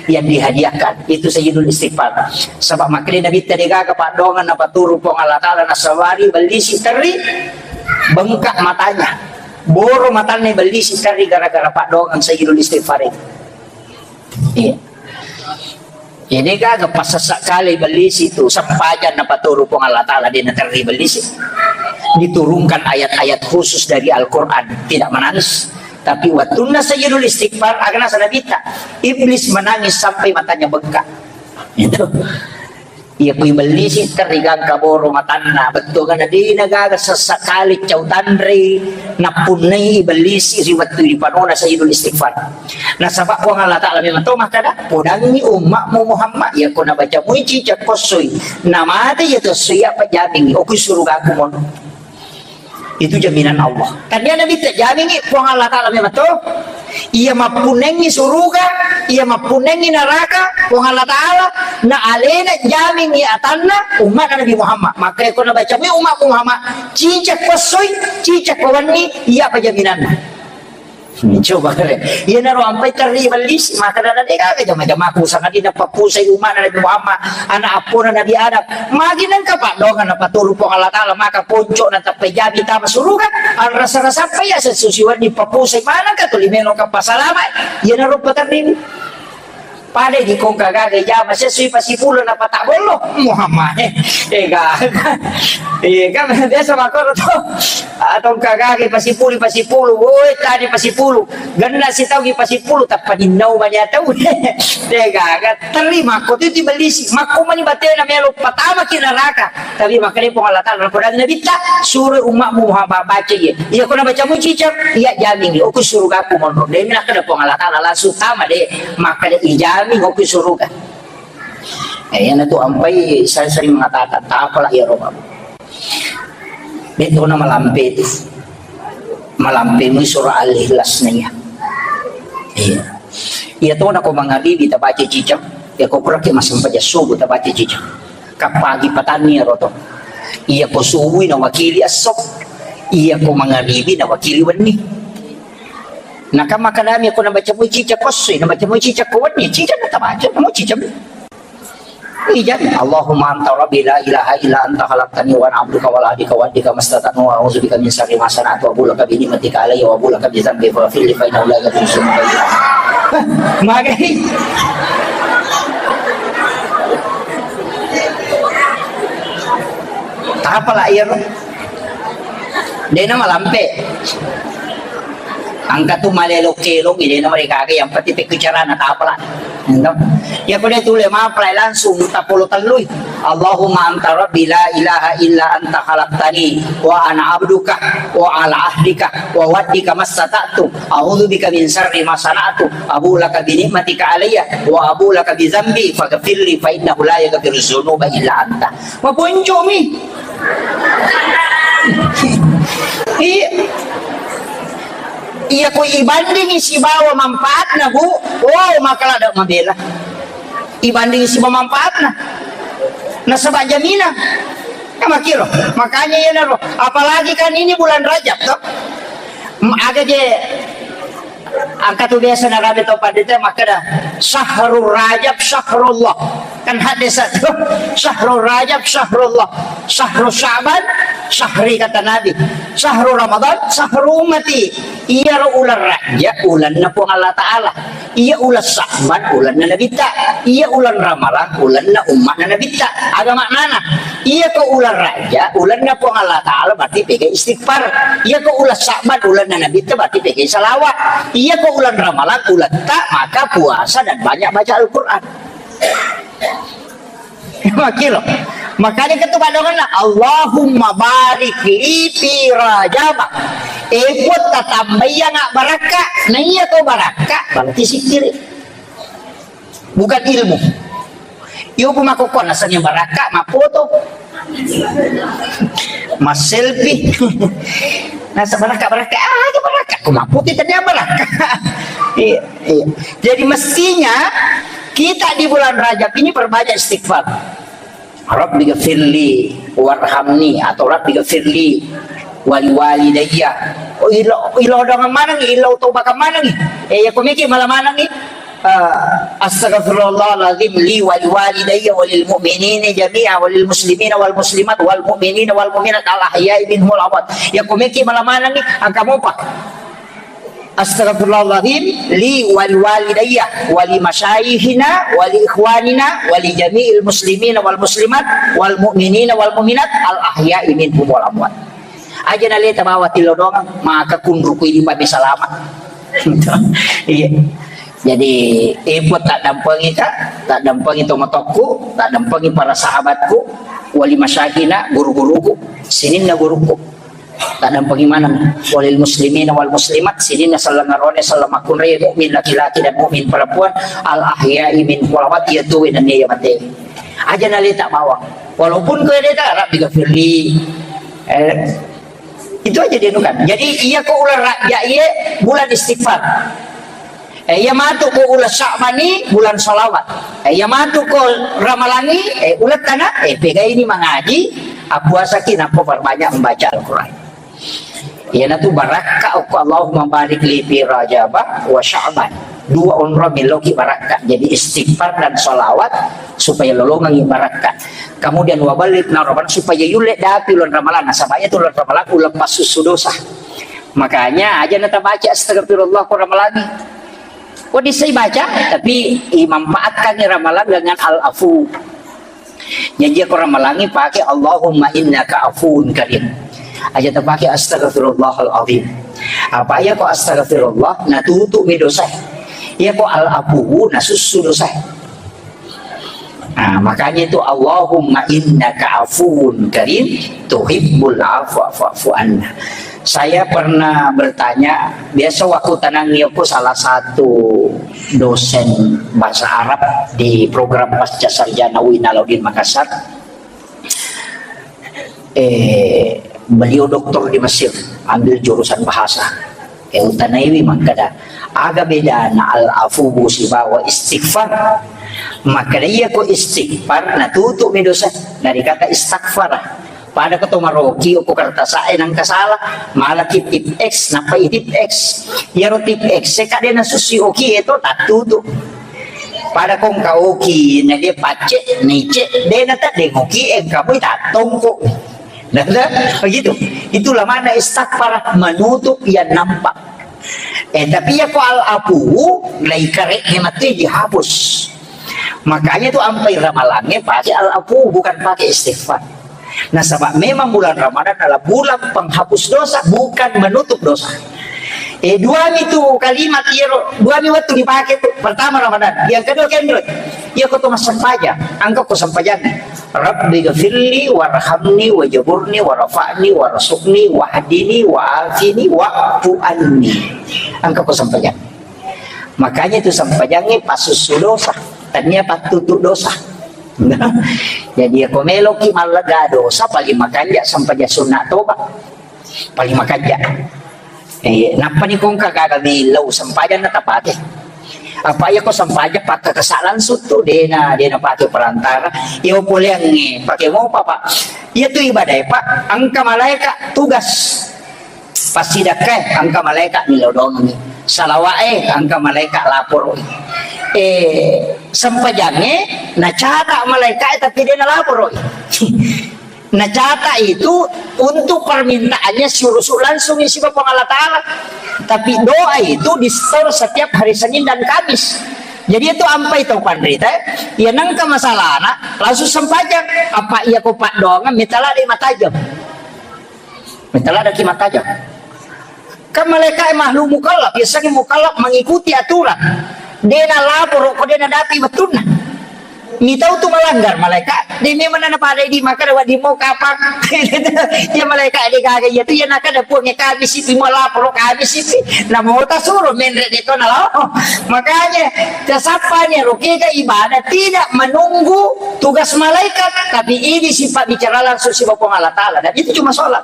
yang dihadiahkan. Itu Sayyidul Istighfar. Sebab makanya Nabitta degaga paddoangeng napaturu Puang Allah Ta'ala nasabari bellisi terri bengkak matanya. Boro matanna bellisi terri gara-gara paddoangeng Sayyidul Istighfar itu. Iya. Jadi gaga pasasa kali bellisi itu, sempajang napaturu Puang Allah Ta'ala, dia naterri bellisi. Diturunkan ayat-ayat khusus dari Al-Quran, tidak menangis. Tapi wattunna Sayyidul Istighfar, agana sana Nabitta, iblis menangis sampai matanya bengkak. Itu. Iya, kui bellisi terri gangka boro matanna, bettuanna dena gaga sesekali cau tanrei nappunnai bellisi ri wettu ripanona Sayyidul Istighfar. Nasaba Puang Allah Ta'ala memang to makkada, "Podangngi ummakmu Muhammad, iya ko nabaca mui cicak kossoi, namate iya to soi, apa jamingi, okui surugaku mono." Itu jaminan Allah. Tania Nabitta jamingi Puang Allah Ta'ala memang to. Iya mappunnengi suruga, iya mappunnengi neraka, Puang Allah Ta'ala, na alena jamingi atanna ummat Nabi Muhammad. Maka ko nabaca mui ummakmu Muhammad, cicak kossoi, cicak kowenni, iya apa jaminanna? Coba kare. Iyanaro ampai terri bellisi, maka dana de gaga jama-jamaku sangadinna pappusai umana Nabi Muhammad, anak appona Nabi Adam. Magi nengka paddoangeng napaturu Puang Allah Ta'ala, maka ponco na tappai jabi tama suruga, anrasa-rasa apa ya sesusiwan di pappusai manengka tuli melo ka pasalama. Iyanaro paterri. Pada di kongka gaga jama sesui pasipulu na pata bollo Muhammad. Eh, eh, gaga. Eh, kan biasa makoro to. Atau ka gaga pasipulu, pasipulu. Woi, tadi pasipulu. Genna sitau ki pasipulu, tappa ninnau mani atau. Eh, gaga. Terima ko tu ti bellisi. Makko mani batena melo patama ki neraka. Tapi makanya Puang Allah Ta'ala, napodangi Nabitta, suro ummakmu Muhammad baca iya. Iya, ko nabaca mui cicak, iya jamingi, okui surugaku monro. De, nakkeda Puang Allah Ta'ala langsung tama de, makkeda ijamingi okui suruga. Eh, iyanatu ampai saya sering mengatakan, tapala iya roba. De tona malampe itu. Malampe mui surah Al-Ikhlas na iya. Iya. Iya tona ko mangabibi tabaca cicak, iya ko puraki massempajang subuh tabaca cicak. Kappagi patanni ero to. Iya ko subui nawakili esso. Iya ko mangabibi nawakili wenni. Naka makadami ko nabaca mui cicak ko esso, nabaca mui cicak ko wenni, cicak na tabaca, namo cicak. Ijab. Allahumma anta rabbi la ilaha illa anta khalaqtani wa ana abduka wa ana ala ahdika wa wa'dika mastata'tu wa a'udzu bika min syarri ma sana'tu abu'u laka bi ni'matika alayya wa abu'u laka bi dzanbi faghfir li fa innahu la yaghfiru dzunuba illa anta. Magai. Tapala iyaro. Dena malampe. Engka tu malelo kelong, dena mereka ke yang penting pekku carana tapala. Ento. Ya ko de tule mapalai langsung tapolo tellui. Allahumma anta rabbi la ilaha illa anta khalaqtani wa ana abduka wa ala ahdika wa wa'dika mastata'tu. A'udzu bika min syarri ma sana'tu. Abu'u laka bi ni'matika alayya wa abu'u laka bi dzanbi faghfirli fa innahu la yaghfiru dzunuba illa anta. Maponcomi. Iya. Iya, ko ibandingi sibawa manfaatna, Bu. Oh, maka lada mabela. Ibandingi sibawa manfaatna. Nasaba jaminan. Ya, makiro. Makanya iyanaro. Apalagi kan ini bulan Rajab, toh. M-, aga je Engka tu biasa narapi tau pandita makkeda, "Syahrul Rajab syahrullah." Kan hadis tu, "Syahrul Rajab syahrullah, syahru Sya'ban syahri," kata Nabi. "Syahru Ramadan syahru ummati." Iyaro uleng Rajab ulenna Puang Allah Ta'ala. Iya uleng Sya'ban, ulenna Nabitta. Iya uleng Ramalang, ulenna ummatna Nabitta. Aga maknana? Iya ko uleng Rajab, ulenna Puang Allah Ta'ala, berarti pega istighfar. Iya ko uleng Sya'ban, ulenna Nabitta, berarti pega salawat. Iya ko uleng Ramalang, uletta, maka puasa dan banyak baca Al-Quran. Makiro. Makanya ketu padonganna, "Allahumma barik li fi Rajab." Eh, Puang, tatambai yang barakka. Nah, iya ko barakka, berarti sikkiri. Bukan ilmu. Iyo, bu makokko nasanya barakka, mafoto. Mas selfie. Nasa barakka, barakka. Ah, aja barakka. Ko mafoto tadi barakka. Iya, iya. Jadi mestinya kita di bulan Rajab ini perbanyak istighfar. Rabbi gfirli warhamni atau Rabbi gfirli wali walidayya. Oh, ilo, ilo dengan mana nih? Ilo tobakan mana nih? Eh, ya, komiki malah mana nih? Eh, astaghfirullahaladzim li wali walidayya walil mu'minina jami'a walil muslimina wal muslimat wal mu'minina wal mu'minat al ahya'i minhum wal amwat. Ya, komiki malah mana nih? Angka mopa. Astaghfirullahaladzim li wali walidayya wali masyayikhina wali ikhwanina wali jami'il muslimina wal muslimat wal mu'minina wal mu'minat al ahya'i minhum wal amwat. Aja naleta bawa tilodongang, maka kunruku ini mami salama. Iya. Jadi, eh, Puang, tak dampengi ka, tak dampengi tomatokku, tak dampengi para sahabatku, wali masyayikhina, guru-guruku, sininna guruku. Tadampengi maneng walil muslimina wal muslimat, sininna selleng arone, selleng makkunrai, mukmin laki-laki dan mukmin perempuan, al ahya'i minhum wal amwat, iya tuwe nennia iya mate. Aja naleta bawang. Walaupun ko deta, Rabbi gfirli. Eh, itu aja dia nukan. Jadi, iya ko uleng Rajab, iya bulan istighfar. Eh, iya matu ko uleng Sya'bani, bulan salawat. Eh, iya matu ko Ramalangi, eh, uleng tana, eh, pegai ni mangaji, appuasaki, nappa perbanyak membaca Al-Quran. Iyanatu barakka okko Allahumma barik li fi Rajaba wa Sya'ban. Dua onro meloki barakka. Jadi istighfar dan salawat supaya lolongangi barakka. Kemudian wa ballighna Ramadan, supaya yulle dapi uleng Ramalang. Nasaba iya tu uleng Ramalang uleng passussu dosa. Makanya aja natabaca astagfirullah ko Ramalangi. Ko dissai baca, tapi imanfaatkan Ramalang dengan al-afu. Jaji ko Ramalangi pake Allahumma innaka afuwun karim. Aja tapake astagfirullahal azim. Apa iya ko astagfirullah, natutu mi dosa. Iya ko al-afuwu, nasussu dosa. Nah, makanya itu Allahumma innaka afuwun karim tuhibbul afwa fa'fu anna. Saya pernah bertanya, biasa waktu tenang yoko salah satu dosen bahasa Arab di program Pasca Sarjana U I N Alauddin Makassar. Eh, beliau doktor di Mesir, ambil jurusan bahasa. Eh, utanaiwi makkeda, aga bedana al-afuwu sibawa istighfar? Makkeda, iya ko istighfar, natutu mi dosa dari kata istaghfara. Pada ko to maroki, ko kertas e nangka salah, malaki tip X, nappa i tip X. Iyaro tip X e kade nasussi oki e to tattutu. Pada ko engka oki, na dia pacce, nice, de na tadde oki, engka poi tattongko. Nah, nah, begitu. Itulah makna istaghfar, menutup yang nampak. Eh, tapi iya ko al-afu, lai kareknya mate dihapus. Makanya tu ampai ramalannya pakai al-afu, bukan pakai istighfar. Nasaba memang bulan Ramadan adalah bulan penghapus dosa, bukan menutup dosa. Eh, duami tu kalimat iyaro, duami wettu dipake tu. Pertama Ramadan, yang kedua kendro. Iya ko tu massempajang, angka ko sempajang. Rabbi ghafirli warhamni wajaburni warfa'ni warzuqni wahdini wa'afini wa'fu anni. Angka ko sempajang. Makanya itu sempajangnya pasussu dosa, tania pattutu dosa. Jadi, iya ko meloki mallega dosa, paling makanja sempajang sunna toba. Paling makanja. Eh, nappa ni kongka gaga millau sempajang na tapake. Apa iya ko sempajang pakkakasa langsung tu, dena, dena pake perantara. Iya poleangnge, pake mopa, Pak. Iya tu ibadah, Pak. Angka malaika tugas. Passidakkae, angka malaika millau dongengi. Salawae, angka malaika laporoi. Eh, sempajangnge, nacata malaika, tapi dena laporoi. Nacata itu untuk permintaannya si rusuk langsung isi Puang Allah Ta'ala. Tapi doa itu di-store setiap hari Senin dan Kamis. Jadi itu ampai tau panrita, eh, iya nengka masalahna, langsung sempajang. Apa iya ko paddoangeng, mitala de matajeng. Mitala de ki matajeng. Kan malaika e makhluk mukallaf, biasanya mukallaf mengikuti aturan. De nalaporo ko de nadapi wettunna. Mitau tu melanggar malaika, de memang nana pada di maka dawa di mau kapang. Ya malaika de gaga iya tu, ya naka da puang e kami sipi mau laporo kami sipi. Nah mau tasuro menre de to nalo. Makanya, tasappani ero kega ibadah tidak menunggu tugas malaikat, tapi ini sifat bicara langsung siba Puang Allah Ta'ala, dan itu cuma sholat.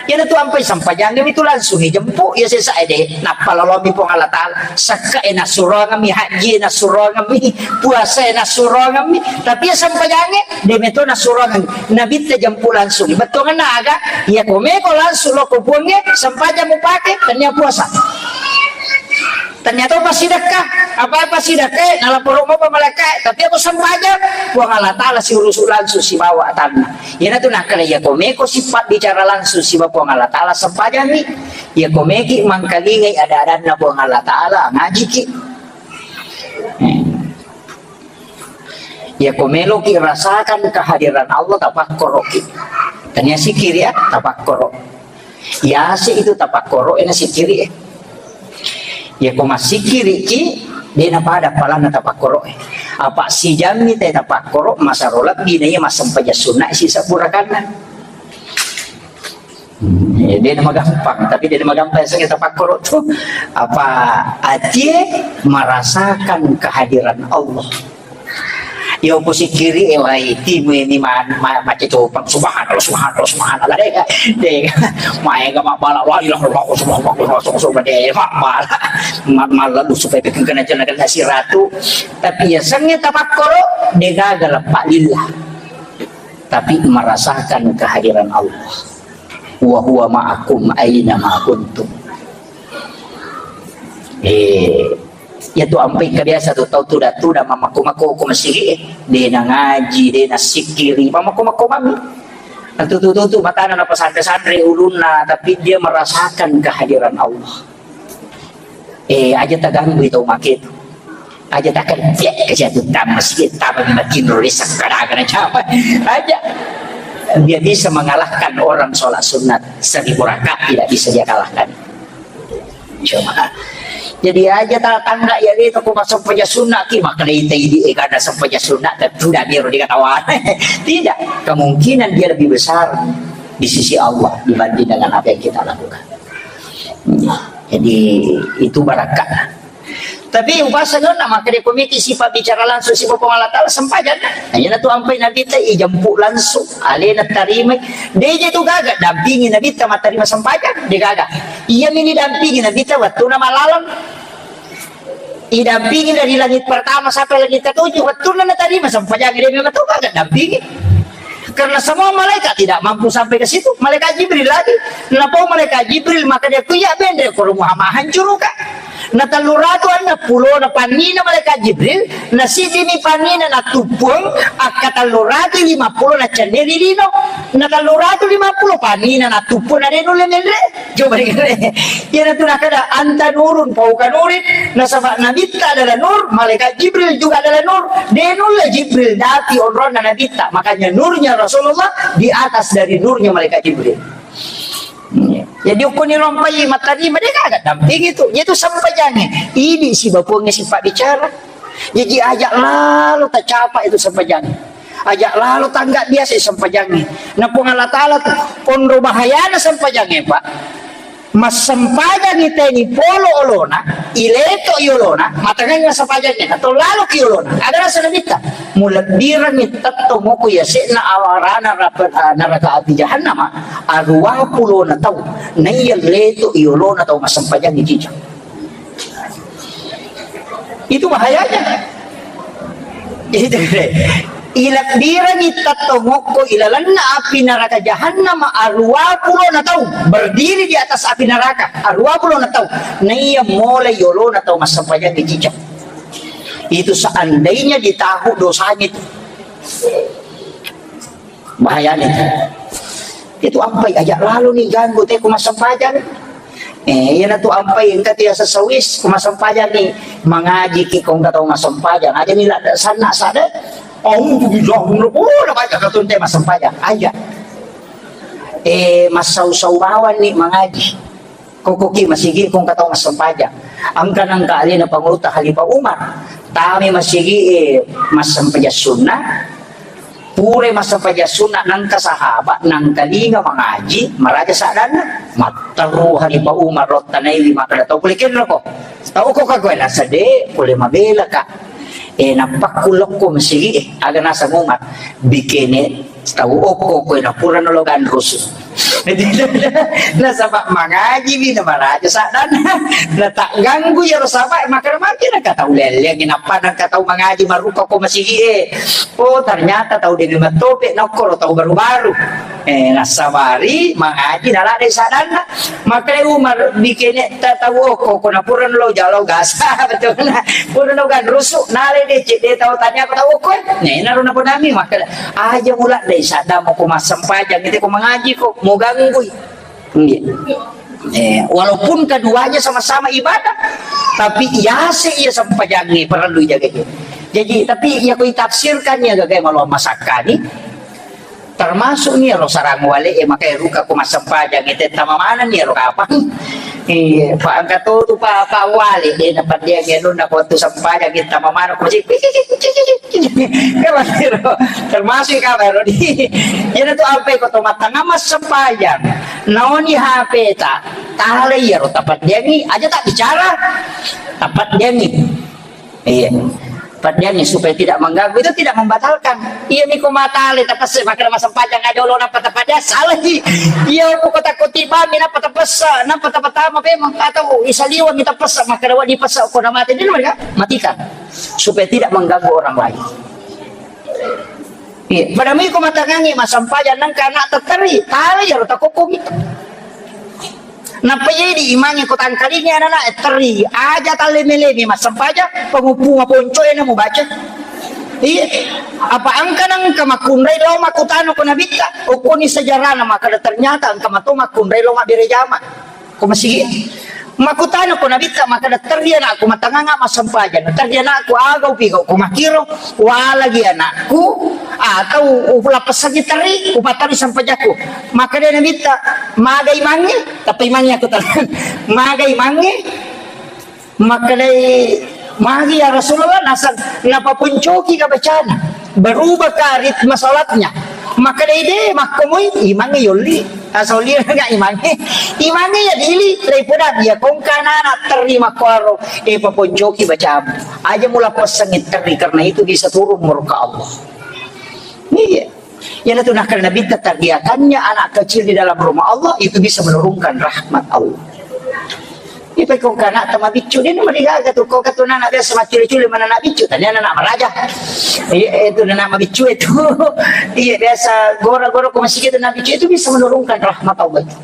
Iyanatu ampai sempajangngemi tu langsung ijempu, iya sesa ede, nappa lolomi Puang Allah Ta'ala, sekka e nassuroangemmi, haji e nassuroangemmi, puasa e nassuroangemmi, tapi iya sempajangnge, de meto nassuroangemmi, nabitta jempu langsung. Bettuangenna aga, iya komeko langsung loko puangnge, sempajang mupake, tennia puasa. Ternyata passidekka, apa passidekka, nalaporo mopa malaika, tapi aku sempajang, Puang Allah Ta'ala si urusu langsung sibawa atanna. Iyanatu nakkeda, iya komeko sifat bicara langsung siba Puang Allah Ta'ala, sempajangmi. Iya komeki mangkalingai ada-adanna Puang Allah Ta'ala, ngajiki. Hmm. Iya ko meloki rasakan kehadiran Allah, tapakkoroki. Tania sikiri ya, tapakkoro. Yase itu tapakkoro, ena sikiri e. Iya ko massikiriki, dena pada palanna tapakkoro e. Apa sijammi te tapakkoro, masaro lebbi na iya massempajang sunna sisa purakanna. Hmm, eh, de na magampang, tapi de na magampang sengge tapakkoro tu. Apa atie merasakan kehadiran Allah. Yo, ku sikiri e wai, timu ini ma-, ma-, macetopang, subhanallah, subhanallah, subhanallah. De, de, maega mabala, la ilaha illallah, subhanallah, subhanallah, subhanallah, de, mabala. Ma-, malalu supaya bikin kena jalan kena siratu. Tapi ya, sengge tapakkoro, de gaga lepa lillah. Tapi merasakan kehadiran Allah. Wa huwa ma'akum aina ma kuntum. Eh, iya tu ampai kebiasa tu tau tuda-tuda mamako-mako ko masigi, eh. De na ngaji, de na sikiri, mamako-mako mami. Nah, tu, tu, tu, tu, matana na pasanre-sanre ulunna, tapi dia merasakan kehadiran Allah. Eh, aja taganggui tau make tu. Aja takerja, kerja tu tama sikit, tama makin rusak, kadang-kadang siapa. Aja. Dia bisa mengalahkan orang sholat sunat seribu rakaat, tidak bisa dia kalahkan. Coba. Jadi aja tatangga ya itu, aku masuk kerja sunat, ki makna itu, ini, eh, karena sempat kerja sunat, dan tidak biar diketahui. Tidak. Kemungkinan dia lebih besar di sisi Allah dibanding dengan apa yang kita lakukan. Jadi, itu barakat. Tapi upasangenna maka dia komiki sifat bicara langsung sifat Puang Allah Ta'ala sempajang. Hanya tu ampai Nabi ta ijempu langsung. Alena tarima. Dia je tu gaga dampingi Nabi ta matarima sempajang. Dia gaga. Iya mini dampingi Nabi ta waktu nama lalang. Idampingi dari langit pertama sampai langit ketujuh. Waktu na tarima sempajang dia memang tu gaga dampingi. Karena semua malaikat tidak mampu sampai ke situ. Malaikat Jibril lagi. Napau malaikat Jibril, maka dia kuyak bendre ko Muhammad hancur ka. Na telluratu anna pulona pannina malaikat Jibril, na siddimi pannina na tuppuang, akka telluratu lima pulo na cenneri lino. Na telluratu lima pulo pannina na tuppuang na denulle menre. Coba dengar. Iyanatu nakada, "Anta nurun fauqa nurin." Nasaba Nabitta adalah nur, malaikat Jibril juga adalah nur. De nulle Jibril dapi onronna Nabitta. Makanya nurnya Rasulullah di atas dari nurnya malaikat Jibril. Jadi ukkuni rompai mattarima, de gaga dampingi tu. Itu sempajangnge. Ini si bapuangnge sifat bicara. Jadi ajak lalu tak capai itu sempajangnge. Ajak lalo tangga biasa sempajangnge. Na Puang Allah Ta'ala tu, onro bahayana sempajangnge, Pak. Massempajangngi teni polo olona, ileto i olona, matangai massempajangnge, atau lalo ki olona. Ada rasa Nabitta, mulebbirangngi tetto moko yase'na awarana rapa-, neraka api jahannama, arua pulona tau, naiya leto i olona tau massempajangngi cijang. Itu bahayanya. Itu deh. Ilebbirangi tettong okko ilalenna api neraka jahannam arua pulona tau berdiri di atas api neraka, arua pulona tau. Naiya mulai yolona tau massempajang di cicak. Itu seandainya ditahu dosanya itu. Bahayanya itu. Itu apa? Ajak lalu nih ganggu teko massempajang. Eh, iyanatu ampai engka tiasa sawis, ko massempajang ni, mangaji ki ko engka tau massempajang, aja ni ladde sanna sada. Auzubillah, oh, na baca katunte massempajang, aja. Eh, massau-sau bawang ni mangaji. Koko ki masigi ko engka tau massempajang. Engka nangka alena pangulutta Khalifah Umar. Tame masigi, eh, massempajang sunna. Pura massempajang sunna nangka sahabat, nangka linga mangaji, maraja saddanna. Matteru Khalifah Umar, rottanaiwi makkeda, "Tau pole kenro ko? Tau ko ka koe?" Nasede, "Pole mabela ka." Eh, nappakku lokko masigi, eh, aga naseng Umar, bikene tau okko koe na pura nalo ganrusu. Nasaba mangaji mi na maraja saddanna. Na tak ganggu iyaro saba, makkeda maki na ka tau lelleang, nappa nangka tau mangaji maruka ko masigi e. Oh, ternyata tau demi mattope, na okkoro tau baru-baru. Eh, nassabari mangaji na ladde saddanna. Makkeda Umar, bikene ta-, tau okko ko na pura lo jalo gasa, betul na. Pura lo ganrusu, nale de cedde tau tanya ko tau okko. Nah, inaro na ponami makkeda, "Aja mula dai sadda mo ko massempajang, ite ko mangaji ko, mo ganggui." Nggih. Eh, walaupun keduanya sama-sama ibadah, tapi yase iya sempajangnge perlu jaga. Jadi, tapi iya ko itafsirkan ya gaga malo masakkani. Termasuk ni ro sarang wale e, maka ruka ko massempajang ite tama mana ni ro kapang. Iya, pa engka to tu pa, pa wale de na paddiang anu na ko tu sempajang ite tama mana ko cik. Termasuk ka baru di. Iyana tu ampai ko to mattanga massempajang. Naoni H P ta, tale iyaro tapaddiangi, aja tak bicara. Tapaddiangi. Iya. Paddiangi supaya tidak mengganggu, itu tidak membatalkan. Iya miko matale tapesse makkeda massempajang aja lo nappa tapaddiang, salah i. Iya ko kota kotibami nappa tapessa, nappa tapatama pemang atau isaliwa mi tapessa makkeda wa dipessa ko na mate, dia mereka matikan supaya tidak mengganggu orang lain. Iya, pada miko matangangi massempajang nangka anak tetteri, tale iyaro takokkomi. Nappa jadi imangnge ko tangkalingi anak-anak, eh, terri, aja talle-melemi massempajang, penguppunga ponco e na mubaca. Iya, apa engka nangka makkunrai lo makkutana ko nabitta, okkoni sejarahna makkeda ternyata engka mato makkunrai lo mabbere jama. Ko masigi. Makkutana ko nabitta makkeda terri anakku matanganga massempajang, terri anakku aga upigau ko makkiro, walagi anakku atau ulappessangi terri, upatani sempajakku. Makkeda nabitta, "Maga imangnge?" Tapi imangnge aku tenang. "Maga imangnge?" Makkedai, "Magi ya Rasulullah, naseng napaponcoki ka bacana, berubah ka ritme salatnya." Makkedai, "De, makkomoi imangnge yolli." Asoli enggak imangnge. Imangnge ya dili, daripada dia kongkana anak terima kuaro, eh, paponcoki bacamu. Aja mula pesangi terri, karena itu bisa turun murka Allah. Iya. Yana tu nakal Nabi, terbiakannya anak kecil di dalam rumah Allah itu bisa menurunkan rahmat Allah. Ipe ko kana tama biccu, de na marigaga tu, ko katu nana biasa maccule-cule mana anak biccu, tanya anak maraja. Iya, itu anak mabiccu itu. Iya, biasa gora-gora ko masih gitu anak biccu itu bisa menurunkan rahmat Allah itu.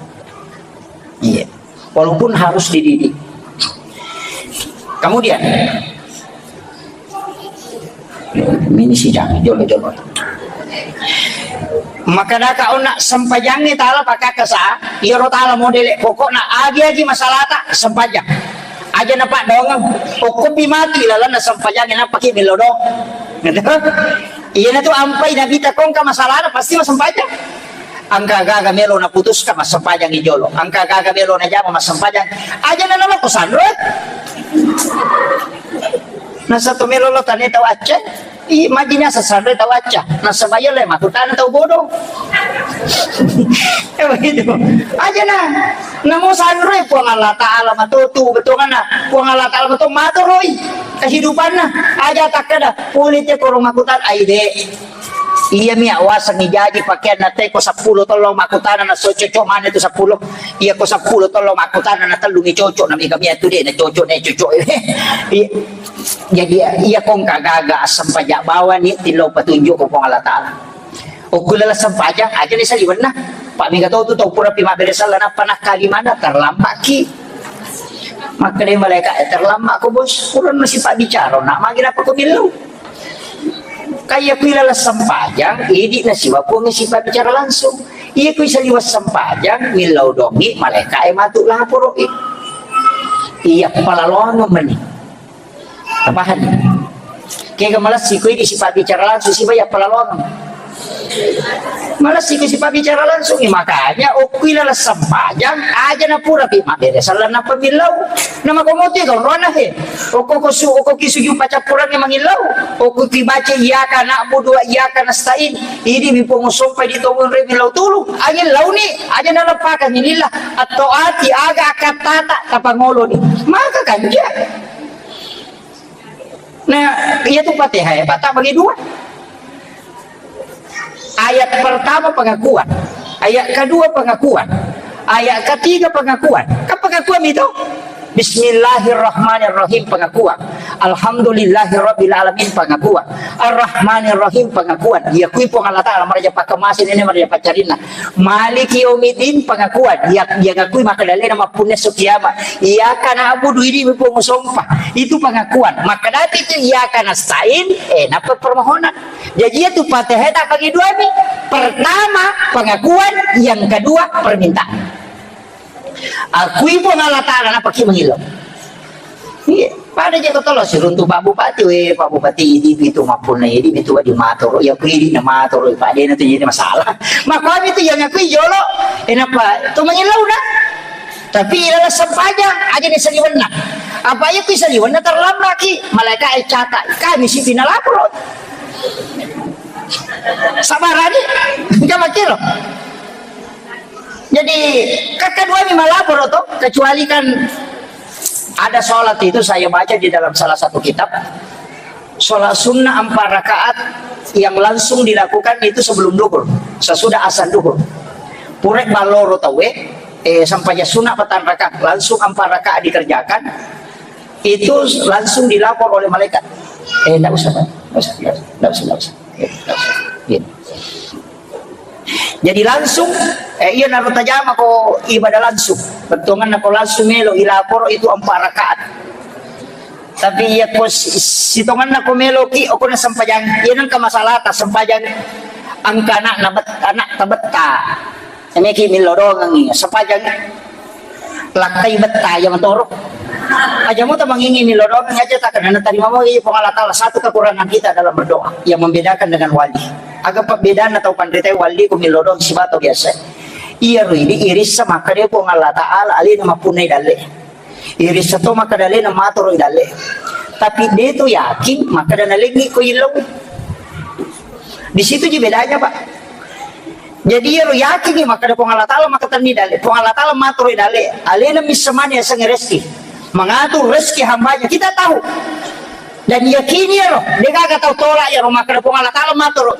Iya. Walaupun harus dididik. Kemudian, ini sidang, jolo-jolo. Maka daka ona sempajangnge tala pakakasa, iyaro tala modele pokokna agi-agi masalata sempajang. Aja na paddoangeng, okkopi mati lalenna sempajangnge nappa ki mello do. Gitu. Iyana tu ampai Nabi takongka masalana pasti massempajang. Engka gaga melo naputuska massempajang i jolo. Engka gaga melo najama massempajang. Aja na nalako sanro. Nasa to melo lo tane tau acca. I majina sasanre tau acca. Nasaba iya le makkutana tau bodoh. Eh, begitu. Aja na. Namo sanre Puang Allah Ta'ala matotu, betul kan? Puang Allah Ta'ala matotu matoroi kehidupanna. Aja takkeda, pulite koro makkutana, ai de. Iya mi awasengngi jaji pakeanna te ko seppulo tollo makkutana na so cocok mana tu seppulo. Iya ko seppulo tollo makkutana na tellungi cocok na mega mi atu de na cocok ne cocok. Iya. Jadi iya kongka gaga assempaja bawani tillo patunjuk ko Puang Allah Ta'ala. Okko lala sempajang aja ni saliwenna. Pak mega tau tu tau pura pi mabbere sala nappa nakkali mana terlambat ki. Makkeda malaikat, "Eh, terlambat ko bos, pura no si pabbicara, nak magi nappa ko millau." Kaya kui lala sempajang, idi na siwa Puang si pabbicara langsung. Iya kui saliwa sempajang, millau dongi, malaikat e matu laporo i. Iya, palaloangeng meni. Tapahanni? Kega malessi ko idi sipabbicara langsung siba iya palaloangeng. Malessi ko sipabbicara langsung, makanya okkui laleng sempajang aja napura pi mabbere sellenna pemillau. Nama komote kau rona he. Okko ko su, okko ki suju pacappurangnge mangillau. Okko ki baca iyyaka na'budu wa iyyaka nasta'in. Idi mi pongo sompai di tongo re millau tulu. Angin launi aja naleppakang lillah. Atau ati aga akattata tapangoloni. Maka kanja. Nah, iya tu Fatihah ya, Pak, tak bagi dua. Ayat pertama pengakuan, ayat kedua pengakuan, ayat ketiga pengakuan. Kan pengakuan itu? Bismillahirrahmanirrahim pengakuan. Alhamdulillahirabbil alamin pengakuan. Arrahmanirrahim pengakuan. Iya kui Puang Allah Taala maraja pakemasi nene maraja pacarinna. Maliki yaumiddin pengakuan. Iya, iya ngakui makkeda alena mappunna esso kiamat. Iyyaka na'budu, idi mi Puang sompa. Itu pengakuan. Makkeda itu iyyaka nasta'in, eh, napa permohonan. Jadi itu Fatihah tak bagi dua mi. Pertama pengakuan, yang kedua permintaan. Akui Puang Allah Taala, napaki mangillau. Iya, pada je tolo siruntu Pak Bupati, we Pak Bupati idi pitu mappunna idi pitu wadi matoro, ya kui idi na matoro, Pak dena tu jadi masalah. Makanya itu yang akui jolo, enapa tu mangillau na? Tapi ilala sempajang aja ni saliwenna. Apa iya kui saliwenna terlambat ki, malaikat e catat, kami si pina lapor. Sabarani, enggak makiro. Jadi, kakak dua mi malapor to, kecuali kan ada sholat itu saya baca di dalam salah satu kitab. Sholat sunnah empat rakaat yang langsung dilakukan itu sebelum duhur, sesudah azan duhur. Purek baloro tawe, eh, sampai sunnah petang rakaat, langsung empat rakaat dikerjakan, itu langsung dilapor oleh malaikat. Eh, ndak usah, Pak. Ndak usah, ndak usah, ndak usah, ndak usah. Eh, ndak usah. Gitu. Jadi langsung, eh, iya naro tajama ko ibadah langsung. Bettuanganna ko langsung melo ilapor itu empat rakaat. Tapi iya ko si-, sitonganna ko melo ki, okona sempajang, iya nengka masalah ta sempajang angka anak na bet-, anak tabetta. Emeki millo dongengi, sempajang lakkai betta iya matoro. Aja muta mangingi millo doang aja tak kena terima mau iya Puang Allah Taala. Satu kekurangan kita dalam berdoa yang membedakan dengan wali. Aga perbedaan atau pandai wali ku millo doang sibato biasa. Iya ro idi irissa makkeda Puang Allah Taala alena mappunnai dalle. Irissa to makkeda alena matoro dalle. Tapi de to yakin makkeda nalengi ko illau. Di situ ji bedanya, Pak. Jadi iyaro yakingngi makkeda Puang Allah Taala makkatenni dalle. Puang Allah Taala matoro dalle. Alena missamani yasengnge Reski. Mengatur rezeki hambanya. Kita tahu. Dan yakini iyaro. Degaga tau tolak iyaro makkeda Puang Allah Taala matoro.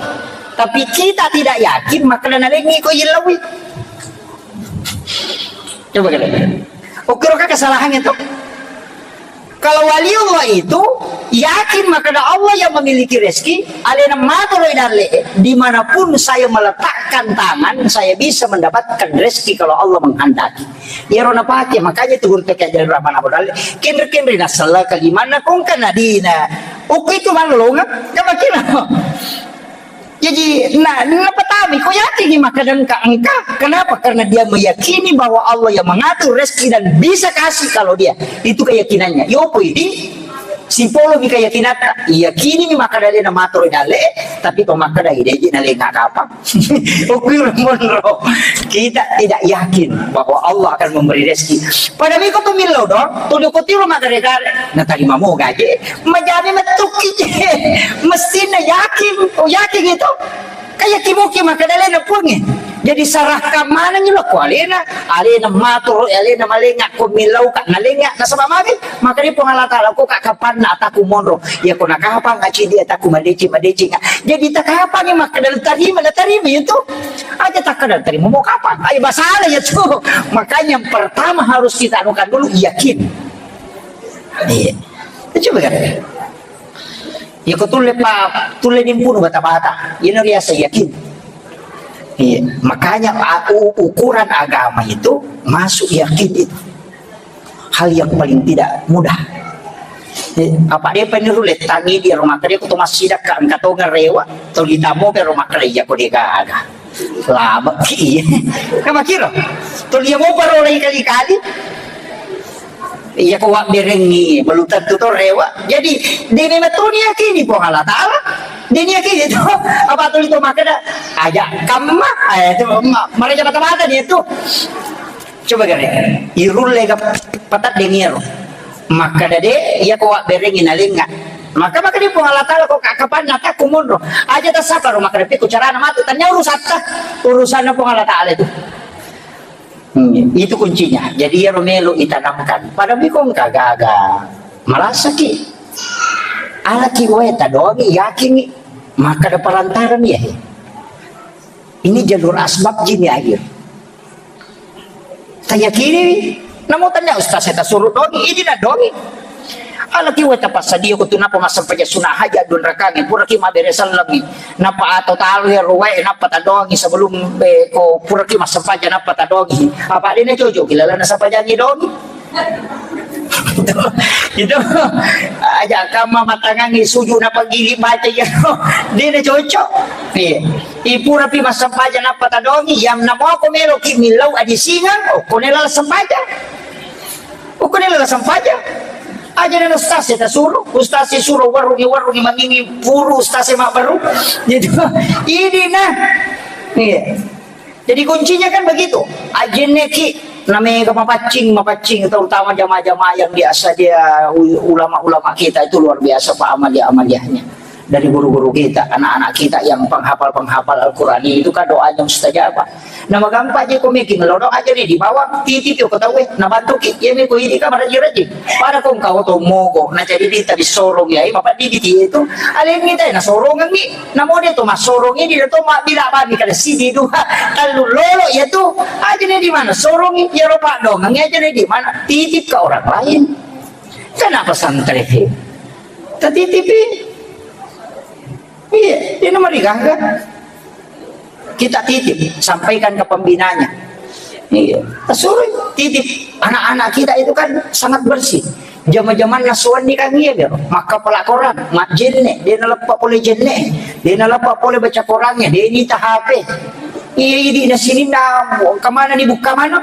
Tapi kita tidak yakin makkeda nalengi ko yellawi. Coba kalian. Oke, oke kesalahannya tuh. Kalau waliullah itu yakin makkeda Allah yang memiliki rezeki, alena matoro dalle, dimanapun saya meletakkan tangan, saya bisa mendapatkan rezeki kalau Allah menghendaki. Iyaro napake, makanya itu guru T K Jalil Rahman Abu Dalle, kenre-kenre nasella kalimana kongka nadina. Uku itu malolonga, gak makin. Jaji, na, napatami, ko yakingngi makkeda engka, engka. Kenapa? Karena dia meyakini bahwa Allah yang mengatur rezeki dan bisa kasih kalau dia. Itu keyakinannya. Yopo idi, sipolomi keyakinatta. Yakinimi makkeda alena matoro dalle, tapi to makkeda ideji nalenga kapang. Okui monro. Kita tidak yakin bahwa Allah akan memberi rezeki. Pada miko pemillau dong, to doko tiro makkeda gare. Natarima mo gaje. Majani mettukki je. Mestinna yakin, oh yakin itu. Kayak kimuki makkeda alena Puangnge. Jadi sarahkan manengngi lo ko alena, alena matoro, alena malenga, ko millau ka nalenga, nasaba magi, makkeda Puang Allah Taala ko ka kapanna ataku monro, ya ko nakapang acidi ataku madeceng, madeceng. Jadi takapangi makkeda tarima, natarima itu. Aja takkeda tarima mau kapan? Ayo basala ya tuh. Makanya yang pertama harus kita anukan dulu yakin. Iya. Coba kan. Iya, ko tulle pa, tulle nimpunu bata-bata. Iyana riaseng yakin. Iya, makanya a-, u-, ukuran agama itu masuk yakin itu. Hal yang paling tidak mudah. Eh, apa dia peniru letangi di rumah kerja kutu masih dak angka tonga rewa, tuli tamo ke rumah kerja ko dia gaga. Lama ki. Kamu kira? Tuli yang mau parolai kali-kali. Iya ko wabberengngi, belum tentu to rewa. Jadi, de memang to niyakini Puang Allah Ta'ala. De niyakini to, apa tuli to makkeda, aja kamma, eh, to, ma-, maraja mata-mata dia tu. Coba gare, irulle ga pataddengi ero. Makkeda de, iya ko wabberengngi nalengnga. Maka, maka di Puang Allah Ta'ala ko ka-, kapanna takku monro. Aja tasabaro, makkeda pikku carana matu, tanya urusatta, urusanna Puang Allah Ta'ala itu. Hmm, itu kuncinya. Jadi, iyaro melo itanamkan. Pada miko engka gaga. Malasaki. Alaki wae tadongi, yakingi. Maka ada perantarami ya. Ini jalur asbab jin ya akhir. Tayakini, namo tanya ustaz saya tasuruh dongi, ini na dongi. Alaki wae tapassadia ko tu napa massempajang sunah hajat dua rakaat, puraki mabbere sellengngi. Napa atau talu ya ruwae, napa tadongi sebelum, eh, ko puraki massempajang napa tadongi. Apa dena cocok ki lalana sempajangngi dongi. Itu, itu aja kamma matangangi sujud napa gili baca ya. Dena cocok. Iya. Ipura pi massempajang napa tadongi, yang namo ko melo ki millau aji singang, oh, ko nela sempajang. Ukkuni lala sempajang. Aja na ustaz ya tasuro, ustaz ya suro warungi, warungi mangingi puru ustaz ya mabbaru. Jadi, ini nah. Iya. Jadi kuncinya kan begitu. Ajenne ki namega mapaccing, mapaccing, terutama jamaah-jamaah yang biasa dia u-, ulama-ulama kita itu luar biasa, Pak, amalia-amaliahnya. Dari guru-guru kita, anak-anak kita yang penghafal-penghafal Al-Quran itu kan doanya mustajabah. Nama gampang je ko meki ngelono aja nih di bawah titip yo ko tau eh, na bantu ki, iya meko ini kamar rajin-rajin. Pada ko engka oto mogo, na jadi di tabi sorong ya, ima padi di itu. Aleng kita na sorong ni, na mode to mas sorong ini to ma bila babi kada sidi dua, talu lolo ya tu. Aja nih di mana sorong ya ro padong, aja nih di mana titip ke orang lain. Kenapa santri? Tatitipi. Iya, dia nomor digaga. Kita titip, sampaikan ke pembinanya. Iya, suruh titip. Anak-anak kita itu kan sangat bersih. Zaman-zaman nasuan di kami ya, maka pelakoran, majenne, dia nalepa pole jenne, dia nalepa pole baca korannya, dia ini H P. Iya, ini di sini na kemana dibuka mana?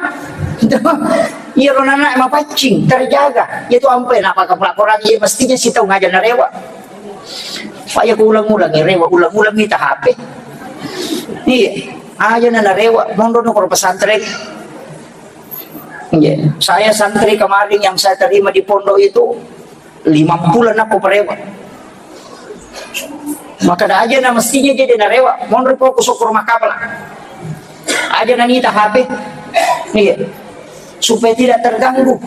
Iya, ro anak mapaccing, terjaga. Itu ampe, apa ke pelakoran, iya, mestinya si tahu ngajar narewa. Pak, ya, ku ulang-ulang, ya, rewa, ulang-ulang minta H P. Iya, aja na narewa, mondo no koro pesantren. Iya, saya santri kemarin yang saya terima di pondok itu, lima puluh anak ko parewa. Maka da aja na mestinya jadi narewa, mondo ko ku syukur makapala. Aja na nita H P. Iya. Supaya tidak terganggu.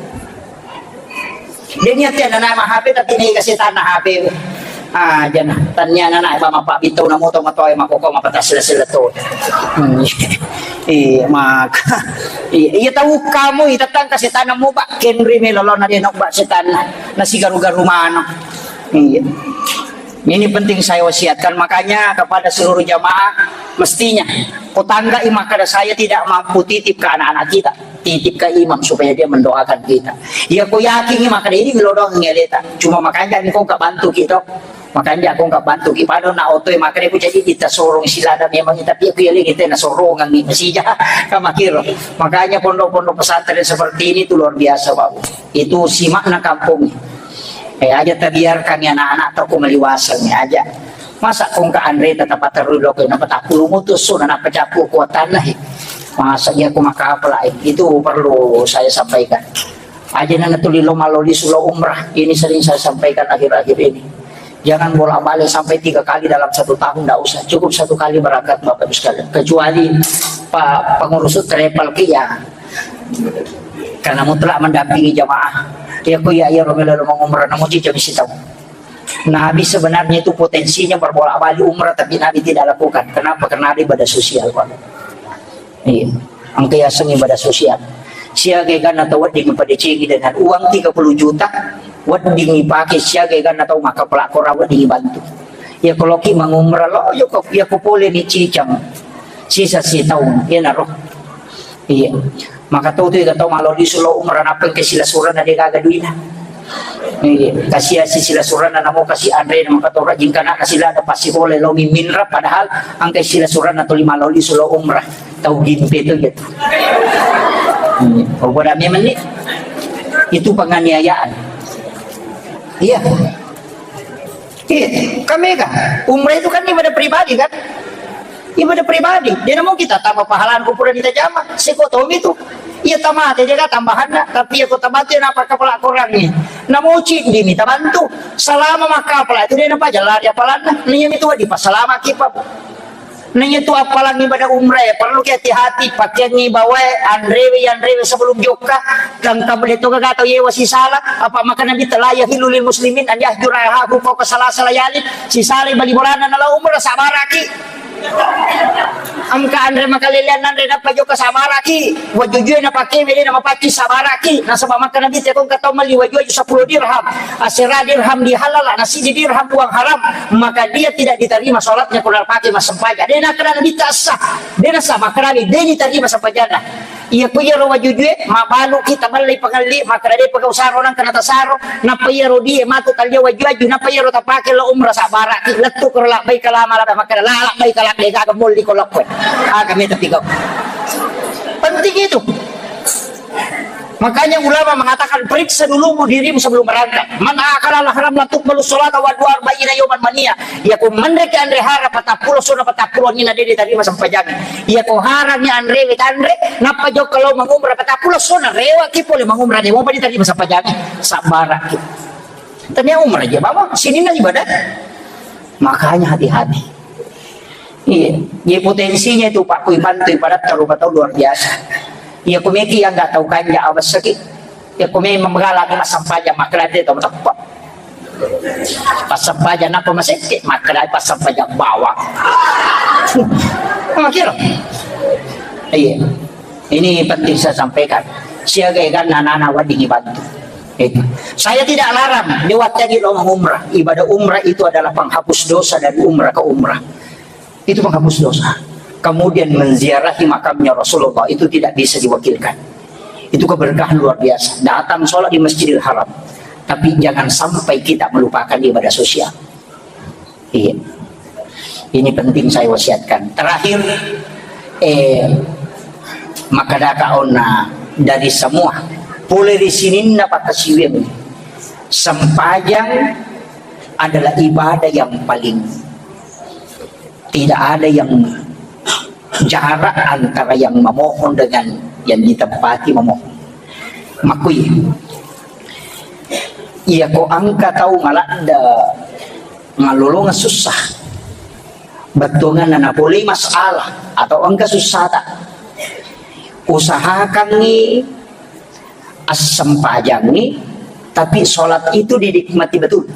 Dia niat ya, anak mah H P, tapi ini kasih tanah H P. Ah, jana. Tanya anak mah apa bitau namo to matoe makoko mapata sila-sila to. Hmm. Iya, maka. Iya, iya tahu kamu, iya, tentang kasih tanah mau, Pak. Kenri melolona dia, no, Pak, setan. Nasi garu-garu mana. Iya. Ini penting saya wasiatkan, makanya kepada seluruh jamaah, mestinya, kutanggai maka saya tidak mampu titip ke anak-anak kita. Titip ke imam supaya dia mendoakan kita. Ya, ku yakin maka ini melo doang ngeleta. Cuma makanya ni kau nggak bantu kita. Makanya aku nggak bantu kita. Pada nak oto maka dia ku jadi kita sorong silada memang, tapi aku ya lagi kita na sorong ngi masih kamakir. Makanya pondok-pondok pesantren seperti ini tuh luar biasa, Pak. Itu simakna kampung. Eh, aja tabiarkan ya anak-anak tau ko maliwaseng aja. Masa kongka anre tetap terus lo kena petak puluh mutus so na pecapu kuatanna he. Masa iya ko makapala, eh, itu perlu saya sampaikan. Aja nana tuli lo malo di sulo umrah. Ini sering saya sampaikan akhir-akhir ini. Jangan bolak-balik sampai tiga kali dalam satu tahun, ndak usah. Cukup satu kali berangkat, Bapak Ibu sekalian. Kecuali Pak pengurus travel ke ya, karena mutlak mendampingi jamaah. Ya, ku ya, ya, Romela lo mengumrah, namun dia bisa tahu. Nabi sebenarnya itu potensinya berbolak-balik umrah, tapi Nabi tidak lakukan. Kenapa? Karena ada ibadah sosial, Pak. Iya. Engka yaseng ibadah sosial. Siaga eganna tau wedding padecengi dengan uang tiga puluh juta, wedding ipake siaga eganna tau makkapala korang wedding ibantu. Iya, ko loki mangumrah lo, iya ko, iya ko pole ni cicang. Sisa sitaung, iya naro. Iya. Maka tau tu ega tau malo lisu lo umrah nappa engka silasuranna de gaga duina. Iya, kasi asi silasuranna namo kasi anre maka tau rajin kana kasi lada pasti pole lo miminra padahal engka silasuranna tuli malo lisu lo umrah. Tau gimpe tu gitu. Iya, oh, bodoh memang ni. Itu penganiayaan. Iya. Iya, kan mega. Umrah itu kan ibadah pribadi, kan? Ibadah pribadi. Dia mau kita tambah pahala kupura kita jama. Seko tomi itu. Iya, tamate dia kan tambahanna. Tapi ya kota batu yang apa kepala kurangnya. Namo cindi mi tabantu. Selama maka apa itu dia nampak jalan dia palanna. Nih itu di pasalama kipa. Naiya tu appalang ibadah umrah, ya, perlu ki hati-hati, pakeangngi bawae, anrewe, anrewe sebelum jokka, tangka bede to gaga tau yewa sisala, apa maka Nabi telah ya hilu lil muslimin an yahjura ahahu fauqa salasa layalin, sisala bali bolana nala umrah sabaraki. Engka anre makalelean anre nappa jokka sabaraki, wajujue napake wede na mapacci sabaraki, nasaba maka Nabi te kongka tau mali waju-waju sepuluh dirham, asera dirham dihalala, na siji dirham uang haram, maka dia tidak diterima sholatnya kalau pakai mas sempajang. Dia nak kena Nabi tak sah. Dia nak sah, maka Nabi, dia diterima sempajangnya. Iya ku iyaro wajujue, mabalu kita ballai pengelli, maka dia pegau saro nang kena tasaro, napa iyaro dia matu talia waju-waju, napa iyaro tapake lo umrah sabaraki, lettu kero labbaik kalama labbaik, maka la labbaik kalama dega gemolli ko lokko. Aga meta pigau. Penting itu. Makanya ulama mengatakan, periksa dulu dirimu sebelum berangkat. Man akala haram la tuqbalu sholata wa dua arba'ina yauman mania. Iya ko menre ki anre hara patappulo sona patappulo nina dede tarima sempajang. Iya ko harami anre we tanre, nappa jokka lo mangumra patappulo sona rewa ki pole mangumra de mopa ditarima sempajang. Sabaraki. Tania umrah aja, Bapak. Sini na ibadah. Makanya hati-hati. Iya, jadi potensinya itu Pak kui bantu ibarat rumah tahu luar biasa. Iya, kumeki yang nggak tahu kanja awas sakit. Ya kumi memegala ni massampajang makkeda de tau teppe. Passampajang napa masekke makkeda passampajang bawang. Makiro. Iya. Ini penting saya sampaikan. Siaga eganna anak-anak wedding dibantu. Itu. Saya tidak larang, dia wattani lo umrah. Ibadah umrah itu adalah penghapus dosa dari umrah ke umrah. Itu penghapus dosa. Kemudian menziarahi makamnya Rasulullah itu tidak bisa diwakilkan. Itu keberkahan luar biasa. Datang sholat di Masjidil Haram. Tapi jangan sampai kita melupakan ibadah sosial. Iya. Ini penting saya wasiatkan. Terakhir, eh, makkadaka onna dari semua. Pole ri sininna pakkasiwiang. Sempajang adalah ibadah yang paling tidak ada yang jarak antara yang memohon dengan yang ditempati memohon. Makui, iya ko angka tau maladda malolongan susah, bettuanganna napolei masalah atau engka sussata, usahakangngi assempajangngi, tapi sholat itu dinikmati betul.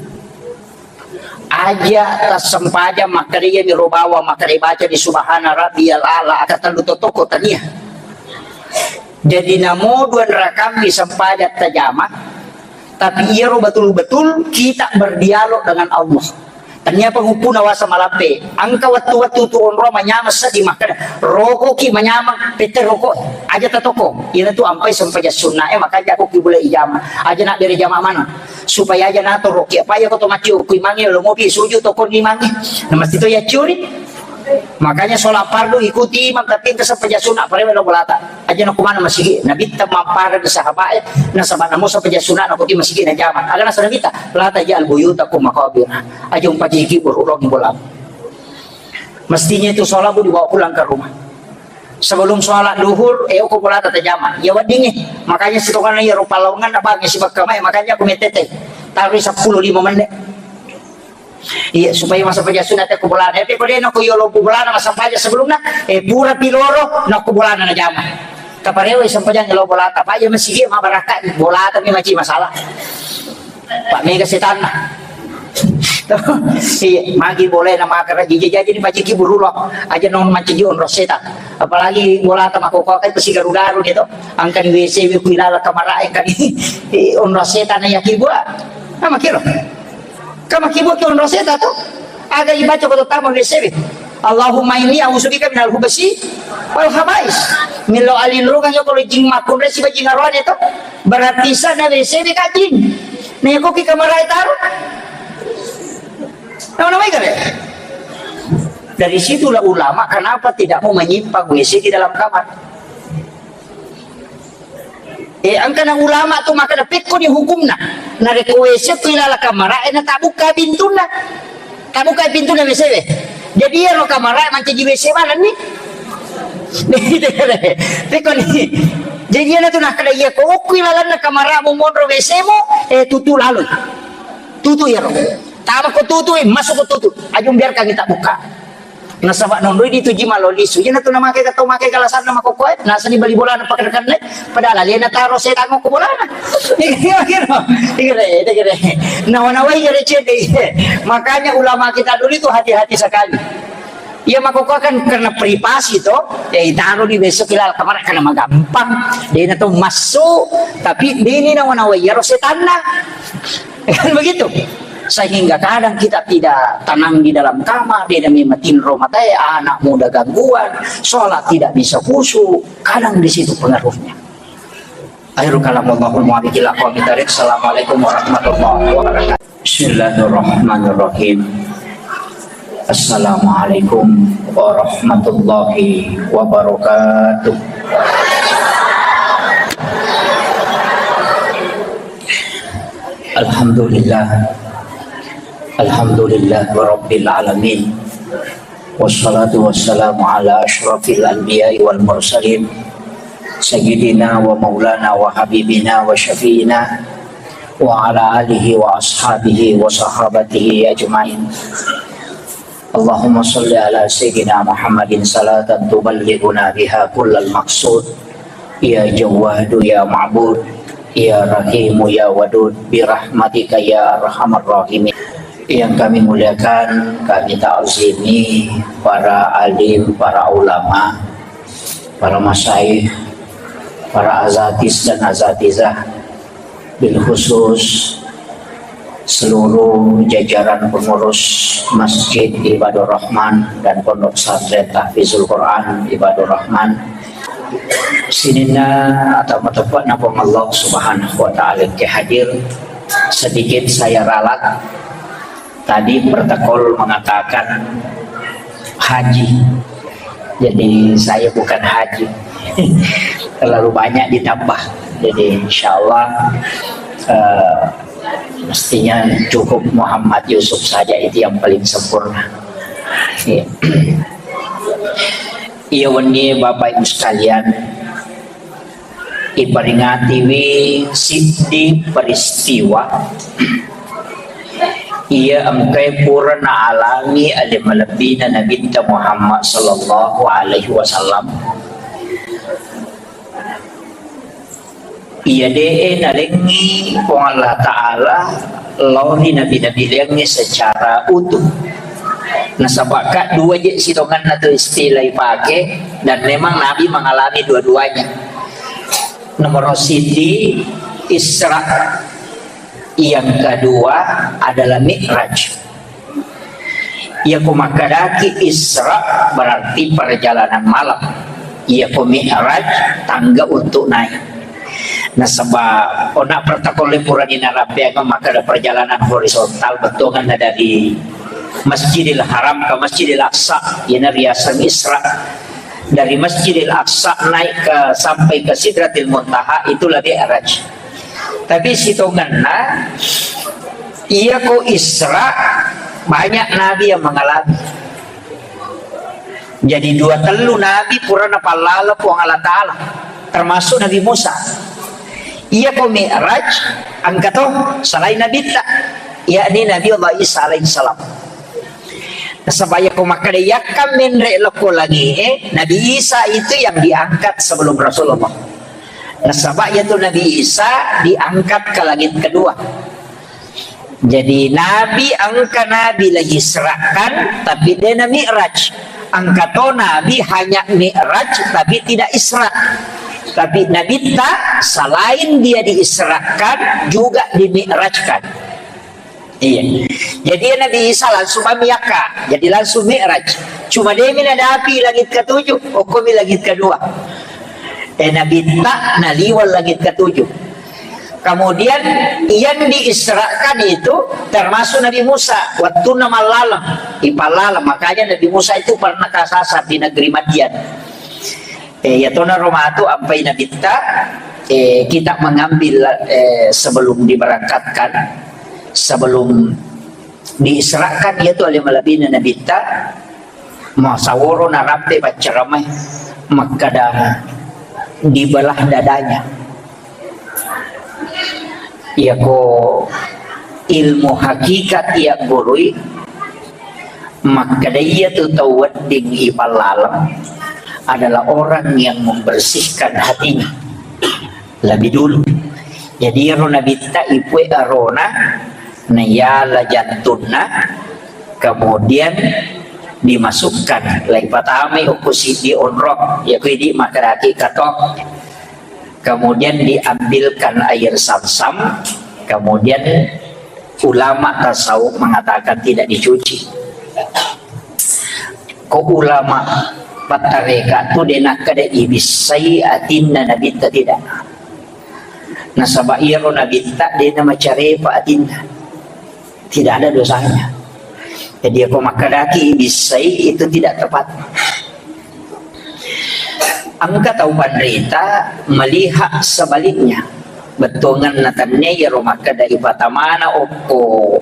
Aja tassempajang makkeda iyami ro bawang makkeda baca di subhana rabbiyal a'la aka tellu totoko tania. Jadi namo dua rakammi sempajang tajama, tapi iyaro betul-betul kita berdialog dengan Allah. Tania penguppuna wasa malampe, engka wettu-wettu tu onro manyameng seddi makkeda, rokoki manyameng pette roko, aja tatoko. Iyana tu ampai sempajang sunna e, makanja ko kibula ijama, aja nabbere jama maneng. Supaya aja natoroki, apa iya ko to macciu kui mange lo mopi suju toko ni mange. Na mesti to yaccuri. Makanya sholat fardu ikuti imam, tapi engka sempajang sunna parewe lo bolata. Aja na kumana masigi, nabitta mampara di sahabat e, nasaba namo sempajang sunna na kuti masigi na jama. Aga nasa nabitta, la taj'al buyutakum maqabir. Aja umpajiki buru rongi bola. Mestinya itu sholat bu dibawa pulang ke rumah. Sebelum sholat duhur, eh, uko bolata tajama. Ya weddingi. Makanya sitongana ya rupa laungan na bangi sibakka mai, makanya aku metete. Taruh sepuluh lima menit. Iya, supaya massempajang sunna te ko bolana. Tapi ko dena ko yolo ko bolana massempajang sebelumna, eh, pura piloro na ko bolana na jama. Taparewa sempajang lo bolata. Pak ya masigi ma barakka bolata mi maci masalah. Pak mega setanna. Iya, magi boleh nama karaji jaji ni maci ki burulo. Aja nong maci ji onro setan. Apalagi bolata makoko kan pasti garu-garu gitu. Angkani W C wi kuilala kamara angkani onro setan ya kibua. Nama kiro. Kama kibua ki onro seta to. Aga ibaca ko tama W C B. Allahumma inni a'udzubika minal hubasi wal habais. Milo alin rugang yo ko jing makkunre siba jing arwane to. Berarti sana W C B ka jing. Ne ko ki kamarai taru. Nama nama ikare. Dari situlah ulama kenapa tidak mau menyimpan W C di dalam kamar. Eh, engkana ulama tu makkeda pekkoni hukumna. Narekko W C ko ilala kamara, eh, na tabukka pintunna. Tabukka pintunna W C we. Jadi iyaro kamara mancaji W C balanni. Pekkoni. Jadi iyana tu nakkeda iya ko okko ilalanna kamara mu monro W C mu, eh, tutu laloi. Tutu iyaro. Tama ko tutu, eh, masuk ko tutu. Ajung biarkan kita buka. Nasaba nonroi dituji malo lisu. Iyana tu namake ka tau make kalasanna makokkoe, nasani bali bolana pakkanna, padahal alena taro setang ko bolana. Iya, iya, iya. Iya, iya, iya. Nawa-nawai gare cedde. Makanya ulama kita dulu itu hati-hati sekali. Iya, makokkoe kan karena privasi to, ya itaro di besok ilala kamara karena magampang. Dia itu masuk, tapi dini nawa-nawai iyaro setanna. Kan begitu. Sehingga kadang kita tidak tenang di dalam kamar, dia memang tinro matae, anak muda gangguan, sholat tidak bisa khusyuk, kadang di situ pengaruhnya. Akhirul kalam, Allahul muwaffiq ila aqwamit thariq. Assalamualaikum warahmatullahi wabarakatuh. Bismillahirrahmanirrahim. Assalamualaikum warahmatullahi wabarakatuh. Alhamdulillah. Alhamdulillah Rabbil Alamin. Wassalatu wassalamu ala asyrafil anbiya'i wal mursalin, Sayyidina wa maulana wa habibina wa syafi'ina, wa ala alihi wa ashabihi wa sahabatihi ajma'in. Allahumma salli ala Sayyidina Muhammadin salatan tuballighuna biha kullal maqsud. Ya Jawwadu ya Ma'bud, ya Rahimu ya Wadud, birahmatika ya arhamar rahimin. Yang kami muliakan, kami ta'zimi para alim, para ulama, para masyayikh, para azatis dan azatizah, bil khusus seluruh jajaran pengurus Masjid Ibadur Rahman dan Pondok Pesantren Tahfizul Quran Ibadur Rahman. Sininna atau mateppe'na Puang Allah Subhanahu wa Ta'ala ke hadir, sedikit saya ralat. Tadi protokol mengatakan haji. Jadi saya bukan haji. Terlalu banyak ditambah. Jadi insya Allah, eh, mestinya cukup Muhammad Yusuf saja itu yang paling sempurna. Iya. Iya, wenni Bapak Ibu sekalian, iperingatiwi siddi peristiwa iya engkae pura naalami ale malebbina Nabitta Muhammad sallallahu alaihi wasallam. Iya de'e nalengngi Puang Allah Ta'ala lao ri nabi-nabi liangnge secara utuh. Nasaba ka dua je sitongenna tu istilah ipake, dan memang Nabi mengalami dua-duanya. Nomor siji Isra, yang kedua adalah Mi'raj. Iyako makkedaki Isra berarti perjalanan malam. Iyako Mi'raj tangga untuk naik. Nasaba ona protokol purani narappeang makkeda perjalanan horizontal bettuanna dari Masjidil Haram ke Masjidil Aqsa, iyana riaseng Isra. Dari Masjidil Aqsa naik ke, sampai ke Sidratil Muntaha, itulah Mi'raj. Tapi sitongenna, iyako Isra, banyak nabi yang mengalami. Jadi dua tellu nabi pura napallala Puang Allah Ta'ala, termasuk Nabi Musa. Iyako Mi'raj, engka to selain Nabitta, yakni Nabi Allah Isa alaihissalam. Nasaba iyako makkeda iyakka menre lokko langie, Nabi Isa itu yang diangkat sebelum Rasulullah. Nasaba iyatu Nabi Isa diangkat ke langit kedua. Jadi Nabi engka Nabi lagi Israkan, tapi de na Mi'raj. Engka to Nabi hanya Mi'raj, tapi tidak Isra. Tapi Nabitta selain dia diisrakan, juga dimi'rajkan. Iya. Jadi Nabi Isa langsung mamiakka. Jadi langsung Mi'raj. Cuma demi nadapi langit ketujuh, okkomi langit kedua. Eh, Nabitta naliwat langit ketujuh. Kemudian yang diisrakan itu termasuk Nabi Musa. Waktu mallaleng, ipallaleng. Makanya Nabi Musa itu pernah kesasar di negeri Madian. Eh, ya tona romatu ampai Nabitta, Eh, kita mengambil, eh, sebelum diberangkatkan, sebelum diisrakan, yaitu ale malebina Nabitta, masaworo narampe paccaramai, makkada dibelah dadanya. Iyako ilmu hakikat iya gurui, makkada iyatu tau wedding ipallaleng adalah orang yang membersihkan hatinya lebih dulu. Jadi iyaro Nabitta ipue arona, naiala jantunna, kemudian dimasukkan, laipatamai okko siddi onrong, iyako idi makkedaki kato. Kemudian diambilkan air Zamzam, kemudian ulama tasawuf mengatakan tidak dicuci. Ko ulama pattareka tu de nakkeda ibissai atinna Nabitta, tidak. Nasaba iyaro Nabitta de namacarepa atinna. Tidak ada dosanya. Jadi, ako makkedaki ibissai, itu tidak tepat. Engka tau panrita melihat sebaliknya. Bettuangenna tennia iyaro makkeda ipatamana okko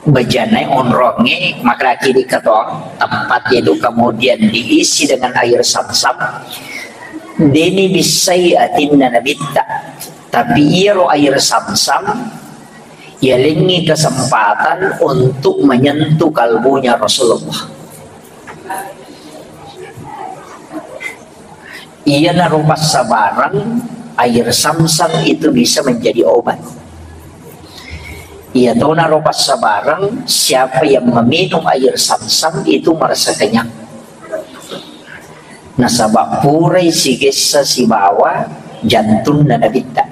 bejanae, onrongnge, makkedaki idi katong, tempat itu kemudian diisi dengan air Zamzam. Deni bissai atinna Nabitta. Tapi iyaro air Zamzam yalengngi kesempatan untuk menyentuh kalbunya Rasulullah. Iyanaro passabareng, air Zamzam itu bisa menjadi obat. Iyatonaro passabareng, siapa yang meminum air Zamzam itu merasa kenyang. Nasaba purai sigessa sibawa jantunna Nabitta.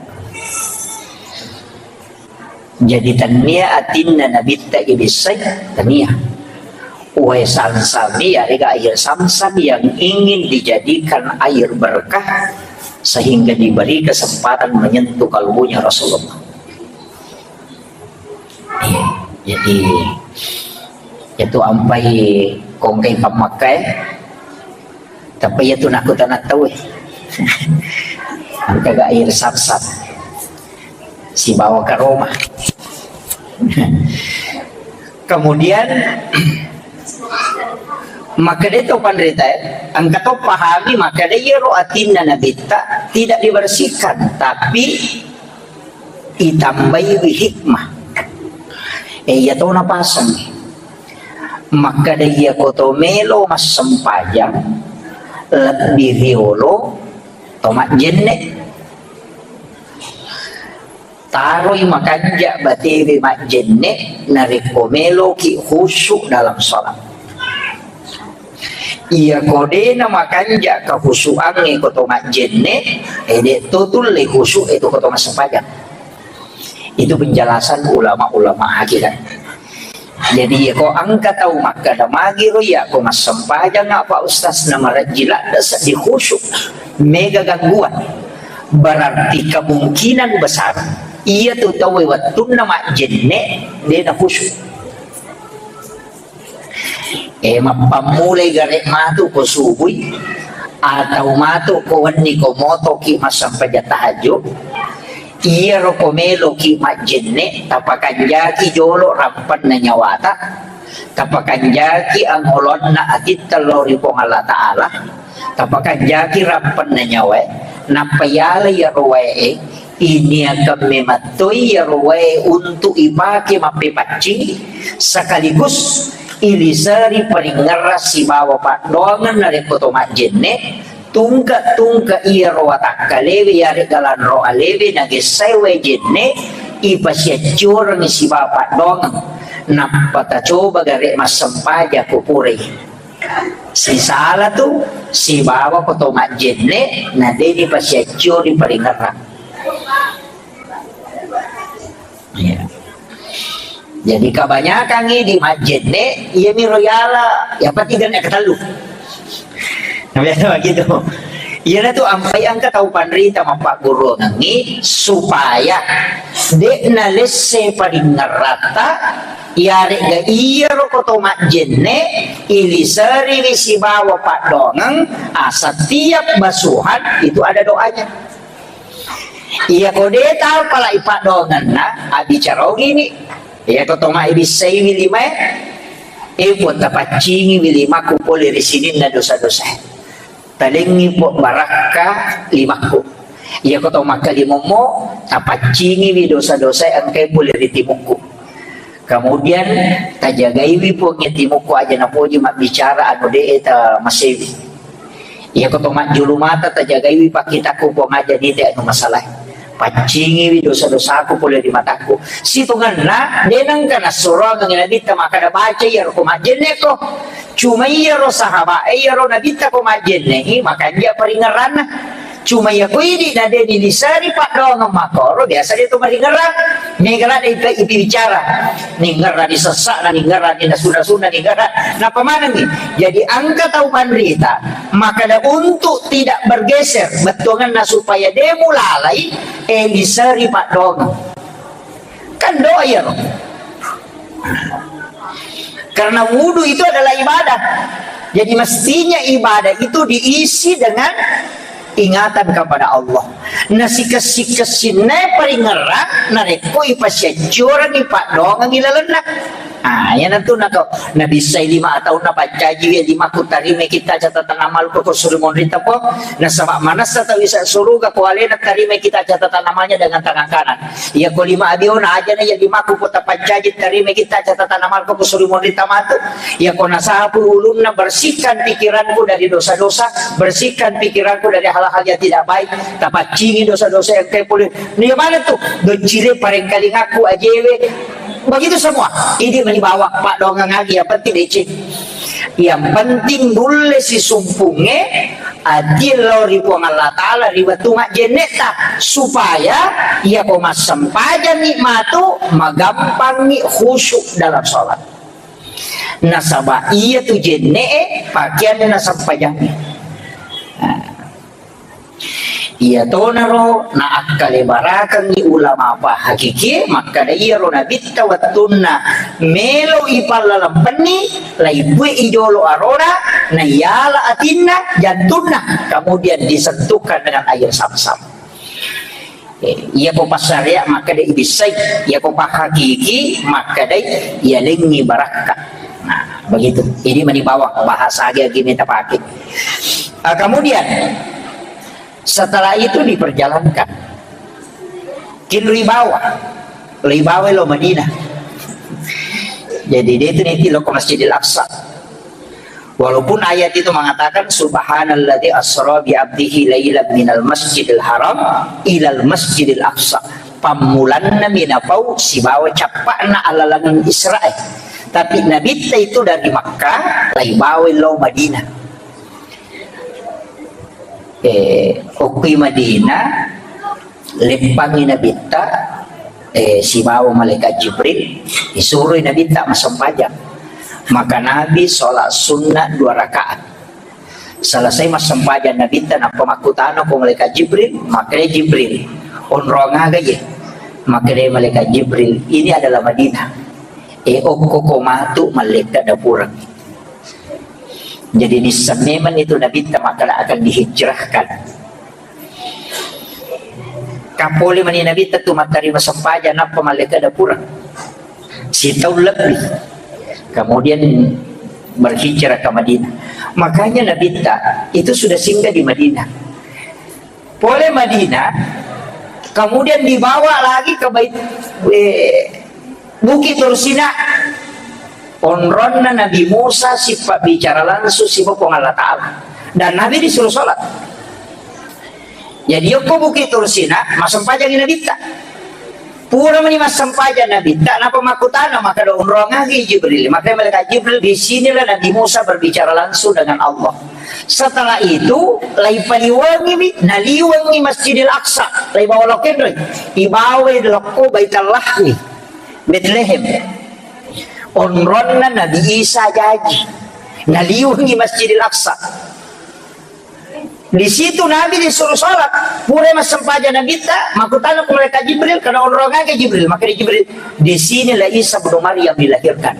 Jadi, tennia atinna Nabitta ibissai, tennia. Wae Zamzam iyarega air Zamzam yang ingin dijadikan air berkah sehingga diberi kesempatan menyentuh kalbunya Rasulullah. Iya, jadi itu ampai kongkai pammakkai. Tapi iyatu nakutana tau e. Engka ga air Zamzam sibawa karoma. Kemudian makkeda to panrita, engka to pahami makkeda iyaro atinna Nabitta tidak dibersihkan, tapi itambaiwi hikmah. E, iyatona paseng. Makkeda iyako to melo massempajang lebbi riolo to majjenne. Taroi makanja batewe majjenne narekko meloki khusyuk dalam sholat. Iyako dena makanja kahusuangnge ko to majjenne, e de to tulle khusyuk e to ko to massempajang. Itu penjelasan ulama-ulama hakikat. Jadi, ko engka tau makkeda, "Magiro iya ko massempajang, Pak Ustaz, na marejji ladde seddi khusyuk, mega gangguan." Berarti kemungkinan besar iya tu tau wettunna majjenne de na khusyuk. E, mappammulai gare matu ko subui, atau matu ko wenni ko motoki massempajang tahajud, iyaro ko meloki majjenne, tapakanjaki jolo rampenna nyawata, tapakanjaki angolonna atitta lao ri Puang Allah Ta'ala, tapakanjaki rampenna nyawae, nappa yala iyaro wae e, iniakan memettoi iyaro wae untuk ipake mappepaccing, sekaligus iliseri paringerrang sibawa paddoangeng narekko to majjenne, tungke-tungke iyaro watakkalewe yarega lanro alewe nagessai wae jenne, ipasiaccurengngi sibawa paddoangeng, nappa tacoba gare massempajang ko purai. Sisala tu, sibawa ko to majjenne, na deni pasiaccuri paringerrang. Iya. Jadi kebanyakan ini majjenne, iya miro yala, yang penting kena ketellu. Nah, biasa begitu. Iyana tu ampai engka tau panrita mappagguruangengngi supaya de nalesse paringerratta, iyarega iyaro ko to majjenne, iliseriwi sibawa paddoangeng, ah, setiap basuhan itu ada doanya. Iya ko de tau pala ipadongenna, abicara ogini. Iya ko to maibissaiwi limae, e Puang, tapaccingiwi limakku pole ri sininna dosa-dosae. Talengngi Puang barakka limakku. Iya ko to makkalimommo, tapaccingiwi dosa-dosae engkae pole ri timukku. Kemudian tajagaiwi Puang iya timukku aja napoji mabbicara anu de e tamasewi. Iya ko to majjulu mata tajagaiwi pakkitakku Puang aja nite anu masalae. Paccingiwi dosa-dosaku pole ri matakku. Sitongenna de nengka nassuroangengngi Nabitta makkada baca iyaro ko majjenne ko. Cuma iyaro sahabat e iyaro Nabitta ko majjenne i makanja paringerranna. Cuma iya ko idi na de niliseri paddoangeng makkoro biasa de to maringerrang. Mega ladde ipe-, ipibicara. Ningerrani sessa'na, ningerrani nasu-nasuna, ningerra. Napa manengi? Jadi engka tau panrita makkada untuk tidak bergeser bettuangenna supaya de mulalai, e liseri paddoangeng. Kan doa iyaro. Karena wudu itu adalah ibadah. Jadi mestinya ibadah itu diisi dengan ingatan kepada Allah. Nasikessi-kessinna paringerrang narekko ipasiaccurengngi paddoangengngi lalenna. Ah, iyanatu nako nabissai lima ataunna paccajiwi limakku tarimai kitta catatan amalku ko suri monrita po. Nasaba manessa tau isa suruga ko alena tarimai kitta catatan amalnya dengan tangan kanan. Iya ko lima abiona ajana iya limakku ko tapaccaji tarimai kitta catatan amalku ko suri monrita matu. Iya ko nasapu ulunna bersihkan pikiranku dari dosa-dosa, bersihkan pikiranku dari hal-hal yang tidak baik. Tapaccingi dosa-dosa yang kayak pole. Iya mana tu? Doccire parengkalingaku ajewe. Begitu semua. Ini mani bawa paddoangeng agi yang penting deceng. Yang penting nulle sisumpungnge ati lao ri Puang Allah Ta'ala ri wettu majjennetta supaya iya ko massempajangngi matu magampangngi khusyuk dalam sholat. Nasaba iya tu jenne'e pakeanna sempajangnge. Nah. Iyatonaro naakkale barakengngi ulama pahakikie makkada iyaro nabitta wettunna melo ipallalempenni, laipue'i jolo arona, naiyala atinna, jantunna, kemudian disentuhkan dengan air zam-zam. Eh, iya ko passarea makkada ibissai, iya ko pahakiki makkada iyalengngi barakka. Nah, begitu. Ini mani bawang bahasa agi-agi meta pakai. Ah, kemudian setelah itu diperjalankan. Kin ribawa, ribawa lo Madinah. Jadi dia itu nanti lo ke Masjidil Aqsa. Walaupun ayat itu mengatakan, "Subhanalladzi asra bi abdihi lailan minal masjidil haram ilal masjidil aqsa." Pammulanna minapau sibawa cappa'na alalangeng Israel. Tapi Nabitta itu dari Makkah, laibawa lo Madinah. Eh, okki Madinah, leppangngi Nabitta, eh, sibawa malaikat Jibril, isuroi Nabitta massempajang. Maka Nabi sholat sunnah dua rakaat. Selesai massempajang Nabitta, nappa makkutana ko malaikat Jibril, makkeda Jibril, "Onrong aga ye?" Makkeda malaikat Jibril, "Ini adalah Madinah. Eh, okko ko matu mallekka dapureng." Jadi nisseng memang itu Nabitta makkeda akan dihijrahkan. Kapole mani Nabitta tu mattarima sempajang nappa mallekka dapureng. Sitaung lebbi. Kemudian berhijrah ke Madinah. Makanya Nabitta itu sudah singgah di Madinah. Pole Madinah, kemudian dibawa lagi ke Bait, eh, Bukit Tursina. Onronna Nabi Musa sipabbicara langsung siba Puang Allah Ta'ala. Dan Nabi disuruh sholat. Jadi yokko Bukit Tursina, massempajangi Nabitta. Pura mani massempajang Nabitta, napa makkutana, maka do onrong agi Jibril. Maka malaikat Jibril, di sinilah Nabi Musa berbicara langsung dengan Allah. Setelah itu, laipaliwangimi, naliwangi Masjidil Aqsa, laibawa lokko enroi. Ibawa lokko Baitul Lahmi, Betlehem. Onronna Nabi Isa jaji. Naliwangi Masjidil Aqsa. Di situ Nabi disuruh sholat. Pura massempajang Nabitta, makkutana ko malaikat Jibril, karena onrong aga Jibril. Maka di Jibril, di sinilah Isa bin Maryam dilahirkan.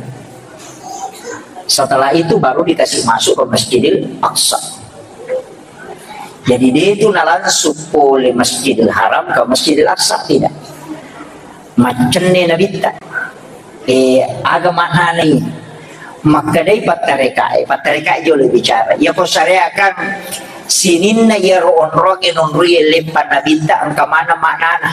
Setelah itu baru dikasih masuk ke Masjidil Aqsa. Jadi, de' tu nalangsung pole Masjidil Haram ke Masjidil Aqsa, tidak. Maccenne Nabitta. Eh, aga maknana ini? Makkedai pattarekae, pattarekae jolo bicara. Iya ko syariat kan sininna iyaro onrongnge nonroi leppa Nabitta engka maneng maknana.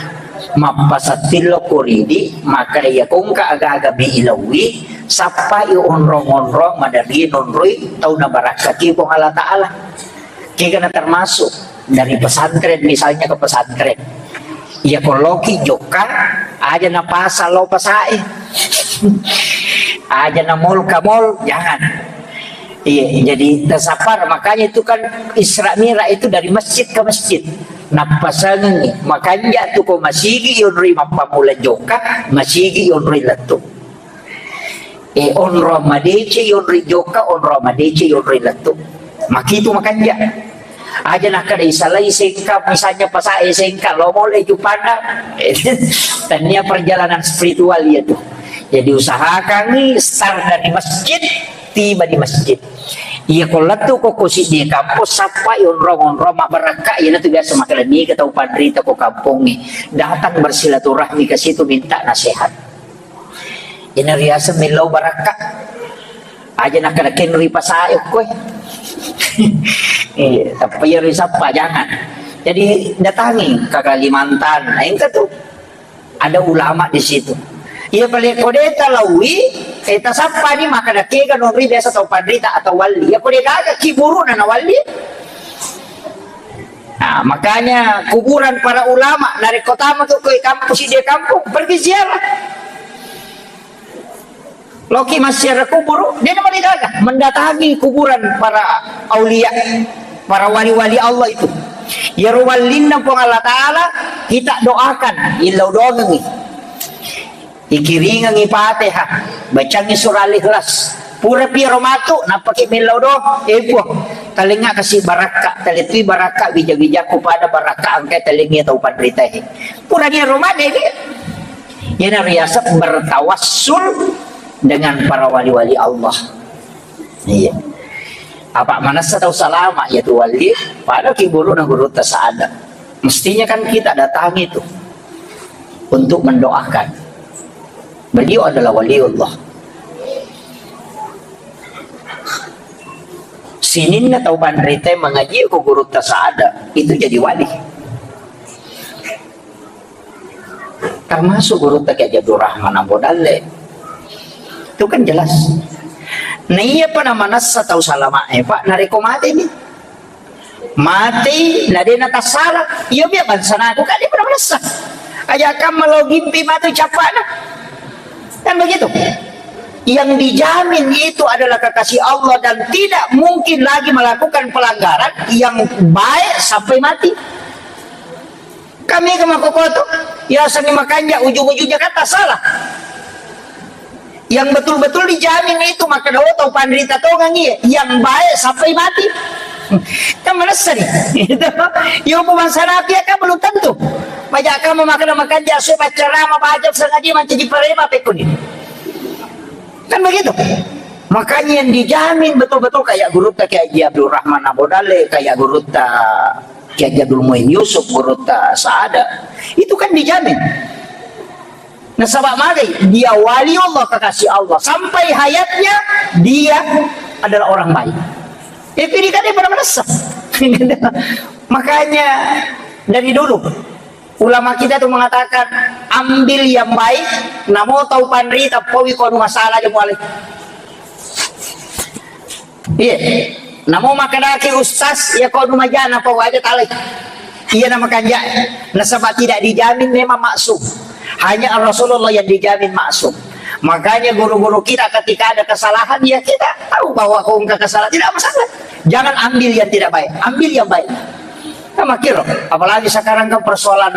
Mappasattillo ko ridi, makkeda iya ko engka aga-aga mi ilaui, sappai onrong-onrong maderri nonroi tau nabarakkaki Puang Allah Ta'ala. Kegana termasuk dari pesantren, misalnya ke pesantren. Iya ko loki jokka, aja na pasal lo pasae. Aja na mall ka mall, jangan. Iya, jadi tasapar. Makanya itu kan Isra Mi'raj itu dari masjid ke masjid. Nappasangengi, makanja tu ko masigi yonroi mappamula jokka, masigi yonroi lettu. Eh, onrong madeceng yonroi jokka, onrong madeceng yonroi lettu. Makitu makanja. Aja nakkeda isalai Sengkang, misalnya pasae Sengkang, lo mole Juppandang. Tania perjalanan spiritual iya tu. Jadi usahakangi start dari masjid, tiba di masjid. Iya ko lettu ko, ko siddi kampong, sappai onrong-onrong mabbarakka, iya tu biasa makkeda niga tau panrita ko kampongnge datang bersilaturahmi ke situ minta nasihat. Ina riaseng millau barakka. Aja nakkeda kenroi pasae okkoe. Eh, tappa iya risappa, jangan. Jadi datangi ke Kalimantan, nah, engka tu ada ulama di situ. Iya pale ko de' talaui, eh, tasappani makkeda kega nonroi biasa tau panrita atau wali. Iya ko de' gaga kiburuna na wali. Nah, makanya kuburan para ulama, narekko tama tu ko kampung, siddi kampung, pergi ziarah. Loki massiara kuburu, de' namarigaga, mendatangi kuburan para aulia, para wali-wali Allah itu. Iyaro wallinna Puang Allah Ta'ala, kita doakan, illau doangengi. Ikiringengi Fatihah, bacangi surah Al-Ikhlas. Pura piro matu, nappaki millau do, eh Puang, talengnga kasi barakka, talettui barakka, wija-wijakku pada barakka engkai talengngi tau panritae. Pura dia roma de' dia. Iyana riaseng bertawassul dengan para wali-wali Allah. Iya. Apa manessa tau salama, iya tu wali, pada kiburuna gurutta Sa'ada. Mestinya kan kita datangi itu untuk mendoakan. Beliau adalah waliullah. Sininna tau panrita mengaji ko gurutta Sa'ada, itu jadi wali. Termasuk gurutta Kiai Haji Abdul Rahman Ambo Dalle. Itu kan jelas. Nah, iya pa namanessa tau salama, eh, Pak, narekko mate ni. Mate, na de' natassala. Iya, biar bangsa naku, kan dia pernah manessa. Aja kamu lo gimpi matu capana. Kan begitu. Yang dijamin itu adalah kekasih Allah dan tidak mungkin lagi melakukan pelanggaran yang baik sampai mati. Kami ke makokoto, ya seni makanja ujung-ujungnya kata salah. Yang betul-betul dijamin itu maka dawa tau panrita tongang iya, yang baik sampai mati. Kan manessa ni. Yo bu bangsa napi kan belum tentu. Majak kamu makan makanja, saya baca rama, baca sengaja mancaji parema pekuni. Kan begitu. Makanya yang dijamin betul-betul kayak gurutta Kiai Haji Abdul Rahman Abu Dale, kayak gurutta Kiai Haji Abdul Muin Yusuf, gurutta Saada. Itu kan dijamin. Nasaba magai, dia wali Allah, kekasih Allah. Sampai hayatnya, dia adalah orang baik. Itu dikatakan pada manessa. Makanya, dari dulu, ulama kita tuh mengatakan, ambil yang baik, namo tau panrita, paui ko anu masalah aja muale. Iya. Namo makkedaki ustaz, ya ko anu majana, paui aja talai. Iya nama kanja. Nasaba tidak dijamin memang maksum. Hanya Rasulullah yang dijamin maksum. Makanya guru-guru kita ketika ada kesalahan, ya kita tahu bahwa kau engkau kesalahan, tidak masalah. Jangan ambil yang tidak baik, ambil yang baik. Kan makiro, apalagi sekarang kan persoalan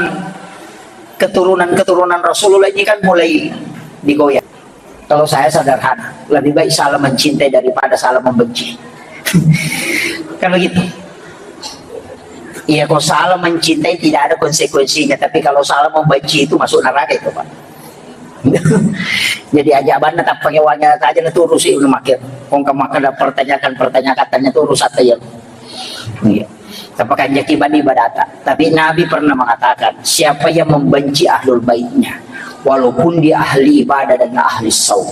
keturunan-keturunan Rasulullah ini kan mulai digoyang. Kalau saya sederhana, lebih baik salah mencintai daripada salah membenci. Kan begitu. Iya, kalau salah mencintai tidak ada konsekuensinya, tapi kalau salah membenci itu masuk neraka itu, Pak. Jadi aja banna tappa kewanya aja na turusi, udah makin. Kong kemaka ada pertanyaan-pertanyaan katanya turus atau ya. Iya. Tapakanjaki bani ibadata. Tapi Nabi pernah mengatakan, siapa yang membenci ahlul baitnya, walaupun dia ahli ibadah dan ahli saum,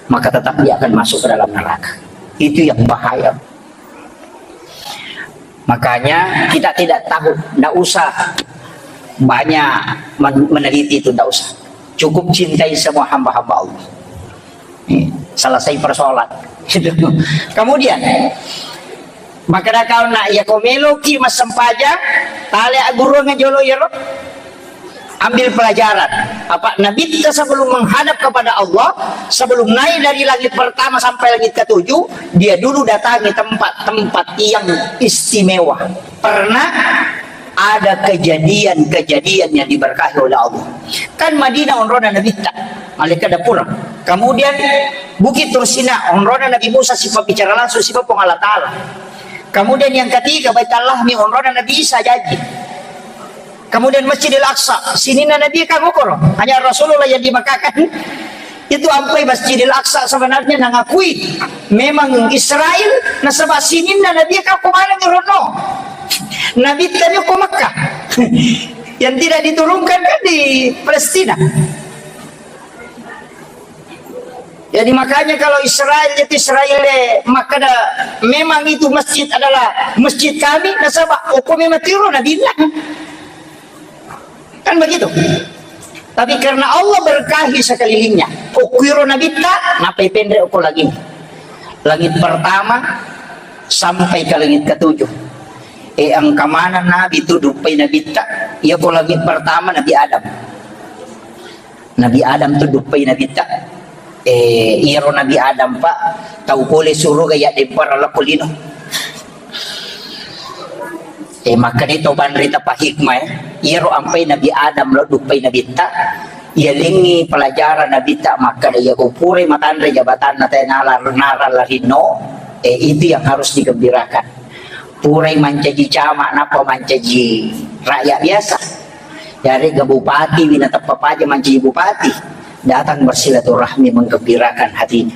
maka tetap dia akan masuk ke dalam neraka. Itu yang bahaya. Makanya kita tidak tahu, ndak usah banyak men-, meneliti itu, ndak usah. Cukup cintai semua hamba-hamba Allah. Eh, selesai persoalan. Kemudian, makkeda kau nak, iya ko meloki massempajang, tale agguruang jolo iyaro. Ambil pelajaran. Apa Nabitta sebelum menghadap kepada Allah, sebelum naik dari langit pertama sampai langit ketujuh, dia dulu datangi tempat-tempat yang istimewa. Pernah ada kejadian-kejadian yang diberkahi oleh Allah. Kan Madinah onrona Nabitta, malaikat dapur. Kemudian Bukit Tursina, onrona Nabi Musa, sifat bicara langsung, sifat Puang Allah Ta'ala. Kemudian yang ketiga, Baitul Lahmi, onrona Nabi Isa jaji. Kemudian Masjidil Aqsa, sininna Nabi kan okoro. Hanya Rasulullah yang di Makkah kan. Itu ampai Masjidil Aqsa sebenarnya nangakui memang Israel, nasaba sininna Nabi kan ko maneng ronno. Nabi tadi ko Makkah. Yang tidak diturunkan kan di Palestina. Jadi makanya kalau Israel itu Israel, eh, maka da, memang itu masjid adalah masjid kami, nasaba okko memang tiro Nabi bilang. Kan begitu. Tapi karena Allah berkahi sekelilingnya, okko iro Nabitta, napai penre okko langit. Langit pertama sampai ke langit ketujuh. Eh, engka maneng Nabi tu duppai Nabitta, iya ko langit pertama Nabi Adam. Nabi Adam tu duppai Nabitta. Eh, iyaro Nabi Adam, Pak, tau pole suruga iya dempara lokko lino. Eh, makkeda to banri tapa hikmah, eh. Iyaro ampai Nabi Adam lo duppai Nabitta, iya lengi pelajaran Nabitta makkeda iya ko pura matanre jabatanna te nala-, nara larinno, eh, itu yang harus digembirakan. Purai mancaji camat, nappa mancaji rakyat biasa. Yarega bupati wi nateppa paja mancaji bupati, datang bersilaturahmi, menggembirakan hatinya.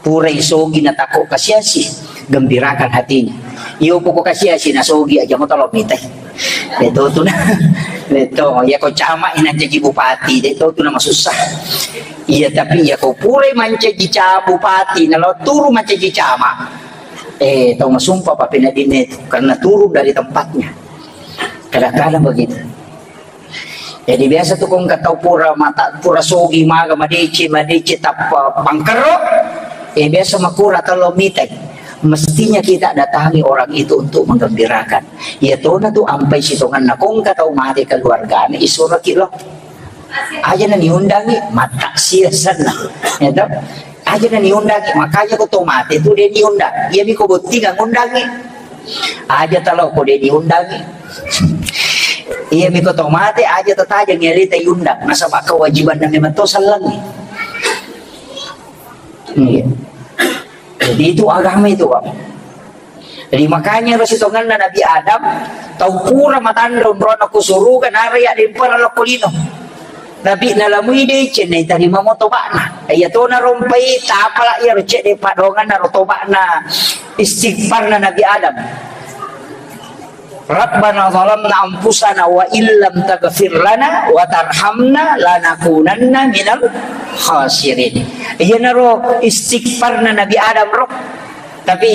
Purai sogi natakko kasiasi, gembirakan hatinya. Iyo poko kasiasi nasogi aja mo tolo mitai. Deto tu na, deto ya ko camat ina jadi bupati, deto tu na masussa. Iya, tapi ya ko purai mancaji ca-, bupati, nalo turu mancaji camat. Eh, tau masumpa papena dinne itu karena turun dari tempatnya. Kadang-kadang begitu. Jadi biasa tu kong tau pura mata, pura sogi maga madece, madece tappa pangkerro. Eh, biasa makura talo mitai. Mestinya kita datangi orang itu untuk menggembirakan. Iya tona tu ampai sitonganna kong tau mate keluargana isuraki lo. Aja na niundangi, mattaksiasanna. Ya toh? Aja na niundangi, makanya ko to mate tu de niundang. Iya mi ko bottinga ngundangi. Aja talo ko de niundangi. Iya mi ko to mate, aja tataja ngialita iundang. Nasaba kewajibanna memang to sallangi. Iya. Jadi itu agama itu, Pak. Jadi makanya ro sitonganna Nabi Adam, tau pura matanre onrona ku suruga, nara iya dempara lokko lino. Nabi nalamui de cennai tarima mo toba'na. Iya tona rompai tapala iya ro cedde padonganna ro toba'na istighfarna Nabi Adam. Rabbana zalamna anfusana wa illam taghfir lana wa tarhamna lanakunanna minal khasirin. Iyanaro istighfarna Nabi Adam ro. Tapi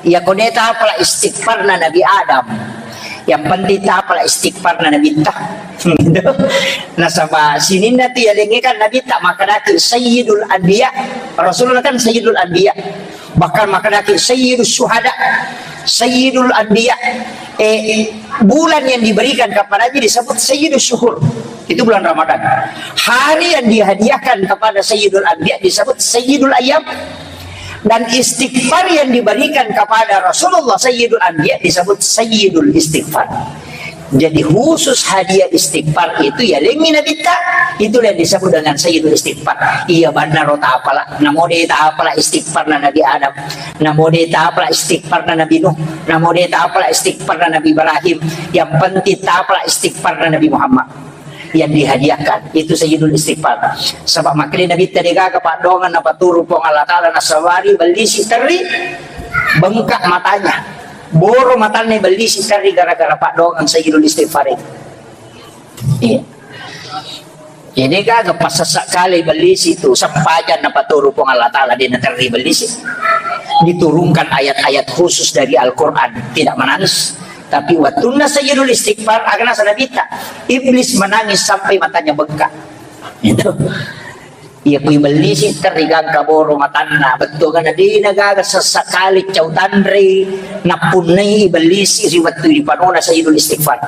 iya ko de tapala istighfarna Nabi Adam. Yang penting tapala istighfarna Nabitta. Nasaba sininna tu yalengnge kan Nabitta makkedaki Sayyidul Anbiya. Rasulullah kan Sayyidul Anbiya. Bahkan makkedaki Sayyidus Syuhada, Sayyidul Anbiya. Eh, bulan yang diberikan kepadanya disebut Sayyidus Syuhur. Itu bulan Ramadan. Hari yang dihadiahkan kepada Sayyidul Anbiya disebut Sayyidul Ayyam. Dan istighfar yang diberikan kepada Rasulullah Sayyidul Anbiya disebut Sayyidul Istighfar. Jadi khusus hadiah istighfar itu ya lengi Nabitta, itulah yang disebut dengan Sayyidul Istighfar. Iya banna ro tapala, namo de tapala istighfar na Nabi Adam, namo de tapala istighfar na Nabi Nuh, namo de tapala istighfar na Nabi Ibrahim. Yang penting tapala istighfar na Nabi Muhammad yang dihadiahkan itu Sayyidul Istighfar. Sebab makanya Nabitta degaga padongan napaturu Puang Allah Ta'ala nasawari bellisi terri bengkak matanya. Boro matanna ibellisi terri gara-gara paddoangeng Sayyidul Istighfar. Iya. Jadi gaga pasessa kale ibellisi tu, sempajang napaturu Puang Allah Ta'ala, de' naterri ibellisi. Diturunkan ayat-ayat khusus dari Al-Quran, tidak menangis. Tapi wattunna Sayyidul Istighfar, aga naseng Nabitta, iblis menangis sampai matanya bengkak. Itu. Iya, ku ibellisi terri gangka boro matanna, bettuanna de' nagaga sessa kale cau tanre, nappunnai ibellisi ri wettu dipanona Sayyidul Istighfar.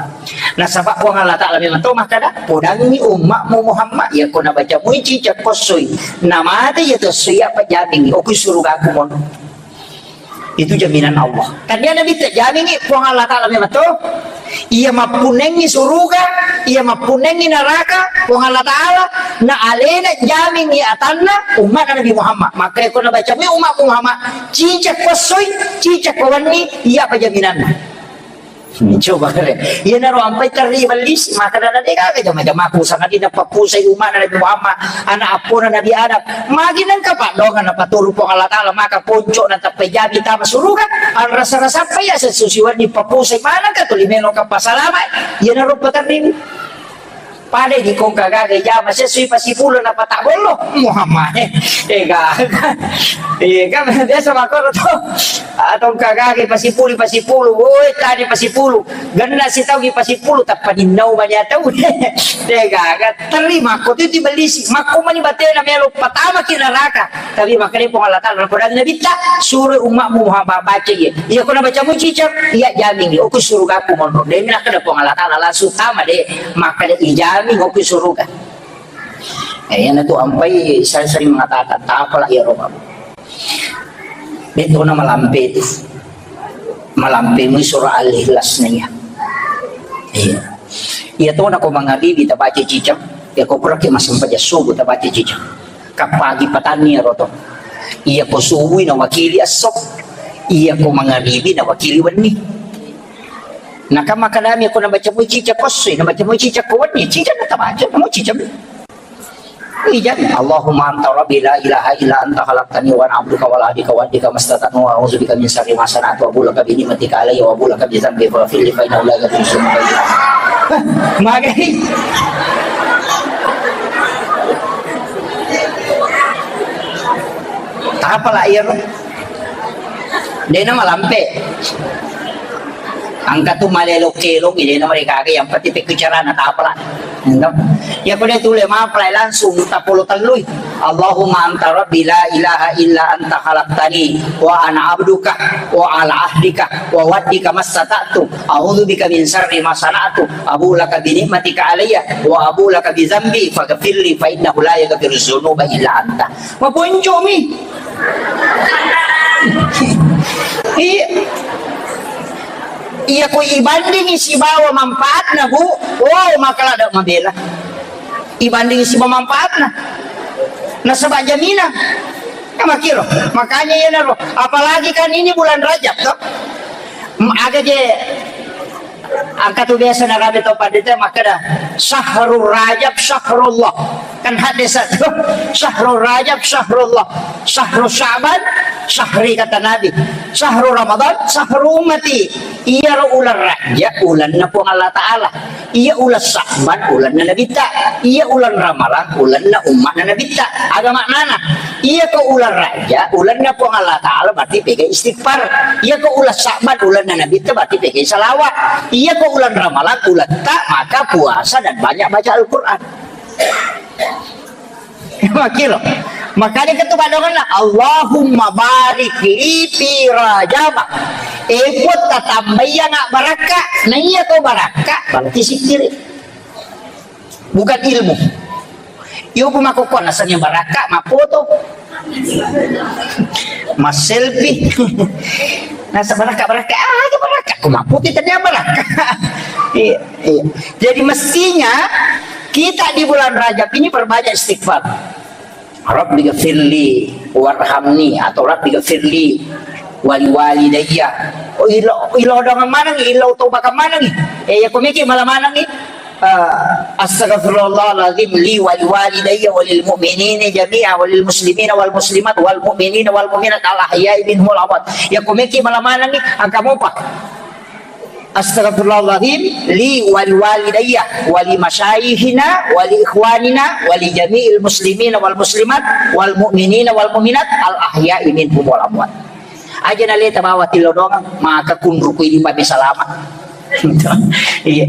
Nasaba Puang Allah Ta'ala memang to makkada, "Podangngi umma'mu Muhammad, iya ko nabaca mui cicak kossoi, namate iya to esso, iya pajamingngi, okui surugaku monro." Itu jaminan Allah. Tania Nabitta jamingngi Puang Allah Ta'ala memang to. Iya mappunnengngi suruga, iya mappunnengngi naraka, Puang Allah Ta'ala, na alena jamingngi atanna umma'na Nabi Muhammad. Maka ko nabaca mui umma'mu Muhammad, cicak kossoi, cicak kowenni, iya pajaminanna. Hmm, coba kare. Iyanaro ampai terri ibellisi, maka dana de' gaga jama-jamaku sangadinna pappusai umma'na Nabi Muhammad, ana' appona Nabi Adam. Magi nengka paddoangeng napaturu Puang Allah Ta'ala, maka ponco natappai jabi tama suruga, anrasa-rasa pa iya sesusiwanni pappusai manengka tuli meloka pasalama, iyanaro paterri. Pada di kongka gaga jama sessui pasipulu napata bollo Muhammad. Eh, eh, gaga. Eh, kan biasa makkoro to. Atau kagage pasipulu, pasipulu. Woi, tadi pasipulu. Genna sitau ki pasipulu, tappa ninnau mani atau. Eh, gaga. Terima ko tu ibellisi. Makko mani batena melo patama ki neraka. Tapi makkeda Puang Allah Ta'ala, napodangi Nabitta, suroi umma'mu Muhammad baca iya. Iya ko nabaca mui cicak, iya jamingngi. Oku surugaku monro. De' nakkeda Puang Allah Ta'ala langsung tama de'. Makkeda ijamin oku suruga. Eh, iyanatu ampai saya sering mengatakan, tapala iyaro, Pak. De' tona malampe tu. Malampe mui surah Al-Ikhlas na iya. Iya. Iya tona ko mangaribi tabaca cicak, iya ko puraki massempajang subuh tabaca cicak. Kapagi patanni iyaro to. Iya ko subui nawakili esso. Iya ko mangaribi nawakili wenni. Naka makadami ko nabaca mui cicak kossoi, nabaca mui cicak ko wenni, cicak na tabaca, namo cicak. Ijan, Allahumma anta rabbi la ilaha illa anta khalaqtani wa ana abduka wa ala ahdika wa wa'dika mastata'tu wa a'udzu bika min syarri ma sana'tu abu'u laka bi ni'matika alayya wa abu'u laka bi dzambi faghfirli fa innahu la yaghfiru dzunuba illa anta. Magai. Tapala iyaro. De'na malampe. Engka tu malelo kelong, de'na mereka aga, yang penting pekku carana tapala. Iya ko de' tule mapalai langsung tapolo tellui. Allahumma anta rabbi la ilaha illa anta khalaqtani wa ana abduka wa ala ahdika wa wa'dika mastata'tu. A'udzu bika min syarri ma sana'tu. Abu'u laka bi ni'matika alayya wa abu'u laka bi dzambi faghfirli fa innahu la yaghfiru dzunuba illa anta. Maponcomi. Iya. Iya ko ibandingi sibawa manfaatna, Bu. Oh, maka lada mabela. Ibandingi sibawa manfaatna. Nasaba jaminan. Ya, makiro. Makanya iyanaro. Apalagi kan ini bulan Rajab, toh. M-, aga je Engka tu biasa narapi tau pandita makkeda, "Syahrul Rajab syahrullah." Kan hadis satu, "Syahrul Rajab syahrullah, syahrul Sya'ban syahri," kata Nabi. "Syahrul Ramadan syahrul ummati." Iyaro uleng Rajab ulenna Puang Allah Ta'ala. Iya uleng Sya'ban ulenna Nabitta. Iya uleng Ramalang ulenna ummatna Nabitta. Aga maknana? Iya ko uleng Rajab ulenna Puang Allah Ta'ala berarti pega istighfar. Iya ko uleng Sya'ban ulenna Nabitta berarti pega salawat. Iya ko uleng Ramalang uletta maka puasa dan banyak baca Al-Quran. Makiro. Makanya ketu padonganna, "Allahumma barik li fi Rajab." Eh, Puang, tatambaiyanga barakka. Nah, iya ko barakka, berarti sikkiri. Bukan ilmu. Iyo, Bu, makkokko naseng yang barakka, mappoto. Mas selfie. Nasa barakka, barakka. Ah, aja barakka. Ko mappoto tadi barakka. Iya, iya. Jadi mestinya kita di bulan Rajab ini perbanyak istighfar. Rabbi ghafirli warhamni atau Rabbi ghafirli wali walidayya. Oh, ilo, ilo dengan mana nih? Ilo tobakan mana nih? Eh, ya, komiki malah mana nih? Eh, astaghfirullahaladzim li wa liwalidayya wa lil mu'minina jami'a wa lil muslimina wal muslimat wal mu'minina wal mu'minat al ahya'i minhum wal amwat. Ya, ko meki malamanangi, angka mopa. Astaghfirullahaladzim li wa liwalidayya wa li masyayikhina wa li ikhwanina wa li jami'il muslimina wal muslimat wal mu'minina wal mu'minat al ahya'i minhum wal amwat. Aja naleta bawa tilodongang, maka kunruku ini pami salama. Iya.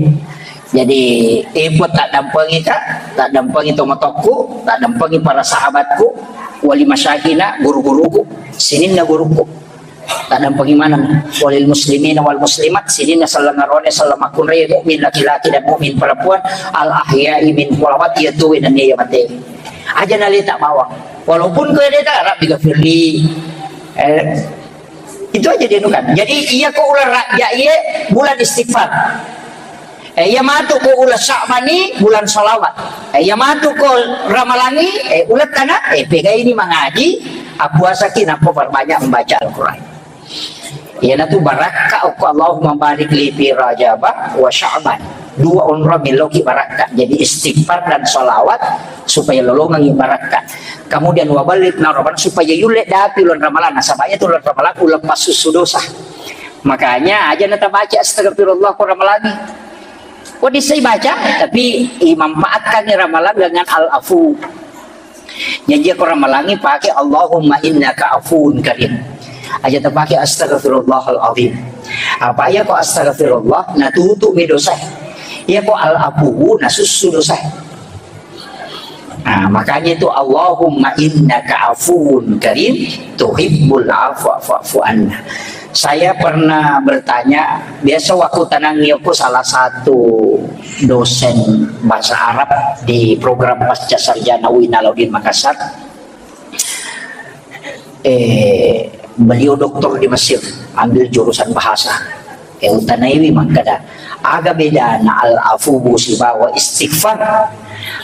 Jadi, ibu tak dampengi ka, tak dampengi tomatokku, tak dampengi para sahabatku, wali masyayikh, guru-guruku, sininna guruku. Tak dampengi maneng, walil muslimina wal muslimat, sininna sellengarone, sellemakkunrai, mukmin laki-laki dan mukmin perempuan, al ahya'i minhum wal amwat, iya tuwe dan iya mate. Aja naleta bawang. Walaupun ko deta, Rabbi ghafirli. Eh, itu aja dia nukan. Jadi, iya ko uleng rajja iye bulan istighfar. Eh, iya matu ko uleng Sya'bani bulan salawat. Eh, iya matu ko Ramalangi, eh, uleng tana, eh, pegai ini mangaji, apuasaki nappa perbanyak membaca Al-Quran. Iyanatu barakka okko Allahumma barik li fi Rajaba wa Sya'ban. Dua onrong meloki barakka. Jadi istighfar dan salawat supaya lolongangi barakka. Kemudian wa ballighna Ramadan supaya yulle dapi uleng Ramalan. Nasabanya tu uleng Ramalan uleng passussu dosa. Makanya aja nata baca astagfirullah ko Ramalan. Ko disai baca, tapi imanfaatkan Ramalan dengan al-afu. Jaji ko Ramalangi pake Allahumma innaka afuwun karim. Aja tapake astaghfirullahal azim. Apa iya ko astaghfirullah natutup mi dosa. Iya ko al afuwu nasussu dosa. Nah, makanya itu Allahumma innaka afuwun karim tuhibbul afwa fa'fu anna. Saya pernah bertanya, biasa waktu tanang yoko salah satu dosen bahasa Arab di program Pasca Sarjana U I N Alauddin Makassar. Eh, beliau doktor di Mesir, ambil jurusan bahasa. Eh, utanaiwi makkeda, aga bedana al-afuwu sibawa istighfar?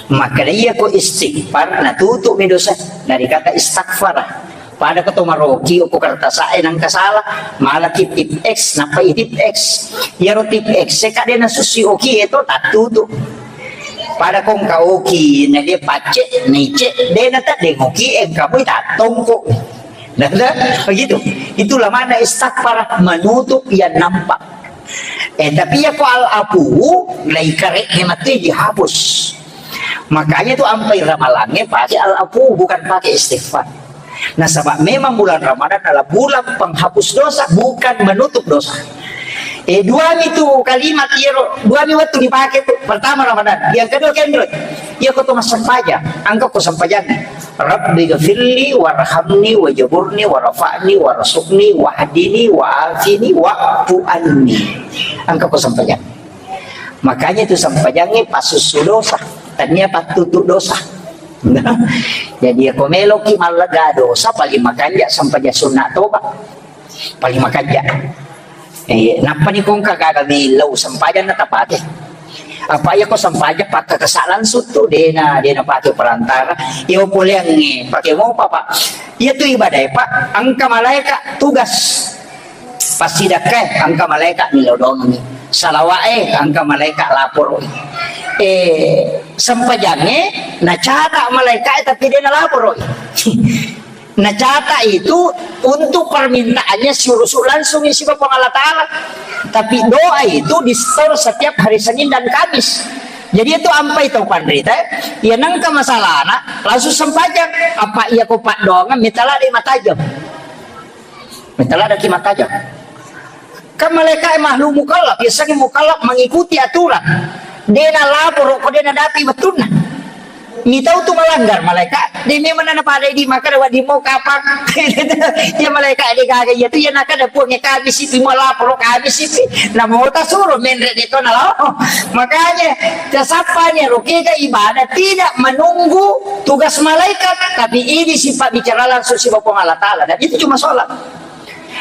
Makkeda, iya ko istighfar, natutup mi dosa. Dari kata istaghfar. Pada ko to maroki, ko kertas e nangka salah, malaki tip X, nappai tip X. Iyaro tip X, e ka de nasussi oki e to, tattutu. Pada ko engka oki, na dia pacce, nice, de na tadde ngoki, engka pui tattongko. Nah, nah, begitu. Itulah makna istaghfar, menutup yang nampak. Eh, tapi iya ko al afuwu, lai kare'na matu dihapus. Makanya tu ampai ramalangnge pakai al afuwu, bukan pakai istighfar. Nasaba memang bulan Ramadan adalah bulan penghapus dosa, bukan menutup dosa. Eh, duami tu kalimat iyaro, duami wettu dipake tu. Pertama Ramadan, yang kedua kenroi. Iya ko to massempajang, angka ko sempajang. Rabbi ghafirli warhamni wajaburni warfa'ni warzuqni wahdini wa'afini wa'fu anni. Angka ko sempajang. Makanya itu sempajangnge passussu dosa, tania pattutu dosa. Jadi, ko meloki mallega dosa, paling makanja sempajang sunna toba. Paling makanja. Eh, nappa ni kongka gaga millau sempajang na tapake. Apa iya ko sempajang pakkakasa langsung tu, dena, dena pake perantara. Iyo poleangnge, pake mopa, Pak. Iya tu ibadah, Pak. Angka malaika tugas. Passidakkae, angka malaika millau doangngi. Salawa'e, angka malaika laporo. Eh, sempajangnge, nacata malaika, tapi de nalaporo. Nacata itu untuk permintaannya si urusuk langsung isi Puang Allah Ta'ala. Tapi doa itu di-store setiap hari Senin dan Kamis. Jadi itu ampai tau panrita, ya nangka masalahna, langsung sempajang. Apa iya ko paddoangan, mitala de matajam. Mitala de ki matajam. Kan malaika e makhluk mukallaf, biasanya mukallaf mengikuti aturan. De nalaporo ko de nadapi wettunna. Mitau tu melanggar malaika, de memang nana pada di maka de wadi mau kapang. Ya malaika de gaga iya tu, ya naka de puang ya kami sipi, mau laporo kami sipi. Nah, mau tak suruh menre de to nalao. Makanya tasappanya rokega ibadah tidak menunggu tugas malaikat, tapi ini sifat bicara langsung si Puang Allah Ta'ala. Dan itu cuma sholat.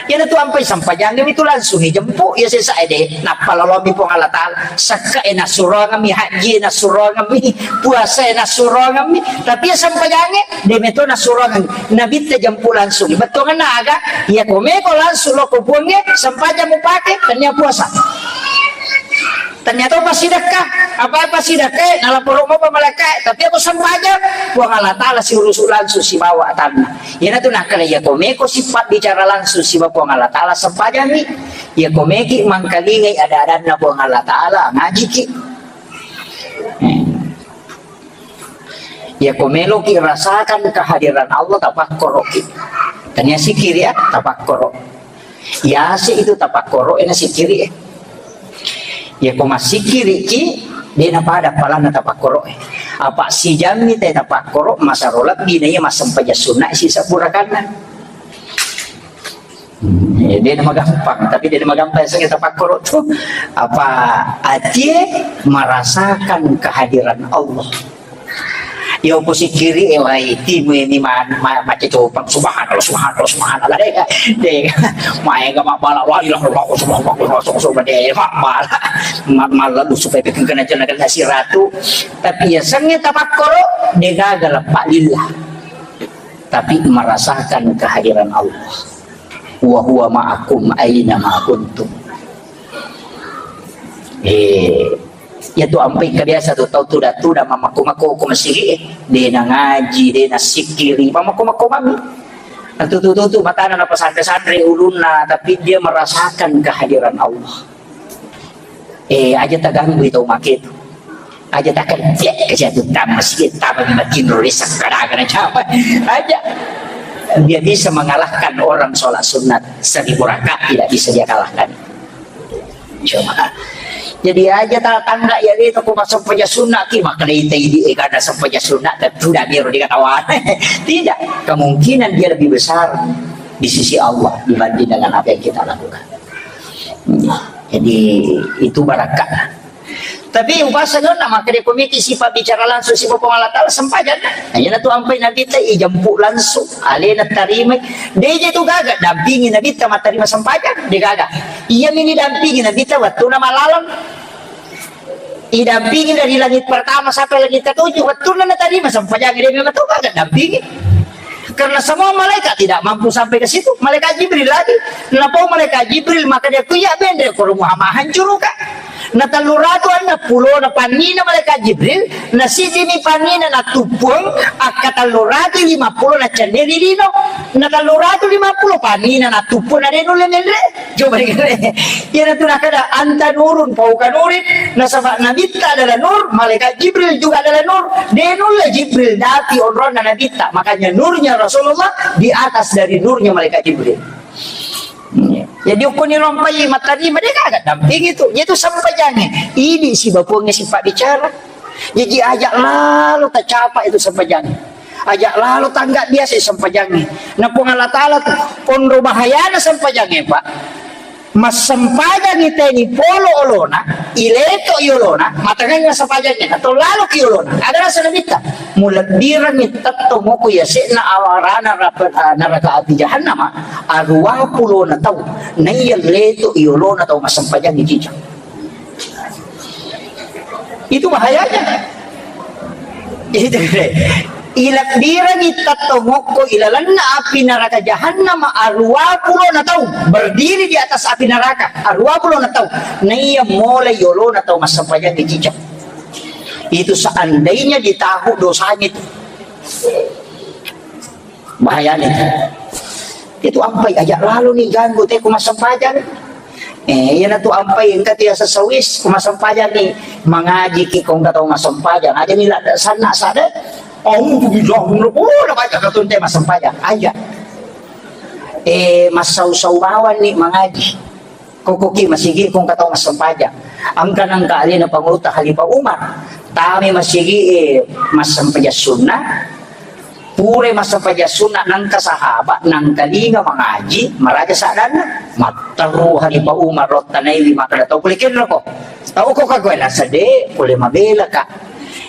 Iyanatu ampai sampajangnge mitu langsung ijempu, iya sesa ede, nappa lolomi Puang Allah Ta'ala, sakka e nassuroangemmi, haji e nassuroangemmi, puasa e nassuroangemmi, tapi iya sampajangnge, de meto nassuroangemmi, nabitta jempu langsung, bettuangenna aga, iya ko meko langsung loko puangnge, sampajang mupake, tania puasa. Ternyata passidekka, apa passidekka, nalaporo mopa malaika, tapi aku sempajang, Puang Allah Ta'ala siurusu langsung sibawa atanna. Iyanatu nakkeda, iya ko meko sipabbicara langsung sibawa Puang Allah Ta'ala, sempajangi. Iya ko meki mangkalingai ada-adanna Puang Allah Ta'ala, ngajiki. Hmm. Iya ko meloki rasakan kehadiran Allah, tapakkoroki. Tania sikiri ya, tapakkoro. Yase itu tapakkoro, ena sikiri e. Iya ko massikiriki, de napada palanna tapakkoro e. Apa sijammi te tapakkoro, masaro lebbi na iya massempajang sunna sisa purakanna. Hmm, ya, de namagampang, tapi de namagampang sengeta pakkoro tu. Apa atie merasakan kehadiran Allah. Ya, upo sikiri, eh, wai, timu ini ma-, ma-, mace copang, subhanallah, subhanallah, subhanallah, de, de, maega mabala, wa ilaha illallah, subhanallah, subhanallah, de, mabala, ma-, malalu supaya bikin kena jana kena siratu. Tapi ya, sengeta pakkoro, de gaga lepa lillah. Tapi merasakan kehadiran Allah. Wa huwa ma'akum aina ma kuntum. Eh, ya tu ampai kebiasa tu tau tuda-tuda mamakko-makko ko masigi, eh. De na ngaji, de na sikiri, mamakko-makko mami. Nah, tu, tu, tu, tu, matana na pesantren-santren ulunna, tapi dia merasakan kehadiran Allah. Eh, aja taganggui tau make tu. Aja takerja, kerja tu tama sikit, tama lima kilo, risa kadang-kadang capek. Aja. Dia bisa mengalahkan orang sholat sunat seribu rakaat, tidak bisa dia kalahkan. Cuma, jadi aja tatangga ya, itu aku masuk peja sunat ki, makna itu ini, eh, kada sempeja sunat, tentu dah biar dikatakan. Tidak, kemungkinan dia lebih besar di sisi Allah dibanding dengan apa yang kita lakukan. Jadi, itu barakat. Tapi upasangeng na maka dia komiti sifat bicara langsung sifat Puang Allah Ta'ala sempajang. Hanya na tu ampai Nabi ta ijemput langsung, alena tarimai. Dia je tu gaga dampingi Nabi ta matarima sempajang, dia gaga. Iya mini dampingi Nabi ta waktu na malalang. Idampingi dari langit pertama sampai langit ketujuh, wettunna natarima sempajang, dia memang tahu kagak dampingi. Karena semua malaikat tidak mampu sampai ke situ. Malaikat Jibril lagi. Napau malaikat Jibril, maka dia kuya bendre, ko rumah ma hancur ka. Na tellu ratu anna pulo na pannina malaikat Jibril, na sitini pannina na tuppuang, akka tellu ratu lima pulo na cenderi lino. Na tellu ratu lima pulo pannina na tuppuang na denulle menre. Coba dengar. Iyanatu nakada, "Anta nurun fauqa nurin." Nasaba Nabitta adalah nur, malaikat Jibril juga adalah nur. De nulle Jibril dapi onronna Nabitta. Makanya nurnya Rasulullah di atas dari nurnya malaikat Jibril. Jadi ukkuni rompai mattarima, de gaga damping itu. Itu sempajange. Ini si bapuange sifat bicara. Jaji aja lalo tacapa itu sempajange. Aja lalo tangga biasa sempajange. Na Puang Allah Ta'ala tu, onro bahayana sempajange, Pak. Massempajangi teni polo olona, ileto i olona, matangenga sempajange, atau lalo ki olona. Ada rasa Nabitta. Mulebbirangi tetto moko yase'na awarana rap-, neraka api jahannama, arua pulona tau. Naiya leto i olona tau massempajangi cicang. Itu bahayanya. Itu, ilebbirangi tettong okko ilalenna api neraka jahannam arua pulona tau, berdiri di atas api neraka arua pulona tau, naiya mola yolona tau massempajang di cicak. Itu seandainya ditahu dosanya itu. Bahayana itu. Itu ampai aja lalu ni ganggu te ku massempajang. Eh, iyana tu ampai engka tiasa sawis ku massempajang ni, mangaji ki ko engka tau massempajang. Aja ni ladda sanna sada. A'udzubillah, oh, na baca katun te massempajang. Aja. Eh, massau-sau bawang ni mangaji. Kokoki masigi ko engka tau massempajang. Engka nengka alena pangulutta Khalifah Umar. Tami masigi, eh, massempajang sunnah. Pura massempajang sunnah nengka sahabat, nengka linga mangaji, maraja saddanna. Matteru Khalifah Umar, rottanaiwi makkeda tau pole kenroko. Tau ko ka koe nasade, pole mabela ka.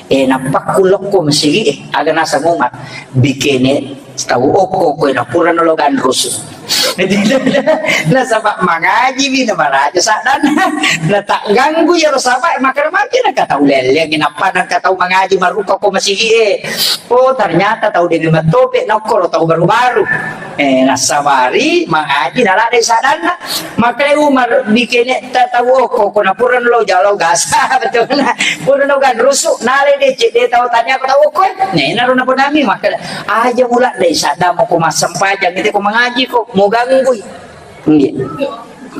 Eh, nappakku lokko masigi, eh, aga naseng Umar. Bikene tau okko koe na pura nalo ganrusu. Nasaba mangaji mi na maraja saddanna. Na tak ganggu iyaro saba, maka maki na kata uleleng, nappa na kata mangaji maruka ko masigi e. Oh, ternyata tau demi matope, na okkoro tau baru-baru. Eh, nassabari mangaji na ladde saddanna. Makale Umar bikene ta tau okko, ko na pura lo jalo gasa, betul na. Pura lo ganrusu, nale de cek de tau tanya ko tau okko. Nah, ina ro na ponami makale. Aja mula dai sadda mo ko massempajang, ite ko mangaji ko, mo ganggui. Iya.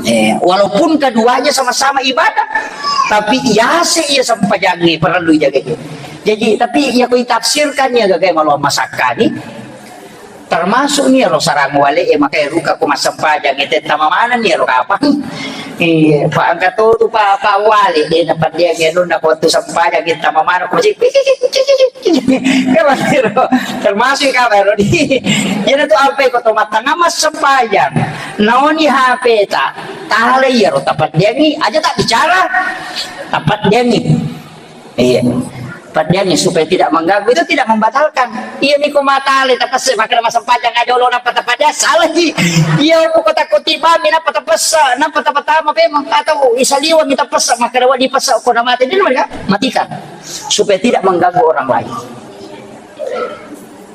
Eh, walaupun keduanya sama-sama ibadah, tapi yase iya sempajangnge perlu dijaga. Jadi, tapi iya ko itafsirkan ya gaga malo masakkani, termasuk ni ro sarang wale e, maka ruka ko massempajang ite tama mana ni ro kapang. Iya, pa engka to tu pa, pa wale de na padde anu na ko tu sempajang ite tama mana ko cik. Termasuk ka baru di. Iya tu apa ko to matanga massempajang. Naoni H P ta, tale iyaro tapaddeangi, aja tak bicara. Tapaddeangi. Iya. Paddeangi supaya tidak mengganggu, itu tidak membatalkan. Iya miko matale tapesse makkeda massempajang aja olo nappa tapaddeang, salah ji. Iya ko kota kotiba mi nappa tapessa, nappa tapatama pemang atau isaliwa mi tapessa makkeda wa dipessa ko na mate, dia mereka matikan supaya tidak mengganggu orang lain.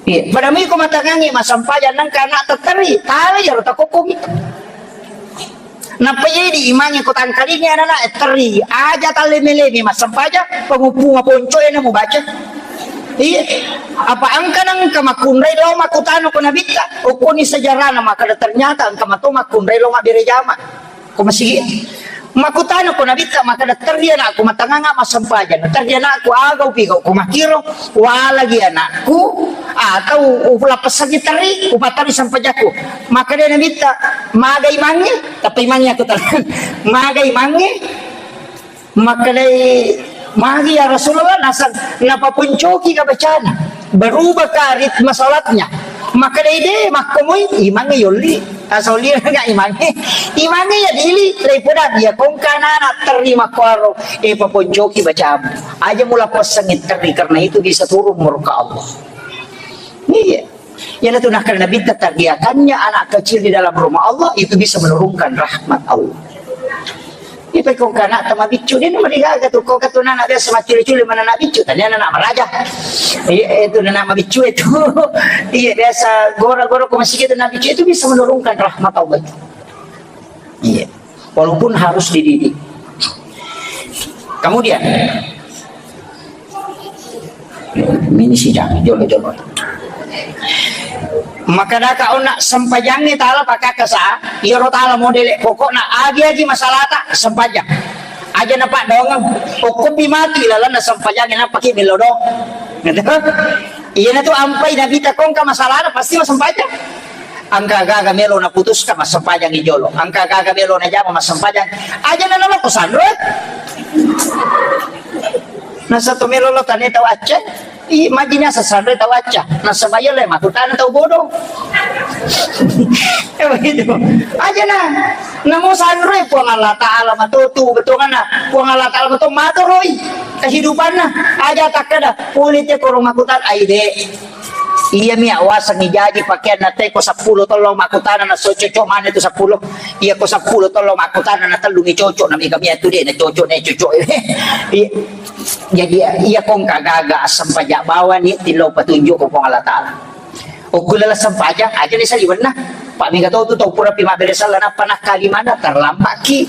Iya, pada miko matangangi massempajang nangka anak tetteri, tale iyaro takokkomi. Nappa jadi imangnge ko tangkalingi anak-anak tetteri, aja talle melemi massempajang, penguppunga ponco e na mubaca. Iya, apa engka nangka makkunrai lao makkutana ko nabitta, okkoni sejarahna makkeda ternyata engka mato makkunrai lao mabbere jama. Ko masigi. Makkutana ko nabitta makkeda, "Terri anakku, matanganga massempajang." Terri anakku, aga upigau ko makkiro, walagi anakku, atau ulappessangi terri, upatari sempajakku. Makkeda nabitta, "Maga imangnge?" Tapi imangnge aku tenang. "Maga imangnge?" Makkedai, "Magi ya Rasulullah?" Nasang, napapuncoki ka bacana. Berubah ka ritme salatnya. Makkedai de makkomoi, imangnge yolli. Asoli ga imangnge. Imangnge ya dili, lepoda dia kongka anak terima kuaro, eh, paponcoki bacamu. Aja mula passangi terri, karena itu bisa turun murka Allah. Iya. Iyanatu nakkeda Nabitta, terbiakannya anak kecil di dalam rumah Allah itu bisa menurunkan rahmat Allah. Itu kongka anak tama biccu, dia nomor tiga tu, kongka tu anak biasa maculi-culi mana anak biccu, tanya anak maraja. Iya, itu anak mabiccu itu. Iya, biasa gora-gora ko masih gitu anak biccu itu bisa menurunkan rahmat Allah. Iya. Walaupun harus dididik. Kemudian, ini sidang, jolo-jolo. Maka daka ona sempajangnge tala pakakasa, iyaro tala modele pokokna agi-agi masalata sempajang. Aja na paddoangeng, okkopi mati lalenna sempajangnge napaki millo do. Gitu. Iyanatu ampai Nabitta kongka masalana pasti massempajang. Engka gaga melo naputuska massempajangi jolo. Engka gaga melo najama massempajang. Aja na naloko sanro. Nasa to melo lo tane tau acca. I majina sasanre tau acca. Nasaba iya le makutana tau bodoh. Eh, begitu. Aja na. Namo sanro Puang Allah Ta'ala matotu betongana. Puang Allah Ta'ala mato matoroi kehidupanna. Aja takkeda pole te koro makutana aide. Iyami awasengngi jaji pakeanna te ko seppulo tollo makkutana na so cocok mana tu seppulo. Iya ko seppulo tollo makkutana na tellu mi cocok na mega mia tu de na cocok na cocok. Iya. Jadi iya kongka gaga assempaja bawani tillo petunjuk ko Puang Allah Ta'ala. Okku lala sempajang aja ni saliwenna. Pak mega tau tu tau pura pi mabbere sella nappa nakkali mana terlambat ki.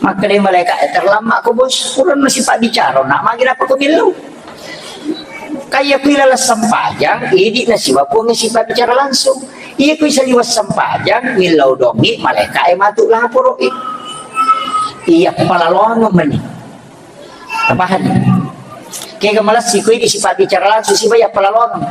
Makkeda malaikat, "Eh, terlambat ko bos, pura masih pak bicara, nak magi apa ko millau?" Kaya kui lala sempajang, idi nasiwa Puang sipabbicara langsung. Iya kui saliwa sempajang, millau dongi, malaika e matu laporo i. Iya palalono meni. Tapahani? Kega malessi kui di sipabbicara langsung, siba iya palalono.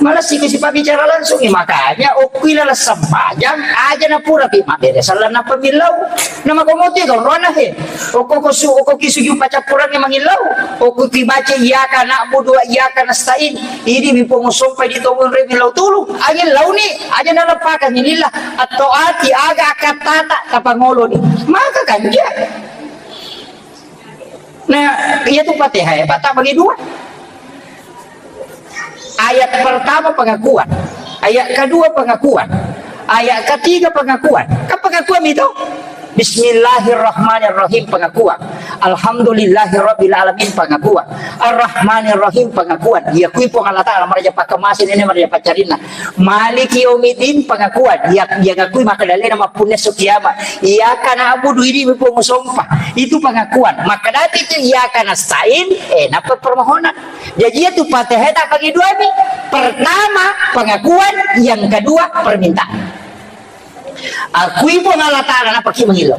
Malessi kui sipabbicara langsung, eh, makanya okui lala sempajang, aja na pura pi mabbere sella nappa millau. Namakomote tonrona he. Okko kosu, okko kisuju pacappurangnge mangillau. Okko kibaca iyyaka na'budu wa iyyaka nasta'in. Idi mi Puang sompai di tobonre millau tulu. Angin launi, aja naleppakang lillah. Atau ati aga akattata tapangoloni. Maka kanja. Nah, iya tu Fatihah ya, Pak, tak bagi dua. Ayat pertama pengakuan. Ayat kedua pengakuan. Ayat ketiga pengakuan. Kan pengakuan itu? Bismillahirrahmanirrahim pengakuan. Alhamdulillahirabbil alamin pengakuan. Arrahmanirrahim pengakuan. Iya kui Puang Allah Taala maraja pakkamase nene maraja paccarinna. Maliki yaumiddin pengakuan. Iya, iya ngakui makkeda alena mappunna esso kiamat. Iyyaka na'budu, idi mi Puang usompa. Itu pengakuan. Makkeda itu iyyaka nasta'in, eh, napa permohonan. Jadi itu Fatihah tak bagi dua mi. Pertama pengakuan, yang kedua permintaan. Akui Puang Allah Taala, napaki mangillau.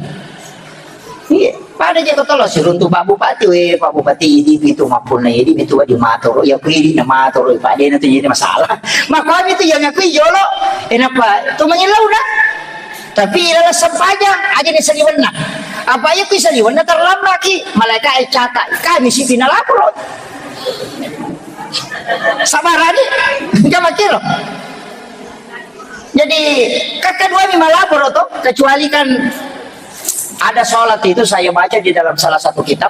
Iya, pada je ko tolo siruntu Pak Bupati, we Pak Bupati, idi pitu mappunna, idi pitu wadi matoro, ya kui idi na matoro, Pak, dena tu jadi masalah. Maka itu yang aku jolo, kenapa? Tu mangillau na. Tapi ilalang sempajang aja ni saliwenna. Apa iya kui saliwenna terlambat ki, malaikat e catat, kami si pina lapor. Sabarani, enggak makiro. Jadi, kedua ni malapor to, kecuali kan ada sholat itu saya baca di dalam salah satu kitab.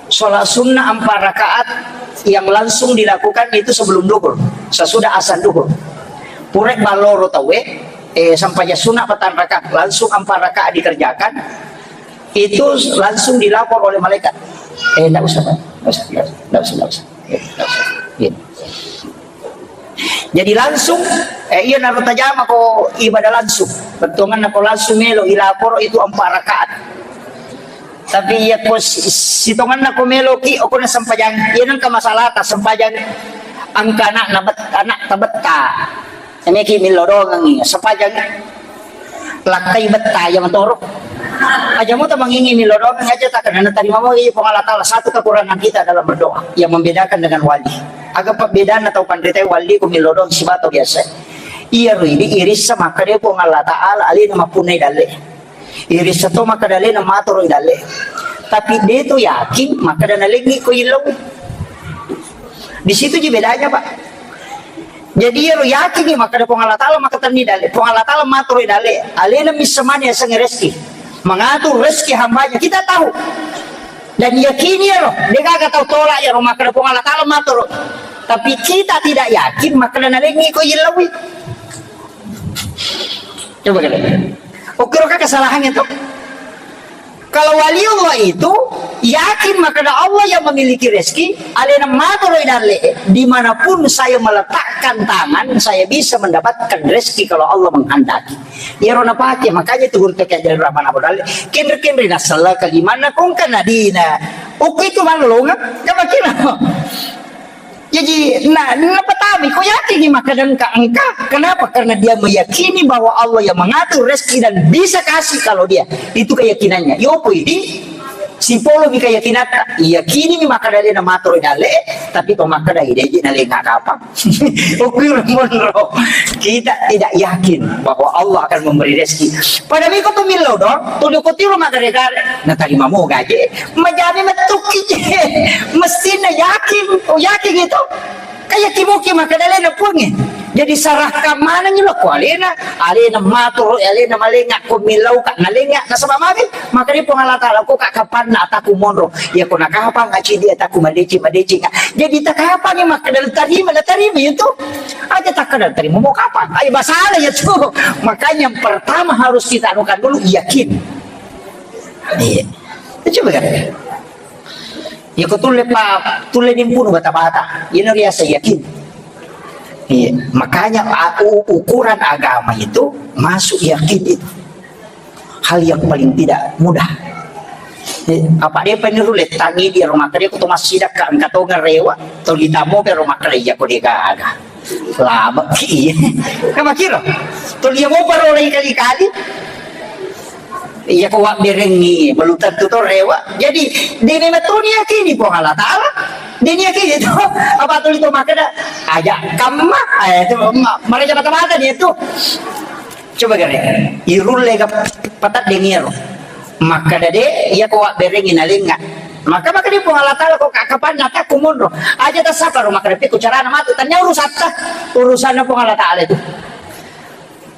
Sholat sunnah empat rakaat yang langsung dilakukan itu sebelum duhur, sesudah azan duhur. Purek baloro tawe, eh, sampajang sunnah petang rakaat, langsung empat rakaat dikerjakan, itu langsung dilapor oleh malaikat. Eh, ndak usah, Pak. Ndak usah, ndak usah, ndak usah, ndak usah. Eh, ndak usah. Gini. Jadi langsung, eh, iya naro tajama ko ibadah langsung. Bettuanganna ko langsung melo ilaporo itu empat rakaat. Tapi iya ko si-, sitonganna ko melo ki, okona sempajang, iya nengka masalah ta sempajang angka anak na bet-, anak tabetta. Ini ki milodongangi, sempajang lakkai betta iya matoro. Aja mo tamangingi milodong aja tak kena terima mo iya Puang Allah Taala. Satu kekurangan kita dalam berdoa yang membedakan dengan wali. Aga perbedaan atau pandai wali ku milodong sibato biasa. Iya rui di irissa maka dia Puang Allah Taala alena mapunai dalle. Irissa to maka dalena matoro dalle. Tapi dia tu yakin maka dana lengi ko ilau. Di situ ji bedanya, Pak. Jadi iyaro yakingngi makkeda Puang Allah Taala makkatenni dalle. Puang Allah Taala matoro dalle. Alena missamani yasengnge rezeki. Mengatur rezeki hambanya. Kita tahu. Dan yakini iyaro. Degaga tau tolak iyaro makkeda Puang Allah Taala matoro. Tapi kita tidak yakin makkeda nalengngi ko yellauwi. Coba kita. Oke, kesalahannya tuh. Kalau wali Allah itu yakin makkeda Allah yang memiliki rezeki, alena matoro dalle, dimanapun saya meletakkan tangan, saya bisa mendapatkan rezeki kalau Allah menghendaki. Iyaro napake, makanya itu guru T K Jalil Rahman Abu Dalle, kenre-kenre nasala kalimana kongka nadina. Oke itu mana lo nggak? Coba kira. Jaji, na, napatami, ko yakingngi makkeda engka, engka. Kenapa? Karena dia meyakini bahwa Allah yang mengatur rezeki dan bisa kasih kalau dia. Itu keyakinannya. Yopo idi, sipolo mi keyakinan. Yakini mi makkeda dia na matoro dalle, tapi ko makkeda ide ji na lenga kapang. Okui monro. Kita tidak yakin bahwa Allah akan memberi rezeki. Pada miko tu millau dong, tu doko tiro makkeda gare. Na tarima mo gaje. Majani mettukki je. Mestina yakin, oh yakin itu. Kayak kimuki makkeda alena puangnge. Jadi sarahkan manengngi lo ko alena, alena matoro, alena malenga ko millau ka nalenga nasaba magi makkeda Puang Allah Taala ko ka kapanna ataku monro. Ya ko nakapang aci dia ataku madeci madeci ka. Jadi takapang makkeda tarima na tarima itu. Aja takkeda tarima mau kapang. Ayo masalah ya tuh. Makanya yang pertama harus kita anukan dulu yakin. Iya. Coba kan. Iya, ko tulle pa, tulle nimpunu bata-bata. Iyana riaseng yakin. Iya, makanya a-, u-, ukuran agama itu masuk yakin itu. Hal yang paling tidak mudah. Iya, apa dia peniru letangi dia rumah kerja kutu masih dah angkat tonga rewa, tau ditamo ke rumah kerja ko dia gaga. Lama ki. Kamu kira? Tuli yang mau parolai kali-kali. Iya ko wabberengngi, belum tentu to rewa. Jadi, dene matuni yakini Puang Allah Taala. Dene yakini to, apa tuli to makkeda, aja kamma, eh, itu ma-, maraja mata-mata dia tuh. Coba gare, irulle ga patat dengiro. Makkeda de, iya ko wabberengngi nalenga. Maka, maka di Puang Allah Taala ko ka-, kapanna takku monro. Aja tasapa ro makkeda piku carana matu. Tanya urusatta. Urusanna Puang Allah Taala itu.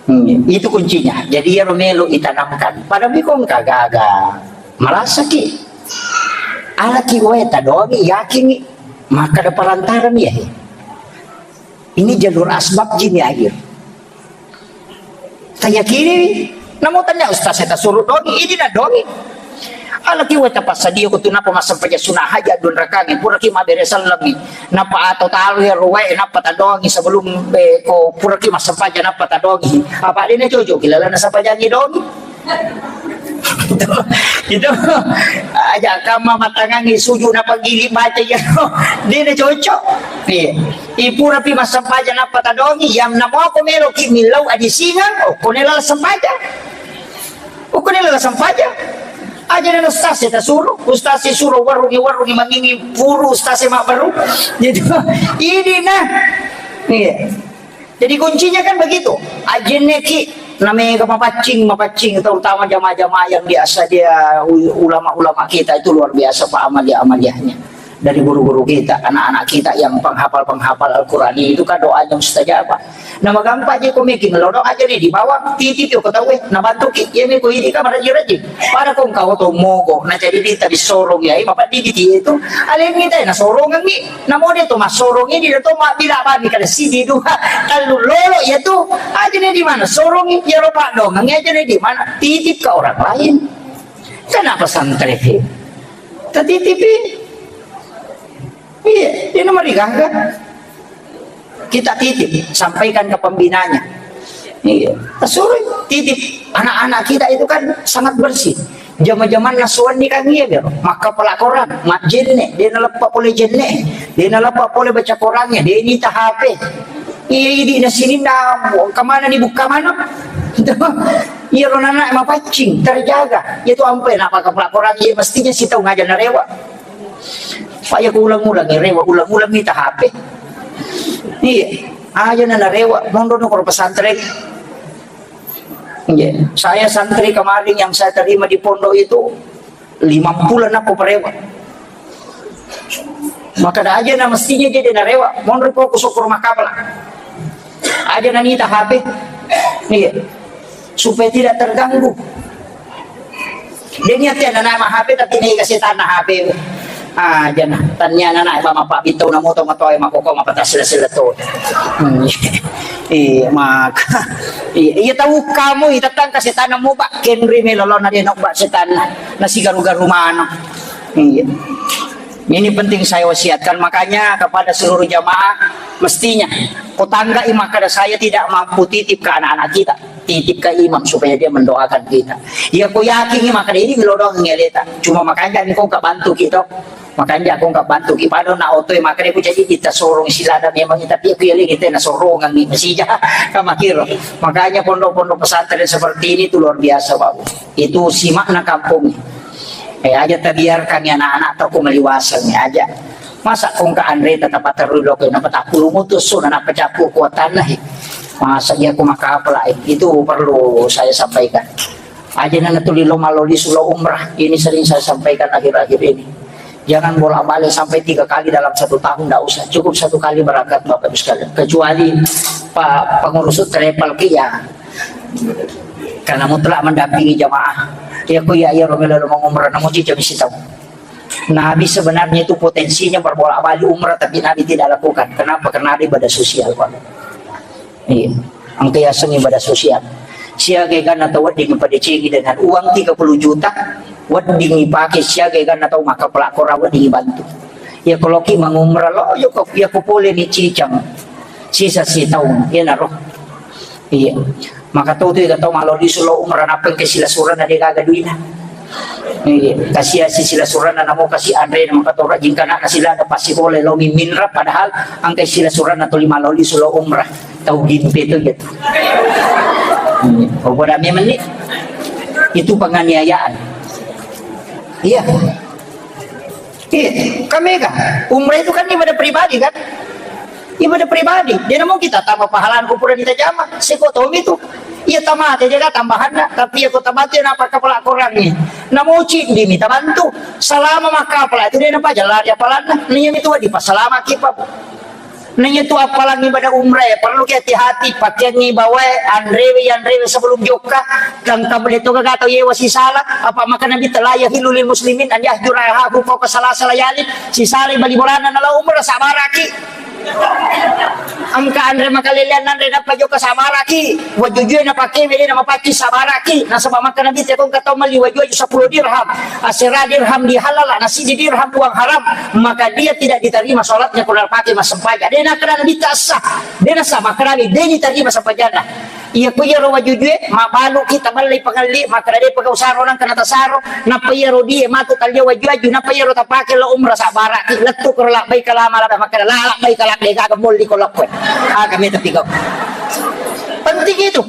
Hmm, itu kuncinya. Jadi iyaro melo itanamkan. Pada miko engka gaga. Merasa ki. Ala ki wae tadoangi yakin. Makkeda parantarami ya. Ini jalur asbab ji ni akhir. Tayakini, namo tanya ustaz saya tasuru dongi, ini na dongi. Alaki weta passadia ko tu napa massempajang sunah haja dua rakangi, puraki mabere sallengi. Napa atau talu ya ruwae, napa tadongi sebelum, eh, ko puraki massempajang napa tadongi. Apa dia na jojo, kilala na sempajangi dongi. Itu, itu aja kama matangangi suju na pagili baca ya. Dia na cocok. Iya. Ipura pi massempajang nappa tadongi, yang namoko melo ki millau adisingang, okko nela sempajang. Okko nela sempajang. Aja na ustaz e tasuru, ustaz e suro warungi, warungi mangingi puru ustaz e mabbaru. Jadi ini nah. Iya. Jadi kuncinya kan begitu. Ajenneki namega mapaccing, mapaccing, terutama jamaah-jamaah yang biasa dia u-, ulama-ulama kita itu luar biasa pak amalia-amaliahnya. Dari guru-guru kita, anak-anak kita yang penghafal-penghafal Al-Quran itu kan doanya mustajabah. Nama gampang je komeki, lo doa aja nih di bawah, titip yo ketahui, nah bantu ki, ya meko ini kamar rajin-rajin. Pada kong kau to mogo, nah jadi kita disorong ya, bapak di itu, alemi teh, nah sorong kami. Namo de to massorong ini de to mabbila bami kada sidi dua tallu lolo ya tu. Aja ne di mana sorong ya ro padongang aja ne di mana titip ke orang lain. Kenapa santri? Tatitipi. Iya, dia nomor digaga. Kita titip, sampaikan ke pembinanya. Iya, suruh titip. Anak-anak kita itu kan sangat bersih. Jama-jaman nasuan di kami ya, bro. Maka pelakoran, mak jenne, dia nalepa pole jenne, dia nalepa pole baca korannya, dia ini H P. Iya, ini di sini na, kemana dibuka mana? Iya, ro nana mapaccing, terjaga. Itu ampe, nak pakai pelakoran, iya, mestinya si tahu ngajar narewa. Pak ya, ulang-ulang, ya, rewa, ulang-ulang, minta H P. Iya, aja nana rewa, mondo no pesantren. Iya, saya santri kemarin yang saya terima di pondok itu, lima puluh anak perewa. Maka ada aja na mestinya jadi narewa, monri fokus ukur makapala. Aja nanita H P. Iya. Supaya tidak terganggu. Dia niat ya nana mah H P tapi ini kasih tanah H P. Ah, jana tanya nana mama pak bintau namo to matoe makoko mapata sila-sila to. Hmm. Iya, maka. Iya, iya tahu kamu, iya, tentang kasih tanah mu, Pak. Kenri me lolo na dia nok, Pak, setan. Nasi garu-garu mana. Iya. Ini penting saya wasiatkan. Makanya kepada seluruh jamaah, mestinya kotangga imakada saya tidak mampu titip ke anak-anak kita. Titip ke imam supaya dia mendoakan kita. Iya, ku yakin imakada ini melo doang ngeleta. Cuma makanya ini kau nggak bantu kita. Makanya aku nggak bantu ki pada na oto e makanya aku jadi kita sorong silada memang tapi aku ya lagi tena sorongan nih masih jah kamakir. Makanya pondok-pondok pesantren seperti ini tuh luar biasa, Pak. Itu simakna kampung. Eh, aja tabiarkan ya anak-anak tau maliwasan ya aja. Masa kong ke Andre tetap terus lo kena petak puluh mutus sudah nak pecah kuat tanah. Masa dia aku maka apa lah itu perlu saya sampaikan. Aja nana tuli lo maloli sulo umrah. Ini sering saya sampaikan akhir-akhir ini. Jangan bolak-balik sampai tiga kali dalam satu tahun, ndak usah. Cukup satu kali berangkat, Bapak Ibu sekalian. Kecuali pa-, pengurus travel ke ya, karena mutlak mendampingi jamaah. Ya, ku ya, ya, Romelo lo mengumrah, namun jam isi tahu. Nabi sebenarnya itu potensinya berbolak-balik umrah, tapi Nabi tidak lakukan. Kenapa? Karena ada ibadah sosial, Pak. Iya. Engka yaseng ibadah sosial. Siaga ganna tau wedding padecengi dengan uang tiga puluh juta, wedding ipake siaga ganna tau maka pelakora wedding ibantu. Ya kalau ki mangumrah lo, yo ko, ya ko pole ni cicang. Sisa si taung, ya naro. Iya. Maka tau tu ya tau maloli sulo umrah napeng ke sila surana de gaga duina. Iya, kasi asi sila surana namo kasi Andre na makatora jingkana na sila ada pasti boleh lo miminra padahal angkai sila surana tuli maloli sulo umrah tau gimpe tu gitu. Hmm, oh, bodoh memang ni. Itu penganiayaan. Iya. Iya, kami kan umrah itu kan ibadah pribadi kan? Ibadah pribadi. Dia namo kita tambah pahalaan kupura kita jama. Seko tomi tu. Iya tamate jaga tambahanna, tapi iya ko tamate na pakapala korangngi. Namo cindi mi tabantu. Salama makapala itu dia napa jalari apalanna. Niya mi tu di pasalama kipa. Nanya tu apalangi pada umrah ya, perlu ki hati-hati, pakeangi bawae, anrewe, anrewe sebelum jokka, tangkap le to gaga tau yewa sisala, apa maka Nabi telah yahillu lil muslimin an yahjura ahahu fauqa salasa layalin, sisala bali bolana nala umrah sabaraki. Engka anre makalelean anre nappa jokka sabaraki. Wajujue napake mede na mapaccing sabaraki. Nasaba makkeda Nabitta ko engka tau melli waju-waju seppulo dirham, asera dirham dihalala, na siji dirham uang haram, maka dia tidak diterima sholatnya kalau napake massempajang. De nakkeda Nabitta sah. De nasah, makkedami de diterima sempajanna. Iya ko iyaro wajujue, mabaluki tabellai pangelli, makkeda de pegau saro nangka natasaro, nappa iyaro die matu tallia waju-waju, nappa iyaro tapake lo umrah sabaraki, lettu koro labbaika lama lada, makkeda la labbaika la, de gaga molli ko lakkue. Aga meta pigau. Penting itu.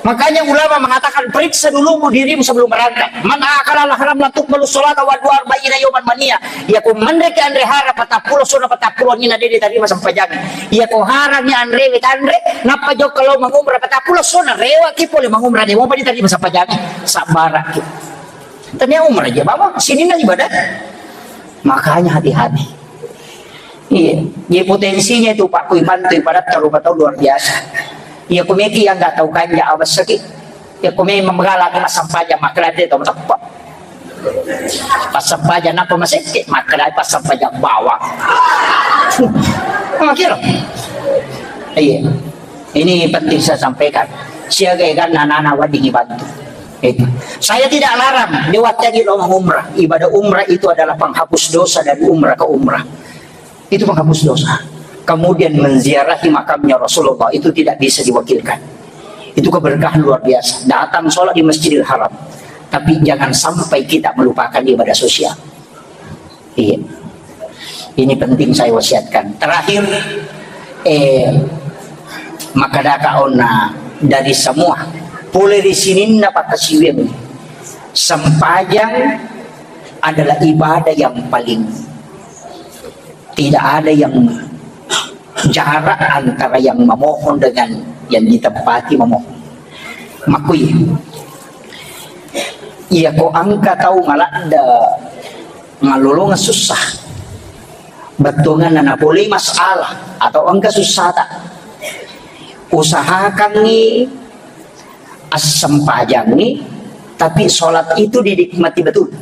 Makanya ulama mengatakan periksa dulu dirimu sebelum berangkat. Man akala haram la tuqbalu sholata wa du'a arba'ina yauman mania. Iya ko menreki anre haram patappulo sona patappulo nina de ditarima sempajangi. Iya ko harangi anrewe tanre, nappa jokka lo mangumrah patappulo sona, rewaki pole mangumrah, de mopa ditarima sempajangi. Sabbaraki. Tania umrah aja bawa, sininna ibadah. Makanya hati-hati. Iya, jadi potensinya itu Pak Kui bantu ibadah terlalu tahu luar biasa. Iya, kumeki yang nggak tahu kanja abas sakit. Ya, kumi memegala ke massampajang makkeda de tau mateppa. Passampajang nappa masekke, makkeda passampajang bawang. Makiro. Iya. Ini penting saya sampaikan. Siaga eganna anak-anak wedding dibantu. Itu. Saya tidak larang, de watteangi lo umrah. Ibadah umrah itu adalah penghapus dosa dari umrah ke umrah. Itu penghapus dosa. Kemudian menziarahi makamnya Rasulullah itu tidak bisa diwakilkan. Itu keberkahan luar biasa. Datang sholat di Masjidil Haram. Tapi jangan sampai kita melupakan ibadah sosial. Iya. Ini penting saya wasiatkan. Terakhir, eh, makkadaka onna dari semua, pole ri sininna pakkasiwiang, sempajang adalah ibadah yang paling tidak ada yang jarak antara yang memohon dengan yang ditempati memohon. Makui, iya ko engka tau maladde malolongeng susah, bettuanganna napolei masalah atau engka sussata, usahakangngi assempajangngi, tapi sholat itu dinikmati betul.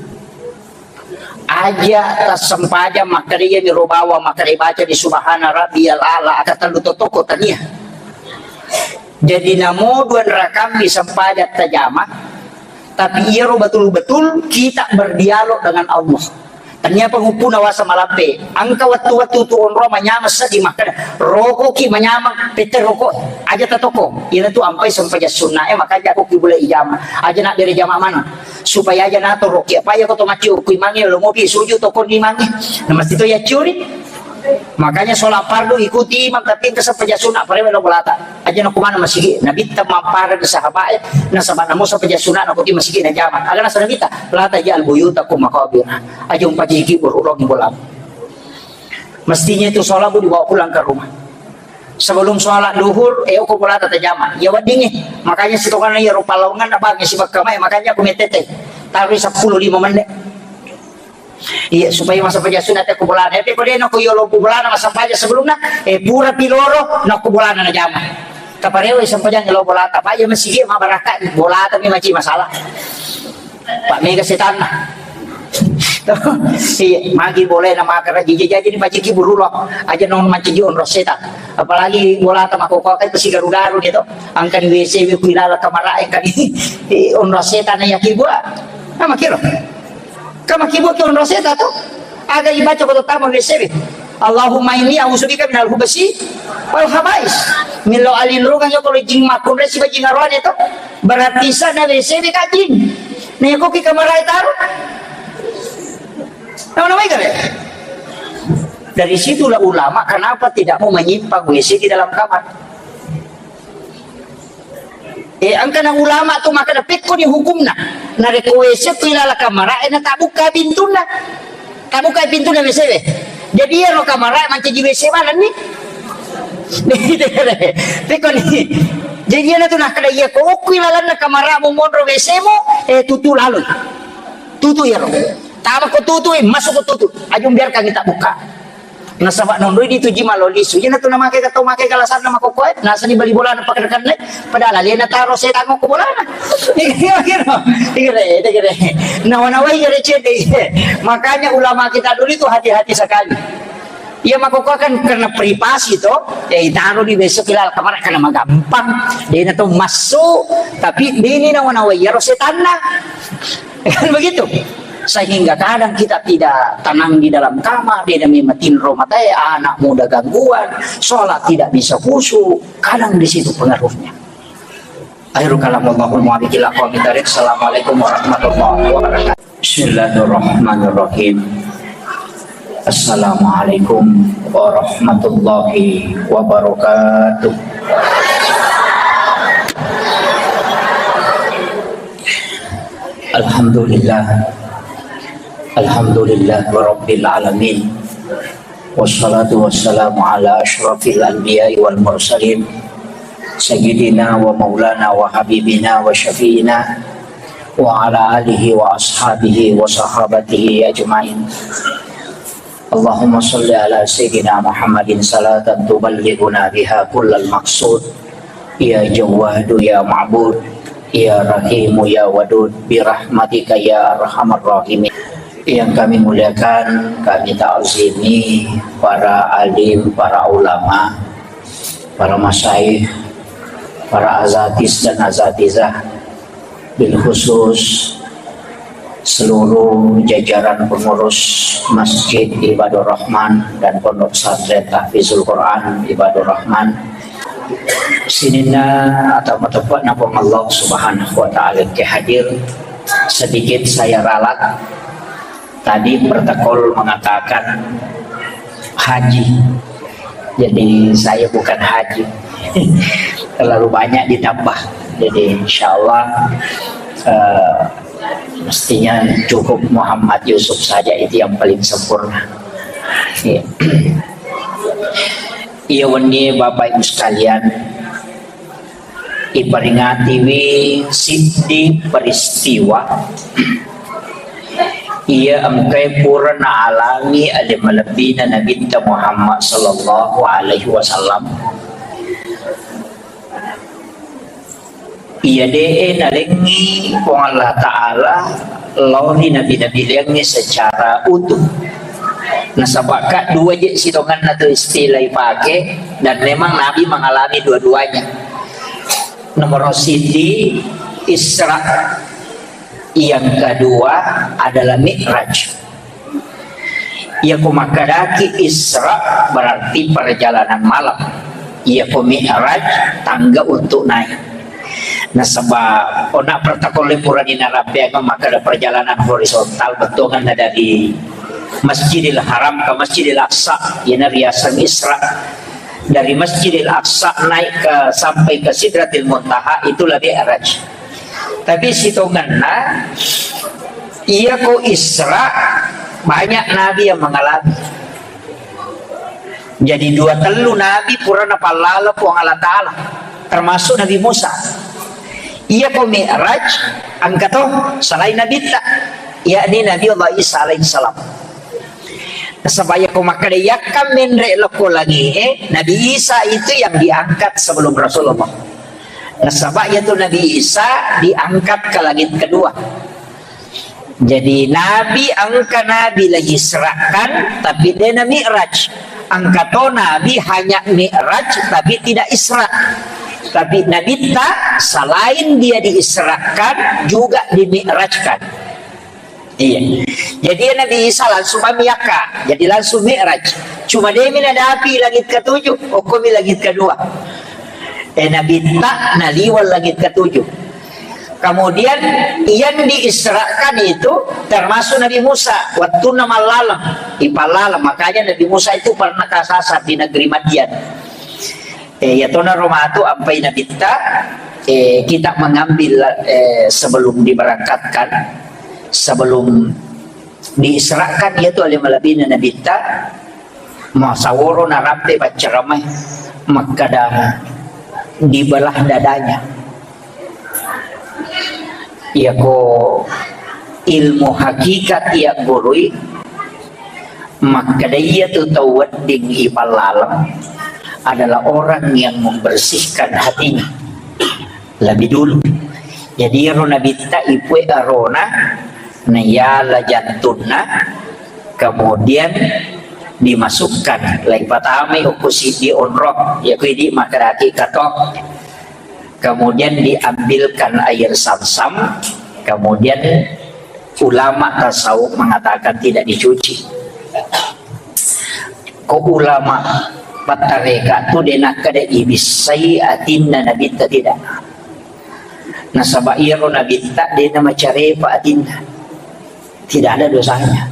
Aja tassempajang makkeda iyami ro bawang makkeda baca di subhana rabbiyal a'la, aga tellu totoko tania. Jadi namo dua rakammi sempajang tajama, tapi iyaro betul-betul kita berdialog dengan Allah. Tania penguppuna wasa malampe. Engka wettu-wettu tu onro manyameng seddi makkeda, rokoki manyameng, pette roko, aja tatoko. Iyana tu ampai sempajang sunna e, makanya aku kibula ijama. Aja nak bere jama mana. Supaya aja nato roki. Apa ya ko to maciu kui mange lo mopi suju to koni mange. Na mesti to ya curi. Makanya sholat fardu ikuti imam, tapi engka sempajang sunna parewe lo bolata. Aja na kumana masigi. Nabitta mampara di sahabat e. Nasaba namo sempajang sunna na kuti masigi na jama. Aga nasa Nabitta. La taj'alu buyutakum maqabir. Aja umpajiki buruk lo bolam. Mestinya itu sholatmu dibawa pulang ke rumah. Sebelum sholat duhur, eh, uko bolata tajama. Ya wedding, eh. Makanya sitongana iya rupa lawangan na bangi si Mekah mai, makanya aku metete. Taruh sepuluh lima menit. Iya, supaya masa pejasuna te ko bolana. Tapi ko dena ko yolo bolana masa paja sebelumna, eh, pura piloro, na ko bolana na jama. Taparewa sempajang lo bolata. Paja masigi ma barakat, bolata mi maci masalah. Pak mega setanna. Iya, magi boleh nama karaji jaji ni maciki burulo. Aja non maciki onro setan. Apalagi bolata makoko kan pasti garu-garu ni to. Angkan W C wi kuilala kamara angkan onro setan ya kibua. Nama kiro. Kama kibua ki onro setan to. Aga ibaca ko tama W C wi. Allahumma inni a'udzubika minal khubutsi wal khabais. Milo alinrungan yo kalau jing makkunre si bajing arwane to. Berarti sana W C wi kajing. Neko ki kamara taruh. Nama-nama ikan ya? Dari situlah ulama kenapa tidak mau menyimpan W C di dalam kamar. Eh, angkana ulama tu maka pekko ni hukumna. Narekko W C ku ilala kamara, eh, na tabuka pintunna. Tabuka pintunna W C we. Jadi iyaro kamara mancaji W C manenni. Pekko ni. Jadi iyana tu nakkeda iya ko okku ilalanna kamara mu monro W C mu, eh, tutu laloi. Tutu iyaro. Tama ko tutu, eh, masuk ko tutu. Ajung biarkan kita buka. Nasaba nonroi dituji malo lisu. Iyana tu namake ka tau make kalasanna makokkoe, nasani bali bolana pakadakenne, padahal alena taro setang ko bolana. Iya, iya, iya. Iya, iya, iya. Nawa-nawai gare cede. Makanya ulama kita dulu itu hati-hati sekali. Iya, makkokkoe kan karena privasi to, ya itaro di besok ilal kamar karena magampang, dena to massu, tapi dini nawa-nawa iyaro setanna. Kan begitu. Sehingga kadang kita tidak tenang di dalam kamar, dena mematinro matae, anak muda gangguan, sholat tidak bisa khusyuk, kadang di situ pengaruhnya. Akhirul kalam, wallahul muwaffiq ila aqwamit thariq. Assalamualaikum warahmatullahi wabarakatuh. Bismillahirrahmanirrahim. Assalamualaikum warahmatullahi wabarakatuh. Alhamdulillah. Alhamdulillah rabbil alamin. Wassalatu wassalamu ala asyrafil anbiya'i wal mursalin, sayyidina wa maulana wa habibina wa syafi'ina wa ala alihi wa ashabihi wa sahabatihi ajma'in. Allahumma salli ala sayyidina Muhammadin salatan tuballighuna biha kullal maqsud. Ya Jawwadu ya Ma'bud, ya Rahimu ya Wadud, birahmatika ya arhamar rahimin. Yang kami muliakan, kami ta'zimi para alim, para ulama, para masyayikh, para azatis dan azatizah, bil khusus seluruh jajaran pengurus Masjid Ibadur Rahman dan Pondok Pesantren Tahfizul Quran Ibadur Rahman. Sininna atau mateppa'na Puang Allah Subhanahu wa Ta'ala ke hadir, sedikit saya ralat. Tadi protokol mengatakan haji. Jadi saya bukan haji. Terlalu banyak ditambah. Jadi insya Allah, eh, mestinya cukup Muhammad Yusuf saja, itu yang paling sempurna. Iya. Iya, wenni Bapak Ibu sekalian, iperingatiwi siddi peristiwa iya engkae pura naalami ale malebbina Nabitta Muhammad sallallahu alaihi wasallam. Iya de'e nalengngi Puang Allah Ta'ala lao ri nabi-nabi liangnge secara utuh. Nasaba ka dua je sitongenna tu istilah ipake, dan memang Nabi mengalami dua-duanya. Nomor siji, Isra. Yang kedua adalah Mi'raj. Iyako makkedaki Isra berarti perjalanan malam. Iyako Mi'raj tangga untuk naik. Nasaba ona protokol purani narapeang makkeda perjalanan horizontal, bettuanna dari Masjidil Haram ke Masjidil Aqsa, iyana riaseng Isra. Dari Masjidil Aqsa naik ke, sampai ke Sidratil Muntaha, itulah Mi'raj. Tapi sitongenna, iyako Isra, banyak nabi yang mengalami. Jadi dua tellu nabi pura napallala Puang Allah Ta'ala, termasuk Nabi Musa. Iyako Mi'raj, engka to selain Nabitta, yakni Nabi Allah Isa alaihissalam. Nasaba iyako makkeda yakka menre lokko langi'e, Nabi Isa itu yang diangkat sebelum Rasulullah. Nasaba iyatu Nabi Isa diangkat ke langit kedua. Jadi Nabi engka Nabi lagi Isra'kan, tapi de na Mi'raj. Engka to Nabi hanya Mi'raj, tapi tidak Isra. Tapi Nabitta selain dia diisrakan, juga dimi'rajkan. Iya. Jadi ya Nabi Isa langsung mamiakka. Jadi langsung Mi'raj. Cuma dia mina dapi langit ketujuh, okkomi langit kedua. Eh, Nabitta naliwat langit ketujuh. Kemudian yang diisrakan itu termasuk Nabi Musa. Waktu nama lalam, ipalalam. Makanya Nabi Musa itu pernah kesasar di negeri Madian. Eh, ya tona romatu ampai Nabitta, eh, kita mengambil, eh, sebelum diberangkatkan, sebelum diisrakan, yaitu oleh malebina Nabitta, masaworo narappe paccaramai, makkada dibelah dadanya. Iyako ilmu hakikat iya gurui, makkeda iyatu tau wedding ipallaleng adalah orang yang membersihkan hatinya lebih dulu. Jadi ero Nabitta ipue arona, naiala jantunna, kemudian dimasukkan, laipatamai okko siddi onrong, ya ku idi makkedaki kato. Kemudian diambilkan air samsam, kemudian ulama tasawuf mengatakan tidak dicuci. Ko ulama pattareka tu de nakkeda ibissai atinna nabitta, tidak. Nasaba iyaro nabitta de namacarepa atinna. Tidak ada dosanya.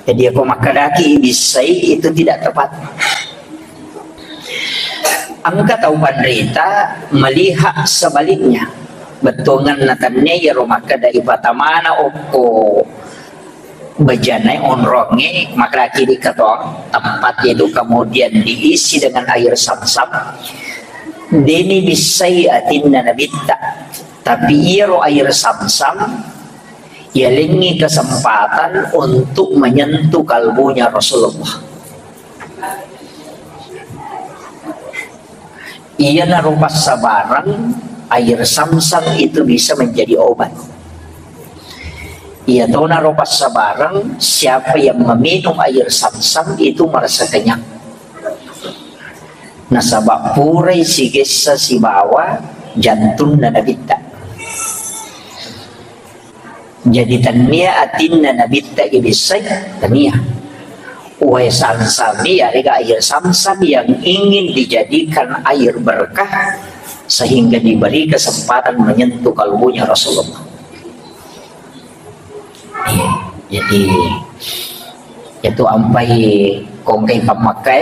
Jadi, ako makkedaki ibissai, itu tidak tepat. Engka tau panrita melihat sebaliknya. Bettuanganna tennia iyaro makkeda ipatamana okko bejana onrongnge, makkedaki idi kato, tempat itu kemudian diisi dengan air samsam. Deni bissai atinna nabitta. Tapi iyaro air samsam yalengngi kesempatan untuk menyentuh kalbunya Rasulullah. Iyanaro passabareng, air samsam itu bisa menjadi obat. Iyatonaro passabareng, siapa yang meminum air samsam itu merasa kenyang. Nasaba purai sigessa sibawa jantunna nabitta. Jadi tennia atinna nabitta ibissai, tennia. Wae samsam, yarega air samsam yang ingin dijadikan air berkah sehingga diberi kesempatan menyentuh kalbunya Rasulullah. Iya, jadi itu ampai kongkai pammakkai.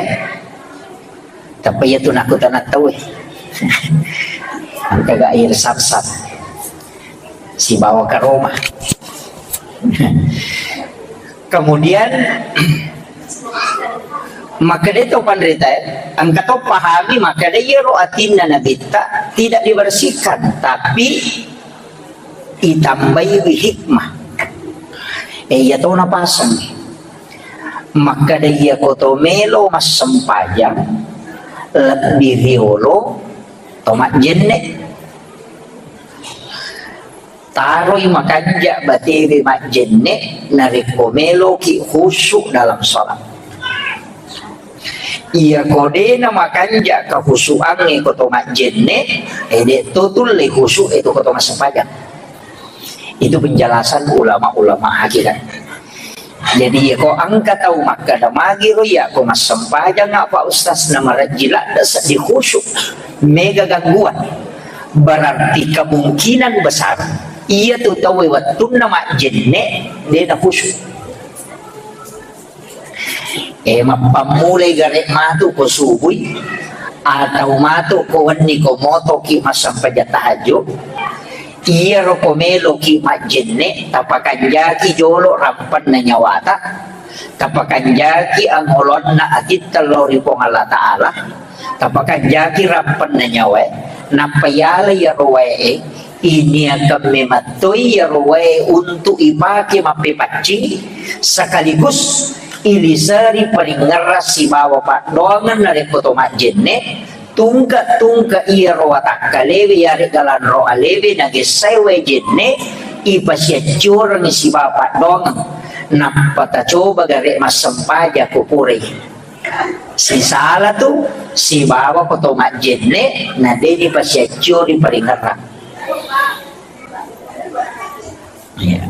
Tapi iya tu nakutana tau e. Engka ga air samsam sibawa karoma. Kemudian makkeda to panrita, engka to pahami makkeda iyaro atinna nabitta tidak dibersihkan, tapi itambaiwi hikmah. E, iya to napaseng. Makkeda iyako to melo massempajang lebbi riolo to majjenne. Taroi makanja batewe majjenne narekko meloki khusyuk dalam sholat. Iyako dena makanja kahusuangnge ko to majjenne, e de to tulle khusyuk e to ko to massempajang. Itu penjelasan ulama-ulama hakikat. Jadi, ko engka tau makkeda, "Magiro iya ko massempajang, Pak Ustaz, na marejji ladde seddi khusyuk, mega gangguan." Berarti kemungkinan besar, iya tu tau wettunna majjenne, dena khusyuk. E, mappammulai gare matu ko subui, atau matu ko wenni ko motoki massempajang tahajud, iyaro ko meloki majjenne, tapakanjaki jolo rampenna nyawata, tapakanjaki angolonna atitta lao ri Puang Allah Ta'ala, tapakanjaki rampenna nyawae, nappa yala iyaro wae e, iniakan memettoi iyaro wae untuk ipake mappepaccing, sekaligus iliseri paringngerang sibawa paddoangeng narekko to majjenne, tungke-tungke iyaro watakkalewe yarega lanro alewe nagessae wae jenne, ipasiaccorengngi sibawa paddoangeng, nappa tacoba gare massempajang ko purai. Sisala tu sibawa ko to majjenne, na deni pasiaccori paringerrang. Iya.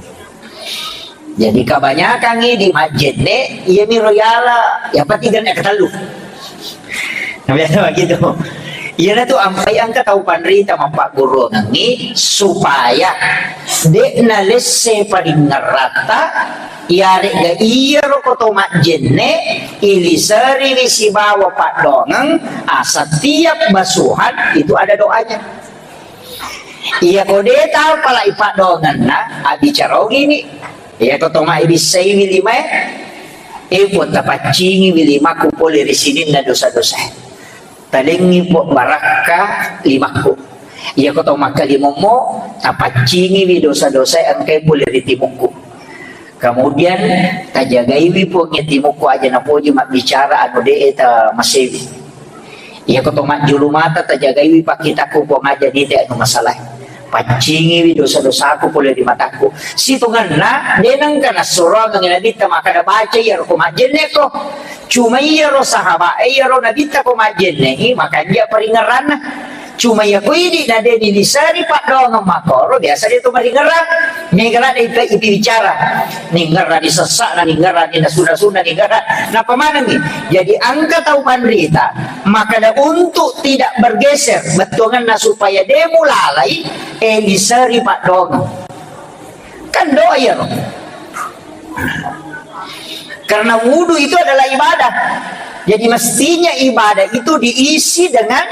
Jadi kebanyakan ini di majjenne, iya miro yala, yang penting kan ketellu. Nah, biasa begitu. Iyana tu ampai engka tau panrita mappagguruangengngi supaya de nalesse paringerratta, iyarega iyaro ko to majjenne iliseriwi sibawa paddoangeng, a, setiap basuhan itu ada doanya. Iya ko de tapalai paddoangenna, abbicara ogini. Iya ko to maibissaiwi limae, e, pun tapaccingiwi limakku pole ri sininna dosa-dosa. Talengngi po barakka limakku. Iya ko to makkalimommo, tapaccingiwi dosa-dosa engkai pole ri timukku. Kemudian tajagaiwi Puang e timukku aja napoji mabbicara anu de e ta masewi. Iya ko to majjulu mata tajagaiwi pakkitakku Puang aja nite anu masalah. Paccingiwi dosa-dosaku pole ri matakku. Sitongenna, de nengka nassuroangengngi Nabitta makkeda, "Baca iyaro ko majjenne ko." Cuma iyaro sahabat e, iyaro Nabitta ko majjenne i, makanja paringerranna. Cuma iya ko idi na de niliseri paddoangeng makkoro, biasa de to maringerrang. Mega ladde ipa-, ipibicara. Ningerrani sessa'na, ningerrani nasu-nasuna, ningerrani. Napa manengngi? Jadi engka tau panrita, makkeda untuk tidak bergeser, bettuangenna supaya de mulalai, e, liseri paddoangeng. Kan doa iyaro. Karena wudu itu adalah ibadah. Jadi mestinya ibadah itu diisi dengan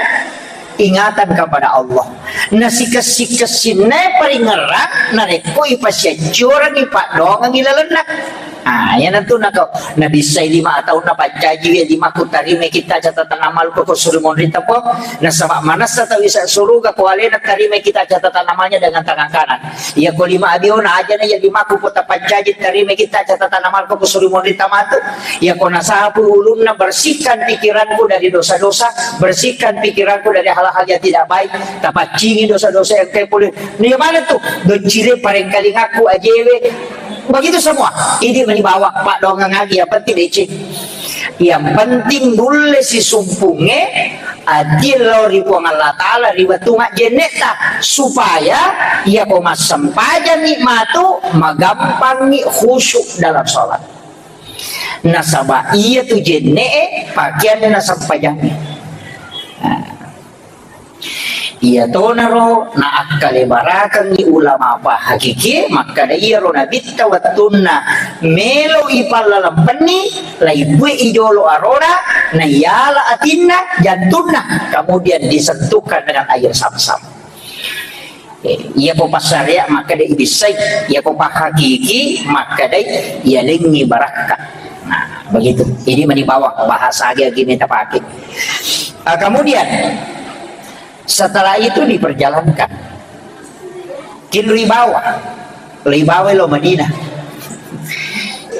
ingatan kepada Allah. Nasikessi-kessinna paringerrang narekko ipasiaccurangi paddoangengngi lalenna. Ah, iyanatu nako nabissai lima taunna paccajiwi limakku tarimai kitta catatan amalku ko suri monrita po. Nasaba manessa tau isa suruga ko alena tarimai kitta catatan amalnya dengan tangan kanan. Iya ko lima abiona ajana iya limakku ko tapaccaji tarimai kitta catatan amalku ko suri monrita matu. Iya ko nasapu ulunna, bersihkan pikiranku dari dosa-dosa, bersihkan pikiranku dari hal-hal yang tidak baik. Tapaccingi dosa-dosa yang kepole. Nia mana tu? Doccire parengkalingakku ajewe. Begitu semua. Ini menibawa paddoangeng agi, yang penting deceng. Yang penting nulle sisumpungnge ati lao ri Puang Allah Ta'ala ri wettu majjennetta, supaya iya ko massempajangngi matu magampangngi khusyuk dalam sholat. Nasaba iya tu jenne'e pakeanna sempajangnge. Nah. Iyatonaro naakkalebarakengngi ulama pahakiki makkeda iyaro nabitta wettunna melo ipallalempenni, laibbue ijolo arona, naiyala atinna, jantunna, kemudian disentuhkan dengan air zam-zam. Eh, iya ko passarea makkeda ibissai, iya ko pahakiki makkeda iyalengngi barakka. Nah, begitu. Ini menibawa bahasa agi-agi ini tapake. Ah, kemudian setelah itu diperjalankan. Kin ribawa, ribawa lo Madinah.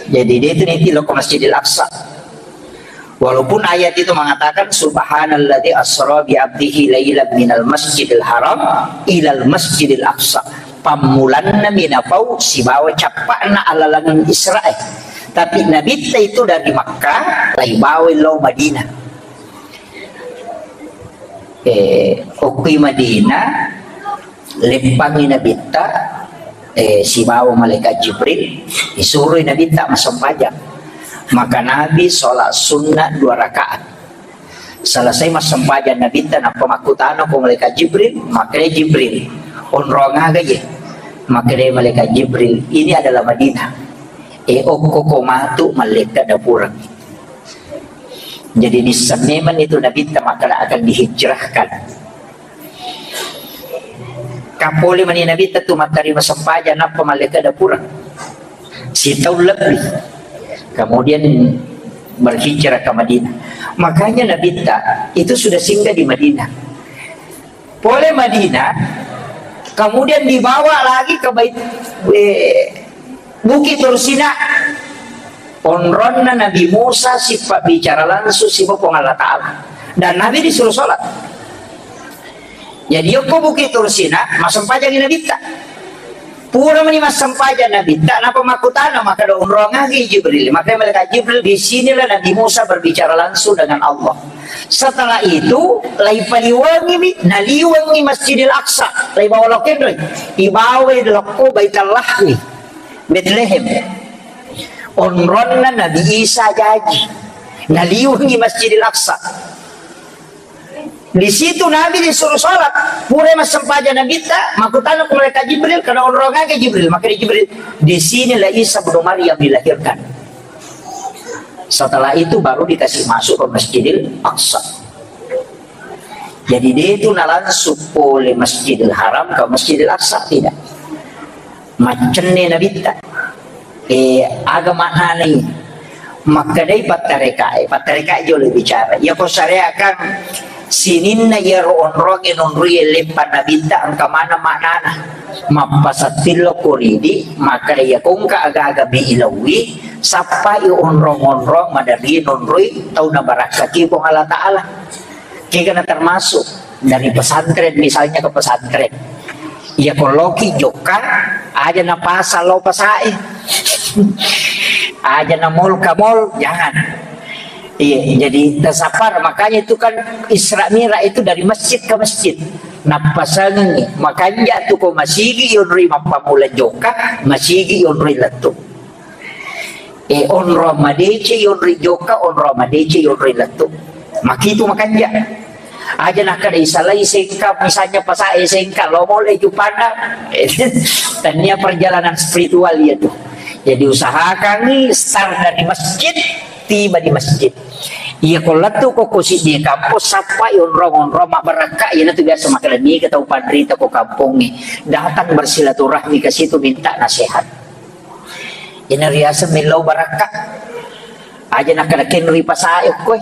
Jadi dia itu nanti lo ke Masjidil Aqsa. Walaupun ayat itu mengatakan, "Subhanalladzi asra bi abdihi lailan minal masjidil haram ilal masjidil aqsa." Pammulanna minapau sibawa cappa'na alalangeng Israel. Tapi Nabitta itu dari Makkah, laibawa lao Madinah. Eh, okkoi Madinah, leppangi Nabitta, eh, sibawa malaikat Jibril, disuroi Nabitta massempajang. Maka Nabi sholat sunnah dua rakaat. Selesai massempajang Nabitta, nappa makkutana ko malaikat Jibril, makkeda Jibril, "Onrong aga ye?" Makkeda malaikat Jibril, "Ini adalah Madinah. E, okko ko matu mallekka dapureng." Jadi, nisseng memang itu Nabitta makkeda akan dihijrahkan. Kapole mani Nabitta tu mattarima sempajang nappa mallekka dapureng. Sitaung lebih. Kemudian berhijrah ke Madinah. Makanya Nabitta itu sudah singgah di Madinah. Pole Madinah, kemudian dibawa lagi ke Bait, eh, Bukit Tursina. Onronna Nabi Musa sipabbicara langsung siba Puang Allah Ta'ala. Dan Nabi disuruh sholat. Jadi, yokko Bukit Tursina, massempajangi Nabitta. Pura mani massempajang Nabitta, napa makkutana, makkeda onrongagi Jibril. Maka malaikat Jibril, di sinilah Nabi Musa berbicara langsung dengan Allah. Setelah itu, laipaliwengimi, naliwengi Masjidil Aqsa, laibawa lokko enroi, ibawa lokko Baitul Lahmi, Bethlehem. Onronna Nabi Isa jaji, naliwengi Masjidil Aqsa. Di situ Nabi disuruh sholat. Pura massempajang Nabitta, makkutana ku malaikat Jibril, karena onrong aga Jibril. Maka di Jibril, "Di sinilah Isa bin Maryam dilahirkan." Setelah itu baru dikasih masuk ke Masjidil Aqsa. Jadi dia itu na langsung pole Masjidil Haram ke Masjidil Aqsa, tidak. Maccenne Nabitta. Eh, aga maknanai? Makkedai pattarekae, pattarekae jolo bicara. Iya ko syariat kan sininna iyaro onronge nonroi leppa Nabitta engka maneng maknana. Mappasattillo ko ridi, makkeda iya ko engka aga-aga mi ilaui, sappai onrong-onrong maderri nonroi tau nabarakkaki Puang Allah Ta'ala. Kegana termasuk dari pesantren, misalnya ke pesantren. Iya, ko loki jokka, aja na pasang lao pasae. Aja na mall ka mall, jangan. Iya, jadi tasapar. Makanya itu kan Isra Mi'raj itu dari masjid ke masjid. Nappasangengi, makanja tu ko masigi yonroi mappamula jokka, masigi yonroi lettu. Eh, onrong madeceng yonroi jokka, onrong madeceng yonroi lettu. Makitu makanja. Aja nakkeda isalai sengka, misalnya pasae sengka, lo mole Juppandang. Tania perjalanan spiritual iya tu. Jadi usahakangi start dari masjid, tiba di masjid. Iya, ko lettu ko, ko siddi kampong, sappai onrong-onrong mabbarakka, iya natu biasa makkeda niga tau panrita ko kampongnge datang bersilaturahmi ke situ minta nasihat. Ina riaseng millau barakka. Aja nakkeda kenri pasae okkoe.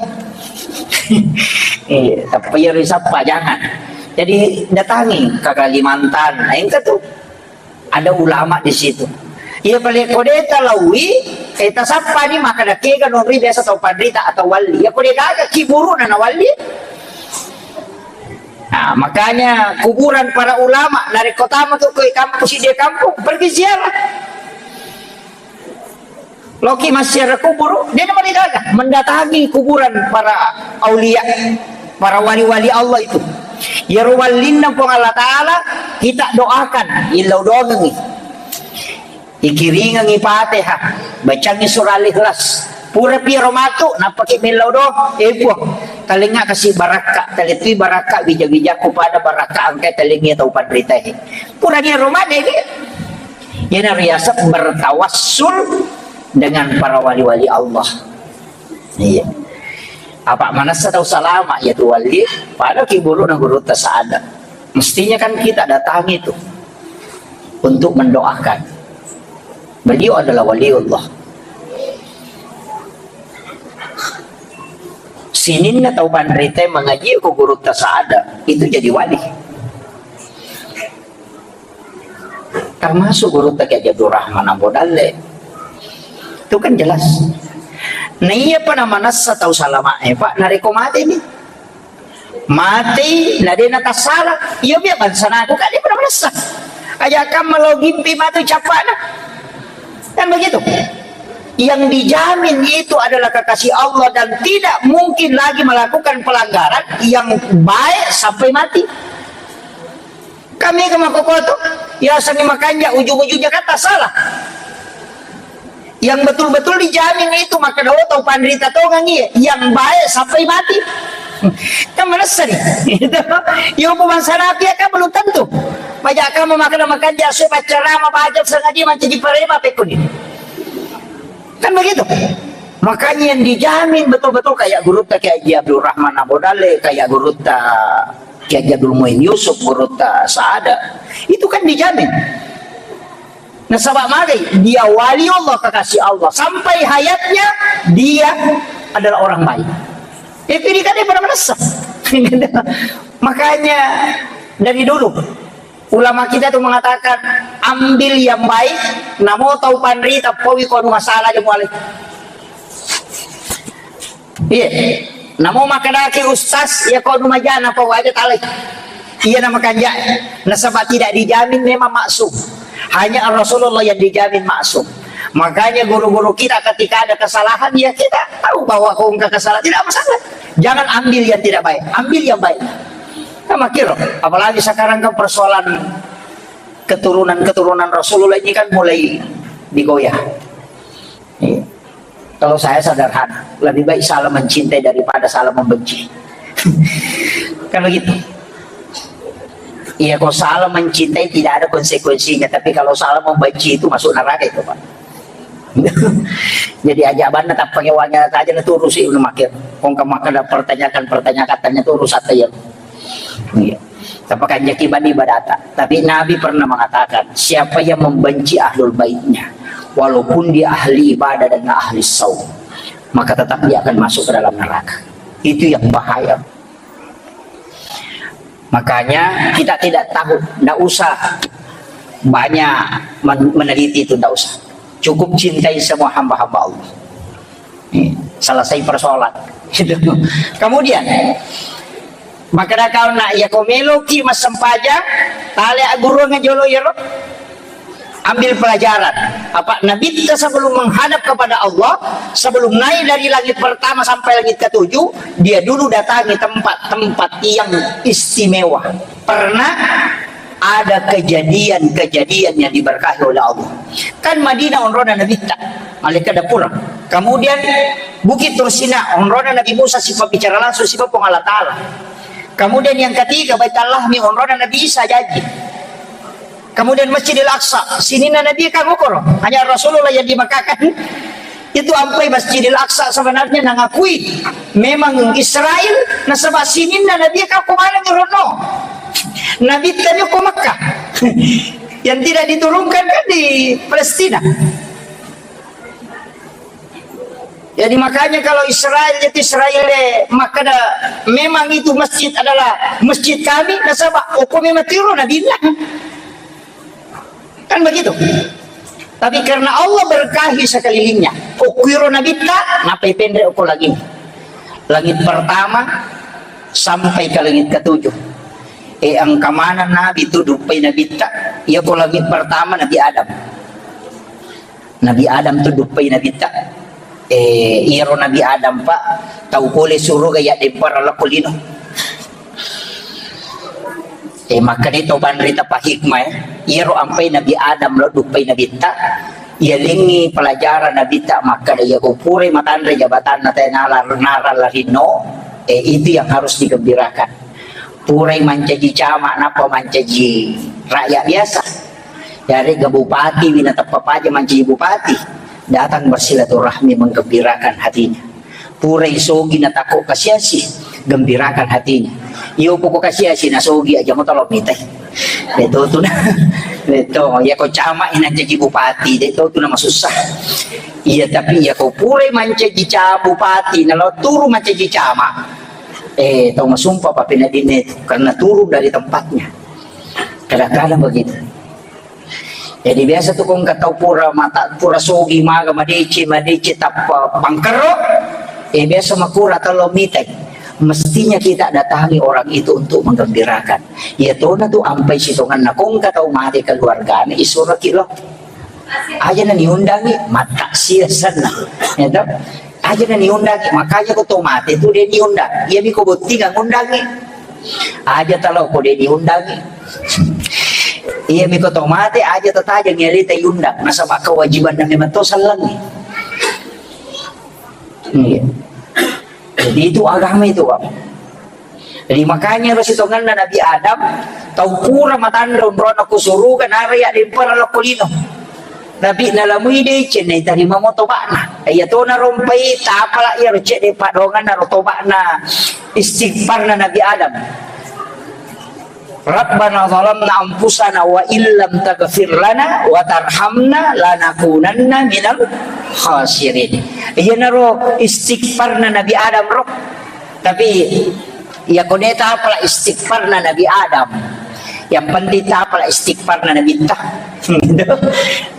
Eh, tapi iya risappa, jangan. Jadi datangi ke Kalimantan, engka tu ada ulama di situ. Iya pale ko de talaui, eh, tasappa ni makkeda kega nonri biasa tau panrita atau wali. Iya ko de gaga kiburuna na wali. Nah, makanya kuburan para ulama, narekko tama tu ko kampung, siddi kampung, pergi ziarah. Loki massiara kuburu, de namarigaga, mendatangi kuburan para aulia, para wali-wali Allah itu. Iyaro wallinna Puang Allah Ta'ala, kita doakan, illau doangengi. Ikiringengi Fatihah, bacangi surah Al-Ikhlas. Pura piro matu, nappaki millau doa, eh Puang, talengnga kasi barakka, talettui barakka, wija-wijakku pada barakka, angkai talengngi tau panritae. Purani ro made ni. Iyana riaseng bertawassul dengan para wali-wali Allah. Iya. Apa manessa tau salama ya tu wali, pada kiburu na guru tasada. Mestinya kan kita datangi itu untuk mendoakan. Beliau adalah waliullah. Sininna tau panrita mengaji ko guru tasada, itu jadi wali. Termasuk gurutta Kiai Haji Abdul Rahman Ambo Dalle. Itu kan jelas. Nah, iya pa namanessa tau salama e, Pak, narekko mate ni. Mate, na de natassala. Iya, biar bangsa naku, kan dia pernah manessa. Aja kamu lo gimpi matu capana. Kan begitu. Yang dijamin itu adalah kekasih Allah dan tidak mungkin lagi melakukan pelanggaran yang baik sampai mati. Kami ke makokoto, ya seni makanja, ujung-ujungnya kata salah. Yang betul-betul dijamin itu, maka dolo tau panrita tongang iya, yang baik sampai mati. Kan manessa ni. Itu. Yo, bangsa naku ya kan belum tentu. Pajak kamu makan makanja, saya baca rama, baca sengaja mancaji parema pekuni. Kan begitu. Makanya yang dijamin betul-betul kayak gurutta Kiai Haji Abdul Rahman Abu Dale, kayak gurutta Kiai Haji Abdul Muin Yusuf, gurutta Saada. Itu kan dijamin. Nasaba magai, dia wali Allah, kekasih Allah. Sampai hayatnya, dia adalah orang baik. Itu dia kan dia pernah manessa. Makanya, dari dulu, ulama kita tuh mengatakan, ambil yang baik, namo tau panrita, paui ko anu masalah aja mualai. Iya. Namo makkedaki ustaz, iya ko anu majana, pau aja talai. Iya nama kanja. Nasaba tidak dijamin memang maksum. Hanya Rasulullah yang dijamin maksum. Makanya guru-guru kita ketika ada kesalahan, ya kita tahu bahwa kau engkau kesalahan, tidak masalah. Jangan ambil yang tidak baik, ambil yang baik. Kan makiro, apalagi sekarang kan persoalan keturunan-keturunan Rasulullah ini kan mulai digoyah. Iya. Kalau saya sederhana, lebih baik salah mencintai daripada salah membenci. Kan begitu. Iya, kalau salah mencintai tidak ada konsekuensinya, tapi kalau salah membenci itu masuk neraka itu, Pak. Jadi aja banda tak pakai uangnya aja na turusi udah makin. Kong ke makan pertanyakan pertanyakan tanya terus atau ya. Iya. Tapi kan jaki bani badata. Tapi Nabi pernah mengatakan, siapa yang membenci ahlul baitnya, walaupun dia ahli ibadah dan ahli saum, maka tetap dia akan masuk ke dalam neraka. Itu yang bahaya. Makanya kita tidak tahu, tidak usah banyak men- meneliti itu, tidak usah. Cukup cintai semua hamba-hamba Allah. Nih, selesai persoalan. Kemudian, maka kau nak ya kau meloki massempajang, Tale agguruang jolo iyaro. Ambil pelajaran. Apa Nabitta sebelum menghadap kepada Allah, sebelum naik dari langit pertama sampai langit ketujuh, dia dulu datangi tempat-tempat yang istimewa. Pernah ada kejadian-kejadian yang diberkahi oleh Allah. Kan Madinah onrona Nabitta, malaikat dapur. Kemudian Bukit Tursina, onrona Nabi Musa, sifat bicara langsung, sifat Puang Allah Ta'ala. Kemudian yang ketiga, Baitul Lahmi, onrona Nabi Isa jaji. Kemudian Masjidil Aqsa, sininna Nabi kan okoro. Hanya Rasulullah yang di Makkah kan. Itu ampai Masjidil Aqsa sebenarnya nangakui memang Israel, nasaba sininna Nabi kan ko mana rono. Nabi tadi ko Makkah. Yang tidak diturunkan kan di Palestina. Jadi makanya kalau Israel, jadi Israel, eh, maka da, memang itu masjid adalah masjid kami, nasaba okko memang tiro Nabi. Kan begitu. Tapi karena Allah berkahi sekelilingnya, okko iro Nabitta, napai penre okko lagi. Langit pertama sampai ke langit ketujuh. Eh, engka mana Nabi tu duppai Nabitta, iya ko langit pertama Nabi Adam. Nabi Adam tu duppai Nabitta. Eh, iyaro Nabi Adam, Pak, tau pole suruga ya dempara lokko lino. Eh, maka de to banri tapa hikmah, eh. Iyaro ampai Nabi Adam lo duppai Nabitta. Iya lengi pelajaran Nabitta, maka de iya ko pure matanre jabatanna te nalar, nalar larinno. Eh, itu yang harus digembirakan. Purai mancaji camat, nappa mancaji rakyat biasa. Yarega bupati, wina teppa paja mancaji bupati, datang bersilaturahmi, menggembirakan hatinya. Purai sogi natakko kasiasi, gembirakan hatinya. Iyo poko kasiasi na sogi aja motolo mitai. Deto tu na. Deto, ya ko camat ina jadi bupati, deto tu na masussa. Iya, tapi ya ko purai mancaji ca-, bupati, nalo turu mancaji camat. Eh, tau masumpa pa penadinna itu, karena turun dari tempatnya. Kadang-kadang begitu. Jadi biasa tu kong tau pura mata, pura sogi maga, madece, madece tappa pangkerro. Eh, biasa makura tau lo mitai. Mestinya kita datangi orang itu untuk menggembirakan. Ya tona tu ampai sitonganna kong tau mate keluargana, isuraki lo. Aja na niundangi, mataksia senna. Ya toh? Aja na niundangi, makanya ko to mate tu de niundang. Iya mi ko botting ngundangi. Aja talo ko de niundangi. Iya mi ko to mate, aja tataja ngialita iundang. Nasaba kewajiban na memang to sallangi. Iya. Jadi itu agama itu, Pak. Jadi makanya ro sitonganna Nabi Adam, tau pura matanre onrona ku suruga, nara ya dempara lokko lino. Tapi nalamui deceng, naitarima mo toba'na. Iya tona rompai tapala iya ro cedde padonganna ro toba'na istighfarna Nabi Adam. Rabbana zalamna anfusana wa illam taghfir lana wa tarhamna lanakunanna minal khasirin. Iyanaro istighfarna Nabi Adam ro. Tapi iya kone tapala istighfarna Nabi Adam. Yang penting tapala istighfarna Nabi ta.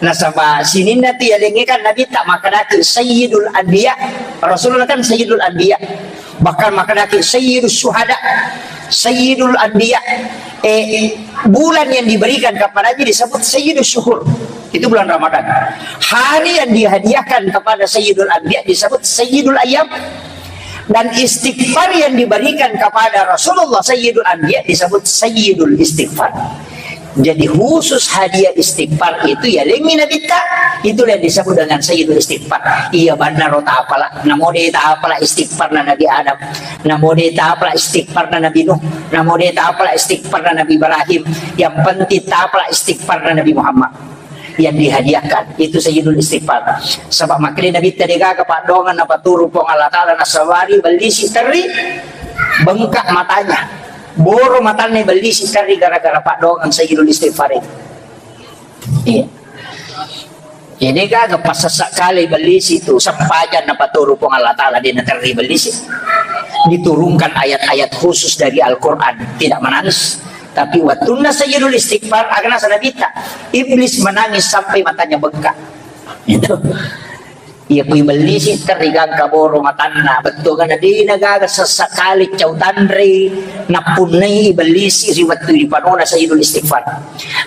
Nasaba sininna tu yalengnge kan Nabi ta makadaki Sayyidul Anbiya. Rasulullah kan Sayyidul Anbiya. Bahkan makadaki Sayyidus Syuhada, Sayyidul Anbiya. Eh, bulan yang diberikan kepadanya disebut Sayyidus Syuhur. Itu bulan Ramadan. Hari yang dihadiahkan kepada Sayyidul Anbiya disebut Sayyidul Ayyam. Dan istighfar yang diberikan kepada Rasulullah Sayyidul Anbiya disebut Sayyidul Istighfar. Jadi khusus hadiah istighfar itu ya lengi Nabi ta, itulah yang disebut dengan Sayyidul Istighfar. Iya banna ro tapala, namo de tapala istighfar na Nabi Adam, namo de tapala istighfar na Nabi Nuh, namo de tapala istighfar na Nabi Ibrahim. Yang penting tapala istighfar na Nabi Muhammad yang dihadiahkan itu Sayyidul Istighfar. Sebab makanya Nabi tadi gaga padongan apa turu Puang Allah Ta'ala nasawari beli si teri bengkak matanya. Boro matanna bellisi terri gara-gara paddoangeng Sayyidul Istighfar itu. Iya. Jadi gaga passasak kali bellisi itu, sempajan napaturu Puang Allah Ta'ala, dia terri bellisi. Diturunkan ayat-ayat khusus dari Al-Quran, tidak menangis. Tapi wattunna Sayyidul Istighfar, agana sanabita, iblis menangis sampai matanya bengkak. Itu. Iya, ku ibellisi terri gangka boro matanna, bettuanna de' nagaga sessa kale cau tanre nappunnai ibellisi ri wettu ripanona Sayyidul Istighfar.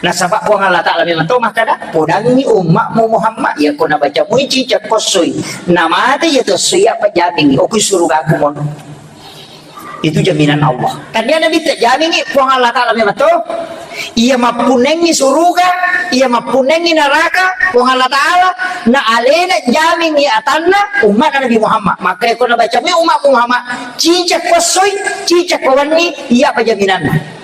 Nasaba Puang Allah Ta'ala memang to makkada, "Podangngi ummatmu Muhammad, iya ko nabaca mui cicak kossoi, namate iya to esso iya pajamingngi, okui surugaku mono." Itu jaminan Allah. Tania Nabitta jamingngi Puang Allah Ta'ala memang to. Iya mappunnengngi suruga, iya mappunnengngi neraka, Puang Allah Ta'ala, na alena jamingngi atanna ummatna Nabi Muhammad. Maka ko nabaca mui ummat Muhammad, cicak kossoi, cicak kowenni, iya apa jaminanna?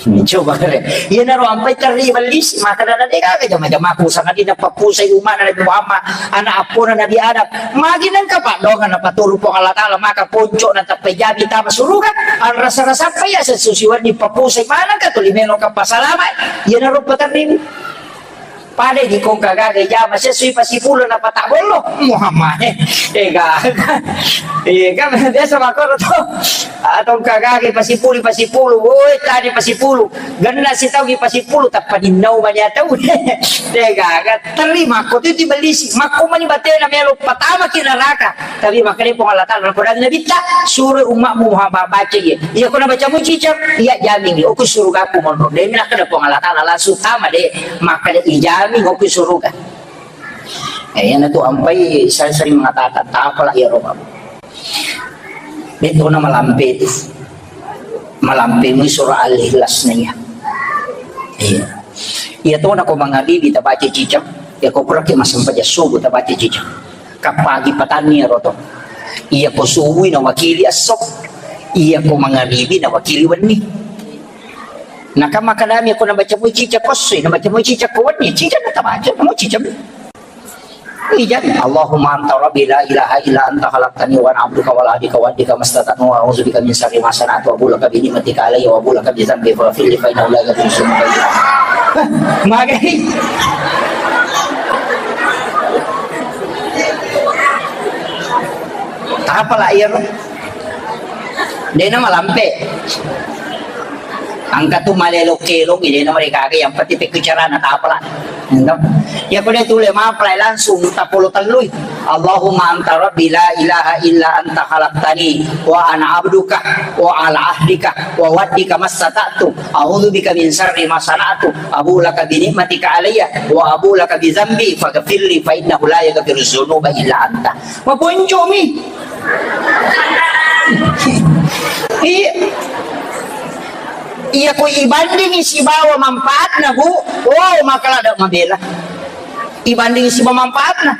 Coba kare. Iyanaro ampai terri bellisi, maka dana de' gaga jama-jamaku sangadinna pappusai ummatna Nabi Muhammad, anak appona Nabi Adam. Magi nengka paddongan napaturu Puang Allah Ta'ala, maka ponco na tappai jami tama suruga, anrasa-rasa apa iya sesusi wenni pappusai manengka tuli melo ka pasalama. Iyanaro paterri. Pada di kongka gaga jama sessui pasipulu na patak bollo Muhammad. Eh, gaga. Iya, kan biasa makkoro to. Atau kagage pasipulu, pasipulu. Woi, tadi pasipulu. Genna sitau ki pasipulu, tappa ninnau mani atau. Dega, terima ko tu bellisi. Makko mani batena melo patama ki neraka. Tapi makkeda Puang Allah Ta'ala, napodangi Nabitta, suro ummatmu Muhammad baca iya. Iya ko nabaca mu cicak, iya jamin. Oku surugaku monro. Demi nakkeda Puang Allah Ta'ala langsung tama de. Makkeda ijamin oku suruga. Eh, iyana tu ampai saya sering mengatakan, "Tapalah ya Rob." Betona malampe tu. Malampe mu surah Al-Ikhlas na iya. Iya. Iya tona ko mangabibi tabaca cicak, iya ko puraki massempajang subuh tabaca cicak. Kapagi patanni ero to. Iya ko subui na wakili esso. Iya ko mangabibi na wakili wenni. Naka makadami ko nabaca mu cicak kossoi, nabaca mu cicak ko wenni, cicak na tabaca, mu cicak. Ijan, Allahumma anta rabbi la ilaha illa anta khalaqtani wa ana abduka wa ana ala ahdika wa wa'dika mastata'tu wa a'udzu bika min syarri ma sana'tu abu'u laka bi ni'matika alayya wa abu'u laka bi dzambi faghfirli fa innahu la yaghfiru dzunuba illa anta. Magai. Apa lah iya, Ro? Dena malampe. Angka tu malelo kelong, dena mereka ke yang penting pekku carana tapala. Entah. Ya ko de tule mapalai langsung tapolo tellui. Allahumma anta rabbi la ilaha illa anta khalaqtani wa ana abduka wa ala ahdika wa wa'dika mastata'tu. A'udzu bika min syarri ma sana'tu. Abu'u laka bi ni'matika alayya wa abu'u laka bi dzambi faghfirli fa innahu la yaghfiru dzunuba illa anta. Maponcomi. Iya. Iya ko ibandingi sibawa manfaatna, Bu. Oh, maka lada mabela. Ibandingi sibawa manfaatna.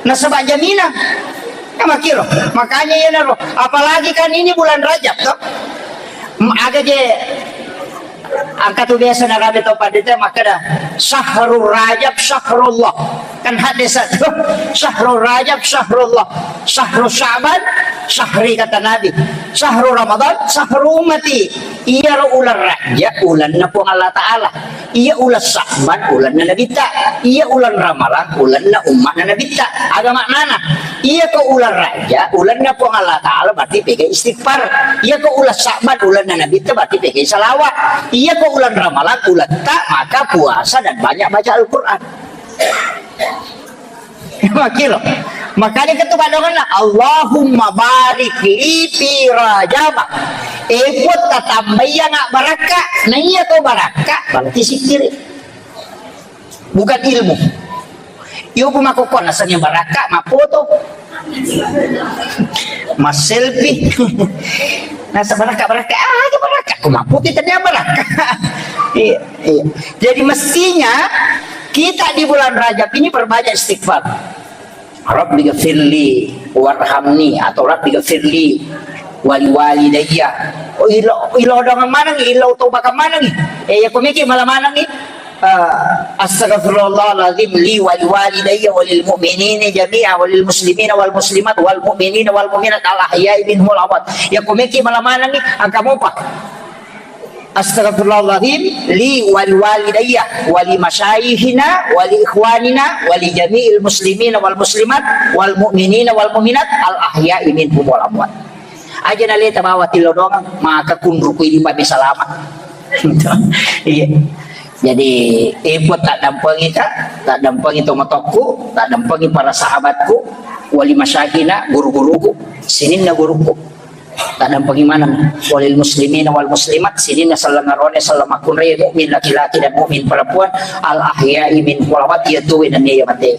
Nasaba jaminan. Ya, makiro. Makanya iyanaro. Apalagi kan ini bulan Rajab, toh. M-, aga je Angka tu biasa narabe tau pandita makkeda, "Syahrul Rajab syahrullah." Kan hadis tu, "Syahrul Rajab syahrullah, syahru Sya'ban syahri," kata Nabi. "Syahru Ramadan syahru ummati." Iyaro uleng Rajab ulenna Puang Allah Ta'ala. Iya uleng Sya'ban ulenna Nabitta. Iya uleng Ramalang ulenna ummatna Nabitta. Aga maknana? Iya ko uleng Raja, ulenna Puang Allah Ta'ala berarti pega istighfar. Iya ko uleng Sya'ban, ulenna Nabitta berarti pega salawat. Iya ko uleng Ramalang, uletta, maka puasa dan banyak baca Al-Quran. Makiro. Makanya ketu padonganna, "Allahumma barik li fi Rajab." Eh, Puang, tatambaiyang barakka. Nah, iya ko barakka, berarti sikkiri. Bukan ilmu. Iyo, bu, makkokko nasengnge barakka, mappoto. Masselfie. Nasa barakka, barakka. Ah, aja barakka. Ko mappoto tadi barakka. Iya, iya. Jadi mestinya kita di bulan Rajab ini perbanyak istighfar. Rabbi ghafirli warhamni atau Rabbi ghafirli wali walidayya. Oh, ilo, ilo dengan mana nih? Ilo tau bakal mana nih? Eh, ya, komiki malah mana nih? Ah, astaghfirullahaladzim li wali walidayya walil mu'minina jami'a walil muslimina wal muslimat wal mu'minina wal mu'minat al ahya'i minhum wal amwat. Ya, komiki malah mana nih? Angka mopa. Astaghfirullahaladzim li wali walidayya wali masyayikhina wali ikhwanina wali jami'il muslimina wal muslimat wal mu'minina wal mu'minat al ahya'i minhum wal amwat. Aja naleta bawa tillo doang, maka kunruku ini mami salama. Iya. Jadi, eh, Puang, taddampengi ka, taddampengi tomatoakku, taddampengi para sahabatku, wali masyaikina, guru-guruku, sininna gurukku. Taddampengi maneng, walil muslimina wal muslimat, sininna selleng aroane, selleng makkunrai, mukmin laki-laki dan mukmin perempuan, al ahya'i minhum wal amwat, iya tuwe nennia iya mate.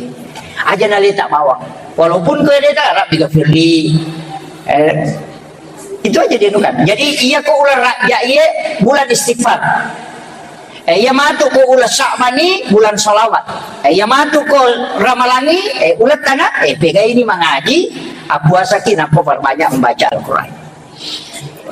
Aja naleta bawang. Walaupun ko de ta, Rabbi ghafirli. Eh, itu aja dianukan. Jadi, iya ko uleng Rajab iye bulan istighfar. Eh, iya matu ko uleng Sya'bani bulan salawat. Eh, iya matu ko Ramalangi, eh, uleng tana, eh, pegaini mangaji, appuasaki, nappa perbanyak membaca Al-Quran.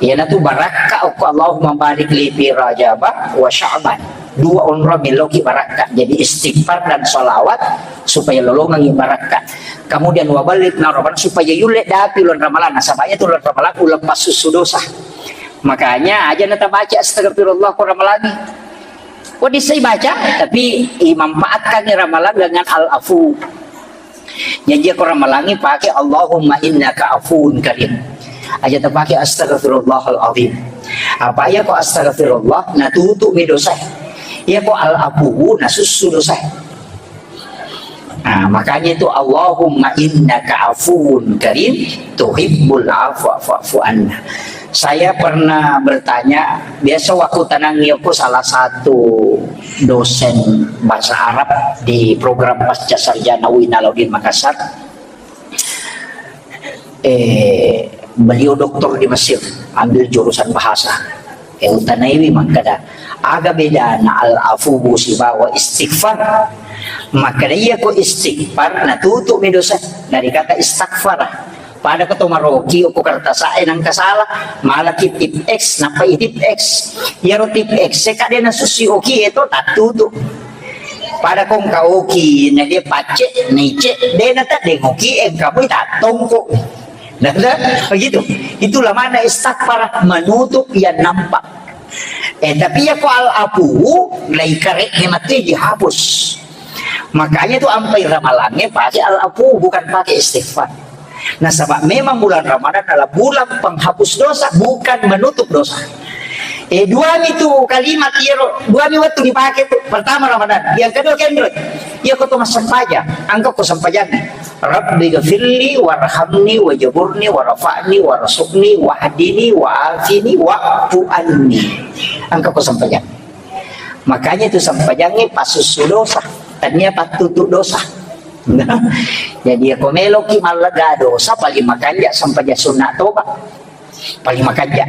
Iyanatu barakka okko Allahumma barik li fi Rajaba wa Sya'ban. Dua onrong meloki barakka. Jadi istighfar dan salawat supaya lolongengi barakka. Kemudian wa ballighna Ramadan, supaya yulle dapi uleng Ramalang. Nasaba iyatu uleng Ramalang uleng passussu dosa. Makanya aja natabaca astagfirullah ko Ramalangi. Ko dissai baca, tapi imanfaatkan Ramalang dengan al-afu. Jaji ko Ramalangi pake Allahumma innaka afuwun karim. Aja tapake astagfirullahal azim. Apa iya ko astagfirullah, natutu mi dosa. Iya ko al-afu, nasussu dosa. Nah, makanya itu, "Allahumma innaka afuwun karim, tuhibbul afwa fa'fu anna." Saya pernah bertanya, biasa waktu tenang yoko salah satu dosen bahasa Arab di program Pasca Sarjana U I N Alauddin Makassar. Eh, beliau doktor di Mesir, ambil jurusan bahasa. Eh, utanaiwi makkeda, aga bedana al-afu sibawa istighfar? Makkeda, iya ko istighfar, natutu mi dosa dari kata istaghfara. Pada ko to maroki ko kertas e nangka salah, malaki tip X, nappa i tip X. Iyaro tip X e kade nasussi oki e to tattutu. Pada ko engka oki, na dia pacce, nice, de na tadde ngoki, engka pui tattongko. Nah, nah, begitu. Itulah makna istaghfar, menutup yang nampak. Eh, tapi iya ko al-afu, lai kareknya mati dihapus. Makanya tu ampai ramalannya pakai al-afu, bukan pakai istighfar. Nasaba memang bulan Ramadan adalah bulan penghapus dosa, bukan menutup dosa. Eh, duami tu kalimat iyaro, duami waktu dipakai tu. Pertama Ramadan, yang kedua kendro. Iya ko to massempajang, angka ko sempajang. Rabbi ghafirli warhamni wajburni warfa'ni warzuqni wahdini wa'afini wa'fu anni. Angka ko sempajang. Makanya itu sempajangnya pasussu dosa, tania pattutu dosa. Jadi, iya ko meloki mallega dosa, paling makanja sempajang sunna toba. Paling makanja.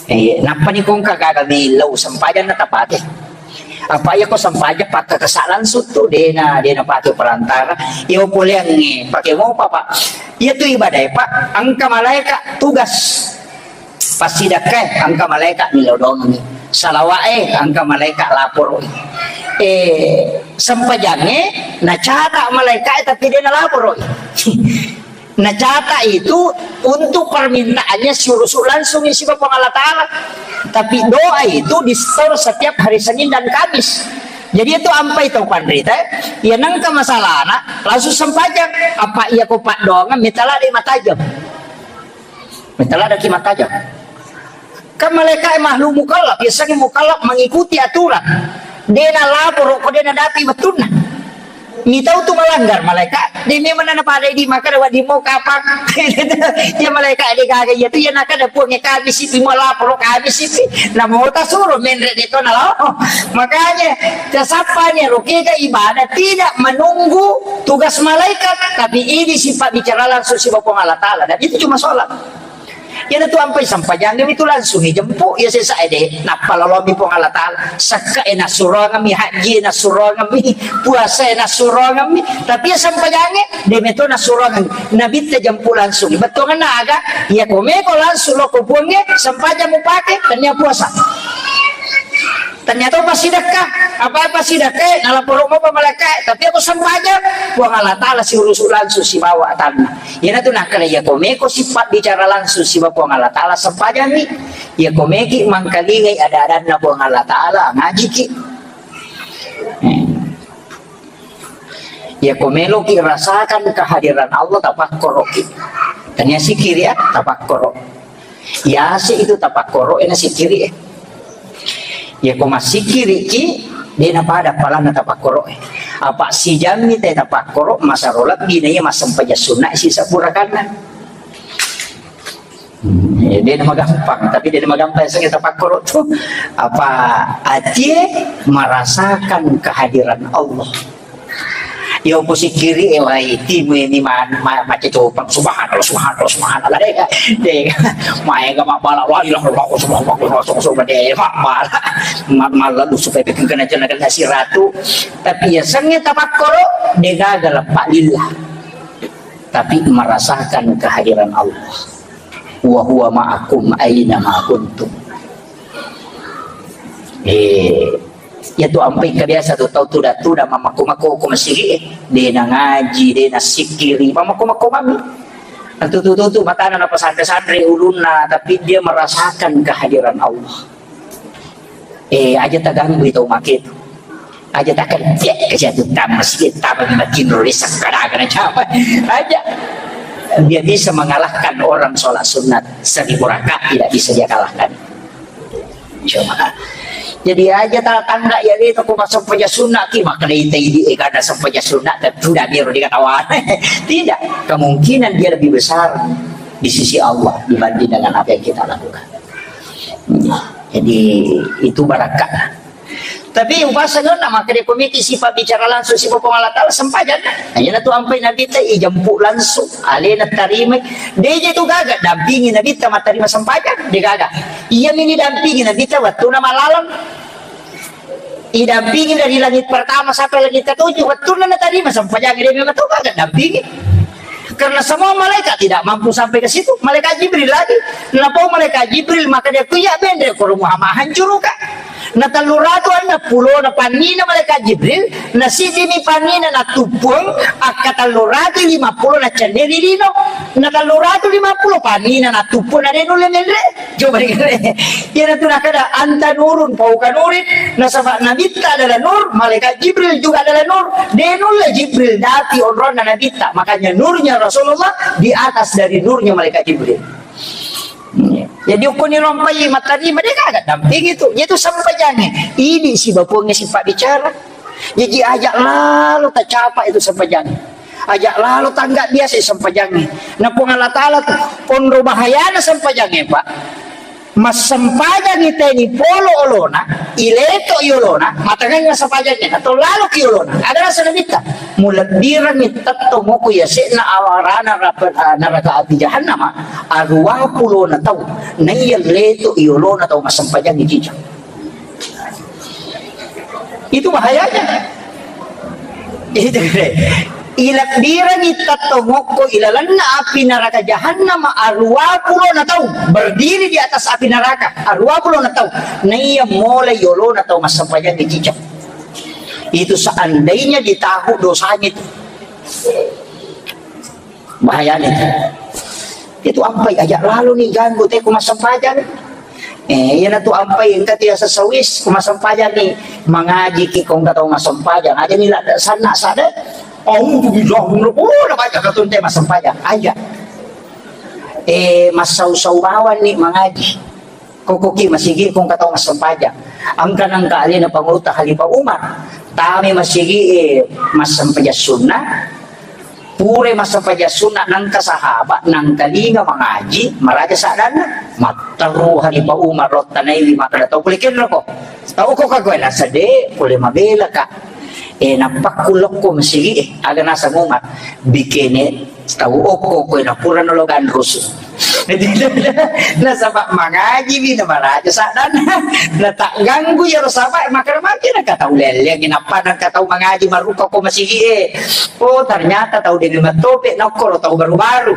Eh, nappa ni kongka gaga millau sempajang na tapake. Apa iya ko sempajang pakka kesa langsung tu, dena, dena pake perantara. Iyo poleangnge, pake mopa, Pak. Iya tu ibadah, Pak. Angka malaika tugas. Passidakkae, angka malaika millau doangngi. Salawae, angka malaika laporo. Eh, sempajangnge, nacata malaika, tapi dena laporo. Nacata itu untuk permintaannya si urusu langsung isi Puang Allah Ta'ala. Tapi doa itu di-store setiap hari Senin dan Kamis. Jadi itu ampai tau panrita, ya nangka masalahna, langsung sempajang. Apa iya ko paddoangeng, mitala de matajam. Mitala daki matajam. Kan malaika makhluk mukallaf, biasanya mukallaf mengikuti aturan. Dena laporo ko dena dapi wettunna. Mitau tu melanggar malaika, de memang nana pada di maka dawa di mau kapang. Ya malaika de gaga iya tu ya naka da puang kami sipi mau laporo kami sipi. Namo ta suruh menre de to nalo. Makanya tasappanya rokega ibadah tidak menunggu tugas malaikat, tapi ini sifat bicara langsung si Puang Allah Ta'ala dan itu cuma sholat. Iyanatu ampai sampajangnge mitu langsung ijempu, iya sesa ede, nappa lolomi Puang Allah Ta'ala, sakka e nassuroangemmi, haji e nassuroangemmi, puasa e nassuroangemmi, tapi iya sampajangnge, de meto nassuroangemmi, nabitta jempu langsung, bettuangenna aga, iya ko meko langsung loko puangnge, sampajang mupake, tania puasa. Ternyata passidekka, apa-apa sidekka, nalaporo mopa malaika, tapi aku sempajang, Puang Allah Ta'ala si urusu langsung sibawa atanna. Iyanatu nakkeda iya ko meko sifat bicara langsung sibawa Puang Allah Ta'ala sempajanni. Iya ko meki mangkalingai ada-adanna Puang Allah Ta'ala, ngajiki. Hmm. Iya ko meloki rasakan kehadiran Allah, tapakkoroki. Tania sikiri ya, tapakkoro. Yase itu tapakkoro ena sikiri e. Iya ko massikiriki, De' napada palanna tapakkoro e. Apa' sijammi te tapakkoro, masero lebbi na iya massempajang sunna' sisebbu rakanna. Hmm, eh, de' namagampang, tapi de' namagampang yasengnge tapakkoro tu. Apa' atie merasakan kehadiran Allah. Iyo, ko sikkiri e, wai, timu ini ma-, ma-, macca copang, subhanallah, subhanallah, subhanallah, de', de', maega mabbala, la ilaha illallah, subhanallah, subhanallah, de', mabbala, ma-, mallalu supaya bikin kena jana kena siratu. Tapi yasengnge tapakkoro, de' gaga leppa lillah. Tapi merasakan kehadiran Allah. Wa huwa ma'akum aina ma kuntum. Eh, iya tu ampai kebiasa tu tau tuda-tuda mamakko-makko ko masigi e. De' nangaji, de' nasikiri, mamakko-makko mami. Tutu-tutu matana napasanre-sanre ulunna, tapi dia merasakan kehadiran Allah. Eh, aja' taganggui tau make tu. Aja' takerja, kerja tu tama masigi, tama di makin ruri sekkada kana capa. Aja'. Dia bisa mengalahkan orang sholat sunat seribu rakaat, tidak bisa dia kalahkan. Coba. Jadi aja' tatangga iya le tu ko massempajang sunna' ki, maka le te idi e kana sempajang sunna', tentu da' biro dikatawa. Tidak, kemungkinan dia lebih besar di sisi Allah dibanding dengan apa yang kita lakukan. Jadi itu barakah. Tapi upasangna maka dia komiti sifat bicara langsung sifat Puang Allah Ta'ala sempajang. Hanya tu ampai Nabi te ijempu langsung, alena tarimai. De' je tu gaga dampingi Nabi te mattarima sempajang, de' gaga. Iya mini dampingi Nabi te wattuna malalang. Idampingi dari langit pertama sampai langit ketujuh, wattuna natarima sempajang, de' memang tu gaga dampingi. Karena semua malaikat tidak mampu sampai ke situ. Malaikat Jibril lagi. Napau malaikat Jibril, maka dia kuya bendre ko rumah mahan juruka. Na tellu ratu enneng pulona pannina malaikat Jibril, na siddimi pannina natuppuang, akka tellu ratu lima pulo na cenne ri lino. Na tellu ratu lima pulo pannina natuppuang, na de' nulle menre. Coba dikene. Iyanatu nakada, "Anta nurun fauqa nurin." Nasaba Nabitta adalah nur, malaikat Jibril juga adalah nur. De' nulle Jibril dapi onronna Nabitta. Makanya nurnya Rasulullah di atas dari nurnya malaikat Jibril. Jadi ukkuni rompai mattarima, de' gaga dampingi tu. Jadi tu sempajangnge. Idi sibapuangnge sifat bicara. Jaji aja' lalo tacapa itu sempajangnge. Aja' lalo tangga biasa sempajangnge. Na Puang Allah Ta'ala tu, onro bahayana sempajangnge, Pak. Massempajangngi teni polo olona, ileto i olona, matangenna sempajangnge, atau lalo ki olona. Ada rasa Nabitta. Mulebbirangngi tettong moko yase'na awarana rapa-, neraka api jahannama, arua pulona tau. Naiya leto i olona tau massempajangngi cicak. Itu bahayanya. Itu, ilebbirangngi tettong okko ilalenna api neraka jahannam arua pulona tau berdiri di atas api neraka, arua pulona tau. Naiya mulai yolona tau massempajang di cicak. Itu seandainya ditahu dosanya itu. Bahayana itu. Itu ampai aja' lalo ni ganggu te ko massempajang. Eh, iyana tu ampai engka tu yaseng sawis ko massempajang ni mangaji ki ko engka tau massempajang. Aja' ni ladde' sanna' sadde. A'udzubillah, oh, na baca katun te massempajang. Aja'. Eh, massau-sau bawang ni mangaji. Kokoki masigi ko engka tau massempajang. Engka nengka alena pangulutta Khalifah Umar. Tame masigi e massempajang sunna. Pura massempajang sunna nengka sahabat, nengka linga mangaji, maraja saddanna. Matteru Khalifah Umar, rottanaiwi makkeda tau pole kenro ko. Tau ko kagoe nasede, pole mabela ka. Eh, nappakku lokko masigi e, aga naseng Umar. Bikene tau okko koe na purano lo ganrusu. Nasaba mangaji mi na maraja saddanna. Na tak ganggu yaro saba makara maki na katau leleng nappa na katau mangaji maruka ko masigi e. Oh, ternyata tau demi matope na okkoro tau baru-baru.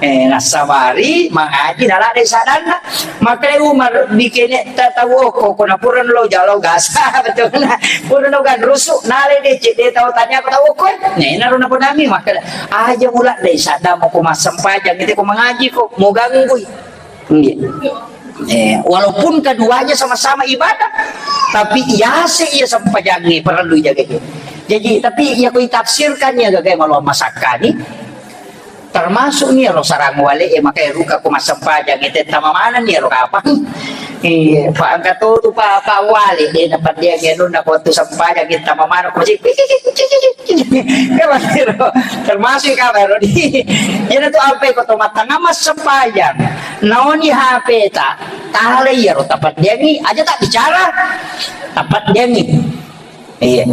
Eh, nasabari mangaji na ladde saddanna. Makanya Umar bikin ta-, tau okko ko na purano lo jalo gasa betul na. Purano ganrusu nale de cek de tau tanya ko tau okko. Nah, ina rona ponami makanya Aja mula dai sadda mo ko massempajang, ite ko mangaji ko, mo ganggui. Nggih. Eh, walaupun keduanya sama-sama ibadah, tapi yase iya sempajangnge parellu jaga. Jadi, tapi iya ko itafsirkan iya gaga maloang masakkani, termasuk ni ro sarang wale e, maka ruka ko massempajang, ite tama mana ni ro kapang. Iya, Pak, engka to tu, Pak, Pak Wali, de' napaddeng anunna ko tu sempajang kita mamaro ko cik. Kan makkiro, termasuk ka baru di. Iya tu ampe ko to mattanga massempajang. Naoni H P ta, tale iyaro tapaddengi, aja tak bicara. Tapaddengi. Iya.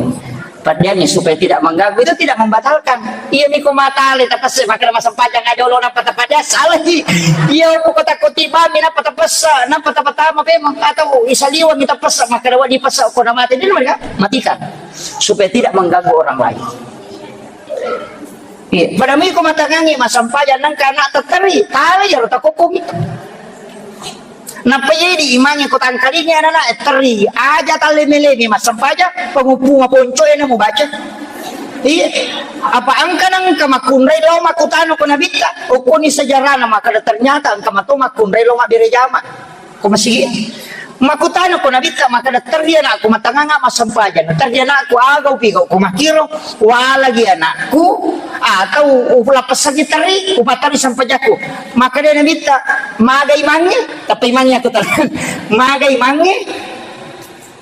Paddeangngi supaya tidak mengganggu, itu tidak membatalkan. Iya miko matale tapesse makkeda massempajang aja lo napa tapaddeang, salah. Iya ko takko tibami napa tapessa, napa tapatama pemang atau isaliwang tapessa makkeda wa dipessa ko namate, dia mereka matikan supaya tidak mengganggu orang lain. Iya, pada miko matangangi massempajang nangka anak tetteri, tale jaro takokkomi. Nappa jadi imangnge ko tangkalingi anak-anak, eh, teri aja talle melemi massempajang, penguppunga ponco e namu baca. Iya. Apa engka nang engka makkunrai lao makkutana ko nabitta, okkoni sejarahna makkeda ternyata engka mato makkunrai lao mabbere jama. Ko masigi. Makkutana ko nabitta makkeda teri anakku matanganga massempajang. Teri anakku aga upigau ko makkiro, walagi anakku atau ulappessangi teri, upatari sempajakku. Makkeda nabitta, maga imangnge? Tapi imangnge aku tenang. Maga imangnge?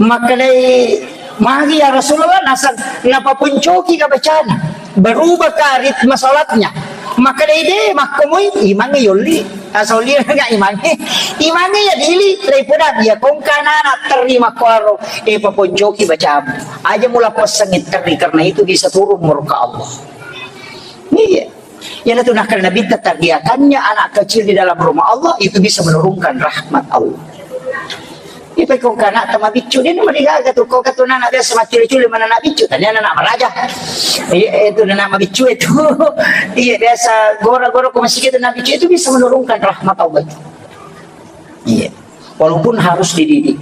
Makkedai, magi ya Rasulullah, nasab napaponcoki ka bacana. Berubah ka ritme salatnya. Makkedai de, makkomoi, imangnge yolli. Asoli nga imangnge. Imangnge ya dili, daripada dia kongkana anak terima kuaro, eh, paponcoki bacamu. Aja mula passangi teri, karena itu bisa turun murka Allah. Iya. Iyanatu nakkeda Nabitta, terbiakannya anak kecil di dalam rumah Allah itu bisa menurunkan rahmat Allah. Itu kau kana tama biccu, dia nama digaga tu, kau katu anak biasa maculi-culi mana anak biccu, tanya anak maraja. Iya, itu anak mabiccu itu. Iya, biasa gora-gora kau masih gitu anak biccu itu bisa menurunkan rahmat Allah. Iya. Walaupun harus dididik.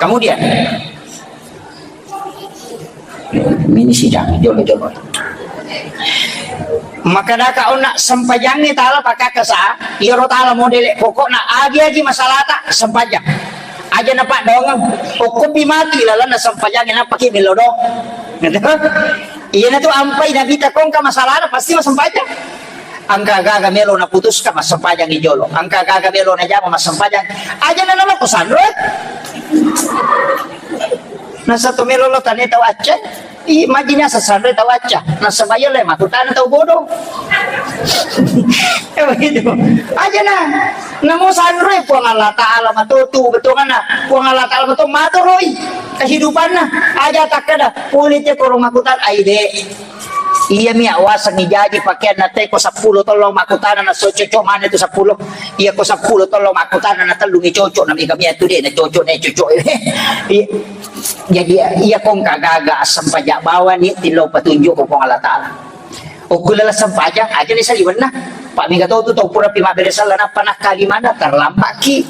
Kemudian, ini sidang, jolo-jolo. Maka daka ona sempajangi tala pakakasa, iyaro tala modele pokokna agi-agi masalata sempajang. Aja na paddoangeng, okkopi matu ilalenna sempajangi napaki melodong. Gitu. Iyanatu ampai Nabitta kongka masalana pasti massempajang. Engka gaga melo naputuska massempajangi jolo. Engka gaga melo najama massempajang. Aja na naloko sanro. Nasa to melo lo tane tau acca. I majina sa sanro tau acca. Nasaba iya le makutana tau bodoh. Eh, begitu. Aja na. Namo sanro Puang Allah Ta'ala matotu betongana. Puang Allah Ta'ala matotu matoroi kehidupanna. Aja takkeda pole te koro makutana aide. Iyami awasengngi jaji pakeanna te ko seppulo tollo makkutana na so cocok mana itu seppulo. Iya ko seppulo tollo makkutana na tellungi cocok na mega mia tu de na cocok na cocok. Iya. Jadi iya kongka gaga assempaja bawani tillo patunjuk ko Puang Allah Ta'ala. Okku lala sempajang aja ni saliwenna. Pak mega tau tu tau pura pi mabbere sala nappa nakkali mana terlambat ki.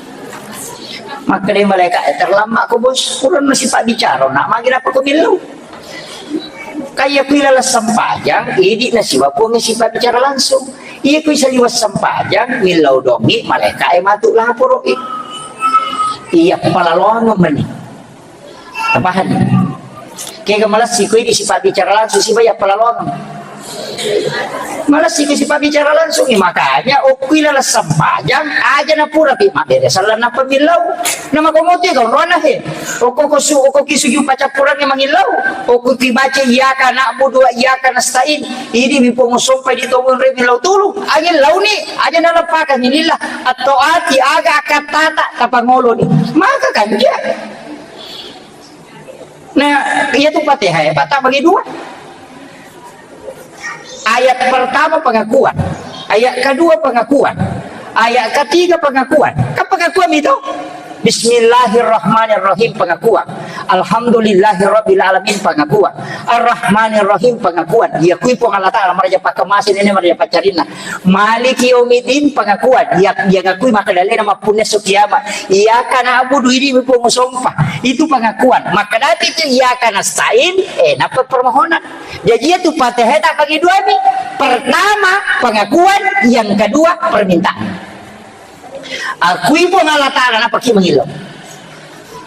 Makkeda malaikat, eh, terlambat ko bos. Kurang masih pak bicara nak magi napa ko millau. Kaya kui lala sempajang, idi nasiwa Puang sipabbicara langsung. Iya kui saliweng sempajang, millau dongi, malaika e matu laporo i. Iya, palaloang meni. Tapahan? Kega malessi kui di sipabbicara langsung, siba iya palaloang. Malessi kui sipabbicara langsung, makanya okkui lala sempajang, aja na pura pi mabbere sala nappa millau. Namakomote kau rona he. Okko ko su, okko ki suju pacappurangnge mangillau. Okko ki baca iyyaka na'budu wa iyyaka nasta'in. Idi mi Puang sompai di tongeng re millau tulu. Angin launi, aja na lepaka mililla. Atau ati aga akattata tapangoloni. Maka kanja. Nah, iya tu Fatihah ya, Pak, tak bagi dua. Ayat pertama pengakuan, ayat kedua pengakuan, ayat ketiga pengakuan. Kan pengakuan itu? Bismillahirrahmanirrahim pengakuan. Alhamdulillahirabbil alamin pengakuan. Arrahmanirrahim pengakuan. Iya kui Puang Allah Ta'ala maraja pakkamase nene maraja paccarinna. Maliki yaumiddin pengakuan. Iya, iya ngakui maka dalena mappunna su kiamat. Iyyaka na'budu ini mi Puang sompa. Itu pengakuan. Maka dati itu iyyaka nasta'in, eh, napa permohonan? Jaji itu Fatihah tak bagi dua mi. Pertama pengakuan, yang kedua permintaan. Akui Puang Allah Ta'ala napaki mangillau.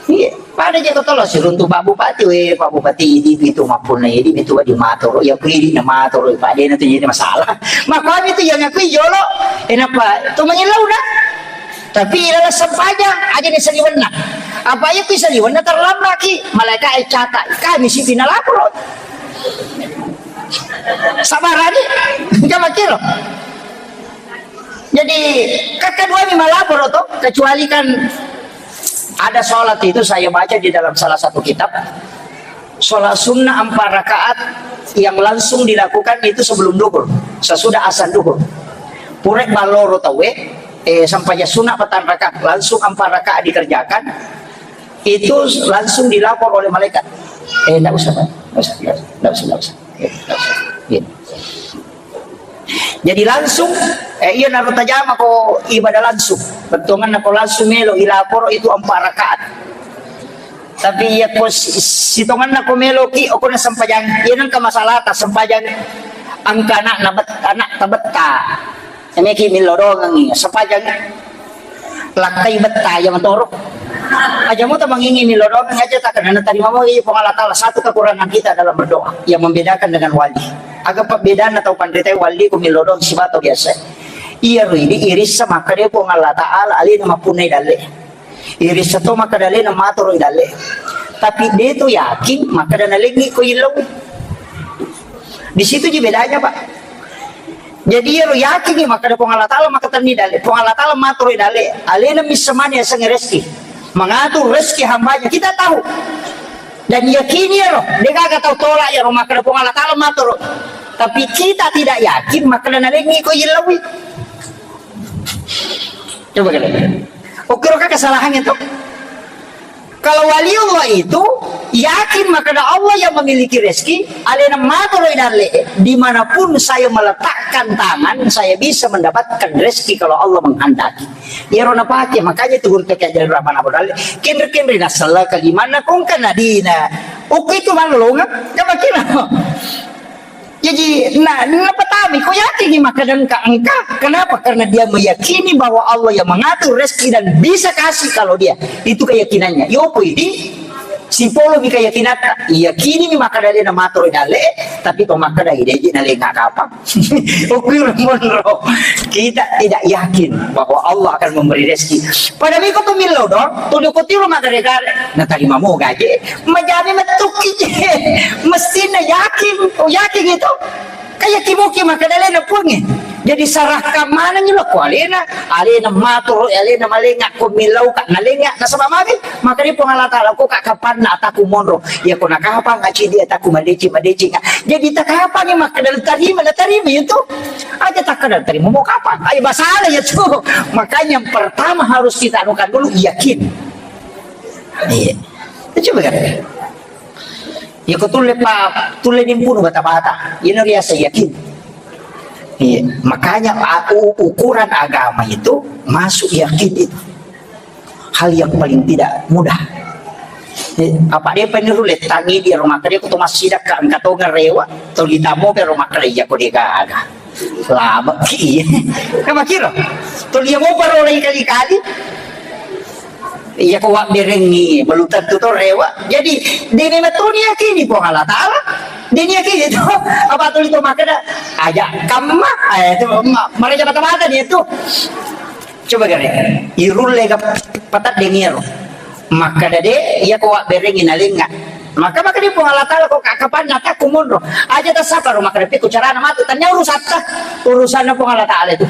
Iya, pada je tolo siruntu Pak Bupati, we Pak Bupati idi itu mappuna idi itu di matoro, ya kui idi na matoro, Pak de na tu jadi masalah. Maka itu yang akui jolo, enapa tu mangillau dah. Tapi ilalang sempajang, aja ni saliwenna. Apa iya ku saliwenna terlambat ki, malaika e catat. Kami si pina lapor. Sabarani, enggak makin loh. Jadi, kakak dua ni malapor tuh, kecuali kan ada sholat itu saya baca di dalam salah satu kitab. Sholat sunnah empat rakaat yang langsung dilakukan itu sebelum duhur, sesudah azan duhur. Pura balloro tauwe, eh, sempajang sunnah petang rakaat, langsung empat rakaat dikerjakan, itu langsung dilapor oleh malaikat. Eh, ndak usah, Pak. Ndak usah, ndak usah, ndak usah, ndak usah. Eh, ndak usah. Gitu. Jadi langsung, eh, iya naro tajama ko ibadah langsung. Bettuanna ko langsung melo ilapor itu empat rakaat. Tapi iya ko si-, sitonganna ko melo ki, okona sempajang, iya nengka masalah ta sempajang angka anak na bet-, anak tabetta. Ini ki millo doangi, sempajang lakkai betta ya matoro. Aja mu tamangingi millo doangi aja tak kena terima mau iya Puang Allah Ta'ala. Satu kekurangan kita dalam berdoa yang membedakan dengan wali. Aga pabbedaanna tau panrita wali ko millo doang sibato biasa. Iya rui di irissa maka dia Puang Allah Ta'ala alena mapunai dalle. Irissa to maka dalena matoro dalle. Tapi dia tu yakin maka dana lengi ko illau. Di situ ji bedanya, Pak. Jadi iyaro yakin maka ada Puang Allah Ta'ala maka tenni dalle. Puang Allah Ta'ala matoro dalle. Alena misamani aseng rezeki. Mengatur rezeki hambanya. Kita tahu. Dan yakini iyaro, degaga tau tolak iyaro maka ada Puang Allah Ta'ala matoro. Tapi kita tidak yakin maka dana lengi ko illaui. Coba kalian. Oke, oke, kesalahannya tuh. Kalau wali Allah itu yakin maka ada Allah yang memiliki rezeki, alena matoro dalle, dimanapun saya meletakkan tangan, saya bisa mendapatkan rezeki kalau Allah menghendaki. Iyaro napake, makanya itu guru teke ajaran Rahman Abu Dalle. Kenre-kenre nasala kalimana kongka nadina. Oke itu malolonga, coba kira. Jadi, nah, napatami, kau yakin ni maka engka, engka. Kenapa? Karena dia meyakini bahwa Allah yang mengatur rezeki dan bisa kasih kalau dia. Itu keyakinannya. Yopo ini, simpolo mi keyakinan. Yakini mi maka dalena matoro dalle, tapi to maka dari dia na lenga kapang. Oke, monro. Kita tidak yakin bahwa Allah akan memberi rezeki. Pada miko pemillo dong, tuduh kotiro maka regare. Nah, tadi mamo gaje. Majani metukki je. Mestinna yakin, oh, yakin itu. Kayak kimuki maka dalena Puangnge. Jadi serahkan maneng lo ko alena, alena matoro, alena malenga ko millau ka nalenga nasaba magi. Maka di Puang Allah Taala ko ka kapanna ataku monro. Ya ko nakapang aci dia ataku madeci madeci. Jadi takapang maka dal tarima na tarima itu. Aja tak kadal tarima mau kapang. Ayo basala ya tu. Makanya yang pertama harus kita anukan dulu yakin. Iya. Coba kan. Iya, ko tulle pa, tulle nimpunu bata-bata. Iyana riaseng yakin. Iya, makanya a-, u-, ukuran agama itu masuk yakin itu. Hal yang paling tidak mudah. Eh, apa dia peniru letangi di rumah kerja, kutu masih dah angkat tonga rewa, tuli tamu ke rumah kerja, ko dia gaga. Lama ki. Kamu kira? Tuli yang mau baru lagi kali-kali. Iya ko wabberengngi, belum tentu to rewa. Jadi, dene metoni yakini Puang Allah Taala. Dene yakini to, apa tuli to makkeda, aja kamma, eh, itu ma-, maraja mata-mata dia tu. Coba gare, irulle ga pataddengi ero. Makkeda de, iya ko wabberengngi nalenga. Maka, maka di Puang Allah Taala ko ka-, kapanna takku monro. Aja tasapa ro makkeda pikku carana matu. Tanya urusatta, urusanna Puang Allah Taala itu.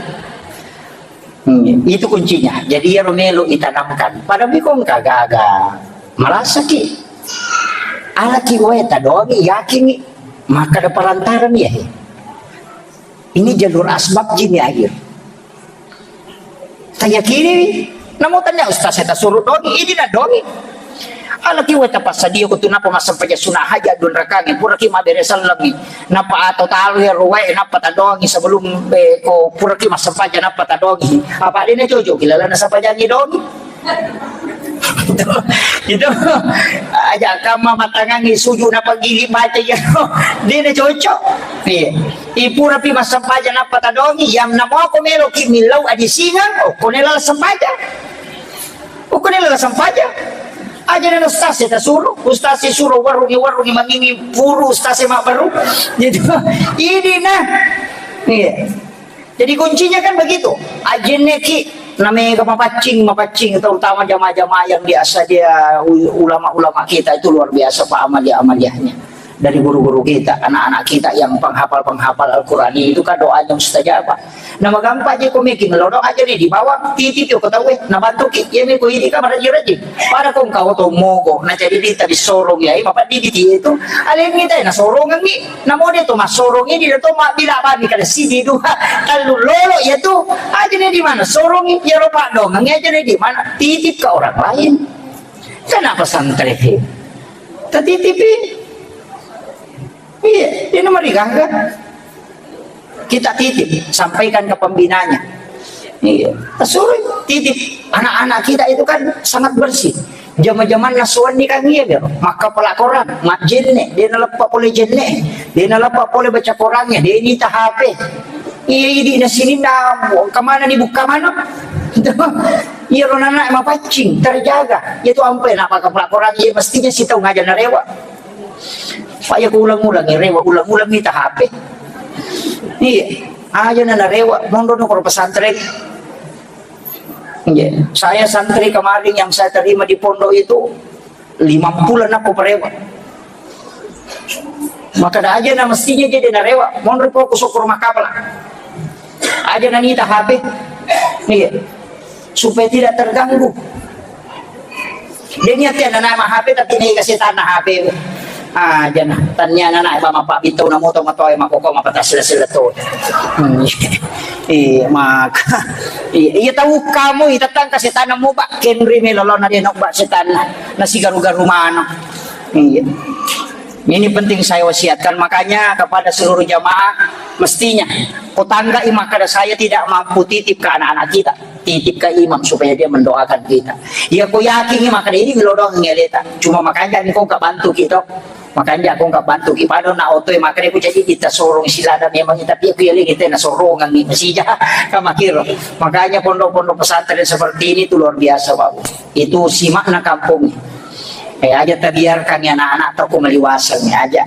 Hmm, itu kuncinya. Jadi, iyaro melo itanamkan. Pada miko engka gaga. Malasaki. Alaki wae tadongi, yakingi. Maka ada perantara mi, ya. Ini jalur asbab jini akhir. Tayakini, namo tanya ustaz saya tasuruh dongi, ini na dongi. Alaki wae tapassadia ko tu napa massempajang sunat hajat dua rakaat, puraki mabbere sellengngi. Napa atau talu ya ruwae, napa tadongi sebelum, eh, ko puraki massempajang napa tadongi. Apa dena jojo, kilala na sempajangi dongi. Itu, itu, aja kama matangangi suju napa gili baca ya. Dena cocok. Iya. Ipurapi massempajang napa tadongi, yang namo ko melo ki millau adi singang, oh, ko nela sempajang. Ukkune lala sempajang. Aja na ustaz e tasuro, ustaz e suro warungi, warungi mangingi puru ustaz e mabbaru. Gitu. Ini nah. Iya. Jadi kuncinya kan begitu. Ajenne ki Namega mapaccing, mapaccing, terutama jamaah-jamaah yang biasa dia, u-, ulama-ulama kita itu luar biasa, Pak, amaliah-amaliahnya. Dari guru-guru kita, anak-anak kita yang penghafal-penghafal Al-Quran itu kan doanya mustajabah. Nah, magampang je ko meki, lo doa aja nih dibawa, titip yo ko tau, eh, nah, bantu ki, ya, meko ini kan rajin-rajin. Pada ko engkau to mogo, nah, jadi di tadi sorong ya, eh, bapak di itu, aleng kita na sorong ni. Namo de to massorong idi de to mabbila bami kada sidi dua tallu lolo iya tu. Aja ne di mana sorong iyaro paddongeng aja ne di mana titip ke orang lain. Kenapa santri? Tatitipi. Iya, dia nomor digaga. Kita titip, sampaikan ke pembinanya. Iya, suruh titip. Anak-anak kita itu kan sangat bersih. Jama-jamanna suwenni kan iya, Bro. Makkapala koran, majjenne, de naleppa pole jenne, de naleppa pole baca korannya, de nita H P. Iya, idi na sininna, kemana nih buka mana? Iya, ro nana mapaccing, terjaga. Itu ampe, napa kapala koran, iya, mestinya si tahu ngajar narewa. Pak, ya, ku ulang-ulang, ya, rewa, ulang-ulang nita H P. Iya, aja na narewa, mondo no koro pesantren. Iya, saya santri kemarin yang saya terima di pondok itu lima puluh anak parewa. Maka ada aja na mestinya jadi narewa, mondo po ku syukur makapala. Aja na nita H P. Iya. Supaya tidak terganggu. Dia niat ya, anak mah H P, tapi ini kasih tanah H P. Ah, jana. Tanya anak mah apa itu, namu to matoe makoko, mapata sila-sila to. Hmm. Iya, maka. Iya, iya, tahu kamu, iya, tentang kasih tanah mu, Pak. Kenri melolona dia, nok, Pak, setan. Nasi garu-garu mana. Iya. Ini penting saya wasiatkan, makanya kepada seluruh jamaah, mestinya, kutanggai maka saya tidak mampu titip ke anak-anak kita. Titip ke imam supaya dia mendoakan kita. Iya, ku yakin maka ini ngelodong ngeleta. Cuma makanya engkau nggak bantu kita. Makanya aku nggak bantu kita. Pada nak oto maka dia ku jadi kita sorong silada memang, tapi aku ya kita na sorongan nih masih jahat kamakir. Makanya pondok-pondok pesantren seperti ini tuh luar biasa, Pak. Itu simakna kampung. Eh, aja tabiarkan ya anak-anak toko maliwasan ya aja.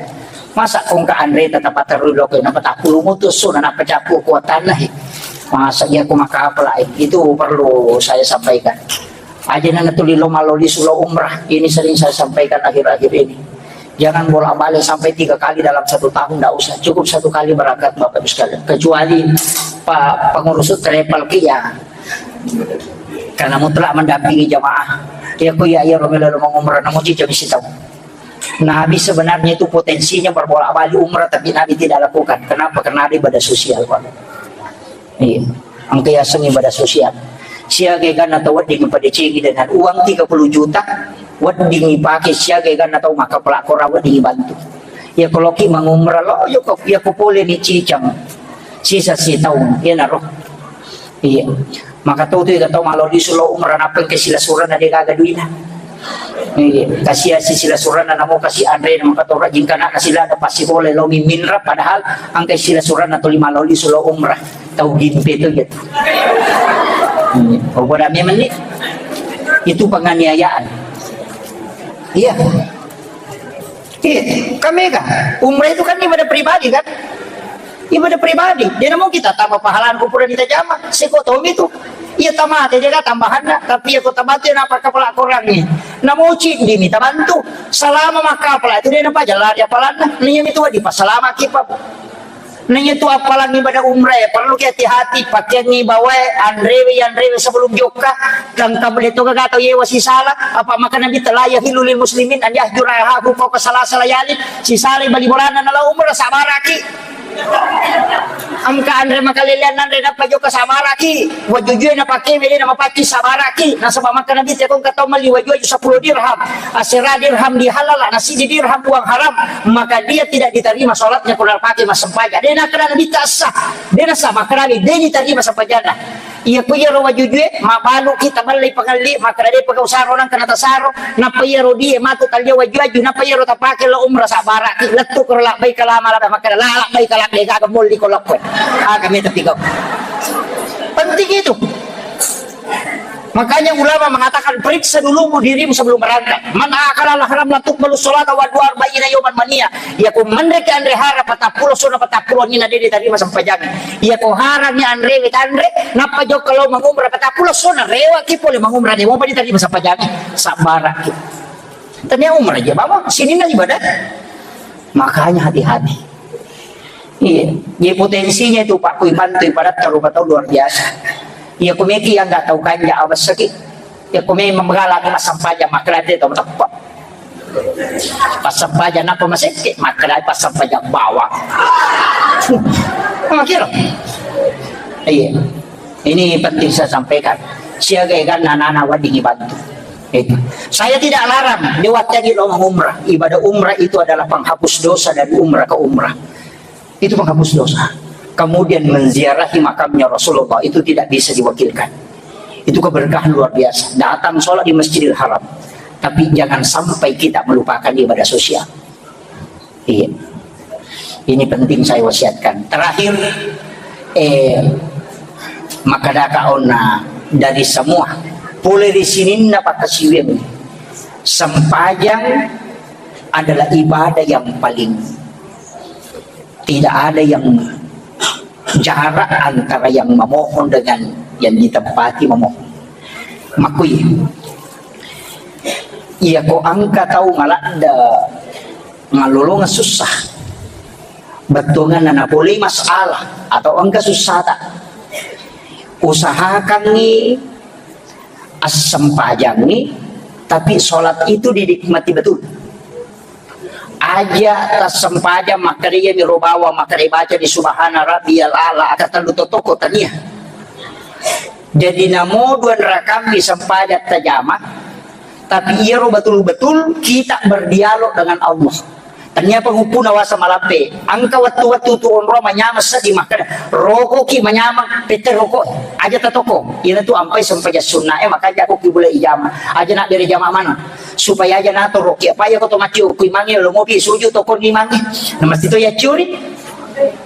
Masa kongka anre tetap terus lo kena petapulu mutus sudah nak pecapu kuatanna, eh. Masa iya ku makapala, eh. Itu perlu saya sampaikan. Aja nana tuli lo maloli sulo umrah. Ini sering saya sampaikan akhir-akhir ini. Jangan bolak-balik sampai tiga kali dalam satu tahun, ndak usah. Cukup satu kali berangkat, Bapak Ibu sekalian. Kecuali Pak pengurus travel ki ya, karena mutlak mendampingi jamaah. Ya, ku ya, iya, Romela lo mau umrah, namun cicam isi tahu. Nabi sebenarnya itu potensinya berbolak-balik umrah, tapi Nabi tidak lakukan. Kenapa? Karena ada ibadah sosial, Pak. Iya. Engka yaseng ibadah sosial. Siaga ganna tau wedding padecengi dengan uang tiga puluh juta, wedding ipake siaga ganna tau makkapala kora wedding ibantu. Ya, kalau ki mangumrah lo, ya ko, ya ko pole ni cicang. Sisa si taung, ya naro. Iya. Maka tau tu, ya tau maloli sulo umrah, nappa ke sila surana de gaga duina. Iya, kasi asi sila surana namo kasi anre, maka tau rajin kana kasi lada pasti boleh lo miminra, padahal angka sila surana tuli maloli sulo umrah. Tau gimpe tu gitu. Hmm. Oh, bodoh memang ni. Itu penganiayaan. Iya. Iya, kan mega. Umrah itu kan ibadah pribadi kan? Ibadah pribadi. Dia namo kita tambah pahala kupura di tajama. Seko tomi tu. Iya tamate dia kan tambahanna. Tapi aku tamate napa kepala korangngi. Namo cik dimi tabantu. Selama maka pala itu dia napa jalan dia palanna. Nih itu di pasalama kipa. Naiya tu appalang ibadah umrah, ya, perlu ki hati-hati, pakeangngi bawae, anrewe, anrewe sebelum jokka, tangka bede to gaga tau yewa sisala, apa maka Nabi telah yahillu lil muslimin an yahjura ahahu fauqa salasa layalin, sisala bali bolana nala umrah, sabaraki. Engka anre makalelean anre nappa jokka sabaraki, wajujue napake wede na mapacci sabaraki, nasaba maka Nabi te kongka tau mali waju-waju sepuluh dirham, asera dirham dihalala, nasidi dirham uang haram, maka dia tidak diterima sholatnya kalau pakai mas sempajang. Dia nak kena Nabi tak sah. Dia nak sah, maka Nabi, dia diterima sempajanna. Iya ku iyaro wajujue, mabalu kita mallai pangalli, maka dia pakai usaro nang kena tasaro, napa iyaro dia matu talia waju-waju, napa iyaro tapake lo umrah sabaraki, lettu kero labbaik lama lama, maka la labbaik lama, gaga molli ko lakkue. Ah, kami tapi kau. Penting itu. Makanya ulama mengatakan, "Periksa dulu dirimu sebelum berangkat." "Man akala haram la tuqbalu sholata wa du'a arba'ina yauman mania." Iya ko menreki anre haram patappulo sona patappulo ni na dede tarima sempajang. Iya ko haram ni anre we tanre, nappa jokka lo mangumrah patappulo sona, rewa ki pole mangumrah, de mopa ditarima sempajang. Sabbaraki. Tania umrah je bawa sininna ibadah. Makanya hati-hati. Iya, jadi potensinya itu Pak Kui Pantui pada taruh tahu luar biasa. Iya, kumeki yang nggak tahu kanja awas sakit. Ya, kumi memegala ni masampaja maklate tahu tepat. Pasampaja napa masekke maklate pasampaja bawang. Makiro. Iya. Ini penting saya sampaikan. Siaga kan anak-anak wading bantu. Itu. Saya tidak larang, dia waktu lo mengumrah. Ibadah umrah itu adalah penghapus dosa dari umrah ke umrah. Itu penghapus dosa. Kemudian menziarahi makamnya Rasulullah itu tidak bisa diwakilkan. Itu keberkahan luar biasa. Datang sholat di Masjidil Haram. Tapi jangan sampai kita melupakan ibadah sosial. Iya. Ini penting saya wasiatkan. Terakhir, eh, maka daka ona dari semua. Pole di sininna pakkasiwiang. Sempajang adalah ibadah yang paling tidak ada yang jarak antara yang memohon dengan yang ditempati memohon. Makui. Iya ko engka tau maladde ngalolongeng sussa. Bettuanganna napolei masalah atau engka sussata. Usahakangngi assempajangngi, tapi sholat itu dinikmati betul. Aja tassempajang makkeda iyami ro bawang makkeda baca di subhana rabbiyal a'la aka tellu totoko tania. Jadi namo dua rakammi sempajang tajama, tapi iyaro betul-betul kita berdialog dengan Allah. Tania pengupu nawasa malampe, engka wettu-wettu tu onro manyameng seddi makkeda, rokoki manyameng pette roko, aja tatoko. Iyana tu ampai sempajang sunna e, makanja ko ki bula ijama, aja nak bere jama mana. Supaya aja nato roki apa ya ko to maci ukui mange lo mopi suju toko ni mange. Na mesti to ya curi.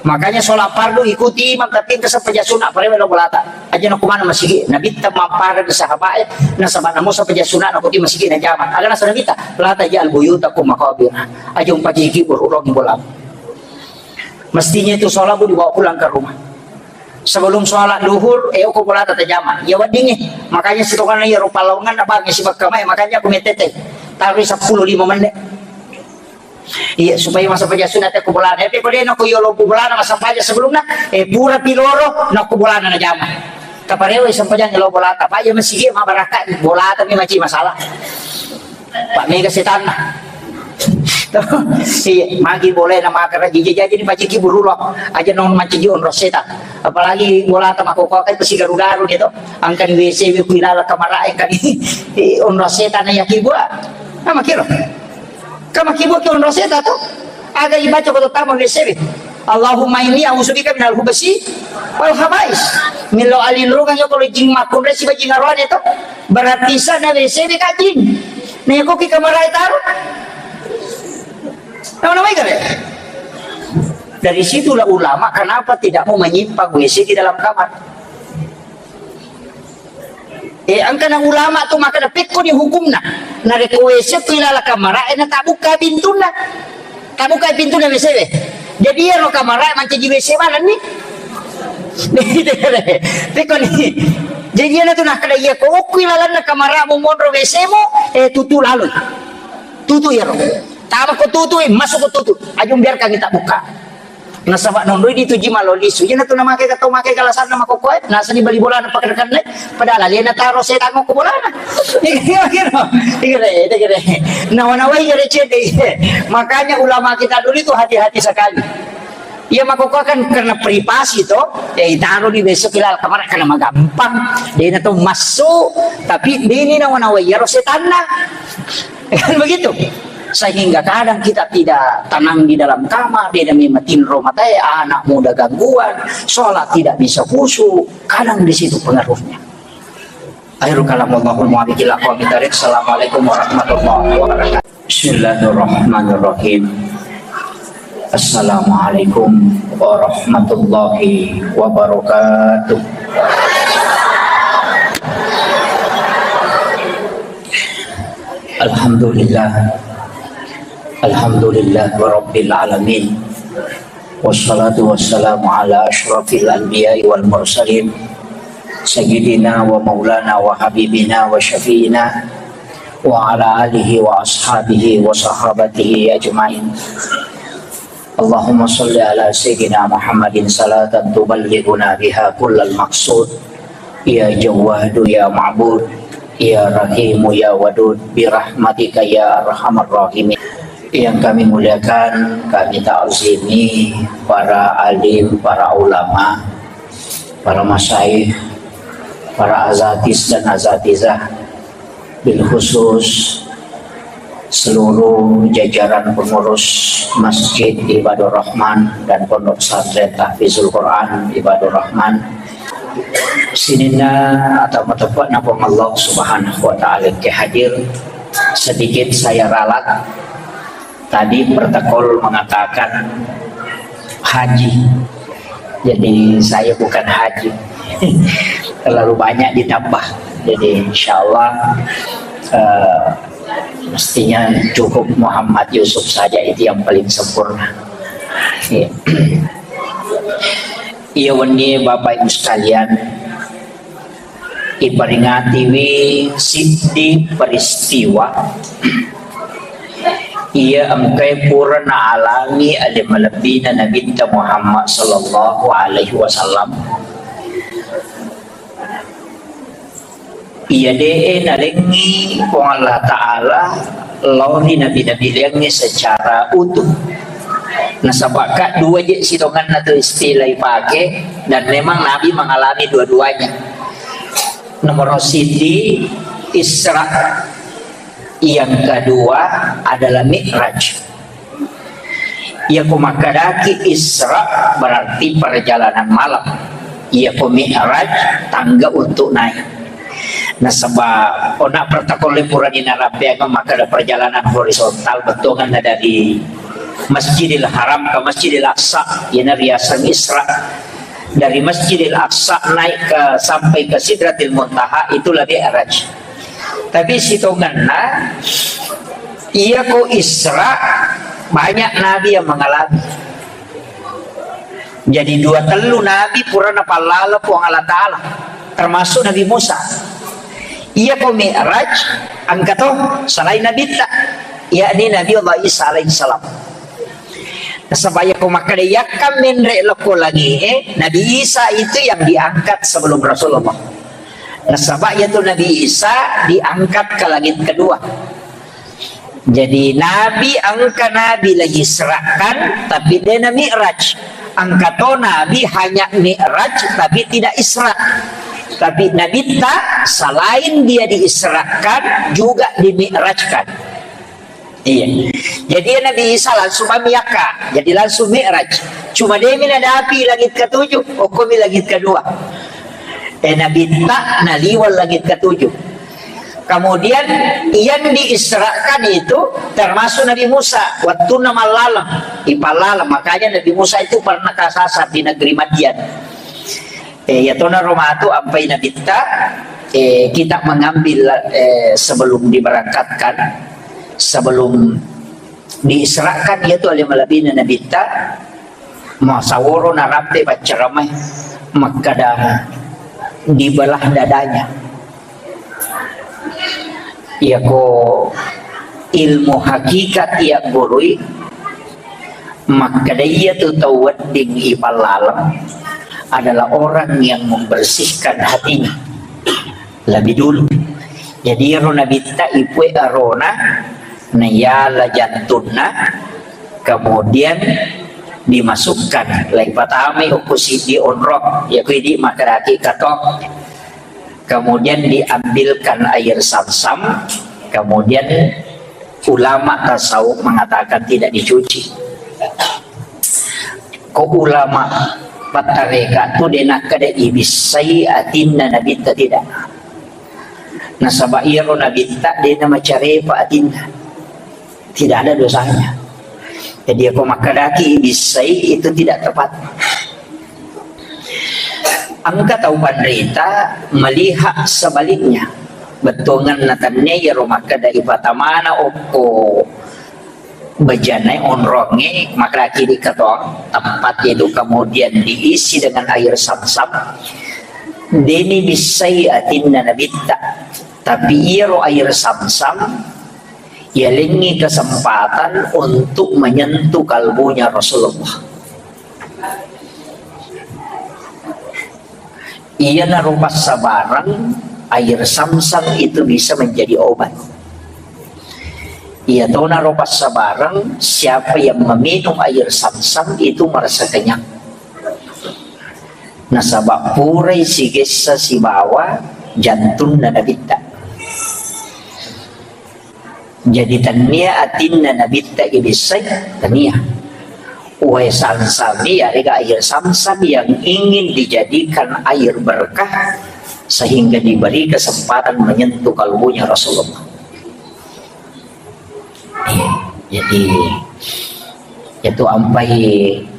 Makanya sholat fardu ikuti imam, tapi engka sempajang sunna parewe lo bolata. Aja na kumana masigi, nabitta mampara di sahabat e, nasaba namo sempajang sunna na kuti masigi na jama. Aga nasa nabitta, la taj'al buyutakum maqabir. Aja umpajiki bururong bola. Mestinya itu sholat bu dibawa pulang ke rumah. Sebelum sholat duhur, eh, ko bolata tajama. Ya wedding e. Makanya sitongana ya rupa lawangan na bang si bakka mai, makanya aku metete. Taruh sepuluh lima menit. Iya, supaya massempajang sunna te ko bolana. Tapi ko de na ko yolo bolana massempajang sebelumna, eh, pura piloro na ko bolana na jama. Kaparewa sempajang lo bolata. Apa ya masigi mabaraka bolata mi maci masalah. Pak mega setanna. Iya, magi boleh na makara jiji jadi ni paciki bururo. Aja non manciji onro setan. Apalagi bolata makoko kan pasti garu-garu gitu. Angkan W C wi kuilala kamara kan. Onro setan ya kibua. Nama kira? Kama kibo ki onroseta to. Aga ibaca ko tama W C B. Allahumma inni a'udzubika minal hubasi wal habais. Milo alinrungang yo ko jing makunre siba jing arwane to. Berarti sana W C B kajing. Neko ki kamarai taruh. Nama-nama ikan ya? Dari situlah ulama kenapa tidak mau menyimpan W C di dalam kamar. Eh, engkana ulama tu makkeda pekko ni hukumna. Narekko W C ko ilala kamara, eh, na tabukka pintunna. Tabukka pintunna W C we. Jadi iyaro kamara mancaji W C manenni. Pekko ni. Jadi iyana tu nakkeda iya ko okko ilalanna kamara mu monro W C mu, eh, tutu laloi. Tutu iyaro. Tama ko tutu, eh, masuk ko tutu. Ajung biarkan kita buka. Nasaba nonroi dituji malo lisu. Iyana tu namake ka tau make kalasanna makokkoe, nasani bali bolana pakadakannai, padahal alena taro setang ko bolana. Iya, iya, iya. Nawa-nawai gare cede. Makanya ulama kita dulu itu hati-hati sekali. Iya makokkoe kan karena privasi to, ya itaro di besok ilala kamar karena magampang. Dena to masuk, tapi deni nawa-nawai iyaro setanna. Kan begitu. Sehingga kadang kita tidak tenang di dalam kamar, dia memang tinro matae, anak muda gangguan, sholat tidak bisa khusyuk, kadang di situ pengaruhnya. Akhirul kalam, wallahul muwaffiq ila aqwamit thariq. Assalamualaikum warahmatullahi wabarakatuh. Bismillahirrahmanirrahim. Assalamualaikum warahmatullahi wabarakatuh. Alhamdulillah. Alhamdulillah Rabbil Alamin. Wassalatu wassalamu ala asyrafil anbiya'i wal mursalin. Sayyidina wa maulana wa habibina wa syafi'ina wa ala alihi wa ashabihi wa sahabatihi ajma'in. Allahumma salli ala Sayyidina Muhammadin salatan tuballighuna biha kullal maqsud. Ya Jawwadu ya Ma'bud, ya Rahimu ya Wadud, birahmatika ya arhamar rahimin. Yang kami muliakan, kami ta'zimi para alim, para ulama, para masyayikh, para azatis dan azatizah, bil khusus seluruh jajaran pengurus Masjid Ibadur Rahman dan Pondok Pesantren Tahfizul Quran Ibadur Rahman. Sininna atau mateppe'na Puang Allah Subhanahu wa Ta'ala ke hadir, sedikit saya ralat. Tadi protokol mengatakan haji. Jadi saya bukan haji. Terlalu banyak ditambah. Jadi insya Allah, eh, mestinya cukup Muhammad Yusuf saja itu yang paling sempurna. Iya. Iya, wenni Bapak Ibu sekalian, iperingatiwi siddi peristiwa iya engkae pura naalami ale malebbina Nabitta Muhammad sallallahu alaihi wasallam. Iya de'e nalengngi Puang Allah Ta'ala lao ri nabi-nabi liangnge secara utuh. Nasabaka dua je sitongenna tu istilah ipake, dan memang Nabi mengalami dua-duanya. Nomor siji, Isra. Yang kedua adalah Mi'raj. Iyako makkedaki Isra berarti perjalanan malam. Iyako Mi'raj tangga untuk naik. Nasaba ona protokol purani narappeang makkeda perjalanan horizontal, bettuanna dari Masjidil Haram ke Masjidil Aqsa, iyana riaseng Isra. Dari Masjidil Aqsa naik ke, sampai ke Sidratil Muntaha, itulah Mi'raj. Tapi sitongenna, iyako Isra, banyak nabi yang mengalami. Jadi dua tellu nabi pura napallala Puang Allah Ta'ala, termasuk Nabi Musa. Iyako Mi'raj, engka to selain Nabitta, yakni Nabi Allah Isa alaihissalam. Nasaba iyako makkeda yakka menre lokko langi'e, Nabi Isa itu yang diangkat sebelum Rasulullah. Nasaba iyatu Nabi Isa diangkat ke langit kedua. Jadi Nabi engka Nabi lagi Isra'kan, tapi de na Mi'raj. Engka to Nabi hanya Mi'raj, tapi tidak Isra. Tapi Nabitta selain dia diisrakan, juga dimi'rajkan. Iya. Jadi ya Nabi Isa langsung mamiakka. Jadi langsung Mi'raj. Cuma demi nadapi langit ketujuh, okkomi langit kedua. Eh, Nabitta naliwat langit ketujuh. Kemudian yang diisrakan itu termasuk Nabi Musa. Waktu nama lalang, ipalalang. Makanya Nabi Musa itu pernah kesasar di negeri Madian. Eh, ya tona romatu ampai Nabitta, eh, kita mengambil, eh, sebelum diberangkatkan, sebelum diisrakan, yaitu ale malebina Nabitta, masaworo narampe paccaramai, makkeda dibelah dadanya. Iyako ilmu hakikat iya gurui, makkeda iyatu tau wedding ipallaleng adalah orang yang membersihkan hatinya lebih dulu. Jadi ero Nabitta ipue arona, nayala jantunna, kemudian dimasukkan, laipatamai okko siddi onrong, iyako idi makkedaki kato. Kemudian diambilkan air zam-zam, kemudian ulama tasawuf mengatakan tidak dicuci. Ko ulama pattareka tu de nakkeda ibissai atinna Nabitta, tidak. Nasaba iyaro Nabitta de namacarepa atinna. Tidak ada dosanya. Jadi, ako makkedaki ibissai, itu tidak tepat. Engka tau panrita melihat sebaliknya. Bettuangenna tennia iyaro makkeda ipatamana okko bejana onrongnge, makkeda kidi keto tempat itu kemudian diisi dengan air Zamzam. Deni bissai atinna Nabitta, tapi iyaro air Zamzam yalengngi kesempatan untuk menyentuh kalbunya Rasulullah. Iyanaro passabareng, air Zamzam itu bisa menjadi obat. Iyatonaro passabareng, siapa yang meminum air Zamzam itu merasa kenyang. Nasaba purai sigessa sibawa jantunna Nabitta. Jadi tennia atinna Nabitta ibissai, tennia. Wae Zamzam, yarega air Zamzam yang ingin dijadikan air berkah sehingga diberi kesempatan menyentuh kalbunya Rasulullah. Iya, jadi itu ampai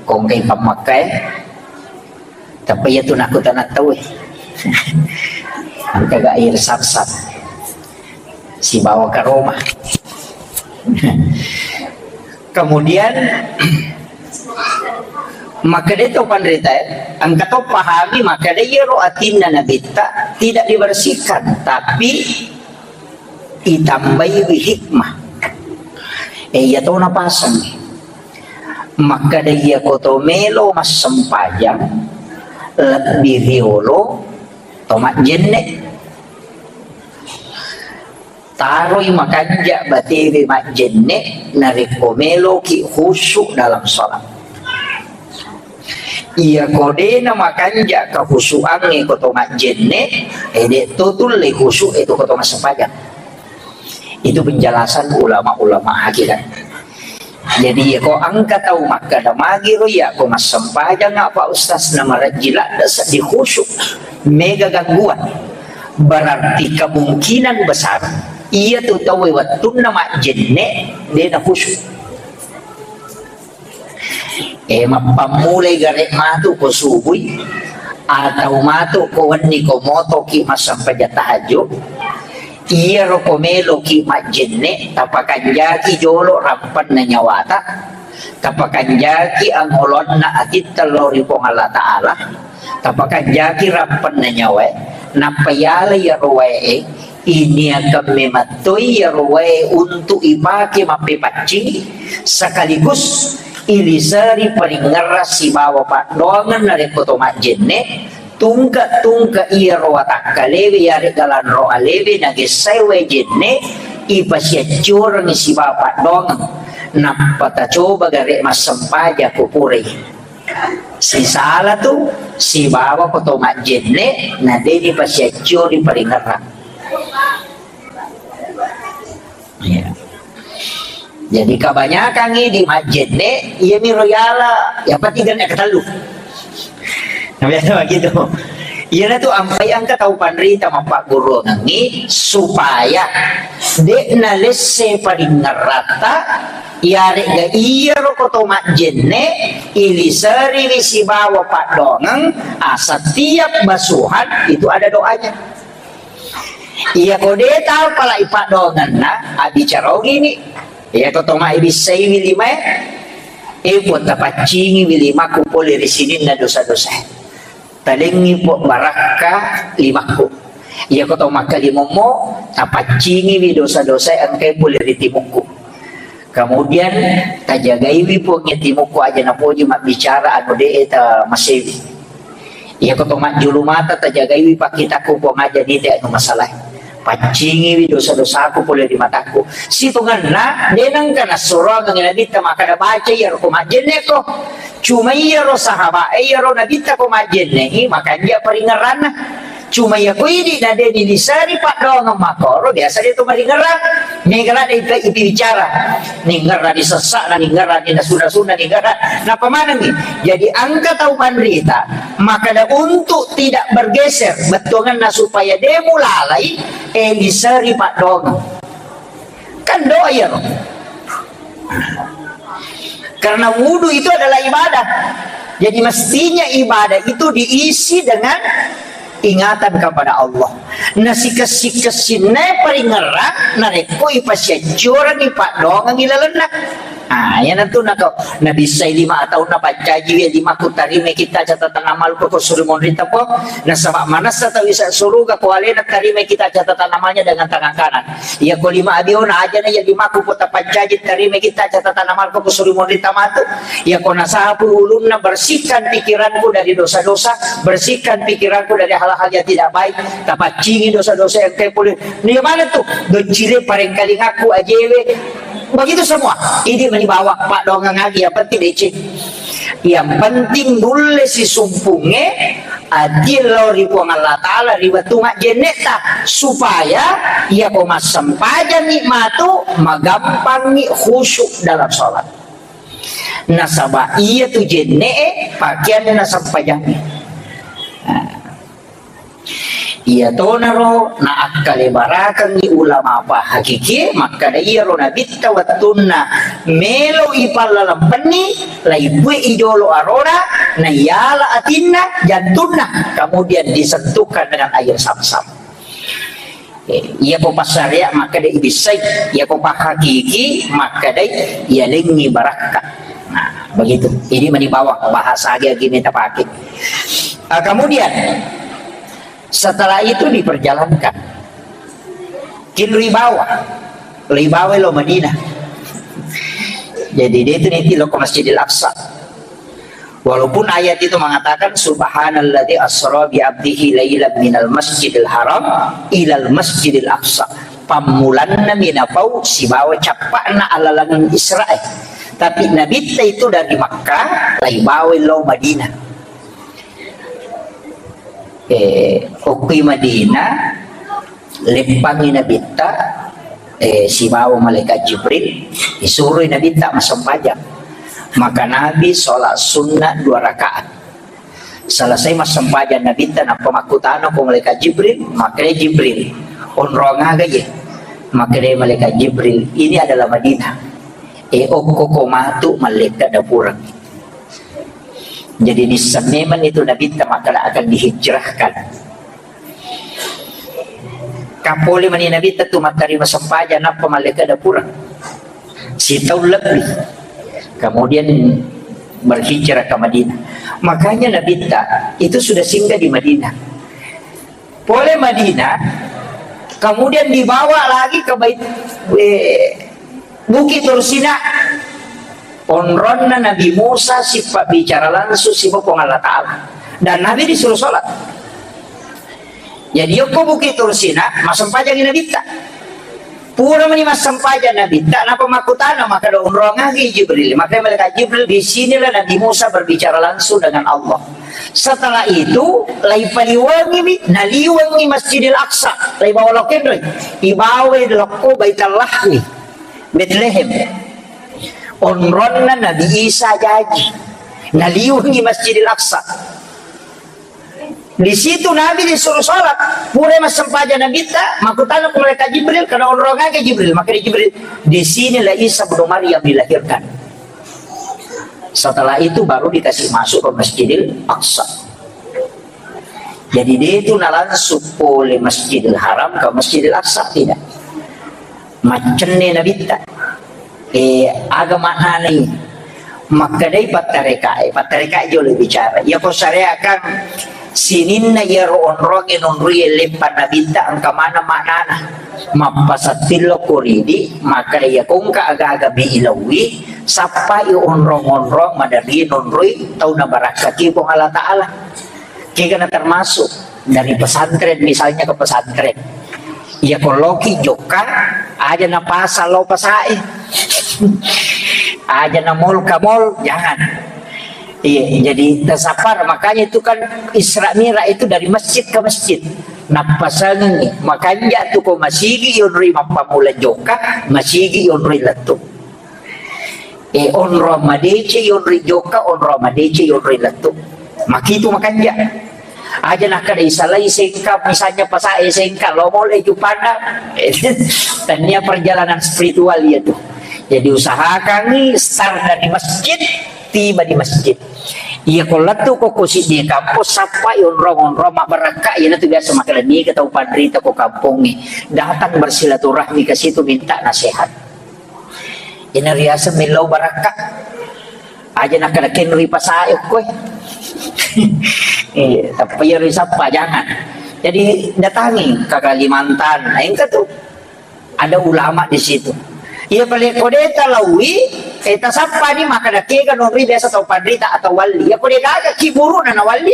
kongkai pammakkai. Tapi iyatu nakutana tauwe. Engka ga air Zamzam sibawa karoma. Kemudian makkeda to panrita, engka to pahami makkeda iyaro atinna Nabitta tidak dibersihkan, tapi itambaiwi hikmah. E, iya to napasang. Makkeda iyako to melo massempajang lebbi riolo to majjenne. Taroi makanja batewe majjenne narekko meloki khusyuk dalam sholat. Iyako dena makanja kahusuangnge ko to majjenne, e de to tulle khusyuk e to ko to massempajang. Itu penjelasan ulama-ulama hakikat. Jadi iyako engka tau makkeda magiro iyako massempajang apa ustaz na marajji ladde seddi khusyuk, mega gangguan. Berarti kemungkinan besar iyatu tauwe wettunna majjenne dena khusyuk. E, mappammulai gare matu ko subui atau matu ko wenni ko motoki massempajang tahajud, iyaro ko meloki majjenne, tapakanjaki jolo rampenna nyawata, tapakanjaki angolonna atitta lao ri Puang Allah Ta'ala, tapakanjaki rampenna nyawae, nappa yala iyaro wae e, iniakan memettoi iyaro wae untuk ipake mappepaccing, sekaligus iliseri paringerrang sibawa paddoangeng narekko to majjenne, tungke-tungke iyaro watakkalewe yarega lanro alewe nagessai wae jenne, ipasiaccorengngi sibawa paddoangeng, nappa tacoba gare massempajang ko purai. Sisala tu sibawa ko to majjenne na deni pasiaccori paringerrang. Iya. Jadi kebanyakan idi majjenne, iya miro yala, yang penting kan ketellu. Nah, biasa begitu. Iyana tu ampai engka tau panrita mappagguruangengngi supaya de nalesse paringerratta, yarega iyaro ko to majjenne iliseriwi sibawa paddoangeng, ah, setiap basuhan itu ada doanya. Iyako de tau pala ippaddoangenna, abbicara ogini. Iyako to maibissaiwi limae, e Puang, tapaccingiwi limakku pole ri sininna dosa-dosa. Talengngi Puang barakka limakku. Iyako to makkalimommo, tapaccingiwi dosa-dosa engkai pole ri timukku. Kemudian, tajagaiwi Puang iya timukku aja napoji mabbicara anu de e ta masewi. Iyako to majjulu mata, tajagaiwi pakkitakku Puang aja nite anu masalah. Paccingiwi dosa-dosaku pole ri matakku. Sitongenna, de nengka nassuroangengngi Nabitta makkeda baca iyaro ko majjenne ko. Cuma iyaro sahabat e, iyaro Nabitta ko majjenne i, makanja paringerranna. Cuma iyako idi na de niliseri paddoangeng makkoro, biasa de to maringerrang. Mega ladde ipi-, ipibicara. Ningerrang ni sessa'na, ningerrang ni nasunna-sunna, ningerrang. Nappa manengngi. Jadi engka tau panrita, makkeda untuk tidak bergeser, bettuangenna supaya de mulalai, e liseri paddoangeng. Kan doa iyaro. Karena wudu itu adalah ibadah. Jadi mestinya ibadah itu diisi dengan Ingatan kepada Allah. Nasikessi-kessinna paringerrang narekko ipasiaccorengngi paddoangengngi lalenna. Ah, iyanatu nako nabissai lima taunna pancaji, "Iya limaku, tarimai kita catatan amalku ko suri monrita po." Nasaba manessa tau isa suruga ko alena tarimai kita catatan amalnya dengan tangan kanan. Iya ko lima abiona ajana iya limaku po tapancaji, tarimai kita catatan amalku ko suri monrita matu. Iya ko nasapu ulunna, bersihkan pikiranku dari dosa-dosa, bersihkan pikiranku dari hal-hal yang tidak baik. Tapaccingi dosa-dosa yang kepole. Iya mana tu? Doccire parengkalingaku ajewe. Begitu semua. Ini menibawa paddoangeng agi, yang penting deceng. Yang penting nulle sisumpungnge ati lao ri Puang Allah Ta'ala ri wettunga jennetta, supaya iya ko massempajangngi matu magampangngi khusyuk dalam sholat. Nasaba iya tu jenne'e pakeanna sempajangnge. Nah. Iyatonaro naakkalebarakeng ulama pahakikie makkeda iyaro nabitta wettunna melo ipallalempenni, laibue ijolo arona, naiyala atinna, jantunna, kemudian disentuhkan dengan air zam-zam. Eh, iya ko passarea makkeda ibissai, iya ko pahakiki makkeda iyalengngi barakka. Nah, begitu. Ini mani bawang bahasa agi-agi meta pakai. Ah, kemudian setelah itu diperjalankan. Kin ribawa, ribawa lo Madinah. Jadi dia itu nanti lo ke Masjidil Aqsa. Walaupun ayat itu mengatakan, "Subhanalladzi asra bi abdihi lailan minal masjidil haram ilal masjidil aqsa." Pammulanna minapau sibawa cappa'na alalangeng Israel. Tapi Nabitta itu dari Makkah, laibawa lao Madinah. Eh, okkoi Madinah, leppangi Nabitta, eh, sibawa malaikat Jibril, disuroi Nabitta massempajang. Maka Nabi sholat sunnah dua rakaat. Selesai massempajang Nabitta, nappa makkutana ko malaikat Jibril, makkeda Jibril, "Onrong aga ye?" Makkeda malaikat Jibril, "Ini adalah Madinah. Eh, okko ko matu mallekka dapureng." Jadi nisseng memang itu Nabitta makkeda akan dihijrahkan. Kapole mani Nabitta tu mattarima sempajang nappa mallekka dapureng. Sitaung lebbi. Kemudian berhijrah ke Madinah. Makanya Nabitta itu sudah singgah di Madinah. Pole Madinah, kemudian dibawa lagi ke Bait, eh, Bukit Tursina. Onronna Nabi Musa sipabbicara langsung sibawa Puang Allah Ta'ala. Dan Nabi disuruh sholat. Jadi, yokko Bukit Tursina, massempajangi Nabitta. Pura mani massempajang Nabitta, napa makkutana, makkeda onrong agi Jibril. Maka malaikat Jibril, di sinilah Nabi Musa berbicara langsung dengan Allah. Setelah itu, laipaliwengimi, naliwengi Masjidil Aqsa, laibawa lokko enroi. Ibawa lokko Baitul Lahmi, Betlehem. Onronna Nabi Isa jaji. Naliwengi Masjidil Aqsa. Di situ Nabi disuruh sholat. Pura massempajang Nabitta, makkutana ko malaikat Jibril, kada onrong aga Jibril. Maka di Jibril, di sinilah Isa bin Maryam dilahirkan. Setelah itu baru dikasih masuk ke Masjidil Aqsa. Jadi dia itu na langsung pole Masjidil Haram ke Masjidil Aqsa, tidak. Maccenne Nabitta. Eh, aga maknanai? Makkedai pattarekae, pattarekae jolo bicara. Iya ko syariat kan sininna iyaro onrongnge nonroi leppa Nabitta engka maneng maknana. Mappasattillo ko ridi, makkeda iya ko engka aga-aga mi ilaui, sappai onrong-onrong maderri nonroi tau nabarakkaki Puang Allah Ta'ala. Kegana termasuk dari pesantren, misalnya ke pesantren. Iya ko loki jokka, aja na pasar lo pasae. Aja na mall ka mall, jangan. Iya, jadi tersapar. Makanya itu kan Isra Mi'raj itu dari masjid ke masjid. Nappasangengi, makanja tu ko masigi yonroi mappammula jokka, masigi yonroi lettu. Eh, onrong madeceng yonroi jokka, onrong madeceng yonroi lettu. Makitu makanja. Aja nakkeda isalai sengka, misalnya pasae sengka, lo mole jupanna. Eh, tania perjalanan spiritual iya tu. Jadi usahakangi start dari masjid, tiba di masjid. Iya, ko lettu ko, ko siddi kampong, sappai onrong-onrong mabbarakka, iyanatu biasa makkeda niga tau panrita ko kampongnge datang bersilaturahmi ke situ minta nasihat. Ina riaseng millau barakka. Aja nakkeda kenrui pasae okkoe. Iya, tappa iyaro sappa, jangan. Jadi datangi ke Kalimantan, nah, engka tu. Ada ulama di situ. Iya, pale ko de talaui, eh, tasappani makkeda kega nonri biasa tau panrita atau wali. Iya, ko de gaga kiburuna na wali.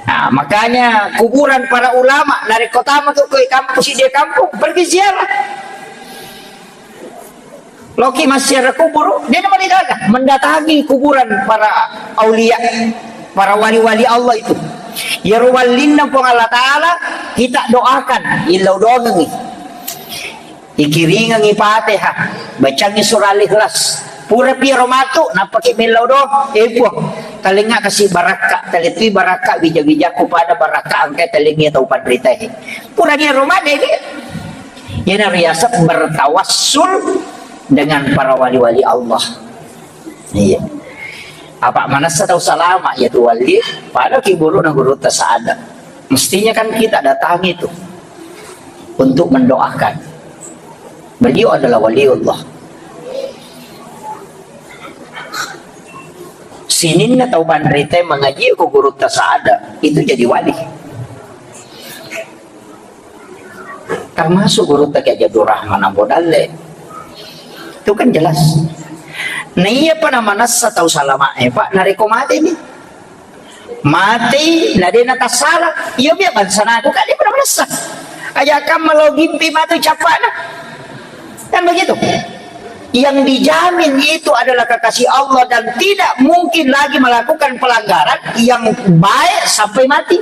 Nah, makanya kuburan para ulama, narekko tama tu ko kampus, di kampung, pergi ziarah. Loki massiara kuburu, de namarigaga mendatangi kuburan para aulia, para wali-wali Allah itu. Iyaro wallinna Puang Allah Ta'ala, kita doakan, illau doangengi. Ikiringengi Fatihah, bacangi surah Al-Ikhlas. Pura piro matu, nappaki millau doa, eh, Puang, talengnga kasi barakka, talettui barakka, wija-wijakku pada barakka, angkai talengngi tau panritae. Pura ni aromade, Iyana riaseng bertawassul dengan para wali-wali Allah. Iya. Apa manessa tau salama, iya tu wali, pada kiburuna gurutta saada. Mestinya kan kita datangi itu untuk mendoakan. Beliau adalah waliullah. Sininna tau panrita mengaji ko gurutta saada, itu jadi wali. Termasuk gurutta Kiai Haji Abdul Rahman Ambo Dalle. Itu kan jelas. Nah, iya pa namanessa tau salama, eh, Pak, narekko mate ni. Mate, na de natassala. Iya, biar bangsa naku, kan dia pernah manessa. Aja kamu lo gimpi mate capana. Kan begitu. Yang dijamin itu adalah kekasih Allah dan tidak mungkin lagi melakukan pelanggaran yang baik sampai mati.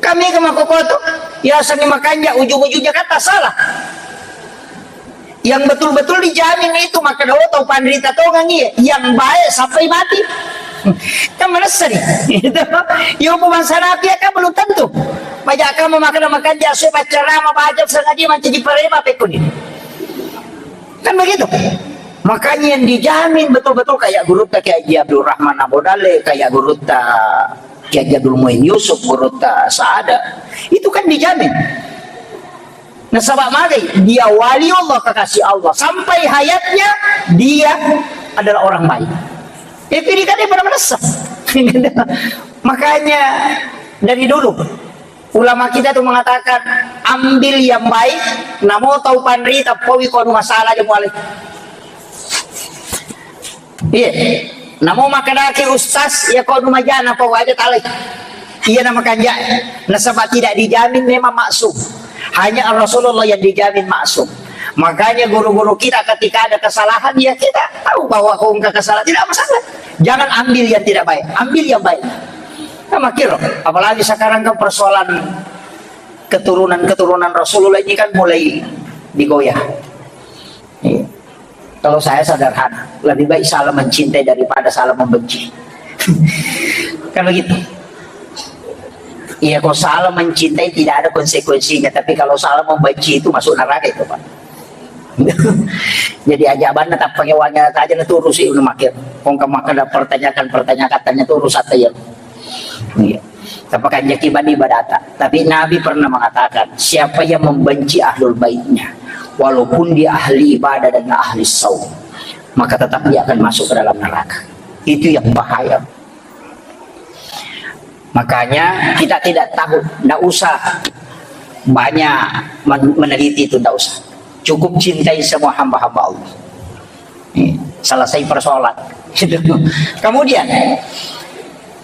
Kami ke makokoto, ya seni makanja ujung-ujungnya kata salah. Yang betul-betul dijamin itu maka dawa tau panrita tongang iya, yang baik sampai mati. Kan manessa ni. Itu. Yo, bu bangsa napi kan belum tentu. Banyak kamu makan makan jasu pacarama baca sengaja mancaji parema pekuni. Kan begitu. Makanya yang dijamin betul-betul kayak gurutta Kiai Haji Abdul Rahman Abu Dale, kayak gurutta Kiai Haji Abdul Muin Yusuf, gurutta Saada. Itu kan dijamin. Nasaba magai, dia wali Allah, kekasih Allah. Sampai hayatnya dia adalah orang baik. Itu ini kan dia pernah manessa. Makanya dari dulu ulama kita tuh mengatakan, ambil yang baik, namo tau panrita, paui ko anu masalah aja muale. Iya. Namo makkedaki ustaz, ya ko anu majana pau aja talai. Iya nama kanja. Nasaba tidak dijamin memang maksum. Hanya Rasulullah yang dijamin maksum. Makanya guru-guru kita ketika ada kesalahan, ya kita tahu bahwa kau engkau kesalahan, tidak masalah. Jangan ambil yang tidak baik, ambil yang baik. Nah, makiro, apalagi sekarang kan persoalan keturunan-keturunan Rasulullah ini kan mulai digoyah. Iya. Kalau saya sederhana, lebih baik salah mencintai daripada salah membenci. Kan begitu. Iya, kalau salah mencintai tidak ada konsekuensinya, tapi kalau salah membenci itu masuk neraka itu, Pak. Jadi aja banna tappa nyawa aja naturusi unu makir. Kong kemaka ada pertanyakan, pertanyakan tanya terus atau ya. Iya. Tapi kan jadi bani badata. Tapi Nabi pernah mengatakan, siapa yang membenci ahlul baitnya, walaupun dia ahli ibadah dan ahli saum, maka tetap dia akan masuk ke dalam neraka. Itu yang bahaya. Makanya kita tidak tahu, ndak usah banyak men-, meneliti itu, ndak usah. Cukup cintai semua hamba-hamba Allah. Nih, selesai persoalan. Kemudian,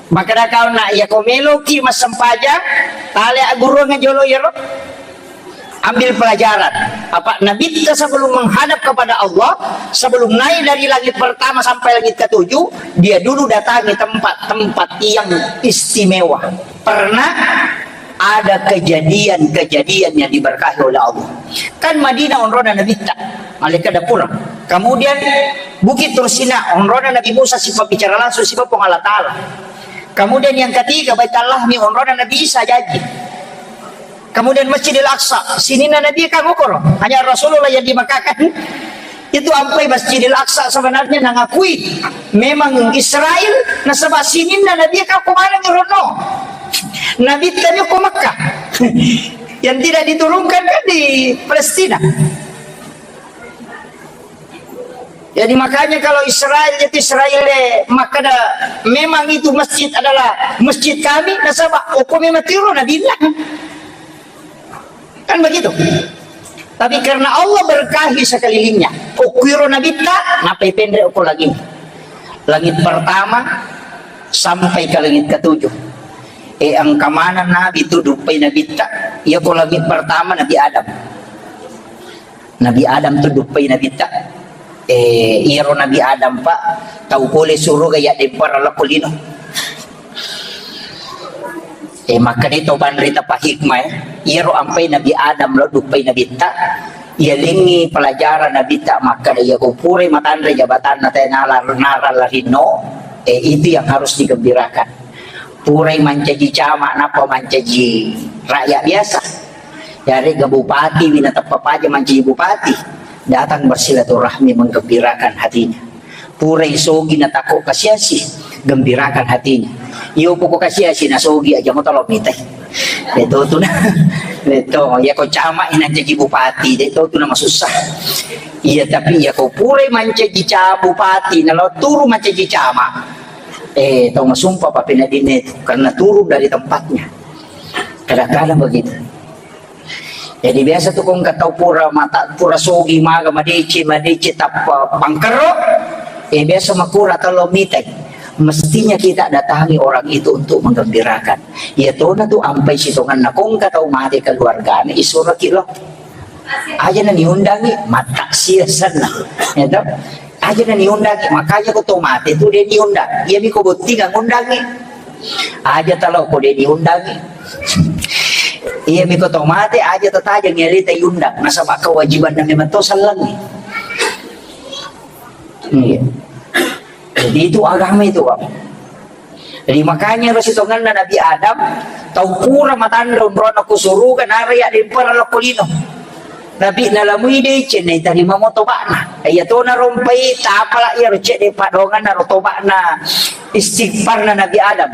maka kau nak ya kau meloki masempajang, tale agurung jolo yero. Ambil pelajaran. Apa Nabi kita sebelum menghadap kepada Allah, sebelum naik dari langit pertama sampai langit ketujuh, dia dulu datangi tempat-tempat yang istimewa. Pernah ada kejadian-kejadian yang diberkahi oleh Allah. Kan Madinah onrona Nabi ta, malaikat dapur. Kemudian Bukit Tursina, onrona Nabi Musa, sifat bicara langsung, sifat Puang Allah Ta'ala. Kemudian yang ketiga, Baitul Lahmi, onrona Nabi Isa jaji. Kemudian Masjidil Aqsa, sininna Nabi kan ukoro, hanya Rasulullah yang di Makkah kan. Itu ampai Masjidil Aqsa sebenarnya nangakui memang Israel, nasaba sininna Nabi ka ko maneng ronno. Nabi tanya ko Makkah. Yang tidak diturunkan kan di Palestina. Jadi makanya kalau Israel, jadi Israel, eh, maka ada, memang itu masjid adalah masjid kami, nasaba okko memang tiro Nabi lah. Kan begitu. Tapi karena Allah berkahi sekelilingnya, okko iro Nabi ta, napai penre okko lagi. Langit pertama sampai ke langit ketujuh. Eh, engka maneng Nabi tu duppai Nabi ta, iya ko langit pertama Nabi Adam. Nabi Adam tu duppai Nabitta. Eh, iyaro Nabi Adam, Pak, tau pole suruga iya dempara lakko lino. Eh, makkeda to banrita pa hikmah, eh. Iyaro ampai Nabi Adam lo duppai Nabitta, iyalengngi pelajaran Nabitta, makkeda iya ko purai matanre jabatanna te nala-, nara larinno, eh, itu yang harus digembirakan. Purai mancaji camat, nappa mancaji rakyat biasa. Yarega bupati wi nateppa paja mancaji bupati, datang bersilaturahmi, menggembirakan hatinya. Purai sogi natakko kasiasi, gembirakan hatinya. Iyo poko kasiasi nasogi aja mo tolo mitai. Deto tu na, deto ya ko camat ina jadi bupati, deto tu na masussa. Iya, tapi ya ko purai mancaji ca-, bupati, nalo turu mancaji camat. Eh, tau masumpa pa penadine itu karena turun dari tempatnya. Kadang-kadang begitu. Jadi biasa tu kong tau pura mata, pura sogi maga madece, madece tappa pangkerro. Eh, biasa makura tau lo mitai. Mestinya kita datangi orang itu untuk menggembirakan. Iya tona tu ampai sitonganna kong tau mate keluargana isuraki lo. Aja na niundangi, mataksia senna. Ya toh? Aja na niundangi, makanya ko to mate tu de niundang. Iya mi ko bottinga ngundangi. Aja talo ko de niundangi. Iya mi ko to mate, aja tatajang ya de taiundang. Nasaba kewajiban na memang to sallangi. Iya. Jadi itu agama itu, Pak. Jadi makanya ro sitongenna Nabi Adam, tau pura matanre onrona ku suruga, nara iya dempara lokko lino. Nabi nalamui deceng, naitarima mo toba'na. Iya to narompai tapala iya ro cedde padonganna ro toba'na istighfarna Nabi Adam.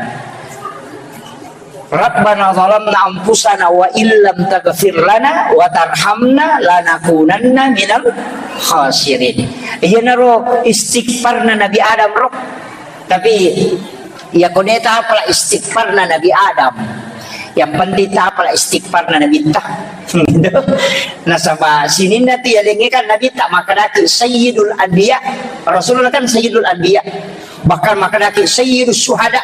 Rabbana zalamna anfusana wa illam taghfir lana wa tarhamna lanakunanna minal khasirin. Iyanaro istighfarna Nabi Adam ro. Tapi iya kone tapala istighfarna Nabi Adam. Yang penting tapala istighfarna Nabi ta. Nasaba sininna tu yalengnge kan Nabi ta makkedaki Sayyidul Anbiya. Rasulullah kan Sayyidul Anbiya. Bahkan makkedaki Sayyidus Syuhada,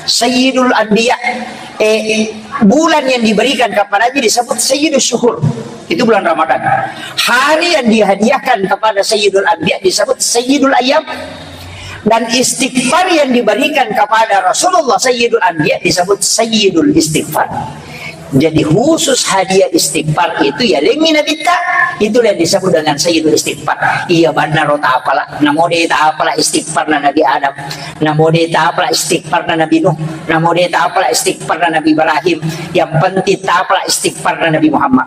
Sayyidul Anbiya. Eh, bulan yang diberikan kepadanya disebut Sayyidus Syuhur. Itu bulan Ramadan. Hari yang dihadiahkan kepada Sayyidul Anbiya disebut Sayyidul Ayyam. Dan istighfar yang diberikan kepada Rasulullah Sayyidul Anbiya disebut Sayyidul Istighfar. Jadi khusus hadiah istighfar itu ya lengi Nabi ta, itulah yang disebut dengan Sayyidul Istighfar. Iya benar ro tapala, namo de tapala istighfar na Nabi Adam, namo de tapala istighfar na Nabi Nuh, namo de tapala istighfar na Nabi Ibrahim. Yang penting tapala istighfar na Nabi Muhammad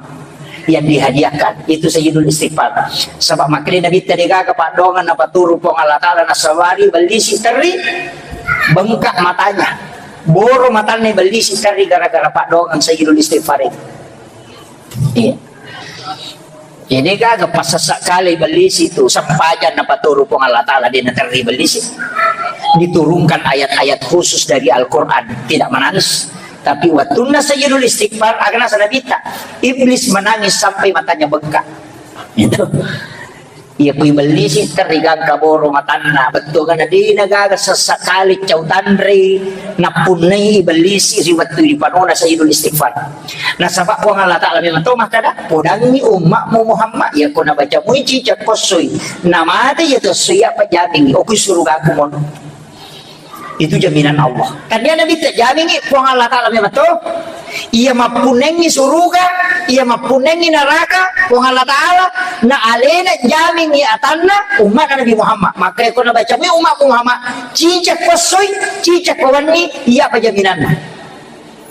yang dihadiahkan itu Sayyidul Istighfar. Sebab makanya Nabi tadi gaga padongan apa turu Puang Allah Taala nasawari beli si teri bengkak matanya. Boro matanna bellisi terri gara-gara paddoangeng Sayyidul Istighfar itu. Iya. Jadi gaga passasak kali bellisi itu, sempajang napaturu Puang Allah Ta'ala, de naterri bellisi. Diturunkan ayat-ayat khusus dari Al-Quran, tidak menangis. Tapi wattunna Sayyidul Istighfar, aga naseng Nabitta, iblis menangis sampai matanya bengkak. Itu. Iya, kui bellisi terri gangka boro matanna, bettuanna de na gaga sessakali cau tanrei nappunnai bellisi ri wettu ripanona Sayyidul Istighfar. Nasaba Puang Allah Ta'ala memang to makkada, podangi ummatmu Muhammad, iya ko nabaca mui cicak kossoi, namate iya tossoi, apa jamingi, okui surugaku mono. Itu jaminan Allah. Tania Nabi tak jamingi Puang Allah Ta'ala memang to. Iya mappunnengi suruga, iya mappunnengi neraka, Puang Allah Ta'ala, na alena jamingi atanna umat Nabi Muhammad. Maka ko nabaca mi umat Muhammad, cicak kossoi, cicak kowanni, iya apa jaminanna?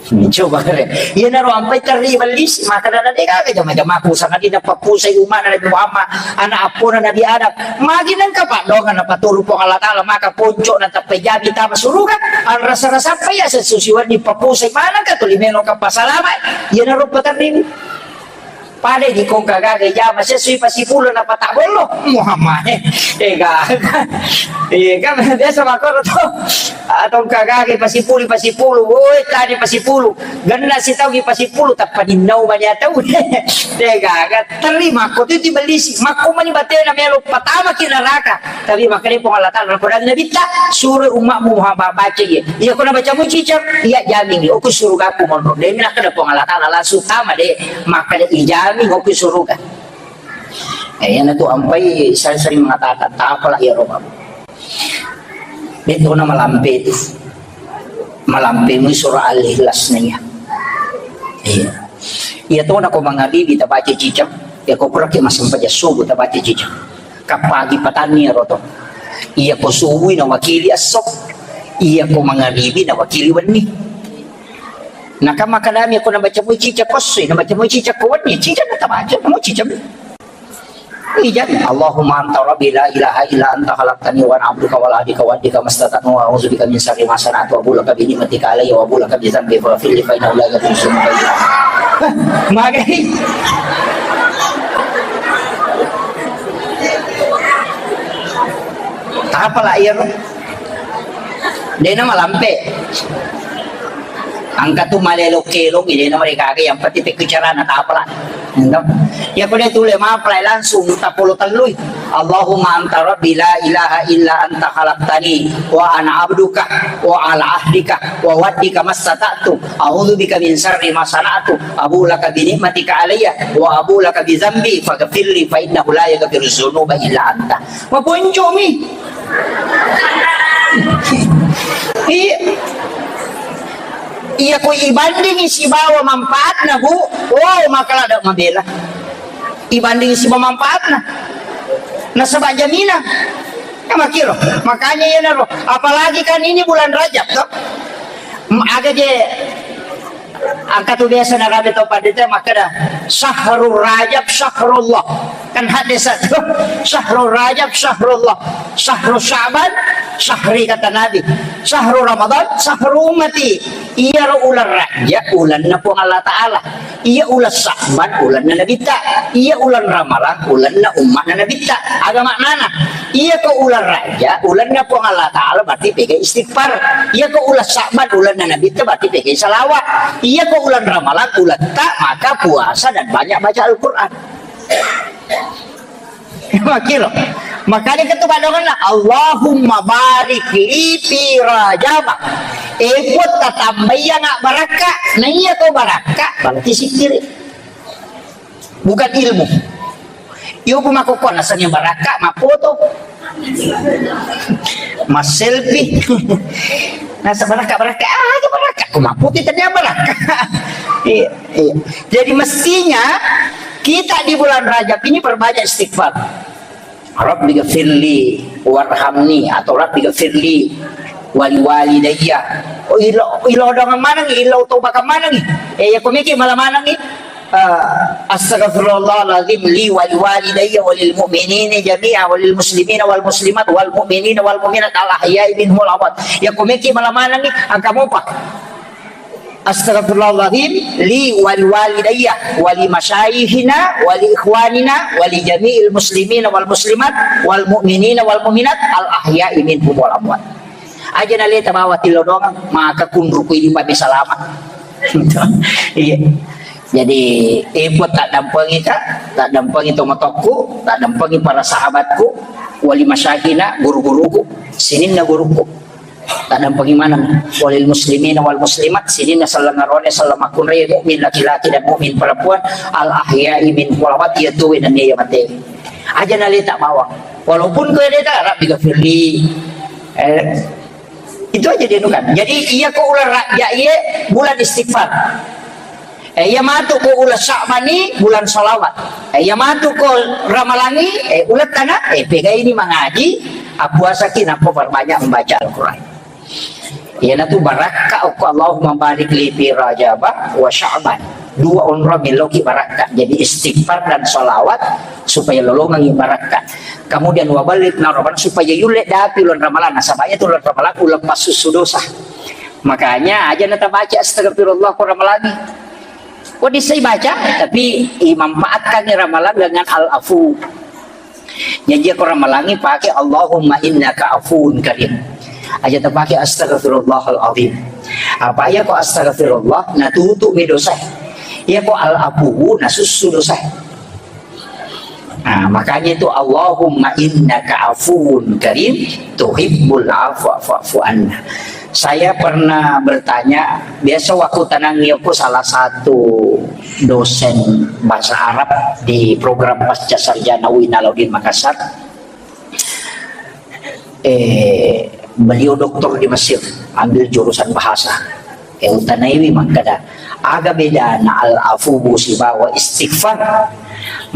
Coba kare. Iyanaro ampai terri bellisi, maka dana de gaga jama-jama ku sangadinna pappusai ummana Nabi Muhammad, anak appona Nabi Adam. Magi nengka paddongan napatulu Puang Allah Ta'ala, maka ponco na tappai jabi tama suruga. Anrasa-rasa apa ya sesusiwan di pappusai manengka tuli melo ka pasalama. Iyanaro paterri. Pada di kong kagaga jama sesui pasipulu na patak bollo. Muhammad. Eh, eh, gaga. Iya, kan biasa makoro to. Atau kagaga pasipulu, pasipulu. Woi, tadi pasipulu. Ganna sitau ki pasipulu, tappa ninnau mani atau. Eh, gaga. Terima ko tu ti bellisi. Makko mani batena melo patama ki neraka. Tapi makanya Puang Allah Ta'ala, napodangi Nabitta, suro umatmu Muhammad baca iya. Iya, ko nabaca mu cicak, iya jamin. Oku surugaku monro. Demi nakkeda Puang Allah Ta'ala langsung tama de. Makkeda ijamin oku suruga. Eh, iyana tu ampai saya sering mengatakan, tak apalah ya Rob. Betona malampe itu. Malampe mu surah Al-Ikhlas na iya. Iya. Iya tona ko mangabibi tabaca cicak. Ya ko kurake masampaja subuh tabaca cicak. Kapagi patanni ero to. Iya ko subuh na wakili esso. Iya ko mangabibi na wakili wenni. Naka makadami ko nabaca mu cicak ko esso, nabaca mu cicak ko wenni, cicak na tabaca, mu cicak. Ijan, Allahumma anta rabbi la ilaha illa anta khalaqtani wa ana abduka wa ana ala ahdika wa wa'dika mastata'tu wa a'udzu bika min syarri ma sana'tu abu'u laka bi ni'matika alayya wa abu'u laka bi dzambi faghfirli fa innahu la yaghfiru dzunuba illa anta. Hah, magai. Tapala iyaro. Dena malampe. Engka tu malelo kelong, dena mereka aga, yang penting pekku carana tapala. Ento. Ya ko de tule mapalai langsung tapolo tellui. Allahumma anta rabbi la ilaha illa anta khalaqtani wa ana abduka wa ala ahdika wa wa'dika mastata'tu. A'udzu bika min syarri ma sana'tu. Abu'u laka bi ni'matika alayya wa abu'u laka bi dzambi faghfirli fa innahu la yaghfiru dzunuba illa anta. Maponcomi. Iya. Iya, ko ibandingi sibawa manfaatna, Bu. Oh, maka lada mabela. Ibandingi sibawa manfaatna. Nasaba jaminan. Ya, makiro. Makanya iyanaro. Apalagi kan ini bulan Rajab, toh. M-, aga je Engka tu biasa narapi tau pandita makkeda, "Syahrul Rajab syahrullah." Kan hadis tu, "Syahrul Rajab syahrullah, syahru Sya'ban syahri," kata Nabi. "Syahru Ramadan syahru ummati." Iyaro uleng Rajab ulenna Puang Allah Ta'ala. Iya uleng Sya'ban ulenna Nabitta. Iya uleng Ramalang ulenna ummatna Nabitta. Aga maknana? Iya ko uleng Rajab ulenna Puang Allah Ta'ala berarti pega istighfar. Iya ko uleng Sya'ban ulenna Nabitta berarti pega salawat. Iya ko uleng Ramalang uletta maka puasa dan banyak baca Al-Quran. Makiro. Makanya ketu padonganna, "Allahumma barik li fi Rajab." Eh, Puang, tatambai iya nga barakka. Nah, iya ko barakka, berarti sikkiri. Bukan ilmu. Iyo, Bu, makkokko naseng barakka, mappoto. Masselfie. Nasa barakka, barakka, ah, aja barakka. Ko mappoto tadi barakka. Iya, iya. Jadi mestinya kita di bulan Rajab ini perbanyak istighfar. Rabbi ghafirli warhamni atau Rabbi ghafirli wali walidayya. Oh, ilo, ilo dengan mana nih? Ilo tau bakal mana nih? Eh, ya, komiki malah mana nih? Eh, astaghfirullahaladzim li wali walidayya walil mu'minina jami'a walil muslimina wal muslimat wal mu'minina wal mu'minat al ahya'i minhum wal amwat. Ya, komiki malah mana nih? Angka mopa. Astaghfirullahaladzim li wali walidayya wali masyayikhina wali ikhwanina wali jami'il muslimina wal muslimat wal mu'minina wal mu'minat al ahya'i minhum wal amwat. Aja naleta bawa tilodongang, maka kunruku ini pabe salama. Iya. Jadi, eh, Puang, tak dampengi ka, tak dampengi tomatokku, tak dampengi para sahabatku, wali masyayikhina, guru-guruku, sininna guruku. Taddampengeng maneng walil muslimina wal muslimat, sininna selleng arone, selleng makkunrai, mukmin laki-laki dan mukmin perempuan, al ahya'i minhum wal amwat, iya tuwe nenniya iya mate. Aja naleta bawang. Walaupun ko leta, Rabbi ghafirli. Eh, itu aja dia kan. Jadi iya ko uleng Rajab iye bulan istighfar. Eh, iya matu ko uleng Sya'ban i bulan salawat. Eh, iya matu ko Ramalang i, eh, uleng tana, eh, pegai ni mangaji, appuasaki, nappa perbanyak membaca Al-Quran. Iyanatu barakka okko Allahumma barik li fi Rajaba wa Sya'ban. Dua onrong meloki barakka. Jadi istighfar dan salawat supaya lolongangi barakka. Kemudian wa ballighna Ramadan supaya yulle dapi uleng Ramalan. Nasaba iyatu uleng Ramalan uleng passussu dosa. Makanya aja natabaca astagfirullah ko Ramalangi. Ko dissai baca, tapi imanfaatkan Ramalan dengan al-afu. Jaji ko Ramalangi pake Allahumma innaka afuwun karim. Aja tapake astagfirullahal azim. Apa iya ko astagfirullah natutu mi dosa. Iya ko al afuwu nasussu dosa. Nah, makanya itu Allahumma innaka afuwun karim tuhibbul afwa fa'fu anna. Saya pernah bertanya, biasa waktu tenang yoko salah satu dosen bahasa Arab di program pasca sarjana UIN Alauddin Makassar. Eh, beliau doktor di Mesir, ambil jurusan bahasa. Eh, utanaiwi makkeda, aga bedana al-afuwu sibawa istighfar?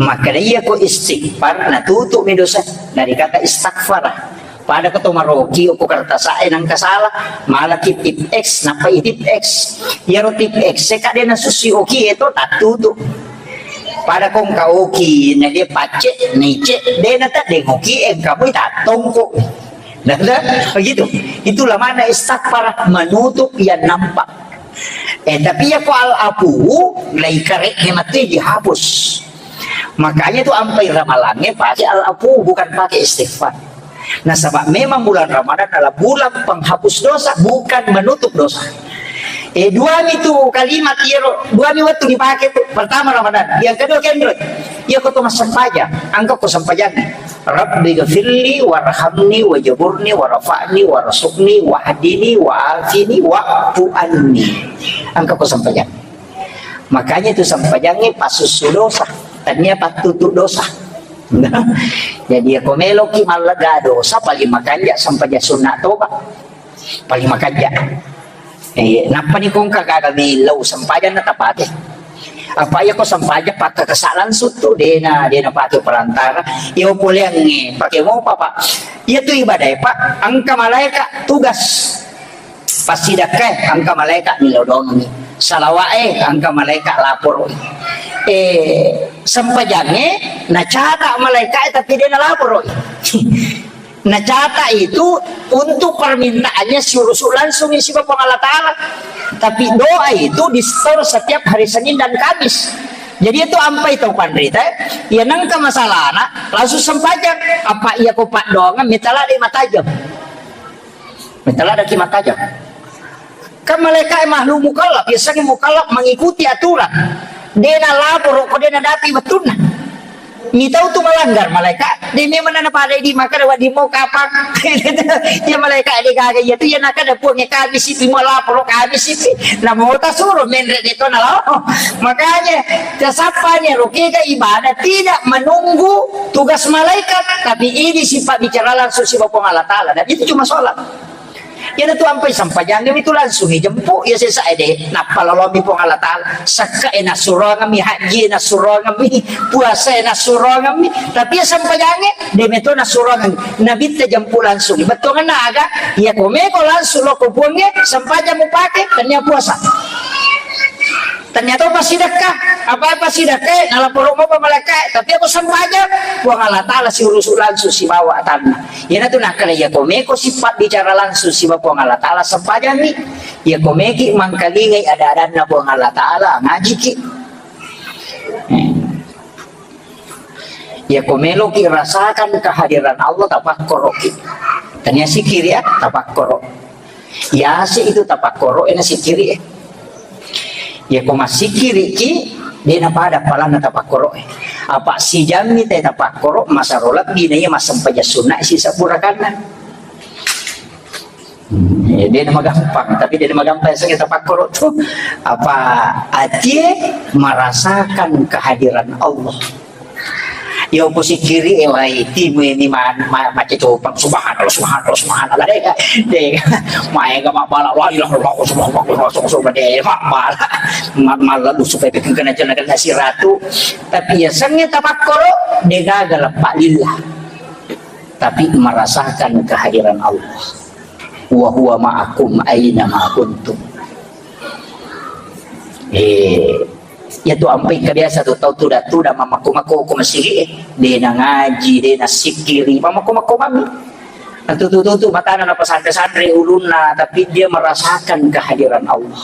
Makkeda iya ko istighfar natutu mi dosa dari kata istaghfara. Pada ko to maroki okko kertasa'e nangka sala, malaki tip X, nappai tip X. Iyaro tip X e kade nasussi oki e to tattutu. Pada ko engka oki na dia pacce, nice, de na tadde oki e engka moi tattongko. Nah, nah, begitu. Itulah makna istaghfar, menutup yang nampak. Eh, tapi iya ko al afu, lai kareknya mate dihapus. Makanya tu ampai ramalannya pakai al afu, bukan pakai istighfar. Nasaba memang bulan Ramadan adalah bulan penghapus dosa, bukan menutup dosa. Eh, duami tu kalimat iyaro, duami wettu dipake tu. Pertama Ramadan, yang kedua kendro. Iya ko to massempajang, angka ko sempajang. Rabbi ghafirli warhamni wajaburni warfa'ni warzuqni wahdini wa'afini wa'fu anni. Angka ko sempajang. Makanya itu sempajangnya pasussu dosa, tania pattutu dosa. Jadi iya ko meloki mallega dosa, paling makanja sempajang sunna toba. Paling makanja. Eh, nappa ni kongka gaga millau sempajang na tapake. Apa iya ko sempajang pakkakasa langsung tu, dena, dena pake perantara. Iya poleangnge, pake mopa, Pak. Iya tu ibadah, Pak. Angka malaika tugas. Passidakkae, angka malaika millau dongengi. Salawae, angka malaika laporo. Eh, sempajangnge, nacata malaika, tapi dena laporo. Nacata itu untuk permintaannya siurusu langsung siba Puang Allah Ta'ala. Tapi doa itu disetor setiap hari Senin dan Kamis. Jadi itu ampai tau panrita, ya nangka masalahna langsung sempajang. Apa iya ko paddoangan mitala de matajam. Mitala daki matajam. Kan malaika e makhluk mukallaf, biasanya mukallaf mengikuti aturan. Dena laporo ko dena dapi bettunna. Mitau tu melanggar malaika, de memang na pada di maka dawa di mau kapang. Ya malaika de gaga iya tu ya naka da puang kami sipi mau laporo kami sipi. Namo ta suro menre de to na lao. Makanya tasappanya rokega ibadah tidak menunggu tugas malaikat, tapi ini sifat bicara langsung siba Puang Allah Ta'ala. Dan itu cuma sholat. Iyanatu ampai sempajangnge mitu langsung ijempu, iya sesa ede, nappa lolomi Puang Allah Ta'ala, sekka e nassuroangemmi, haji e nassuroangemmi, puasa e nassuroangemmi, tapi iya sempajangnge, de meto nassuroangemmi, nabitta jempu langsung, bettuangenna aga, iya ko meko langsung loko puangnge, sempajang mupake, tania puasa. Ternyata passidekka, apa passidekka, nalaporo mopa malaika, tapi aku sempajang, Puang Allah Ta'ala siurusu langsung sibawa atanna. Iyanatu nakkeda iya ko meko sifat bicara langsung siba Puang Allah Ta'ala sempajangngi. Iya ko meki mangkalingai ada-adanna Puang Allah Ta'ala ngajiki. Eh. Iya ko meloki rasakan kehadiran Allah tapakkoroki. Tania sikiri ya, tapakkoro. Yase itu tapakkoro ena sikiri e. Ya ko massikiriki, de na pada palanna tapakkoro e. Apa sijammi te tapakkoro, masaro lebbi na iya massempajang sunna sisa purakanna. Hmm, ya, de na magampang, tapi de na magampang sange tapakkoro tu. Apa atie merasakan kehadiran Allah. Iya ko sikiri e wai timu ini ma, ma, macca copang subhanallah subhanallah subhanallah de de maega mabbala la ilaha illallah subhanallah subhanallah de mabbala ma, mallalu supaya bikin kena jalan kena siratu tapi ya sange tapakkoro de gaga leppa lillah tapi merasakan kehadiran Allah. wa huwa ma'akum aina ma kuntum. Eh, iya tu ampai kebiasa tu tau tuda-tuda mamakko-makko ko masigi, eh. De na ngaji, de na sikiri, mamakko-makko mami. Nah, tu, tu, tu, tu, matana na pasanre-sanre ulunna, tapi dia merasakan kehadiran Allah.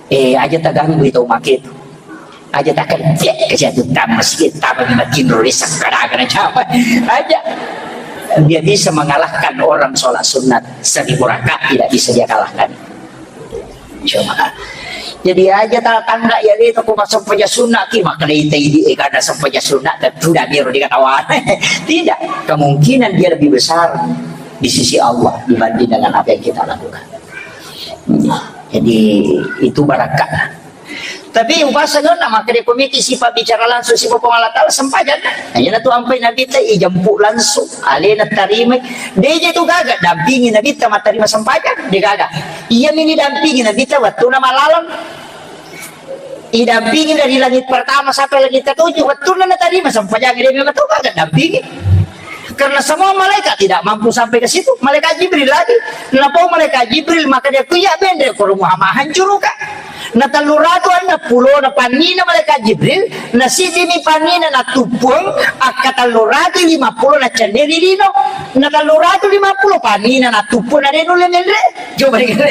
Eh, aja taganggui tau make tu. Aja takerja ke situ, tama masjid, tama di matinro, desa kada kena capa. Aja. Dia bisa mengalahkan orang sholat sunat seribu rakaat, tidak bisa dia kalahkan. Coba. Jadi aja tatangga ya, itu ko massempajang sunna ki, makna ita idi, eh, kada sempajang sunna, tentu dah biar dikatakan. Tidak. Kemungkinan dia lebih besar di sisi Allah dibanding dengan apa yang kita lakukan. Jadi, itu barakka. Tapi upasa nonna maka dia komiki sifat bicara langsung sifat Puang Allah Ta'ala sempajang. Hanya tu ampai Nabi ta ijemput langsung, alena tarimai. Deje tu gaga dampingi Nabi ta matarima sempajang, de gaga. Iya mini dampingi Nabi ta waktu na malalang. Idampingi dari langit pertama sampai langit ketujuh, wettunna natarima sempajang, dia memang tahu kan dampingi. Karena semua malaikat tidak mampu sampai ke situ. Malaikat Jibril lagi. Napau malaikat Jibril, maka dia kuyak bendre, kalau Muhammad hancur ka. Na tellu ratu anna pulo na pannina malaikat Jibril, na sijimi pannina na tuppuang, akka tellu ratu lima pulo na cenderi lino. Na tellu ratu lima pulo pannina na tuppuang na de nulle menre. Coba dikira.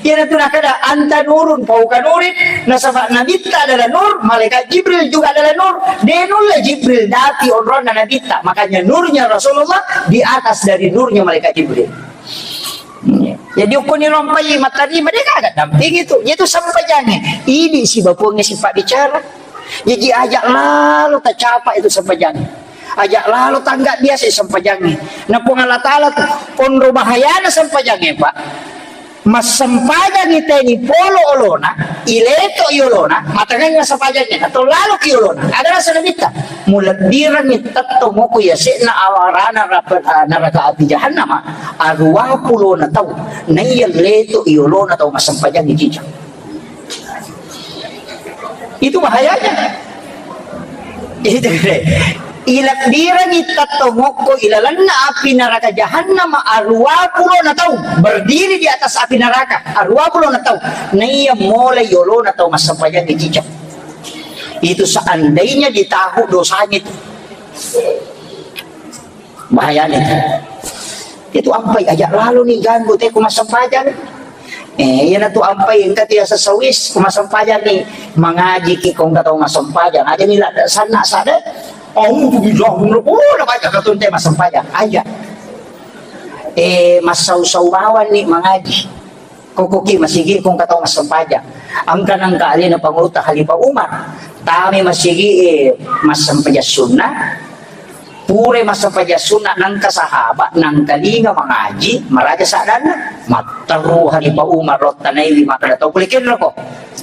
Iyanatu nakada, "Anta nurun fauqa nurin." Nasaba Nabitta adalah nur, malaikat Jibril juga adalah nur. De nulle Jibril dapi onronna Nabitta. Makanya nurnya Rasulullah di atas dari nurnya malaikat Jibril. Jadi ukkuni rompai mattarima de gaga dampingi tu. Itu sempajangnge. Ini si bapuangnge sifat bicara. Jadi aja lalo tacapa itu sempajangnge. Aja lalo tangga biasa sempajangnge. Na Puang Allah Ta'ala tu, onro bahayana sempajangnge, Pak. Massempajangngi teni polo olona, ileto i olona, matangai massempajangnge, atau lalo ki olona. Ada rasa Nabitta, mulebbirangngi tetto moko yase'na awarana rapa-, neraka api jahannama, arua pulona tau, naiya leto i olona tau massempajangngi cijang. Itu bahayanya. Itu deh. Ilebbirangi tettong okko ilalenna api neraka jahannam arua pulona tau berdiri di atas api neraka, arua pulona tau. Naiya mulai yolona tau massempajang di cicak. Itu seandainya ditahu dosanya itu. Bahayana itu. Itu ampai aja lalu ni ganggu te ku massempajang. Eh, iyana tu ampai engka tu ya sesawis ku massempajang ni mangaji ki ko engka tau massempajang. Aja ni ladda sanna sada. Au tu bilang, oh, na baca katun te massempajang. Aja. Eh, massau-sau bawang ni mangaji. Kokoki masigi ko engka tau massempajang. Engka nangka alena pangulutta Khalifah Umar. Tame masigi, eh, massempajang sunna. Pura massempajang sunna nangka sahabat, nangka linga mangaji, maraja saddanna. Matteru Khalifah Umar ro tanaiwi makkeda tau pole kenro ko.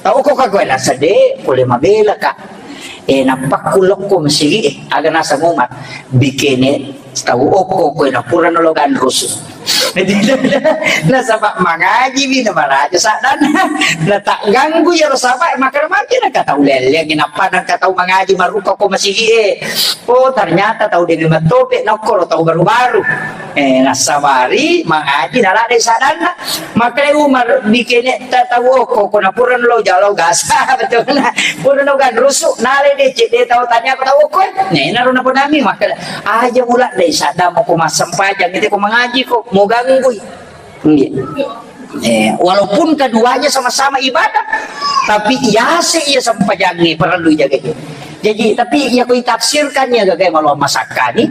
Tau ko ka koe nasede, pole mabela ka. Eh, nappakku lokko masigi, eh, aga naseng Umar. Bikene tau okko koe na purano lo ganrusu. Nasaba mangaji mi na maraja saddanna. Na tak ganggu ya ro saba makana maki na katau leleng nappa na katau mangaji maruka ko masigi e. Oh, ternyata tau demi matope nokko ro tau baru-baru. Eh, nasabari mangaji na ladde saddanna. Makanya Umar bikene ta tau okko ko na pura lo jalo gasa betul na. Pura lo ganrusu nale de cek de tau tanya ko tau okko. Nah, ina ro na ponami makanya Aja mula dai sadda moko massempajang, ite ko mangaji ko, mo ganggui. Nggih. Eh, walaupun keduanya sama-sama ibadah, tapi yase iya sempajangnge perlu jaga. Jadi, tapi iya ko itafsirkan ya gaga malo masakkani,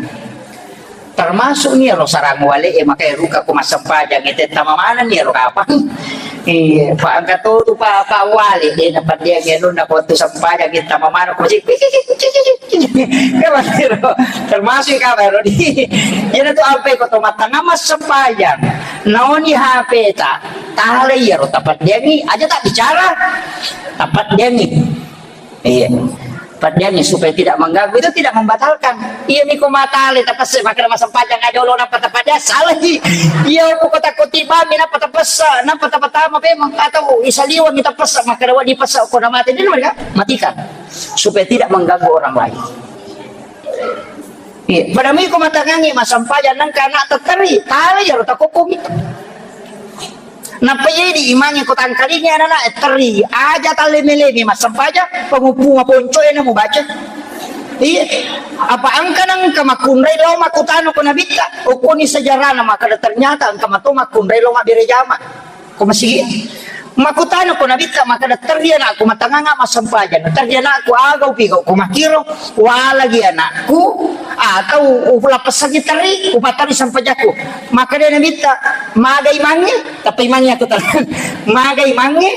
termasuk ni ro sarang wale, eh, makanya ruka ko massempajang, ite tama mana ni ro kapang. Iya, Pak angkat tu, tu Pak, Pak Wali, eh, dapat dia ngenun, nak waktu sempajang, kita mama, aku cik, cik, cik, cik, cik, cik. Kan masih ro, termasuk kamero di. Jadi tu apa ko to matang amas sempajang. Naoni H P ta, tale ya ro tempat dia ni, aja tak bicara. Tempat dia ni. Iya. Paddiangi supaya tidak mengganggu, itu tidak membatalkan. Iya miko matale tapesse makkeda massempajang aja olo nappa tapaddiang, salah ji. Iya ko kota kotibami nappa tapessa, nappa tapatama memang atau isaliwang tapessa makkeda wa dipessa ko namate, dia mereka matikan supaya tidak mengganggu orang lain. Iya, pada mui ko matangangi massempajang nengka anak tetteri, tala iyaro takokkomi. Nappa iya di imangnge ko tangkalingi anak-anak terri, aja talle-melemi massempajang, penguppunga ponco e na mubaca. Iya, apa engka nengka makkunrai lo makkutana ko nabitta, okkoni sejarahna makkeda ternyata engka mato makkunrai lo mabbere jama. Ko masigi. Makkutana ko nabitta makkeda, "Terri anakku, matanganga massempajang. Terri anakku, aga upigau ko makkiro, walagi anakku, atau ulappessangi terri, upattari sempajakku." Makkeda nabitta, "Maga imangnge?" Tapi imangnge aku tenang. "Maga imangnge?"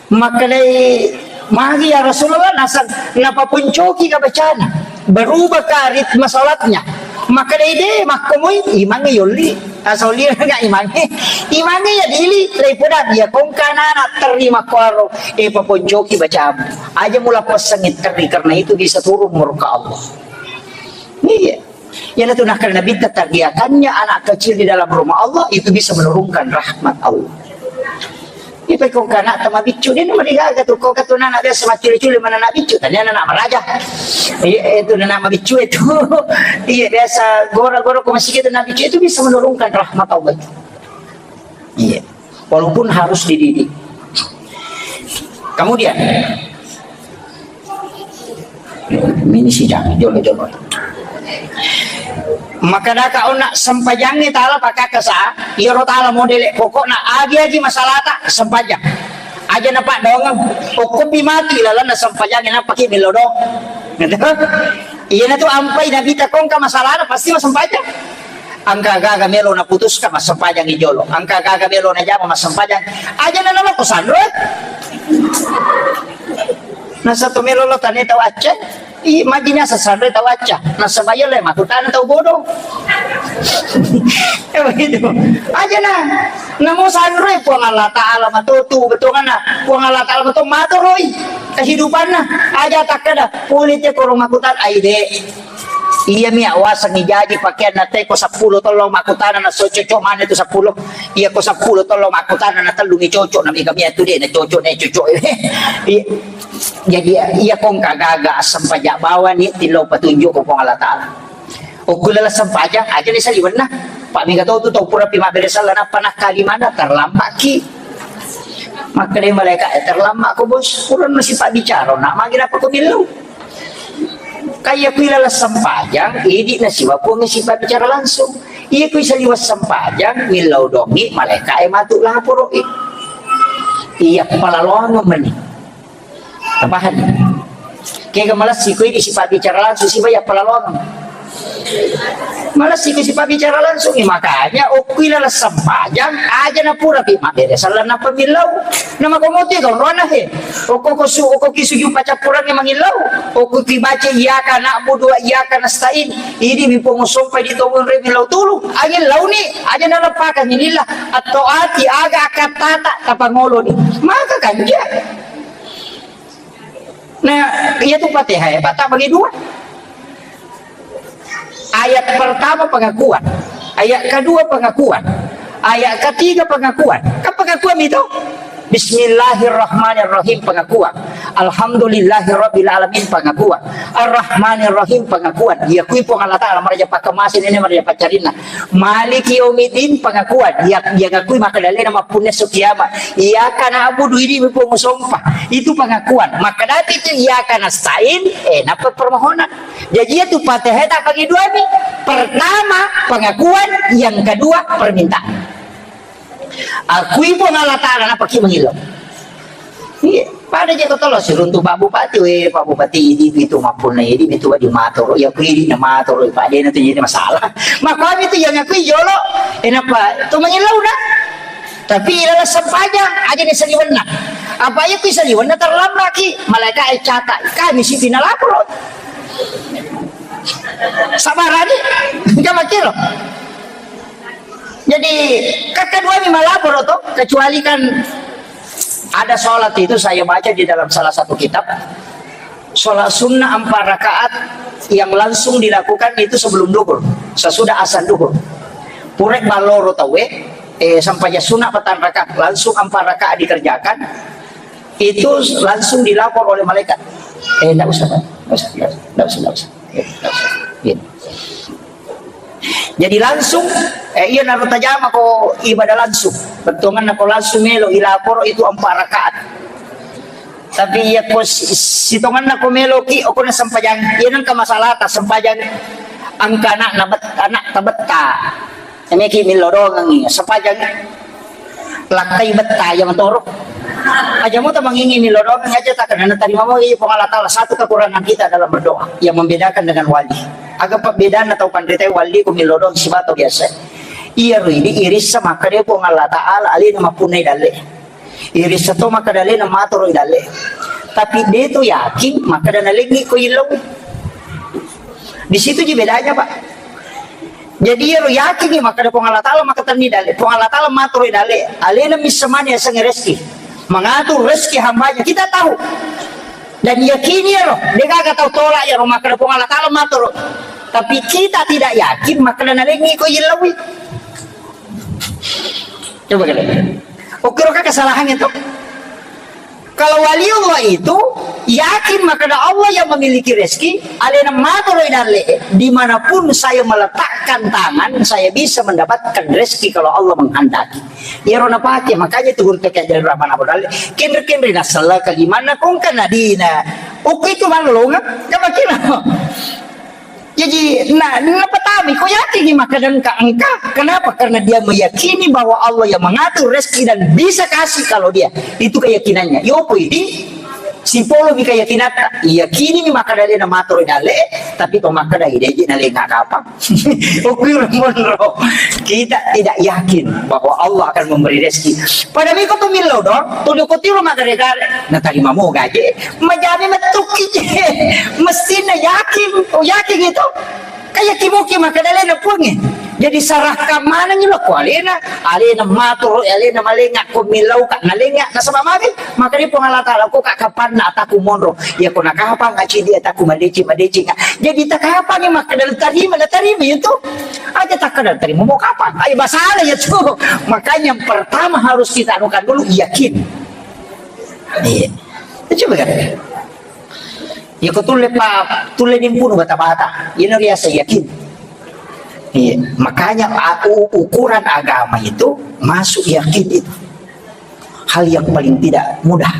Makkedai, "Magi ya Rasulullah, nasang napaponcoki ka bacana, berubah ka ritme salatnya." Makkedai, "De, makkomoi, imangnge yolli." Asoli na imangnge, imangnge ya dili, lepoda ya kongka nana terima kuaro, e paponcoki bacamu. Aja mula passangi terri, karena itu bisa turun murka Allah. Iya. Iyanatu nakkeda Nabitta, terbiakannya anak kecil di dalam rumah Allah itu bisa menurunkan rahmat Allah. Ipe kongka anak tama biccu, de namarigaga tu, kongka tu anak biasa maccule-cule mana anak biccu, tania anak maraja. Iya, itu anak mabiccu itu. Iya, biasa gora-gora ko masih gitu anak biccu itu bisa menurunkan rahmat Allah itu. Iya. Walaupun harus dididik. Kemudian, ini sidang, jolo-jolo. Maka daka ona sempajangnge tala pakakasa, iyaro tala modele pokokna agi-agi masalata sempajang. Aja na paddoangeng, okkopi mati lalenna sempajangnge nappaki millo do. Gitu. Iyanatu ampai Nabitta kongka masalana pasti massempajang. Engka gaga melo naputuska massempajangi jolo. Engka gaga melo najama massempajang. Aja na naloko sanro. Nasaba to melo lo tane tau acca. I majina sasanre tau acca. Nasaba iya le makkutana tau bodoh. Ya begitu. Aja na. Namo sanro Puang Allah Ta'ala matotu betonganna. Puang Allah Ta'ala mato matoroi kehidupanna. Aja takkeda pulite koro makkutana aide. Iyami awasengngi jaji pakeanna te ko seppulo tollo makkutana na so cocok mana tu seppulo. Iya ko seppulo tollo makkutana na tellungi cocok na mega mia tu de na cocok ne cocok. Iya. Jadi iya kongka gaga assempaja bawani tillau patunjuk ko Puang Allah Ta'ala. Okku lala sempajang aja ni saliwenna. Pak mega tau tu tau pura pi mabbere sala nappa nakkali mana terlambat ki. Makkeda malaikat, "Eh, terlambat ko bos, pura nasi pak bicara, nak magi apa ko millau?" Kaya kui lala sempajang, idi nasiwa Puang sipabbicara langsung. Iya kui saliweng sempajang, millau dongi, malaika e matu laporo i. Iya palaloang meni. Tapahan. Kega malessi kui di sipabbicara langsung, siba iya palaloang. Malessi kui sipabbicara langsung, i makanya okkui lala sempajang, aja na pura pi mabbere sallang nappa millau. Nama komote kau rona he. Okko ko su-, okko ki sujud paccappurengnge mangillau. Okko ki baca iyyaka na'budu wa iyyaka nasta'in. Idi mi Puang sompai di tau monre millau tulu. Angin launi, aja na leppakang lillah. Atau ati aga akattata tapangoloni. Maka kanja. Nah, iya tu Fatihah ya, Pak, tak bagi dua. Ayat pertama pengakuan, ayat kedua pengakuan, ayat ketiga pengakuan. Kan pengakuan itu? Bismillahirrahmanirrahim pengakuan. Alhamdulillahirabbil alamin pengakuan. Arrahmanirrahim pengakuan. Iya kui Puang Allah Ta'ala maraja pakemasi ini maraja pacarina. Maliki yaumiddin pengakuan. Iya, iya ngakui maka dalena mappunna su kiamat. Iyyaka na'budu idi mi Puang sompa. Itu pengakuan. Maka dati itu iyyaka nasta'in, eh, napa permohonan? Jaji iya tu Fatihah tak bagi dua mi. Pertama pengakuan, yang kedua permintaan. Akui Puang Allah Ta'ala, napaki mangillau. Iya, pada je ko tolo siruntu Pak Bupati, we Pak Bupati idi itu mappunna idi itu wadi matoro, ya kui idi na matoro, Pak dena tu jadi masalah. Makami tu yang akui jolo, enapa tu mangillau na. Tapi ilala sempajang aja ni saliwenna. Apa iya kui saliwenna terlambat ki, malaikat e catat, kami si pina lapor. Sabarani, enggak makiro. Jadi, kakka dua mi malaporo to, kecuali kan ada sholat itu saya baca di dalam salah satu kitab, sholat sunnah empat rakaat yang langsung dilakukan itu sebelum duhur, sesudah azan duhur. Purek balloro tawe, eh, sampai sunnah petang rakaat, langsung empat rakaat dikerjakan, itu langsung dilapor oleh malaikat. Eh, ndak usah, Pak. Ndak usah, ndak usah, ndak usah, ndak usah. Eh, ndak usah. Gitu. Jadi langsung, eh, iya naro tajama ko ibadah langsung. Bettuanganna ko langsung melo ilaporo itu empat rakaat. Tapi iya ko si-, sitonganna ko meloki, okona sempajang, iya nengka masalahta sempajang angka anak na bet-, anak tabetta. Emeki millo dongengi, sempajang lakkai betta iya matoro. Aja mo tamangingi millo doang, aja tak kena terima mo, iya, Puang Allah Ta'ala, satu kekurangan kita dalam berdoa yang membedakan dengan wali. Aga perbedaan atau pandai wali ku millo doang sibato biasa. Iya ro idi irissa makkeda Puang Allah Ta'ala alena mappunnai dalle. Irissa to makkeda alena matoro dalle. Tapi de to yakin makkeda nalengi ko illau. Di situ ji bedanya, Pak. Jadi iyaro yakingi makkeda Puang Allah Ta'ala makkatenni dalle. Puang Allah Ta'ala matoro dalle. Alena missemani yasengnge rezeki. Mengatur rezeki hambanya. Kita tahu. Dan yakini iyaro. Degaga tau tolak iyaro makkeda Puang Allah Ta'ala matoro. Tapi kita tidak yakin makkeda nalengi ko illaui. Coba kalian. Oke, oke, kesalahannya tuh. Kalau waliullah itu yakin makkeda Allah yang memiliki rezeki, alena matoro dalle, dimanapun saya meletakkan tangan, saya bisa mendapatkan rezeki kalau Allah menghendaki. Iyaro napake, makanya itu guru T K Jalur Rahman Abu Dalle, kenre-kenre nasella kalimanna kongka nadina. Oke, itu mallonga, coba kira. Jaji, na, napatami, ko yakingi makkeda engka, engka. Kenapa? Karena dia meyakini bahwa Allah yang mengatur rezeki dan bisa kasih kalau dia. Itu keyakinannya. Yopo idi, sipolomi keyakinanna. Yakini mi makkeda alena matoro dalle, tapi to makkeda ide ji nalenga kapang. Okui monro. Kita tidak yakin bahwa Allah akan memberi rezeki. Pada miko to millo dong, to doko tiro maggare-gare. Natarima mo gaje. Majani metukki je. Mestinna yakin, oh, yakin itu. Kayak kiboki makkeda alena Puangnge. Jadi sarahkan manengi lo ko alena, alena matoro, alena malenga ko millau ka nalenga nasaba magi makkeda Puang Allah Ta'ala ko ka kapanna ataku monro. Ya ko nakapang aci dia ataku madeci madeci. Jadi takapangi makkeda tarima, natarima itu. Aja takkeda tarima mau kapan? Ayo basala ya tuh. Makanya yang pertama harus kita anukan dulu yakin. Iya. Coba kan. Iya, ko tulle pa, tulle dimpunu bata-bata. Iyana riaseng yakin. Iya, makanya a-, u-, ukuran agama itu masuk yakin itu. Hal yang paling tidak mudah.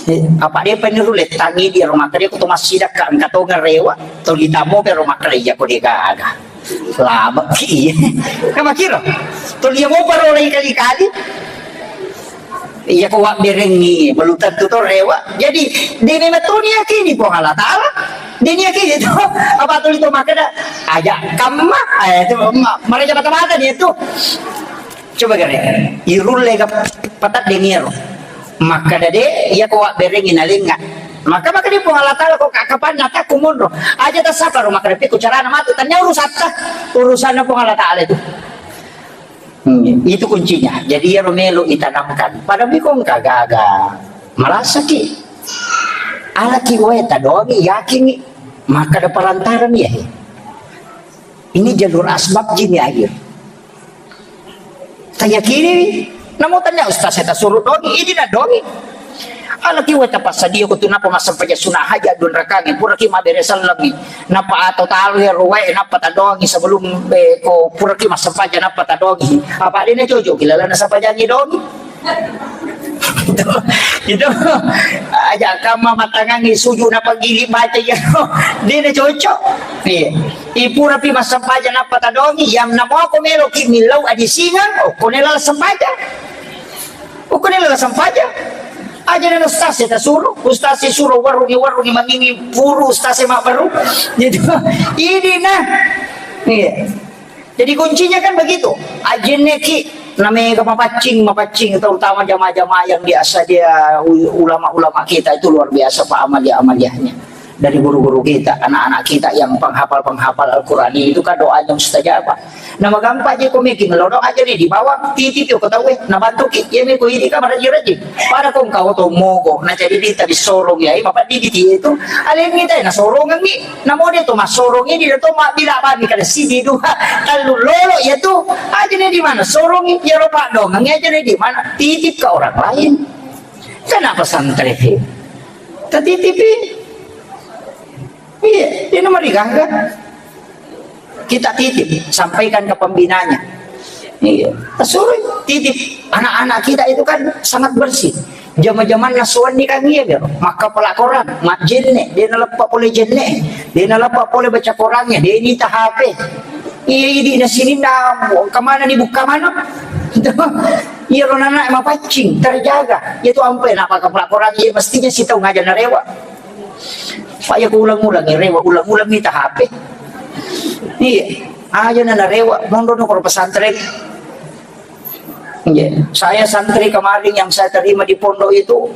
Eh, apa dia peniru letangi di rumah kerja, kutu masih dah angkat tonga rewa, tau ditamo ke rumah kerja, ko dia gaga. Lama ki. Kamu kira? Tuli yang mau parolai kali-kali. Iya ko wabberengi, belum tentu to rewa. Jadi, dene matoni yakini Puang Allah Ta'ala. Dene yakini to. Apa tuli to makkeda, aja kamma, eh, itu, ma-, maraja mata-mata dia tuh. Coba gare, irulle ga patat deniero. Makkeda de, iya ko wabberengi nalenga. Maka, maka di Puang Allah Ta'ala ko ka-, kapan nataku monro. Aja tasapa ro makkeda piko carana matu. Tanya urusatta. Urusanna Puang Allah Ta'ala itu. Hmm, itu kuncinya. Jadi iyaro melo itanamkan. Pada bikong kagaga. Merasaki. Alaki wae tadongi yakingi. Makkeda parantarami ya. Ini jalur asbab jini akhir. Tayakini, namo tanya ustaz saya tasuruh dongi, ini na dongi. Alaki wae tapassadia ko tu napa massempajang sunah hajat dun rakangi, puraki mabbere sellengi. Napa atau talu ya ruwae, napa tadongi sebelum, eh, ko puraki massempajang napa tadongi. Apa dene cocok, gila lana sempajangi dongi. Itu, itu aja kamma matangangi suju na pagili baca ya. Dene cocok. Iya. Ipura pi massempajang napa tadongi, yang namo ko melo ki millau adisingang, oh, ko nela sempajang. Oh, ko nela sempajang. Aja na ustaz ya tasuruh, ustaz ya suruh warungi, warungi mangingi puru ustaz ya mak baru. Jadi, ini nah. Iya. Jadi kuncinya kan begitu. Ajenne ki, namanya mapaccing, mapaccing, terutama jamaah-jamaah yang biasa dia, u-, ulama-ulama kita itu luar biasa, Pak, amaliah-amaliahnya. Dari guru-guru kita, anak-anak kita yang penghafal-penghafal Al-Quran itu kan doanya mustajabah. Nama gampang aja ko meki, lo doa aja nih di bawah, titip yo ketahui, nah bantu ki, ya meko ini kamar aja rajin. Pada kong kau to mogo, na jadi dita disorong ya, ima paddi di itu, aleng kita na sorong ni. Namo de to massorong ini de to mabbila bami kada sidi dua tallu lolo ya tu. Aja ne di mana sorong ya ro padong aja ne di mana titip ke orang lain. Kenapa santri? Tatitipi. Iya, dia nomor digaga. Kita titip, sampaikan ke pembinanya. Iya. Suruh titip. Anak-anak kita itu kan sangat bersih. Jama-jamanna suwenni kan iya, Bro. Makkapala Korang, majjenne, de' naleppa pole jenne, de' naleppa pole baca Korangnya, de' nita H P. Iya, idi' na sininna, kemana ni bukka mano? Iya, ro nana mapaccing, terjaga. Iya tu ampe, napa kapala Korang, iya mestinya sitau ngaja narewa. Pak, iya ku ulang-ulang, iya rewa, ulang-ulang nita H P. Iya, aja na narewa, monro no koro pesantren. Iya, saya santri kemarin yang saya terima di pondok itu,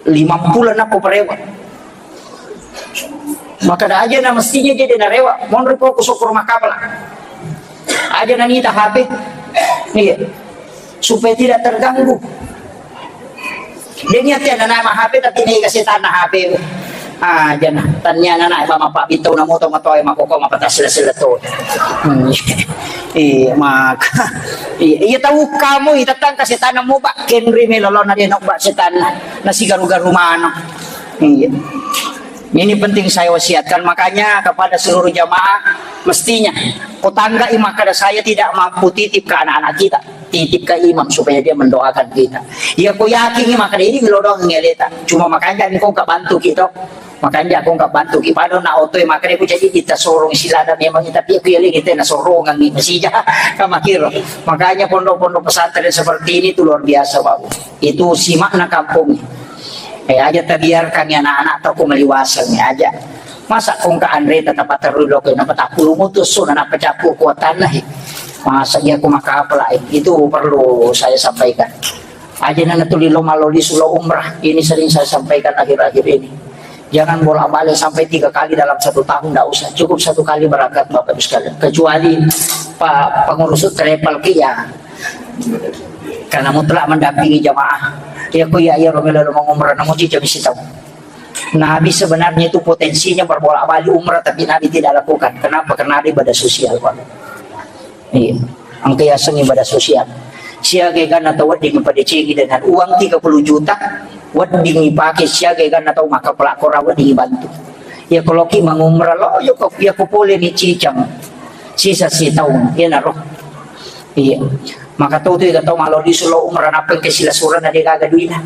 lima puluh anak perewa. Maka ada aja na mestinya jadi narewa, monro ko ku syukur makapala. Aja na nita H P. Iya. Supaya tidak terganggu. De' niat ya nana ma H P tapi ni kasetanna H P. Ah, jana. Tania nana ba mapabitau na moto matoe makoko mapata sila-sila to. Hmm. Iya, maka. Iya, iya tahu kamu, iya, tentang kasetanna mu, Pak. Kenri melolo na dia nok, Pak, setanna. Nasi garu-garu mano. Iya. Ini penting saya wasiatkan, makanya kepada seluruh jamaah, mestinya kotangga imakkada saya tidak mampu titip ke anak-anak kita, titip ke imam supaya dia mendoakan kita. Ya, ku yakin imakkada ini ngelodong ngeleta. Cuma makanya ini kau nggak bantu kita. Makanya aku nggak bantu kita. Pada nak oto imakkada ku jadi kita sorong silada memang, tapi aku ya kita na sorongan ini masih jahat sama kiro. Makanya pondok-pondok pesantren seperti ini tuh luar biasa, Bapak. Itu simakna kampung. Eh, aja tabiarkan ya anak-anak tau ku maliwaseng ya aja. Masa kongka anre tetap terus lo kena petapulu mutus so na pecapu kuatanna, eh. Masa dia ku makapala, eh. Itu perlu saya sampaikan. Aja nana tuli lo malo di sulo umrah. Ini sering saya sampaikan akhir-akhir ini. Jangan bolak-balik sampai tiga kali dalam satu tahun, ndak usah. Cukup satu kali berangkat, Bapak Ibu sekalian. Kecuali Pak pengurus travel ki ya, karena mutlak mendampingi jamaah. Ya, ku ya, ya, Romela lo mengumrah, namun jika bisa tahu. Nabi sebenarnya itu potensinya berbolak-balik umrah, tapi Nabi tidak lakukan. Kenapa? Karena ada ibadah sosial, Pak. Iya. Engka yaseng ibadah sosial. Siaga eganna tau wedding ipadecengi dengan uang tiga puluh juta, wedding ipake siaga eganna tau makkapala Korang wedding ibantu. Ya, kalau ki mangumrah lo, ya ko, ya ko pole ni cicang. Sisa sitaung, ya naro. Iya. Maka tau tu ega tau malo lisu lo umrah nappa engka silasuranna de gaga duina.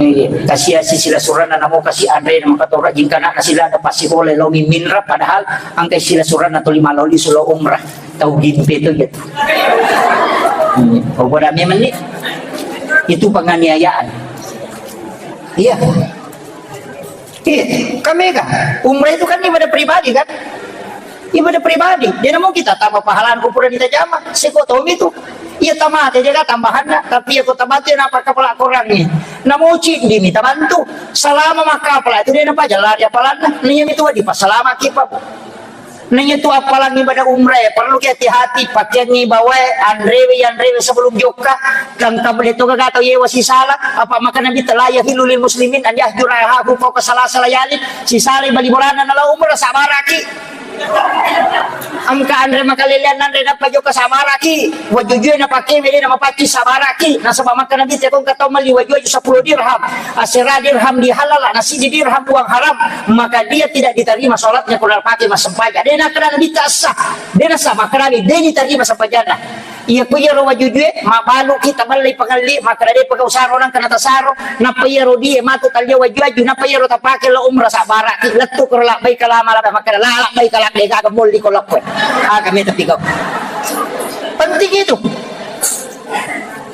Iya, kasi asi silasuranna namo kasi anre na maka tau rajin kana na sila ada pasti boleh lo miminra padahal engka silasuranna tuli malo lisu lo umrah. Tau gimpe tu gitu. Iya. Oh, bodoh memang ni. Itu penganiayaan. Iya. Iya, kan mega. Umrah itu kan ibadah pribadi kan? Ibadah pribadi. Jadi mau kita tambah pahala kupura kita jama. Seko tomi tu. Iya tamate jaga tambahanna. Tapi ya kota batu yang apa kepala kurangnya. Namo cindi mi tabantu. Selama maka apa itu dia napa jalan dia palanna. Nih itu di pasalama kipa. Naiya tu appalang ibadah umrah, perlu ki hati-hati, pakeangngi bawae, anrewe, anrewe sebelum jokka, kangka bede to gaga tau yewa sisala, apa maka Nabi telah yahillu lil muslimin an yahjura ahahu fauqa salasa layalin, sisala bali bolana nala umrah sabaraki. Engka anre makalelean anre nappa jokka sabaraki, wajujue na pakewe de na mapacci sabaraki, nasaba maka Nabi tekong katau mali waju-waju sepuluh dirham, asera dirham di halala, nasi di dirham uang haram, maka dia tidak diterima sholatnya kalau pakai mas sempajang. De nakkeda Nabitta sah, de nasah makkeda de diterima sempajanna. Iya ku iyaro wajujue, mabalu kita ballai pangelli, makkeda de pegau saro nang kena tasaro, nappa iyaro die matu talia waju-waju, nappa iyaro tapake lo umrah sabbaraki, lettu koro labbaika lama laba makkeda la labbaika labbaika aga molli ko lokko. Aga meta pigau. Penting itu.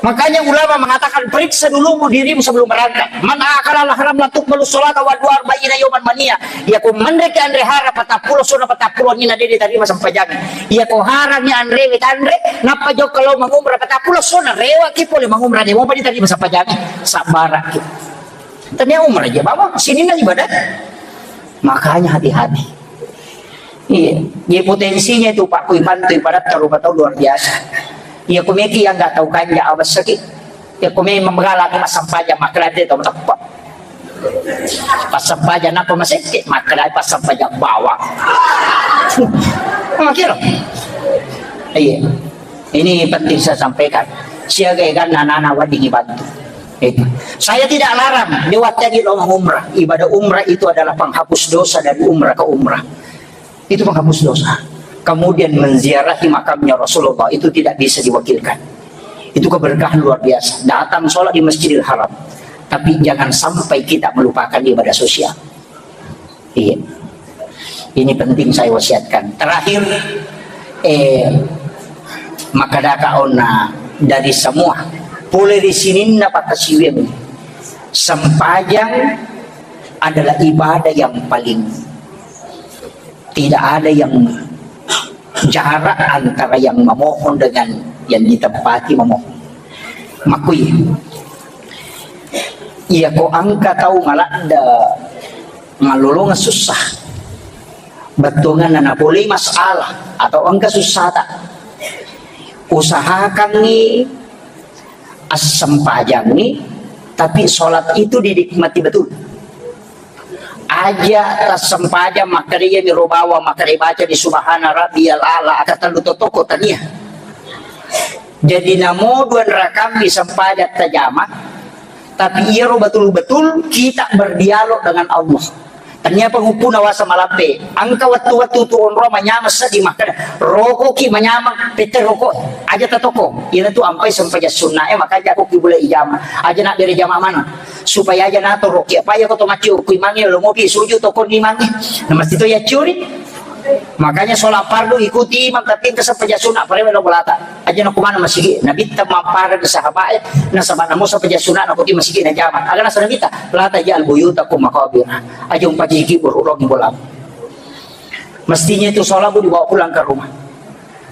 Makanya ulama mengatakan, "Periksa dulu dirimu sebelum berangkat. Man akala haram la tuqbalu sholata wa dua arba'ina yauman mania." Iya ko menre ki anre hara patappulo sona patappulo nina de ditarima sempajang. Iya ko harami anre we tanre, nappa jokka lo mangumrah patappulo sona rewa ki pole mangumrah de mopa ditarima sempajang. Sabbaraki. Tania umrah aja, Bapak. Sini na ibadah. Makanya hati-hati. Iya, jadi potensinya itu Pak Kui Pantui pada taruh tahu luar biasa. Iya, kumeki yang nggak tahu kanja abas sakit. Ya, kumi memegala ke masam paja makrate tahu tepat. Pasam paja napa masih makrate pasam paja bawang. Makiro. Iya. Ini penting saya sampaikan. Siaga egan anak-anak wedding dibantu. Itu. Saya tidak larang lewat tadi lo umrah. Ibadah umrah itu adalah penghapus dosa dari umrah ke umrah. Itu penghapus dosa. Kemudian menziarahi makamnya Rasulullah, itu tidak bisa diwakilkan. Itu keberkahan luar biasa. Datang sholat di Masjidil Haram. Tapi jangan sampai kita melupakan ibadah sosial. Iya. Ini penting saya wasiatkan. Terakhir, eh, makkedaka onna dari semua, pole ri sininna pakkasiwiang, sempajang adalah ibadah yang paling tidak ada yang jarak antara yang memohon dengan yang ditempati memohon. Makui, iya ko engka tau maladde, malolongeng susah, bettuanganna napolei masalah atau engka sussata, usahakangngi assempajangngi, tapi sholat itu dinikmati betul. Aja tassempajang makkeda iyami ro bawang, makkeda baca di subhana rabbiyal a'la, aka tellu totoko tania. Jadi namo dua rakammi sempajang tajama, tapi iyaro betul-betul kita berdialog dengan Allah. Tania pengupu nawasa malampe, angka wettu-wettu tu onro manyameng seddi makkeda, rokoki manyameng, pette roko, aja tatoko. Iyana tu ampai sempajang sunna e, makanya aku kibulai ijama. Aja nak bere jama mana. Supaya aja natoroki, apa ya ko to macciu kui mange lo mopi suju toko ni mange. Na mesti to ya curi. Makanya sholat fardu ikuti imam, tapi engka sempajang sunna parewe lo bolata. Aja na kumana masigi. Nabitta mampara ke sahabat e, nasaba namo sempajang sunna na kuti masigi na jama. Aga nasa Nabitta, la taj'al buyutakum maqabira. Aja umpajiki bururong bola. Mestinya itu sholat bu dibawa pulang ke rumah.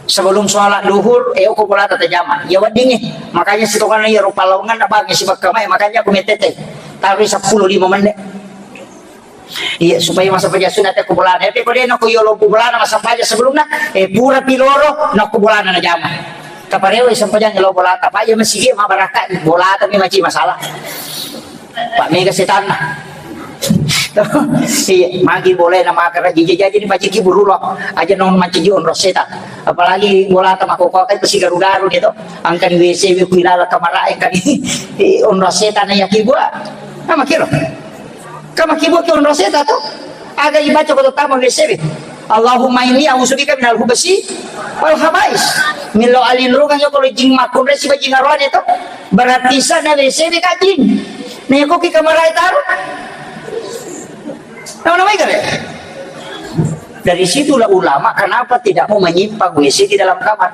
Sebelum sholat duhur, eh, ko bolata tajama. Ya weddingi. Makanya sitongana ya rupa lawangan na bangi sibakka mai, makanya aku metete. Taruh sepuluh lima menit. Iya, supaya masa paja sunat ko bolana. Tapi ko dena ko yolo bolana masa paja sebelumna, eh, pura piloro, na ko bolana na jama. Taparewa sempajang lo bolata. Pak ya masigi ma baraka bolata mi maci masalah. Pak mega setanna. Iya, magi boleh nama karaji jadi ni maci ki burulo. Aja nong maci ji onro setan. Apalagi bolata makoko kan pasti garu-garu gitu. Angka di W C wi kuilala kamara kan. Onro setan ya kibua. Nama kiro. Kama kibo ke onro seta to. Aga ibaca ko tama W C B. Allahumma inni a'udzubika minal hubasi wal habais. Milo alin rugang yo ko jing makkunre si bajing arwane to. Berarti sana W C B kajin. Ne ko ki kamarai taru. Nama-nama ikare. Dari situlah ulama kenapa tidak mau menyimpan W C di dalam kamar.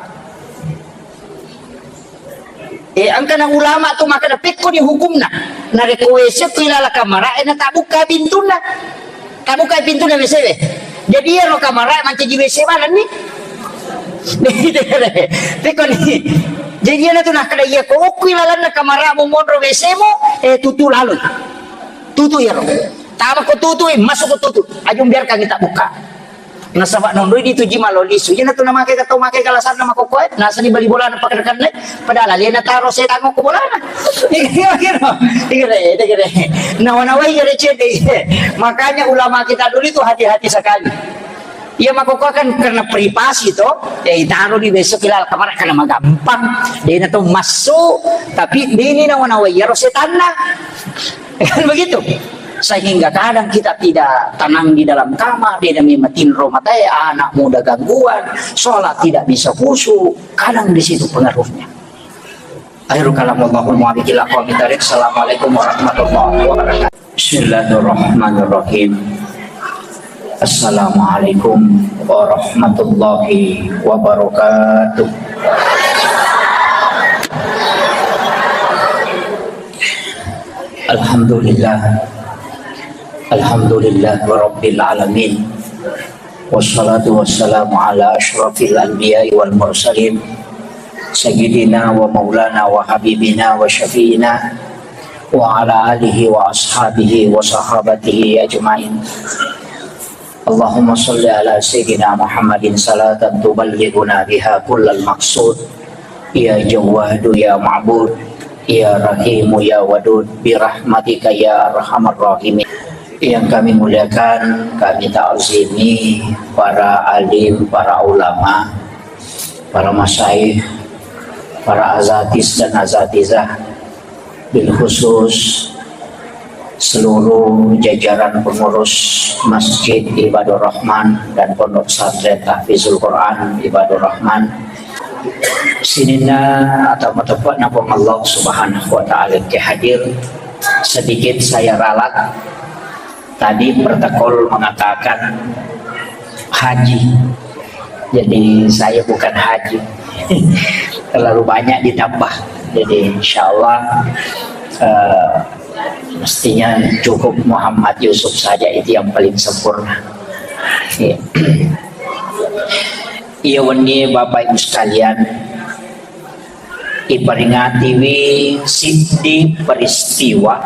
Eh, angkana ulama tu makkeda pekko ni hukumna. Narekko W C ku ilala kamara, eh, na tabukka pintunna. Tabukka pintunna W C we. Jadi iyaro kamara mancaji W C manenni. Pekko ni. Jadi iyana tu nakkeda iya ko okku ilalanna kamara mu monro W C mu, eh, tutu laloi. Tutu iyaro. Tama ko tutu, eh, masuk ko tutu. Ajung biarkan kita buka. Nasaba nonroi dituji malo lisu. Iyana tu namake ka tau make kalasanna makokkoe, nasani bali bolana pakkanna, padahal alena taro setang ko bolana. Iya, iya, iya. Iya, iya, iya. Nawa-nawai iya receh deh. Makanya ulama kita dulu itu hati-hati sekali. Iya makokkoe kan karena privasi to, ya itaro di besok ilal kamar karena magampang. Dia itu masuk, tapi ini nawa-nawai iya ro setanna. Kan begitu. Sehingga kadang kita tidak tenang di dalam kamar, dia demi matinro matae, anak muda gangguan, sholat tidak bisa khusyuk, kadang di situ pengaruhnya. Akhirul kalam, Allahumma wafiq ila aqwamit thariq. Assalamualaikum warahmatullahi wabarakatuh. Bismillahirrahmanirrahim. Assalamualaikum warahmatullahi wabarakatuh. Alhamdulillah. Alhamdulillah Rabbil Alamin. Wassalatu wassalamu ala asyrafil anbiya'i wal mursalin. Sayyidina wa maulana wa habibina wa syafi'ina wa ala alihi wa ashabihi wa sahabatihi ajma'in. Allahumma salli ala Sayyidina Muhammadin salatan tuballighuna biha kullal maqsud. Ya Jawwadu ya Ma'bud, ya Rahimu ya Wadud, birahmatika ya arhamar rahimin. Yang kami muliakan, kami ta'zimi para alim, para ulama, para masyayikh, para azatis dan azatizah, bil khusus seluruh jajaran pengurus Masjid Ibadur Rahman dan Pondok Pesantren Tahfizul Quran Ibadur Rahman. Sininna atau mateppe'na Puang Allah Subhanahu wa Ta'ala ke hadir. Sedikit saya ralat. Tadi protokol mengatakan haji. Jadi saya bukan haji. Terlalu banyak ditambah. Jadi insya Allah, eh, mestinya cukup Muhammad Yusuf saja itu yang paling sempurna. Iya. Iya, wenni Bapak Ibu sekalian, iperingatiwi siddi peristiwa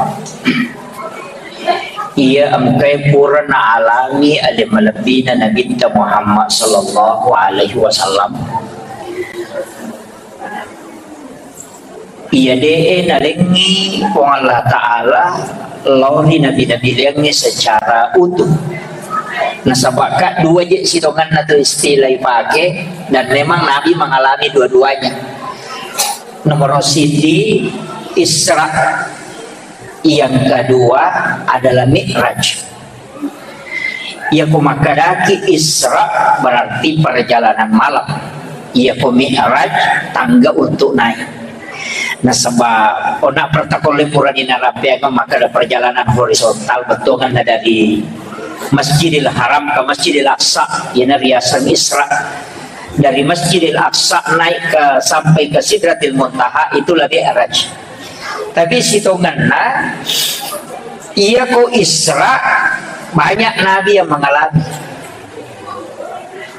iya engkae pura naalami ale malebbina Nabitta Muhammad sallallahu alaihi wasallam. Iya de'e nalengngi Puang Allah Ta'ala lao ri nabi-nabi liangnge secara utuh. Nasaba ka dua je sitongenna tu istilah ipake, dan memang Nabi mengalami dua-duanya. Nomor siji Isra, yang kedua adalah Mi'raj. Iyako makkedaki Isra berarti perjalanan malam. Iyako Mi'raj tangga untuk naik. Nasaba ona protokol purani narapeang makkeda perjalanan horizontal bettuanna dari Masjidil Haram ke Masjidil Aqsa, iyana riaseng Isra. Dari Masjidil Aqsa naik ke, sampai ke Sidratil Muntaha, itulah Mi'raj. Tapi sitongenna, iyako Isra banyak nabi yang mengalami.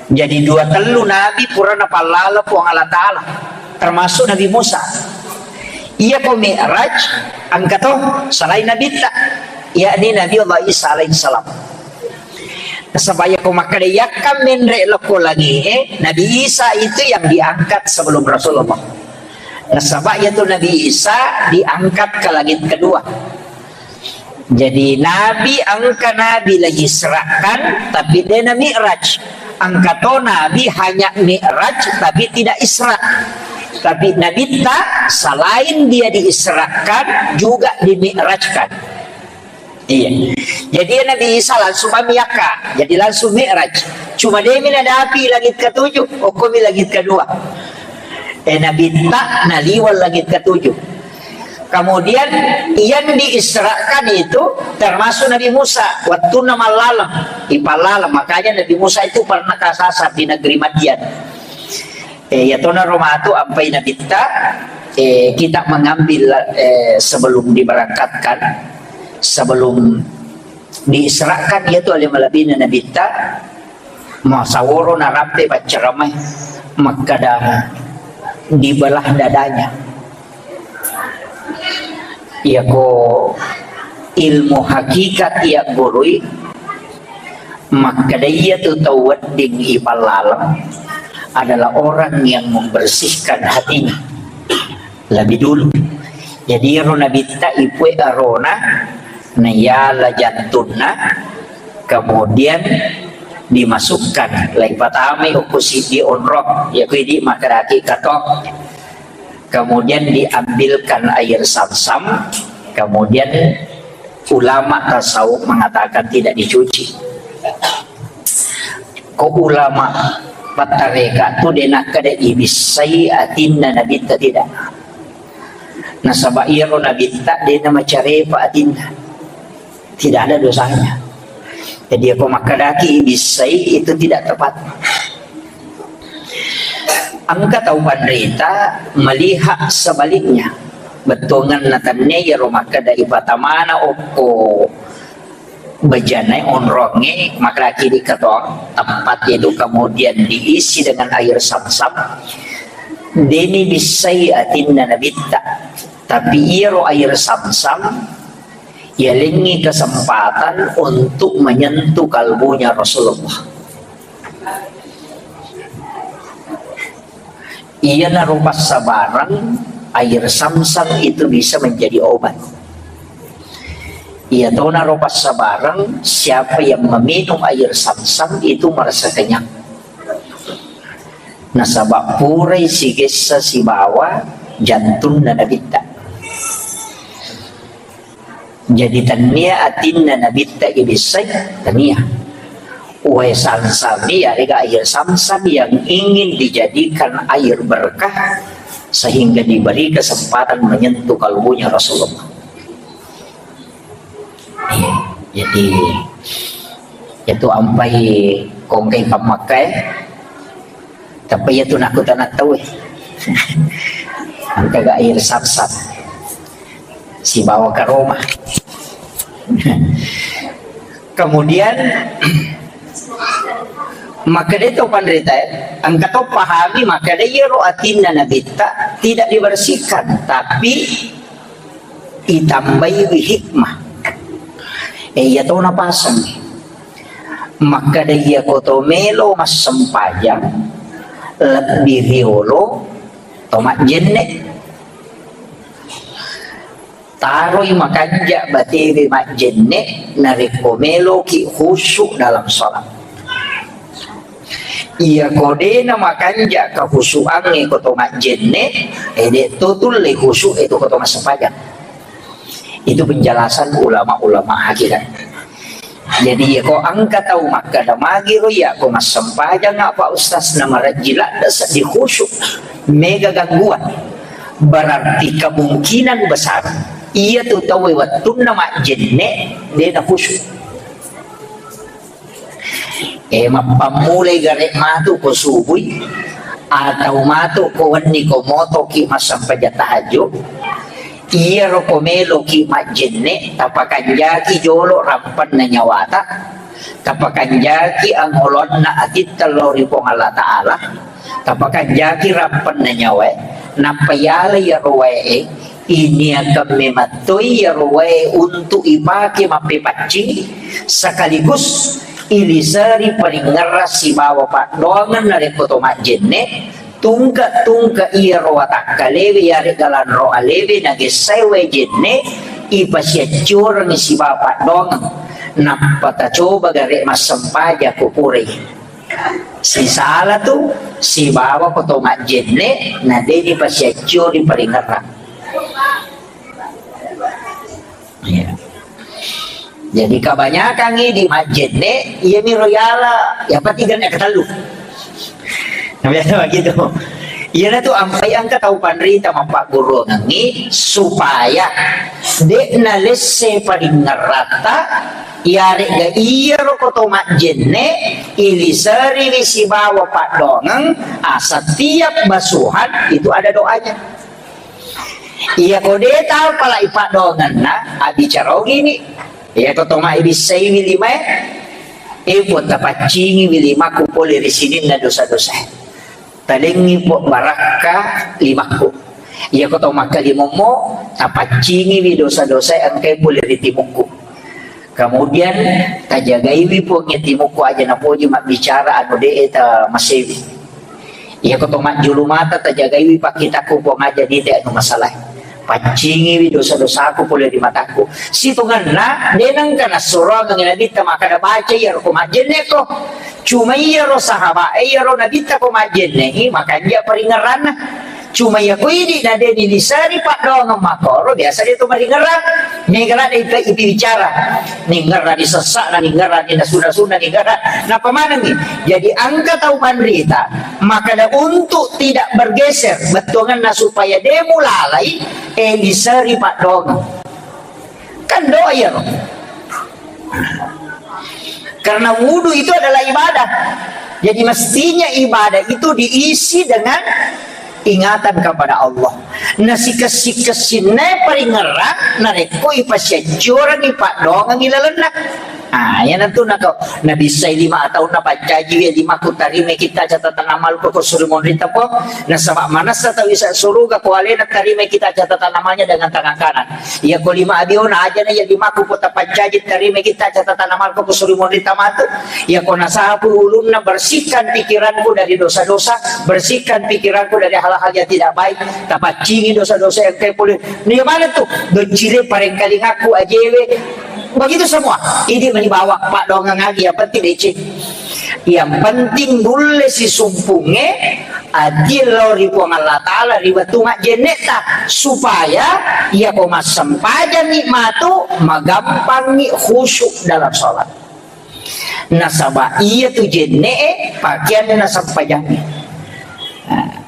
Jadi dua tellu nabi pura napallala Puang Allah Ta'ala, termasuk Nabi Musa. Iyako Mi'raj, engka to selain Nabitta, yakni Nabi Allah Isa alaihissalam. Nasaba iyako makkeda yakka menre lokko langi'e, Nabi Isa itu yang diangkat sebelum Rasulullah. Nasaba iyatu Nabi Isa diangkat ke langit kedua. Jadi Nabi engka Nabi lagi Isra'kan, tapi de na Mi'raj. Engka to Nabi hanya Mi'raj, tapi tidak Isra. Tapi Nabitta selain dia diisrakan, juga dimi'rajkan. Iya. Jadi Nabi Isa langsung mamiakka. Jadi langsung Mi'raj. Cuma demi nadapi langit ketujuh, okkomi langit kedua. Eh, Nabitta naliweng langit ketujuh. Kemudian yang diisrakan itu termasuk Nabi Musa. Waktu mallaleng, ipallaleng. Makanya Nabi Musa itu pernah kasasar di negeri Madian. Eh, ya tona romatu ampai Nabitta, eh, kita mengambil, eh, sebelum diberangkatkan, sebelum diisrakan, yaitu ale malebina Nabitta, masaworo narampe paccaramai, makkada dibelah dadanya. Iyako ilmu hakikat iya gurui, makkada iyatu tau wedding ipallaleng adalah orang yang membersihkan hatinya lebih dulu. Jadi ero Nabitta ipue arona, nayala jantunna, kemudian dimasukkan, laipatamai okko siddi onrong, yaku idi makkedaki kato. Kemudian diambilkan air Zamzam, kemudian ulama tasawuf mengatakan tidak dicuci. Ko ulama pattareka tu de nakkeda ibissai atinna Nabitta, tidak. Nasaba iyaro Nabitta de namacarepa atinna. Tidak ada dosanya. Jadi, ako makkedaki ibissai, itu tidak tepat. Engka tau panrita melihat sebaliknya. Bettuangenna tenne iyaro makkeda ipatamana okko bejane onrongnge, makkedaki di ketong tempat itu kemudian diisi dengan air Zamzam. Deni bissai atinna Nabitta. Tapi iyaro air Zamzam yalengngi kesempatan untuk menyentuh kalbunya Rasulullah. Iyanaro passabareng, air Zamzam itu bisa menjadi obat. Iyatonaro passabareng, siapa yang meminum air Zamzam itu merasa kenyang. Nasaba purai sigessa sibawa jantunna Nabitta. Jadi, tennia atinna Nabitta ibissai, tennia. Wae Zamzam iya, rega air Zamzam yang ingin dijadikan air berkah sehingga diberi kesempatan menyentuh kalbunya Rasulullah. Iya, jadi itu ampai kongkai pammakkai. Tapi iya tu nakutana tau, eh. Engka ga air Zamzam sibawa karoma. Kemudian, makkeda to panrita, eh, engka to pahami makkeda iyaro atinna Nabitta tidak dibersihkan, tapi itambaiwi hikmah. Eh, iya to napaseng. Makkeda iya ko to melo massempajang, lebbi riolo to majjenne. Taroi makanja batewe majjenne narekko meloki khusyuk dalam sholat. Iya ko dena makanja kahusuangnge ko to majjenne, eh, de to tulle khusyuk itu ko to massempajang. Itu penjelasan ulama-ulama hakikat. Jadi, iya ko engka tau makkeda, "Magi ro iya ko massempajang, Pak Ustaz, na marejji ladde seddi khusyuk, mega gangguan." Berarti kemungkinan besar iya tu tau wettunna majjenne dena khusyuk. Eh, mappammulai gare matu ko subui, atau matu ko wenni ko motoki massempajang tahajud, iyaro ko meloki majjenne, tapakanjaki jolo rampenna nyawata, tapakanjaki angolonna atitta lao ri Puang Allah Ta'ala, tapakanjaki rampenna nyawae, nappa yala iyaro wae e, iniakan memettoi iyaro wae untuk ipake mappepaccing, sekaligus iliseri paringerrang sibawa paddoangeng narekko to majjenne, tungke-tungke iyaro watakkalewe yarega lanro alewe nagessai wae jenne, ipasiaccorengngi sibawa paddoangeng, nappa tacoba gare massempajang ko purai. Sisala tu sibawa ko to majjenne, na de dipasiaccori paringerrang. Iya. Jadi kebanyakan ini majjenne, iya miro yala, ya pasti kena ketellu. Nah, biasa begitu. Iyana tu ampai engka tau panrita mappagguruangengngi supaya de nalesse paringerratta, yarega iyaro ko to majjenne, iliseriwi sibawa paddoangeng, ah, setiap basuhan itu ada doanya. Iya ko de tau pala ipaddoangenna, abbicara ogini. Iya ko to maibissaiwi limae, eh, Puang, tapaccingiwi limakku pole ri sininna dosa-dosae. Talengngi, Puang, barakka limakku. Iya ko to makkalimommo, tapaccingiwi dosa-dosae engkae pole ri timukku. Kemudian, tajagaiwi, Puang, iya timukku aja napoji mabbicara anu de e tamasewi. Iya ko to majjulu mata, tajagaiwi pakkitakku, Puang, aja nite anu masalae. Paccingiwi dosa-dosaku pole ri matakku. Sitongenna, de nengka nassuroangengngi Nabitta makkeda baca iyaro ko majjenne ko. Cuma iyaro sahabat e, iyaro Nabitta ko majjenne i, makanja paringerranna. Cuma iya ko idi na de niliseri paddoangeng makkoro, biasa de to maringerrang. Mega ladde ipe-, ipibicara. Ningerrang ni sessa'na, ningerrang ni nasu-nasuna, ningerrang. Nappa manengngi. Jadi engka tau panrita, makkeda untuk tidak bergeser, bettuangenna supaya de mulalai, eh, liseri paddoangeng. Kan doa iyaro. Karena wudu itu adalah ibadah. Jadi mestinya ibadah itu diisi dengan ingatan kepada Allah. Nasikessi-kessinna paringerrang narekko ipasiaccorengngi paddoangengngi lalenna. Ah, iyanatu nako nabissai lima taunna paccaji, iya limakku tarimai kitta catatan amalku ko suri monrita, Puang. Nasaba manessa tau isa suruga ko alena tarimai kitta catatan amalnya dengan tangan kanan. Iya ko lima abiona ajana iya limakku ko tapaccaji tarimai kitta catatan amalku ko suri monrita matu. Iya ko nasapu ulunna, bersihkan pikiranku dari dosa-dosa, bersihkan pikiranku dari hal-hal yang tidak baik. Tapaccingi dosa-dosa yang kayak boleh. Nah, yang mana tuh? Doncile parengkalingakku ajewe. Begitu semua. Ini meni bawa paddoangeng agi, yang penting deceng. Yang penting nulle sisumpungnge Atie lao ri Puang Allah Ta'ala ri wettu majjenne'ta, supaya iyako massempajangngi matu, magampangngi khusyuk dalam sholat. Nasaba iyatu jenne'e pakeanna sempajangnge. Nah.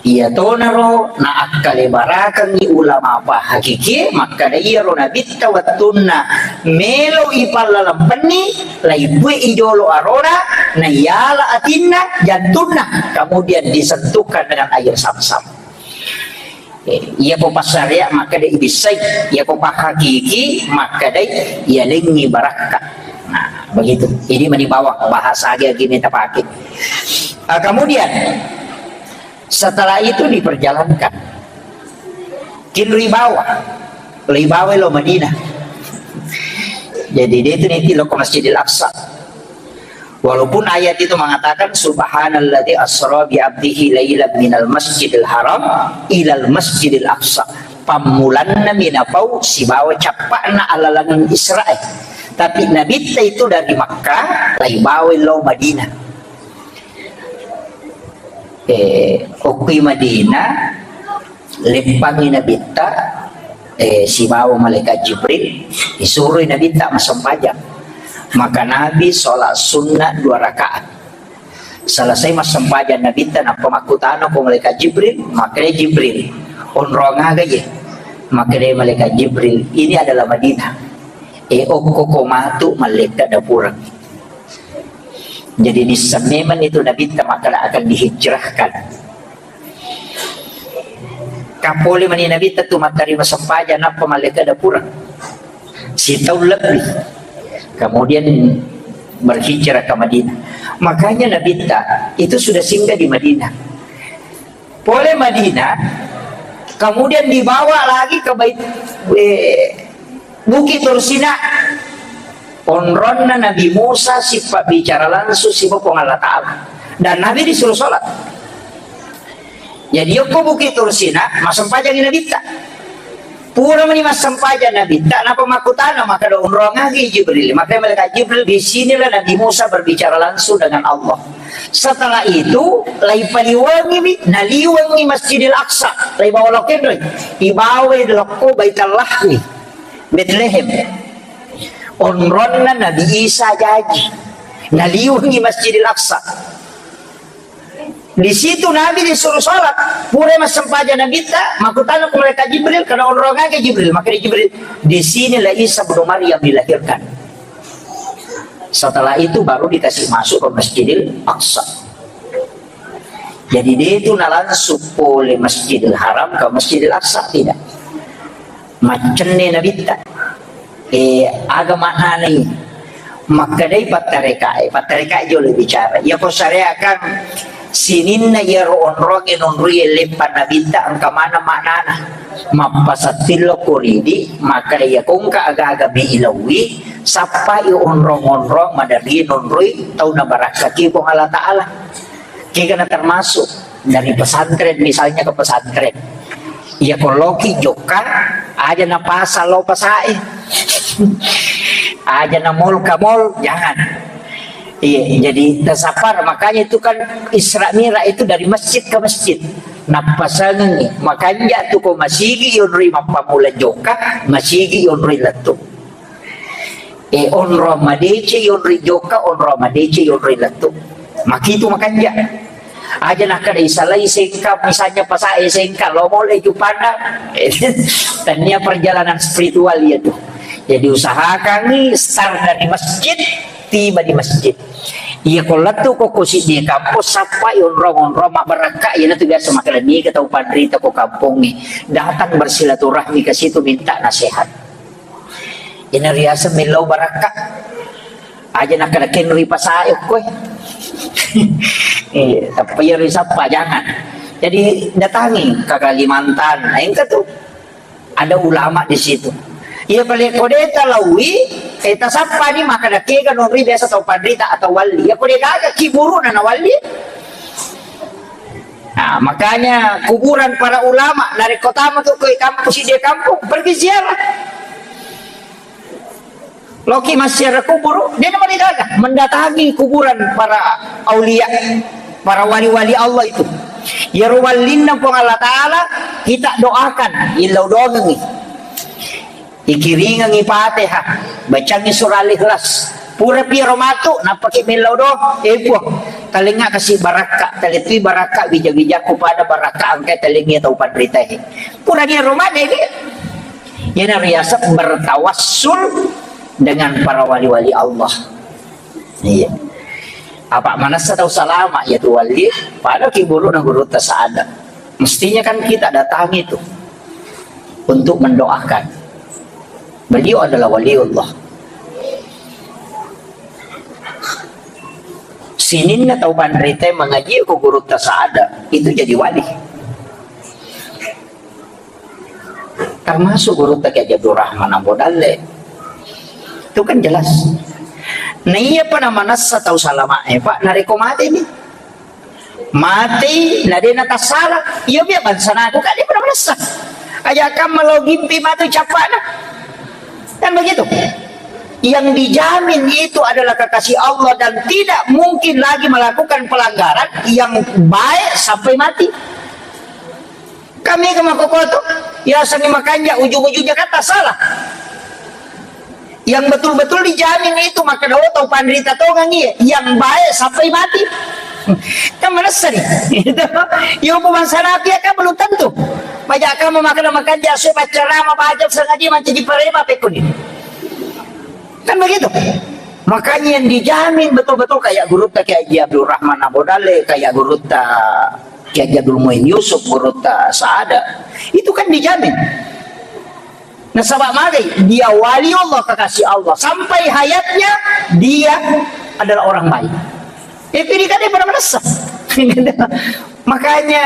Iyatonaro naakkalebarakeng ulama pahakikie makkeda iyaro nabitta wettunna melo ipallalempenni, laipuei jolo arona, naiyala atinna, jantunna, kemudian disentuhkan dengan air zam-zam. Eh, iyako passarea makkedai ibissai, iyako pahakiki makkedai iyalengngi barakka. Nah, begitu. Ini mani bawang bahasa agi-agi meta pakai. Ah, kemudian setelah itu diperjalankan. Kinri bawa, lei bawa lo Madinah. Jadi dia itu nanti lo ke Masjidil Aqsa. Walaupun ayat itu mengatakan, "Subhanalladzi asra bi abdihi lailan minal masjidil haram ilal masjidil aqsa." Pammulanna minapau sibawa cappa'na alalangeng Isra'e. Tapi Nabitta itu dari Makkah, laibawa lao Madinah. Eh, okkoi Madinah, leppangngi Nabitta, eh, sibawa malaikat Jibril, disuroi Nabitta massempajang. Maka Nabi sholat sunnah dua rakaat. Selesai massempajang Nabitta, nappa makkutana ko malaikat Jibril, makkedai Jibril, "Onrong aga ye?" Makkedai malaikat Jibril, "Ini adalah Madinah. Eh, okko ko matu mallekka dapureng." Jadi nisseng memang itu Nabitta makkeda akan dihijrahkan. Kapole mani Nabitta tu mattarima sempajang nappa mallekka dapureng. Sitaung lebbi. Kemudian berhijrah ke Madinah. Makanya Nabitta itu sudah singgah di Madinah. Pole Madinah, kemudian dibawa lagi ke Bait, eh, Bukit Tursina. Onronna Nabi Musa sipabbicara langsung sibawa Puang Allah Ta'ala. Dan Nabi disuruh sholat. Jadi, yokko Bukit Tursina, massempajangi Nabitta. Pura mani massempajang Nabitta, napa makkutana, maka do onrong agi Jibril. Maka malaikat Jibril, di sinilah Nabi Musa berbicara langsung dengan Allah. Setelah itu, lai paliwangimi, naliwangi Masjidil Aqsa, lai bawa lokendoi, ibawa lokko Baitul Lahmi, Bethlehem. Onronna Nabi Isa jaji, naliwangi Masjidil Aqsa. Di situ Nabi disuruh sholat. Pura massempajang Nabitta, makkutana ku malaikat Jibril, karena onrong aga Jibril, maka di Jibril, di sinilah Isa bin Maryam dilahirkan. Setelah itu baru dikasih masuk ke Masjidil Aqsa. Jadi dia itu na langsung pole Masjidil Haram ke Masjidil Aqsa, tidak. Maccenne Nabitta. Eh, aga maknana ini? Makkedai pattarekae, pattarekae jolo bicara. Iya ko sareakang sininna iyaro onronge nonroi leppa Nabitta engka maneng maknana. Mappasattillo ko ridi, makkeda iya ko engka aga-aga mi ilaui, sappai onrong-onrong maderri nonroi tau nabarakkaki Puang Allah Ta'ala. Kegana termasuk dari pesantren, misalnya ke pesantren. Iya ko loki jokka, aja na pasar lo pasae. Aja na mall ke mall, jangan. Iya, jadi tasapar. Makanya itu kan Isra Mi'raj itu dari masjid ke masjid. Nappasangengi, makanja tu ko masigi yonroi mappamula jokka, masigi yonroi lettu. Eh, onrong madeceng yonroi jokka, onrong madeceng yonroi lettu. Makitu makanja. Aja nakkeda isalai sengka, misalnya pasae sengka, lo mole Juppandang. Tania perjalanan spiritual iya tu. Jadi usahakan ni start dari masjid, tiba di masjid. Iya ko lettu ko, ko siddi kampong, sappai onrong-onrong mabbarakka, iya tu biasa makkeda niga tau panrita ko kampongnge. Datang bersilaturahmi ke situ minta nasihat. Ina riaseng mellau barakka. Aja nakkeda kenri pasae koe. Eh, tapi iya risappa, jangan. Jadi datangi ke Kalimantan, nah, engka tu. Ada ulama di situ. Iya pale ko de talaui, eh, tasappani makkeda kega nonroi biasa tau panrita atau wali. Iya ko de gaga kiburuna na wali. Nah, makanya kuburan para ulama, narekko tama tu koe kampung, siddi kampung, pergi ziarah. Loki massiara kuburu, de na marigaga, mendatangi kuburan para aulia. Para wali-wali Allah itu. Iyaro wallinna Puang Allah Ta'ala, kita doakan, illau doangengngi. Ikiringengngi Fatihah, bacangngi surah Al-Ikhlas. Pura piro matu, nappaki mellau do, eh Puang, talengnga kasi barakka, talettui barakka wija-wijakku pada barakka engka talengngi tau panritae. Pura dia rumah deh dia. Iyana riaseng bertawassul dengan para wali-wali Allah. Iya. Apa manessa tau salama ya tu wali, pada ki guru na guru tasada. Mestinya kan kita datangi itu untuk mendoakan. Beliau adalah waliullah. Sininna tau panrita mengaji ko guru tasada itu jadi wali. Termasuk gurutta Kiai Haji Abdul Rahman Ambo Dalle. Itu kan jelas. Nah, iya pa namanessa tau salama, eh, Pak, nareko mati nih. Mati, na dena tasala. Iya, biar bangsa naku, kan dia pernah manessa. Aja kamu lo gimpi mati capana. Kan begitu. Yang dijamin itu adalah kekasih Allah dan tidak mungkin lagi melakukan pelanggaran yang baik sampai mati. Kami ke makokoto, ya seni makanja ujung-ujungnya kata salah. Yang betul-betul dijamin itu maka dolo tau panrita tongang iya, yang baik sampai mati. Kan manessa nih. Itu. Yo bukan sana dia kan belum tentu. Banyak kamu makan makanja saya baca rama baca sengaja mancaji parema pekuni. Kan begitu. Makanya yang dijamin betul-betul kayak gurutta Kiai Haji Abdul Rahman Abu Dale, kayak gurutta Kiai Haji Abdul Muin Yusuf, gurutta Saada. Itu kan dijamin. Nasaba magai, dia wali Allah, kekasih Allah. Sampai hayatnya, dia adalah orang baik. Itu dia kan dia pernah merasa. Makanya,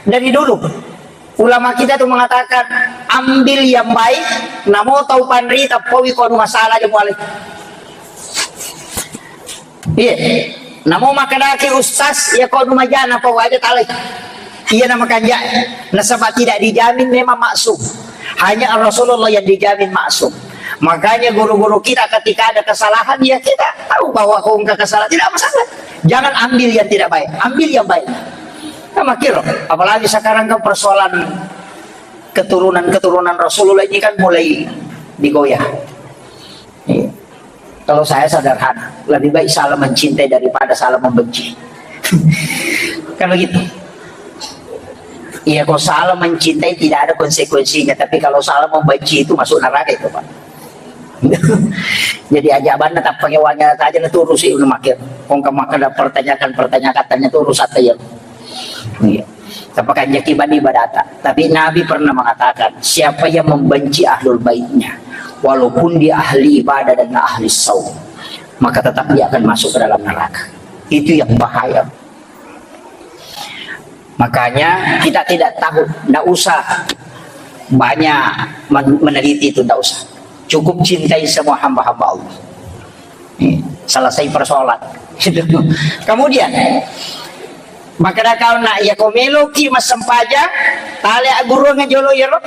dari dulu, ulama kita tuh mengatakan, ambil yang baik, namo tau panrita, paui ko anu masalah aja muale. Iya. Namo makkadaki ustaz, ya ko anu majana, paui aja talai. Iya nama kanja. Nasaba tidak dijamin memang maksum. Hanya Rasulullah yang dijamin maksum. Makanya guru-guru kita ketika ada kesalahan, ya kita tahu bahwa kau engkau kesalahan, tidak masalah. Jangan ambil yang tidak baik, ambil yang baik. Nah, makir, apalagi sekarang kan persoalan keturunan-keturunan Rasulullah ini kan mulai digoyah. Iya. Kalau saya sederhana, lebih baik salah mencintai daripada salah membenci. Kan begitu. Iya, kalau salah mencintai tidak ada konsekuensinya, tapi kalau salah membenci itu masuk neraka itu, Pak. Jadi aja banna tappa nyawa nyata aja na turusi unu makir. Kong ka makkeda pertanyakan, pertanyakan tanya terus atau ya. Iya. Tappa kanjaki bani ibadata. Tapi Nabi pernah mengatakan, siapa yang membenci ahlul baitnya, walaupun dia ahli ibadah dan ahli saum, maka tetap dia akan masuk ke dalam neraka. Itu yang bahaya. Makanya kita tidak tahu, tidak usah banyak men-, meneliti itu, tidak usah. Cukup cintai semua hamba-hamba Allah. Nih, selesai persoalan. Kemudian, makkeda kau nak, ya kau meloki massempajang, tale agurunga jolo yero.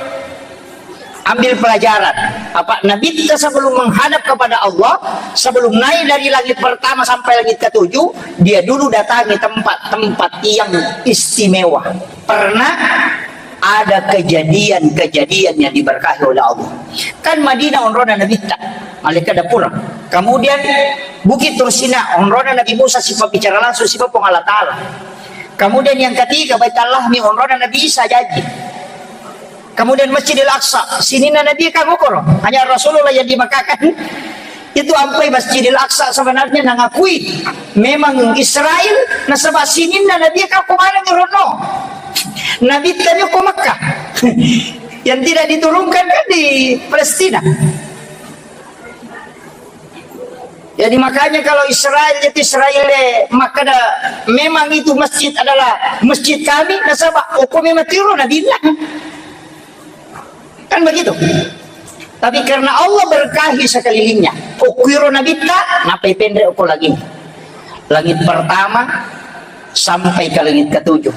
Ambil pelajaran. Apa Nabitta sebelum menghadap kepada Allah, sebelum naik dari langit pertama sampai langit ketujuh, dia dulu datangi tempat-tempat yang istimewa. Pernah ada kejadian-kejadian yang diberkahi oleh Allah. Kan Madinah onrona Nabitta, malaikat dapur. Kemudian Bukit Tursina, onrona Nabi Musa, sifat bicara langsung, sifat Puang Allah Ta'ala. Kemudian yang ketiga, Baitul Lahmi, onrona Nabi Isa jaji. Kemudian Masjidil Aqsa, sininna Nabi kan okoro. Hanya Rasulullah yang di Makkah kan. Itu ampai Masjidil Aqsa sebenarnya nangakui memang Israel, nasaba sininna Nabi kan ko mana ni rono. Nabi tadi ko Makkah. Yang tidak diturunkan kan di Palestina. Jadi makanya kalau Israel, jadi Israel, eh, makkeda memang itu masjid adalah masjid kami, nasaba okko memang tiro Nabi bilang. Kan begitu. Tapi karena Allah berkahi sekelilingnya, okko iro Nabitta, napai penre okko lagi. Langit pertama sampai ke langit ketujuh.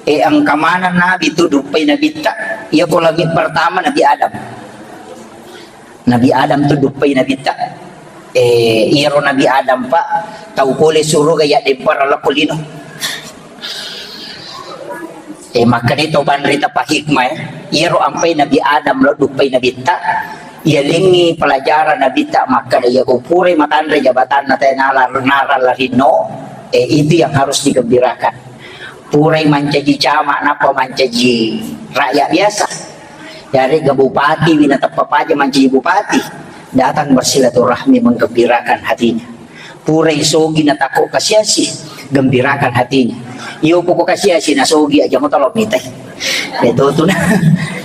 Eh, engka mana Nabi tu duppai Nabitta, iya ko langit pertama Nabi Adam. Nabi Adam tu duppai Nabitta. Eh, iyaro Nabi Adam, Pak, tau pole suruga ya dempara lako lino. Eh, makkeda to panrita pa hikmah, eh. Iyaro ampai Nabi Adam lo duppai Nabitta, iyalengngi pelajaran Nabitta makkeda, iya ko purai matanre jabatanna tae nala, nara larinno, eh, itu yang harus digembirakan. Purai mancaji camat, nappa mancaji rakyat biasa. Yarega bupati wi nateppa paja mancaji bupati, datang bersilaturahmi menggembirakan hatinya. Purai sogi natakko kasiasi, gembirakan hatinya. Iyo poko kasiasi nasogi aja mo talo mitai. Deto tu na.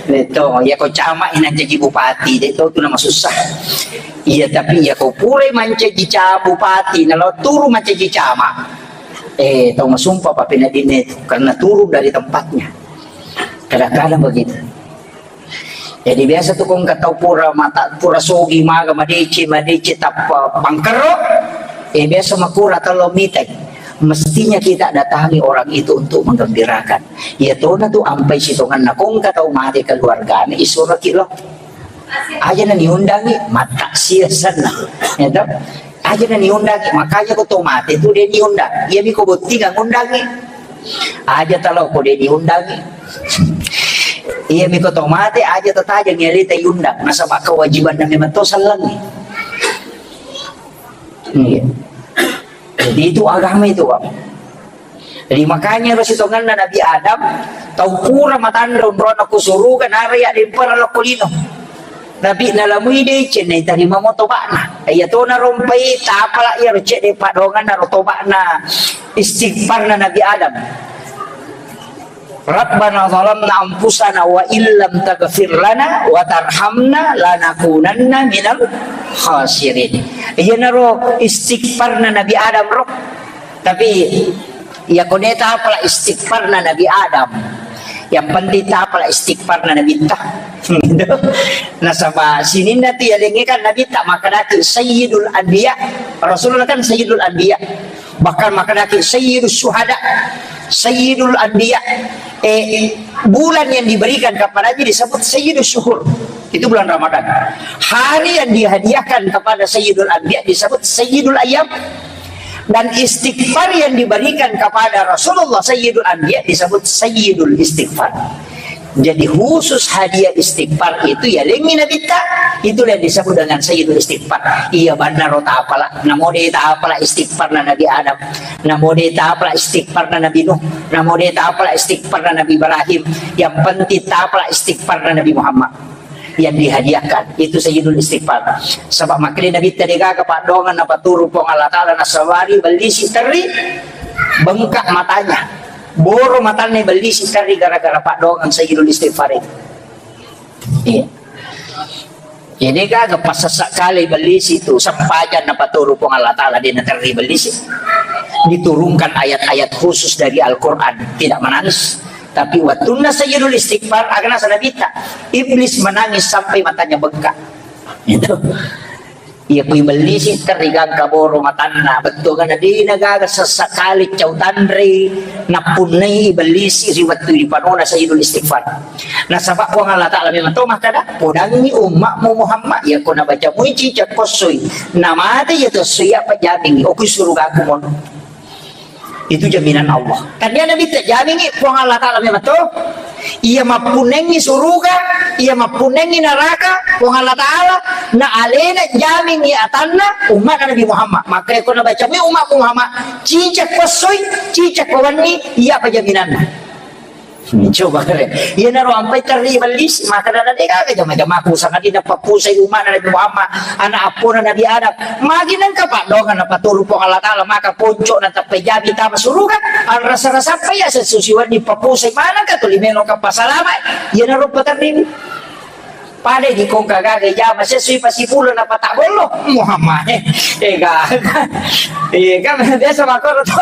Deto, ya ko camat ina jadi bupati, deto tu na masussa. Iya, tapi ya ko purai mancaji ca bupati, nalo turu mancaji camat. Eh, tau masumpa papena dinne itu, karena turun dari tempatnya. Kadang-kadang begitu. Jadi biasa tu kong katau pura mata, pura sogi maga madece, madece tappa pangkerro. Eh, biasa makura talo mitai. Mestinya kita datangi orang itu untuk menggembirakan. Iya tona tu ampai sitonganna kong katau mate keluargana isuraki lo. Aja na niundangi, mata sia sana. Ya toh? Aja na niundangi, makanya ko to mate tu de niundang. Iya mi ko botting ngundangi. Aja talo ko de niundangi. Iya mi ko to mate, aja tataja ngelita iundang. Nasaba kewajiban na memang to sallangi. Iya. Jadi itu agama itu, Pak. Jadi makanya ro sitonganna Nabi Adam, tau pura matanre onrona ku suruga, nara ya dempara lo ko lino. Nabi nalamui de cenne tarima mo toba'na. Iya to narompai tapala iya ro cedde padonganna ro toba'na istighfarna Nabi Adam. Rabbana zalamna anfusana wa illam taghfir lana wa tarhamna lanakunanna minal khasirin. Iyanaro istighfarna Nabi Adam ro. Tapi iya kone tapala istighfarna Nabi Adam. Yang penting tapala istighfarna Nabi ta. Nasaba sininna tu yalengnge kan Nabi ta makkedaki sayyidul anbiya. Rasulullah kan sayyidul anbiya. Bahkan makkedaki sayyidus syuhada, sayyidul anbiya. Eh, bulan yang diberikan kepadanya disebut sayyidus syuhur. Itu bulan Ramadan. Hari yang dihadiahkan kepada sayyidul anbiya disebut sayyidul ayyam. Dan istighfar yang diberikan kepada Rasulullah sayyidul anbiya disebut sayyidul istighfar. Jadi khusus hadiah istighfar itu yalengngi Nabitta, itulah yang disebut dengan sayyidul istighfar. Iya bannaro tapala, namo de tapala istighfarna Nabi Adam, namo de tapala istighfarna Nabi Nuh, namo de tapala istighfarna Nabi Ibrahim. Yang penting tapala istighfarna Nabi Muhammad yang dihadiahkan itu sayyidul istighfar. Sebab makkeda Nabitta de gaga paddoangeng napaturu Puang Allah Taala nasabari bellisi terri bengkak matanya. Boro matanna bellisi terri gara-gara paddoangeng sayyidul istighfar itu. Iya. Jadi gaga pasasa kali bellisi tu sempajang napaturu Puang Allah Taala de naterri bellisi. Diturunkan ayat-ayat khusus dari Al-Quran, tidak menangis. Tapi wattunna sayyidul istighfar, aga naseng Nabitta, iblis menangis sampai matanya bengkak. Itu. Iya kui bellisi terri gangka boro matanna, bettuanna de na gaga sessa kali cau tanre nappunnai bellisi ri wettu dipanona sayyidul istighfar. Nasaba Puang Allah Taala memang to makkeda, podangi ummatmu Muhammad, iya ko nabaca mui cicak kossoi, namate iya to esso iya pajamingi, okui surugaku mono. Itu jaminan Allah. Tania Nabitta jamingi Puang Allah Taala memang to. Iya mappunnengi suruga, iya mappunnengi neraka, Puang Allah Taala, na alena jamingi atanna ummat Nabi Muhammad. Maka ko nabaca mi ummat Muhammad, cicak kossoi, cicak kowanni, iya apa jaminanna? Coba kare. Iyanaro ampai terri bellisi, maka dana de gaga jama-jamaku sangadinna pappusai ummat Nabi Muhammad, anak appona Nabi Adam. Magi nengka paddoangeng napaturu Puang Allah Taala, maka ponco na tappa jabi tama suruga, arasa-rasa apa ya sesusiwan di pappusai manengka tuli melo ka pasalama, iyanaro paterri. Pada di kongka gaga jama sessui pasipulu na pata bollo Muhammad. Eh, gaga. Eh, kan biasa makoro to.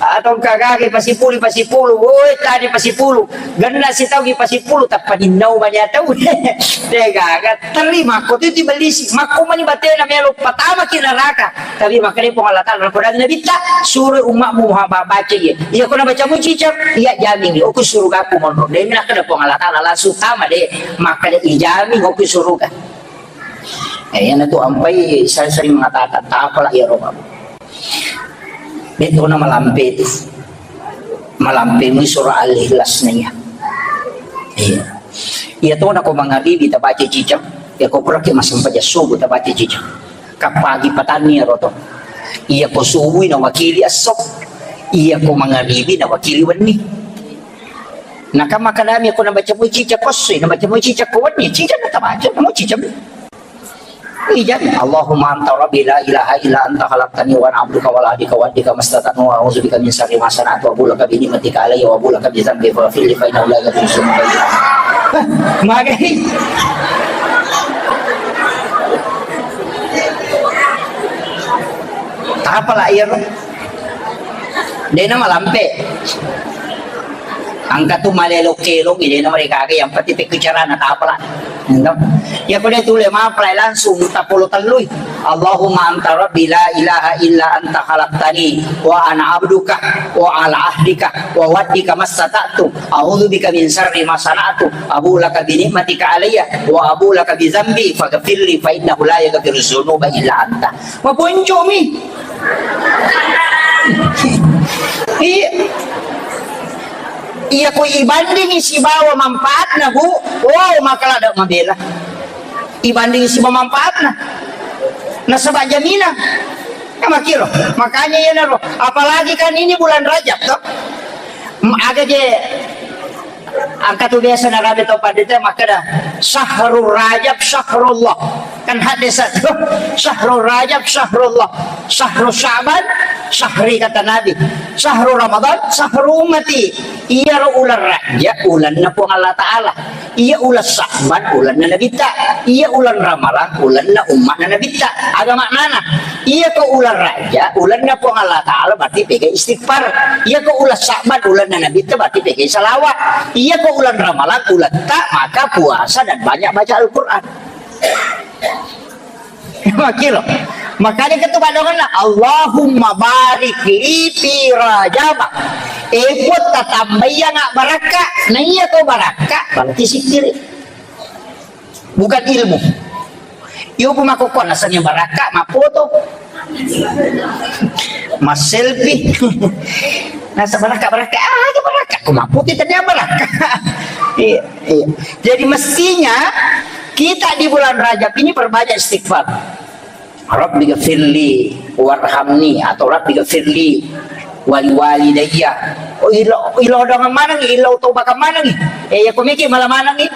Atau kagage pasipulu, pasipulu. Woi, tadi pasipulu. Genna sitau ki pasipulu, tappa ninnau mani atau. Tega, terima ko tu bellisi. Makko mani batena melo patama ki neraka. Tapi makanya Puang Allah Taala napodangi Nabitta, suruh umatmu Muhammad baca iya. Iya ko nabaca mu cicak, iya jamin. Oku surugaku monro. Demi nakkeda Puang Allah Taala langsung tama de. Makanya ijamin oku suruga. Eh, iyanatu ampai saya sering mengatakan, tapalah ya roh. Betona malampe itu. Malampe mui surah Al-Ikhlas na iya. Iya. Iya to, nako mangabibi tabaca ciceng, iya ko puraki massempajang subuh tabaca ciceng. Kappagi patanni iyaro to. Iya ko subui nawakili esso. Iya ko mangabibi nawakili wenni. Naka makadami ko nabaca mui ciceng ko esso, nabaca mui ciceng ko wenni, ciceng na tabaca, mui ciceng. Ijan, Allahumma anta rabbi la ilaha illa anta khalaqtani wa ana abduka wa ana ala ahdika wa wa'dika mastata'tu wa a'udzu bika min syarri ma sana'tu abu'u laka bi ni'matika alayya wa abu'u laka bi dzambi faghfirli fa innahu la yaghfiru dzunuba illa anta. Magai. Tapala iyaro. Dena malampe. Engka tu malelo kelong, dena mereka aga yang penting pekku carana tapala. Iya ko de tule mapalai langsung tapolo tellui. Allahumma anta rabbi la ilaha illa anta khalaqtani wa ana abduka wa ala ahdika wa wa'dika mastata'tu a'udzu bika min syarri ma sana'tu abu'u laka bi ni'matika alayya wa abu'u laka bi dzambi faghfirli fa innahu la yaghfiru dzunuba illa anta. Maponcomi. Iya. Iya ko ibandingi sibawa manfaatna, Bu. Oh, maka ladde mabela. Ibandingi sibawa manfaatna. Nasaba jaminan. Ya makiro. Makanya iyanaro. Apalagi kan ini bulan Rajab toh. M-, aga je Engka tu biasa narapi tau pandita makkeda, "Syahrul Rajab syahrullah." Kan hadis tu, "Syahrul Rajab syahrullah, syahru Sya'ban syahri," kata Nabi. "Syahru Ramadan syahru ummati." Iyaro uleng Rajab ulenna Puang Allah Ta'ala. Iya uleng Sya'ban ulenna Nabitta. Iya uleng Ramalang ulenna ummatna Nabitta. Aga maknana? Iya ko uleng Rajab ulenna Puang Allah Ta'ala berarti pega istighfar. Iya ko uleng Sya'ban ulenna Nabitta berarti pega salawat. Iya ko uleng Ramalang uletta maka puasa dan banyak baca Al-Quran. Makiro. Makanya ketu padonganna, "Allahumma barik li fi Rajab." Eh, Puang, tatambaianga barakka. Nah, iya ko barakka, berarti sikkiri. Bukan ilmu. Iyo, Bu, makkokko naseng barakka, mappoto. Masselfie. Nasa barakka, barakka. Ah, aja barakka. Ko mappoto tadi barakka. Iya, iya. Jadi mestinya kita di bulan Rajab ini perbanyak istighfar. Rabbi ghafirli warhamni atau Rabbi ghafirli wali walidayya. Oh, ilo, ilo dengan mana nih? Ilo tau bakal mana nih? Eh, ya, komiki malah mana nih?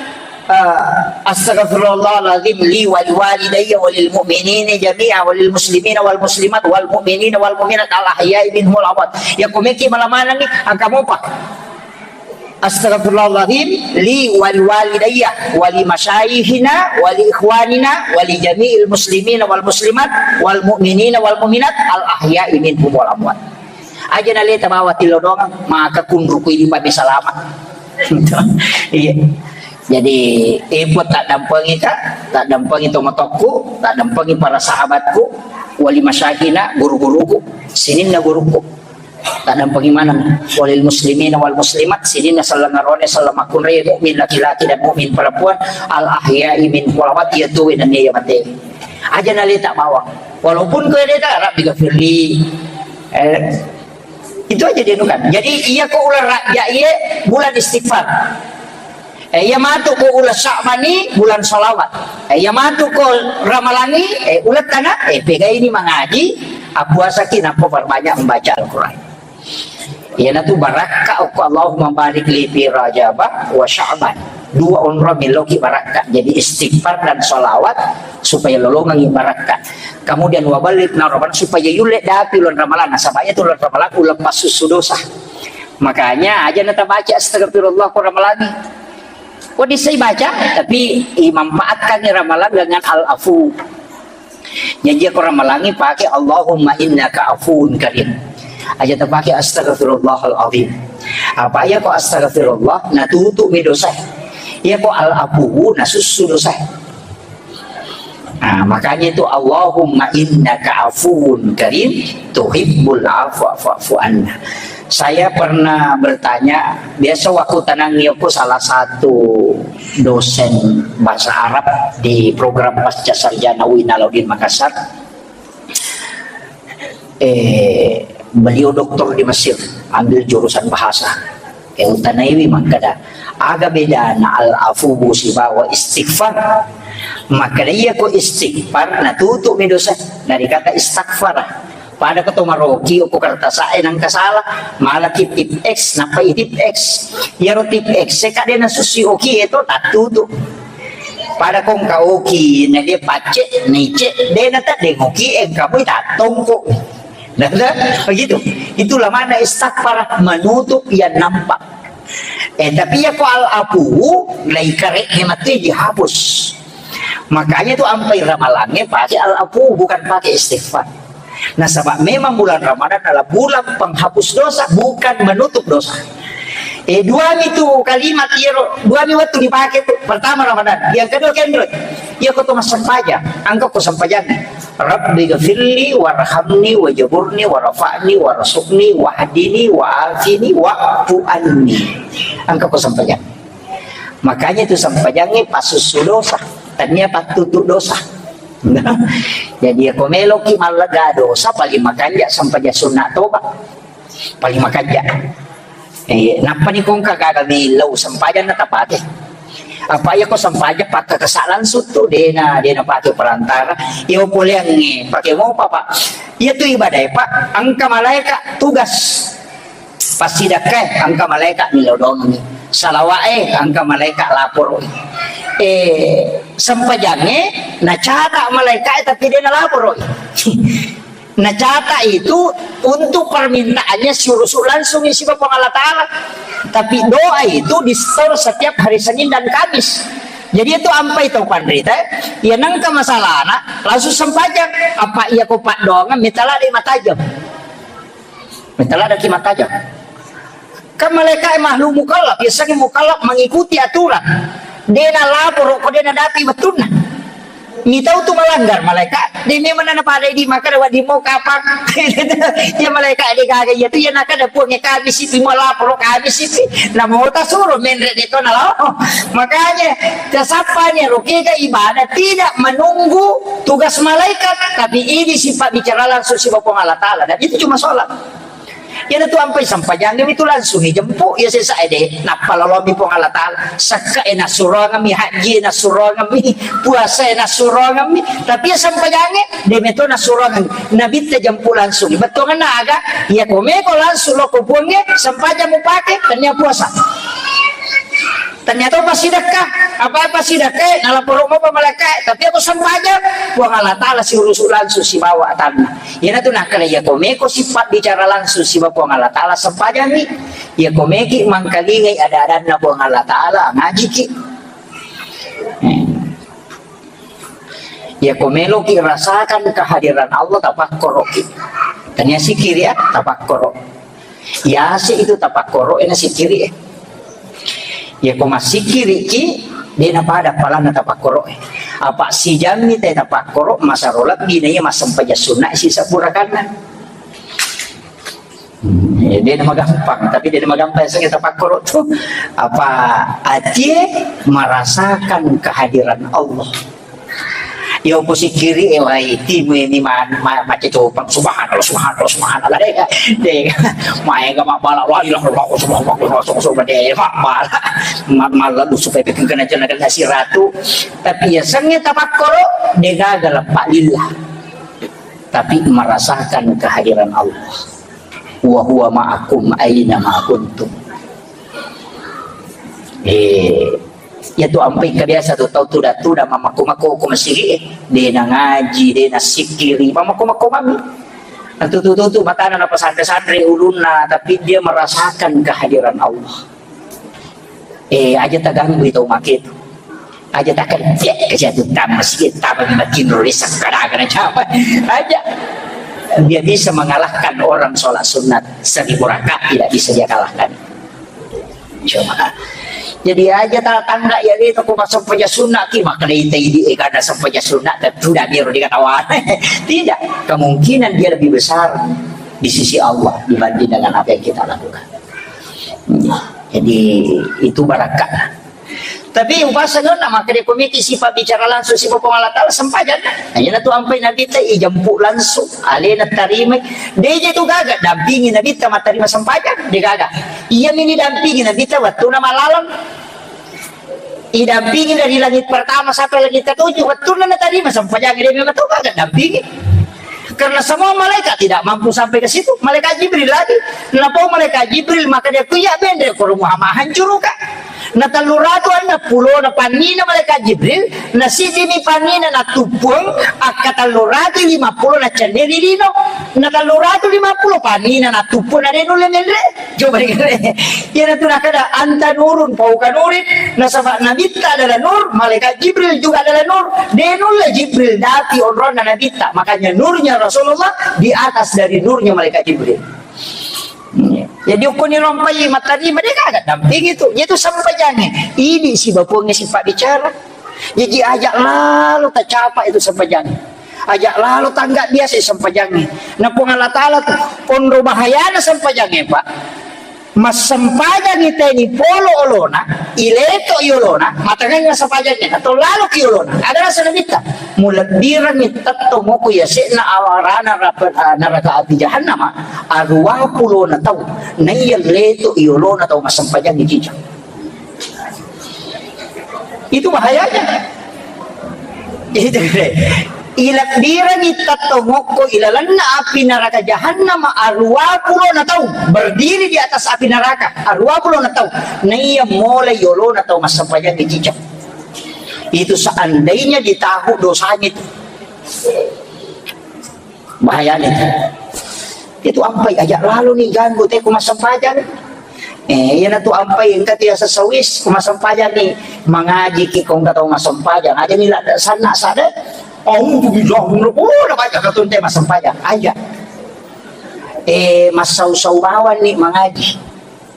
Eh, astaghfirullahaladzim li wali walidayya walil mu'minina jami'a walil muslimina wal muslimat wal mu'minina wal mu'minat al ahya'i minhum wal amwat. Ya, komiki malah mana nih? Angka mopa. Astaghfirullahaladzim li wali walidayya wali masyayikhina wali ikhwanina wali jami'il muslimina wal muslimat wal mu'minina wal mu'minat al ahya'i minhum wal amwat. Aja naleta bawa tilodongang, maka kunruku ini pabe salama. Iya. Jadi, eh, Puang, tak dampengi ka, tak dampengi tomatokku, tak dampengi para sahabatku, wali masyayikhina, guru-guruku, sininna guruku. Taddampengi maneng walil muslimina wal muslimat, sininna selleng arone, selleng makkunrai, mukmin laki-laki dan mukmin perempuan, al ahya'i minhum wal amwat, iya tuwe nennia iya mate. Aja naleta bawang. Walaupun ko leta, Rabbi ghafirli. Eh, itu aja dia nukan. Jadi, iya ko uleng Rajab iye bulan istighfar. Eh, iya matu ko uleng Sya'bani bulan salawat. Eh, iya matu ko Ramalangi, eh, uleng tana, eh, pegaini mangaji, appuasaki, nappa perbanyak membaca Al-Quran. Iyanatu barakka okko Allahumma barik li fi Rajaba wa Sya'ban. Dua onro meloki barakka. Jadi istighfar dan salawat supaya lolongangi barakka. Kemudian wa ballighna Ramadan supaya yulle dapi uleng Ramalan. Nasaba iya tu uleng Ramalan uleng passussu dosa. Makanya aja natabaca astagfirullah ko Ramalangi. Ko dissai baca, tapi imanfaatkan Ramalang dengan al-afu. Jadi ko Ramalangi pakai Allahumma innaka afuun karim. Aja tapake astagfirullahal azim. Apa iya ko astagfirullah, natutu mi dosa. Iya ko al-afu, nasussu dosa. Nah, makanya itu, "Allahumma innaka afuwun karim, tuhibbul afwa fa'fu anna." Saya pernah bertanya, biasa waktu tenang yoko salah satu dosen bahasa Arab di program Pasca Sarjana U I N Alauddin Makassar. Eh, beliau doktor di Mesir. ambil jurusan bahasa. Eh, utanaiwi makkeda, aga bedana al-afuwu sibawa istighfar? Makkeda, iya ko istighfar, natutu'mi dosa dari kata istaghfara. Pada ko to maroki, okko kertasa'e nangka sala, malaki tip X, nappai tip X. Iyaro tip X e ka de' nasussi oki e to, tattutu. Pada ko engka oki, na de' pacce, nice, de' na tadde' oki, engka mui tattongko. Nah, nah, begitu. Itulah makna istaghfar, menutup yang nampak. Eh, tapi iya ko al-afu, lai kare'e matu dihapus. Makanya tu ampai ramalangnge pakai al-afu, bukan pakai istighfar. Nasaba memang bulan Ramadan adalah bulan penghapus dosa, bukan menutup dosa. Eh, duami tu kalimat iyaro, duami wettu dipake tu. Pertama Ramadan, yang kedua kenroi. Iya ko to massempajang, engka ko sempajang. Rabbi ghafirli warhamni wajaburni warfa'ni warzuqni wahdini wa'afini wa'fu anni. Engka ko sempajang. Makanya itu sempajangnge pasussu dosa, tania pattutu dosa. Jadi, iya ko meloki mallega dosa, paling makanja sempajang sunna toba. Paling makanja. Eh, nappa ni ko engka gaga millau sempajang na tapake. Apa iya ko sempajang pakkakesa langsung tu, de' na, de' na pake perantara. Iya poleangnge, pake mopa, Pak. Iya tu ibadah, Pak. Engka malaika tugas. Passidakkae, engka malaika millau doangngi. Salawa'e, engka malaika laporo. Eh, sempajangnge, nacata malaika, tapi de' na laporo. Nacata itu untuk permintaannya si urusu langsung isi Puang Allah Ta'ala. Tapi doa itu di-store setiap hari Senin dan Kamis. Jadi itu ampai tau panrita, ya nangka masalahna, langsung sempajang. Apa iya ko paddoangan, mitala de' matajang. Mitala de' ki matajang. Kan malaika e makhluk mukallaf, biasanya mukallaf mengikuti aturan. De' na laporo ko de' na dapi wettunna. Mitau tu melanggar malaika, de' memang na pada di maka dawa di mau kapang. Ya malaika de' gaga, iya tu iya naka da Puang e kami sipi, mau laporo kami sipi. Namo tasuro menre de' to na lao. Makanya, tasappanya rokega ibadah tidak menunggu tugas malaikat, tapi ini sifat bicara langsung si Puang Allah Ta'ala. Dan itu cuma sholat. Iyana tu ampai sempajangnge mi tu langsung ijempu, iya sesa ede, nappa lolomi Puang Allah Ta'ala. Sakka e nassuroangemmi, haji e nassuroangemmi, puasa e nassuroangemmi, tapi iya sempajangnge, de' meto nassuroangemmi. Nabitta jempu langsung. Bettuanna aga, iya ko meko langsung loko Puangnge, sempajang mupake, tania puasa. Ternyata passidekka, apa-apa sidekka, nalaporo mopa malaika, tapi aku sempajang, Puang Allah Ta'ala si urusu langsung sibawa atanna. Iyana tu nakkeda iya ko meko sifat bicara langsung sibawa Puang Allah Ta'ala sempajang ni. Iya ko meki mangkalingai ada-adanna Puang Allah Ta'ala, ngajiki. Hmm. Iya ko meloki rasakan kehadiran Allah, tapakkoroki. Tania sikiri ya, tapakkoro. Yase itu tapakkoro e na sikiri e. Iya ko massikiriki, de' na pada palanna tapakkoro e. Apa sijammi te tapakkoro, masaro lebbi na iya massempajang sunna sisa purakanna. Hmm, eh, de' na magampang, tapi de' na magampang sengge tapakkoro tu. Apa atie merasakan kehadiran Allah. Iya ko sikiri e wai timu ini ma, ma, macetopang, subhanallah, subhanallah, subhanallah, de', de', maega mabbala, la ilaha illallah, subhanallah, subhanallah, de', mabbala, ma, mallalu supaya bikin kena jalan kena siratu. Tapi iya sengge tapakkoro, de' gaga leppa lillah. Tapi merasakan kehadiran Allah. Wa huwa ma'akum aina ma kuntum. Eh, iya tu ampai kebiasa tu tau tuda-tuda mamakko-makko ko masigi, eh. De' na ngaji, de' na sikiri, mamakko-makko mami. Nah, tu, tu, tu, tu, matana na pasanre-sanre ulunna, tapi dia merasakan kehadiran Allah. Eh, aja taganggui tau make tu. Aja takerja, kerja tu tama masjid, tama di matinro, desa kada, kada capa. Aja. Dia bisa mengalahkan orang sholat sunat seribu rakaat, tidak bisa dia kalahkan. Coba. Jadi aja tatangga ya gitu, ko massempajang sunat ki, maka dai tei di, eh, kada sempajang sunat, tentu dah biar dikatawa. Tidak, kemungkinan dia lebih besar di sisi Allah dibanding dengan apa yang kita lakukan. Jadi itu barakat. Tapi upasang na makkeda ko meki sifat bicara langsung sipa Puang Allah Taala sempajang. Nah, iyana tu ampai Nabitta ijempu langsung, alena tarimai. Deje tu gaga dampingi Nabitta mattarima sempajang, de gaga. Iya mini dampingi Nabitta wattuna malalang. Idampingi dari langit pertama sampai langit ketujuh, wettunna natarima sempajang, de memang tu gaga dampingi. Karena semua malaikat tidak mampu sampai ke situ. Malaikat Jibril lagi. Napau malaikat Jibril, maka dia kuya bendre ko rumah ma hancuru ka. Na tellu ratu anna pulo na pannina malaikat Jibril, na sijini pannina na tuppuang, akka tellu ratu lima pulo na cenderi lino. Na tellu ratu lima pulo pannina na tuppuang na de nulle menre. Coba dengar. Iyana tu nakada anta nurun fauqa nurin, nasaba Nabitta adalah nur, malaikat Jibril juga adalah nur. De nulle Jibril dapi onronna Nabitta, makanya nurnya Rasulullah di atas dari nurnya malaikat Jibril. Jadi ukkuni rompai mattarima de gaga damping itu. Itu sempajange. Idi sibapunge sifat bicara. Jaji aja lalo tacapa itu sempajange. Aja lalo tangga biasa sempajange. Na Puang Allah Taala tu onro bahayana sempajange, Pak. Massempajangi teni polo olona, ileto i olona, matangai massempajangi, atau lalo ki olona. Ada rasa Nabitta. Mulebbirangi tetto moko yase'na awarana rap-, ah, neraka api jahannama, arua pulona tau, naiya leto i olona tau massempajangi cicak. Itu bahayanya. Itu, ilebbirangi tettong okko ilalenna api neraka jahannam arua pulona tau, berdiri di atas api neraka, arua pulona tau. Naiya mulai yolona tau massempajang di cicak. Itu seandainya ditahu dosanya itu. Bahaya nih. Itu ampai aja lalu nih ganggu teh ku massempajang. Eh, iyana tu ampai engka tu ya sesawis ku massempajang nih. Mangaji ki kong kata massempajang. Aja nih lah sana sada. Oh, bilang, oh, udah banyak katun teh massempajang. Aja. Eh, massau-sau bawang nih mangaji.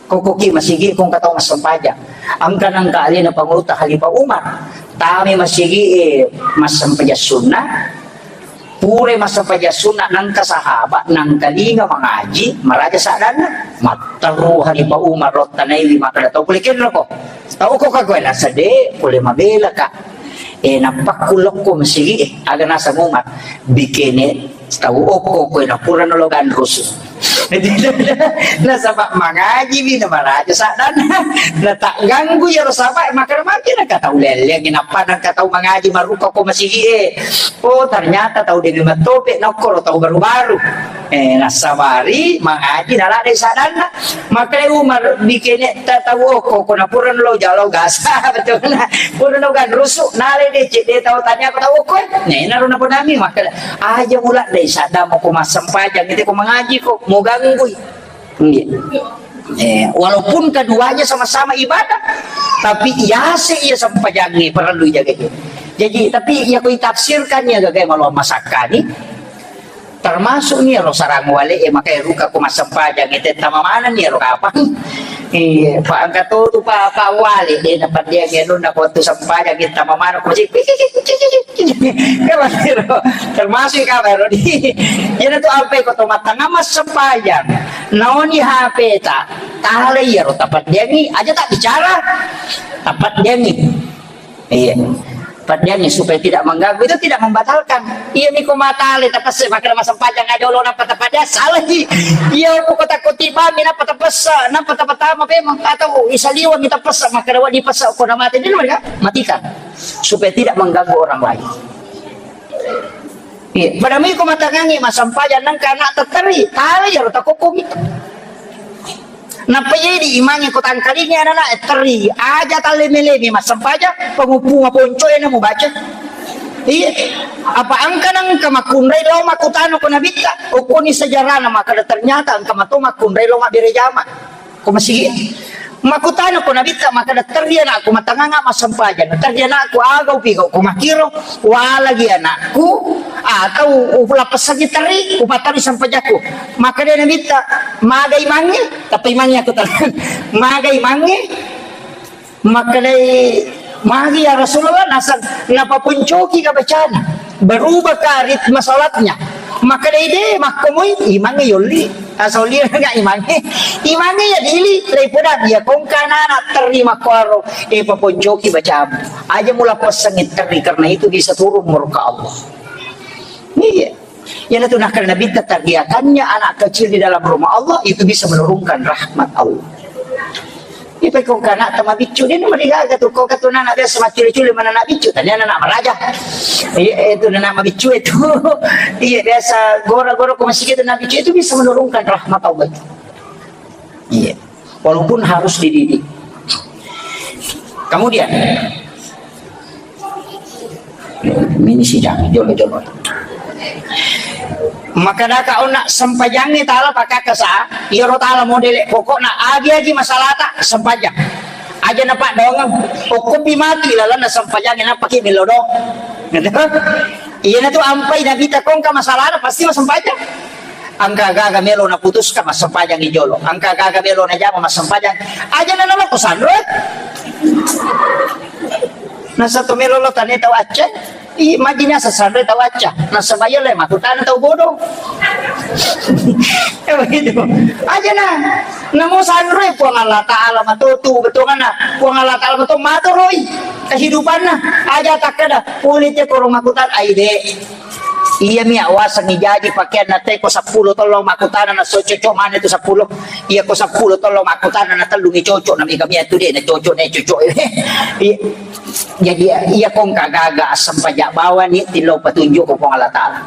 Kokoki masigi kong katau massempajang. Engka nangka alena pangulutta Khalifah Umar. Tami masigi e massempajang sunna. Pure massempajang sunna nangka sahabat, nangka linga mangaji, maraja saddanna. Matteru Khalifah Umar rottanaiwi makkeda tau pole kenroko. Tau ko kagoe nasade, pole mabela ka. Eh, nappakku lokko masigi e, aga naseng Umar. Bikene tau okko koe na purano lo ganrusu. Nasaba mangaji mi na maraja saddanna. Na tak ganggu yaro saba makana maki na katau leleng nappa na katau mangaji maruka ko masigi e. Oh, ternyata tau demi matope na okkoro tau baru-baru. Eh, nasabari mangaji na ladai saddanna. Makanya Umar bikene ta tau okko ko na purano lo jalo gasa betul na. Purano ganrusu nale de cede tau tanya ko tau okko. Nah, ina ro na ponami makanya Aja mula dai sadda mo ko massempajang, ite ko mangaji ko, mo ganggui. Iya. Eh, walaupun keduanya sama-sama ibadah, tapi yase iya sempajangnge perlu jaga. Jadi, tapi iya ko itafsirkan iya gagai malu masakkani, termasuk nih ro sarang wale, eh, makanya ruka ko massempajang, ite tama mana nih ro kapang. Iya, Pak angkat tu, tu Pak, Pak wale, dia dapat dia anu, nak waktu sempajang, kita mama ko masih Kabariro, termasuk kabariro di. Iyana tu ampai ko to mattanga massempajang. Naoni H P ta, tala iyaro tapaddiangi, aja tak bicara. Tapaddiangi. Iya. Paddiangi supaya tidak mengganggu, itu tidak membatalkan. Iya miko matale tapesse makkeda massempajang aja lo nappa tapaddiang salah ji. Iya ko takko tibami nappa tapessa, nappa tapatama pemang atau isaliwang tapessa makkeda wadi pessa ko namate di mereka matikan. Supaya tidak mengganggu orang lain. Iya, pada miko matangangi massempajang nangka anak tetteri, tala iyaro takokkomi. Nappa jadi imangi ko tangkalingi anak-anak teri, aja talle melemi massempajang, pengupung ponco ena mubaca. Iya, apa angka nangka makkunrai lo makutano ko nabitta, okkoni sejarahna makkeda ternyata angka mato makkunrai lo mabbere jama. Ko masigi. Makkutana ko nabitta makkeda terri anakku matanganga massempajang. Terri anakku aga upigau ko makkiro walagi anakku atau ulappessangi terri upatari sempajakku. Makkeda nabitta magai mangi, tapi mangi aku tenang. Magai mangi, makkedai magi ya Rasulullah nasang napapuncoki ka bacana. Berubah ka ritme salatnya. Makkedai de makkomoi imangi yolli. Asoli enggak imange. Imange ya dili, daripada dia kongkana anak terima kuaro, eh, paponcoki bacamu. Aja mula pesengi teri, karena itu bisa turun murka Allah. Iya. Iyanatu nakkeda Nabitta, terbiakannya anak kecil di dalam rumah Allah itu bisa menurunkan rahmat Allah. Ipe kong kana ta mabiccu, dia nama digaga tu, kau katu nana biasa maculi-culi mana anak biccu, tanya anak maraja. Iya, itu anak mabiccu itu. Iya, biasa gora-gora ko masih kita anak biccu itu bisa menurunkan rahmat Allah itu. Iya. Walaupun harus dididik. Kemudian, ini sidang, jolo-jolo. Maka daka ona sempajangnge tala pakakasa, iyaro tala modele pokokna agi-agi masalata sempajang. Aja napaddoangeng, okkopi matu ilalenna sempajangnge nappaki millau doang. Gitu. Iyanatu ampai Nabitta kongka masalana pasti massempajang. Engka gaga melo naputuska, massempajangi jolo. Engka gaga melo najama, massempajang. Aja na naloko sanro. Nasa to melo lo tane tau acca. I madina sa sanro tau acca. Nasaba iya le makutana tau bodoh. Ya begitu. Aja na. Namo sanro Puang Allah Ta'ala matotu, betul kan? Puang Allah Ta'ala matotu matoroi kehidupanna. Aja takkeda, pulite koro makutan aide. Iyami awasengngi jaji pakeanna te ko seppulo tollo makkutana na so cocok mana itu seppulo. Iya ko seppulo tollo makkutana na tellu mi cocok na mega mia tu de na cocok na cocok. Iya. Jadi iya kongka gaga assempaja bawani tillau patunjuk ko Puang Allah Ta'ala.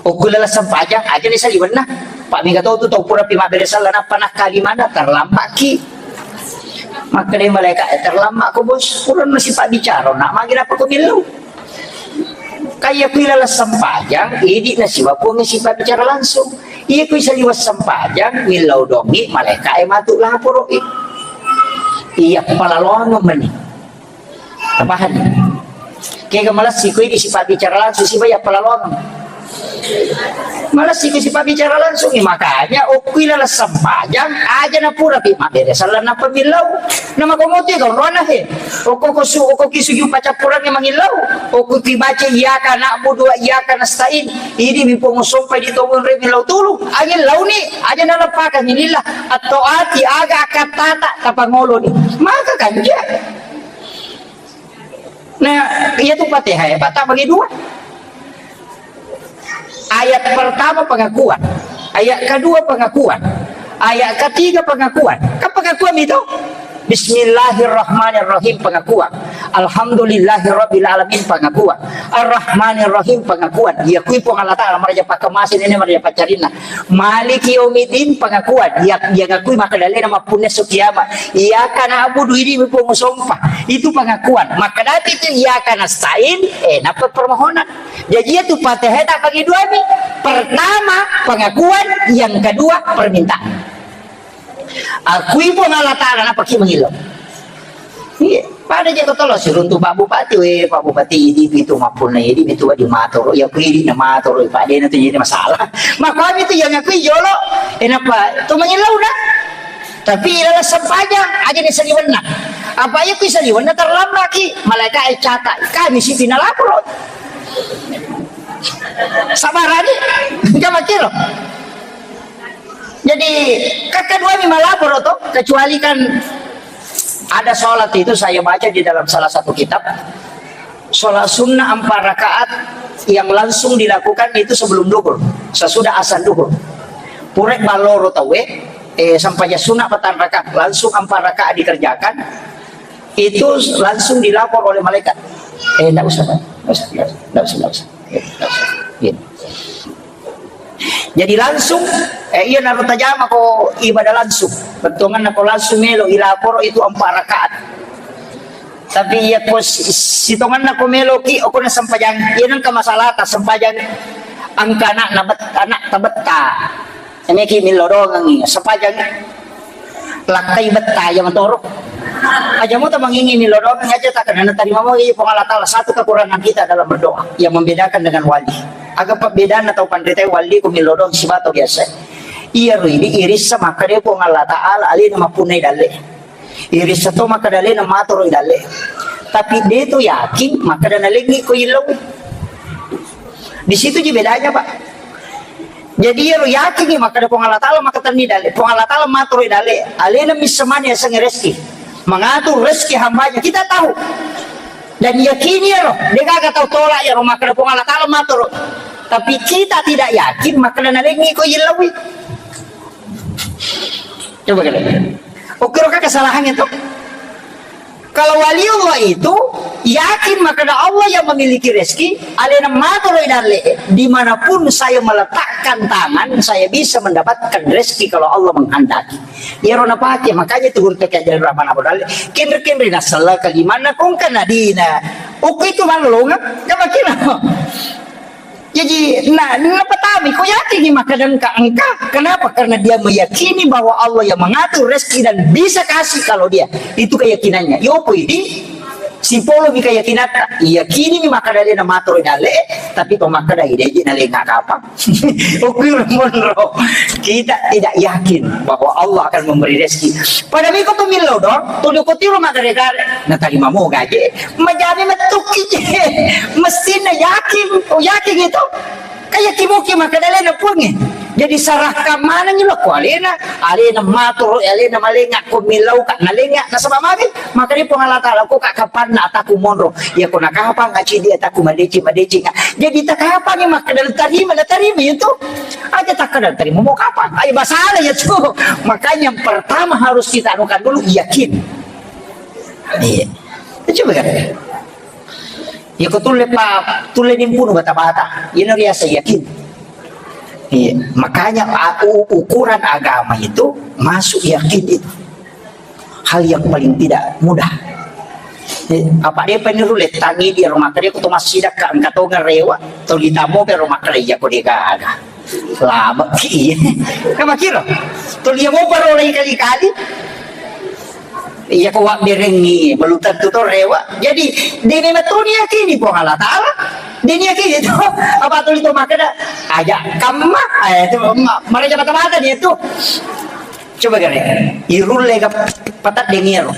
Okku lala sempajang aja ni saliwenna. Pak mega tau tu tau pura pi mabbere sala nappa nakkali mana terlambat ki. Makkeda malaika, eh, terlambat ko bos, pura na sipa bicara, nak magi napa ko millau. Kaya kui lala sempajang, idi na siwa Puang sipa bicara langsung. Iya kui saliwa sempajang, millau dongi, malaika e matu laporo i. Iya palalono meni. Tapahani? Kega malessi kui di sipa bicara langsung sipa ya palalono. Malessi ku sipabbicara langsung, eh, makanya okkui laleng sempajang, aja na pura pi mabbere selleng nappa millau. Na makomotu to ronroanna he. Okko ko su-, okko ki sujud paccappurengnge mangillau. Okko ki baca iyyaka na'budu wa iyyaka nasta'in. Idi mi Puang sompai di tongeng re millau tulu. Angillau ni, aja na leppakang lillah. Atau ati aga akkattata tapangolo ni. Maka kanja. Nah, iya tu Fatihah ya, Pak, tak bagi dua. Ayat pertama pengakuan, ayat kedua pengakuan, ayat ketiga pengakuan. Kan pengakuan itu? Bismillahirrahmanirrahim pengakuan. Alhamdulillahirabbil alamin pengakuan. Arrahmanirrahim pengakuan. Iya kui Puang Allah Taala maraja pakemase nene maraja pacarina. Maliki yaumiddin pengakuan. Iya, iya ngakui maka dalena mappunna su kiamat. Iyyaka na'budu idi mi Puang sompa. Itu pengakuan. Maka dati itu iyyaka nasta'in, eh, napa permohonan. Jadi itu Fatihah tak bagi dua nih. Pertama pengakuan, yang kedua permintaan. Akui Puang Allah Taala, napaki mangillau. Iya, pada je ko tolo siruntu Pak Bupati, we Pak Bupati idi pitu mappunna idi pitu wadi matoro, ya kui idi na matoro, Pak dena tu jadi masalah. Makomi tu yang akui jolo, enapa tu mangillau na. Tapi ilala sempajang aja ni saliwenna. Apa iya kui saliwenna terlambat ki, malaikat e catat, kami si pina lapor. Sabarani, enggak makiro. Jadi, kakka dua mi malaporo to, kecuali kan ada sholat itu saya baca di dalam salah satu kitab, sholat sunnah empat rakaat yang langsung dilakukan itu sebelum duhur, sesudah azan duhur. Pura balloro tauwe, eh, sampaja sunnah petang rakaat, langsung empat rakaat dikerjakan, itu langsung dilapor oleh malaikat. Eh, ndak usah, Pak. Ndak usah, ndak usah, ndak usah, ndak usah. Eh, ndak usah. Gini. Jadi langsung, eh, iya naro tajama ko ibadah langsung. Bettuanganna ko langsung melo ilaporo itu empat rakaat. Tapi iya ko si-, sitonganna ko melo ki, okona sempajang, iya nengka masalata sempajang angka anak na bet-, anak tabetta. Ini ki millau doangengi, sempajang lakkai betta ya matoro. Aja muta mangingi millau doangengi aja tak kena terima mau, iya, Puang Allah Taala, satu kekurangan kita dalam berdoa yang membedakan dengan wali. Aga pabbedaanna tau panrita wali ko millau doang sibato biasa. Iya ro idi irissa maka de Puang Allah Taala alena mappunnai dalle. Irissa to maka dalena matoro dalle. Tapi de to yakin maka dana lengi ko illau. Di situ ji bedanya, Pak. Jadi iyaro yakingngi makkeda Puang Allah Ta'ala makkatenni dalle, Puang Allah Ta'ala matoro dalle, alena missemani yasengnge rezeki, mengatur rezeki hambanya, kita tahu dan yakini iyaro, degaga tau tolak iyaro makkeda Puang Allah Ta'ala matoro, tapi kita tidak yakin makkeda nalengngi ko yellauwi. Coba kalian. Oke, kesalahannya tuh. Kalau waliullah itu yakin makkeda Allah yang memiliki rezeki, alena matoro dalle, dimanapun saya meletakkan tangan, saya bisa mendapatkan rezeki kalau Allah menghendaki. Iyaro napake, makanya itu guru T K Jalur Rahman Abu Dalle, kenre-kenre nasala kalimanna kongka nadina. Oke itu malolonga, coba kira. Jadi, nah, napatami, ko yakin ni makkeda engka, engka. Kenapa? Karena dia meyakini bahwa Allah yang mengatur rezeki dan bisa kasih kalau dia. Itu keyakinannya. Yopo ini, sipolo mi keyakinan. Yakini ni makkeda alena matoro dalle, tapi to makkeda ide ji nalenga kapang. Oke, monro. Kita tidak yakin bahwa Allah akan memberi rezeki. Pada miko tu millau dong, tu doko tiru magare-gare. Natarima mo gaje. Majami metukki je. Mestina yakin, oh yakin itu. Kayak kiboki makkeda alena Puangnge. Jadi sarahkan manengngi lo ko alena, alena matoro, alena malenga ko millau ka nalenga nasaba magi makkeda Puang Allah Ta'ala ko ka kapanna ataku monro. Ya ko nakapang aci dia ataku madeceng madeceng. Jadi takapang makkeda tarima na tarima itu. Aja takkeda tarima mau kapang. Ayo basala ya tuh. Makanya yang pertama harus kita anukan dulu yakin. Iya. Coba kan. Iyako tulle pa, tulle nimpunu bata-bata. Iyana riaseng yakin. Iya. Makanya aku ukuran agama itu masuk yakin itu. Hal yang paling tidak mudah. Eh, apa dia peniru letangi di rumah kerja kutu masih dah angkat tonga rewa, tolitamo ke rumah kerja kode gaga. Lama ki. Kamu kira? Tuli mo parolai kali-kali. Iya ko wabberengngi, belum tentu to rewa. Jadi, dene matuni yakini Puang Allah Ta'ala. Dene yakini to, apa tuli to makkeda, aja kamma, eh, itu, ma-, maraja mata-mata dia tu. Coba gare, irulle ga patat dengiro.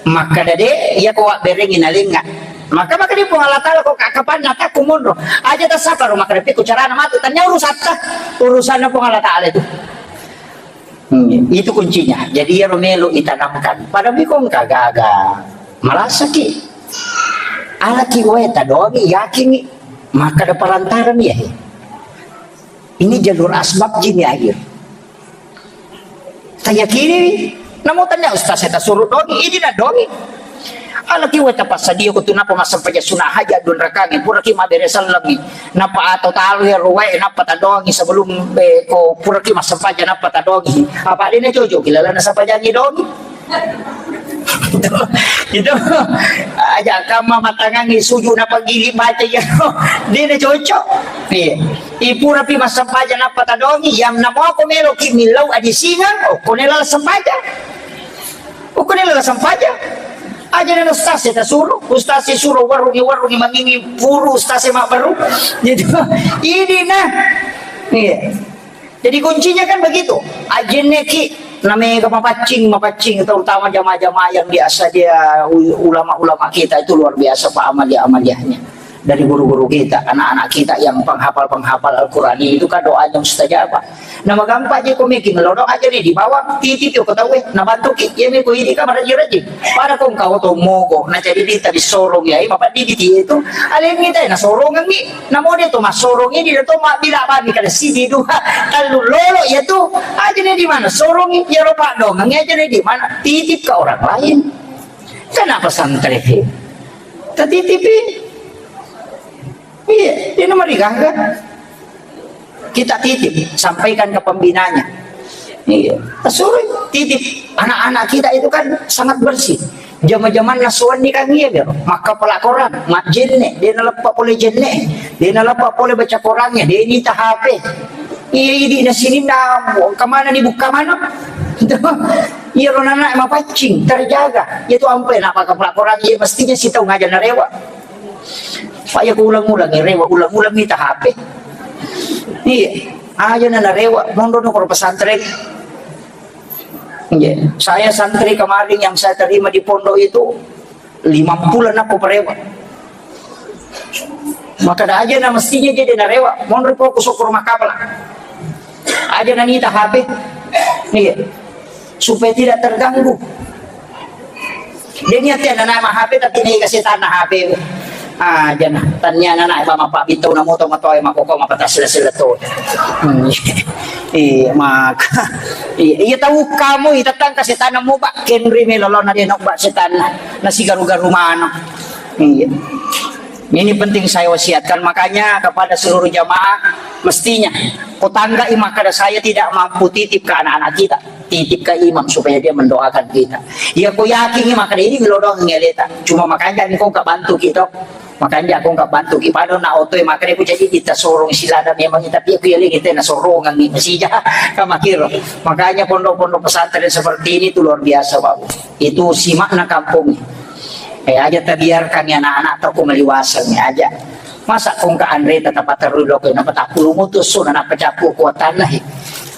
Makkeda de, iya ko wabberengngi nalenga. Maka, maka di Puang Allah Ta'ala ko ka-, kapanna takku monro. Aja tasapa ro makkeda piko carana matu, tanya urusatta. Urusanna Puang Allah Ta'ala itu. Hmm, itu kuncinya. Jadi iyaro melo itanamkan. Pada mikong kagaga. Malasaki. Alaki wae tadongi yakingi. Maka ada perantaran ya. Ini jalur asbab jini akhir. Tayakini. Namo tanya ustaz saya tasuruh dongi. Ini na dongi. Alaki wae tapassadia ko tu napa massempajang sunat hajat dua rakaat, puraki mabbere sellengngi. Napa atau talu ya ruwae napa tadongi sebelum, eh, ko puraki massempajang napa tadongi. Apa dena cocok ki lalana sempajangi dongi. Itu, itu aja kama matangangi sujud napa gili baca ya. Dena cocok. Iya. Ipura pi massempajang napa tadongi yang namo ko melo ki millau adi singang, oh, ko nela sempajang. Pokoknya lala sampaja. Aja na ustaz ya tasuru, ustaz ya suru warungi warungi mangingi puru ustaz ya mak baru. Jadi ini nah. Iya. Jadi kuncinya kan begitu. Ajenne ki namanya mapaccing, mapaccing terutama jamaah-jamaah yang biasa dia u-, ulama-ulama kita itu luar biasa pak amalia-amaliahnya. Dari guru-guru kita, anak-anak kita yang penghafal-penghafal Al-Quran itu kan doanya mustajabah. Nama gampang je ko meki melono aja nih di bawah titip yo ketahui nama tuki ya meko ini kamar raji-raji. Pada kong kau to mogo na jadi di tadi sorong ya ima padi di itu alemi teh na sorong ngi namo dia to mas sorong ini dia to mak bila bami kada sidi dua talu lolo ya tu aja nih di mana sorong ya ropa dong aja nih di mana titip ke orang lain. Kenapa santri? Tadi titipi. Iya, dia nomor digaga. Kita titip, sampaikan ke pembinanya. Iya, suruh titip. Anak-anak kita itu kan sangat bersih. Zaman-zaman nasuan ni kan iya biro. Maka pelakoran, mak jenne, dia nalepa pole jenne, dia nalepa pole baca korannya, dia nyita H P. Iya, ini na sini na kemana nih buka mana? Iya, ro anak mapaccing, terjaga. Itu ampe nak pakai pelakoran, iya mestinya si tahu ngajar narewa. Pak ya ulang-ulang ya rewa, ulang-ulang minta H P. Iya, aja nana rewa, mondo no kalau pesantren. Iya, saya santri kemarin yang saya terima di pondok itu lima puluh anak perewa. Maka ada aja na mestinya jadi narewa, mondo fokus ukur makapala. Aja nanita H P. Iya. Supaya tidak terganggu. Dia niat ya nana mah H P tapi ini kasih tanah H P. Ah, jana. Tanya nana apa mapa bitau namu to matoe makoko mapa tasila-sila to. Hmm. Iya, maka. Iya, iya tahu kamu itu tentang kasih tanah mu pak kenri melolona dia nak pak setan nasi garu-garu mana. Iya. Ini penting saya wasiatkan, makanya kepada seluruh jamaah, mestinya kutanggai maka saya tidak mampu titip ke anak-anak kita, titip ke imam supaya dia mendoakan kita. Ya, ku yakin maka ini lo doang ngeleta. Cuma makanya engkau nggak bantu kita. Makanya aku nggak bantu ki pada na oto maka aku jadi kita sorong silada memang tapi aku ya kita na sorong ngi masih kamakir. Makanya pondok-pondok pesantren seperti ini tuh luar biasa, Pak. Itu simakna kampung. Eh, aja tabiarkan ya anak-anak tau ko maliwaseng aja. Masa kong ka anre tetap terus lo kena petapulu mutus so na pecappu kuatan lah.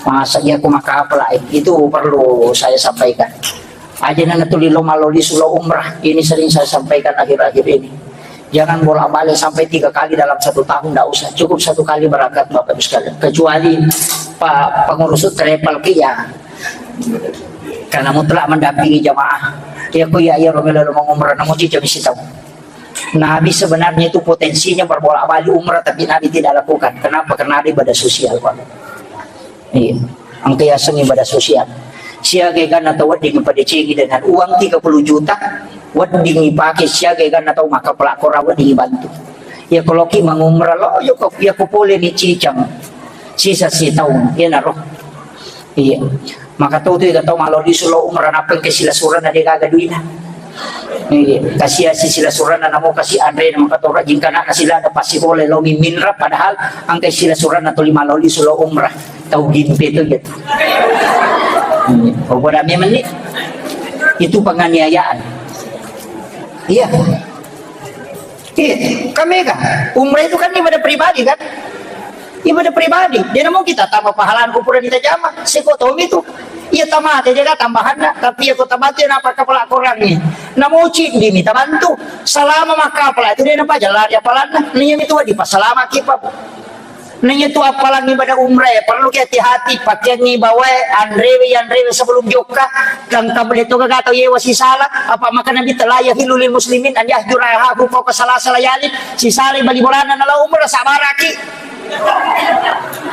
Masa dia aku makapela itu perlu saya sampaikan. Aja nana tuli lo maloli sulo umrah. Ini sering saya sampaikan akhir-akhir ini. Jangan bolak-balik sampai tiga kali dalam satu tahun, ndak usah. Cukup satu kali berangkat Bapak Ibu sekalian. Kecuali Pak pengurus travel ki ya. Karena mutlak mendampingi jamaah. Ya ku ya iya romela lo mengumrah namun cica misi tahu. Nabi sebenarnya itu potensinya berbolak-balik umrah tapi Nabi tidak lakukan. Kenapa? Karena ada ibadah sosial, Pak. Iya. Engka yaseng ibadah sosial. Siaga ganna tau wedding padecengi dengan uang tiga puluh juta, wedding ipake siaga ganna tau makkapala kora wedding ibantu. Iya, kalau ki mangumrah lo, yo ko, iya ko pole ni cicang. Sisa si taung, iya naro. Iya. Maka tau tu iya tau malo di sulo umrah napeng ke sila surana de gaga duina. Iya, kasi-asi sila surana namo kasi anre namo katora jingkana kasi lada pasi pole lo miminra padahal angkai sila surana tuli maloli sulo umrah tau gimpe tu gitu. Iya, oh, bodoh memang ni. Itu penganiayaan. Iya. Iya, kami kan umrah itu kan ibadah pribadi kan? Ibadah pribadi. Dia namu kita tambah pahalaan kupura kita jama. Seko tomi tu. Iya tamate dia kan tambahanna. Tapi aku tamate napa kepala korang ni. Namu cik dimi tabantu. Salama maka pala itu dia napa jalan dia palanna. Nih itu di pasalama kipa. Nih itu apalagi ibadah umrah ya perlu ki hati-hati. Pakaiangi bawae anrewe anrewe sebelum jokka. Tangka boleh tu kata ye wasi salah. Apa maka nabi telah ya hilulil muslimin an yahjura hahu fauqa salasa layalin. Sisale bali bolana nala umrah sabaraki.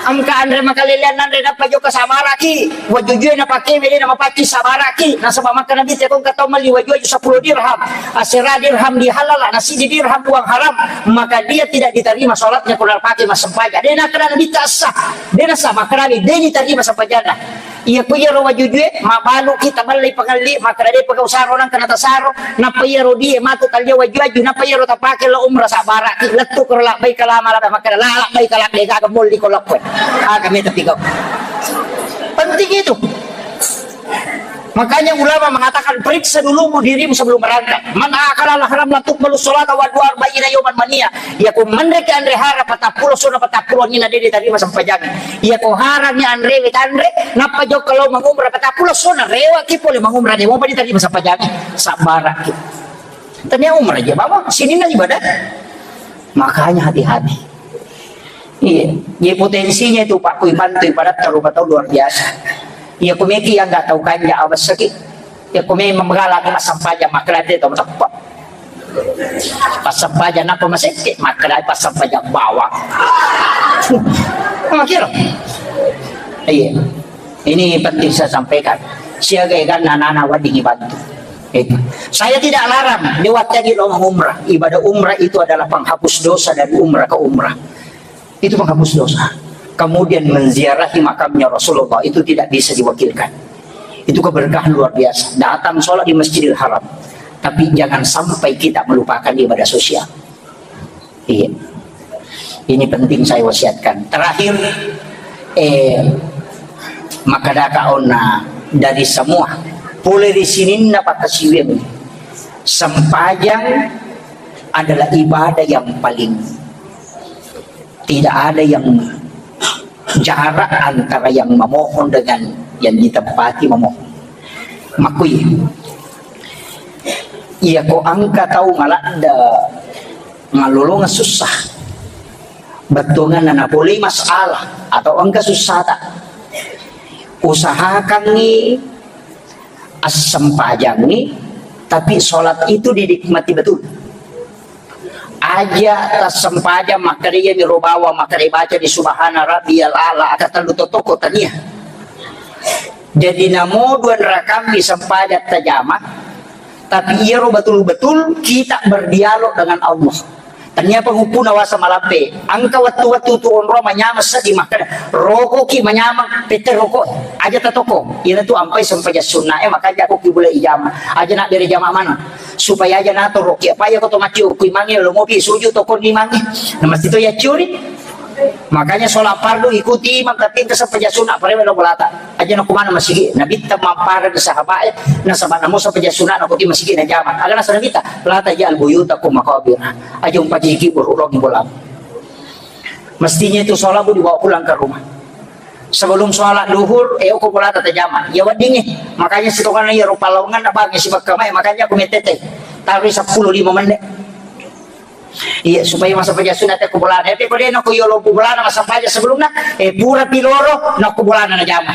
Engka anre makalelean anre nappa jokka sabaraki. Wajujue napake mede namapacci sabaraki. Nasaba maka nabi tekong katau mali waju-waju sepuluh dirham. Asera dirham dihalala, nasidi dirham uang haram. Maka dia tidak diterima sholatnya kurang pakai masempajang. Dena kena nabi tak sah. Dena sah maka nabi deni terima sempajana. Iya ku iyaro wajujue mabalu kita ballai pangelli makkeda de pegau saro nang kena tasaro nappa iyaro die matu talia waju-waju nappa iyaro tapake lo umrah sabaraki lettu kero labbaika lama laba makkeda la labbaika labbe gaga molli ko lokko aga meta pigau penting itu. Makanya ulama mengatakan periksa dulu dirimu sebelum berangkat. Man akala haram la tuqbalu sholata wa dua arba'ina yauman mania. Iya ko menreki anre hara patappulo sona patappulo nina dede tarima sempajangi. Iya ko harangi anrewe tanre nappa jokka lo mangumrah patappulo sona rewaki pole mangumrah de mopa ditarima sempajangi. Sabbaraki. Tania umrah je bawang sininna ibadah. Makanya hati-hati. Iya, iya potensinya itu Pak kui bantu ibadah rupa tau luar biasa. Iya kumeki yang nggak tahu kanja abas sakit. Iya kumi menggalak di masam paja makrate tau tepat. Pasam paja napa maseke makrate pasam paja bawang. Makiro. Iya. Ini penting saya sampaikan. Siaga kan anak-anak wedding dibantu. Itu. Saya tidak larang, lewat tadi lo umrah. Ibadah umrah itu adalah penghapus dosa dari umrah ke umrah. Itu penghapus dosa. Kemudian menziarahi makamnya Rasulullah itu tidak bisa diwakilkan. Itu keberkahan luar biasa. Datang sholat di Masjidil Haram. Tapi jangan sampai kita melupakan ibadah sosial. Iya. Ini penting saya wasiatkan. Terakhir, eh, maka daka onna dari semua. Pole di sininna pakkasiwiang. Sempajang adalah ibadah yang paling tidak ada yang jarak antara yang memohon dengan yang ditempati memohon. Makui. Iya ko angka tau maladda ngalolonga susah. Bettuanganna napolei masalah atau engka sussata. Usahakangngi assempajangngi, tapi sholat itu dinikmati betul. Aja tassempajang makkeda iyami ro bawang, makkeda baca di subhana rabbiyal a'la, aga tellu totoko, tania. Jadi namo dua rakammi sempajang tajama, tapi iyaro betul-betul kita berdialog dengan Allah. Tania pengupu nawasa malampe. Engka wettu-wettu tu onro manyameng seddi makkeda, rokoki manyameng, tette roko. Aja tatoko. Iyana tu ampai sempajang sunna e, makanya aku ki boleh ijama. Aja nak bere jama mana. Supaya aja nato roki. Apa ya ko to maci ukui mange lo mopi suju toko ni mange. Na mesti to ya curi. Makanya sholat fardu ikuti imam, tapi engka sempajang sunna parewe lo bolata. Aja na kumana masigi, Nabitta mampara di sahabat e, nasaba namo sempajang sunna na kuti masigi na jama. Aga nasa Nabitta, la taj'al buyutakum maqabir. Aja umpajiki buruk rogi bolam. Mestinya itu sholat bu dibawa pulang ke rumah. Sebelum sholat duhur, eh, uko bolata tajama. Ya weddingi. Makanya sitongan ya rupa lawangan na bagi si Mekah mai, makanya aku metete. Taruh sepuluh lima menit. Iya, supaya masa pejasuna te ko bolana. Tapi ko dena ko yolo ko bolana masa paja sebelumna, eh, pura piloro na ko bolana na jama.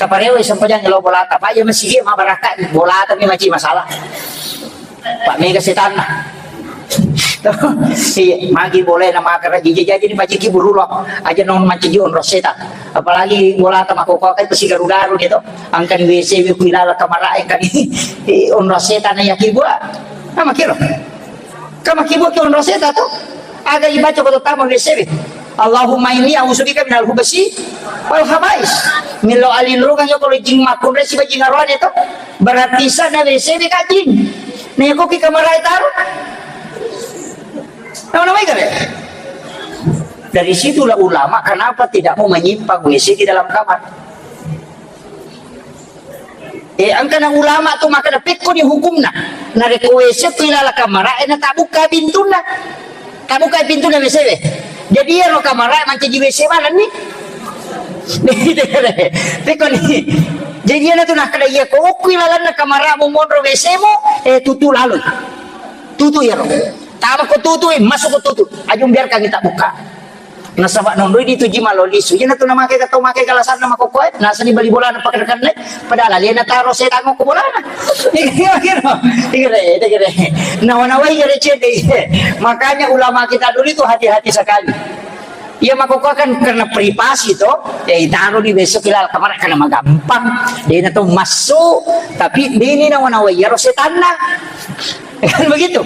Kaparewa sempajang lo bolata. Paja masigi ma baraka bolata mi maci masalah. Pak mega setan. Iya, magi boleh na makara jiji jadi ni maci ki burulo. Aja non maci ji onro setan. Apalagi bolata makoko kan pasti garu-garu gitu. Angkan W C wi kuilala kamara angkan onro setan ya kibua. Nama kiro. Kama kibuaki onro seta to? Aga ibaca kota tama W C B. Allahumma inni a'udzubika minal hubasi wal habais. Milo alinrungan yo kalau jing makunre si bajing arwane to. Berarti sana W C B kajing. Nih kok kita marai taruh. Nama-nama ikan ya? Dari situlah ulama kenapa tidak mau menyimpan W C di dalam kamar. Eh, angkana ulama tu makkeda pekko ni hukumna. Narekko W C ku ilala kamara, eh, na tabukka pintunna. Tabukka pintunna W C we. Jadi iyaro kamara mancaji W C manenni. Pekko ni. Jadi iyana tu nakkeda iya ko okku ilalanna kamara mu monro W C mu, eh, tutu lalui. Tutu iyaro. Tama ko tutu, eh, masuk ko tutu. Ajung biarkan kita buka. Nasaba nonroi dituji malo lisu. Iyana tu namake ka tau make kalasanna makokkoe, nasani bali bolana pakerekanne, padahal alena taro setang ko bolana. Iya, iya, iya. Iya, iya, iya. Nawa-nawai iya cedde. Makanya ulama kita dulu itu hati-hati sekali. Iya makokkoe kan karena privasi to, ya itaro di besok ilal kamar karena magampang. Dena to masuk, tapi dini nawa-nawai iyaro setanna. Kan begitu.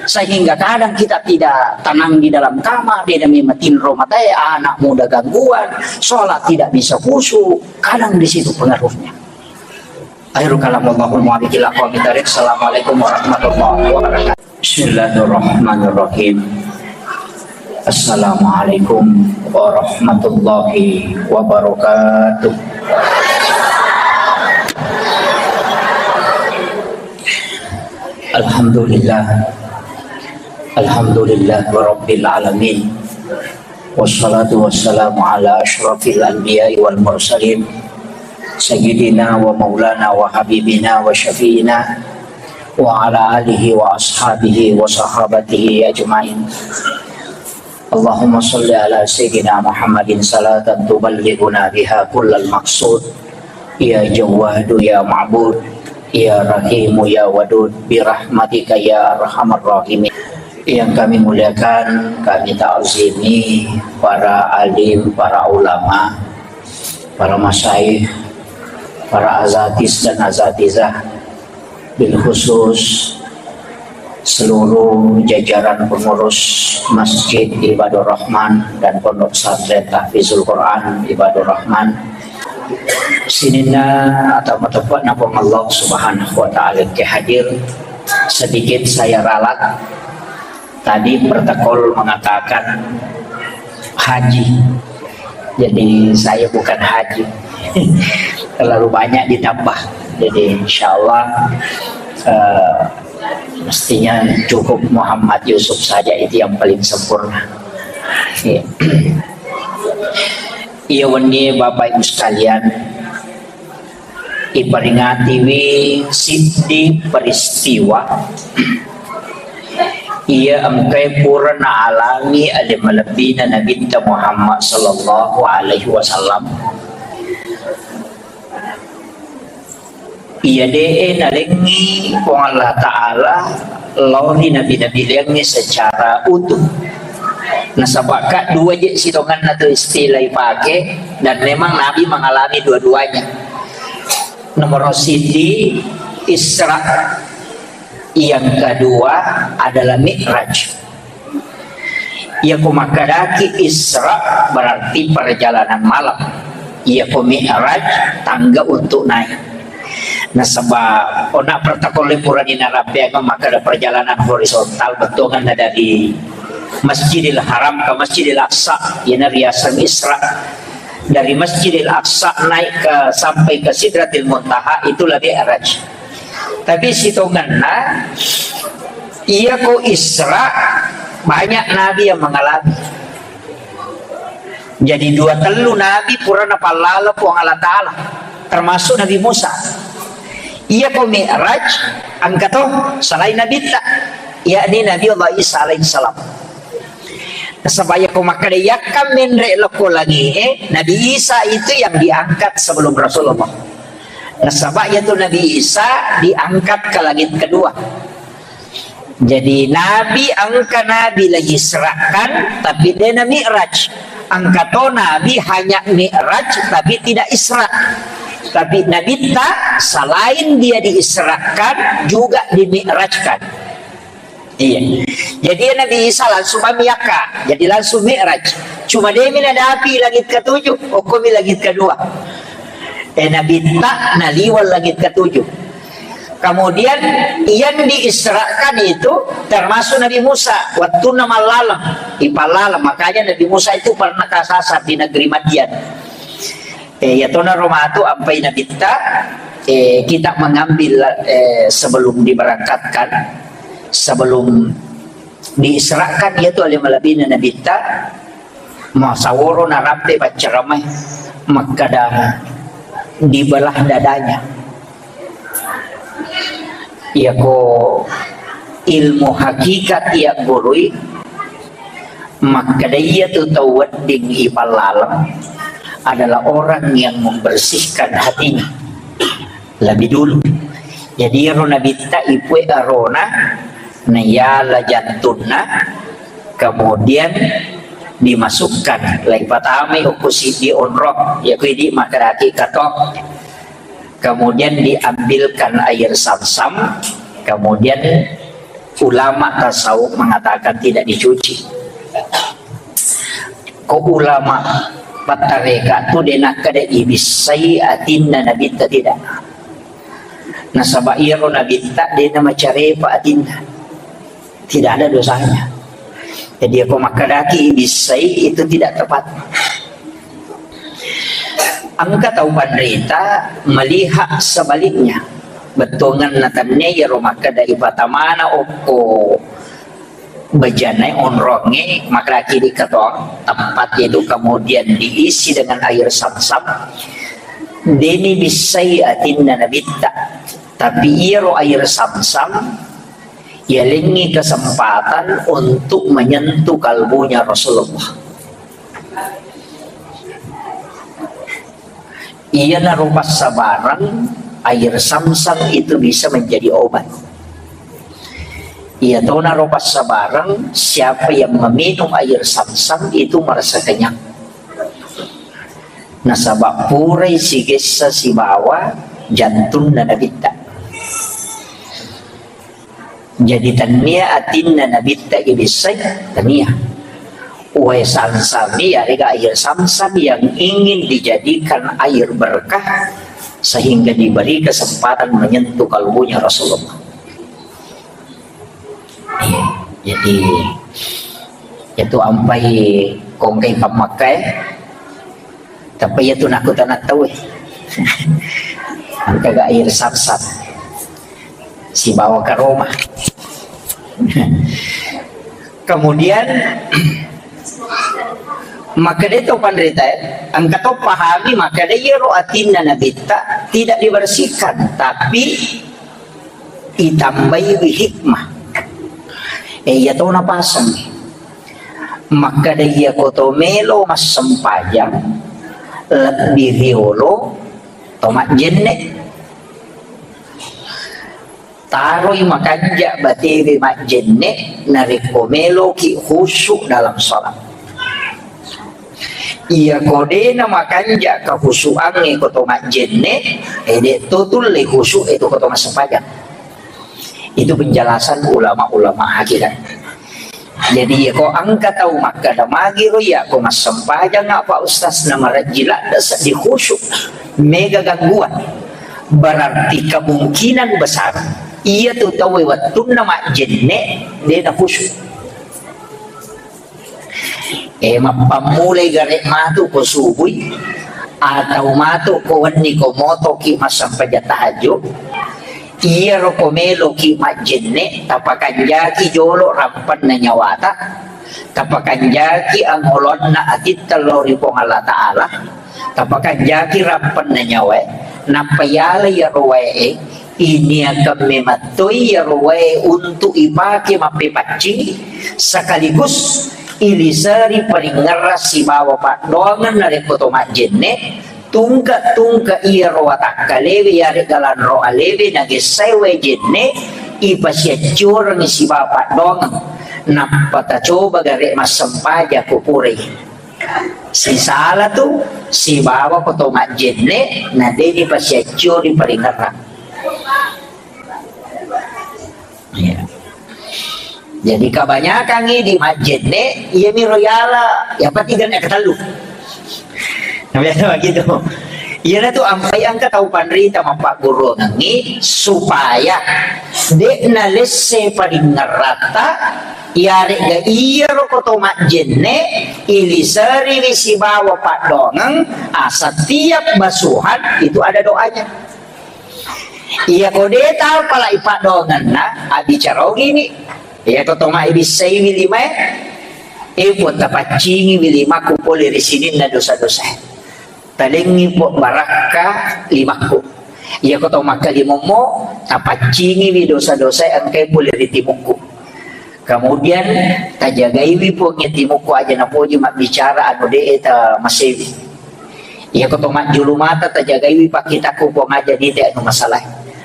Sehingga kadang kita tidak tenang di dalam kamar, dia demi matinro matae, anak muda gangguan, sholat tidak bisa khusyuk, kadang di situ pengaruhnya. Akhirul kalam, wallahul muwaffiq ila aqwamit thariq. Assalamualaikum warahmatullahi wabarakatuh. Bismillahirrahmanirrahim. Assalamualaikum warahmatullahi wabarakatuh. Alhamdulillah. Alhamdulillah rabbil alamin. Wassalatu wassalamu ala asyrafil anbiya'i wal mursalin, sayyidina wa maulana wa habibina wa syafi'ina wa ala alihi wa ashabihi wa sahabatihi ajma'in. Allahumma salli ala sayyidina Muhammadin salatan tuballighuna biha kullal maqsud. Ya Jawwadu ya Ma'bud, ya Rahimu ya Wadud, birahmatika ya arhamar rahimin. Yang kami muliakan, kami ta'zimi para alim, para ulama, para masyayikh, para azatis dan azatizah, bil khusus seluruh jajaran pengurus Masjid Ibadur Rahman dan Pondok Pesantren Tahfizul Quran Ibadur Rahman. Sininna atau mateppa'na Puang Allah Subhanahu wa Ta'ala ke hadir, sedikit saya ralat. Tadi protokol mengatakan haji. Jadi saya bukan haji. Terlalu banyak ditambah. Jadi insya Allah, eh, mestinya cukup Muhammad Yusuf saja itu yang paling sempurna. Iya. Iya, wenni Bapak Ibu sekalian, iperingatiwi siddi peristiwa iya engkae pura naalami ale malebbina Nabitta Muhammad sallallahu alaihi wasallam. Iya de'e nalengngi Puang Allah Ta'ala lao ri nabi-nabi laingnge secara utuh. Nasaba ka dua je sitongenna tu istilah ipake, dan memang Nabi mengalami dua-duanya. Nomor siji Isra, yang kedua adalah Mi'raj. Iyako makkedaki Isra berarti perjalanan malam. Iyako Mi'raj tangga untuk naik. Nasaba ona protokolle purani narappeang makkeda perjalanan horizontal, bettuanna dari Masjidil Haram ke Masjidil Aqsa, iyana riaseng Isra. Dari Masjidil Aqsa naik ke, sampai ke Sidratil Muntaha, itulah Mi'raj. Tapi sitongenna, iyako Isra, banyak nabi yang mengalami. Jadi dua tellu nabi pura napallala Puang Allah Ta'ala, termasuk Nabi Musa. Iyako Mi'raj, engka to selain Nabitta, yakni Nabi Allah Isa alaihissalam. Nasaba iyako makkeda iyakka menre lokko langi'e, Nabi Isa itu yang diangkat sebelum Rasulullah. Nasaba iyatu Nabi Isa diangkat ke langit kedua. Jadi Nabi, engka Nabi lagi Isra'kan, tapi de na Mi'raj. Engka to Nabi hanya Mi'raj, tapi tidak Isra. Tapi Nabitta selain dia diisrakan, juga dimi'rajkan. Iya. Jadi ya Nabi Isa langsung mamiakka. Jadi langsung Mi'raj. Cuma demi nadapi langit ketujuh, okkomi langit kedua. Eh, Nabitta naliweng langit ketujuh. Kemudian yang diisrakan itu termasuk Nabi Musa. Waktu mallaleng, ipallaleng. Makanya Nabi Musa itu pernah kesasar di negeri Madian. Eh, ya tona romatu ampai Nabitta, eh, kita mengambil, eh, sebelum diberangkatkan, sebelum diisrakan, yaitu ale malebina Nabitta, masaworo narappe paccaramai, makkeda dibelah dadanya. Iyako ilmu hakikat iya gurui, makkeda iyatu tau wedding ipallaleng adalah orang yang membersihkan hatinya lebih dulu. Jadi iyaro Nabitta ipue arona, naiala jantunna, kemudian dimasukkan, laipatamai okko siddi onrong, iyako idi makkedaki kato. Kemudian diambilkan air Zamzam, kemudian ulama tasawuf mengatakan tidak dicuci. Ko ulama pattareka tu de nakkeda ibissai atinna Nabitta, tidak. Nasaba iyaro Nabitta de namacarepa atinna. Tidak ada dosanya. Jadi, ako makkedaki ibissai, itu tidak tepat. Engka tau panrita melihat sebaliknya. Bettuanganna tennia iyaro makkeda ipatamana okko bejana onrongnge, makkedaki di keto tempat itu kemudian diisi dengan air Zamzam. Deni bissai atinna Nabitta. Tapi iyaro air Zamzam yalengngi kesempatan untuk menyentuh kalbunya Rasulullah. Iyanaro passabareng, air Zamzam itu bisa menjadi obat. Iyatonaro passabareng, siapa yang meminum air Zamzam itu merasa kenyang. Nasaba purai sigessa sibawa jantunna Nabitta. Jadi tennia atinna Nabitta ibissai, tennia. Uwai Zamzam, yarega air Zamzam yang ingin dijadikan air berkah sehingga diberi kesempatan menyentuh kalbunya Rasulullah. Iya, jadi itu ampai kongkai pammakkai. Tapi iyatu nakutana tau e. Engkaga air Zamzam sibawa karoma. Kemudian makkeda to panrita e, engka to pahami makkeda iyaro atinna Nabitta tidak dibersihkan, tapi itambaiwi hikmah. Eh, iya tona paseng. Makkeda iyako to melo massempajang lebbi riolo to majjenne. Taroi makanja batewe majjenne narekko meloki khusyuk dalam sholat. Iyako dena makanja kakhusyuangnge ko to majjenne, eh, de to tulle khusyuk e to ko to massempajang. Itu penjelasan ulama-ulama hakikat. Jadi, ko engka tau makkeda, "Magiro iya ko massempajang, Pak Ustaz, na marejji ladde seddi khusyuk, mega gangguan." Berarti kemungkinan besar iya tu tau wettunna majjenne de na khusyuk. Eh, mappammulai gare matu ko subui, atau matu ko wenni ko motoki massempajang tahajud, iyaro ko meloki majjenne, tapakanjaki jolo rampenna nyawata, tapakanjaki angolonna atitta lao ri Puang Allah Ta'ala, tapakanjaki rampenna nyawae, nappa yala iyaro wae e, iniakan memettoi iyaro wae untuk ipake mappepaccing, sekaligus iliseri paringerrang sibawa paddoangeng narekko to majjenne, tungke-tungke iyaro watakkalewe yarega lanro alewe nagessae wae jenne, ipasiaccorengngi sibawa paddoangeng, nappa tacoba gare massempajang ko purai. Sisala tu sibawa ko to majjenne na deni pasiaccio ri paringerrang. Iya. Jadi kebanyakan ini majjenne, iya miro yala, yang penting kan ketellu. Nah, biasa begitu. Iyana tu ampai engka tau panrita mappagguruangengngi supaya de'na lesse paringerratta, iyarega iyaro ko to majjenne iliseriwi sibawa paddoangeng, ah, setiap basuhan itu ada doanya. Iya ko de tau pala ipaddoangenna, abbicara ogini. Iya ko to maibissaiwi limae, eh, Puang, tapaccingiwi limakku pole ri sininna dosa-dosa. Talengngi, Puang, barakka limakku. Iya ko to makkalimommo, tapaccingiwi dosa-dosa engkai pole ri timukku. Kemudian tajagaiwi, Puang, iya timukku aja napoji mabbicara anu de ta masewi. Iya ko to majjulu mata, tajagaiwi pakkitakku, Puang, aja nite anu masalah.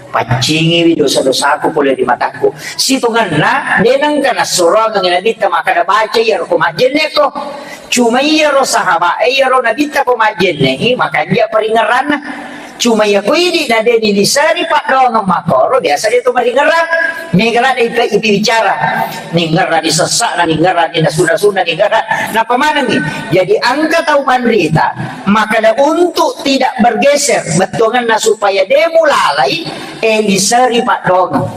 Paccingiwi dosa-dosaku pole ri matakku. Sitongenna, de nengka nassuroangengngi Nabitta makkeda, "Baca iyaro ko majjenne ko." Cuma iyaro sahabat e, iyaro Nabitta ko majjenne i, makanja paringerranna. Cuma iya ko idi na de niliseri paddoangeng makkoro, biasa de to maringerrang. Mega ladde ipi-, ipibicara. Ningerrani sessa'na, ningerrani nasu-nasunna, ningerra-, nappa manengngi. Jadi engka tau panrita, makkeda untuk tidak bergeser bettuangenna supaya de mulalai, eh, liseri paddoangeng.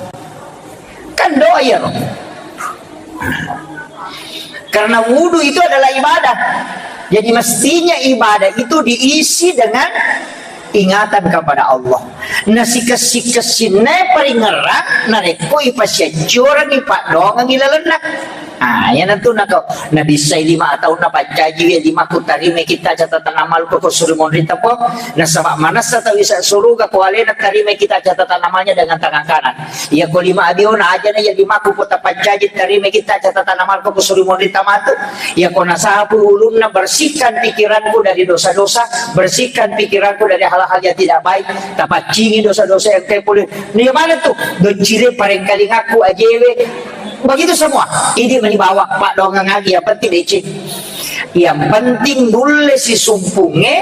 Kan doa iyaro. Karena wudu itu adalah ibadah. Jadi mestinya ibadah itu diisi dengan ingatan kepada Allah. Nasikessi-kessinna paringerrang narekko ipasiaccurengngi paddoangengngi lalenna. Ah, iyanatu nako nabissai lima taunna paccajiwi limakku, tarimai kitta catatan amalku ko suri monrita, Puang. Nasaba manessa tau isa suruga ko alena tarimai kitta catatan amalnya dengan tangan kanan. Iya ko lima abiona ajana iya limakku, Puang, tapaccaji, tarimai kitta catatan amalku ko suri monrita matu. Iya ko nasapu ulunna, bersihkan pikiranku dari dosa-dosa, bersihkan pikiranku dari hal-hal yang tidak baik. Tapaccingi dosa-dosa yang kayak boleh. Nih mana tuh? Doncire parengkalingakku ajewe. Begitu semua. Ini menibawa paddoangeng agi, yang penting deceng. Yang penting nulle sisumpungnge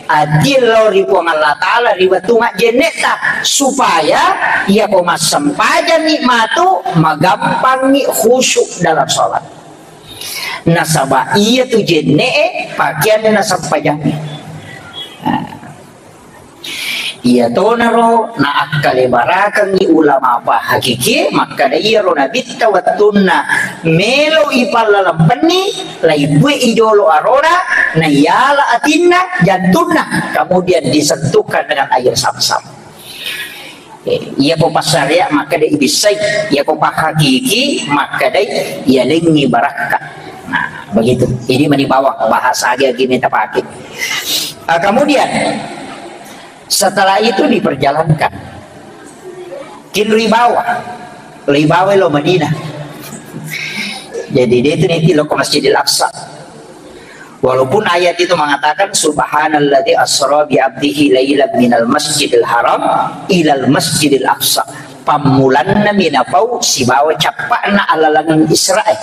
ati lao ri Puang Allah Ta'ala ri wettu majjennetta, supaya iya ko massempajangngi matu magampangngi khusyuk dalam sholat. Nasaba iya tu jenne'e pakeanna sempajangnge. Nah. Iyatonaro naakkale barakengngi ulama pahakikie makkeda iyaro nabitta wettunna melo ipallalempenni, laibue i jolo arona, naiyala atinna, jantunna, kemudian disentuhkan dengan air zam-zam. Eh, iya ko passarea makkeda ibissai, iya ko pahakiki makkeda iyalengngi barakka. Nah, begitu. Ini meni bawang bahasa agi-agi meta pakai. Ah, kemudian setelah itu diperjalankan. Kin ribawa. Ribawa lo Madinah. Jadi dia itu nanti lo ke Masjidil Aqsa. Walaupun ayat itu mengatakan, "Subhanalladzi asra bi abdihi lailan minal masjidil haram ilal masjidil aqsa." Pammulanna mi napau sibawa cappa'na alalengeng Israel.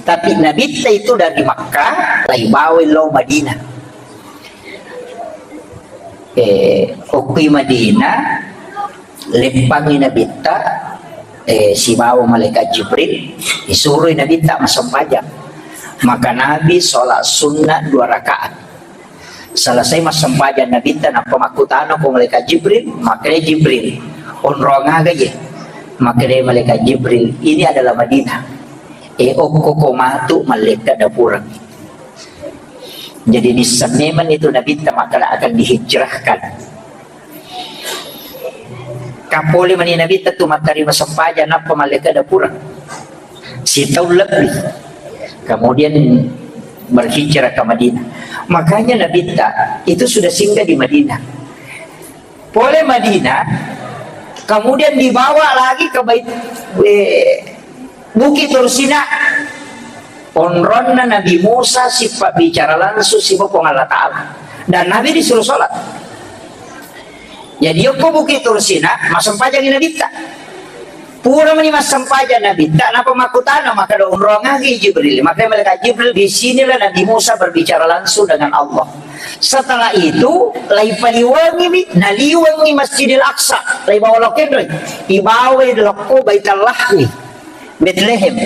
Tapi Nabitta itu dari Makkah, laibawai lao Madinah. Eh, okkui Madinah, leppangi Nabitta, eh, sibawa malaikat Jibril, disuroi Nabitta massempajang. Maka Nabi sholat sunnah dua rakaat. Selesai massempajang Nabitta, nappa makkutana ko malaikat Jibril, makkeda Jibril, "Onrong aga ye?" Makkeda malaikat Jibril, "Ini adalah Madinah. Eh, okko ko matu mallekka dapureng." Jadi, nisseng memang itu Nabitta makkeda akan dihijrahkan. Kapole mani Nabitta tu mattarima sempajang, nappa mallekka dapureng. Sitaung lebbi. Kemudian berhijrah ke Madinah. Makanya Nabitta itu sudah singgah di Madinah. Pole Madinah, kemudian dibawa lagi ke Bait-, eh, Bukit Tursina. Onronna Nabi Musa sipabbicara langsung siba Puang Allah Ta'ala. Dan Nabi disuruh sholat. Jadi, yokko Bukit Tursina, massempajangi Nabitta. Pura mani massempajang Nabitta, napa makkutana, makkeda, "Onrong agi Jibril?" Maka malaikat Jibril, "Di sinilah Nabi Musa berbicara langsung dengan Allah." Setelah itu, laipaliwengimi, naliwengi Masjidil Aqsa, laibawa lao kenroi, ibawai lokko Baitul Lahmi, Betlehem.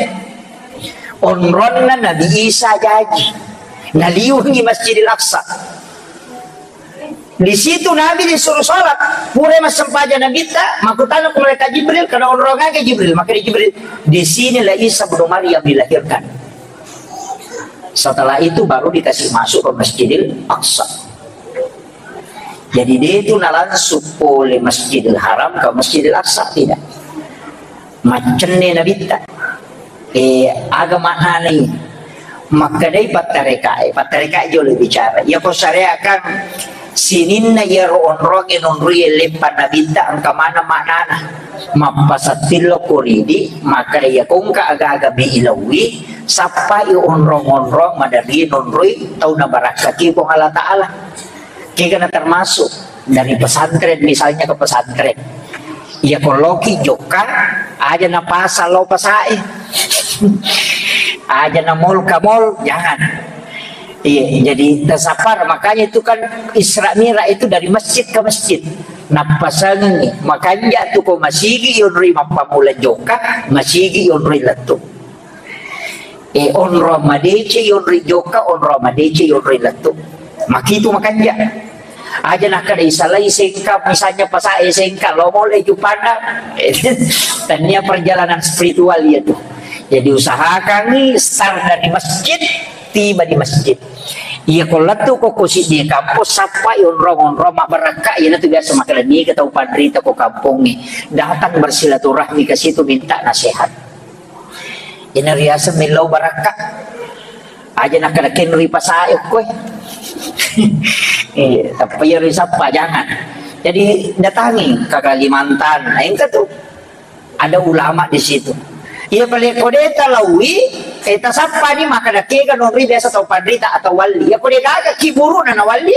Onronna Nabi Isa jaji, naliwengi Masjidil Aqsa. Di situ Nabi disuruh sholat. Pura massempajang Nabitta, makkutana ko malaikat Jibril, "Kada onrong aga Jibril?" Maka di Jibril, "Di sinilah Isa bin Maryam dilahirkan." Setelah itu baru dikasih masuk ke Masjidil Aqsa. Jadi, dia itu na langsung oleh Masjidil Haram ke Masjidil Aqsa, tidak. Maccenne Nabitta. Eh, aga maknanai? Makkedai pattarekae, pattarekae jolo bicara. Iya ko syariat kan sininna iyaro onronge nonroi leppa Nabitta engka maneng maknana. Mappasattillo ko ridi, makkeda iya ko engka aga-aga mi ilaui, sappai onrong-onrong maderri nonroi tau nabarakkaki Puang Allah Ta'ala. Kegana termasuk dari pesantren, misalnya ke pesantren. Iya ko loki jokka, aja na pasang lao pasae. Aja na mall ka mall, jangan. Iya, jadi tasapar. Makanya itu kan Isra Mi'raj itu dari masjid ke masjid. Nappasangengi, makanja tu ko masigi yonroi mappammula jokka, masigi yonroi lettu. Eh, onrong madeceng yonroi jokka, onrong madeceng yonroi lettu. Makitu makanja. Aja nakkeda isalai sengka, misalnya pasae sengka, lo mole Juppandang. Tania perjalanan spiritual iya tu. Jadi usahakangi start dari masjid, tiba di masjid. Iya ko lettu ko, ko siddi kampong, sappai onrong-onrong mabbarakka, iya natu biasa makkeda niga tau panrita ko kampongnge. Datang bersilaturahmi ke situ, minta nasihat. Ina riaseng millau barakka. Aja nakkeda kenroi pasae okkoe. Eh, tapi iya risappa, jangan. Jadi datangi ke Kalimantan, nah, engka tu. Ada ulama di situ. Iya pale ko de talaui, eh, tasappani makkeda kega nonroi biasa tau panrita atau wali. Iya ko de gaga kiburuna na wali.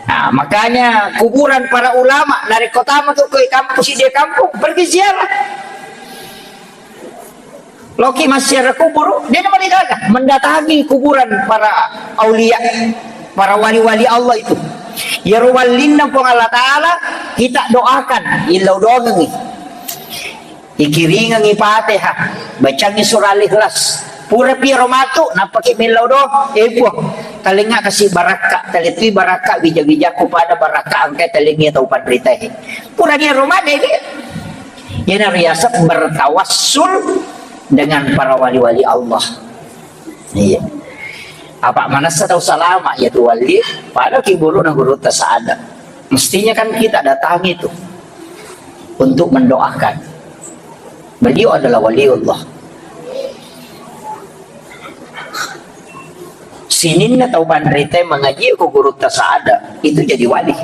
Nah, makanya kuburan para ulama, narekko tama tu ko kampung, siddi kampung, pergi ziarah. Loki massiara kuburu, de namarigaga, mendatangi kuburan para aulia, para wali-wali Allah itu. Iyaro wallinna Puang Allah Ta'ala, kita doakan, illau doangengi. Ikiringengi Fatihah, bacangi surah Al-Ikhlas. Pura piro matu, nappaki mellau doa, eh, Puang, talengnga kasi barakka, talettui barakka wija-wijakku pada barakka engka talengngi tau panritae. Purani ro made, de. Iyana riaseng bertawassul dengan para wali-wali Allah. Iya. Apa manessa tau salama iya tu wali, pada kiburuna gurutta Sa'ada. Mestinya kan kita datangi itu untuk mendoakan. Beliau adalah waliullah. Sininna tau panrita mengaji ko gurutta Sa'ada, itu jadi wali.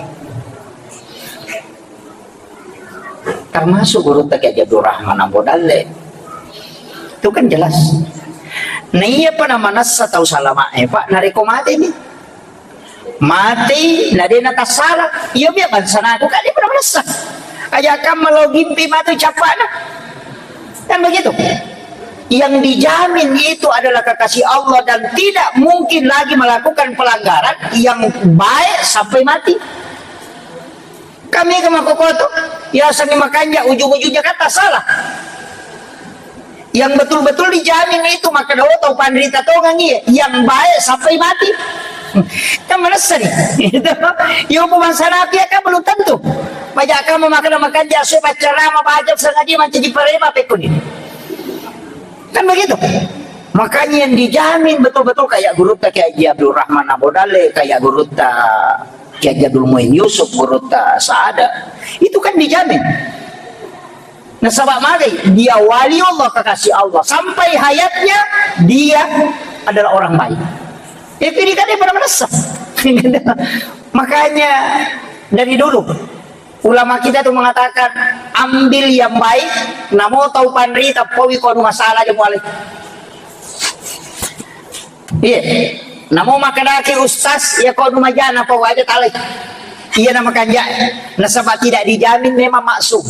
Termasuk gurutta Kiai Abdul Rahman Ambo Dalle. Itu kan jelas. Nah, iya pa namanessa tau salama, eh, Pak, nareko mate ni. Matei, na de natassala. Iya, mia bangsana aku, kan dia pernah manessa. Aja kamma lao gimpi matu cappana. Kan begitu? Yang dijamin itu adalah kekasih Allah dan tidak mungkin lagi melakukan pelanggaran yang baik sampai mati. Kami ke makokoto, ya seni makanja ujung-ujungnya kata salah. Yang betul-betul dijamin itu maka dawa tau panrita tongang iya, yang baik sampai mati. Kan manessa nih. Itu. Yo bangsa nabi ya kan belum tentu. Pajak kamu makan makan jasu pacarama baca sengaja mancaji parema pekuni. Kan begitu. Makanya yang dijamin betul-betul kayak guru kayak Haji Abdul Rahman Abu Dale, kayak guru Kiai Haji Abdul Muin Yusuf, guru Saada. Itu kan dijamin. Nasaba magai, dia wali Allah, kekasih Allah. Sampai hayatnya, dia adalah orang baik. Itu ini kan dia pernah merasa. Makanya, dari dulu, ulama kita tuh mengatakan, ambil yang baik, namo tau panrita, paui ko anu masalah aja mualai. Iya. Namo makkedaki ustaz, ya kau majana pau aja talai. Iya nama kanja. Nasaba tidak dijamin memang maksum.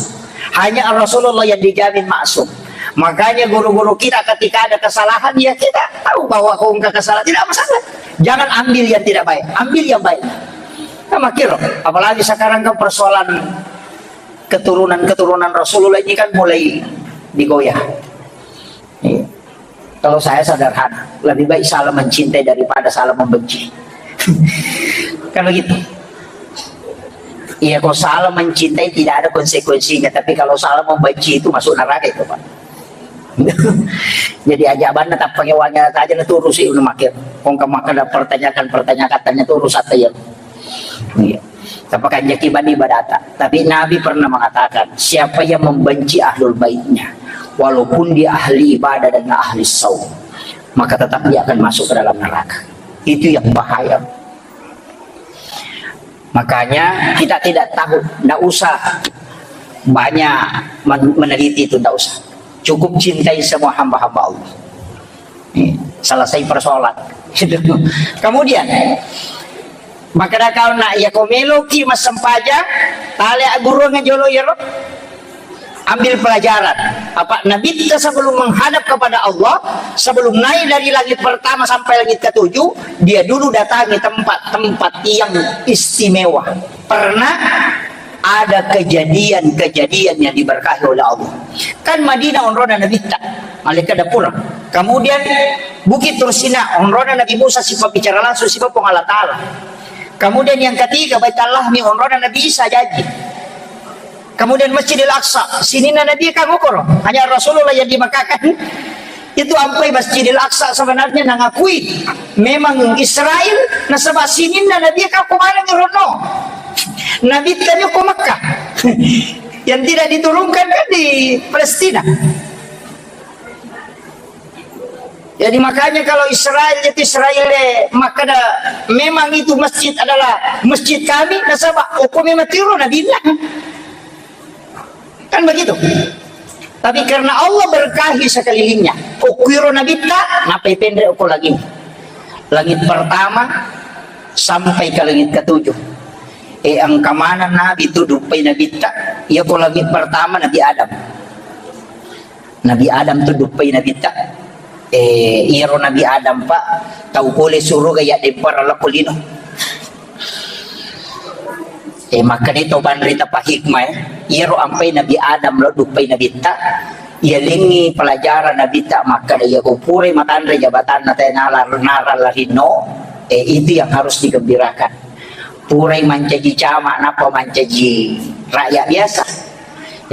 Hanya Rasulullah yang dijamin maksum. Makanya guru-guru kita ketika ada kesalahan, ya kita tahu bahwa kau engkau kesalahan, tidak masalah. Jangan ambil yang tidak baik, ambil yang baik. Nah, makir, apalagi sekarang kan persoalan keturunan-keturunan Rasulullah ini kan mulai digoyah. Iya. Kalau saya sederhana, lebih baik salah mencintai daripada salah membenci. Kan begitu. Iya, kalau salah mencintai tidak ada konsekuensinya, tapi kalau salah membenci itu masuk neraka itu, Pak. Jadi aja banna tappa wangi aja na turusi unu makir. Kong kemaka ada pertanyaan-pertanyaan katanya turus atau ya. Iya. Tapi kan jaki bani ibadata. Tapi Nabi pernah mengatakan, siapa yang membenci ahlul baitnya, walaupun dia ahli ibadah dan ahli saum, maka tetap dia akan masuk ke dalam neraka. Itu yang bahaya. Makanya kita tidak tahu, ndak usah banyak men- meneliti itu, ndak usah. Cukup cintai semua hamba-hamba Allah. Selesai persoalan. Kemudian, makkeda kau nak, iya ko meloki massempajang, tale agguruang jolo iyaro. Ambil pelajaran. Apa Nabitta sebelum menghadap kepada Allah, sebelum naik dari langit pertama sampai langit ketujuh, dia dulu datangi tempat-tempat yang istimewa. Pernah ada kejadian-kejadian yang diberkahi oleh Allah. Kan Madinah onrona Nabitta, malaikat dapura. Kemudian Bukit Tursina, onrona Nabi Musa, sifat bicara langsung, sifat Puang Allah Ta'ala. Kemudian yang ketiga, Baitul Lahmi, onrona Nabi Isa, janji. Kemudian Masjidil Aqsa, sininna Nabi kan okoro, hanya Rasulullah yang di Mekah kan. Itu ampai Masjidil Aqsa sebenarnya nangakui memang Israel, nasaba sininna Nabi kan ko maneng ronno. Nabi tadi ko Mekah. Yang tidak diturunkan kan di Palestina. Jadi makanya kalau Israel itu Israel, eh, maka ada, memang itu masjid adalah masjid kami, nasaba okko memang tiro Nabi bilang. Kan begitu. Tapi karena Allah berkahi sekelilingnya, okkuiro Nabitta, napai penre okko lagi. Langit pertama sampai ke langit ketujuh. Eh, engka mana Nabi tu duppai Nabitta, iya ko langit pertama Nabi Adam. Nabi Adam tu duppai Nabitta. Eh, iyaro Nabi Adam, Pak, tau pole suruga ya dempara lako lino. Eh, makkeda to banrita pa hikmah, eh. Iyaro ampai Nabi Adam lo duppai Nabitta, iya lengi pelajaran Nabitta makkeda iya ko pura matanre jabatanna tena lar-, nara larinno, eh, itu yang harus digembirakan. Purai mancaji camat, nappa mancaji rakyat biasa.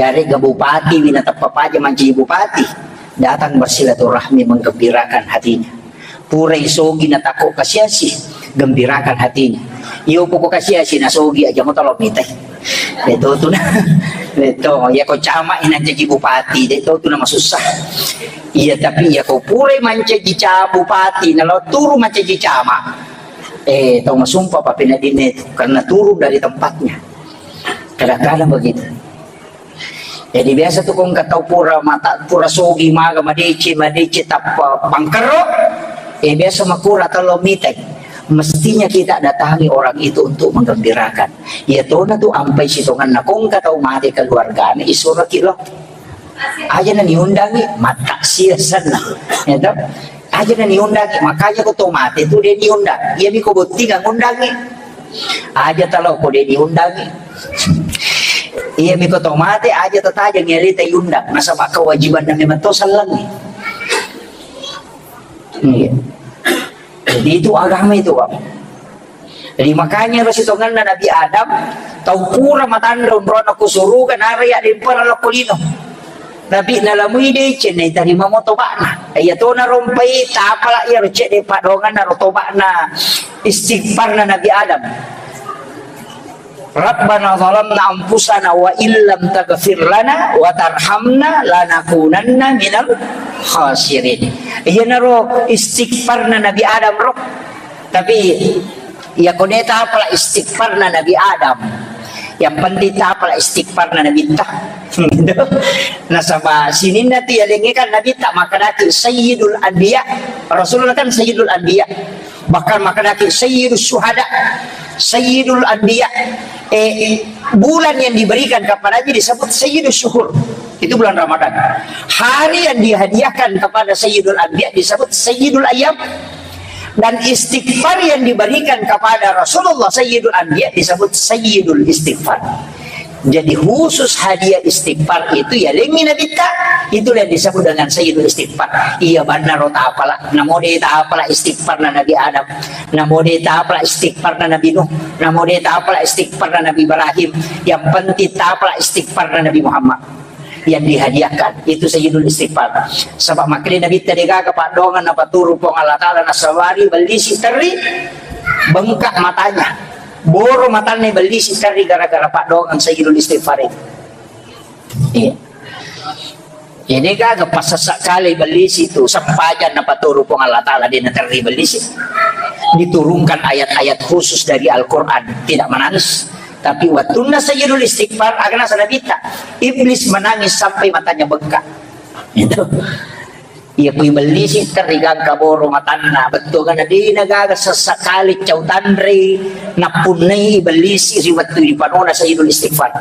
Yarega bupati, wina teppa paja mancaji bupati. Datang bersilaturahmi, menggembirakan hatinya. Purai sogi na tako kasiasi, gembirakan hatinya. Iyo poko kasiasi na sogi aja mo talo mitai. Deto tu na, deto ya ko camat ina jadi bupati, deto tu na masussa. Iya, tapi ya ko purai mancaji ca-, bupati, na lo turu mancaji camat. Eh, tau masumpa pa penadinna itu, karena turun dari tempatnya. Kadang-kadang begitu. Jadi biasa tu kong katau pura mata, pura sogi maga madece, madece tappa pangkerro. Eh, biasa makura talo mitai. Mestinya kita datangi orang itu untuk menggembirakan. Iya tona tu ampai sitonganna, ko engka tau mate keluargana, isuraki lo. Aja na niundangi, mattaksiasanna. Ya toh? Aja na niundangi, makanya ko tau mate tu de niundang. Iya mi ko bottinga ngundangi. Aja talo ko de niundangi. Iya mi ko tau mate, aja tataja ngialita iundang. Nasaba kewajibanna memang to sallengi. Iya. Jadi itu agama itu, Pak. Jadi makanya ro sitonganna Nabi Adam, tau pura matanre onrona ku suruga, nara ya dempara lokko lino. Tapi nalamui de cenne tarima mo toba'na. Iya to narompai tapala iya ro cedde padonganna ro toba'na istighfarna Nabi Adam. Rabbana zalamna anfusana wa illam taghfir lana wa tarhamna lanakunanna minal khasirin. Iyanaro istighfarna Nabi Adam ro. Tapi iya ko de tapala istighfarna Nabi Adam. Yang penting tapala istighfarna Nabi ta. Nasaba sininna tu yalengnge kan Nabi ta makadaki Sayyidul Anbiya. Rasulullah kan Sayyidul Anbiya. Bahkan makadaki Sayyidus Syuhada, Sayyidul Anbiya. Eh, bulan yang diberikan kepadanya disebut Sayyidus Syuhur. Itu bulan Ramadan. Hari yang dihadiahkan kepada Sayyidul Anbiya disebut Sayyidul Ayyam. Dan istighfar yang diberikan kepada Rasulullah Sayyidul Anbiya disebut Sayyidul Istighfar. Jadi khusus hadiah istighfar itu ya lengi Nabi ta, itulah yang disebut dengan Sayyidul Istighfar. Iya banna ro tapala, namo de tapala istighfar na Nabi Adam, namo de tapala istighfar na Nabi Nuh, namo de tapala istighfar na Nabi Ibrahim. Yang penting tapala istighfar na Nabi Muhammad yang dihadiahkan itu Sayyidul Istighfar. Sebab makanya Nabi ta de gaga padongan napaturu Puang Allah Taala nasabari bellisi terri bengkak matanya. Boro matanna bellisi terri gara-gara paddoangeng Sayyidul Istighfar itu. Iya. Jadi gaga pasessa kali bellisi itu, sempajang napaturu Puang Allah Taala, de naterri bellisi. Diturunkan ayat-ayat khusus dari Al-Quran, tidak menangis. Tapi wattunna Sayyidul Istighfar, agana sanabita, iblis menangis sampai matanya bengkak. Itu. Iya, kui bellisi terri gangka boro matanna, bettuanna de nagaga sessa kali cau tanrei, nappunnai bellisi ri wettu dipanona Sayyidul Istighfar.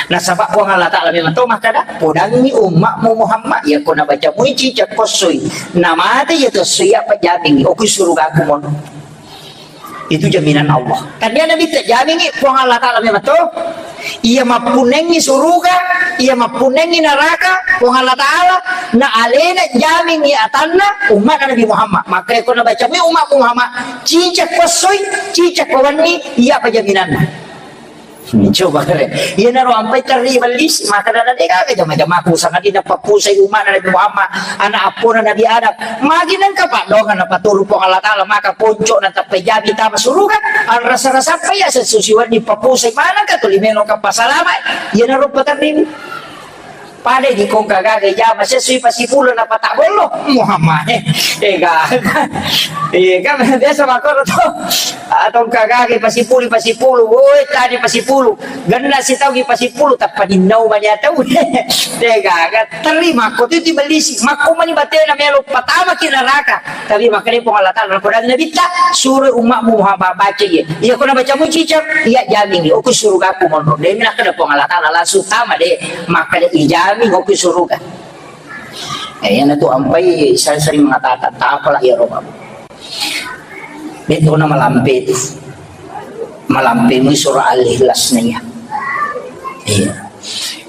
Nasaba Puang Allah Taala memang to makkada, podangi ummatmu Muhammad, iya ko nabaca mui cicak kossoi, namate iya to esso iya pajamingi, okui surugaku mono. Itu jaminan Allah. Tania Nabi ta jamingi Puang Allah Taala memang to. Iya mappunnengi suruga, iya mappunnengi neraka, Puang Allah Taala, na alena jamingi atanna ummat Nabi Muhammad. Maka ko nabaca mi ummat Muhammad, cicak kossoi, cicak kowenni, iya apa jaminanna? Hmm, coba kere. Iyanaro ampai terri bellisi, maka dana de gaga jama-jamaku sangadinna pappusai ummat Nabi Muhammad, anak appona Nabi Adam. Magi nengka paddoangeng napaturu Puang Allah Taala, maka ponco na tappai jabi tama suruga, anrasa-rasa pa iya sesusiwanni pappusai manengka tuli melo ka pasalama. Iyanaro paterri. Pada di kongka gaga jama sesui pasipulo na pata bollo Muhammad. Eh, eh, gaga. Eh, kan biasa makkoro to. Atau kagage pasipulu, pasipulu, woi, tadi pasipulu. Genna sitau gi pasipulu, tappa ninnau mani atau. Degaga, terima ko tu di bellisi, makko mani batena melo patama ki neraka. Tapi makanya Puang Allah Taala, pada Nabi ta, suruh umatmu Muhammad baca ye. Iya, ko nabaca mu cicak, iya jamin ye. Oku surugaku monro. Demi nakada Puang Allah Taala, langsung tama de. Makanya ijamin oku suruga. Eh, yana tu ampai saya sering mengatakan, tak apalah ya Rob. Betona malampe tu. Malampe mu surah Al-Ikhlas na iya. Iya.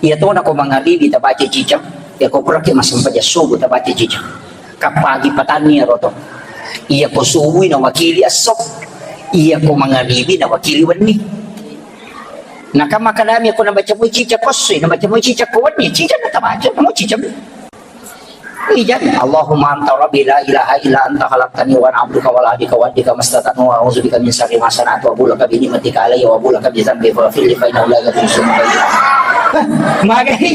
Iya tona ko mangaribi tabaca cicak. Iya ko puraki massempajang subuh tabaca cicak. Kapagi patanni ero to. Iya ko subui na wakili esso. Iya ko mangaribi na wakili wenni. Naka makadami ko nabaca mu cicak ko esso, nabaca mu cicak ko wenni, cicak na tabaca, mu cicak. Ijan, Allahumma anta rabbi la ilaha illa anta khalaqtani wa ana abduka wa la abika wa abdika mastata'tu wa a'udzu bika min syarri ma sana'tu wa abu'u laka bi ni'matika alayya wa abu'u laka bi dzanbi faghfirli fa innahu la yaghfiru dzunuba illa anta. Magai.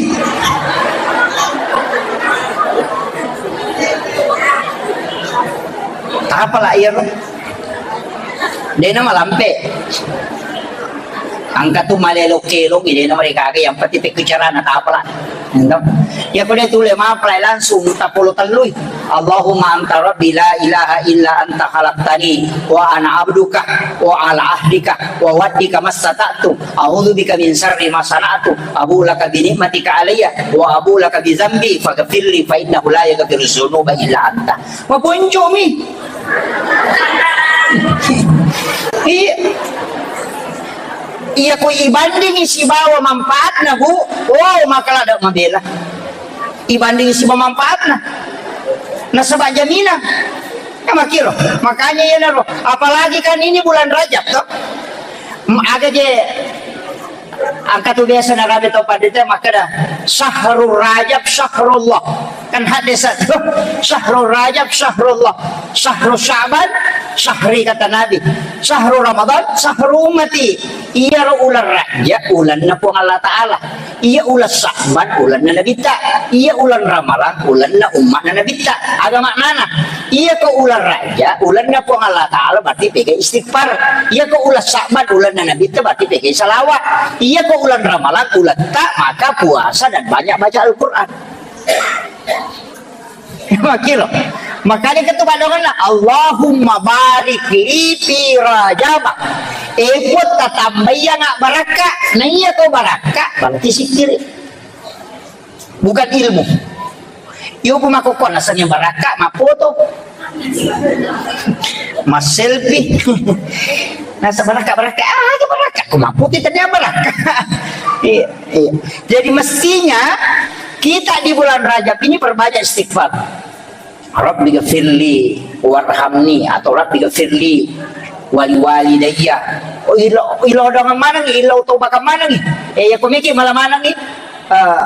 Apa lah iya, Bro? Dena malampe. Engka tu malelo kelong, ile nomor gaga, yang penting pekku carana tapala. Ento. Ya kode tule mapalai langsung tapolo tellui. Allahumma anta rabbi la ilaha illa anta khalaqtani wa ana abduka wa ala ahdika wa wa'dika mastata'tu. A'udzu bika min syarri ma sana'tu. Abu laka bi ni'matika alayya wa abu laka bi dzambi faghfirli fa innahu la yaghfiru dzunuba illa anta. Maponcomi. Iya. Iya ko ibandingi sibawa manfaatna, Bu. Oh, maka lada mabela. Ibandingi sibawa manfaatna. Nasaba jaminan. Ya, makiro. Makanya iya naro. Apalagi kan ini bulan Rajab, toh. M-, aga je Engka tu biasa narapi tau pandita makkeda, "Syahrul Rajab syahrullah." Kan hadis satu, "Syahrul Rajab syahrullah. Syahrul Sya'ban syahri," kata Nabi. "Syahrul Ramadan syahru ummati." Iyaro uleng Rajab ulenna Puang Allah Ta'ala. Iya uleng Sya'ban ulenna Nabitta. Iya uleng Ramalang ulenna ummatna Nabitta. Aga maknana? Iya ko uleng Rajab ulenna Puang Allah Ta'ala berarti pega istighfar. Iya ko uleng Sya'ban ulenna Nabitta berarti pega salawat. Iya ko uleng Ramalang uletta maka puasa dan banyak baca Al-Quran. Makiro. Makanya ketu padonganna, "Allahumma barik li fi Rajab." Eh, Puang, tatambaiyang barakka. Nah, iya ko barakka, berarti sikkiri. Bukan ilmu. Iyo, Bu, makkokko naseng barakka, mappoto. Masselfie. Nasa barakka, barakka, ah, aja barakka. Ko mappoto tadi barakka. Iya, iya. Jadi mestinya kita di bulan Rajab ini perbanyak istighfar. Rabbi ghafirli warhamni atau Rabbi ghafirli wali walidayya. Oh, ilo, ilo dengan mana nih? Ilo tau bakal mana nih? Eh, ya, komiki malah mana nih? Eh,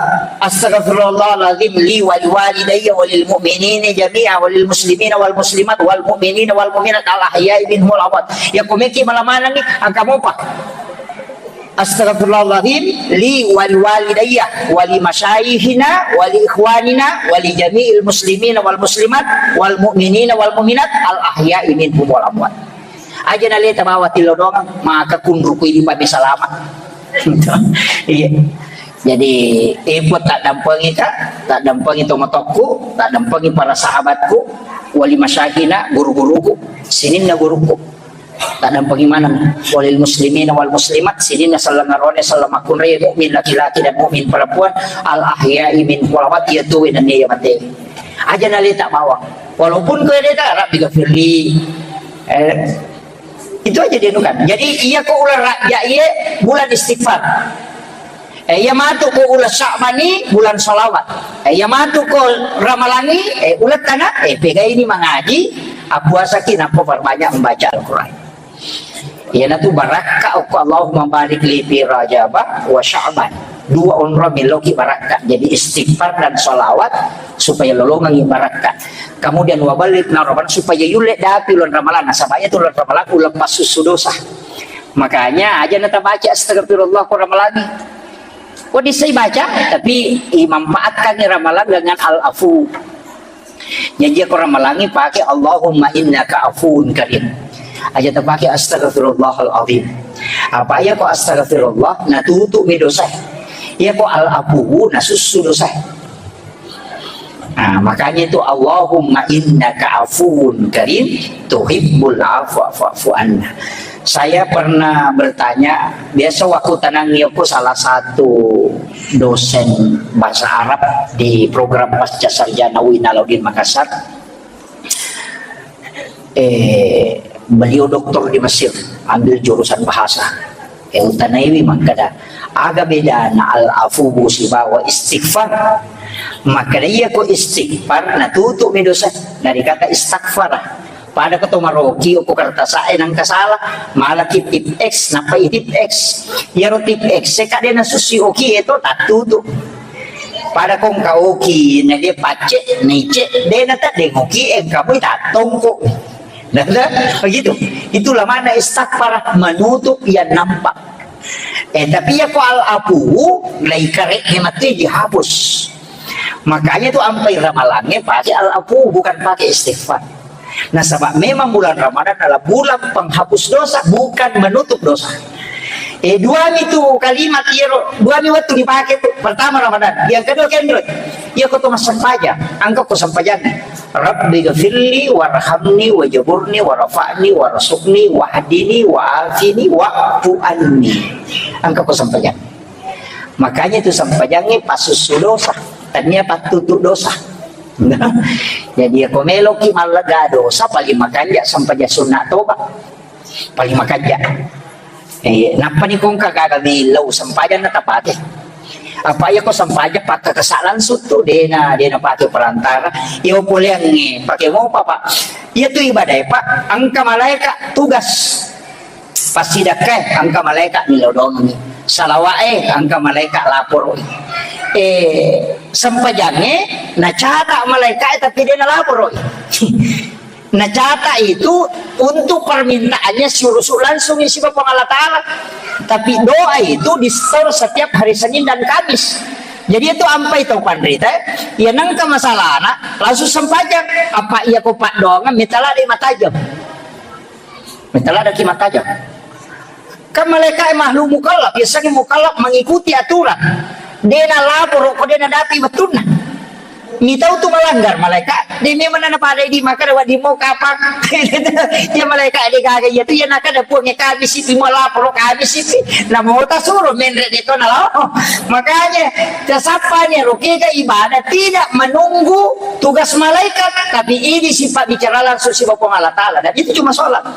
astaghfirullahaladzim li wali walidayya walil mu'minina jami'a walil muslimina wal muslimat wal mu'minina wal mu'minat al ahya'i minhum wal amwat. Ya, komiki malah mana nih? Angka mopa. Astaghfirullahaladzim li wali walidayya wali masyayikhina wali ikhwanina wali jami'il muslimina wal muslimat wal mu'minina wal mu'minat al ahya'i minhum wal amwat. Aja naleta bawa tilodongang, maka kunruku ini pami salama. Iya. Jadi, ibu tak dampengi ka, tak dampengi tomatokku, tak dampengi para sahabatku, wali masyayikhina, guru-guruku, sininna guruku. Taddampengeng maneng walil muslimina wal muslimat, sininna selleng arone, selleng makkunrai, mukmin laki-laki dan mukmin perempuan, al ahya'i minhum wal amwat, iya tuwe dan iya mate. Aja naleta bawang. Walaupun koe deta, Rabbi ghafirli. Eh, itu aja dia nukan. Jadi, iya ko uleng Rajab, iya bulan istighfar. Eh, iya matu ko uleng Sya'bani, bulan salawat. Eh, iya matu ko Ramalangi, eh, uleng tana, eh, pegai ni mangaji, appuasaki, nappa perbanyak membaca Al-Quran. Iyanatu barakka okko Allahumma barik li fi Rajaba wa Sya'ban. Dua onro meloki barakka. Jadi istighfar dan salawat supaya lolongangi barakka. Kemudian wa ballighna Ramadan supaya yulle dapi uleng Ramalang. Nasaba iyatu uleng Ramalang uleng passussu dosa. Makanya aja natabaca astagfirullah ko Ramalangi. Ko dissai baca, tapi imanfaatkan Ramalang dengan al-afu. Jaji ko Ramalangi pake Allahumma innaka afuwun karim. Aja tapake astagfirullahal azim. Apa iya ko astagfirullah natutup mi dosa. Iya ko al-afu nasussu dosa. Nah, makanya itu Allahumma innaka afuwun karim tuhibbul afwa fa'fu anna. Saya pernah bertanya, biasa waktu tenang yoko salah satu dosen bahasa Arab di program pasca sarjana UIN Alauddin Makassar. Eh, beliau doktor di Mesir, ambil jurusan bahasa. Eh, utanaiwi makkeda, aga bedana al-afuwu sibawa istighfar? Makkeda iya ko istighfar, natutup mi dosa dari kata istaghfara. Pada ko to maroki ko kertas e nangka salah, malaki tip X, nappa i tip X. Iyaro tip X e kade nasussi oki e to tattutu. Pada ko engka oki na dia pacce, nice, de na tadde oki e engka pui tattongko. Nah, nah, begitu. Itulah makna istaghfar, menutup yang nampak. Eh, tapi ya ko al-afu, lai kare ni mati dihapus. Makanya tu ampai ramalannya pakai al-afu, bukan pakai istighfar. Nasaba memang bulan Ramadan adalah bulan penghapus dosa, bukan menutup dosa. Eh, duami tu kalimat iyaro, duami wettu dipake tu. Pertama Ramadan, yang kedua kenroi. Iya ko to massempajang, angka ko sempajang. Rabbi ghafirli warhamni wajaburni warfa'ni warzuqni wahdini wa'afini wa'fu anni. Angka ko sempajang. Makanya itu sempajangnge pasussu dosa. Tania pattutu dosa. Jadi, ya, ko meloki mallega dosa, paling makanja sempajang sunna toba. Paling makanja. Eh, nappa ni kongka gaga millau sempajang na tapake. Apa iya ko sempajang pakkakasa langsung tu, dena, dena pake perantara. Iyo poleangnge, pake mopa, Pak. Iya tu ibadah, Pak. Angka malaika tugas. Passidakkae, angka malaika millau doangngi. Salawa'e, angka malaika laporo. Eh, sempajangnge, nacata malaika, tapi dena laporo. Nacata itu untuk permintaannya siurusu langsung isi Puang Allah Ta'ala. Tapi doa itu di-store setiap hari Senin dan Kamis. Jadi itu ampai tau panrita, ya nangka masalahna, langsung sempajang. Apa iya ko paddoangan, mitala de matajam. Mitala de ki matajam. Kan malaika makhluk mukallaf, biasanya mukallaf mengikuti aturan. Dena laporo ko dena dapi wettunna. Mitau tu melanggar malaika, de memang nana pada di maka dawa di mau kapang. Ya malaika de gaga iya tu, ya naka da puang ya kami sipi mau laporo kami sipi. Nah mau tak suruh menre de to na lao. Makanya, tasappani ro kega ibadah tidak menunggu tugas malaikat, tapi ini sifat bicara langsung siba Puang Allah Ta'ala. Dan itu cuma sholat.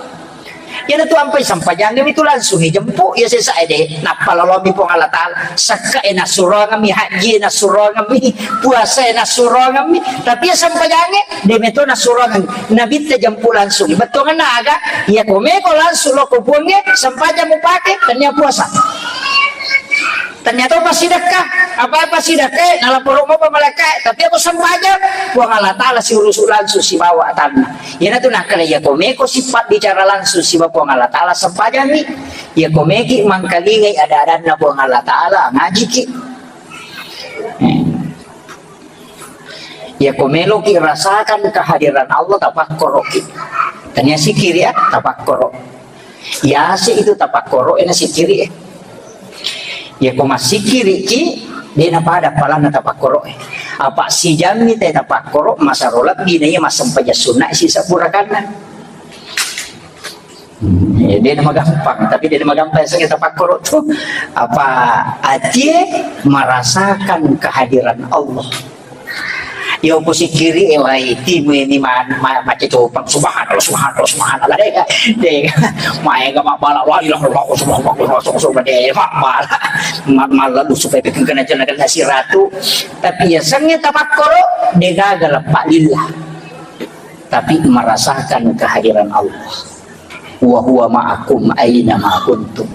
Iyana tu ampai sampajangngami tu langsung ijempu, iya sesa ede, nappa lolomi Puang Allah Ta'ala. Sakka e nassuroangami, haji e nassuroangami, puasa e nassuroangami, tapi iya sampajangnge, de meto nassuroangami. Nabitta jempu langsung. Bettuanna aga, iya komeko langsung loko Puangnge, sampajang mupake, tania puasa. Tania to passidekka, apa passidekka, nalaporo mopa malaika, tapi aku sampajang, Puang Allah Ta'ala siurusu langsung sibawa atanna. Iyanatu nakkeda, iya komeko sipabbicara langsung siba Puang Allah Ta'ala, sempajanni. Iya komeki mangkalingai ada-adanna Puang Allah Ta'ala, ngajiki. Hmm. Iya komeloki rasakan kehadiran Allah, tapakkoroki. Tania sikiri ya, tapakkoro. Yase itu tapakkoro, ena sikiri e. Iya ko massikiriki, de napada palanna tapakkoro e. Apa sijammi te tapakkoro, masaro lebbi na iya massempajang sunna sisa purakanna. Hmm, ya, de namagampang, tapi de namagampang saya tapakkoro tu. Apa atie merasakan kehadiran Allah. Iya ko sikiri e, wai, timu ini ma-, ma-, mace copang, subhanallah, subhanallah, subhanallah, de, de, maega mabala, la ilaha illallah, subhanallah, subhanallah, subhanallah, de, mabala, ma-, mallalu supaya bikin kena jalan, kena siratu. Tapi iya sengnge tapakkoro, de gaga leppa lillah. Tapi merasakan kehadiran Allah. Wa huwa ma'akum aina ma kuntum.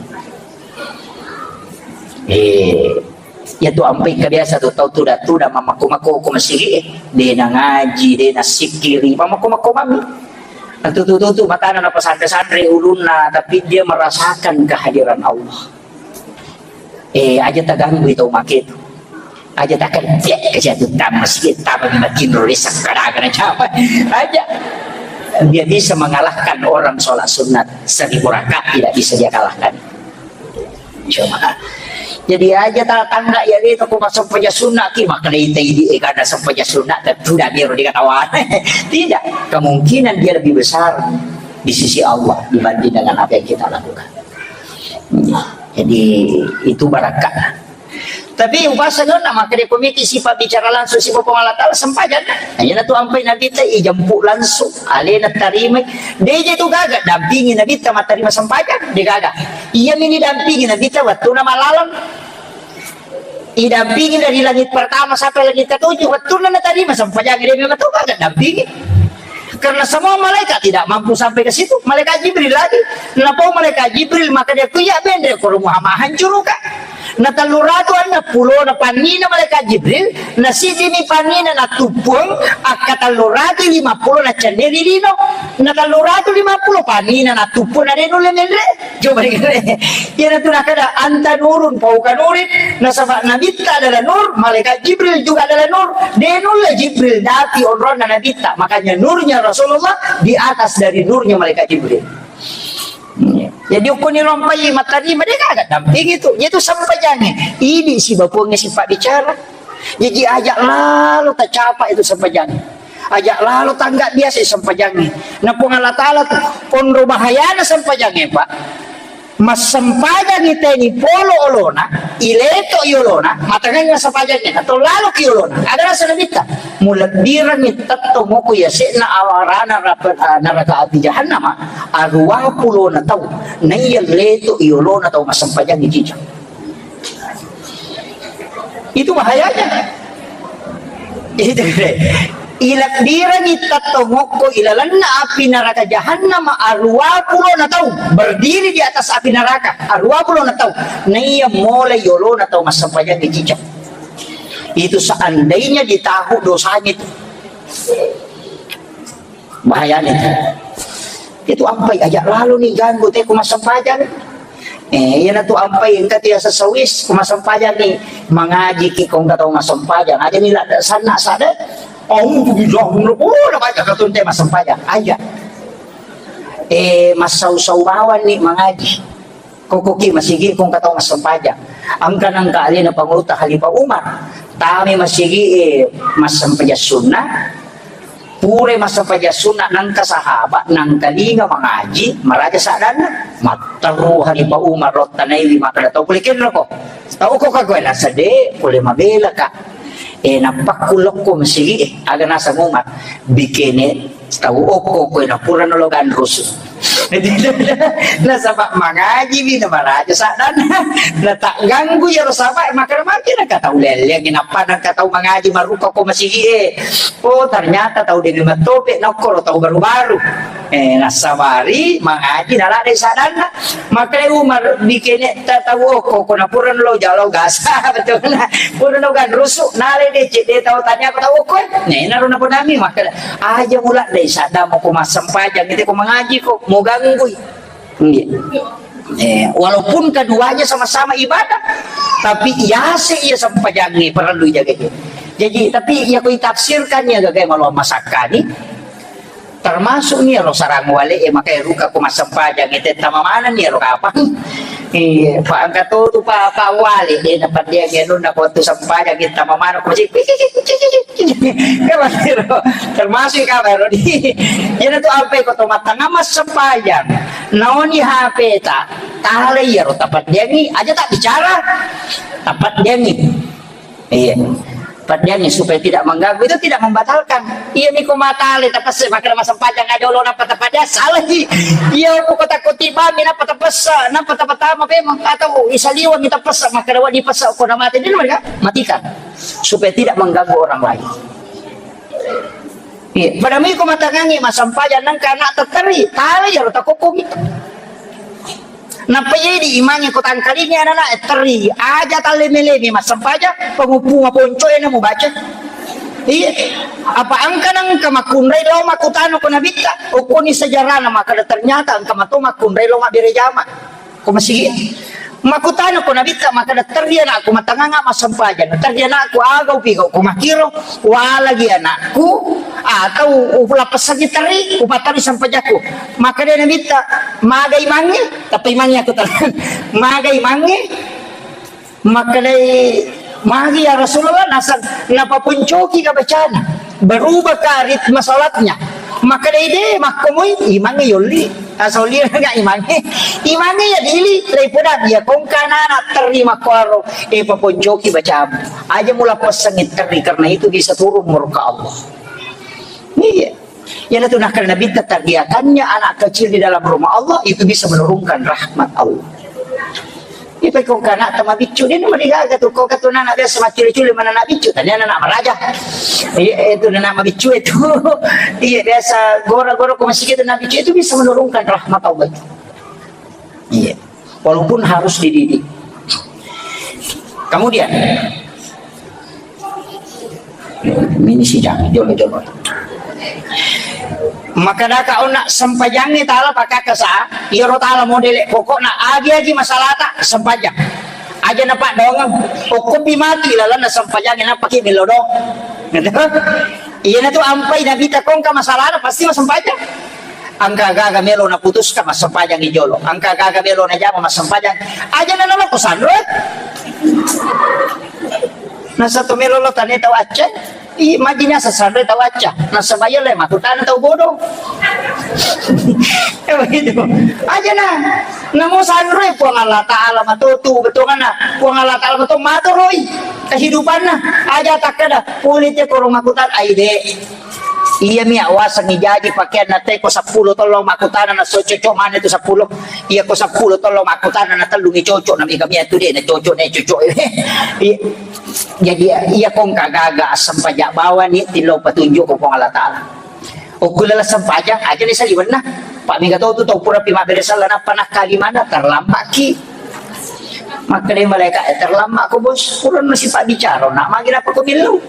Eh, iya tu ampai kebiasa tu tau tuda-tuda mamakko-makko ko masigi e. De na ngaji, de na sikiri, mamakko-makko mami. Tentu tu tu tu matana na pasanre-sanre ulunna, tapi dia merasakan kehadiran Allah. Eh, aja taganggui tau make tu. Aja takerja, kerja tu tama sikit, tama di makin roli sakka daga na capa. Aja. Dia bisa mengalahkan orang sholat sunat seribu rakaat, tidak bisa dia kalahkan. Coba. Jadi aja tatangga ya, itu ko massempajang sunna ki, maka dei tei di, eh, kada sempajang sunna, tentu dah biar dikatawa. Tidak, kemungkinan dia lebih besar di sisi Allah dibanding dengan apa yang kita lakukan. Jadi, itu barakat. Tapi upasengna maka dia komiti sifat bicara langsung sifat Puang Allah Ta'ala sempajang. Hanya tu ampai Nabi te ijemput langsung, alena tarima. Dia je tu gaga dampingi Nabi te mattarima sempajang, dia gaga. Iya mini dampingi Nabi te waktu nama lalang. Idampingi dari langit pertama sampai langit ketujuh. Waktu nana tadi masa pajang dia memang tu gaga dampingi. Karena semua malaikat tidak mampu sampai ke situ. Malaikat Jibril lagi. Napau malaikat Jibril, maka dia kuya bendre ko rumah ma hancur ka. Na tellu ratu anna pulo na panina malaikat Jibril, na sijini panina na tupung, akka tellu ratu lima pulo na cenderi lino. Na tellu ratu lima pulo panina na tupung na denu le menre. Coba dengar. Iyanatu nakada, "Anta nurun fauqa nurin." Nasaba Nabitta adalah nur, malaikat Jibril juga adalah nur. De nulle Jibril dapi onronna Nabitta. Makanya nurnya Rasulullah di atas dari nurnya malaikat Jibril. Jadi, ukkuni rompai mattarima, de' gaga dampingi tu. Jadi, itu sempajangnge. Idi' sibawa Puangnge sipabbicara. Jadi, aja' lalo tacapa' itu sempajangnge. Aja' lalo tangga biasa sempajangnge. Na Puang Allah Ta'ala tu, onro bahayana sempajangnge, Pak. Massempajangngi teni polo olona, ileto i olona, matangengnga sempajangnge, atau lalo ki olona. Ada rasa nabitta. Mulebbirangngi tettong okko yase'na awarana rap-, ah, neraka api jahannama, aruwa pulona tau, naiya leto i olona tau massempajangngi cicak. Itu bahayanya. Itu, ilebbirangngi tettong okko ilalenna api neraka jahannama aruwa pulona tau, berdiri di atas api neraka, aruwa pulona tau, naiya molai olona tau massempajangngi cicak. Itu seandainya ditahu dosanya itu. Bahayana itu. Itu ampai aja' lalo ni ganggu te ko massempajang. Eh, iyana tu ampai engka tiasa sawis ko massempajang ni, mangaji ki ko engka tau massempajang. Aja' ni ladda sanna' sada. Auzubillah, oh, na baca katun te massempajang. Aja'. Eh, massau-sau bawang ni mangaji. Kokkoki masigi ko engka tau massempajang. Engka nangka alena Pangulutta Khalifah Umar. Tame masigi, eh, massempajang sunna. Pura massempajang sunna nangka sahaba, nangkalinga mangaji, maraja saddanna. Matteru Khalifah Umar, rottanaiwi makkeda, "Tau pole kenro ko? Tau ko ka koe?" Nasede, "Pole mabela ka." Eh, nappakku lokko masigi, eh, aga naseng Umar. Bikene Tau okko koe na pura nalo ganrusu. Nasaba mangaji mi na maraja saddanna. Na tak ganggu iyaro saba, makkeda maki na ka tau lelleang, nappa na ka tau mangaji marupa ko masigi e. Oh, ternyata tau demi matope na okkoro tau baru-baru. Eh, nasabari mangaji na ladde saddanna. Makkeda Umar, bikene ta-, tau okko, ko na pura lo jalo gasa, betul na. Pura lo ganrusu, nale decek de tau tanya ko tau okko. Nena ro na ponami, makkeda, aja mula dai sadda mo ko massempajang, ite ko mangaji ko, mo ganggui. Nggih. Eh, walaupun keduanya sama-sama ibadah, tapi yase iya sempajangnge perlu jaga. Jadi, tapi iya ko itafsirkan ya gaga malo masakkani. Termasuk ni ro sarang wale e, maka ruka ko massempajang e, tama mana ni ro kapang. Iya, pa engka to tu pa, pa wale de na padde anu na ko tu sempajang e, tama mana ko cik. Kan masih ro. Termasuk ka baru di. Jadi tu apa ko to matanga massempajang. Naoni H P ta, tale iya ro tapaddeangi, aja tak bicara. Tapaddeangi. Iya. Paddeangi supaya tidak mengganggu, itu tidak membatalkan. Iya, miko matale tapesse, makkeda massempajang aja lo napa tapaddeang, salah i. Iya, ko takko tiba mi napa tapesse, napa tapatama pemang, atau isaliwa mi tapesse, makkeda wa dipesse ko na mate, dia mereka matikan. Supaya tidak mengganggu orang lain. Iya, pada miko matangangi massempajang nangka anak tetteri, tale iya lo takokkomi. Nappa jadi imangnge ko tangkalingi anak-anak, eh, teri. Aja talleme-leme massempajang, penguppu maponco e na mubaca. Iya. Apa engka nangka makkunrai lao makkutana ko nabitta? Okkoni sejarahna makkeda ternyata engka mato makkunrai lao mabbere jama. Ko masigi. Makkutana ko nabitta makkeda teri anakku matanganga massempajang. Teri anakku aga upigau ko makkiro, walagi anakku atau ulappessangi teri, upattari sempajakku. Makkeda nabitta, maga imangnge? Tappa imangnge aku tenang. Maga imangnge? Makkedai, magi ya Rasulullah, nasang napapuncoki ka bacana. Berubah ka ritme salatnya. Makkedai de, makkomoi, imangnge yolli. Asoli ga imangnge. Imangnge ya dili, daripada dia kongka anak terima kuaro, eh, paponcoki bacamu. Aja mula passangi teri, karena itu bisa turun murka Allah. Iya. Iyanatu nakkeda Nabitta, terbiakannya anak kecil di dalam rumah Allah itu bisa menurunkan rahmat Allah. Itu kau kana tama biccu, dia nama digaga tu, kau katu anak biasa maculi-culi mana anak biccu, tanya anak maraja. Iya, itu anak mabiccu itu. Iya, biasa gora-gora kau masih gitu anak biccu itu bisa menurunkan rahmat Allah. Iya. Walaupun harus dididik. Kemudian, ini sidang, jolo-jolo. Maka daka ona sempajangi tala pakakasa, iyaro tala modele pokokna agi-agi masalata sempajang. Aja na paddoangeng, okkopi matu ilalanna sempajangi napaki milodong. Gitu. Iyanatu ampai Nabitta kongka masalana pasti massempajang. Engka gaga melo naputuska, massempajang i jolo. Engka gaga melo najama, massempajang. Aja na naloko sanro. Nasaba to melo lo tane tau acca. I majina sasanre tau acca. Nasaba iya le makutana tau bodoh. Eh, begitu. Aja na. Namo sanro Puang Allah Ta'ala matotu, betongana. Puang Allah Ta'ala matotu matoroi kehidupanna. Aja takkeda, pulite koro makutan aide. Iyami awasengngi jaji pakeanna te ko seppulo tollo makkutana na so cocok mana itu seppulo. Iya ko seppulo tollo makkutana na tellungi cocok na mega mia tu de na cocok na cocok. Iya. Jadi iya ko engka gaga assempajang bawani tillau petunjuk ko Puang Allah Ta'ala. Okku lala sempajang aja ni saliwenna. Pak mega tau tu tau pura pi mabbere sala nappa nakkali mana terlambat ki. Makkeda malaikat, eh, terlambat ko bos, pura nasi pak bicara, nak magi apa ko millau.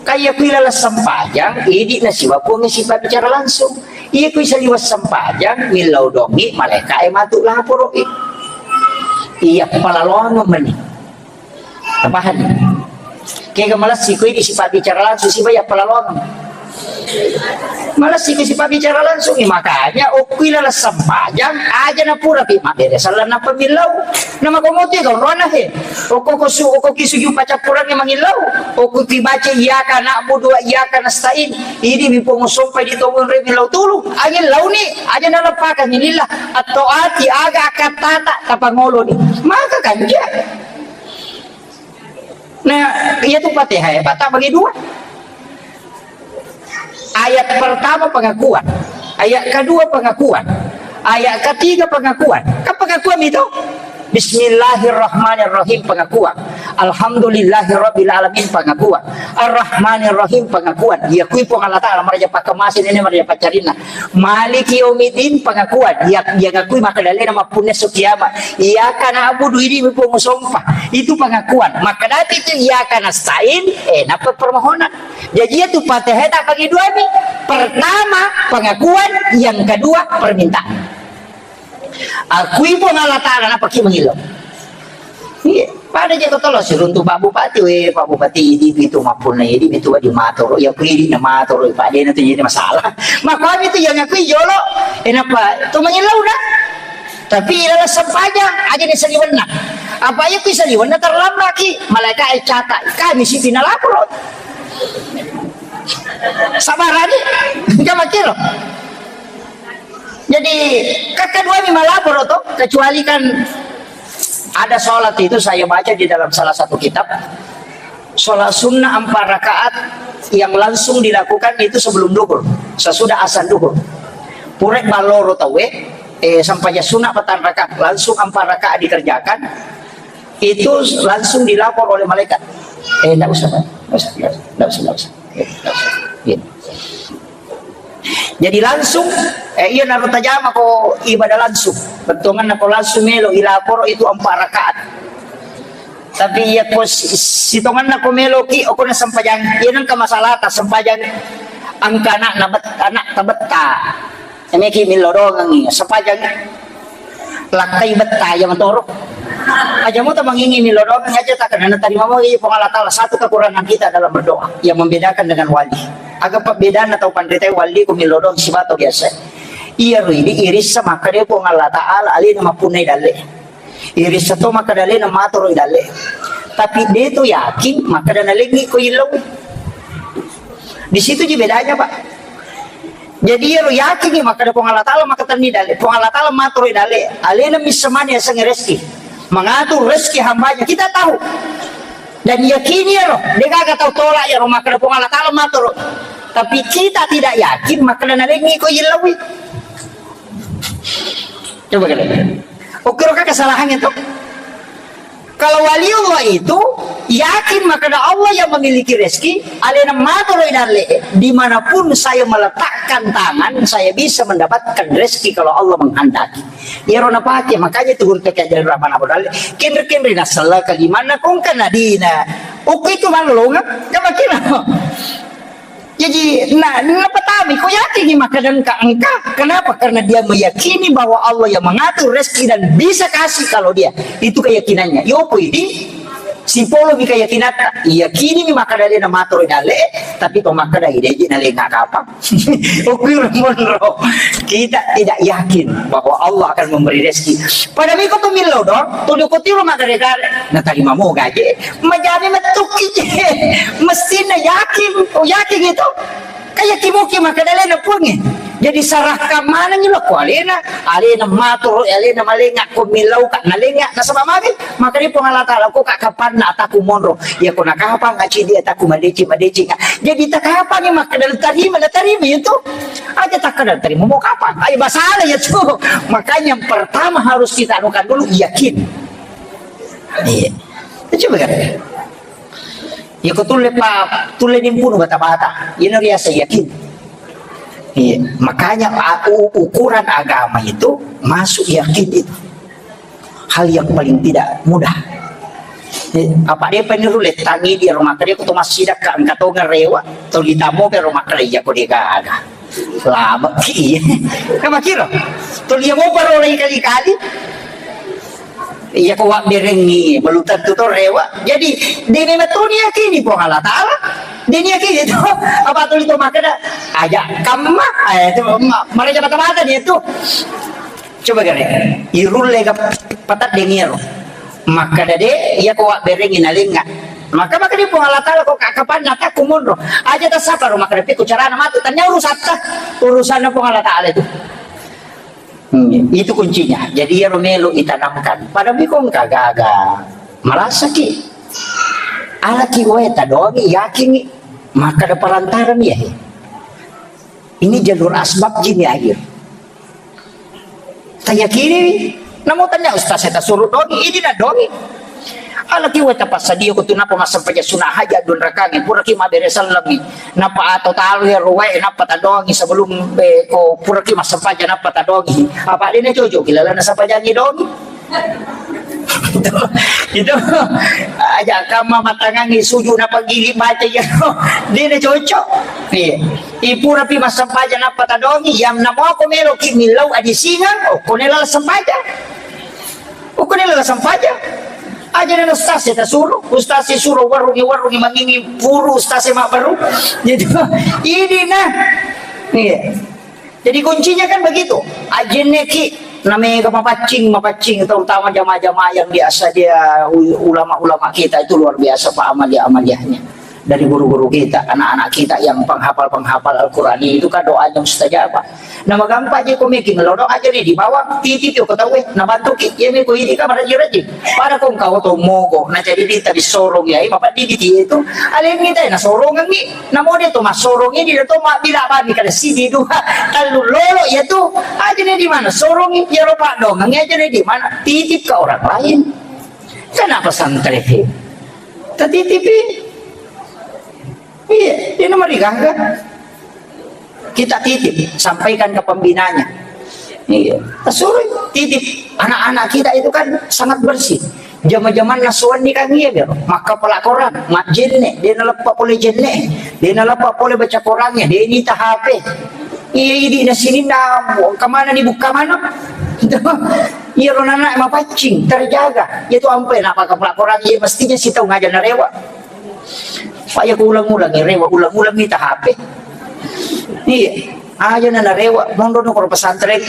Kaya kui lala sempajang, idi nasiwa Puang sipabbicara langsung. Iya kui saliweng sempajang, millau dongi, malaikat e matu laporo i. Iya palalono meni. Tapahani? Kega malessi kui di sipabbicara langsung, siba iya palalono. Malessi kui sipabbicara langsung, eh, makanya okkui lala sempajang, aja na pura pi mabbere sala nappa millau. Namakomotu ya kawan he. Okko kosu, okko ki suju pacappurangnge mangillau. Okko ki baca iyyaka na'budu wa iyyaka nasta'in. Idi mi Puang usompa di tobong re millau tulu. Angin launi, aja naleppakang lillah. Atau ati aga akattata tapangoloni. Maka kanja. Nah, iya tu Fatihah ya, Pak, tak bagi dua. Ayat pertama pengakuan, ayat kedua pengakuan, ayat ketiga pengakuan. Kan pengakuan itu? Bismillahirrahmanirrahim pengakuan. Alhamdulillahirabbil alamin pengakuan. Arrahmanirrahim pengakuan. Iya kui Puang Allah Ta'ala maraja pakkamase nene maraja pacarina. Maliki yaumiddin pengakuan. Iya, iya ngakui maka dalena mappunna so kiamat. Iyyaka na'budu idi mi Puang usompa. Itu pengakuan. Maka dati itu iyyaka nasta'in, eh, napa permohonan. Jadi itu Fatihah tak bagi dua nih. Pertama pengakuan, yang kedua permintaan. Akui Puang Allah Ta'ala, nappa ki mangillau. Iya, pada je ko tolo siruntu Pak Bupati, we Pak Bupati idi pitu mappunna idi pitu wadi matoro, ya kui idi na matoro, Pak de na tu jadi masalah. Makkuami tu yang akui jolo, eh, napa tu mangillau na? Tapi ilala sempajang aja ni saliwenna. Apa iya kui saliwenna terlambat ki, malaikat e catat, kami si pina laporo. Sabarani, enggak makiro. Jadi, kakkaduami malaporo to, kecuali kan ada sholat itu saya baca di dalam salah satu kitab, sholat sunnah empat rakaat yang langsung dilakukan itu sebelum duhur, sesudah azan duhur. Pura balloro tauwe, eh, sempajang sunnah petang rakaat, langsung empat rakaat dikerjakan, itu langsung dilapor oleh malaikat. Eh, ndak usah, Pak. Ndak usah, ndak usah, ndak usah, ndak usah. Eh, ndak usah. Iya. Jadi langsung, eh, iya naro tajama ko ibadah langsung. Bettuanganna ko langsung melo ilaporo itu empat rakaat. Tapi iya ko si-, sitonganna ko melo ki, okona sempajang, iya nengka masalahta sempajang angka anak na bet-, anak tabetta. Emeki millo dongengi, sempajang lakkai betta ya matoro. Aja muta mangingi millo dongengi aja tak kena tarima mo iya Puang Allah Ta'ala satu kekurangan kita dalam berdoa yang membedakan dengan wali. Aga pabbedaanna tau panrita wali ko millo dong sibato biasa. Iya rui di irissa makkeda Puang Allah Ta'ala alena mappunnai dalle. Irissa to makkeda alena matoro dalle. Tapi de to yakin makkeda nalengi ko illau. Di situ ji bedanya, Pak. Jadi iyaro yakin makkeda Puang Allah Ta'ala makkatenni dalle. Puang Allah Ta'ala matoro dalle. Alena missamani yasengnge rezeki. Mengatur rezeki hambanya. Kita tahu. Dan yakini iyaro, de gaga tau tolak iyaro makkeda Puang Allah Ta'ala matoro. Tapi kita tidak yakin makkeda nalengi ko illaui. Coba kita. Oke, oke, kesalahannya tuh. Kalau wali Allah itu yakin makkeda Allah yang memiliki rezeki, alena matoro dalle, dimanapun saya meletakkan tangan, saya bisa mendapatkan rezeki kalau Allah menghendaki. Iyaro napake, makanya itu guru T K Jalil Rahman Abu Dalle, kenre-kenre nasala kalimana kongka nadina. Oke itu malolonga, coba kira. Jadi, nah, napatami, kau yakin ni makkeda engka, engka. Kenapa? Karena dia meyakini bahwa Allah yang mengatur rezeki dan bisa kasih kalau dia. Itu keyakinannya. Yoko ini, Sipolo mi keyakinatta, yakini mi makkeda alena maturu dalle, tapi to makkeda ide ji nalenga kapang. Okui monro. Kita tidak yakin bahwa Allah akan memberi rezeki. Pada miko tu millau dong, tu dukutiro magare-gare, natarima mo gaji, majani metukki je. Mestina yakin, oh yakin itu. Kaya kimuki makkeda alena puangnge. Jadi sarahkan manengi lo ko alena, alena maturu, alena malenga ko millau ka nalenga nasaba magi, makkeda Puang Allah Taala ko ka kapanna ataku monro. Ya ko nakapang aci dia ataku madeceng madeceng. Jadi takapangi makkeda tarima na tarima itu. Aja takkeda tarima mo kapang. Ayo basala ya tu. Makanya yang pertama harus kita anukan dulu yakin. Iya. Coba kan. Iyako tulle pa, tulle nimpunu bata-bata. Iyana riaseng yakin. Iya. Makanya a-, u-, ukuran agama itu masuk yakin itu. Hal yang paling tidak mudah. Iya. Apa dia peniru letangi di rumah kerja kutu masih dah angkat tonga rewa. Tuli tamu ke rumah kerja ko dia gaga. Lama ki. Kan makkiro. Tuli mo paro lai kali-kali. Iya ko wabberengi, belum tentu to rewa. Jadi, dene metuni yakini Puang Allah Taala. Dene yakini to. Apa tuli to makkeda aja kamma, eh, itu ma-, maraja mata-mata dia tu. Coba gare. Irulle ga patat dengiro. Makkeda de, iya ko wabberengi nalenga. Maka makkeda Puang Allah Taala ko ka-, kapanna takku monro. Aja tasapa ro makkeda piku carana matu tanya urusatta. Urusanna Puang Allah Taala itu. Hmm, itu kuncinya. Jadi iyaro melo itanamkan. Pada miko engka gaga. Merasaki. Alaki wae tadongi yakingi. Maka ada perantara nih ya. Ini jalur asbab jini akhir. Tayakini. Namo tanya ustaz saya tasuruh dongi. Ini dah dongi. Alaki wae tapassadia ko tu napa massempajang sunat hajat dua rakaat, puraki mabbere sellengngi, napa atau talu ya ruwae napa tadongi sebelum, eh, ko puraki massempajang napa tadongi. Apa dena cocok ki lalana sempajangi dongi. Itu, itu aja kama matangangi suju napa gili baca ya. Dena cocok. Iya. Ipura pi massempajang napa tadongi, yang namo ko melo ki millau adisingang, oh, ko nela sempajang. Ukkune lala sempajang. Aja na ustaz e tasuro, ustaz e suro warungi, warungi mangingi puru ustaz e mabbaru. Jadi, ini nah. Iya. Jadi kuncinya kan begitu. Ajenne ki namanya mapaccing, mapaccing terutama jamaah-jamaah yang biasa dia u-, ulama-ulama kita itu luar biasa pak amalia-amaliahnya. Dari guru-guru kita, anak-anak kita yang penghafal-penghafal Al-Quran itu kan doanya mustajabah. Nah, magampa je ko meki melodong aja nih di bawah, titip yo ko tauwe, nah bantu ki, ya meko ini kamar aja rajin. Pada ko engkau to mogo, nah jadi di tabi sorong ya, bapak di di itu, aleng ni teh, nah sorong ni, nah mode to mas sorong ini, to mak bila bani kada sidi dua, kalau lolo ya tu, aja nih di mana sorong ni, ya ropak dong, aja nih di mana, titip ke orang lain. Kenapa santri? Tatitipi. Iya, dia nomor digaga. Kita titip, sampaikan ke pembinanya. Iya, suruh titip. Anak-anak kita itu kan sangat bersih. Zaman-zaman nasuan ni kan iya, bro. Maka pelakoran, mak jenne, dia nalepa pole jenne, dia nalepa pole baca korannya, dia ini H P. Iya, ini di sini na, kemana nih buka mana? Iya, ro nana mapaccing, terjaga. Itu ampe, nak pakai pelakoran, iya mestinya si tahu ngajar narewa. Pak ya ulang-ulang ya rewa, ulang-ulang minta H P. Iya, aja nana rewa, mondo no kalau pesantren.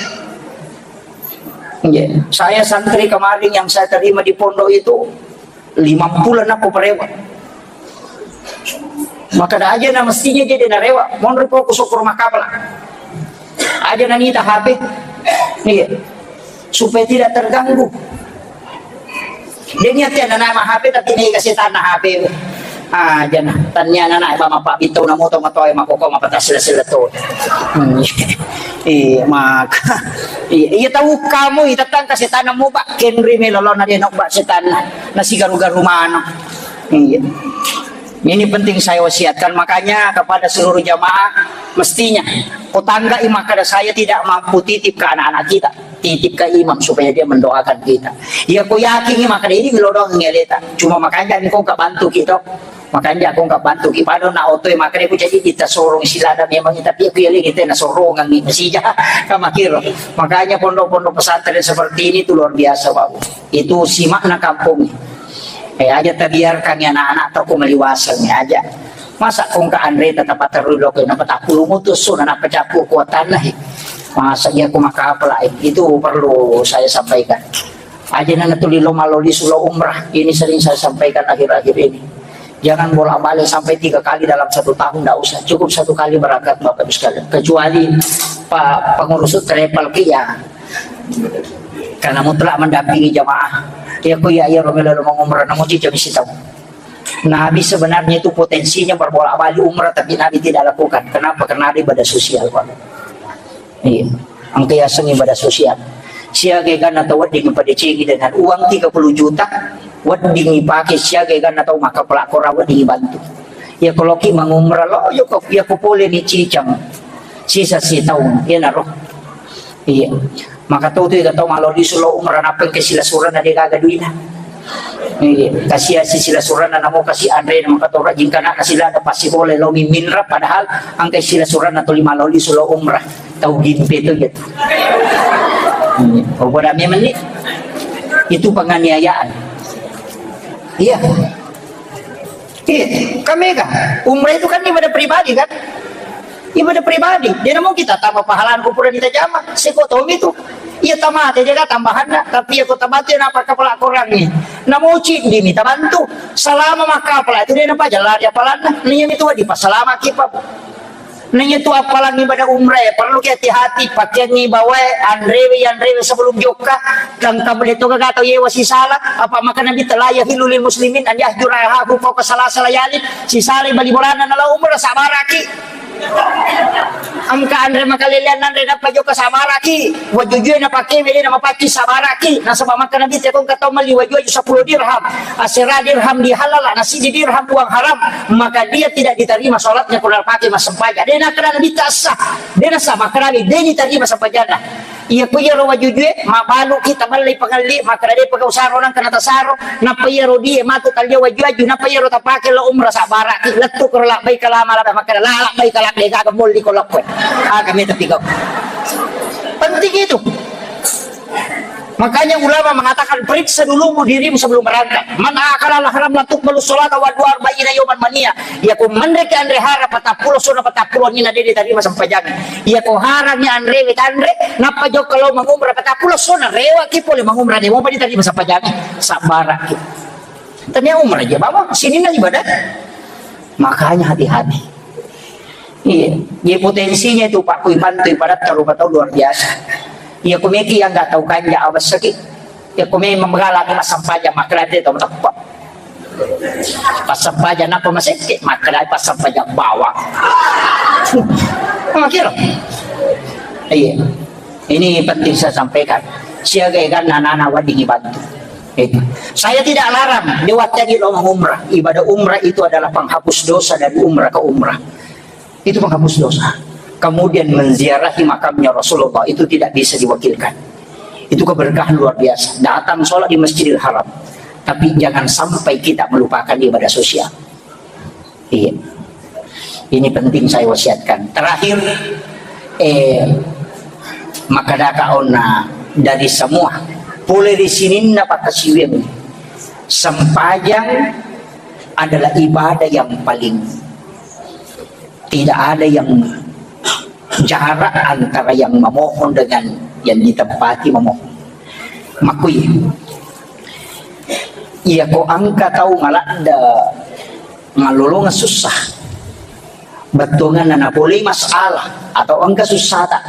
Iya, saya santri kemarin yang saya terima di pondok itu lima puluh aku perewa. Maka ada aja na mestinya jadi na rewa, mondo fokus ke rumah kapal. Aja na nita H P. Iya. Supaya tidak terganggu. Dia niat ya nana mah H P tapi ini kasih tanah H P. Ah, jana tanya nana apa mapa bintau namu to matoe makoko mapa tasila sila to. Hmm. Iya, maka. Iya, iya tahu kamu, iya tetang kasih tanah mu, Pak. Kenri me lolona dia nok, Pak, setan. Nasi garu-garu mana. Iya. Ini penting saya wasiatkan. Makanya kepada seluruh jamaah, mestinya tetangga i makkeda saya tidak mampu titip ke anak-anak kita. Titip ke imam supaya dia mendoakan kita. Iya, ku yakin i makkeda ini melo doang ngeleta. Cuma makanya ini kok bantu kita. Makanya aku nggak bantu ki pada na oto e makkeda ku jadi kita sorong silada memang tapi aku ya kita na sorong ni masih ja kamakir. Makanya pondok-pondok pesantren seperti ini tuh luar biasa, Pak. Itu simakna kampung. Eh, aja tabiarkan ya anak-anak tau ko maliwaseng ya aja. Masa kongka anre tetap terus lo kena petapu mutus sudah nak pecapu kuatanna he. Masa iya ko makapala eh. Itu perlu saya sampaikan. Aja nana tuli lo maloli sulo umrah. Ini sering saya sampaikan akhir-akhir ini. Jangan bolak-balik sampai tiga kali dalam satu tahun, ndak usah. Cukup satu kali berangkat Bapak Ibu sekalian. Kecuali pa-, pengurus travel ki ya, karena mutlak mendampingi jamaah. Ya ko ya iya romelo lo mengumrah namun jam isi tahu. Nabi sebenarnya itu potensinya berbolak-balik umrah, tapi Nabi tidak lakukan. Kenapa? Karena ada ibadah sosial, Pak. Iya. Engka yaseng ibadah sosial. Siaga ganna tau wedding padecengi dengan uang tiga puluh juta, wedding ipake siaga ganna tau makkapala korang wedding ibantu. Ya kalau ki mangumrah lo, yo ko, ya ko pole ni cicang. Sisa si taung, ya naro. Iya. Maka tau tu tau maloli sulo umrah nappa ke sila surana de gaga duina. Iya, kasia si sila surana namo kasi anre maka tau rajin kana sila ada pasti boleh lo miminra padahal angka sila surana tuli maloli sulo umrah. Tau gimpe tu gitu. Hmm. Oh, bodoh memang ni. Itu penganiayaan. Iya. Iya, kami kan umrah itu kan ibadah pribadi kan? Ibadah pribadi. Dia namu kita tambah pahalaan kupura kita jama. Seko tomi tu. Iya tamate jaga tambahanna, tapi aku tamate napa kepala korang ni. Namu cik dini tabantu. Selama maka pala itu dia napa jalan dia palanna. Ni itu di pasalama kipa. Naiya tu appalang ibadah umrah, perlu ki hati-hati, pakeangngi bawae, anrewe, anrewe sebelum jokka, kangka bede to gaga tau yewa sisala, apa maka Nabi telah yahillu lil muslimin an yahjura ahahu fauqa salasa layalin, sisala bali bolana nala umrah, sabaraki. Engka anre makalelean anre nappa jokka, sabaraki. Wajujue na pakewe de na mapacci, sabaraki. Nasaba maka Nabi te kongka tau melli waju-waju sepuluh dirham. Asera dirham dihalala, na siji dirham uang haram, maka dia tidak diterima sholatnya kalau pakai mas sempajang. Dia nak kena Nabi tak sah. Dia nak sah, maka Nabi dia diterima sempajanna. Iya ko iyaro wajujue, mabalu kita mallai pangalli, maka dia pakai usaro nang kena tasaro, napa iyaro dia matu talia waju-waju, napa iyaro tapake lo umrah sabaraki, lettu kero labbaik lama lama, maka la labbaik lama dega molli ko lokko. Aga meta tiga. Penting itu. Makanya ulama mengatakan, periksa dulu dirimu sebelum berangkat. Man akala haram la tuqbalu sholata wa dua arba'ina yauman mania. Iya ko menre ke anre hara patappulo sona patappulo nina dede tarima sempajang. Iya ko haram ni anre we tanre, nappa jokka lo mengumrah patappulo sona rewa ki pole mengumrah de mopa ditarima sempajang. Sabaraki. Tania umrah aja bawa sini na ibadah. Makanya hati-hati. Iya, jadi potensinya itu Pak Kui Pantui pada terubah tahu luar biasa. Iya, kumeki yang nggak tahu kanja abas sakit. Ya, kumi memegala ni massampajang makkelade tau teppa. Passampajang napa masekke, makkelade passampajang bawang. Makiro. Iya. Ini penting saya sampaikan. Siaga ikan anak-anak wading bantu. Itu. Saya tidak larang, dia wattani lo umrah. Ibadah umrah itu adalah penghapus dosa dari umrah ke umrah. Itu penghapus dosa. Kemudian menziarahi makamnya Rasulullah itu tidak bisa diwakilkan. Itu keberkahan luar biasa. Datang sholat di Masjidil Haram. Tapi jangan sampai kita melupakan ibadah sosial. Iya. Ini penting saya wasiatkan. Terakhir, eh, maka daka ona dari semua. Pole di sininna pakasiwiang. Sempajang adalah ibadah yang paling tidak ada yang jarak antara yang memohon dengan yang ditempati memohon. Makui, iya ko angka tau maladda malolonga susah. Bettuanganna napolei masalah atau engka susah tak?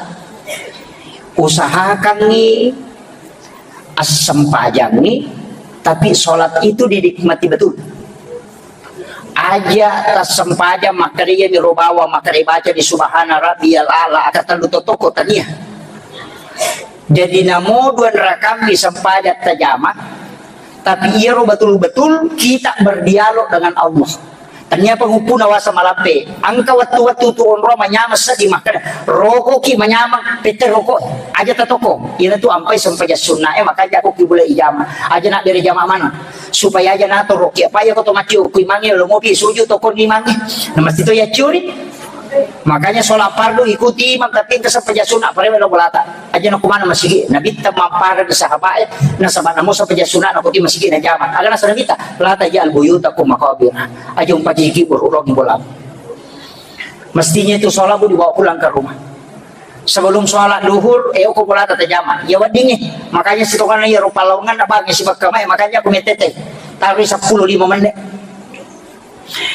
Usahakangi assempajangngi, tapi sholat itu dinikmati betul. Aja tassempajang makkeda iyami ro bawang makkeda baca di subhana rabbiyal a'la aka tellu totoko tania. Jadi namo dua rakammi sempajang tajama, tapi iyaro betul-betul kita berdialog dengan Allah. Tania pengupu nawasa malampe. Angka wettu-wettu tu onro manyameng seddi makkeda, rokoki manyameng, pette roko. Aja tatoko. Iyana tu ampai sempajang sunna e, maka jako ki bula ijama. Aja nak bere jama mana. Supaya aja nato roki. Apa ya koto macio kui mange lo mopi suju toko ni mange. Na mesti to ya curi. Makanya sholat fardu ikuti imam, tapi engka sempajang sunna, parewe lo bolata. Aja nakumana masigi, Nabitta mampareng sahabae, nasaba namo sempajang sunna nakuti masigi najama. Aga nasa Nabitta, "La taj'al buyutakum maqabir." Aja umpajiki bururong bola. Mestinya itu sholat bu dibawa pulang ke rumah. Sebelum sholat duhur, eh, ko bolata tajama. Ya wedding, eh. Makanya sitongana iya rupa lawangan na bangi sibakka mai, makanya aku metete. Taruh sepuluh lima menit.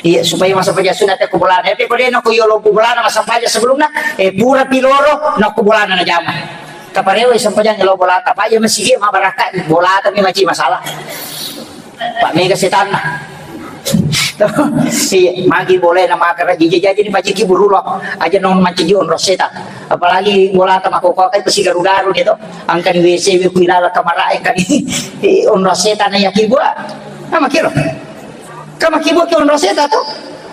Iya, supaya masa pejasuna te ko bolana. Tapi ko dena ko yolo ko bolana masa paja sebelumna, eh, pura piloro, na ko bolana na jama. Taparewa sampajang lo bolata. Paja masigi ma barakat bolata mi maci masalah. Pak mega setanna. Iya, magi boleh nama karaji jaji ni paciki burulo. Aja non manciji onro setan. Apalagi bolata makoko kai pasti garu-garu gitu. Angkani W C wi kuilala kamara angkani onro setan ya kibua. Nama kiro. Kama kibo ki onro seta to.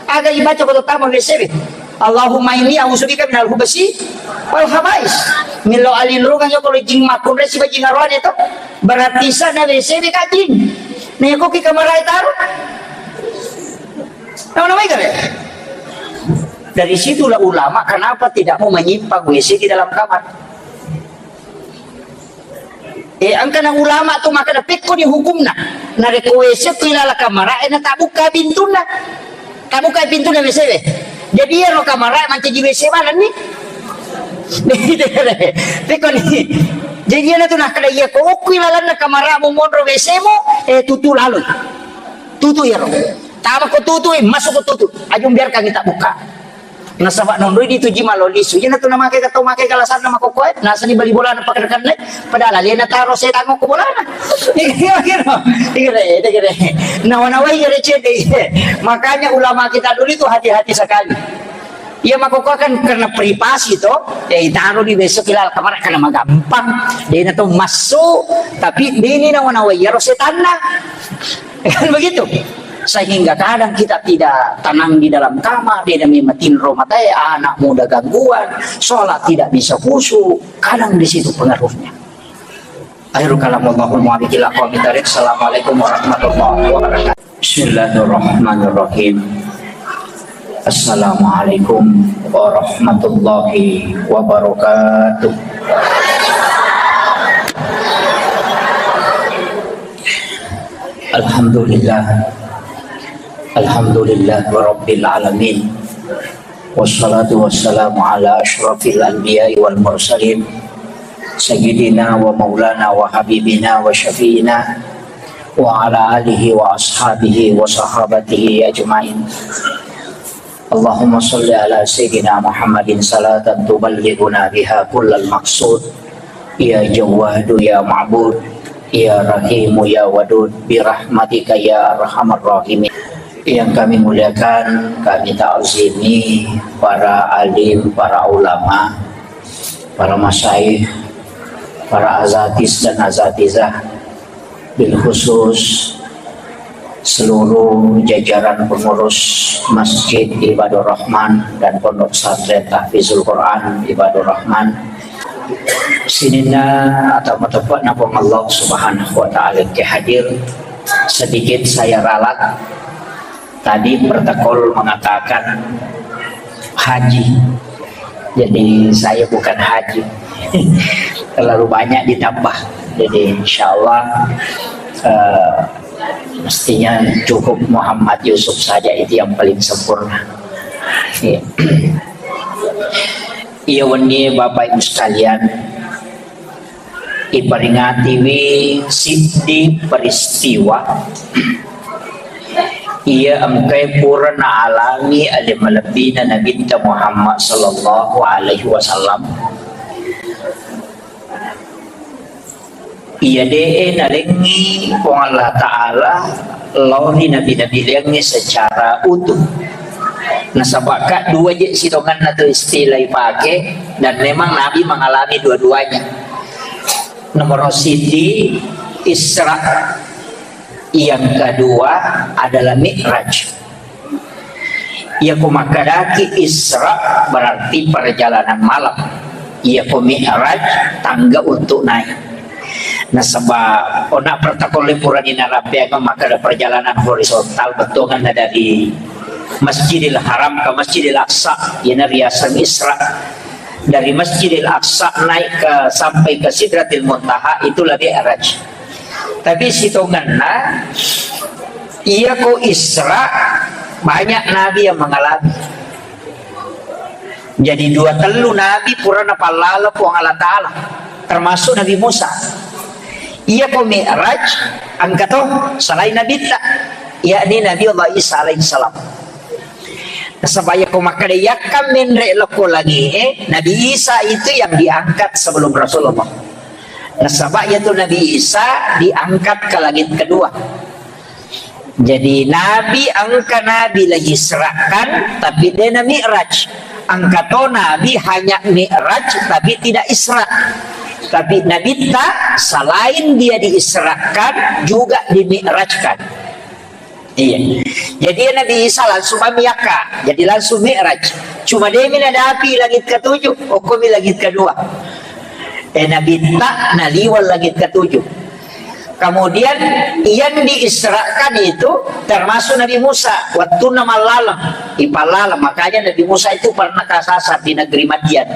Aga ibaca ko tama W C B. Allahumma inni a'udzubika minal khubsi wal khabais. Milo alinrungang yo ko jing makunre siba jing arwane to. Berarti sana W C B kajing. Ne ko ki kamarai taruh. Nama-nama ikan ya? Dari situlah ulama kenapa tidak mau menyimpan W C di dalam kamar. Eh, angkana ulama tu makkeda pekko ni hukumna. Narekko W C ko ilala kamara, eh, na tabukka pintunna. Tabukka pintunna W C we. Jadi iyaro kamara mancaji W C manenni. Pekko ni. Jadi iyana tu nakkeda iya ko okko ilalanna kamara mu monro W C mu, eh, tutu laloi. Tutu iyaro. Tama ko tutu, eh, masuk ko tutu. Ajung biarkan kita buka. Nasaba nonroi dituji malo lisu. Iyana tu namake ka tau make kalasanna makokkoe, nasani bali bolana pakadakannai, padahal alena taro setang ko bolana. Iya, iya, iya. Nawa-nawai gare cede. Makanya ulama kita dulu itu hati-hati sekali. Iya makokkoe kan karena privasi to, ya itaro di besok ilal kamar karena magampang. Dena to masuk, tapi dini nawa-nawai iyaro setanna. Kan begitu. Sehingga kadang kita tidak tenang di dalam kamar, dia demi matinro matae, anak muda gangguan, sholat tidak bisa khusyuk, kadang di situ pengaruhnya. Akhirul kalam, wallahul muwaffiq ila aqwamit thariq. Assalamualaikum warahmatullahi wabarakatuh. Bismillahirrahmanirrahim. Assalamualaikum warahmatullahi wabarakatuh. Alhamdulillah. Alhamdulillah Rabbil Alamin. Wassalatu wassalamu ala asyrafil anbiya'i wal mursalin. Sayyidina wa maulana wa habibina wa syafi'ina wa ala alihi wa ashabihi wa sahabatihi ajma'in. Allahumma salli ala Sayyidina Muhammadin salatan tuballighuna biha kullal maqsud. Ya Jawwadu, ya Ma'bud, ya Rahimu, ya Wadud, birahmatika ya arhamar rahimin. Yang kami muliakan, kami ta'zimi para alim, para ulama, para masyayikh, para azatis dan azatizah, bil khusus seluruh jajaran pengurus Masjid Ibadur Rahman dan Pondok Pesantren Tahfizul Quran Ibadur Rahman. Sininna atau tepat na Puang Allah Subhanahu wa Ta'ala ke hadir. Sedikit saya ralat. Tadi protokol mengatakan haji. Jadi saya bukan haji. Terlalu banyak ditambah. Jadi insya Allah, eh, mestinya cukup Muhammad Yusuf saja itu yang paling sempurna. Iya. Iya, wenni Bapak Ibu sekalian, iperingatiwi siddi peristiwa iya engkae pura naalami ale malebbina Nabitta Muhammad sallallahu alaihi wasallam. Iya de'e nalengngi Puang Allah Ta'ala lao ri nabi-nabi liangnge secara utuh. Nasaba ka dua je sitongenna tu istilah ipake, dan memang Nabi mengalami dua-duanya. Nomor siji, Isra. Yang kedua adalah Mi'raj. Iya ko makkadaki Isra berarti perjalanan malam. Iya ko Mi'raj tangga untuk naik. Nasaba ona protokol purani narappeang makkada perjalanan horizontal, bettuanna dari Masjidil Haram ke Masjidil Aqsa, iyana riaseng Isra. Dari Masjidil Aqsa naik ke, sampai ke Sidratil Muntaha, itulah Mi'raj. Tapi sitongenna, iya ko Isra, banyak nabi yang mengalami. Jadi dua tellu nabi pura napallala Puang Allah Ta'ala, termasuk Nabi Musa. Iya ko Mi'raj, engka to selain Nabitta, yakni Nabi Allah Isa alaihissalam. Nasaba iya ko makkeda yakka menre lokko langi'e, Nabi Isa itu yang diangkat sebelum Rasulullah. Nasaba iya tu Nabi Isa diangkat ke langit kedua. Jadi nabi, engka nabi la Isra'kan, tapi de na Mi'raj. Engka to nabi hanya Mi'raj, tapi tidak Isra. Tapi Nabitta selain dia diisrakan, juga dimi'rajkan. Iya. Jadi Nabi Isa langsung mamiakka. Jadi langsung Mi'raj. Cuma de mi nadapi langit ketujuh, okkomi langit kedua. Eh, Nabitta naliweng langit ketujuh. Kemudian yang diisrakan itu termasuk Nabi Musa. Wattunna mallaleng, ipallaleng. Makanya Nabi Musa itu pernah kasasar di negeri Madian.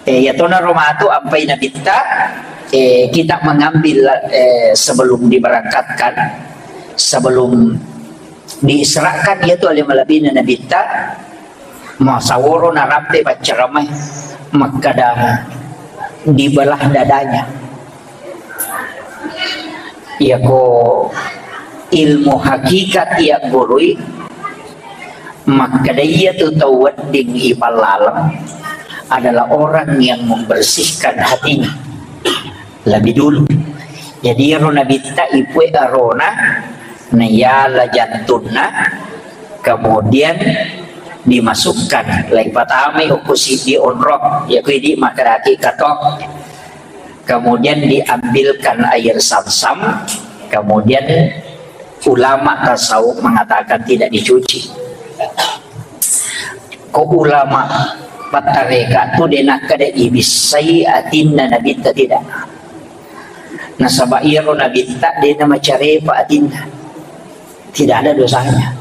Eh, ya tona romatu ampai Nabitta, eh, kita mengambil, eh, sebelum diberangkatkan, sebelum diisrakan, iya tu ale malebina Nabitta, masaworo narampe paccaramai, makkada dibelah dadanya. Iyako ilmu hakikat iya gurui, makkeda iya tu tau wedding ipallaleng adalah orang yang membersihkan hatinya lebih dulu. Jadi iyaro Nabitta ipue arona, naiala jantunna, kemudian dimasukkan, laipatamai okko siddi onrong, iyako idi makkedaki kato. Kemudian diambilkan air Zamzam, kemudian ulama tasawuf mengatakan tidak dicuci. Ko ulama pattareka tu de nakkeda ibissai atinna Nabitta, tidak. Nasaba iyaro Nabitta de namacarepa atinna. Tidak ada dosanya.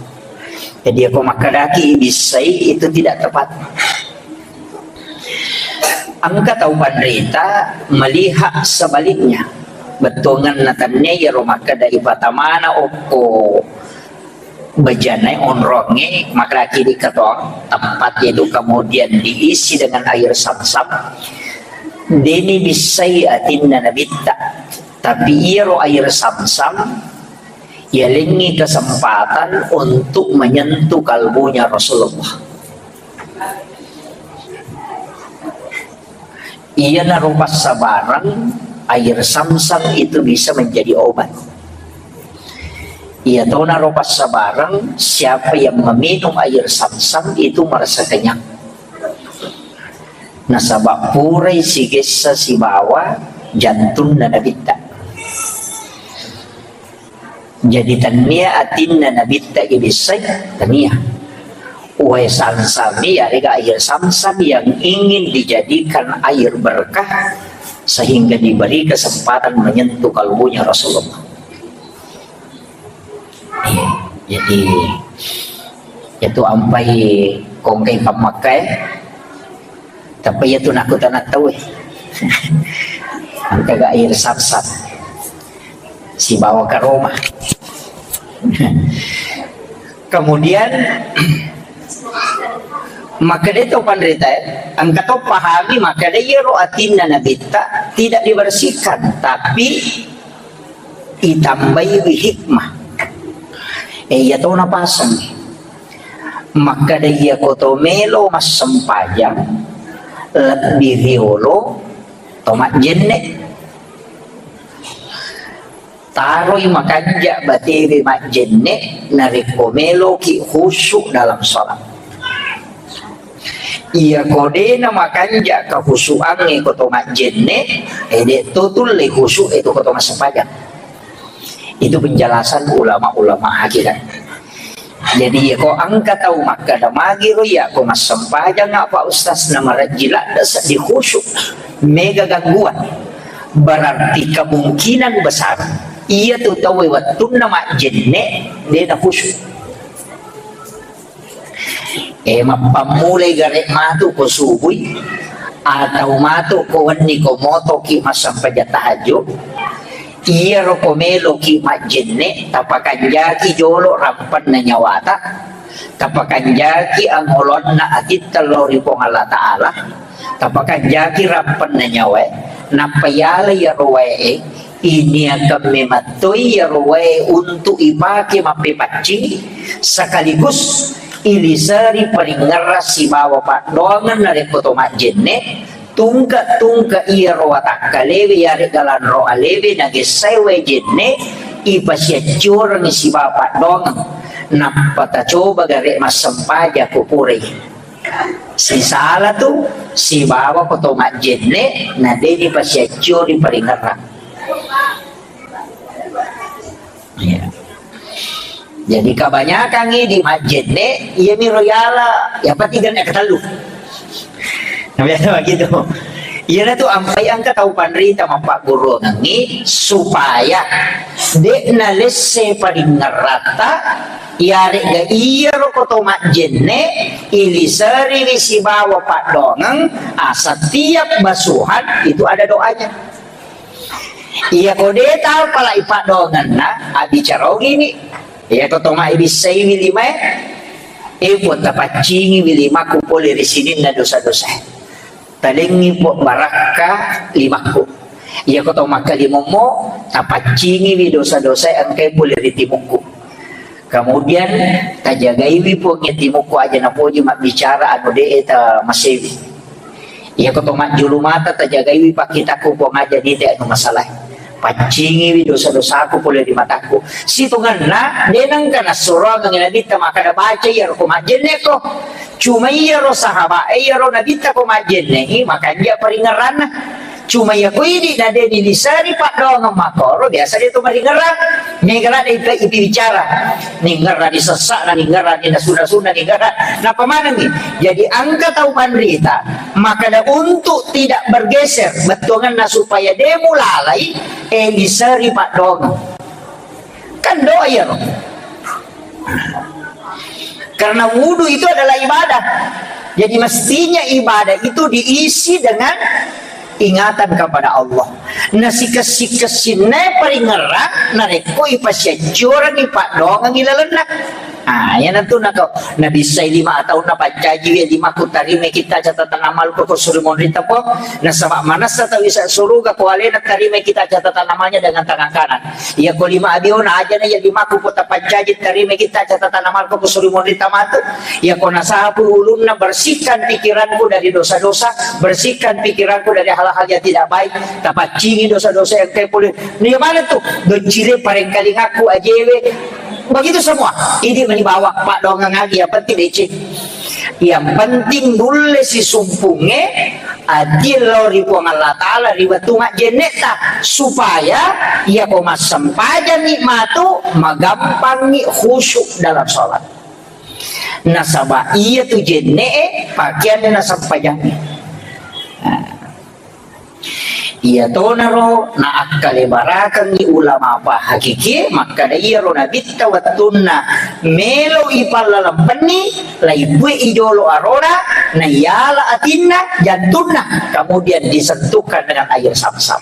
Jadi, ako makkedaki ibissai, itu tidak tepat. Engka tau panrita melihat sebaliknya. Bettuangenna tennia iyaro makkeda ipatamana okko bejana onrongnge, makkedaki di keto, tempat itu kemudian diisi dengan air Zamzam. De nibissai atinna Nabitta. Tapi iyaro air Zamzam yalengngi kesempatan untuk menyentuh kalbunya Rasulullah. Iyanaro passabareng air Zamzam itu bisa menjadi obat. Iyatonaro passabareng, siapa yang meminum air Zamzam itu merasa kenyang. Nasaba purai sigessa sibawa jantunna Nabitta. Jadi, tennia atinna Nabitta ibissai, tennia. Wae Zamzam, yarega air Zamzam yang ingin dijadikan air berkah sehingga diberi kesempatan menyentuh kalbunya Rasulullah. Iya, jadi itu ampai kongkai pammakkai. Tapi iya tu nakutana tau, eh. Engka ga air Zamzam sibawa karoma. Kemudian makkeda to panrita, eh, engka to pahami makkeda iyaro atinna Nabitta tidak dibersihkan, tapi itambaiwi hikmah. Eh, iya to napasang. Makkeda iyako to melo massempajang lebbi riolo to majjenne. Taroi makanja batewe majjenne narekko meloki khusyuk dalam sholat. Iyako dena makanja kahusuangnge ko to majjenne, eh, de to tulle khusyuk e to ko to massempajang. Itu penjelasan ulama-ulama hakikat. Jadi, ko engka tau makkeda, "Magiro iya ko massempajang apa Ustaz na marajji ladde seddi khusyuk, mega gangguan." Berarti kemungkinan besar iya tu tau wettunna majjenne de na khusyuk. E, mappammulai gare' matu ko subui, atau matu ko wenni ko motoki massempajang tahajud, iyaro ko meloki majjenne', tapakanjaki jolo rampenna nyawata, tapakanjaki angolonna atitta lao ri Puang Allah Ta'ala, tapakanjaki rampenna nyawae, nappa yala iyaro wae'e, iniakan memettoi iyaro wae untuk ipake mappepaccing, sekaligus iliseri paringerrang sibawa paddoangeng narekko to majjenne', tungke-tungke iyaro watakkalewe yaregga lanro alewe nagessae wae jenne', ipasiaccorengngi sibawa paddoangeng, nappa tacoba gare' massempajang ko purai. Sisala tu sibawa ko to majjenne' na de' nipasiaccori paringerrang. Iya. Jadi kebanyakan idi majjenne', iyamiro yala, yang penting kan ketellu. Nah, biasa begitu. Iyana tu ampai engka tau panrita mappagguruangengngi supaya de' nalesse paringerratta, yaregga iyaro ko to majjenne' iliseriwi sibawa paddoangeng, a, setiap basuhan itu ada doanya. Iya ko de' tau pala ipaddoangenna, abicaraogini. Iya ko to mabbissaiwi limae, e, Puang, tapaccingiwi limakku pole ri sininna dosa-dosa. Talengngi, Puang, barakka limakku. Iya ko to makkalimommo, tapaccingiwi dosa-dosa engkae pole ri timukku. Kemudian tajagaiwi, Puang, iya timukku aja napoji mabbicara anu de' ta masewi. Iya ko to majjulu mata tajagaiwi pakkitakku, Puang, aja nite anu masalah. Paccingiwi dosa-dosaku pole ri matakku. Sitongenna de' nengka nassoroangengngi Nabitta makkeda baca iyaro ko majjenne'ko. Cuma iyaro sahabat e, iyaro Nabitta ko majjenne'i, makanja paringerranna. Cuma iya ko idi na de' niliseri paddoangeng makkoro, biasa de' to maringerrang. Mega ladde' ipi-, ipibicara. Ningerrani sessa'na, ningerrani nasu-nasuna, ningerra. Napa manengngi? Jadi engka tau panrita, makkeda untuk tidak bergeser, bettuangenna supaya de' mulalai, e, liseri paddoangeng. Kan doa iyaro. Karena wudu itu adalah ibadah. Jadi mestinya ibadah itu diisi dengan ingatan kepada Allah. Nasikessi-kessinna paringerrang narekko ipasiaccorengngi paddoangeng ilalenna. Ah, iyanatu nako nabissai lima taunna paccajiwi limakku tarimai kitta catatan amalku ko suri monrita, Puang. Nasaba manessa tau isa suruga ko alena tarimai kitta catatan amalnya dengan tangan kanan. Iya ko lima abiona ajana iya limakku ko tapaccaji tarimai kitta catatan amalku ko suri monrita matu. Iya ko nasapu ulunna, bersihkan pikiranku dari dosa-dosa, bersihkan pikiranku dari hal-hal yang tidak baik. Tapaccingi dosa-dosa yang engkae pole. Iya mana tu? Doccire parengkalingakku ajewe. Begitu semua. Ini meni bawa paddoangeng agi, yang penting deceng. Yang penting nulle sisumpungnge, atie lao ri Puang Allah Ta'ala ri wettu majjenne'ta, supaya iya ko massempajangngi matu, magampangngi khusyuk dalam sholat. Nasaba iya tu jenne'e pakeanna sempajangnge. Nah. Iyatonaro naakkale barakengngi ulama pahakikie makkeda iyaro nabitta wettunna melo ipallalempenni, laibue ijolo arona, naiyala atinna, jantunna, kemudian disentuhkan dengan air zam-zam.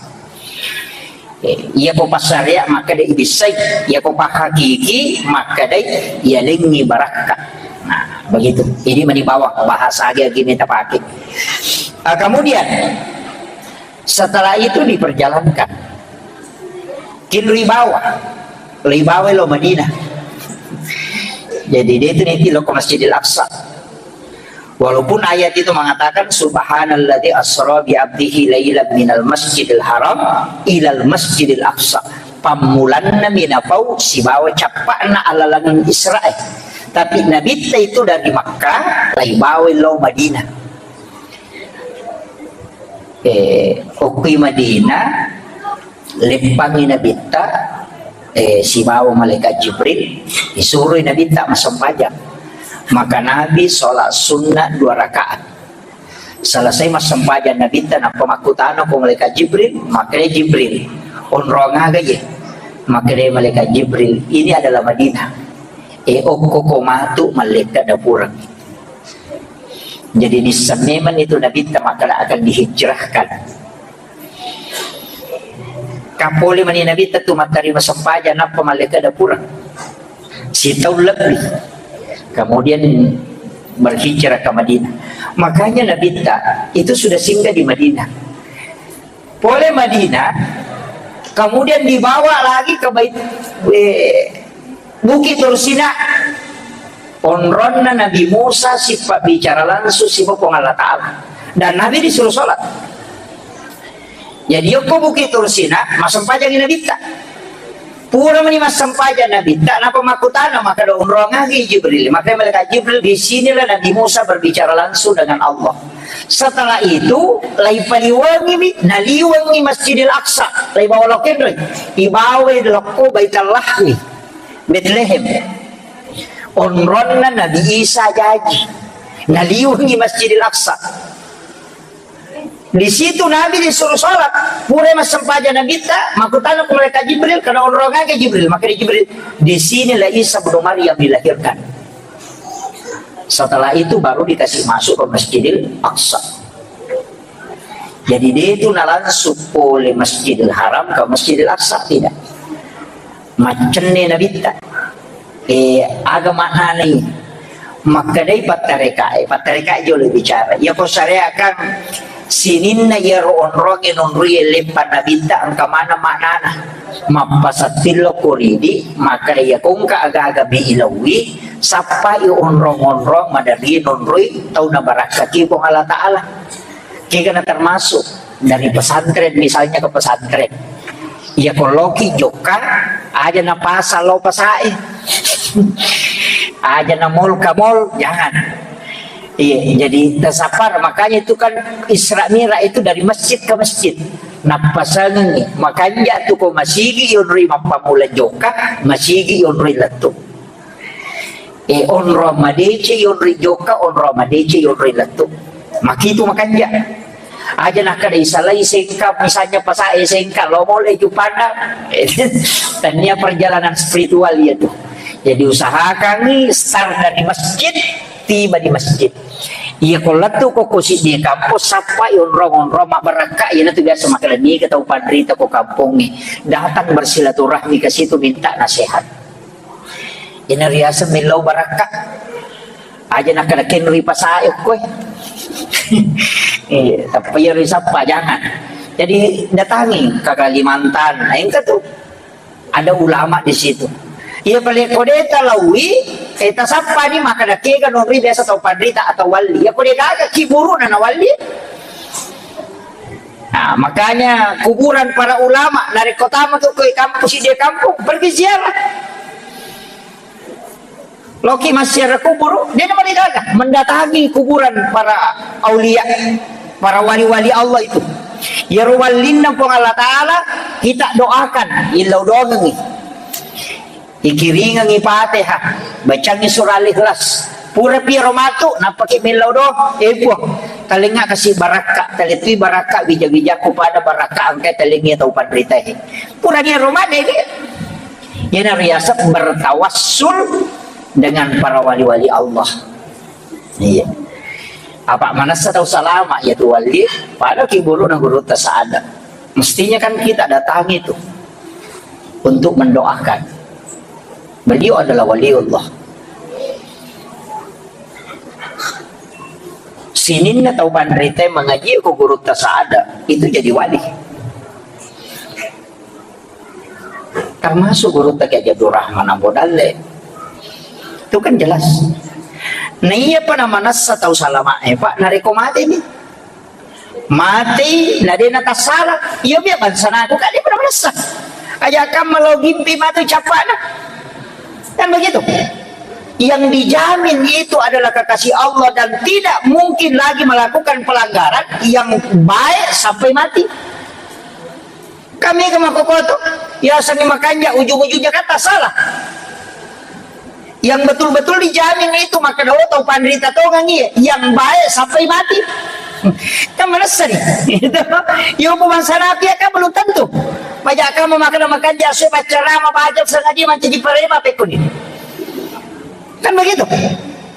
Eh, iya ko passarea makkeda ibissai, iya ko pahakiki makkeda iyalengngi barakka. Nah, begitu. Ini meni bawang bahasa agi-agi meta pake. Ah, kemudian setelah itu diperjalankan. Ki lui bawa, lui bawa lo Madinah. Jadi dia itu nanti lo ke Masjidil Aqsa. Walaupun ayat itu mengatakan subhanalladzi asra bi abdihi lailan minal masjidil haram ilal masjidil aqsa. Pammulanna minapau sibawa cappa'na alalangeng Israel. Tapi Nabitta itu dari Makkah, laibawa lao Madinah. Eh, okkoi Madinah, leppangngi Nabitta, eh, sibawa malaikat Jibril, disuroi Nabitta massempajang. Maka Nabi sholat sunnah dua rakaat. Selesai massempajang Nabitta, nappa makkutana ko malaikat Jibril, makkeda Jibril, onrong aga ye? Makkeda malaikat Jibril, ini adalah Madinah. Eh, okko ko matu mallekka dapureng. Jadi, nisseng memang itu Nabitta makkeda akan dihijrahkan. Kapole mani Nabitta tu mattarima sempajang, nappa mallekeda pura. Sitaung lebbi. Kemudian berhijrah ke Madinah. Makanya Nabitta itu sudah singgah di Madinah. Pole Madinah, kemudian dibawa lagi ke Bait-, eh, Bukit Tursina. Onronna Nabi Musa sippa bicara langsung siba Puang Allah Ta'ala. Dan Nabi disuruh sholat. Jadi, yokko Bukit Tursina, massempajangi Nabitta. Pura mani massempajang Nabitta, napa makkutana, makkeda onrong agi Jibril. Maka malaikat Jibril, di sinilah Nabi Musa berbicara langsung dengan Allah. Setelah itu, laipaliwangimi, naliwangi Masjidil Aqsa, laibawa lokko enreng, ibawa lokko Baitul Lahmi, Betlehem. Onronna Nabi Isa jaji, naliwangi Masjidil Aqsa. Di situ Nabi disuruh sholat. Pura massempajang Nabitta, makkutana ku malaikat Jibril, karena onrong agi Jibril. Maka di Jibril, di sinilah Isa bin Maryam dilahirkan. Setelah itu baru dikasih masuk ke Masjidil Aqsa. Jadi, dia itu na langsung pole Masjidil Haram ke Masjidil Aqsa, tidak. Maccenne Nabitta. Eh, aga maknanai? Makkedai pattarekae, pattarekae jolo bicara. Iya ko syariat kan sininna iyaro onrongnge nonroi leppa Nabitta, engka maneng maknana. Mappasattillo ko ridi, makkeda iya ko engka aga-aga mi ilaui, sappai onrong-onrong maderri nonroi tau nabarakkaki Puang Allah Ta'ala. Kegana termasuk dari pesantren, misalnya ke pesantren. Iya ko loki jokka, aja na pasang lo pasae. Aja na mall ka mall, jangan. Iya, jadi tasapar. Makanya itu kan Isra Mi'raj itu dari masjid ke masjid. Nappasangengi, makanja tu ko masigi yonroi mappammula jokka, masigi yonroi lettu. Eh, onrong madeceng yonroi jokka, onrong madeceng yonroi lettu. Makitu makanja. Aja nakkeda isalai sengka, misalnya pasae sengka, lo mole Juppandang. Tania perjalanan spiritual iya tu. Jadi usahakangi start dari masjid, tiba di masjid. Iya ko lettu ko, ko siddi kampus, sappai onrong-onrong mabbarakka, iya tu biasa makkeda niga tau panrita ko kampongnge. Datang bersilaturahmi ke situ minta nasihat. Ina riaseng millau barakka. Aja nakkeda kenroi pasae okkoe. Iya, tapi iya risappa, jangan. Jadi datangi ke Kalimantan, nah, engka tu ada ulama di situ. Iya pale ko de talaui, eh, tasappani makkeda kega nonroi biasa tau panrita atau wali. Iya ko de gaga kiburuna na wali. Nah, makanya kuburan para ulama, narekko tama tu ko kampus, di kampung, pergi ziarah. Loki massiara kuburu, de namarigaga mendatangi kuburan para aulia, para wali-wali Allah itu. Iyaro wallinna Puang Allah Ta'ala, kita doakan, illau doangengi. Ikiringengi Fatihah, bacangi surah Al-Ikhlas. Pura piro matu, nappaki millau do, eh Puang, talengnga kasi barakka, talettui barakka, wija-wijakku pada barakka, engkai talengngi tau panritae. Purani ro made, Iyana riaseng bertawassul dengan para wali-wali Allah. Iya. Apa manessa tau salama iya tu wali, pada ki guruna gurutta saada. Mestinya kan kita datangi itu untuk mendoakan. Beliau adalah waliullah. Sininna tau panrita mengaji ko gurutta saada, itu jadi wali. Termasuk gurutta Kiai Haji Abdul Rahman Ambo Dalle. Itu kan jelas. Nah, iya pa namanessa tau salama e, Pak, narekko mate ni. Mate, na de natassala. Iya, biar bangsa naku, kan dia pernah manessa. Aja kamu lo gimpi mate capana. Kan begitu. Yang dijamin itu adalah kekasih Allah dan tidak mungkin lagi melakukan pelanggaran yang baik sampai mati. Kami ke makokoto, ya seni makanja, ujung-ujungnya kata salah. Yang betul-betul dijamin itu, maka dawa tau panrita tongang iya, yang baik sampai mati. Kan manessa ni. Itu. Yo, bangsa naku ya kan belum tentu. Pajak kamu makan makanja, saya baca rama, baca sengaja mancaji parema pekuni. Kan begitu.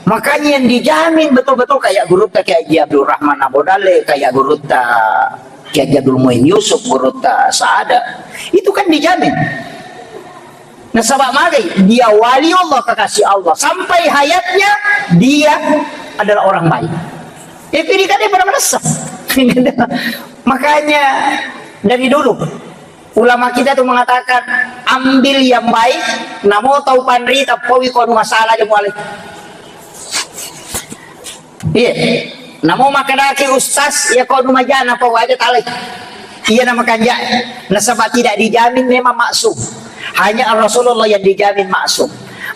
Makanya yang dijamin betul-betul kayak gurutta Kiai Haji Abdul Rahman Abu Dalle, kayak gurutta Kiai Haji Abdul Muin Yusuf, gurutta Saada. Itu kan dijamin. Nasaba magai, dia wali Allah, kekasih Allah. Sampai hayatnya, dia adalah orang baik. Itu ini kan dia pernah merasa. Makanya, dari dulu, ulama kita tuh mengatakan, ambil yang baik, namo tau panrita, paui ko anu masalah aja mualai. Iya. Namo makkedaki ustaz, iya ko anu majana, pau aja talai. Iya nama kanja. Nasaba tidak dijamin memang maksum. Hanya Rasulullah yang dijamin maksum.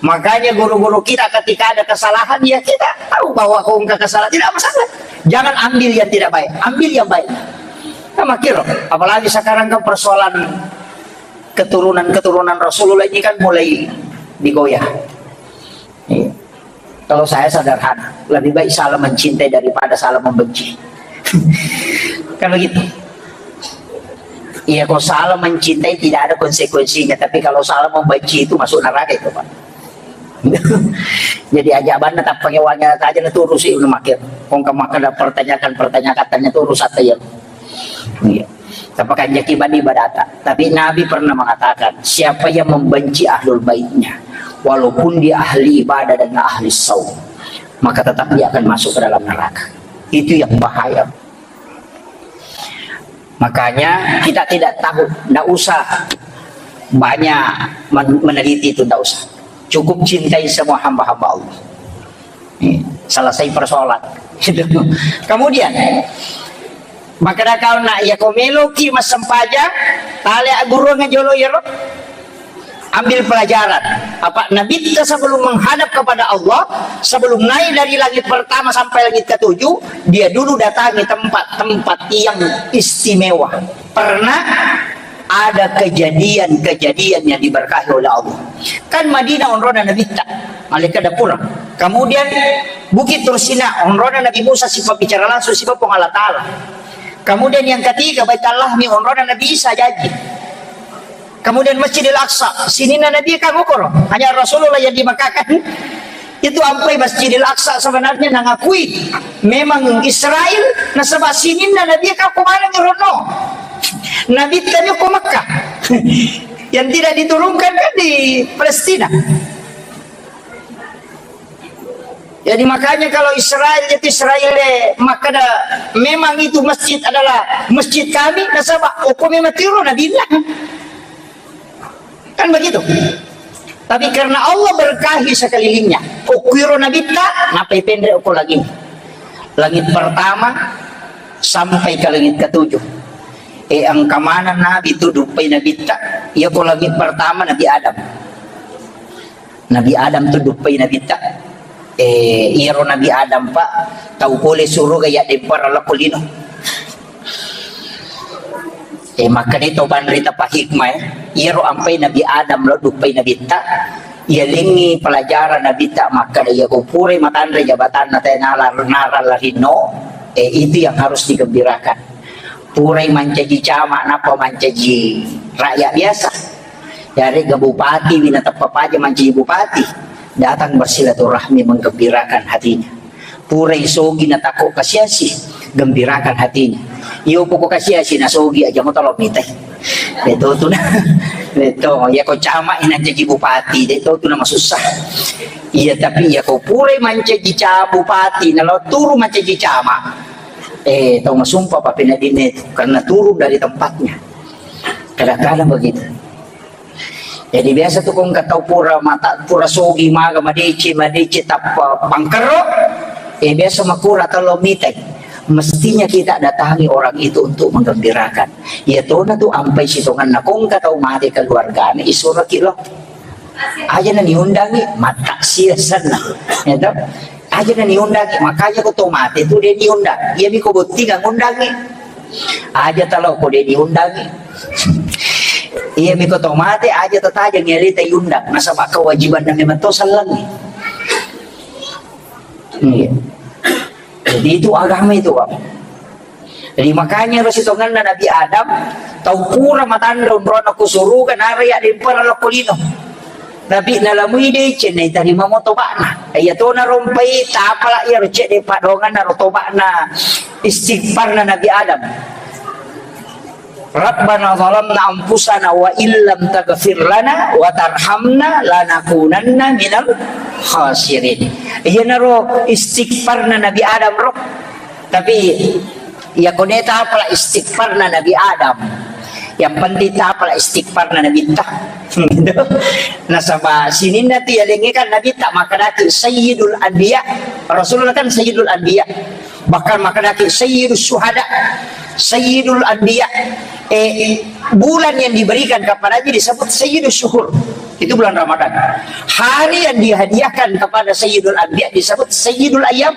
Makanya guru-guru kita ketika ada kesalahan, ya kita tahu bahwa ko engka kesalahan, tidak masalah. Jangan ambil yang tidak baik, ambil yang baik. Nah, makiro, apalagi sekarang kan persoalan keturunan-keturunan Rasulullah ini kan mulai digoyah. Iya. Kalau saya sederhana, lebih baik salah mencintai daripada salah membenci. Kan begitu. Iya, kalau salah mencintai tidak ada konsekuensinya, tapi kalau salah membenci itu masuk neraka itu, Pak. Jadi aja banna tappa kewanya aja na turusi unu makkeda. Kong ka makkeda pertanyakan, pertanyakan tanya terus atau ya. Iya. Tappa kanjaki bani ibadata. Tapi Nabi pernah mengatakan, siapa yang membenci ahlul baitnya, walaupun dia ahli ibadah dan ahli saum, maka tetap dia akan masuk ke dalam neraka. Itu yang bahaya. Makanya kita tidak tahu, tidak usah banyak men-, meneliti itu, tidak usah. Cukup cintai semua hamba-hamba Allah. Nih, selesai persoalan. Kemudian, maka kau nak ya ko meloki massempajang, tale agurung jolo yero. Ambil pelajaran. Apa Nabitta sebelum menghadap kepada Allah, sebelum naik dari langit pertama sampai langit ketujuh, dia dulu datangi tempat-tempat yang istimewa. Pernah ada kejadian-kejadian yang diberkahi oleh Allah. Kan Madinah onrona Nabitta, malaikat dapura. Kemudian Bukit Tursina, onrona Nabi Musa, sifat bicara langsung, sifat Puang Allah Ta'ala. Kemudian yang ketiga, Baitul Lahmi, onrona Nabi Isa jaji. Kemudian Masjidil Aqsa, sininna Nabi kan ukoro. Hanya Rasulullah yang di Makkah kan. Itu ampai Masjidil Aqsa sebenarnya nangakui memang Israel, nasaba sininna Nabi kan ko mana ngirono. Nabi tadi ko Makkah. Yang tidak diturunkan kan di Palestina. Jadi makanya kalau Israel, jadi Israel, eh, maka da, memang itu masjid adalah masjid kami, nasaba okko memang tiro Nabi. Kan begitu. Tapi karena Allah berkahi sekelilingnya, okko iro Nabitta, napai pendek okko lagi. Langit pertama sampai ke langit ketujuh. Eh, engka mana Nabi tu duppai Nabitta, iya ko langit pertama Nabi Adam. Nabi Adam tu duppai Nabitta. Eh, iyaro Nabi Adam, Pak, tau pole suruga yaddempereng lao ko lino. Eh, makkeda to panrita pa hikmah, eh. Iyaro ampai Nabi Adam lao duppai Nabitta, iyalengngi pelajaran Nabitta makkeda iya ko purai matanre jabatanna tae nala-, nara larinno, eh, itu yang harus digembirakan. Purai mancaji camat, nappa mancaji rakyat biasa. Yarega bupati wi nateppa paja mancaji bupati, datang bersilaturahmi, menggembirakan hatinya. Purai sogi natakko kasiasi, gembirakan hatinya. Iyo poko kasiasi nasogi aja mo talo mitai. Deto tu na, deto ya ko camat ina jadi bupati, deto tu na masussa. Iya, tapi ya ko purai mancaji ca-, bupati, nalo turu mancaji camat. Eh, tau masumpa pa penedine itu karena turun dari tempatnya. Kadang-kadang begitu. Jadi biasa tu kong katau pura mata, pura sogi maga madece, madece tappa pangkerro. Eh, biasa makura talo mitai. Mestinya kita datangi orang itu untuk menggembirakan. Iya tona tu ampai sitonganna kong katau mate keluargana isuraki lo. Aja na niundangi, mataksia senna. Ya toh? Aja na niundangi, makanya ko to mate tu de niundang. Iya mi ko botting ngundangi. Aja talo ko de niundangi. Iya mi ko to mate, aja tataja ngiarita iundang. Nasaba kewajiban na memang to sellengi. Iya. Jadi itu agama itu, Pak. Jadi makanya ro sitonganna Nabi Adam, tau pura matanre onrona ku suruga, nara ya dempara lao ko lino. Tapi nalamui deceng, naitarima mo toba'na. Iya to narompai tapala iyaro cedde padonganna ro toba'na istighfarna Nabi Adam. Rabbana zalamna anfusana wa illam taghfir lana wa tarhamna lanakunanna minal khasirin. Iyanaro istighfarna Nabi Adam ro. Tapi iya kone tapala istighfarna Nabi Adam. Yang penting tapala istighfarna Nabi ta. Gitu. Nasaba sininna tu yalengnge kan Nabi ta makkedaki Sayyidul Anbiya. Rasulullah kan Sayyidul Anbiya. Bahkan makkedaki Sayyidus Syuhada, Sayyidul Anbiya. Eh, bulan yang diberikan kepadanya disebut Sayyidus Syuhur. Itu bulan Ramadan. Hari yang dihadiahkan kepada Sayyidul Anbiya disebut Sayyidul Ayyam.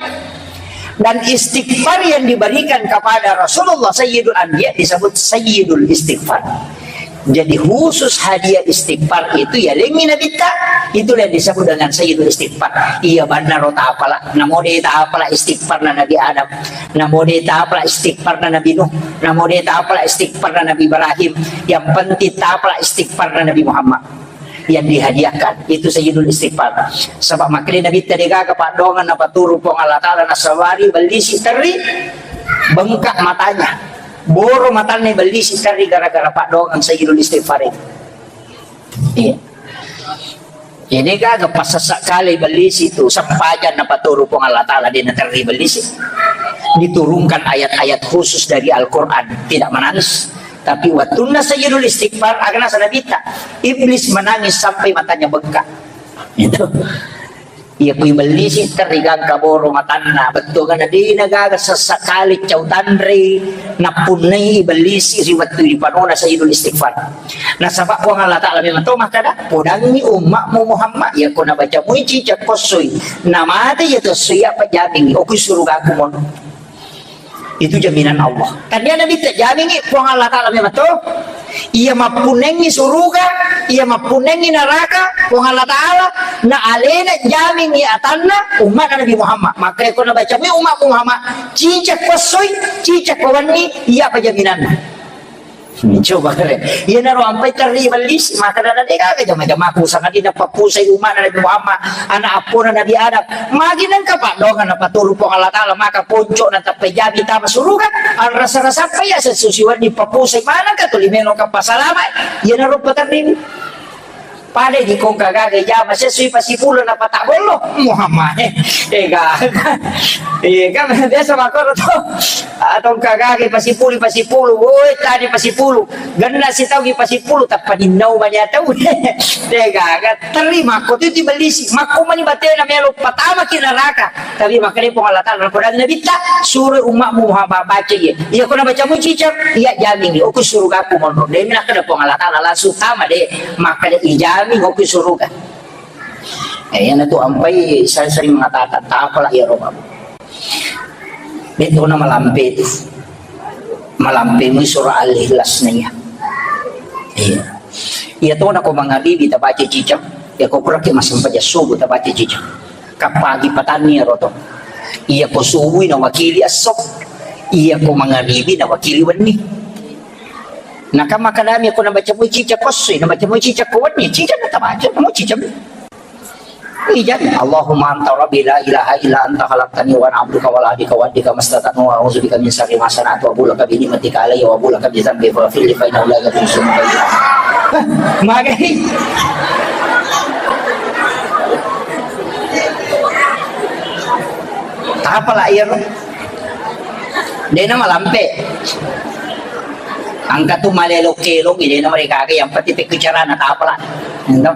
Dan istighfar yang diberikan kepada Rasulullah Sayyidul Anbiya disebut Sayyidul Istighfar. Jadi khusus hadiah istighfar itu yalengngi Nabitta, itulah yang disebut dengan Sayyidul Istighfar. Iya banna ro tapala, namo de tapala istighfarna Nabi Adam, namo de tapala istighfarna Nabi Nuh, namo de tapala istighfarna Nabi Ibrahim. Yang penting tapala istighfarna Nabi Muhammad yang dihadiahkan itu Sayyidul Istighfar. Sebab makanya Nabitta degaga padongan napaturu Puang Allah Ta'ala nasabari bellisi terri bengkak matanya. Boro matanna bellisi terri gara-gara paddoang Sayyidul Istighfar itu. Iya. Jadi gaga pasasa kali bellisi itu, sempajan napaturu Puang Allah Ta'ala, dia terri bellisi. Diturunkan ayat-ayat khusus dari Al-Quran, tidak menangis. Tapi waktunna Sayyidul Istighfar, agana sanabita, iblis menangis sampai matanya bengkak. Itu. Iya, kui bellisi terri gangka boro matanna, bettuanna dena gaga sesekali cau tanrei nappunnai bellisi ri wettu ripanona Sayyidul Istighfar. Nasaba Puang Allah Ta'ala memang to makkada, podangi ummatmu Muhammad, iya ko nabaca mui cicak kossoi, namate iya tossoi, apa jamingi, okui surugaku mono. Itu jaminan Allah. Tania Nabi tak jamingi, Puang Allah Ta'ala memang to. Iya mappunengi suruga, iya mappunengi neraka, Puang Allah Ta'ala, na alena jamingi atanna ummat Nabi Muhammad. Maka ko nabaca mi ummat Muhammad, cicak kossoi, cicak kowanni, iya apa jaminanna? Coba kare. Iyanaro ampai terri bellisi, maka dada dega jama-jama ku sangadina pappusai ummat Nabi Muhammad, anak appona Nabi Adam. Magi nengka paddoangan napaturu Puang Allah Ta'ala, maka ponco na tappai jabi tama suruga, anrasa-rasa apa iya sesusiwan di pappusai manengka tuli melo ka pasalama, iyanaro paterri. Pada di kongka gaga jama sesui pasipulo na pata bollo Muhammad. Eh, eh, gaga. Iya, kan biasa makoro to. Atau gaga pasipulu, pasipulu. Woi, tadi pasipulu. Genna sitau ki pasipulu, tappa ninnau mani atau. Eh, gaga. Terima ko tu ti bellisi. Makko mani batena melo patama ki neraka. Tapi makanya Puang Allah Ta'ala, Al-Quran Nabi ta, suruh umatmu Muhammad baca iya. Iya, ko nabaca mu cicak, iya jamin, oku suruga aku monro. Demi nakkeda Puang Allah Ta'ala langsung tama deh. Maka dia ijamin oku suruga. Eh, yang itu ampai saya sering mengatakan, tak apalah ya Rob. Dia tuh nama lampe itu. Malampe mu surah Al-Ikhlas na iya. Iya. Iya to nako mangabibi tabaca cicak. Iya ko puraki massempajang subuh tabaca cicak. Kapagi patanni ero to. Iya ko subui nawakili esso. Iya ko mangabibi nawakili wenni. Naka makadami ko nabaca mu cicak ko esso, nabaca mu cicak ko wenni, cicak na tabaca, mu cicak. Ijan, Allahumma anta rabbi la ilaha illa anta khalaqtani wa ana abduka wa ala ahdika wa wa'dika mastata'tu wa a'udzu bika min syarri ma sana'tu abu'u laka bi ni'matika alayya wa abu'u laka bi dzanbi faghfirli fa innahu la yaghfiru dzunuba illa anta. Hah, magai. Apa lah iya, Bro? Dena malampe. Angka tu malelo kelong, dena mereka ke yang penting pekku carana tapala. Entah.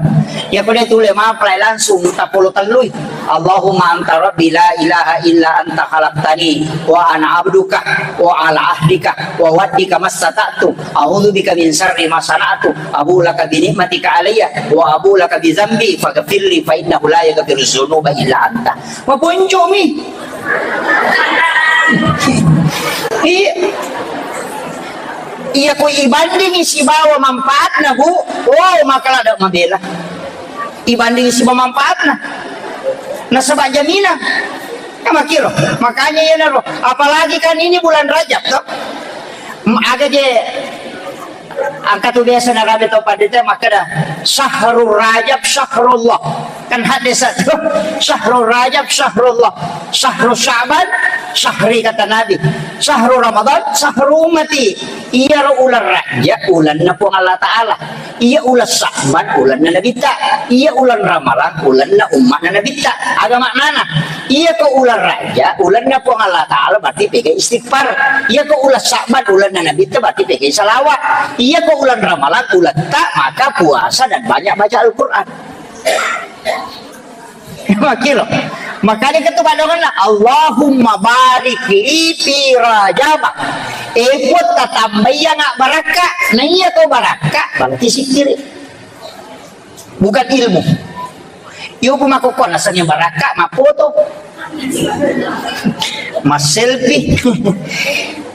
Ya ko de tule mapalai langsung tapolo tellui. Allahumma anta rabbi la ilaha illa anta khalaqtani wa ana abduka wa ala ahdika wa wa'dika mastata'tu. A'udzu bika min syarri ma sana'tu. Abu'u laka bi ni'matika alayya wa abu'u laka bi dzanbi faghfirli fa innahu la yaghfiru dzunuba illa anta. Maponcomi. Iya. Iya, ko ibandingi sibawa manfaatna, Bu. Oh, maka lada mabela. Ibandingi sibawa manfaatna. Nasaba jaminan. Ya, makiro. Makanya iya naro. Apalagi kan ini bulan Rajab, toh. M-, aga je Engka tu biasa narapi tau pandita makkeda, "Syahrul Rajab syahrullah." Kan hadis tu, "Syahrul Rajab syahrullah, syahru Sya'ban syahri," kata Nabi. "Syahru Ramadan syahru ummati." Iyaro uleng Rajab ulenna Puang Allah Ta'ala. Iya uleng Sya'ban ulenna Nabitta. Iya uleng Ramalang ulenna umma'na Nabitta. Aga maknana? Iya ko uleng Rajab ulenna Puang Allah Ta'ala berarti pega istighfar. Iya ko uleng Sya'ban ulenna Nabitta berarti pega salawat. Iya ko uleng Ramalang uletta maka puasa dan banyak baca Al-Quran. Makiro. Makanya ketu padonganna, "Allahumma barik li fi Rajab." Eh, Puang, tatambaiyanga barakka. Nah, iya to barakka, berarti sikkiri. Bukan ilmu. Iyo, bu makokko nasanya barakka, mafoto. Mas selfie.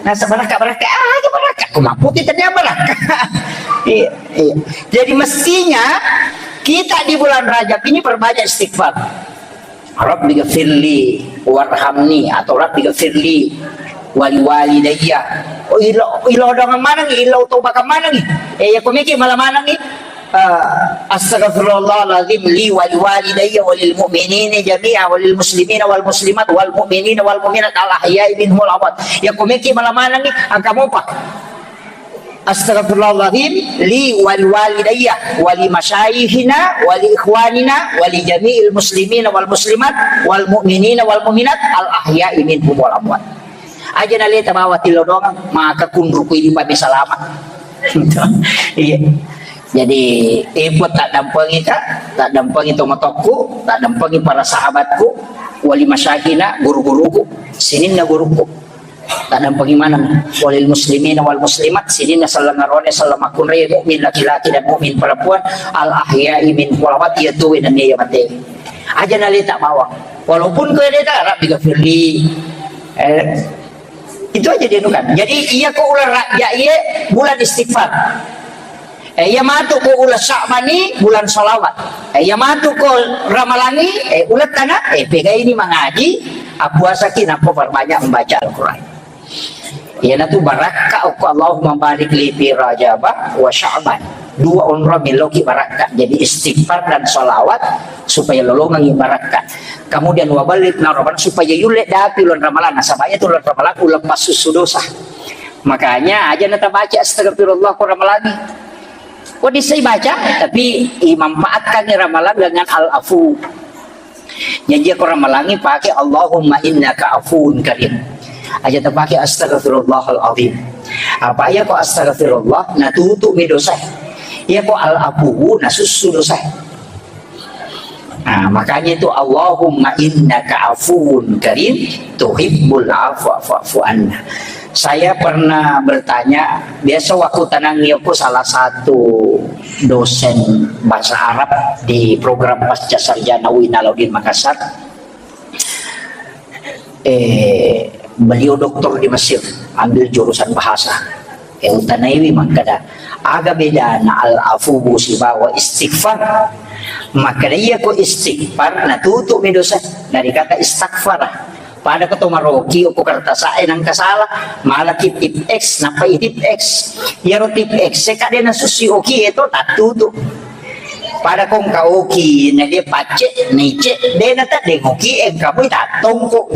Nasa barakka, barakka. Ah, aja barakka. Ko mafoto tadi barakka. Iya, iya. Jadi mestinya kita di bulan Rajab ini perbanyak istighfar. "Rabbi ghafirli warhamni" atau "Rabbi ghafirli wali walidayya." Oh, ilo, ilo dengan mana nih? Ilo tau bakal mana nih? Eh, ya, komiki malah mana nih? Eh, "Astagfirullahaladzim li wali walidayya walil mu'minina jami'a walil muslimina wal muslimat wal mu'minina wal mu'minat al ahya'i minhum wal amwat." Ya, komiki malah mana nih? Angka mopa? "Astagfirullahaladzim li wali walidayya wali masyayikhina wali ikhwanina wali jami'il muslimina wal muslimat wal mu'minina wal mu'minat al ahya'i minhum wal amwat." Aja naleta bawa tilodongang, maka kunruku ini pami salama. Iya. Jadi, eh, Puang, taddampengi ka, taddampengi tomatoku, taddampengi para sahabatku, wali masyayikhina, guru-guruku, sininna guruku. Taddampengi maneng walil muslimina wal muslimat, sininna selleng arone, selleng makkunrai, mukmin laki-laki dan mukmin perempuan, al ahya'i minhum wal amwat, iya tuwe nennia iya mate. Aja naleta bawang. Walaupun ko leta, "Rabbi ghafirli." Eh, itu aja dia kan. Jadi, iya ko uleng Rajab iye bulan istighfar. Eh, iya matu ko uleng Sya'ban i bulan salawat. Eh, iya matu ko Ramalang i, eh, uleng tana, eh, pegai ni mangaji, appuasaki, nappa perbanyak membaca Al-Quran. Iyanatu barakka okko, "Allahumma barik li fi Rajaba wa Sya'ban." Dua onrong meloki barakka. Jadi istighfar dan salawat supaya lolongangi barakka. Kemudian, "Wa ballighna Ramadan," supaya yulle dapi uleng Ramalang. Nasaba iya tu uleng Ramalang uleng passussu dosa. Makanya aja natabaca astagfirullah ko Ramalang. Ko dissai baca, tapi imanfaatkan Ramalang dengan al-afu. Jaji ko Ramalang i pake Allahumma innaka afuwun karim. Aja tapake astagfirullahalazim. Apa iya ko astagfirullah, natutup mi dosa. Iya ko al-afuwu, nasussu dosa. Nah, makanya itu, "Allahumma innaka afuwun karim, tuhibbul afwa fa'fu anna." Saya pernah bertanya, biasa waktu tenang yoko salah satu dosen bahasa Arab di program pasca sarjana U I N Alauddin Makassar. Eh, beliau doktor di Mesir, ambil jurusan bahasa. Eh, utanaiwi makkeda, "Aga bedana al-afuwu sibawa istighfar?" Makkeda, "Iya ko istighfar, natutup mi dosa." Dari kata istaghfara. Pada ko to maroki, ko kertas e nangka salah, malaki tip X, nappa i tip X. Iyaro tip X e kade nasussi oki e to tattutu. Pada ko engka oki, na dia pacce, nice, de na tadde oki, engka poi tattongko.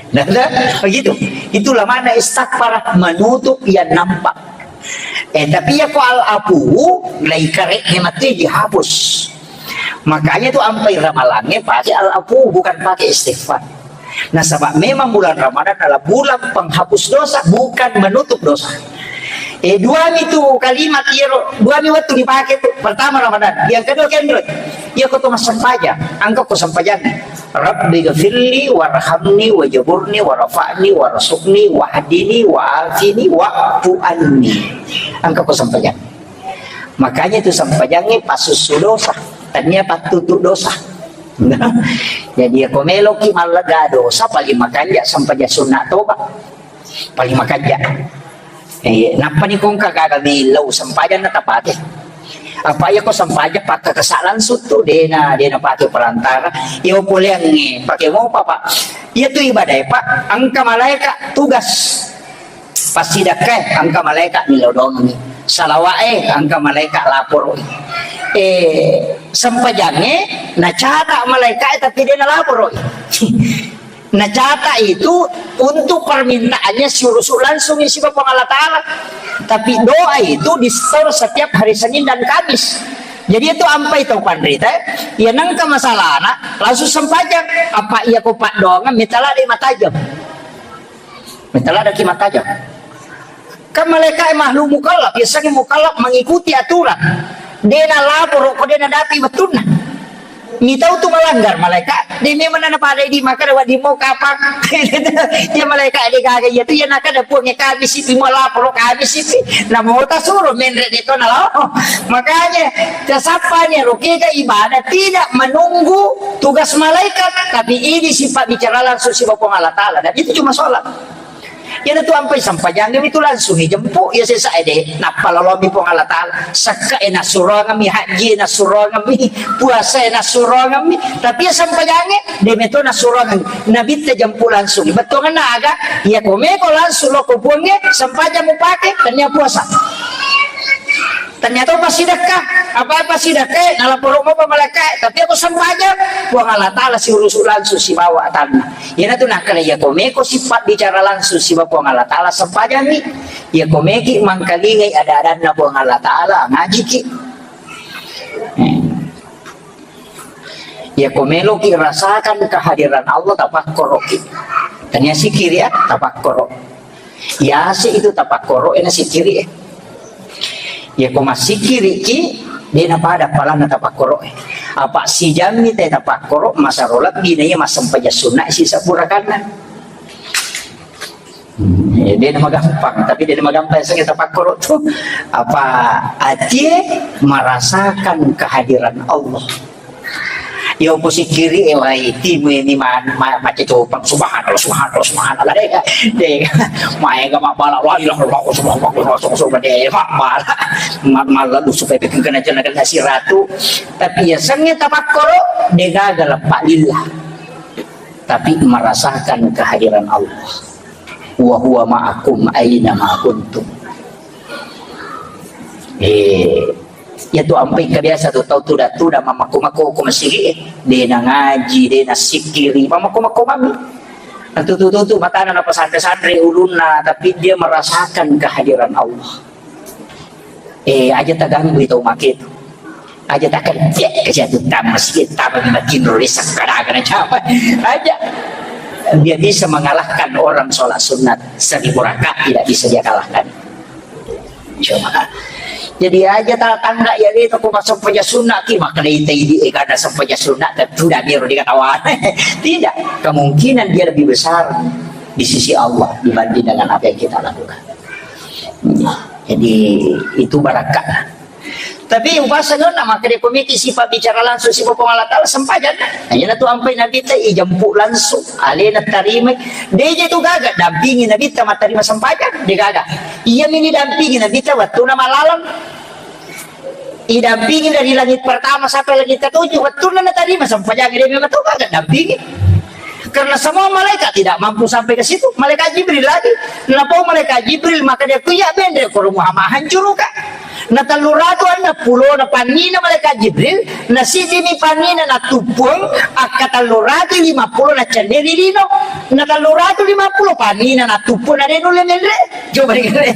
Nah, nah, begitu. Itulah makna istaghfar, menutup yang nampak. Eh, tapi iya ko al-afu, lai kareknya mati dihapus. Makanya tu ampai ramalannya pakai al-afu, bukan pakai istighfar. Nasaba memang bulan Ramadan adalah bulan penghapus dosa, bukan menutup dosa. Eh, duami tu kalimat iyaro, duami wettu dipake tu. Pertama Ramadan, yang kedua kendro. Iya ko to massempajang, angka ko sempajang. "Rabbi ghafirli warhamni wajaburni warfa'ni warzuqni wahdini wa'afini wa'fu anni." Angka ko sempajang. Makanya tu sempajangnya pasussu dosa, tania pattutu dosa. Jadi, iya ko meloki mallega dosa, paling makanja sempajang sunna toba. Paling makanja. Eh, nappa ni kongka gaga millau sempajang na tapake. Apa iya ko sempajang pakkakasa langsung tu, dena, dena pake perantara. Iya poleangnge, pake mopa, Pak. Iya tu ibadah, Pak. Angka malaika tugas. Passidakkae, angka malaika millau dongengi. Salawa'e, engka malaika laporo'i. Eh, sempajangnge, nacata malaika'e, tapi de' nalaporoi. Nacata itu untuk permintaannya si urusu' langsung sibawa Puang Allah Ta'ala. Tapi doa itu di-store setiap hari Senin dan Kamis. Jadi itu ampai tau panrita, iya nengka masalahna, langsung sempajang. Apa iya ko paddoangeng, mitala de' matajeng. Mitala de' ki matajeng. Kan malaika'e makhluk mukallaf, biasanya mukallaf mengikuti aturan. De' nalaporo ko de' nadapi wettunna. Mitau tu melanggar malaika, de' memang nana pada di maka lewat di mau kapang. Ya malaika de' gaga, iya tu iya naka ada puang ya kami sipi mau laporo kami sipi. Nah mau tak suruh menre de' to nalo. Makanya, tasappani ero kega ibadah tidak menunggu tugas malaikat, tapi ini sifat bicara langsung sibawa Puang Allah Ta'ala. Dan itu cuma sholat. Iyanatu ampai sempajangnge itu langsung ijempu, iya sesa ede, nappa lolomi Puang Allah Ta'ala. Sakka e nassuroangemmi, haji e nassuroangemmi, puasa e nassuroangemmi, tapi iya sempajangnge, de' meto nassuroangeng. Nabitta jempu langsung. Bettuangenna aga, iya ko meko langsung loko puangnge, sempajang mupake, tennia puasa. Ternyata passidekka, apa passidekka, nalaporo mopa malaika, tapi aku sempajang, Puang Allah Ta'ala si urusu' langsung sibawa atanna. Iyanatu nakkeda, iya ko meko sifat bicara langsung sibawa Puang Allah Ta'ala, sempajangngi. Iya ko meki mangkalingai ada-adanna Puang Allah Ta'ala, ngajiki. Eh. Iya ko meloki rasakan kehadiran Allah, tapakkoroki. Tania sikiri ya, tapakkoro. Yase itu tapakkoro e na sikiri e. Iya ko massikiriki, de' napada palanna tapakkoro e. Apa sijammi te tapakkoro, masaro lebbi na iya massempajang sunna sisa purakanna. Hmm, eh, de' namagampang, tapi de' namagampang saya tapakkoro tu. Apa atie merasakan kehadiran Allah. Iya ko sikiri e wai timu ini ma-, ma-, macca copang. Subhanallah, subhanallah, subhanallah. De' ga, de' ga. Maega mabbala, la ilaha illallah, subhanallah, subhanallah, de' mabbala. Ma-, mallalu supaya bikin kena jalan kena siratu. Tapi iya sengnge tapakkoro, de' gaga leppa lillah. Tapi merasakan kehadiran Allah. Wa huwa ma'akum aina ma kuntum. Eh, iya tu ampai kebiasa tu tau tuda-tuda mammako-mako ko masigi e. De' nangaji, de' nasikiri, mammako-mako mami. Tutu-tutu matana napasanre-sanre ulunna, tapi dia merasakan kehadiran Allah. Eh, aja taganggui tau make tu. Aja takerja, kerja tu tama masjid, tama di matinro, desa kada kena siapa. Aja. Dia bisa mengalahkan orang sholat sunat seribu rakaat, tidak bisa dia kalahkan. Coba. Jadi aja tatangga ya itu kok masuk peja sunat ki, maka dai tai di, eh, kada sempeja sunat, tentu tidak biar diketahui. Tidak, kemungkinan dia lebih besar di sisi Allah dibanding dengan apa yang kita lakukan. Jadi itu barakat. Tapi upasangenna maka dia pemiki sifat bicara langsung sifat Puang Allah Ta'ala sempajang. Hanya tu ampai Nabi ta ijempu langsung, alena tarimai. Dia je tu gaga dampingi Nabi ta mattarima sempajang, dia gaga. Iya mini dampingi Nabi ta waktu nama lalang. Idampingi dari langit pertama sampai langit ketujuh, waktu na tarima sempajang dia memang tu gaga dampingi. Karena semua malaikat tidak mampu sampai ke situ. Malaikat Jibril lagi. Napau malaikat Jibril, maka dia kuya bendre ko Muhammad hancur ka. Na telluratu anna pulona pannina malaikat Jibril, na siddimi pannina na tuppuang, akka telluratu lima pulo na cenneri lino. Na telluratu lima pulo pannina na tuppuang na de nulle menre. Coba dikare.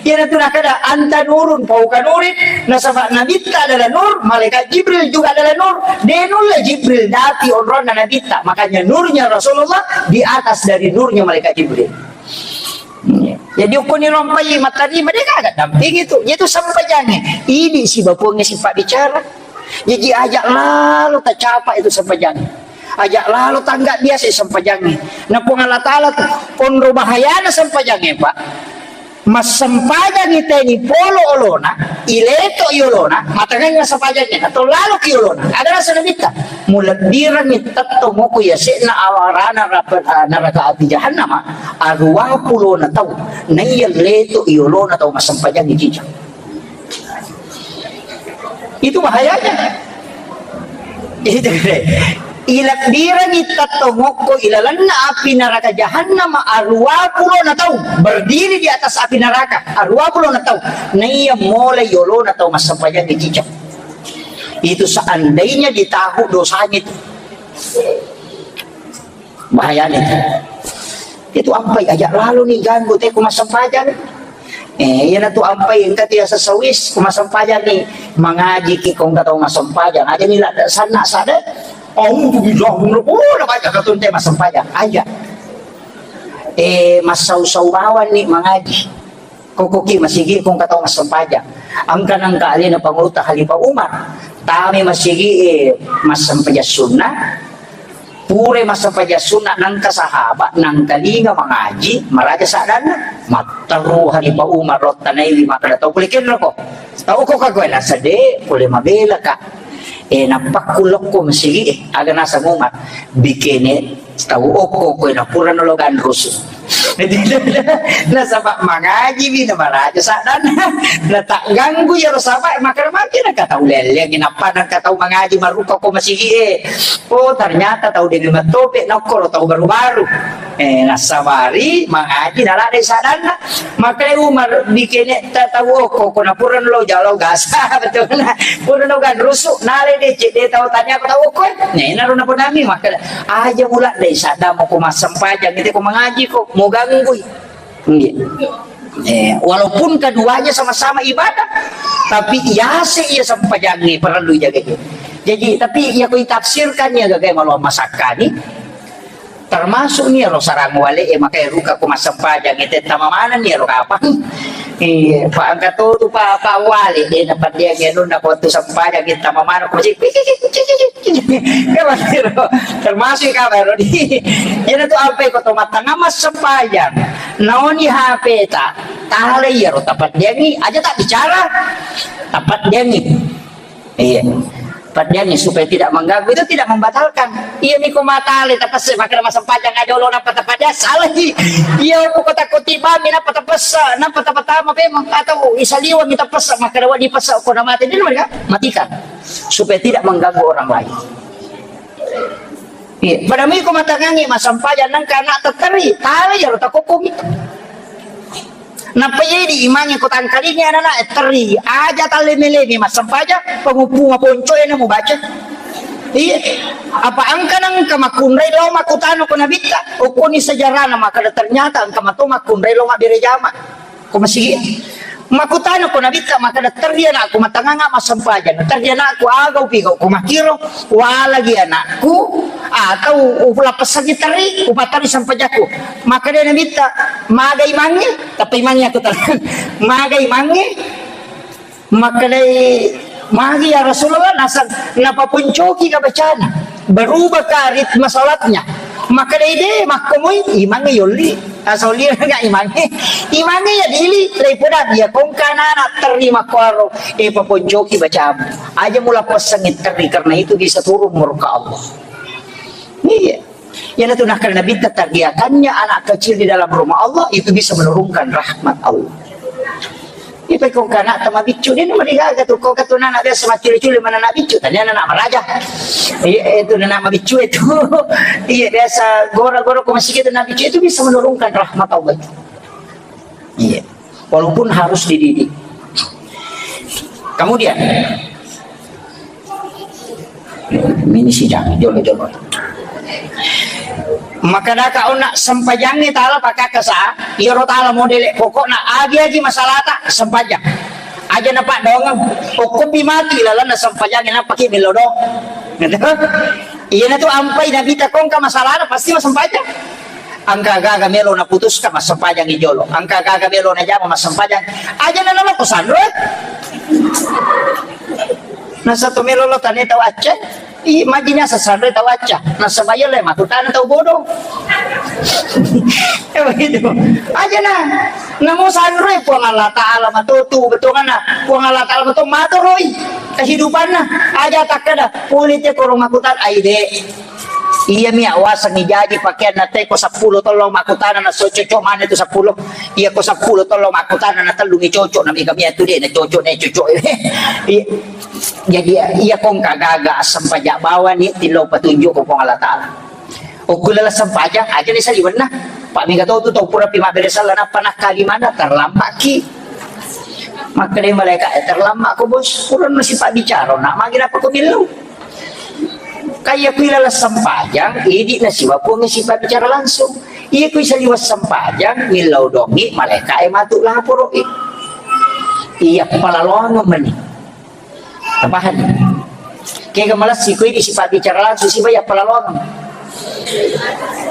Iyanatu nakada anta nurun fauqa nurin, nasaba Nabitta adalah nur, malaikat Jibril juga adalah nur. De nulle Jibril dapi onronna Nabitta, makanya nurnya Rasulullah di atas dari nurnya malaikat Jibril. Jadi ukkuni rompai mattarima de gaga dampingi tu. Jadi tu sempajangnge. Ini si bapuangnge sifat bicara. Jadi aja lalu tacapa itu sempajangnge. Aja lalo tangga biasa sempajangnge. Na Puang Allah Ta'ala tu, onro bahayana sempajangnge, Pak. Massempajangngi teni polo olona, ileto i olona, matangai sempajangnge, atau lalo ki olona. Ada rasa Nabitta. Mulebbirangngi tetto moko yase'na awarana rapa-, neraka api jahannama, arua pulona tau, naiya leto i olona tau massempajangngi cijang. Itu bahayanya. Itu deh. Ilebbirengi tettong okko ilalenna api neraka jahannam aruwa pulona taung, berdiri di atas api neraka aruwa pulona taung, naiya molai yolona tau massempajang di cicak. Itu seandainya ditahu dosanya itu. Bahayanya itu. Itu ampai aja lalu nih ganggu teko massempajang. Eh, iyana tu ampai engka tiasa sawis ko massempajang nih. Mangaji ki ko engka tau massempajang. Aja nih ladda sanna sada. Auzubillah, oh, na baca katun te massempajang. Aja. Eh, massau-sau bawang nih mangaji. Kokoki masigi ko engka tau massempajang. Engka nangka alena pangulutta Khalifah Umar. Tame masigi, eh, massempajang sunna. Pura massempajang sunna nangka sahabat, nangka linga mangaji, maraja saddanna. Matteru Khalifah Umar ro tanaiwi makkeda tau pole kenro ko. Tau ko ka koe nasede, pole mabela ka. Eh, nappakku lokko masigi, eh, aga naseng Umar. Bikene tau okko koe na purana lo ganrusu. Nasaba mangaji mi na maraja saddanna. Na tak ganggu yaro saba makara maki na katau leleng nappa na katau mangaji maruka ko masigi e. Oh, ternyata tau demi matope na okkoro tau baru-baru. Eh, nasabari mangaji na ladde saddanna. Makanya Umar bikin ta-, tau okko ko na purana lo jalo gasa betul na. Purana lo ganrusu nale de cede tau tanya ko tau okko. Nah, ina rona ponami makanya Aja mula dai sadda mo ko massempajang, ite ko mangaji ko, mo ganggui. Nggih. Eh, walaupun keduanya sama-sama ibadah, tapi yase iya sempajangnge perlu jaga. Jadi, tapi iya ko itafsirkan ya gaga malo masakkani. Termasuk nih ro sarang wale e makanya ruka ko massempajang ite tama mana nih ro kapang. Iya, Pak angkat tu Pak Pak wale e dapat dia ngenun nak waktu sempajang ite tama mana ko cik. Kawaniro, termasuk kawaniro di. Iyana tu ampai ko to mattanga massempajang. Naoni H P ta, tala iyaro tapaddiangi, aja tak bicara. Tapaddiangi. Iya. Paddiangi supaya tidak mengganggu, itu tidak membatalkan. Iya miko matale tapesse makkeda massempajang aja lo napa tapaddiang salah ji. Iya ko kota kotibami napa tapessa, napa tapatama memang atau isaliwa mi tapessa makkeda wa dipessa ko na mate dulu mereka matikan. Supaya tidak mengganggu orang lain. Iya, pada miko matangangi massempajang nangka anak tetteri, tala iyaro takokkomi. Nappa iya di imangi ko tangkalingi anak-anak tetteri, aja talle-melemi massempajang, penguppunga ponco e na mubaca. Iya, apa engka nangka makkunrai lao makkutana ko nabitta, okkoni sejarahna makkeda ternyata engka mato makkunrai lao mabbere jama. Ko masigi. Makkutana ko nabitta makkeda terri anakku matanganga massempajang. Terri anakku aga upigau ko makkiro walagi anakku atau ulappessangi terri upatari sempajakku. Makkeda nabitta maga imangnge, tapi imangnge aku terang. Maga imangnge, makkedai magi ya Rasulullah nasang napapuncoki ka bacana. Berubah ka ritme salatnya. Makkedai de makkomoi imangnge yolli. Asoli na imangnge. Imangnge ya dili, daripada ya kongka anak terima kuaro, eh, paponcoki bacamu. Aja mula pesangi terri, karena itu bisa turun murka Allah. Iya. Yana tu nakal Nabi, terbiakannya anak kecil di dalam rumah Allah itu bisa menurunkan rahmat Allah. Ipe ko kana tama biccu, de marigaga tu, ko katu nana biasa macculi-culi mana anak biccu, tanya anak maraja. Iya, itu anak mabiccu itu. Iya, biasa gora-gora ko masih gitu anak biccu itu bisa menurunkan rahmat Allah itu. Iya. Walaupun harus dididik. Kemudian, ini sidang, jolo-jolo. Maka daka ona sempajangi tala pakakasa, iyaro tala modele pokokna agi-agi masalata sempajang. Aja na paddoangeng, okkopi mati lalenna sempajangi napaki melo do. Gitu. Iyana tu ampai Nabi takongka masalana pasti massempajang. Engka gaga melo naputuska massempajang i jolo. Engka gaga melo najama massempajang. Aja na naloko sanro. Nasa to melo lo tane tau acca. I majina sa sanro tau acca. Nasa bayo le makutana tau bodoh. Ya begitu. Aja na. Namo sanro Puang Allah Taala matotu betonganna. Puang Allah Taala mato matoroi kehidupanna. Aja takkada pulite koro makutan aide. Iya mi awasengngi jaji pakeanna te ko seppulo tollo makkutana na so cocok mana tu seppulo. Iya ko seppulo tollo makkutana na tellu mi cocok na mega mi atu de na cocok na cocok. Iya. Jadi iya kong kagaga asam pajak bawani tillo petunjuk ko Puang Allah Ta'ala. Okku lala sempajang aja ni saliwenna. Pak mega tau tu tau pura pi mabbere sala nappa nakkali mana terlambat ki. Makkeda malaikat, "Eh, terlambat ko, Bos. Pura nasi pabbicara, nak magi napa ko millau?" Kaya kui lala sempajang, idi nasiwa Puang si pabbicara langsung. Iya kui saliwa sempajang, millau dongi, malaikat e matu laporo i. Iya palaloang meni. Tapahang? Kega malessi ko idi sipabbicara langsung siba iya palaloang.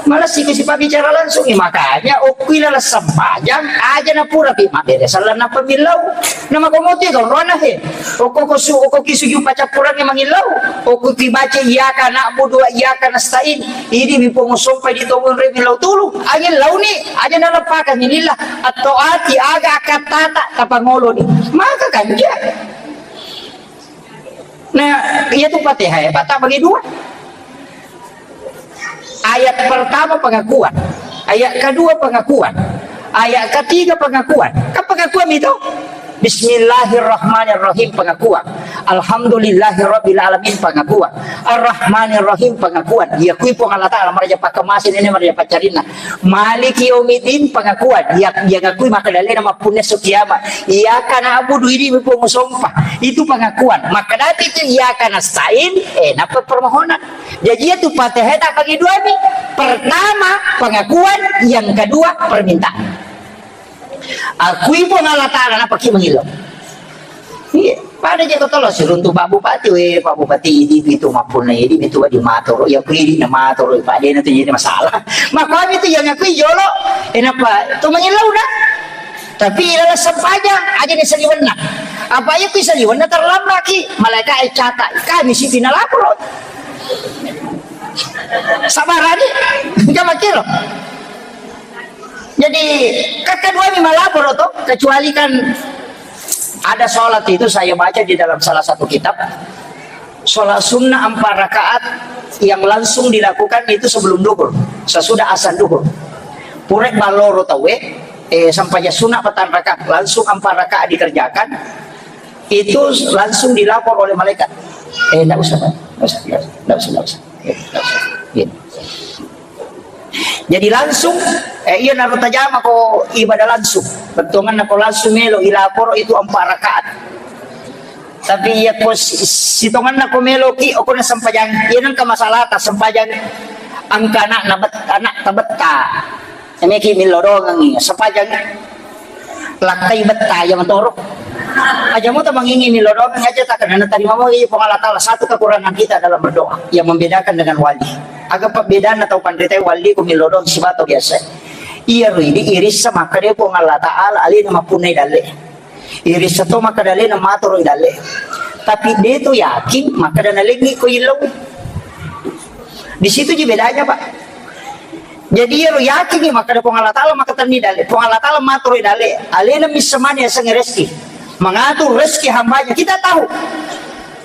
Malessi ko sipabbicara langsung, makanya okkui lala sempajang aja na pura pi mabbere sallang nappa millau. Na makomote to rona he. Okko ko su okko ki suju pacappurangnge mangillau. Okko ki baca iyyaka na'budu wa iyyaka nasta'in. Idi mi pongo sompai di tongo re millau tulu. Angin launi aja na leppakan lillah. Atau ati aga akattata tapangoloni. Maka kanja. Nah, iya tu Fatihah ya, Pak, tak bagi dua. Ayat pertama pengakuan, ayat kedua pengakuan, ayat ketiga pengakuan. Kan pengakuan itu? Bismillahirrahmanirrahim pengakuan. Alhamdulillahirabbil alamin pengakuan. Arrahmanirrahim pengakuan. Iya kui Puang Allah Ta'ala maraja pakkamase nene maraja paccarina. Maliki yaumiddin pengakuan. Iya, iya ngakui maka dalena mappunna su kiamat. Iyyaka na'budu, idi mi Puang sompa. Itu pengakuan. Maka dati itu iyyaka nasta'in, eh, napa permohonan. Jadi itu Fatihah tak bagi dua mi. Pertama pengakuan, yang kedua permintaan. Akui Puang Allah Ta'ala napa ki mangillau. Iya, pada je totolo siruntu Pak Bupati, we Pak Bupati idi pitu mappunna idi pitu wadi matoro, ya kui idi na matoro, Pak dena tu jadi masalah. Makanya itu yang akui jolo, enapa tu mangillau dah. Tapi ilala sempajang aja ni saliwenna. Apa iya kui saliwenna terlambat ki, malaikat e catat, kami si pina lapor. Sabarani, enggak makiro. Jadi, kakak dua mi malapor to, kecuali kan ada sholat itu saya baca di dalam salah satu kitab. Sholat sunnah empat rakaat yang langsung dilakukan itu sebelum duhur, sesudah azan duhur. Purek baloro tawe, eh, sampajang sunnah petang rakaat, langsung empat rakaat dikerjakan, itu langsung dilapor oleh malaikat. Eh, ndak usah, Pak. Ndak usah, ndak usah, ndak usah, ndak usah. Eh, ndak usah. Gitu. Jadi langsung, eh, iya naro tajama ko ibadah langsung. Bettuanganna ko langsung melo ilapor itu empat rakaat. Tapi iya ko si-, sitonganna ko melo ki, okona sempajang, iya nengka masalah ta sempajang angka anak na bet-, anak tabetta. Emeki millo dongengi, sempajang lakkai betta ya matoro. Aja muta mangingi millo dongengi aja tak kena tarima mo iya Puang Allah Ta'ala. Satu kekurangan kita dalam berdoa yang membedakan dengan wali. Aga pabbedanna tau panrita wali ku millo dong sibato biasa. Iya ridi irissa makkeda Puang Allah Ta'ala alena mappunnai dalle. Irissa to makkeda alena matoro dalle. Tapi de to yakin makkeda nalengi ko illau. Di situ ji bedanya, Pak. Jadi iyaro yakin makkeda Puang Allah Ta'ala makkatenni dalle. Puang Allah Ta'ala matoro dalle. Alena missamani asengnge rezeki. Mengatur rezeki hambanya. Kita tahu.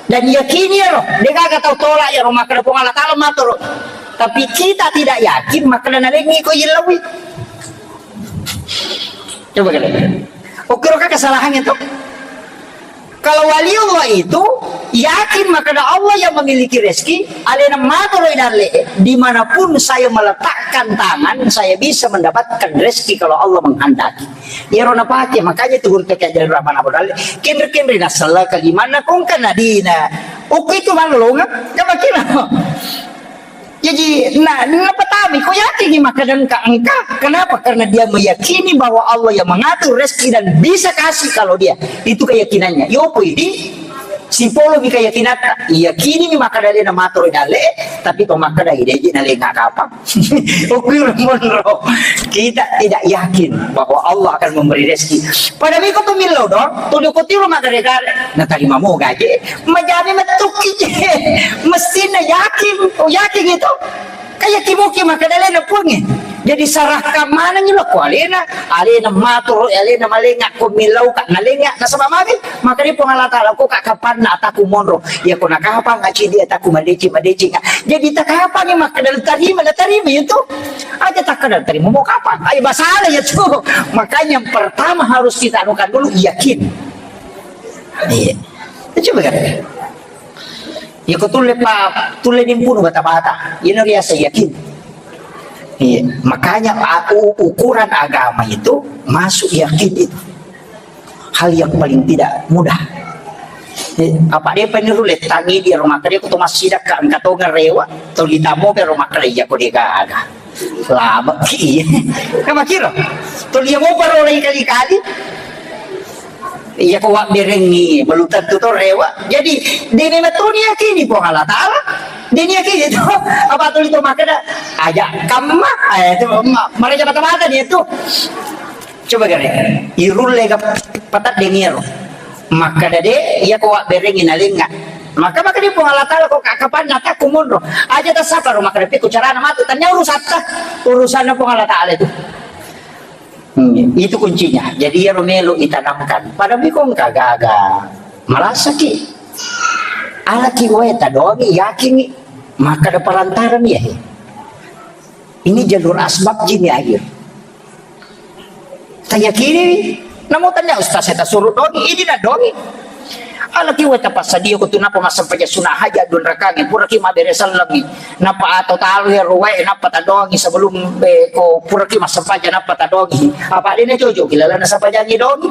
Dan yakini iyaro. Degaga tau tolak iyaro makkeda Puang Allah Ta'ala matoro. Tapi kita tidak yakin makkeda nalengi ko illaui. Coba kalian. Oke, oke kesalahannya tuh. Kalau wali Allah itu yakin makkeda Allah yang memiliki rezeki, alena matoro dalle, dimanapun saya meletakkan tangan, saya bisa mendapatkan rezeki kalau Allah menghendaki. Iyaro napake, makanya itu guru T K Jalil Rahman Abu Dalle, kenre-kenre nasella kalimanna kongka nadina. Oke itu malolonga, gak makin. Jadi, nah, napatami, ko yakin makkeda engka, engka. Kenapa? Karena dia meyakini bahwa Allah yang mengatur rezeki dan bisa kasih kalau dia. Itu keyakinannya. Yo, ko idi, sipolo mi keyakinan. Yakini mi makkeda alena matoro dalle, tapi to makkeda ide ji nalenga kapang. Okui monro. Kita tidak yakin bahwa Allah akan memberi rezeki. Pada miko pemillo dong, to doko tiro makkeda gare. Nah, tadi mamo gaje. Majani metukki je. Mestina yakin, oh, yakin itu. Kan Iya, kimuki makkeda alena Puangnge. Jadi, sarahkan manengngi lo ko alena, alena maturu, alena malenga, ko millau ka nalenga, nasaba magi, makkeda Puang Allah Taala, ko ka kapanna ataku monro, iya ko nakapang acidi ataku madeceng-madeceng. Jadi, takapangi makkeda tarima, natarima itu. Aja takkeda tarima, mau kapang? Ayo, basala ya tu. Makanya yang pertama harus kita anukan dulu, yakin. Iya. Coba kan? Iya, ko tulle pa, tulle dimpunu bata-bata. Iyana riaseng yakin. Iya, makanya a-, u-, ukuran agama itu masuk yakin itu. Hal yang paling tidak mudah. Eh, apa dia peniru letangi di rumah kerja, kutu masih dah angkat tonga rewa, tuli tamo ke rumah kerja, ko dia gaga. Lama ki. Kamakiro. Tuli yang mau baru lagi kali-kali. Iya, ko wabberengngi, belum tentu to rewa. Jadi, de memang to niyakini Puang Allah Taala. De niyakini to. Apa tuli to makkeda, aja kamma, eh, itu ma-, maraja mata-mata dia tu. Coba gare, irulle ga pataddengi ero. Makkeda de, iya ko wabberengngi nalenga. Maka, maka di Puang Allah Taala ko ka-, kapanna takku monro. Aja tasapa ro makkeda pikku carana matu. Tanya urusatta, urusanna Puang Allah Taala itu. Hmm, itu kuncinya. Jadi, iyaro melo itanamkan. Pada bikong kagaga. Malasaki. Alaki wae tadongi, yakingi. Maka ada perantara mi, ya. Ini jalur asbab jini akhir. Tayakini, namo tanya ustaz saya tasuruh dongi, ini na dongi. Alaki wae tapassadia ko tu napa massempaja sunah hajat dua rakangi, puraki mabere sellengi. Napa atau talu ya ruwae, napa tadongi sebelum, eh, ko puraki massempaja napa tadongi. Apa dene cocok, gila lana sempajangi dongi.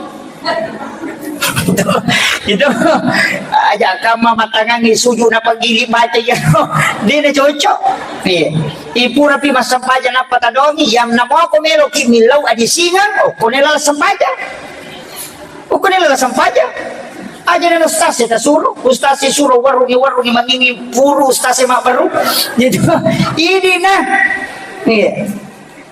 Itu, itu aja kama matangangi suju napa gili baca ya. Dene cocok. Iya. Ipura pi massempaja napa tadongi, yang namo ko melo ki millau adi singang, oh, ko nela sempaja. Ukkune lala sempajang. Aja na ustaz ya tasuro, ustaz ya suro warungi, warungi mangingi puru ustaz ya mabbaru. Jadi, ini nah. Iya.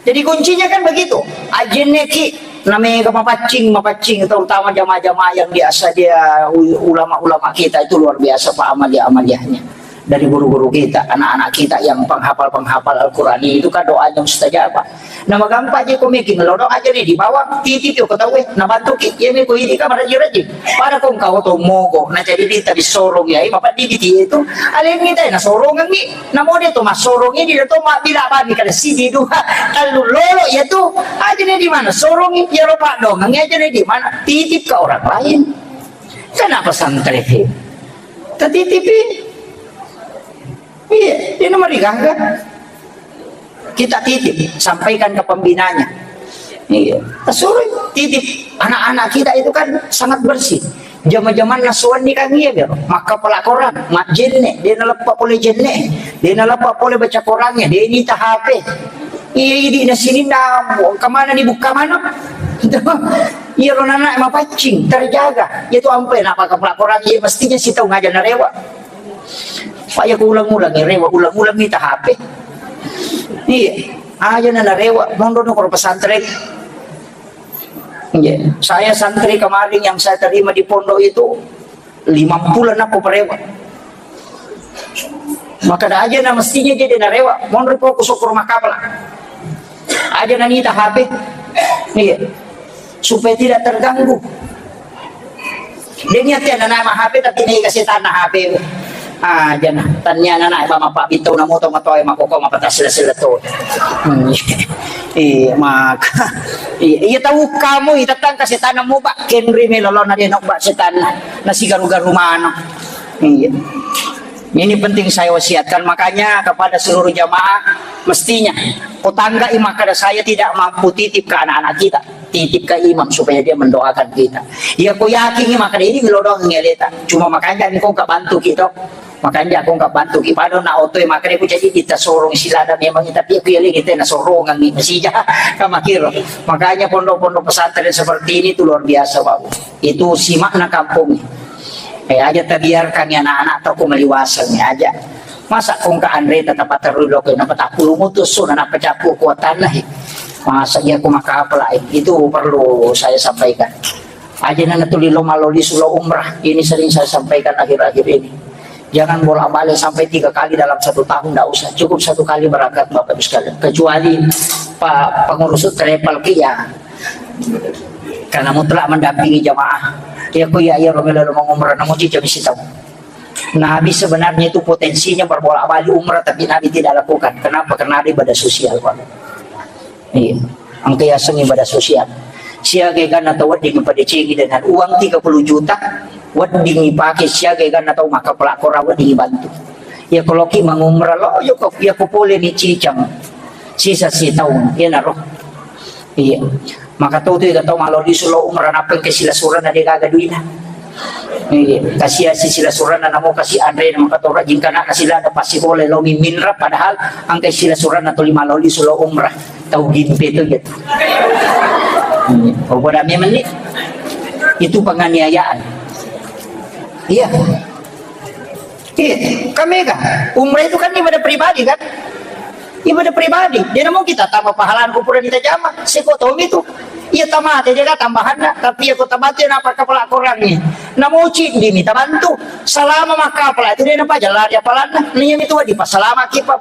Jadi kuncinya kan begitu. Ajenne ki namanya mapaccing, mapaccing, terutama jamaah-jamaah yang biasa dia u-, ulama-ulama kita itu luar biasa pak amalia-amaliahnya. Dari guru-guru kita, anak-anak kita yang penghafal-penghafal Al-Quran itu kan doanya mustajabah. Nah, magampa je ko meki ngelodo aja nih di bawah, titip yo ko tauwe, nah bantu ki, iya meko ini kamar rajin-rajin. Pada ko engka oto mogo, na jadi di tabi sorong ya, ima padi di itu, aleng ni tai na sorong ni, na mode to masorong ini to ma bila bami kada sidi dua, kalau lolo ya tu, aja nih di mana sorong ini, ya ropa dong, aja nih di mana, titip ke orang lain. Kenapa santri? Tatitipi. Iya, dia nomor digaga. Kita titip, sampaikan ke pembinanya. Iya, suruh titip. Anak-anak kita itu kan sangat bersih. Zaman-zaman nasuan ni kan iya dia. Maka pelakoran, mat jenne, dia nalepa pole jenne, dia nalepa pole baca korannya, dia ini H P. Iya, ini na sini na kemana nih buka mana? Iya, lo anak mapaccing, terjaga. Itu ampe, apa ke pelakoran, iya mestinya si tahu ngajar narewa. Pak ya, ulang-ulang ya, rewa, ulang-ulang minta H P. Iya, aja nana rewa, mondo no kalau pesantren. Iya, saya santri kemarin yang saya terima di pondok itu, lima puluh anak perewa. Maka ada aja na mestinya jadi narewa, mondo ko ku syukur makapala. Aja nanita H P. Iya. Supaya tidak terganggu. Dia niat ya, anak mah H P, tapi ini kasih tanah H P. Ah, jana. Tanya anak mah apa itu, namu to matoy, mako ko mapata sila-sila to. Hmm. Iya, maka. Iya, iya tahu kamu, iya, tentang kasih tanah mu, Pak. Kenri melolo na dia, no, Pak, setan. Nasi garu-garu mana. Iya. Ini penting saya wasiatkan, makanya kepada seluruh jamaah, mestinya tetangga, maka saya tidak mampu titip ke anak-anak kita. Titip ke imam supaya dia mendoakan kita. Ya, ku yakin maka ini ngelodong ngeleta. Cuma makanya ni ko ka bantu kita. Makanya ko ka bantu kita. Pada na oto, maka ku jadi kita sorong silada memang, tapi aku ya kita na sorongan ni masih jahat. Kamakiro. Makanya pondok-pondok pesantren seperti ini tuh luar biasa, Pak. Itu simakna kampung. Eh, aja tabiarkan ya anak-anak tau ko maliwaseng aja. Masa kongka anre tetap terus lo kena petapulu mutus, so, na pecapu kuatanna, eh. Masa iya ko makapala, eh. Itu perlu saya sampaikan. Aja nana tuli lo malo di sulo umrah. Ini sering saya sampaikan akhir-akhir ini. Jangan bolak-balik sampai tiga kali dalam satu tahun, ndak usah. Cukup satu kali berangkat, Bapak Ibu sekalian. Kecuali pa-, pengurus travel ki, ya. Karena mutlak mendampingi jamaah. Ya, ku ya, ya, Romi lalu mengumrah, namun jam isi tahu. Nabi sebenarnya itu potensinya berbolak-balik umrah, tapi Nabi tidak lakukan. Kenapa? Karena ada ibadah sosial, Pak. Iya. Engka yaseng ibadah sosial. Siaga ganna tau wedding padecengi dengan uang tiga puluh juta, wedding ipake siaga ganna tau makkapala Korang, wedding ibantu. Iya, kalau ki mangumrah lo, iya ko, iya ko pole ni cicang. Sisa sitaung, iya naro. Iya. Maka tau tu, iya tau malo lisu lo umrah, nappa engka silasuranna de gaga duina. Iya, kasi asi silasuranna, namo kasi anre, maka tau rajin kana kasi lada pasti pole lo miminra, padahal engka silasuranna tuli malo lisu lo umrah. Tau gimpe tu gitu. Iya. Oh, bodoh memang ni. Itu penganiayaan. Iya. Iya, kan mega. Umrah itu kan ibadah pribadi, kan? Ibadah pribadi. Dia namu kita tambah pahala kupura kita jama. Seko tomi tu. Iya, tamate dia kan tambahanna, tapi aku tamate napa kapala Korang ni. Namu cik dimi tabantu. Salama makkapala itu dia napa jalan dia palanna. Nih itu di pasalama kipa.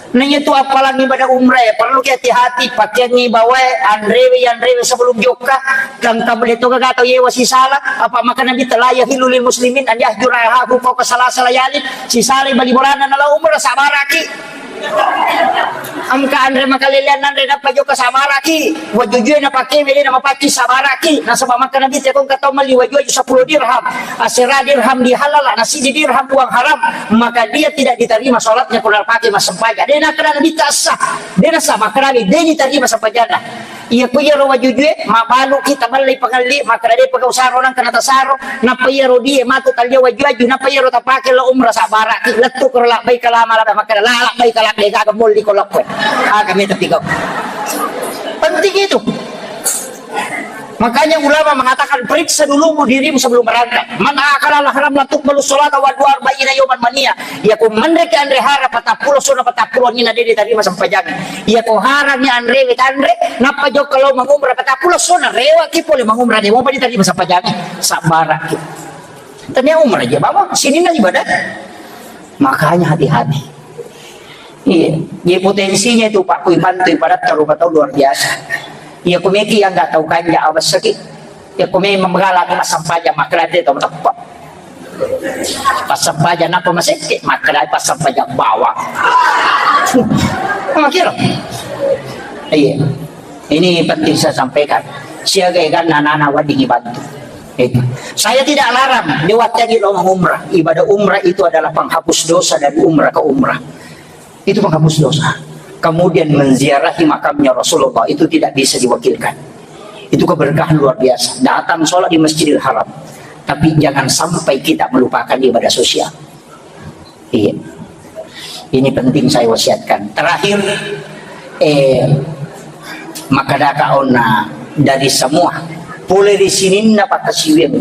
Naiya tu appalang ibadah umrah, ya, perlu ki hati-hati, pakeangngi bawae, anrewe, anrewe sebelum jokka, kang kamu de to gaga tau yewa sisala, apa maka Nabi telah yahillu lil muslimin an yahjura ahahu fauqa salasa layalin, sisala bali bolana nala umrah, sabaraki. Engka anre makalelean anre nappa jokka, sabaraki. Wajujue napakewe de namapacci, sabaraki. Nasaba maka Nabi te kong katau mali waju-waju sepuluh dirham. Asera dirham dihalala, na siji dirham uang haram, maka dia tidak diterima sholatnya kalau pakai massempajang. De nakkeda Nabi tak sah. De nasah maka Nabi, de diterima sempajangna. Iya ku iyaro wajujue, mabalu kita ballai pengelli, maka de pegau saro nang kena tasaro, nappa iyaro die matu talia waju-waju, nappa iyaro tapake lo umrah sabaraki, lettu koro labbaika lama lama, maka la labbaika labbaika, aga molli ko lokko. Aga meta pigau. Penting itu. Makanya ulama mengatakan, periksa dulu dirimu sebelum berangkat. Man akala haram la tuqbalu sholata wa dua arba'ina yauman mania. Ya, ku menreki anre hara patappulo sona patappulo nina de ditarima sempajang. Ya, ku harami anre wetanre, nappa jokka lo mangumrah patappulo sona, rewa ki pole mangumrah de, mopa ditarima sempajang. Sabaraki. Tania umrah aja, bawa sini na ibadah. Makanya hati-hati. Iya, jadi potensinya itu, Pak, kui bantu ibarat rumah tau luar biasa. Iya, kumeki yang nggak tahu kanja, awas sakit. Ya, kumi memegala, aku masam paja, makrate tau tepat. Pasam paja, napa masih? Makrai pasam paja bawang. Makiro. Iya. Ini penting saya sampaikan. Siaga kan anak-anak wedding dibantu. Itu. Saya tidak larang, dia waktu lo umrah. Ibadah umrah itu adalah penghapus dosa dari umrah ke umrah. Itu penghapus dosa. Kemudian menziarahi makamnya Rasulullah itu tidak bisa diwakilkan. Itu keberkahan luar biasa. Datang sholat di Masjidil Haram. Tapi jangan sampai kita melupakan ibadah sosial. Iya. Ini penting saya wasiatkan. Terakhir, eh, maka daka ona dari semua. Pole di sininna pakasiwiang.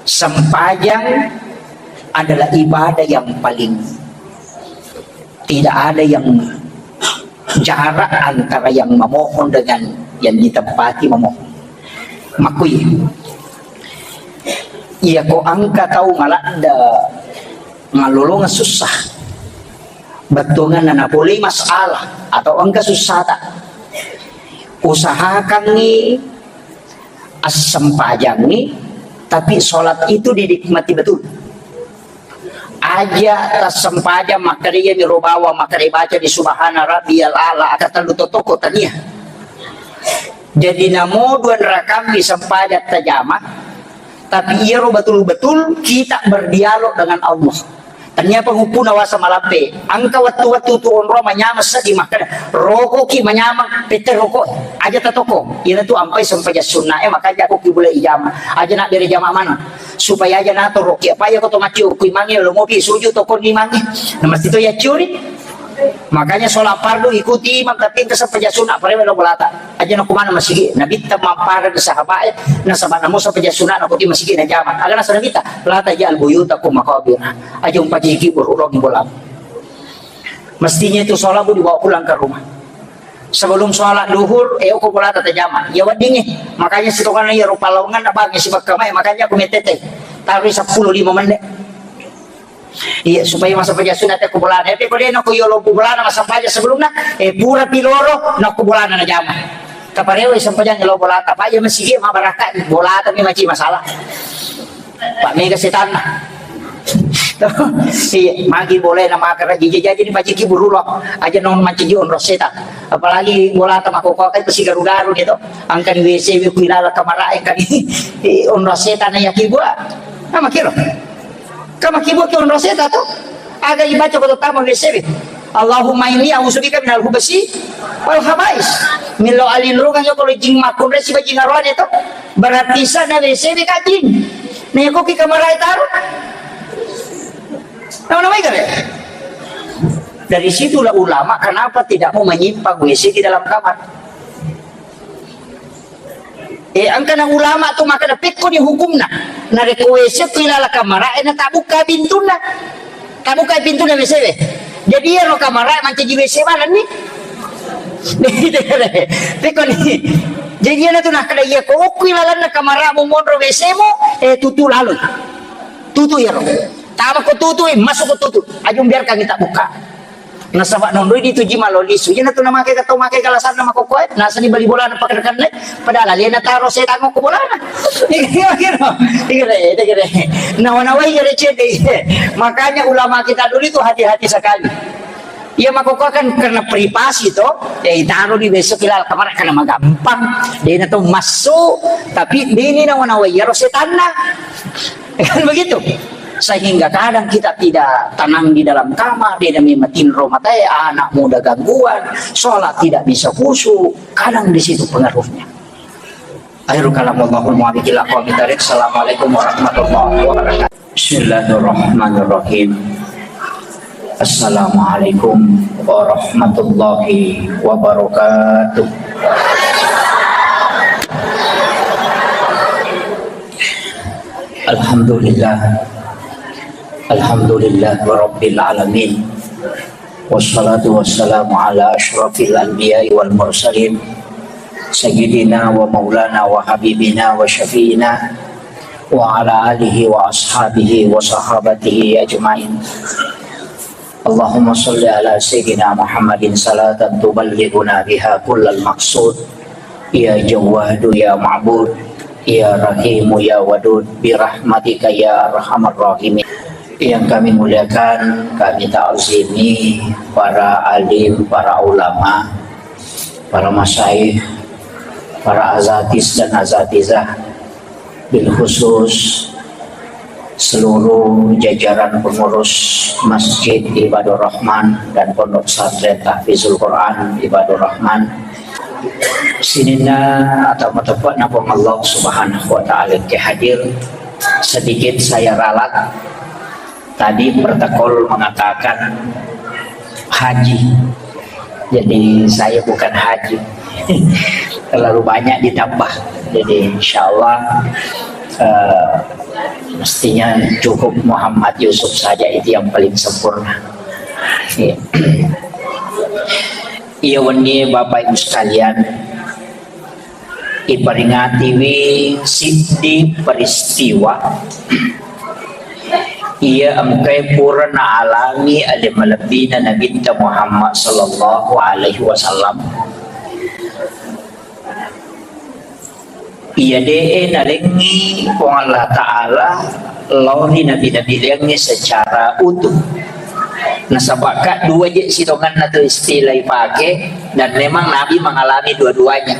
Sempajang adalah ibadah yang paling tidak ada yang jarak antara yang memohon dengan yang ditempati memohon. Makui, iya ko angka tau maladda malolongan susah, bettuanganna napolei masalah atau engka susah tak, usahakangi assempajangi, tapi sholat itu dinikmati betul. Aja tassempajang makkeda iyami ro bawang makkeda baca di Subhana Rabbiyal A'la, aka tellu totoko tania. Jadi namo dua rakaat sempajang tajama, tapi iyaro betul-betul kita berdialog dengan Allah. Tania pengupu nawasa malampe, angka wettu-wettu tu onro manyama seddi makkeda, rokoki manyama pette roko, aja tatoko. Ina tu ampai sempajang sunna e, makanya aku kibulai ijama. Aja nak bere jama mana. Supaya aja natoroki, apa iya ko to maccio, kui mange lo mopi suju to konni mange. Na mesti to ya ciori. Makanya sholat fardu ikuti imam, tapi engka sempajang sunna, parewe lo bolata. Aja na kumana masigi, nabitta mampara di sahabat e, nasaba namo sempajang sunna na kuti masigi na jama. Aga nasa nabitta, la taj'al buyutakum maqabir. Aja umpajiki bururong bola. Mestinya itu sholat bu dibawa pulang ke rumah. Sebelum sholat duhur, eh, uko bola tata jama. Ya weddingi. Makanya sitongana ya rupa lawangan na bangi sibakka mai, makanya aku metete. Taruh sepuluh lima menit. Iya, supaya massempajang sunna te ko bolana. Tapi ko de' na ko yolo bolana massempajang sebelumna, eh, pura pi loro na ko bolana na jama. Taparewe sempajang lo bolata, pa iya masigi mabaraka bolata mi maci masalah. Pak mega setanna. Iya, magi boleh nama karaji jaji ni maci ki burulo. Aja non maci ji onro setan. Apalagi bolata makoko kan pasti garu-garu gitu. Angkani W C wi kuilala kamara angkani onro setan ya ki bua. Nama kiro. Kama kibo ki onro seta to. Aga ibaca ko tama W C B. Allahumma inni a'udzubika minal hubasi wal habais. Milo alinrungang yo ko jing makunre siba jing arwane to. Berarti sana W C B ka jing. Nah, ko ki kamarai taruh. Nama-nama ikan ya? Dari situlah ulama kenapa tidak mau menyimpang W C di dalam kamar. Eh, angkana ulama tu makkeda pekko ni hukumna. Narekko W C tu ilala kamara, eh, na tabukka pintunna. Tabukka pintunna W C we. Jadi iyaro kamara mancaji W C balanni. Pekko ni. Jadi iyana tu nakkeda iya ko okku ilalanna kamara mu monro W C mu, eh, tutu lalu. Tutu iyaro. Tama ko tutu, eh, masuk ko tutu. Ajung biarkan kita buka. Nasaba nondoi dituji malo lisu. Iyana tu namake ka tau make kalasanna makokoe, nasani bali bolana pakkedde-kedde, padahal alena taro setang ko bolana. Iya, iya, iya. Iya, iya, iya. Nawa-nawai iya recede. Makanya ulama kita dulu itu hati-hati sekali. Iya makokoe kan karena privasi to, ya itaro di besok kila kamar karena magampang. Dia itu masuk, tapi ini nawa-nawai iya ro setanna. Kan begitu. Sehingga kadang kita tidak tenang di dalam kamar, dia demi matinro matae, anak muda gangguan, sholat tidak bisa khusyuk, kadang di situ pengaruhnya. Akhirul kalam, wallahul muwaffiq ila aqwamit thariq. Assalamualaikum warahmatullahi wabarakatuh. Bismillahirrahmanirrahim. Assalamualaikum warahmatullahi wabarakatuh. Alhamdulillah. Alhamdulillah Rabbil Alamin. Wassalatu wassalamu ala asyrafil anbiya'i wal mursalin, Sayyidina wa maulana wa habibina wa syafi'ina, wa ala alihi wa ashabihi wa sahabatihi ajma'in. Allahumma salli ala Sayyidina Muhammadin salatan tuballighuna biha kullal maqsud. Ya Jawwadu, ya Ma'bud, ya Rahimu, ya Wadud, birahmatika ya arhamar rahimin. Yang kami muliakan, kami ta'zimi para alim, para ulama, para masyayikh, para azatis dan azatizah, bil khusus seluruh jajaran pengurus Masjid Ibadur Rahman dan Pondok Pesantren Tahfizul Quran Ibadur Rahman. Sininna atau mateppe'na Puang Allah Subhanahu wa Ta'ala ke hadir. Sedikit saya ralat. Tadi protokol mengatakan haji. Jadi saya bukan haji. Terlalu banyak ditambah. Jadi insya Allah, eh, mestinya cukup Muhammad Yusuf saja itu yang paling sempurna. Iya. Iya, wenni Bapak Ibu sekalian, iperingatiwi siddi peristiwa iya engkae pura naalami ale malebbina Nabitta Muhammad sallallahu alaihi wasallam. Iya de'e nalengngi Puang Allah Ta'ala lao ri nabi-nabi liangnge secara utuh. Nasaba ka dua je sitongenna tu istilah ipake, dan memang Nabi mengalami dua-duanya.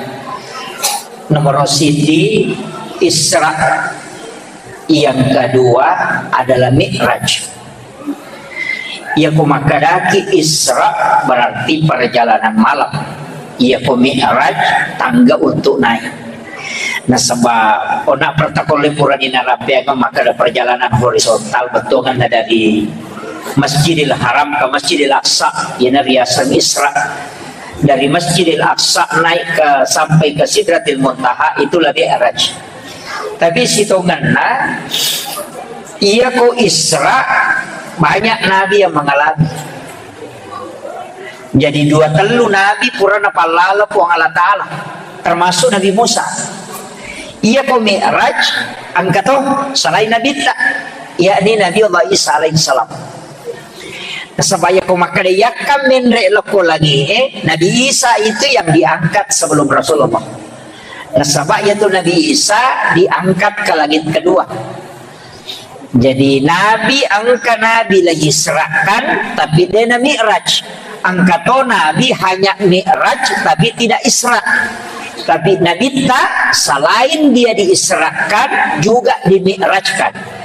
Nomor siji, Isra. Yang kedua adalah Mi'raj. Iya ko makkedaki Isra berarti perjalanan malam. Iya ko Mi'raj tangga untuk naik. Nasaba ona protokol purani narapeang makkeda perjalanan horizontal, bettuanna dari Masjidil Haram ke Masjidil Aqsa, iyana riaseng Isra. Dari Masjidil Aqsa naik ke, sampai ke Sidratil Muntaha, itulah Mi'raj. Tapi sitongenna, iya ko Isra, banyak nabi yang mengalami. Jadi dua tellu nabi pura napallala Puang Allah Ta'ala, termasuk Nabi Musa. Iya ko Mi'raj, engka to selain Nabitta. yakni Nabi Allah Isa alaihissalam. Nasaba iyako makkeda yakka menre lokko langi'e, Nabi Isa itu yang diangkat sebelum Rasulullah. Nasaba iyatu Nabi Isa diangkat ke langit kedua. Jadi Nabi engka Nabi lagi Isra'kan, tapi de na Mi'raj. Engka to Nabi hanya Mi'raj, tapi tidak Isra. Tapi Nabi ta selain dia diisrakan, juga dimi'rajkan.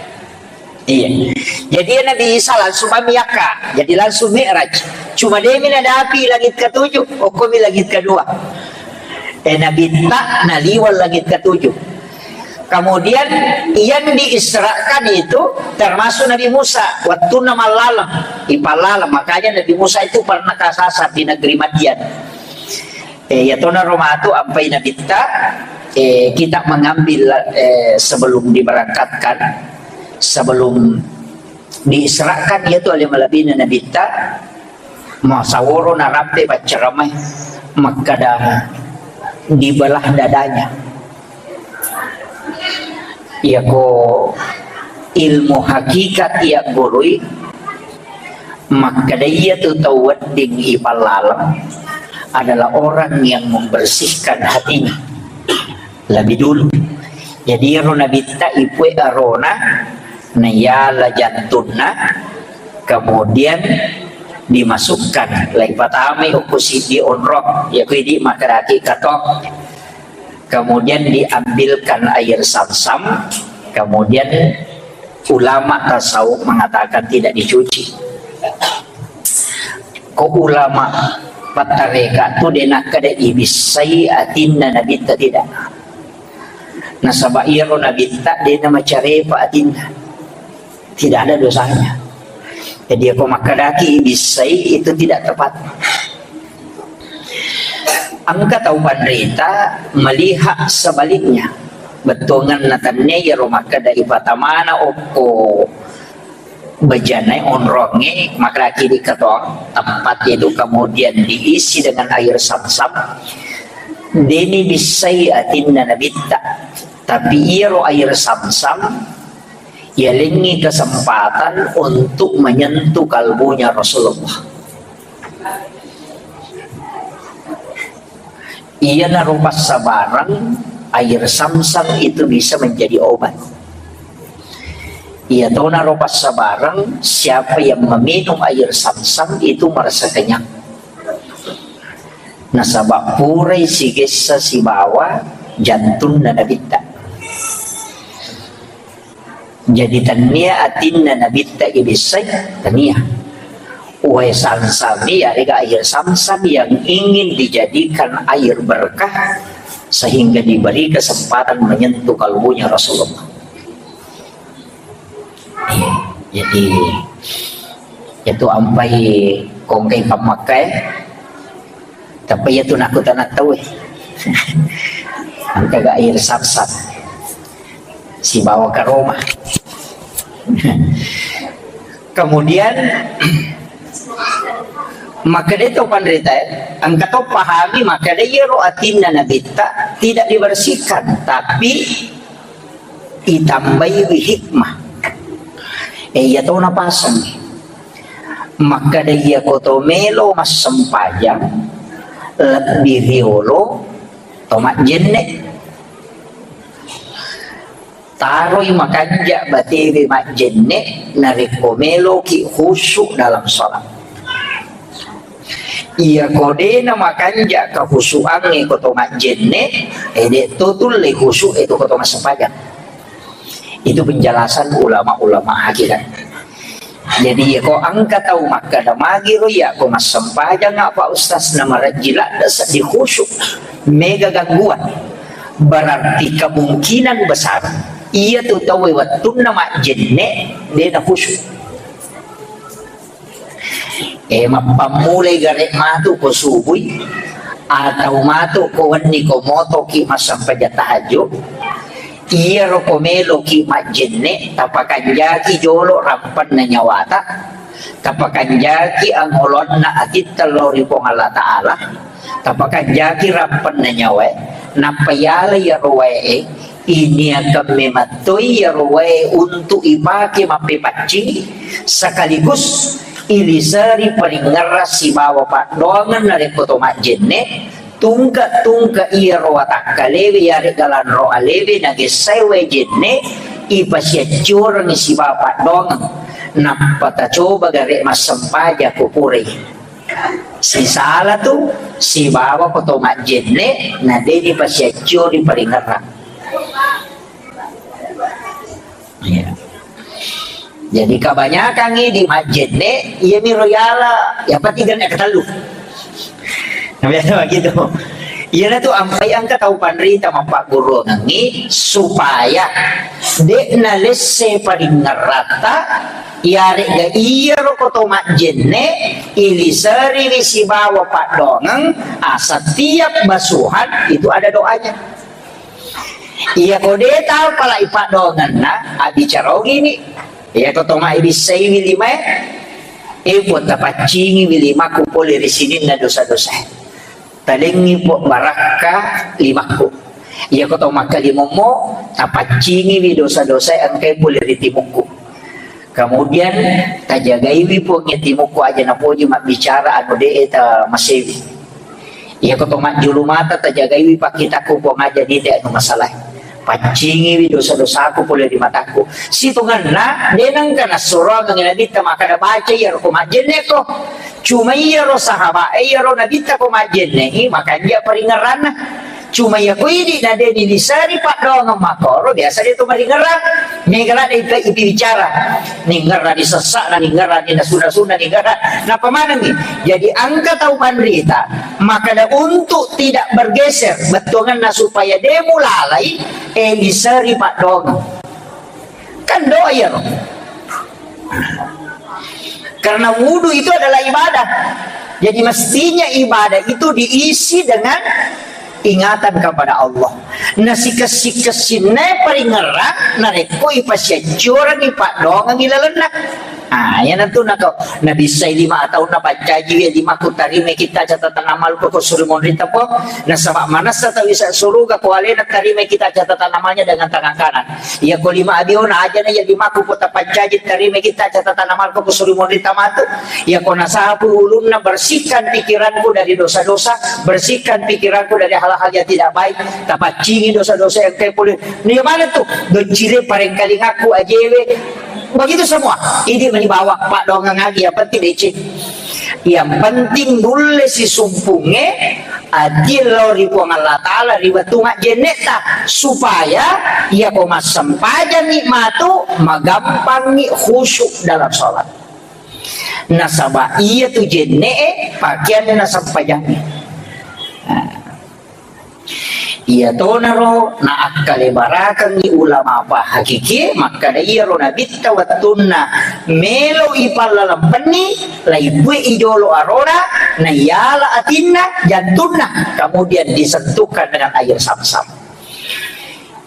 Iya. Jadi Nabi Isa langsung mamiakka. Jadi langsung Mi'raj. Cuma demi nadapi langit ketujuh, okkomi langit kedua. Eh, Nabi ta naliwat langit ketujuh. Kemudian yang diisrakan itu termasuk Nabi Musa. Waktu nama lalam, ipalalam. Makanya Nabi Musa itu pernah kasasar di negeri Madian. Eh, ya tona romatu ampai Nabitta, eh, kita mengambil, eh, sebelum diberangkatkan, sebelum diisrakan, yaitu ale malebina Nabitta, masaworo narampe paccaramai, makkada dibelah dadanya. Iyako ilmu hakikat iya gurui, makkeda iyatu tau wedding ipallaleng adalah orang yang membersihkan hatinya lebih dulu. Jadi ero Nabitta ipue arona, naiala jantunna, kemudian dimasukkan, laipatamai okko siddi onrong, yaku idi makkedaki kato. Kemudian diambilkan air Zamzam, kemudian ulama tasawuf mengatakan tidak dicuci. Ko ulama pattareka tu de nakkeda ibissai atinna Nabitta, tidak. Nasaba iyaro Nabitta de namacarepa atinna. Tidak ada dosanya. Jadi, ako makkedaki ibissai, itu tidak tepat. Engka tau panrita melihat sebaliknya. Bettuanganna tennia iyaro makkeda ipatamana okko bejana onrongnge, makkedaki di ketua tempat itu kemudian diisi dengan air Zamzam. Deni bissai atinna Nabitta. Tapi iyaro air Zamzam yalengngi kesempatan untuk menyentuh kalbunya Rasulullah. Iyanaro passabareng, air Zamzam itu bisa menjadi obat. Iyatonaro passabareng, siapa yang meminum air Zamzam itu merasa kenyang. Nasaba purai sigessa sibawa jantunna Nabitta. Jadi tennia atinna Nabitta ibissai, tennia. Wae Zamzam, yarega air Zamzam yang ingin dijadikan air berkah sehingga diberi kesempatan menyentuh kalbunya Rasulullah. Iya, jadi itu ampai kongkai pammakkai. Tapi iya tu nakutana tau, eh. Engka ga air Zamzam sibawa ke Roma. Kemudian makkeda to panrita, eh, engka to pahami makkeda iyaro atinna Nabitta tidak dibersihkan, tapi itambaiwi hikmah. Eh, iya to napaseng. Makkeda iyako to melo massempajang lebbi riolo to majjenne. Taroi makanja batewe majjenne narekko meloki khusyuk dalam sholat. Iyako dena makanja kahusuangnge ko to majjenne, eh, de to tulle khusyuk e to ko to massempajang. Itu penjelasan ulama-ulama hakikat. Jadi, iyako engka tau makkeda magiro iyako massempajang apa ustaz na marejji ladde seddi khusyuk, mega gangguan. Berarti kemungkinan besar iya tu tauwe wettunna majjenne dena khusyuk. Eh, mappammulai gare matu ko subui, atau matu ko wenni ko motoki massempajang tahajud, iyaro ko meloki majjenne, tapakanjaki jolo rampenna nyawata, tapakanjaki angolonna atitta lao ri Puang Allah Ta'ala, tapakanjaki rampenna nyawae, nappa yala iyaro wae e, Iniakang memettoi iyaro wae untuk ipake mappepaccing, sekaligus iliseri paringerrang sibawa paddoangeng narekko to majjenne, tungke-tungke iyaro watakkalewe yarega lanro alewe nagessai wae jenne, ipasiaccorengngi sibawa paddoangeng, nappa tacoba gare massempajang ko purai. Sisala tu, sibawa ko to majjenne, na de nipasiaccori paringerrang. Iya. Jadi kebanyakan ini majjenne, iya miro yala, ya pasti kena ketellu. Nah, biasa begitu. Iyana tu ampai engka tau panrita mappagguruangengngi supaya de nalesse paringerratta, iyarega iyaro ko to majjenne, iliseriwi sibawa paddoangeng, ah, setiap basuhan itu ada doanya. Iya ko de tau pala ipaddoangenna, abicaraongini. Iya ko to maibissaiwi limae, eh, pota paccingiwi limaku pole ri sininna dosa-dosae. Talengngi po barakka limakku. Iya ko to makkalimommo, tapaccingiwi dosa-dosae engkai pole ri timukku. Kemudian, tajagaiwi Puang iya timukku aja napoji mabbicara anu de'e ta masewi. Iya ko to majjulu mata, tajagaiwi pakkitakku Puang aja nite anu masalah. Paccingiwi dosa-dosaku pole ri mataku. Sitongenna, de nengka nassuroangengngi nabitta makkada baca iyaro ko majjenne ko. Cuma iyaro sahabat e, iyaro nabitta ko majjenne i, makanja paringerranna. Cuma iya ko idi na de niliseri paddoangeng makkoro, biasa de to maringerrang. Mega ladde ipe-, ipibicara. Ningerra di sessa'na, ningerra di nasu-nasuna, ningerra. Napa manengi? Jadi engka tau panrita, makkada untuk tidak bergeser, bettuangenna supaya de mulalai, eh, liseri paddoangeng. Kan doa iyaro. Karena wudu itu adalah ibadah. Jadi mestinya ibadah itu diisi dengan ingatan kepada Allah. Nasikessi-kessinna paringerrang narekko ipasiaccorengngi paddoangengngi lalenna. Ah, iyanatu nako nabissai lima ataunna paccajiwi limakku tarimai kitta catatan amalku ko suri monrita po. Nasaba manessa tau isa suruga ko alena tarimai kitta catatan amalnya dengan tangan kanan. Iya ko lima abiona ajana iya limakku ko tapaccaji tarimai kitta catatan amalku ko suri monrita matu. Iya ko nasapu ulunna, bersihkan pikiranku dari dosa-dosa, bersihkan pikiranku dari hal-hal yang tidak baik. Tapaccingi dosa-dosa yang kayak pole. Iya mana tu? Doccire parengkalingaku ajewe. Begitu semua. Ini mani bawa paddoangeng agi yang penting deceng. Yang penting nulle sisumpungnge ati lao ri Puang Allah Ta'ala ri wettu majjennetta, supaya iya ko massempajangngi matu magampangngi khusyuk dalam sholat. Nasaba iya tu jenne'e pakeanna sempajangnge. Nah. Iyatonaro naakkale barakengngi ulama pahakikie makkada iyaro nabitta wettunna melo ipallalempenni, laibue ijolo arona, naiyala atinna, jantunna, kemudian disentuhkan dengan air zam-zam.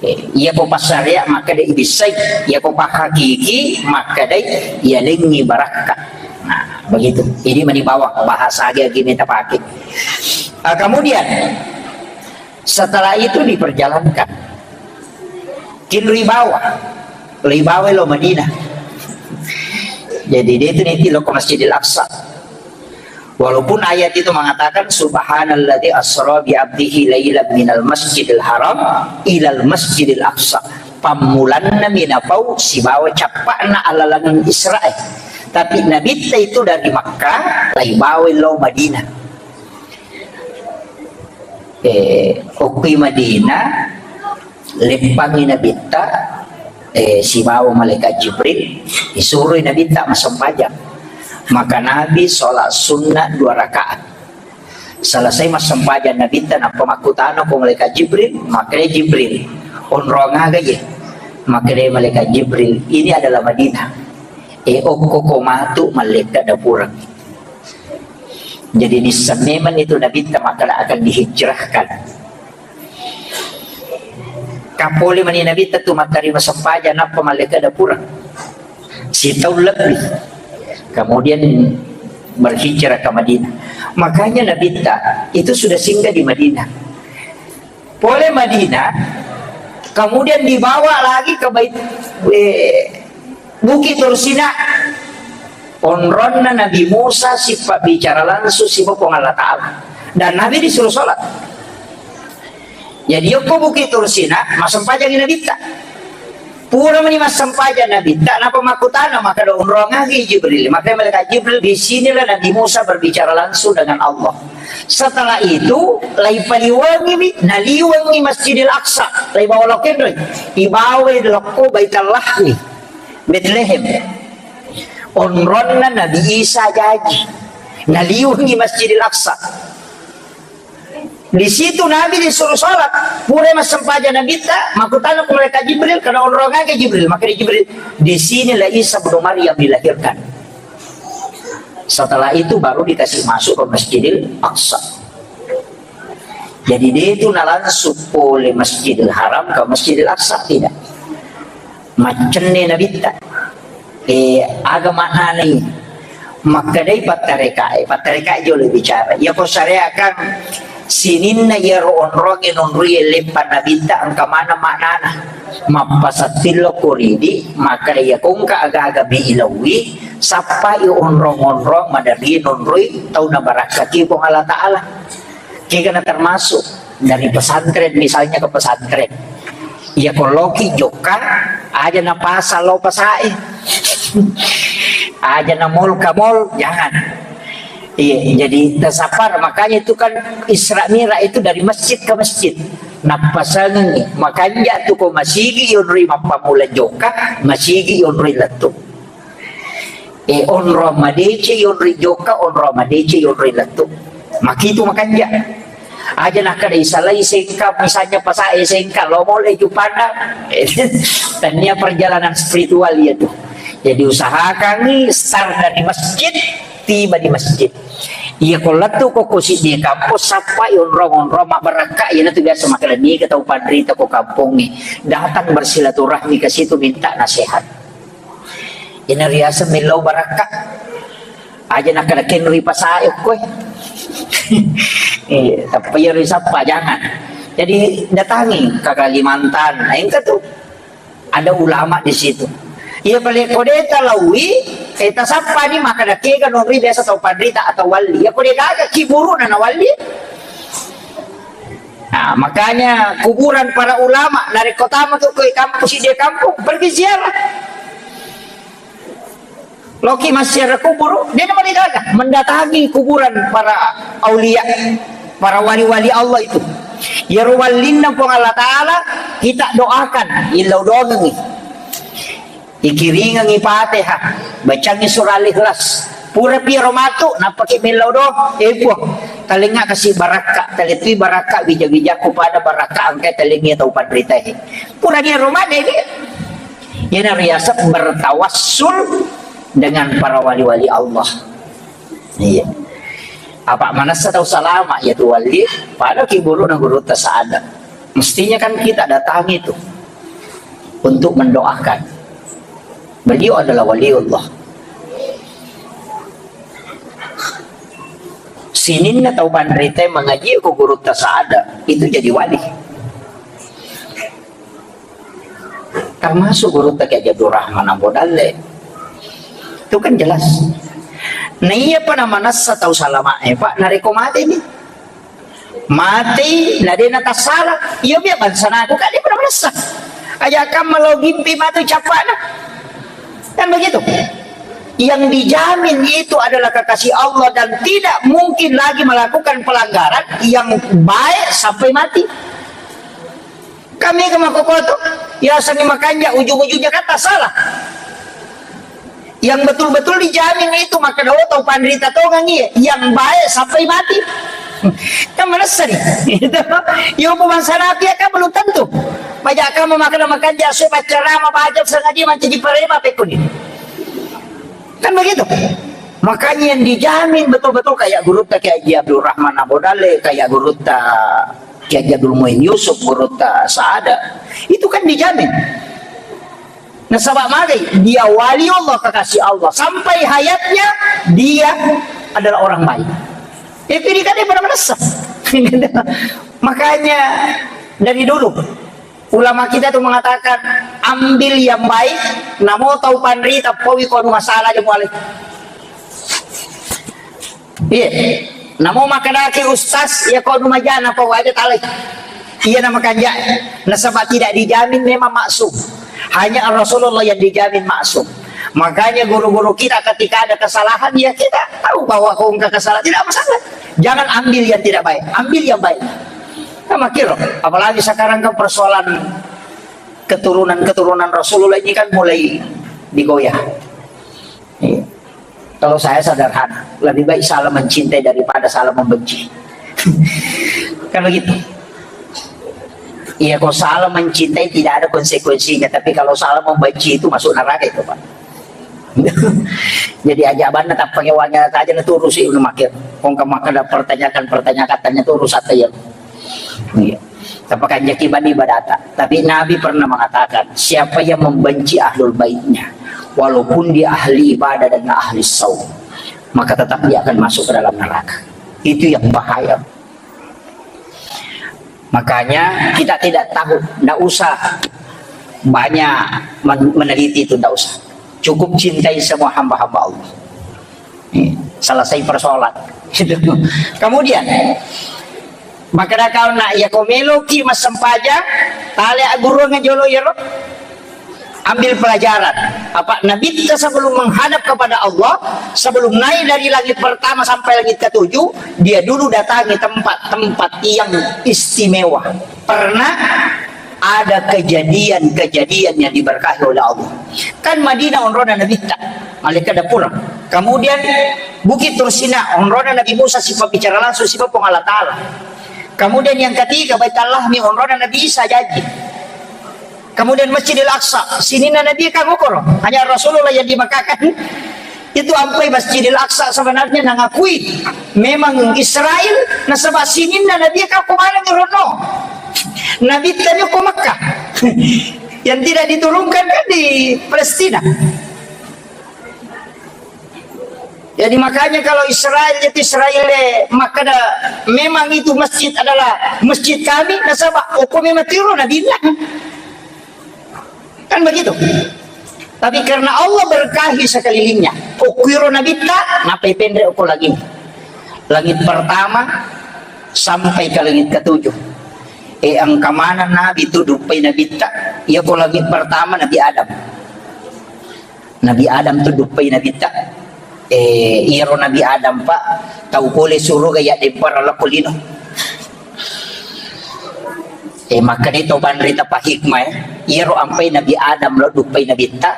Eh, iya ko passarea makkada ibissai, iya ko pahakiki makkadai iyalengngi barakka. Nah, begitu. Ini mani bawang bahasa agi-agi meta pakai. Ah, kemudian setelah itu diperjalankan. Kin ribawa, ribawa lo Madinah. Jadi dia itu nanti lo ke Masjidil Aqsa. Walaupun ayat itu mengatakan, "Subhanalladzi asra bi abdihi lailan minal masjidil haram ilal masjidil aqsa." Pammulanna minapau sibawa cappa'na alalangeng Israel. Tapi Nabitta itu dari Makkah, laibawa lao Madinah. Eh, okkoi Madinah, leppangngi Nabitta, eh, sibawa malaikat Jibril, isuroi Nabitta massempajang. Maka Nabi sholat sunnah dua rakaat. Selesai massempajang Nabitta, nappa makkutana ko malaikat Jibril, makkedai Jibril, "Onrong aga ye?" Makkedai malaikat Jibril, "Ini adalah Madinah. Eh, okko ko matu mallekka dapureng." Jadi nisseng memang itu Nabitta makkeda akan dihijrahkan. Kapole mani Nabitta tu mattarima sempajang nappa mallekka dapureng. Sitaung lebih. Kemudian berhijrah ke Madinah. Makanya Nabitta itu sudah singgah di Madinah. Pole Madinah, Kemudian dibawa lagi ke Bait-, eh, Bukit Tursina. Onronna Nabi Musa sipabbicara langsung siba Puang Allah Ta'ala. Dan Nabi disuruh sholat. Jadi, yokko Bukit Tursina, massempajangi Nabitta. Pura mani massempajang Nabitta, napa makkutana, maka onrongagi Jibril. Maka malaikat Jibril, di sinilah Nabi Musa berbicara langsung dengan Allah. Setelah itu, lai paliwangimi, naliwangi Masjidil Aqsa, lai bawa lokko enroi, ibawai lokko Baitul Lahmi, Betlehem. Onronna Nabi Isa jaji, naliwangi Masjidil Aqsa. Di situ Nabi disuruh sholat. Pura massempajang Nabitta, makkutana ku malaikat Jibril, karena onrong aga Jibril. Maka di Jibril, di sinilah Isa bin Maryam dilahirkan. Setelah itu baru dikasih masuk ke Masjidil Aqsa. Jadi, dia itu na langsung pole Masjidil Haram ke Masjidil Aqsa, tidak. Maccenne Nabitta. Eh, aga maknanai? Makkedai pattarekae, pattarekae jolo bicara. Iyako syariat kan sininna iyaro onronge nonroi leppa Nabitta, engka maneng maknana. Mappasattillo ko ridi, makkeda iyako engka aga-aga mi ilaui, sappai onrong-onrong maderri nonroi tau nabarakkaki Puang Allah Ta'ala. Kegana termasuk dari pesantren, misalnya ke pesantren. Iya, ko loki jokka, aja na pasang lo pasae. Aja na mall ka mall, jangan. Iya, jadi tersapar. Makanya itu kan Isra Mi'raj itu dari masjid ke masjid. Nappasangengi, makanja tu ko masigi yonroi mappamula jokka, masigi yonroi lettu. Eh, onrong madeceng yonroi jokka, onrong madeceng yonroi lettu. Makitu makanja. Aja nakkeda isalai sengka, misalnya pasae sengka, lo mole Juppandang. Tania perjalanan spiritual iya tu. Jadi usahakangi start dari masjid, tiba di masjid. Iya, ko lettu ko, ko siddi kampus, sappai onrong-onrong mabbarakka, iya tu biasa makkeda niga tau panrita ko kampongnge datang bersilaturahmi ke situ minta nasihat. Ina riaseng millau barakka. Aja nakkeda kenroi pasae okkoe. Eh, tapi iya risappa, jangan. Jadi datangi ke Kalimantan, nah, engka tu ada ulama di situ. Iya pale ko de talaui, eh, tasappani makkeda kega nonroi biasa tau panrita atau wali. Iya ko de gaga kiburuna na wali. Nah, makanya kuburan para ulama, narekko tama tu ko kampus, di kampung, pergi ziarah. Loki massiara kuburu, de na maligaga, mendatangi kuburan para aulia, para wali-wali Allah itu. Iyaro wallinna Puang Allah Ta'ala, kita doakan, illau doangengi. Ikiringengi Fatihah, bacangi surah Al-Ikhlas. Pura piro matu, nappaki mellau do, eh, Puang, talengnga kasi barakka, talettui barakka, wija-wijakku pada barakka, angkai talengngi tau panritae. Pura dia rumah deh, dia. Iyana riaseng bertawassul dengan para wali-wali Allah. Iya. Apa manessa tau salama, iya tu wali, pada kiburuna gurutta Sa'ada. Mestinya kan kita datangi itu untuk mendoakan. Beliau adalah waliullah. Sininna tau panrita mengaji ko gurutta Sa'ada, itu jadi wali. Termasuk gurutta Kiai Haji Abdul Rahman Ambo Dalle. Itu kan jelas. Nah, iya pa namanessa tau salama, eh, Pak, narekko mate ni. Mate, na de natassala. Iya, biar bangsa naku, kan dia pernah manessa. Aja kan melogimpi matu capana. Kan begitu. Yang dijamin itu adalah kekasih Allah dan tidak mungkin lagi melakukan pelanggaran yang baik sampai mati. Kami ke makokoto, ya seni makanja, ujung-ujungnya kata salah. Yang betul-betul dijamin itu, maka do tau panrita tongang iya, yang baik sampai mati. Kan manessa ni. Itu. Yo, bu bangsa napi kan belum tentu. Banyak kamu makan, makanja, saya baca rama, baca sengaja mancaji parema pekuni. Kan begitu. Makanya yang dijamin betul-betul kayak gurutta Kiai Haji Abdul Rahman Abu Dale, kayak gurutta Kiai Haji Abdul Muin Yusuf, gurutta Saada. Itu kan dijamin. Nasaba magai, dia wali Allah, kekasih Allah. Sampai hayatnya, dia adalah orang baik. Itu dia kan dia pernah manessa. Makanya dari dulu Ulama kita tu mengatakan, ambil yang baik, namo tau panrita, paui ko anu masalah aja muale. Iya. Namo makkedaki ustaz, iya ko anu majana, pau aja talai. Iya nama kanja. Nasaba tidak dijamin memang maksum. Hanya Rasulullah yang dijamin maksum. Makanya guru-guru kita ketika ada kesalahan, ya kita tahu bahwa kau engkau kesalahan, tidak masalah. Jangan ambil yang tidak baik, ambil yang baik. Nah, makiro, apalagi sekarang kan persoalan keturunan-keturunan Rasulullah ini kan mulai digoyah. Iya. Kalau saya sederhana, lebih baik salah mencintai daripada salah membenci. Kan begitu. Iya, kalau salah mencintai tidak ada konsekuensinya, tapi kalau salah membenci itu masuk neraka itu, Pak. Jadi aja banna tappa kewanya aja na turusi unu makir. Kong ka makkeda pertanyakan, pertanyakan tanya turus atta iya. Iya. Tappa kanjaki bani ibadata. Tapi Nabi pernah mengatakan, siapa yang membenci ahlul baitnya, walaupun dia ahli ibadah dan ahli saum, maka tetap dia akan masuk ke dalam neraka. Itu yang bahaya. Makanya kita tidak tahu, ndak usah banyak men-, meneliti itu, ndak usah. Cukup cintai semua hamba-hamba Allah. Iya, selesai persoalan. Kemudian, makkeda kau nak, iya ko meloki massempajang, tale agguruang jolo iyaro. Ambil pelajaran. Apa Nabitta sebelum menghadap kepada Allah, sebelum naik dari langit pertama sampai langit ketujuh, dia dulu datangi tempat-tempat yang istimewa. Pernah ada kejadian-kejadian yang diberkahi oleh Allah. Kan Madinah onrona Nabitta, malaikat dapur. Kemudian Bukit Tursina, onrona Nabi Musa, sifat bicara langsung, sifat Puang Allah Ta'ala. Kemudian yang ketiga, Baitul Lahmi, onrona Nabi Isa jaji. Kemudian Masjidil Aqsa, sininna Nabi kan okoro. Hanya Rasulullah yang di Makkah kan. Itu ampai Masjidil Aqsa sebenarnya nangakui memang Israel, nasaba sininna Nabi kan ko mana rono. Nabi tadi ko Makkah. Yang tidak diturunkan kan di Palestina. Jadi makanya kalau Israel, jadi Israel, eh, makkeda memang itu masjid adalah masjid kami, nasaba okko memang tiro Nabitta. Kan begitu. Tapi karena Allah berkahi sekelilingnya, okko iro Nabitta, napai penre okko langit. Langit pertama sampai ke langit ketujuh. Eh, engka mana Nabi tu duppai Nabitta, iya ko langit pertama Nabi Adam. Nabi Adam tu duppai Nabitta. Eh, iyaro Nabi Adam, Pak, tau pole suruga iya dempara lakko lino. Eh, makkeda to panrita pa hikmah, eh. Iyaro ampai Nabi Adam lo duppai Nabitta.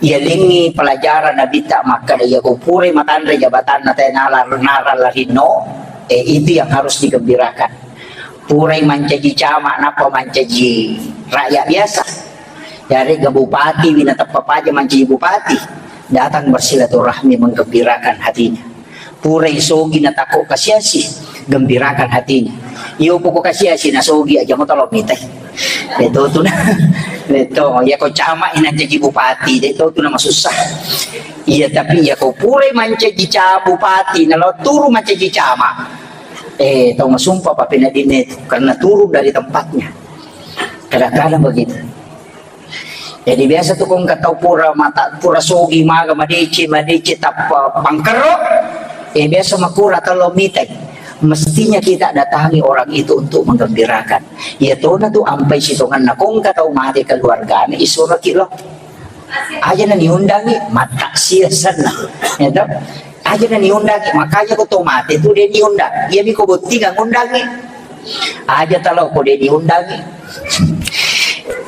Iya lengi pelajaran Nabitta makkeda iya ko purai matanre jabatanna tena lar-, nara larinno. Eh, itu yang harus digembirakan. Purai mancaji camat, nappa mancaji rakyat biasa. Yarega bupati wi nateppa paja mancaji bupati, datang bersilaturahmi menggembirakan hatinya. Purai sogi natakko kasiasi, gembirakan hatinya. Iyo poko kasiasi nasogi aja mo talo mitai. Betul tu na. Betul. Ya ko camat ina jadi bupati, de to tu na masussa. Iya, tapi ya ko purai mancaji ca-, bupati, nalo turu mancaji camat. Eh, tau masumpa pa penadine tu, karena turun dari tempatnya. Kadang-kadang begitu. Jadi biasa tu kong katau pura mata, pura sogi maga madece, madece tappa pangkerro. Eh, biasa makura talo mitai. Mestinya kita datangi orang itu untuk menggembirakan. Ya tona tu ampai sitonganna kong katau mate keluargana, isuraki lo. Aja na niundangi, mataksia senna. Ya toh? Aja na niundangi, makanya ko to mate tu de niundang. Iya mi ko bottinga ngundangi. Aja talo ko de niundangi.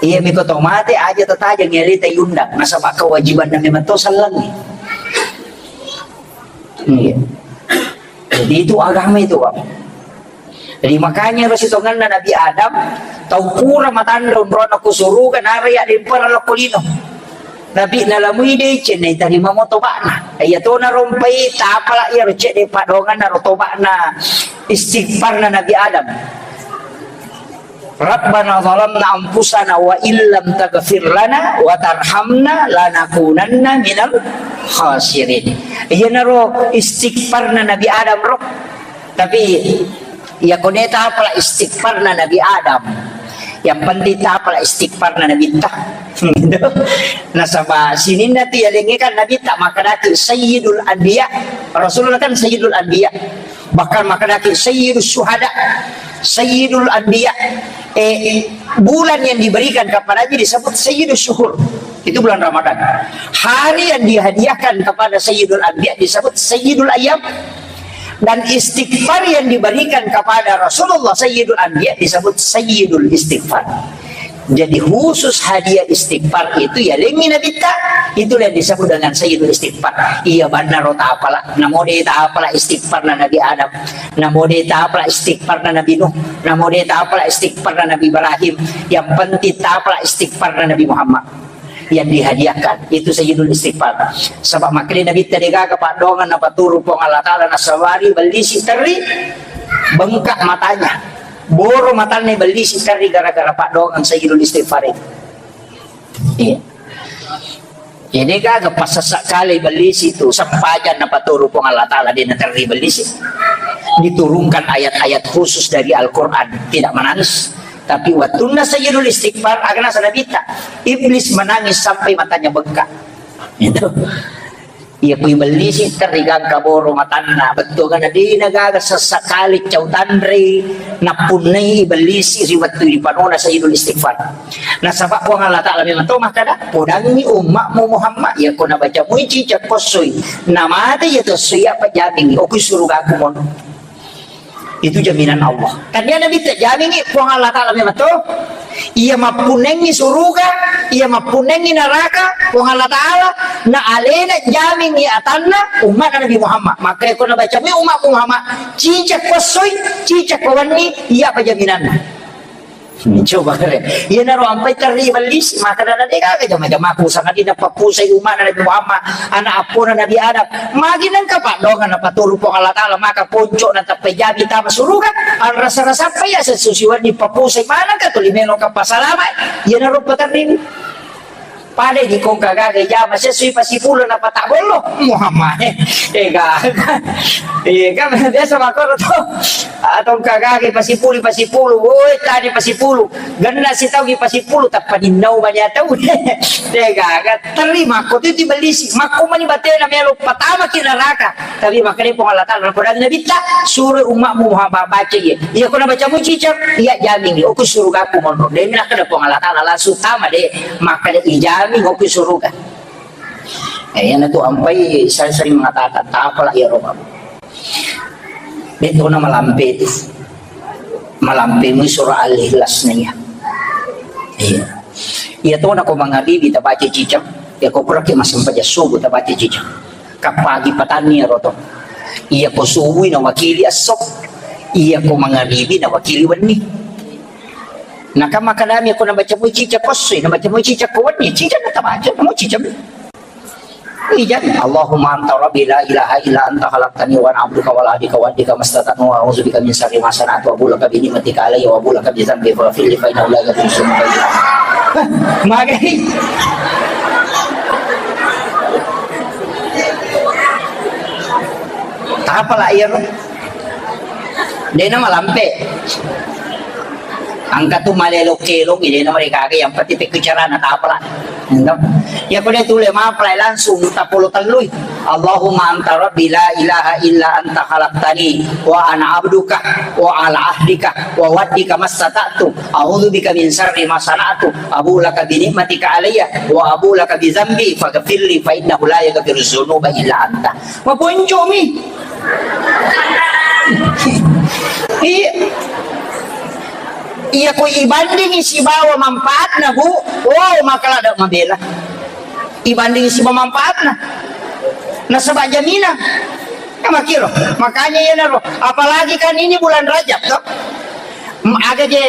Iya mi ko to mate, aja tataja ngeleta iundang. Nasaba kewajiban na memang to sellengi. Iya. Jadi itu agama itu, Pak. Jadi makanya ro sitonganna Nabi Adam, tau pura matanre onrona ku suruga, nara ya dempara lokko lino. Nabi nalamui deceng, naitarima mo toba'na. Iya to narompai tapala iya ro cedde padonganna ro toba'na istighfarna Nabi Adam. Rabbana zalamna anfusana wa illam taghfir lana wa tarhamna lanakunanna minal khasirin. Iyanaro istighfarna Nabi Adam ro. Tapi iya ko de tapala istighfarna Nabi Adam. Yang penting tapala istighfarna Nabitta. Gitu. Nasaba sininna tu yalengnge kan Nabitta makkedaki Sayyidul Anbiya. Rasulullah kan Sayyidul Anbiya. Bahkan makkedaki Sayyidus Syuhada, Sayyidul Anbiya. Eh, bulan yang diberikan kepadanya disebut Sayyidus Syuhur. Itu bulan Ramadan. Hari yang dihadiahkan kepada Sayyidul Anbiya disebut Sayyidul Ayyam. Dan istighfar yang diberikan kepada Rasulullah Sayyidul Anbiya disebut Sayyidul Istighfar. Jadi khusus hadiah istighfar itu yalengngi Nabitta, itulah yang disebut dengan Sayyidul Istighfar. Iya bannaro tapala, namo de tapala istighfarna Nabi Adam, namo de tapala istighfarna Nabi Nuh, namo de tapala istighfarna Nabi Ibrahim. Yang penting tapala istighfarna Nabi Muhammad yang dihadiahkan itu Sayyidul Istighfar. Sebab makanya Nabitta degaga paddoangeng napaturu Puang Allah Ta'ala nasabari bellisi terri bengkak matanya. Boro matanna bellisi terri gara-gara paddoangeng Sayyidul Istighfar itu. Iya. Jadi gaga pasasa kali bellisi tu sempajan napaturu Puang Allah Ta'ala de naterri bellisi. Diturunkan ayat-ayat khusus dari Al-Quran, tidak menangis. Tapi wattunna Sayyidul Istighfar, aga naseng Nabitta, iblis menangis sampai matanya bengkak. Itu. Iya kui bellisi terri gangka boro matanna, bettuanna dena gaga sesakali cau tanre nappunnai bellisi ri wettu ripanona Sayyidul Istighfar. Nasaba Puang Allah Ta'ala memang to makkeda, podangngi ummatmu Muhammad, iya ko nabaca mui cicak kossoi, namate iya to soi apa jamingi, okui surugaku mono. Itu jaminan Allah. Tania Nabitta jamingi Puang Allah Ta'ala memang to. Iya mappunnengi suruga, iya mappunnengi neraka, Puang Allah Ta'ala, na alena jamingi atanna ummat Nabi Muhammad. Maka ko nabaca mui ummat Muhammad, cicak kossoi, cicak kowenni, iya apa jaminanna? Coba kere. Iyanaro ampai terri bellisi, maka dana de gaga jama-jama ku sangadina papusai ummat Nabi Muhammad, anak appona Nabi Adam. Magi nengka paddoangeng napaturu Puang Allah Ta'ala, maka ponco na tappa jabi tama suruga, arasa-rasa apa ya sesusiwan di papusai mana ka tuli melo ka pasalama, iyanaro paterri. Pada di kongka gaga jama sesui pasipulu na pata bollo Muhammad. Eh, gaga. Eh, kan biasa makoro to. Atau kagage pasipulu, pasipulu. Woi, tadi pasipulu. Genna sitau ki pasipulu, tappa ninnau banyak tau. Tega, terima ko tu bellisi. Makko mani batena melo patama ki neraka. Tapi makanya Puang Allah Ta'ala, napodangi Nabitta, suruh umatmu Muhammad baca iya. Iya, ko nabaca mu cicak, iya jamin. Oku suruga aku mono. Demi nakkeda Puang Allah Ta'ala, langsung tama de. Makanya ijamin oku suruga. Eh, iyanatu ampai saya sering mengatakan, tapala iya roba. Betona malampe tu. Malampe mu surah Al-Ikhlas na iya. Iya. Iya tona ko mangabibi tabaca cicak. Ya ko pura ke masempajang subuh tabaca cicak. Kapagi patanni ya roto. Iya ko subui na wakili esso. Iya ko mangabibi na wakili wenni. Naka makadami ko nabaca mu cicak ko esso, nabaca mu cicak ko wenni, cicak na tabaca, mu cicak. Ijan, Allahumma anta rabbi la ilaha illa anta khalaqtani wa ana abduka wa ana ala ahdika wa wa'dika mastata'tu wa a'udzu bika min syarri ma sana'tu abu'u laka bi ni'matika alayya wa abu'u laka bi dzanbi faghfir li fa innahu la yaghfiru dzunuba illa anta. Magai. Tapala iyaro. Dena malampe. Engka tu malelo kelong, dena mereka aga yang penting pekku carana tapala. Iya ko de tule mapalai langsung tapolo tellui. Allahumma anta rabbi la ilaha illa anta khalaqtani wa ana abduka wa ala ahdika wa wa'dika mastata'tu. A'udzu bika min syarri ma sana'tu. Abu'u laka bi ni'matika alayya wa abu'u laka bi dzanbi faghfirli fa innahu la yaghfiru dzunuba illa anta. Maponcomi. Iya. Iya ko ibandingi sibawa manfaatna, Bu. Oh, maka lada mabela. Ibandingi sibawa manfaatna. Nasaba jaminan. Ya makiro. Makanya iyanaro. Apalagi kan ini bulan Rajab toh. M-, aga je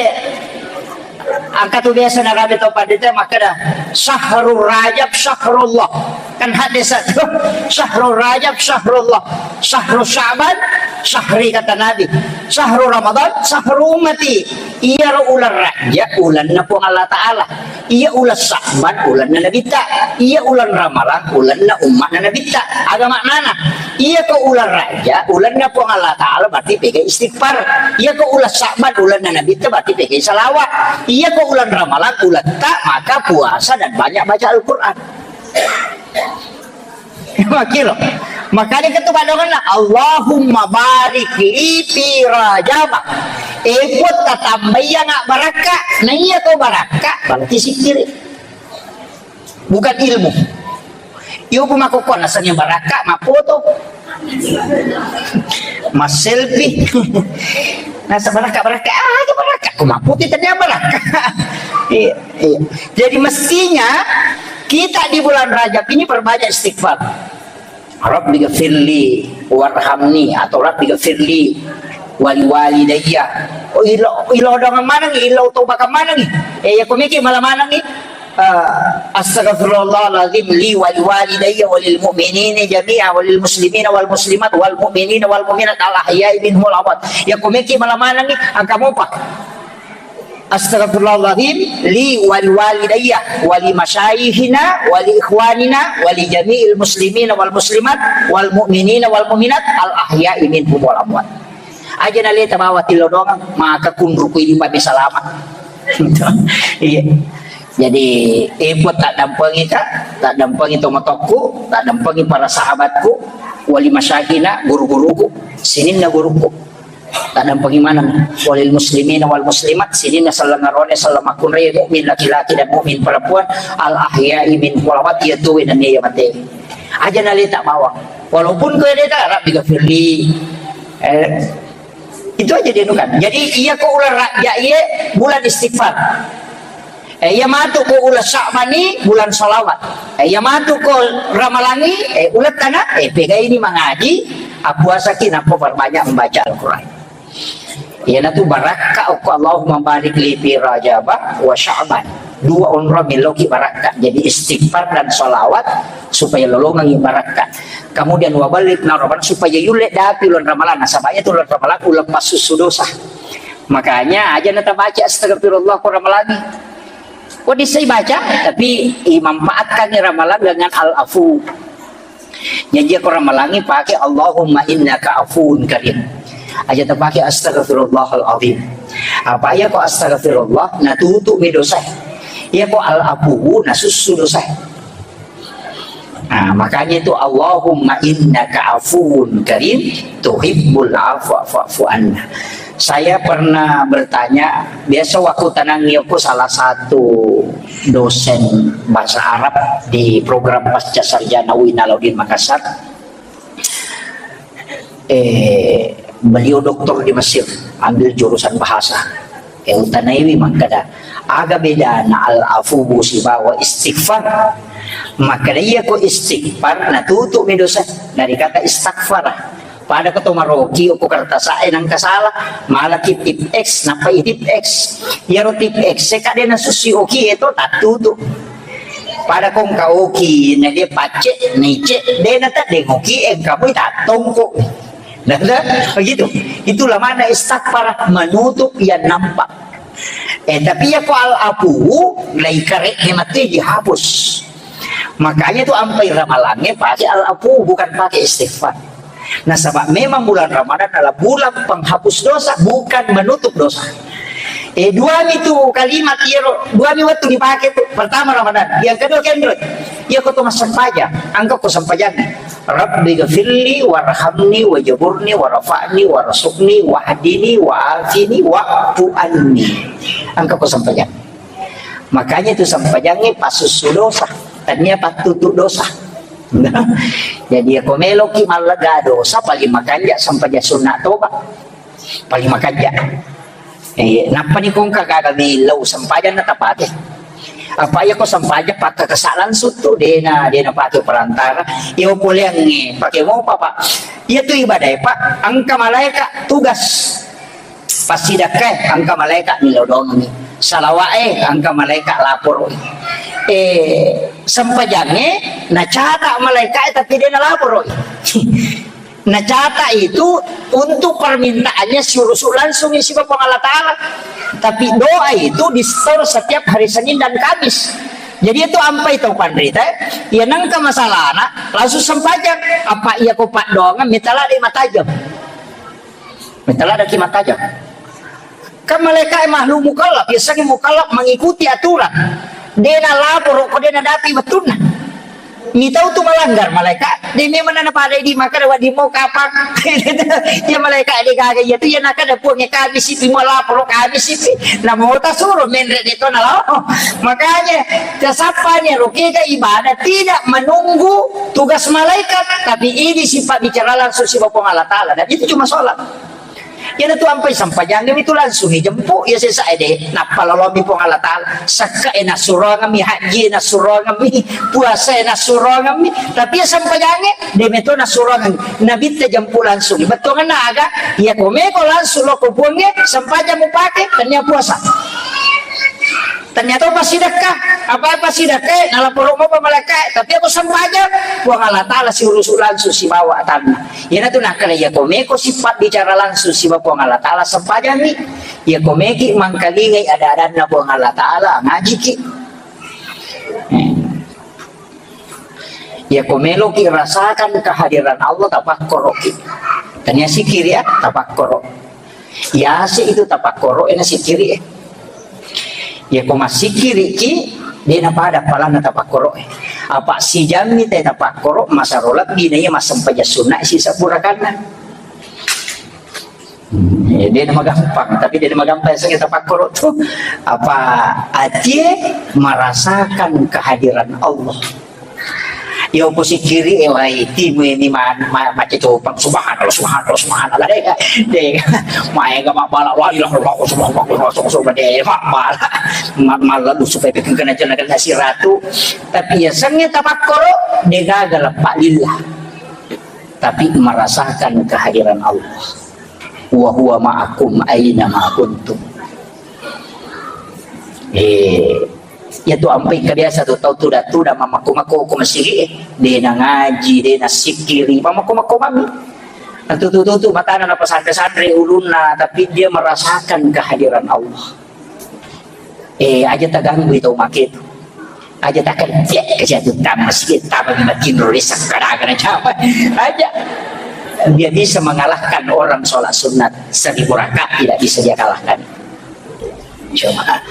Engka tu biasa narapi tau pandita makkeda, "Syahrul Rajab syahrullah." Kan hadis satu, "Syahrul Rajab syahrullah, syahru Sya'ban syahri," kata Nabi, "Syahru Ramadan syahru ummati." Iyaro uleng Rajab ulenna Puang Allah Ta'ala. Iya uleng Sya'ban ulenna Nabitta. Iya uleng Ramalang ulenna ummatna Nabitta. Aga maknana? Iya ko uleng Rajab ulenna Puang Allah Ta'ala berarti pegai istighfar. Iya ko uleng Sya'ban ulenna Nabitta berarti pegai salawat. Iya ko uleng Ramalang uletta maka puasa dan banyak baca Al-Quran. Makiro. Makanya ketu padonganna, "Allahumma barik li fi Rajab." Eh, Puang, tatambai iyana barakka. Nah, iya ko barakka, berarti sikkiri. Bukan ilmu. Iyo, Bu, makkokko naseng barakka, mappoto. Mas selfie. Nasa barakka, barakka. Ah, itu barakka. Ko mappoto tadi barakka. Iya, iya. Jadi mestinya kita di bulan Rajab ini perbanyak istighfar. "Rabbi ghafirli warhamni" atau "Rabbi ghafirli wali walidayya." Oh, ilo, ilo dengan mana nih? Ilo toba ke mana nih? Eh, ya, komiki malah mana nih? Eh, "Astagfirullahaladzim li wali walidayya walil mu'minina jami'a walil muslimina wal muslimat wal mu'minina wal mu'minat al ahya'i minhum wal amwat." Ya, komiki malah mana nih? Angka mopa. "Astagfirullahaladzim li wali walidayya wali masyayikhina wali ikhwanina wali jami'il muslimina wal muslimat wal mu'minina wal mu'minat al ahya'i minhum wal amwat." Aja naleta bawa tilodongang, maka kunruku ini pami salama. Iya. Jadi, eh, Puang, taddampengi ka, taddampengi tomatoakku, taddampengi para sahabatku, wali masyayikhina, guru-guruku, sininna guruku. Taddampengi maneng, walil muslimina wal muslimat, sininna selleng arone, selleng makkunrai, mukmin laki-laki dan mukmin perempuan, al ahya'i minhum wal amwat, iya tuwe dan iya mate. Aja naleta bawang. Walaupun ko leta, "Rabbi ghafirli." Eh, itu aja dia nukan. Jadi, iya ko uleng Rajab iye bulan istighfar. Eh, iya matu ko uleng Sya'ban i bulan salawat. Eh, iya matu ko Ramalang i, eh, uleng tana, eh, pegai ni mangaji, appuasaki nappa perbanyak membaca Al-Quran. Iyanatu barakka okko, "Allahumma barik li fi Rajaba wa Sya'ban." Dua onrong meloki barakka. Jadi istighfar dan salawat supaya lolongangi barakka. Kemudian, "Wa ballighna Ramadan," supaya yulle dapi uleng Ramalang. Nasaba iyatu uleng Ramalang uleng passussu dosa. Makanya aja natabaca astagfirullah ko Ramalang i. Ko dissai baca, tapi imanfaatkan Ramalang dengan al-afu. Jaji ko Ramalang i pake Allahumma innaka afuwun karim. Aja tapake astagfirullahal azim. Apa iya ko astagfirullah natutu mi dosa. Iya ko al-afuwu nasussu dosa. Nah, makanya itu Allahumma innaka afuwun karim tuhibbul afwa fa'fu anna. Saya pernah bertanya, biasa waktu tanang yoko salah satu dosen bahasa Arab di program Pasca Sarjana UIN Alauddin Makassar. Eh, beliau doktor di Mesir, ambil jurusan bahasa. Eh, utanaiwi makkeda, aga bedana al-afuwu sibawa istighfar? Makkeda, iya ko istighfar, natutu mi dosa dari kata istaghfara. Pada ko to maroki, ko kertas e nangka salah, malaki tip X, nappai tip X. Iyaro tip X e kade nasussi oki e to tattutu. Pada ko engka oki, na dia pacce, nice, de na tadde oki, engka mui tattongko. Nah, nah, begitu. Itulah makna istaghfar, menutup yang nampak. Eh, tapi ya ko al-afu, lai kare mati dihapus. Makanya tu ampai ramalannya pakai al-afu, bukan pakai istighfar. Nasaba memang bulan Ramadan adalah bulan penghapus dosa, bukan menutup dosa. Eh, duami tu kalimat iyaro, duami wettu dipake tu. Pertama Ramadan, yang kedua kendro. Iya ko to massempajang, angka ko sempajang. Rabbi ghafirli warhamni wajaburni warfa'ni warzuqni wahdini wa'afini wa'fu anni. Angka ko sempajang. Makanya tu sempajangnya pasussu dosa, tania pattutu dosa. Jadi, iya ko meloki mallega dosa, paling makanja sempajang sunna toba. Paling makanja. Eh, nappa ni kongka gaga millau sempajang na tapake. Apa iya ko sempajang pakkakasa langsung tu, dena, dena pake perantara. Iyo poleangnge, pake mopa, Pak. Iya tu ibadah, Pak. Angka malaika tugas. Passidakkae, angka malaika millau doangngi. Salawae, angka malaika lapor. Eh, Sempajangnge nacata malaika'e, tapi de' nalaporoi. Nacata itu untuk permintaannya siurusu' langsung siba Puang Allah Ta'ala. Tapi doa itu di-store setiap hari Senin dan Kamis. Jadi itu ampai tau panrita, ya nengka masalahna, langsung sempajang. Apa iya ko paddoangeng, mitala de' matajeng. Mitala de' ki matajeng. Kan malaika'e makhluk mukallaf, biasanya mukallaf mengikuti aturan. De' nalaporo ko de' nadapi wettunna. Mitau tu melanggar malaika, de' memang nana pada di maka ada wadi mau kapang. Ya malaika de' gaga, iya tu ya naka ada puang ya kami sipi mau laporo kami sipi. Nah mau tak suruh menre de' to nalo. Makanya, tasappani ro kega ibadah tidak menunggu tugas malaikat, tapi ini sifat bicara langsung siba Puang Allah Ta'ala, dan itu cuma sholat. Iyanatu ampai sampajangngemi tu langsung ijempu, iya sesa ede, nappa lolomi Puang Allah Ta'ala. Sakka e nassuroangemmi, haji e nassuroangemmi, puasa e nassuroangemmi, tapi iya sampajangnge, de' meto nassuroangeng. Nabitta jempu langsung. Bettuangenna aga, iya komeko langsung loko Puangnge, sampajang mupake, tennia puasa. Tennia to passidekka, apa passidekka, nalaporo mopa malaikae, tapi ako sempajang, Puang Allah Ta'ala siurusu langsung sibawa atanna. Iyanatu nakkeda, iya komeko sifat bicara langsung siba Puang Allah Ta'ala, sempajangngi. Iya komeki mangkalingai ada-adanna Puang Allah Ta'ala, ngajiki. Hmm. Iya ko meloki rasakan kehadiran Allah, tapakkoroki. Tania sikiri ya, tapakkoro. Yase itu tapakkoro, ena sikiri e. Iya ko massikiriki, de' napada palanna tapakkoro e. Apa sijammi te tapakkoro, masaro lebbi na iya massempajang sunna sisebbu rakanna. Hmm, eh, de' namagampang, tapi de' namagampang sengngeta pakkoro tu. Apa atie merasakan kehadiran Allah. Iya ko sikiri e wai timu ini ma-, ma-, mace copang, subhanallah, subhanallah, subhanallah, de', de', maega mabala, la ilaha illallah, subhanallah, subhanallah, de', mabala, ma-, malalu supaya bikin kena jenaka siratu. Tapi iya sengngeta pakkoro, de' gaga leppa lillah. Tapi merasakan kehadiran Allah. Wa huwa ma'akum aina ma kuntum. Eh, iya tu ampai kebiasa tu tau tuda-tuda mamakko-makko ko masigi, eh. De' nangaji, de' nasikiri, mamakko-makko mami. Nah, tu, tu, tu, tu, matana napasanre-sanre ulunna, tapi dia merasakan kehadiran Allah. Eh, aja taganggui tau make tu. Aja takerja, kerja tu tama sikit, tama lima tinro desa kadang-kadang capek. Aja. Dia bisa mengalahkan orang sholat sunat seribu rakaat, tidak bisa dia kalahkan. Coba.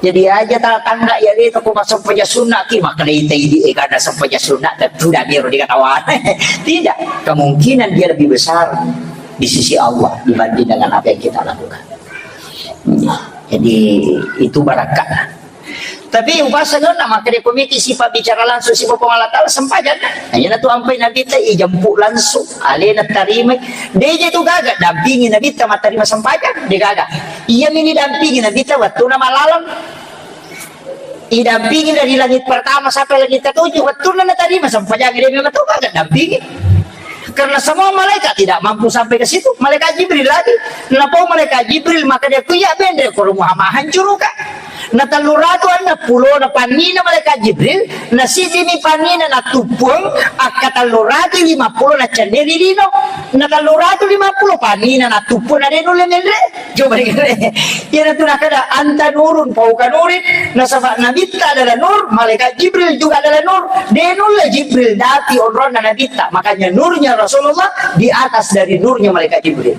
Jadi aja tatangga ya itu ko massempajang sunat ki, maka dai tei di, eh, kada sempajang sunat, dan tidak biar dikatakan. Tidak. Kemungkinan dia lebih besar di sisi Allah dibanding dengan apa yang kita lakukan. Jadi, itu barakat. Tapi upasangeng na maka dia komiki sifat bicara langsung sipa Puang Allah Ta'ala sempajang. Nah, iyanatu ampai Nabitta ijempu langsung, alena tarimai. De' je tu gaga dampingi Nabitta mattarima sempajang, de' gaga. Iya mini dampingi Nabitta wattuna malaleng. Idampingi dari langit pertama sampai langit ketujuh, wettunna natarima sempajang, de' memang tu gaga dampingi. Karena semua malaikat tidak mampu sampai ke situ. Malaikat Jibril lagi. Napau malaikat Jibril, maka dia kuya bendre ko rumah mahan curuka. Na tellu ratu anna pulo na pannina malaikat Jibril, na sijimi pannina na tuppuang, akka tellu ratu lima pulo na cenne ri lino. Na tellu ratu lima pulo pannina na tuppuang na de' nulle menre. Coba dengar. Iyanatu nakada anta nurun fauqa nurin, nasaba Nabitta adalah nur, malaikat Jibril juga adalah nur. De' nulle Jibril dapi onronna Nabitta, makanya nurnya Rasulullah di atas dari nurnya malaikat Jibril.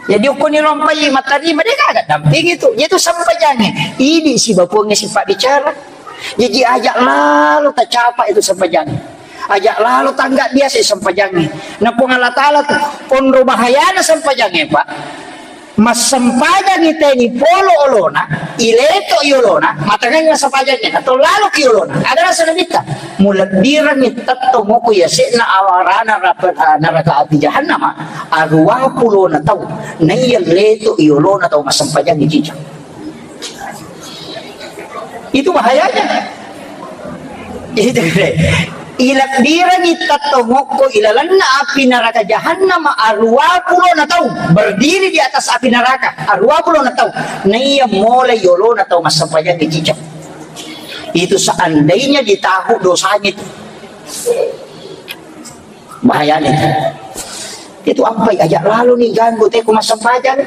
Jadi ukkuni rompai mattarima de' gaga dampingi tu. Iyanatu sempajangnge. Idi siba Puangnge sifat bicara. Jaji aja lalo tacapa itu sempajangnge. Aja lalo tangga biasa sempajangnge. Na Puang Allah Ta'ala tu, onro bahayana sempajangnge, Pak. Massempajangngi teni polo olona, ileto i olona, matangenga sempajangnge, atau lalo ki olona. Ada rasa Nabitta, mulebbirangngi tettong moko yase'na awarana rap-, ah, neraka api jahannama, arua pulona tau, naiya leto i olona tau massempajangngi cicak. Itu bahayanya. Itu, ilebbirangi tettong okko ilalenna api neraka jahannam arua pulona tau, berdiri di atas api neraka arua pulona tau, naiya molai yolona tau massempajang di cicak. Itu seandainya ditahu dosanya itu. Bahayanya itu. Itu ampai aja lalu nih ganggu teko massempajang.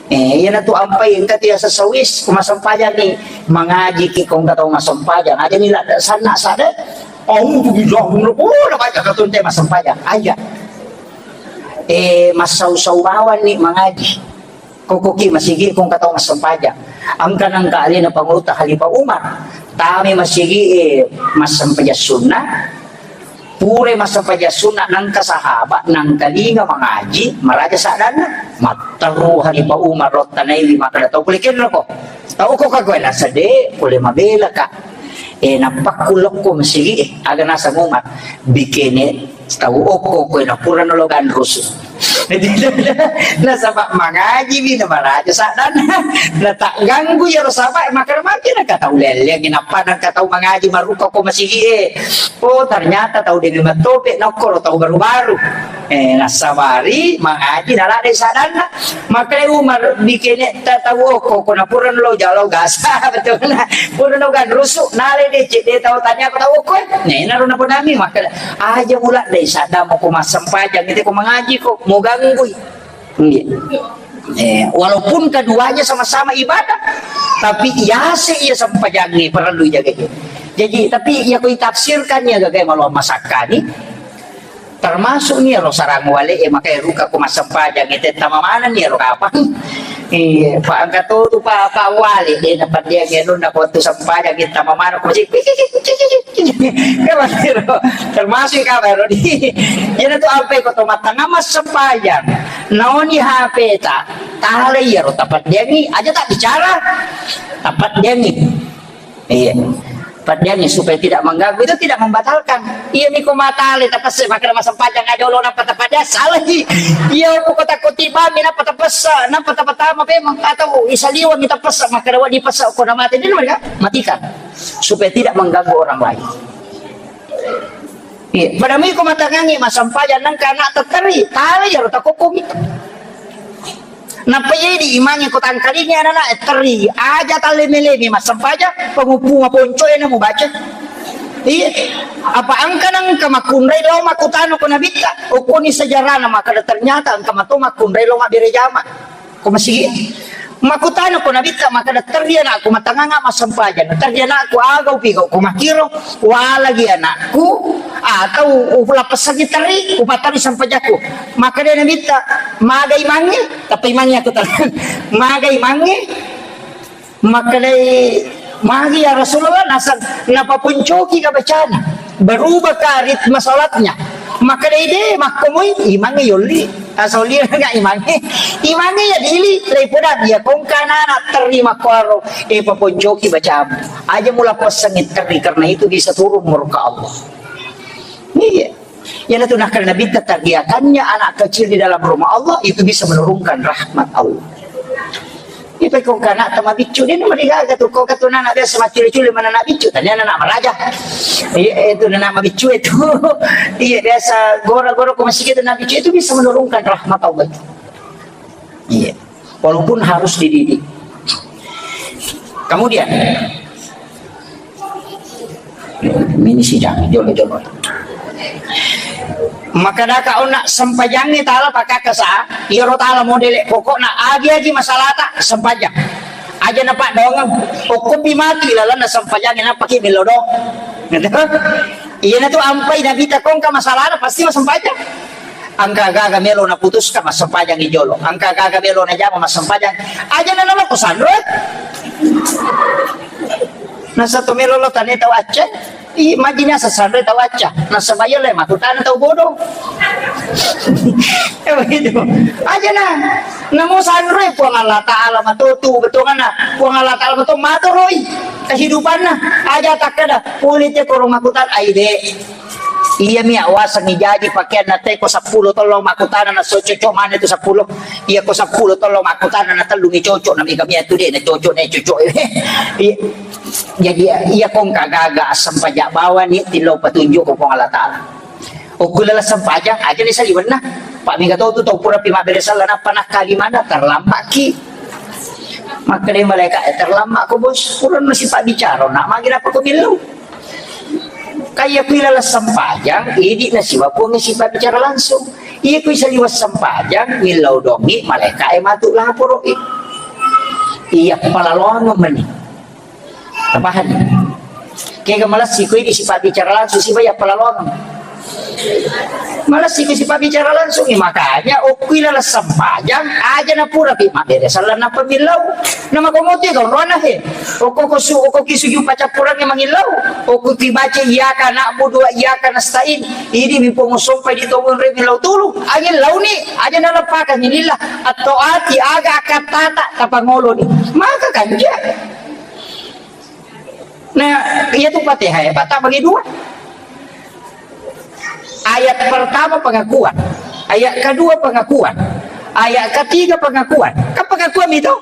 Eh, iya na tu ampai engka tiasa sawis ko massempajang nih. Mangaji ki ko engka tau massempajang. Aja nih la sanna sada. Oh, tu bilang, oh, na baca katun te massempajang. Aja. Eh, massau-sau bawang nih mangaji. Kokoki masigi ko engka tau massempajang. Engka nangka alena pangulutta Khalifah Umar. Tame masigi e massempajang sunna. Pure massempajang sunna nangka sahabat, nangka linga mangaji, maraja saddanna. Matteru Khalifah Umar rottanaiwi makkeda tau pole kenro ko. Tau ko ka koe nasede, pole mabela ka. Eh, nappakku lokko masigi e, aga naseng Umar. Bikene tau okko koe na purano lo ganrusu. Nasaba mangaji mi na maraja saddanna. Na tak ganggu yaro saba makana maki na kata ulelle nappa na kata mangaji maruka ko masigi e. Oh, ternyata tau demi matope na okkoro tau baru-baru. Eh, nasabari mangaji na ladde saddanna. Makkedai Umar, bikene ta tau okko, ko na purano lo jalo gasa, betul na. Purano ganrusu, nale de cedde tau tanya ko tau okko. Nah, inaro na ponami, makkeda, aja mula dai sadda mo ko massempajang, ite ko mangaji ko, mo ganggui. Nggih. Eh, walaupun keduanya sama-sama ibadah, tapi yase iya sempajangnge perlu jaga. Jadi, tapi iya ko itafsirkan ya gagai malu masakkani. Termasuk ni ro sarang wale e makai ruka ko massempajang e tetta mamana ni ro kapang. Iya, pa engka to tu pa, pa wale de na padia ge nunna ko tu sempajang kita mamana ko cik. Termasuk ka baru di. Jadi tu apa ko to matanga massempajang. Naoni H P ta. Tale iya ro tapat dia ni aja tak bicara. Tapat dia ni. Iya. Paddiangi supaya tidak mengganggu itu tidak membatalkan. Iya miko matale tapesse makkeda massempajang aja lo nappa tapaddiang salah ji. Iya ko kota kotibami nappa tapessa nappa tapatama pemang atau isaliwangi tapessa makkeda wadi pessa ko na mate di mereka matikan supaya tidak mengganggu orang lain. Iya, pada miko matangangi massempajang nangka anak tetteri, tale jaro takokkomi. Nappa jadi imangnge ko tangkalingi anak-anak, eh, terri. Aja talleme-leme massempajang, pengupung ponco e na mubaca. Iya. Apa engka nangka makkunrai lo makkutana ko nabitta? Okkoni sejarahna makkeda ternyata engka mato makkunrai lo mabbere jama. Ko masigi. Makkutana ko nabitta makkeda terri anakku matanganga massempajang. Terri anakku aga upigau ko makkiro walagi anakku atau ulappessangi terri upatari sempajakku. Makkeda nabitta maga imangnge. Tappa imangnge aku tenang. Maga imangnge? Makkedai, magi ya Rasulullah, naseng napaponcoki ka bacana. Berubah ka ritme salatnya. Makkedai de, makkomoi, imangnge yolli. Asoli ga imangnge. Imangnge ya dili, daripada dia kongka anak terima kuaro, eh, paponcoki bacamu. Aja mula pesengi terri, karena itu bisa turun murka Allah. Iya. Iyanatu nakkeda Nabitta, terbiakannya anak kecil di dalam rumah Allah itu bisa menurunkan rahmat Allah. Ipe ko kana tama biccu, de namarigaga tu, ko katu nana biasa maccule-cule mana anak biccu, tania anak maraja. Iya, itu anak mabiccu itu. Iya, biasa gora-gora ko masih gitu anak biccu itu bisa menurunkan rahmat Allah itu. Iya. Walaupun harus dididik. Kemudian, ini sidang, jolo-jolo. Maka daka ona sempajangnge tala pakakasa, iyaro tala modele pokokna agi-agi masalata sempajang. Aja na paddoangeng, okkopi mati lalenna sempajangnge napaki milodong. Gitu. Iyanatu ampai Nabitta kongka masalana pasti massempajang. Engka gaga melo naputuska massempajangi jolo. Engka gaga melo najama massempajang. Aja na naloko sanro. Nasa to melo lo tane tau acca. I majina sa sanro tau acca. Nasaba iya le makutana tau bodoh. Ya begitu. Aja na. Namo sanro Puang Allah Ta'ala matotu betongana. Puang Allah Ta'ala mato matoroi kehidupanna. Aja takkeda pulite koro makutan aide. Iya mi awasengngi jaji pakeanna te ko seppulo tollo makkutana na so cocok mana itu seppulo. Iya ko seppulo tollo makkutana na tellungi cocok na mega mia tu de na cocok na cocok. Iya. Jadi iya kongka gaga assempaja bawani tillo patunjuk ko Puang Allah Ta'ala. Okku lala sempaja aja ni saliwenna. Pak mega tau tu tau pura pi mabbere sala nappa nakkali mana terlambat ki. Makkedai malaika, "Eh, terlambat ko, Bos. Purana sipabbicara, nak magi napa ko millau?" Kaya kui laleng sempajang, idi nasiba Puang sipabbicara langsung. Iya kui saliweng sempajang, millau dongi, malaika e matu laporo i. Iya, palaloang meni. Tapahang? Kega malessi ko idi sipabbicara langsung, siba iya palaloang. Malessi ko sipabbicara langsung, eh, makanya okkui laleng sempajang, aja na pura pi mabbere sallang nappa millau. Na makomotu ya kawan roana he. Okko ko su, okko ki suju pacappurangnge mangillau. Okko ki baca iyyaka na'budu wa iyyaka nasta'in. Idi mi Puang sompa di tobong re millau tulu. Angillau ni, aja na leppakang lillah. Atau ati aga akattata tapangolo ni. Maka kanja. Nah, iya tu Fatihah ya, Pak, tak bagi dua. Ayat pertama pengakuan, ayat kedua pengakuan, ayat ketiga pengakuan. Kan pengakuan itu?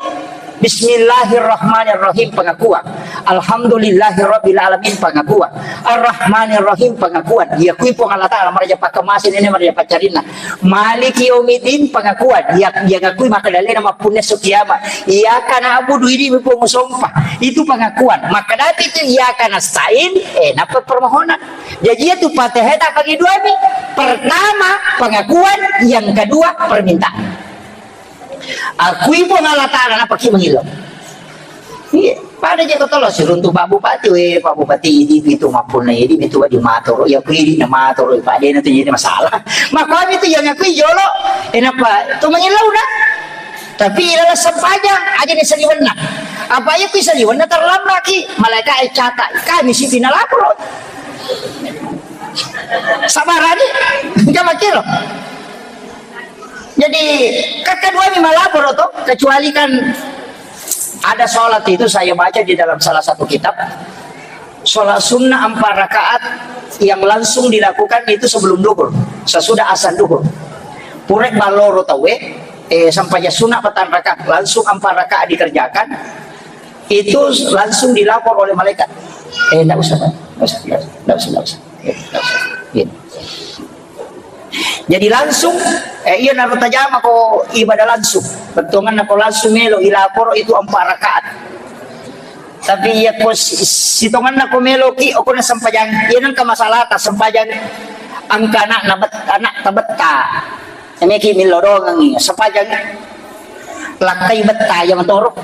Bismillahirrahmanirrahim pengakuan. Alhamdulillahirabbil alamin pengakuan. Arrahmanirrahim pengakuan. Iya kui Puang Allah Taala maraja pakemasi ini maraja pacarina. Maliki yaumiddin pengakuan. Iya, iya ngakui maka dalena mappunna su kiamat. Iyyaka na'budu, idi mi Puang sompa. Itu pengakuan. Maka dati itu iyyaka nasta'in, eh, napa permohonan. Jadi itu Fatihah tak bagi dua mi. Pertama pengakuan, yang kedua permintaan. Akui Puang Allah Taala, napa ki mangillau. Iya, pada je ko tolo siruntu Pak Bupati, we Pak Bupati, idi pitu mappunna, idi pitu di matoro, ya kui idi na matoro, Pak, de na tu jadi masalah. Makkuami tu yang akui jolo, eh, napa tu mangillau na. Tapi laleng sempajang, aja ni saliwenna. Apa iya kui saliwenna terlambat ki, malaika e catat, kami si pina laporo. Sabarani, enggak makin loh. Jadi, kakkaduami malaporo to, kecuali kan ada sholat itu saya baca di dalam salah satu kitab, sholat sunnah empat rakaat yang langsung dilakukan itu sebelum duhur, sesudah azan duhur. Pura balloro tauwe, eh, sampajang sunnah petang rakaat, langsung empat rakaat dikerjakan, itu langsung dilapor oleh malaikat. Eh, ndak usah, Pak. Ndak usah, ndak usah, ndak usah, ndak usah. Eh, ndak usah. Gini. Jadi langsung, eh, iya naro tajama ko ibadah langsung. Bettuanganna ko langsung melo ilaporo itu empat rakaat. Tapi iya ko si-, sitonganna ko meloki, okona sempajang, iya nengka masalahta sempajang engka anakna bet-, anakta betta. Meki millau doangengi, sempajang lakkai betta iya matoro.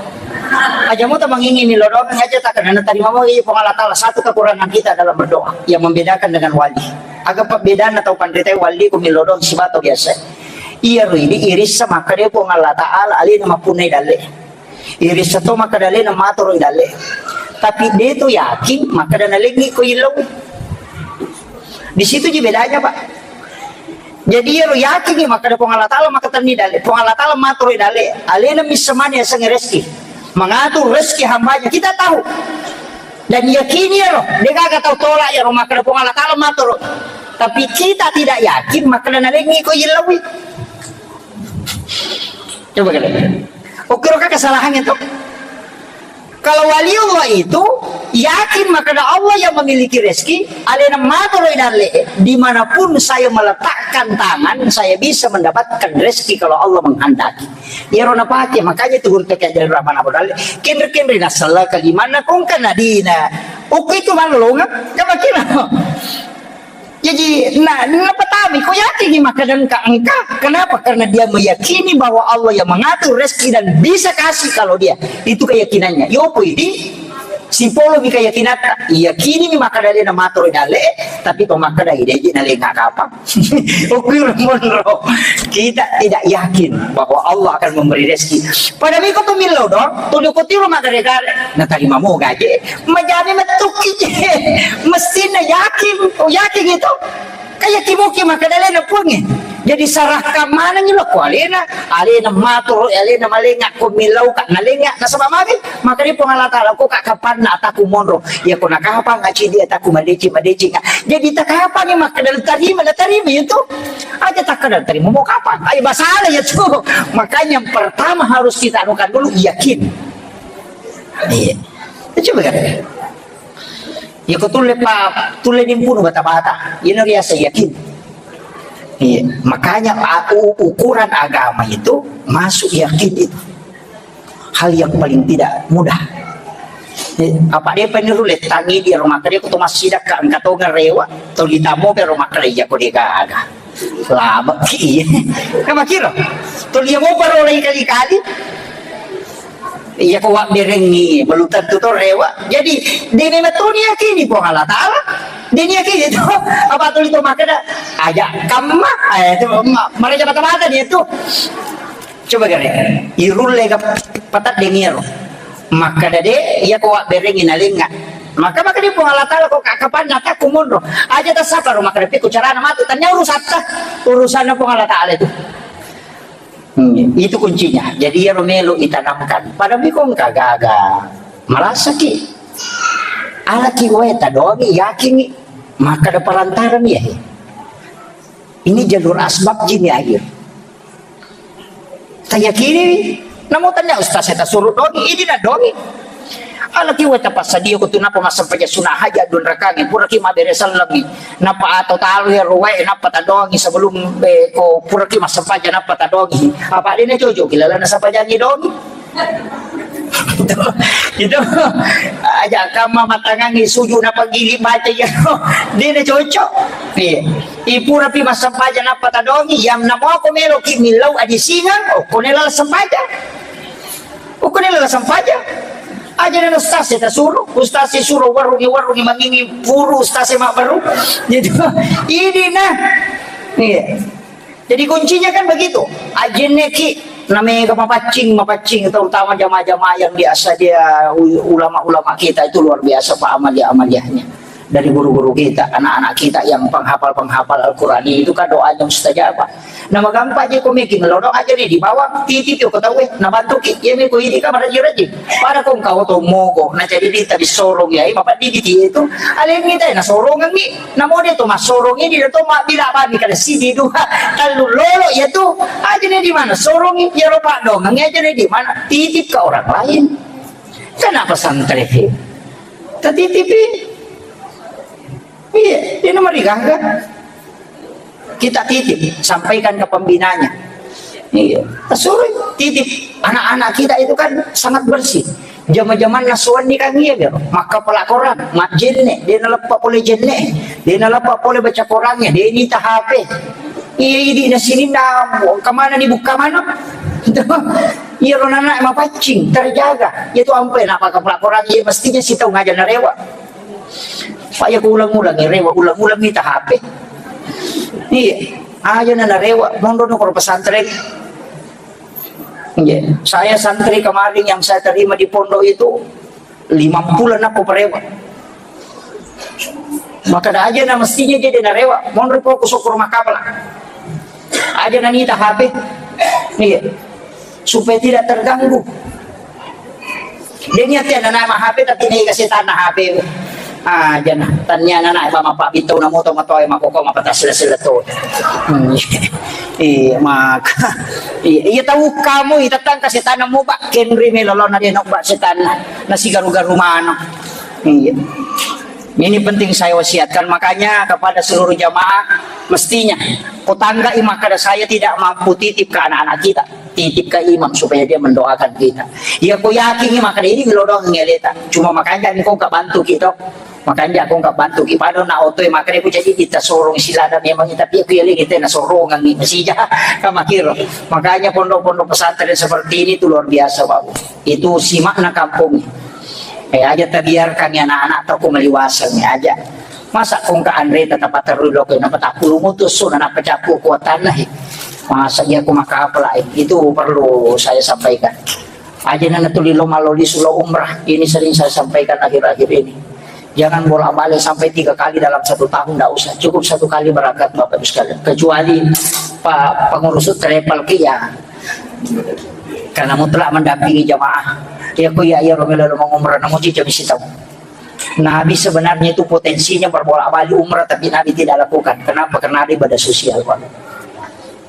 Aja muta mangingi millau doangengi aja tak kena natarima mo iya Puang Allah Taala. Satu kekurangan kita dalam berdoa yang membedakan dengan wali. Aga pabbedanna tau panrita wali ko millau doang sibawa tau biasa. Iya ro idi irissa makkeda Puang Allah Taala alena mappunnai dalle. Irissa to makkeda alena matoro i dalle. Tapi de to yakin makkeda nalengi ko illau. Di situ ji bedanya, Pak. Jadi iyaro yakin makkeda Puang Allah Taala makkatenni dalle. Puang Allah Taala matoro i dalle. Alena missamani yasengnge rezeki. Mengatur rezeki hambanya. Kita tahu. Dan yakini iyaro, de gaga tau tolak iyaro makkeda Puang Allah Taala matoro. Tapi kita tidak yakin makkeda nalengi ko illaui. Coba kalian. Oke, oke, kesalahannya tuh. Kalau wali Allah itu yakin makkeda Allah yang memiliki rezeki, alena matoro i dalle, dimanapun saya meletakkan tangan, saya bisa mendapatkan rezeki kalau Allah menghendaki. Iyaro napake, makanya itu guru T K Jalil Rahman Abu Dalle, kenre-kenre nasala kalimanna kongka nadina. Uku itu mallonga, coba kira. Jadi, nah, napatamai, ko yakin ni makkeda engka, engka. Kenapa? Karena dia meyakini bahwa Allah yang mengatur rezeki dan bisa kasih kalau dia. Itu keyakinannya. Yopo ini, sipolo mi keyakinannya. Yakini mi makkeda alena matoro dalle, tapi to makkeda ide ji nalenga kapang. Okui monro. Kita tidak yakin bahwa Allah akan memberi rezeki. Pada miko tu millau dong, tu doko tiro maggare-gare. Natarima mo gaje. Majani metukki je. Mestinya yakin. Oh, yakin itu. Kaya kimuki makkeda alena Puangnge. Jadi sarahkan manengngi lo ko alena, alena matoro, alena malenga ko millau ka nalenga nasaba magi makkeda Puang Allah Taala ko ka kapanna ataku monro. Ya ko nakapang acidi ataku madeceng madeceng. Jadi takapang makkeda tarima na tarima itu. Aja takkeda tarima mau kapang. Ayo basala ya tuh. Makanya yang pertama harus kita anukan dulu yakin. Iya. Coba kan. Iya, ko tulle pa, tulle nimpunu bata-bata. Ino riasa yakin. Iya, makanya a-, u-, ukuran agama itu masuk yakin itu. hal yang paling tidak mudah. Eh, apa dia penyeru letangi di rumah kerja, kutu masih dah angkat tu ngerewa, tu ditamo ke rumah kerja, kau dia gaga. Lama ki. Kan makiro. Tu dia mau parolai kali-kali. Iya, ko wabberengngi, belum tentu to rewa. Jadi, de memang tu niyakini Puang Allah Ta'ala. De niyakini tu. Apa tuli tu makkeda, aja kamma, eh, tu, ma-, maraja mata-mata dia tu. Coba gare, irulle ga patat de ngiro. Makkeda de, iya ko wabberengngi nalenga. Maka, maka di Puang Allah Ta'ala ko ka-, kapan nata kumonro. Aja tasapa ro makkeda pi ku carana matu. Tanya urusatta, urusanna Puang Allah Ta'ala itu. Hmm, itu kuncinya. Jadi, iyaro melo itanamkan. Pada miko engka gaga. Malasaki. Alaki wae tadongi, yakingi. Maka ada perantara nih ya. Ini jalur asbab jini akhir. Tayakini, namo tanya ustaz saya tasuruh dongi, ini na dongi. Alaki wae tapassadia ko tu napa massempajang sunah hajat dua rakaat, puraki mabbere sellengngi. Napa atau talu ya ruwae, napa tadongi sebelum, eh, ko puraki massempajang napa tadongi. Apa dena cocok ki lalana sempajangi dongi. Itu, itu aja kama matangangi suju napa gili baca ya. Dena cocok. Iya. Ipura pi massempajang napa tadongi, yang namo ko melo ki millau adi singang, oh, ko nela sempajang. Ukkuni lala sampaja. Aja na ustaz e tasuruh, ustaz e suruh warungi-warungi mangingi puru ustaz e mabbaru. Jadi, ini nah. Iya. Jadi kuncinya kan begitu. Ajenne ki namega mapaccing, mapaccing terutama jamaah-jamaah yang biasa dia u-, ulama-ulama kita itu luar biasa pak amalia-amaliahnya. Dari guru-guru kita, anak-anak kita yang penghafal-penghafal Al-Quran itu kan doanya mustajabah. Nama gampang je ko meki melono aja nih di bawah titip yo ko tahu eh, na bantu ki, ya meko ini kamar rajin-rajin. Pada kong kau to mogo, na jadi di tabi sorong ya, ima padi di itu. Aleng kita na sorong ngi, na mode to masorong ini to ma bila bami kada sidi dua, talu lolo ya tu. Aja nih di mana sorong ya, ro pak dong, aja nih di mana titip ke orang lain. Kenapa santri? Tatitipi. Iya, dia nomor digaga. Kita titip, sampaikan ke pembinanya. Iya, suruh titip. Anak-anak kita itu kan sangat bersih. Zaman-zaman nasuan ni kan iya, bro. Maka pelakoran, mak jenne, dia nalepa pole jenne, dia nalepa pole baca korannya, dia ini H P. Iya, ini na sini na, kemana nih buka mana? Iya, ro nana mapaccing, terjaga. Itu ampe nak pakai pelakoran, iya mestinya si tahu ngajar narewa. Pak ya, ku ulang-ulang ya, rewa, ulang-ulang minta H P. Iya, aja na narewa, mondo no kalau pesantren. Iya, saya santri kemarin yang saya terima di pondok itu lima puluh anak perewa. Maka ada aja na mestinya jadi narewa, mondo ko ku syukur makapala. Aja na nita H P. Iya. Supaya tidak terganggu. Dia niat ya, anak mah H P, tapi ini kasih tanah H P. Ah, jana. Tanya anak, apa mapa bitau na moto moto, eh, makoko mapa tas sila sila tu. Hmm. Iya, maka. Iya, iya tahu kamu, iya tetang kasih tanah mu, Pak. Kenri melo lo na dia nok, Pak, setan. Nasi garu-garu mano. Iya. Ini penting saya wasiatkan, makanya kepada seluruh jamaah, mestinya ko tangga i makkada saya tidak mampu titip ke anak-anak kita. Titip ke imam supaya dia mendoakan kita. Ya, ko yakin i makkada ini melo doang ngeleta. Cuma makanya ko ka bantu kita. Makanya ko ka bantu ki pada na oto i makkada ku jadi kita sorong silada memang, tapi aku ya lagi tena sorongan ni masih jahat kamakiro. Makanya pondok-pondok pesantren seperti ini tuh luar biasa, Pak. Itu simakna kampung. Eh, aja tabiarkan ya anak-anak tau ko maliwaseng aja. Masa kong ka anre tetap terus lo ke napa tak puluh mutus so napa capu kuatan lah. Masa dia aku maka apa lah, itu perlu saya sampaikan. Aja nana tuli lo maloli sulo umrah. Ini sering saya sampaikan akhir-akhir ini. Jangan bolak-balik sampai tiga kali dalam satu tahun, ndak usah. Cukup satu kali berangkat Bapak Ibu sekalian. Kecuali Pak pengurus travel ki ya. Karena mutlak mendampingi jamaah. Ya, ko ya, ya, Romela lo mengumrah, namun jam isi tahu. Nabi sebenarnya itu potensinya berbolak-balik umrah, tapi Nabi tidak lakukan. Kenapa? Karena ada ibadah sosial, Pak.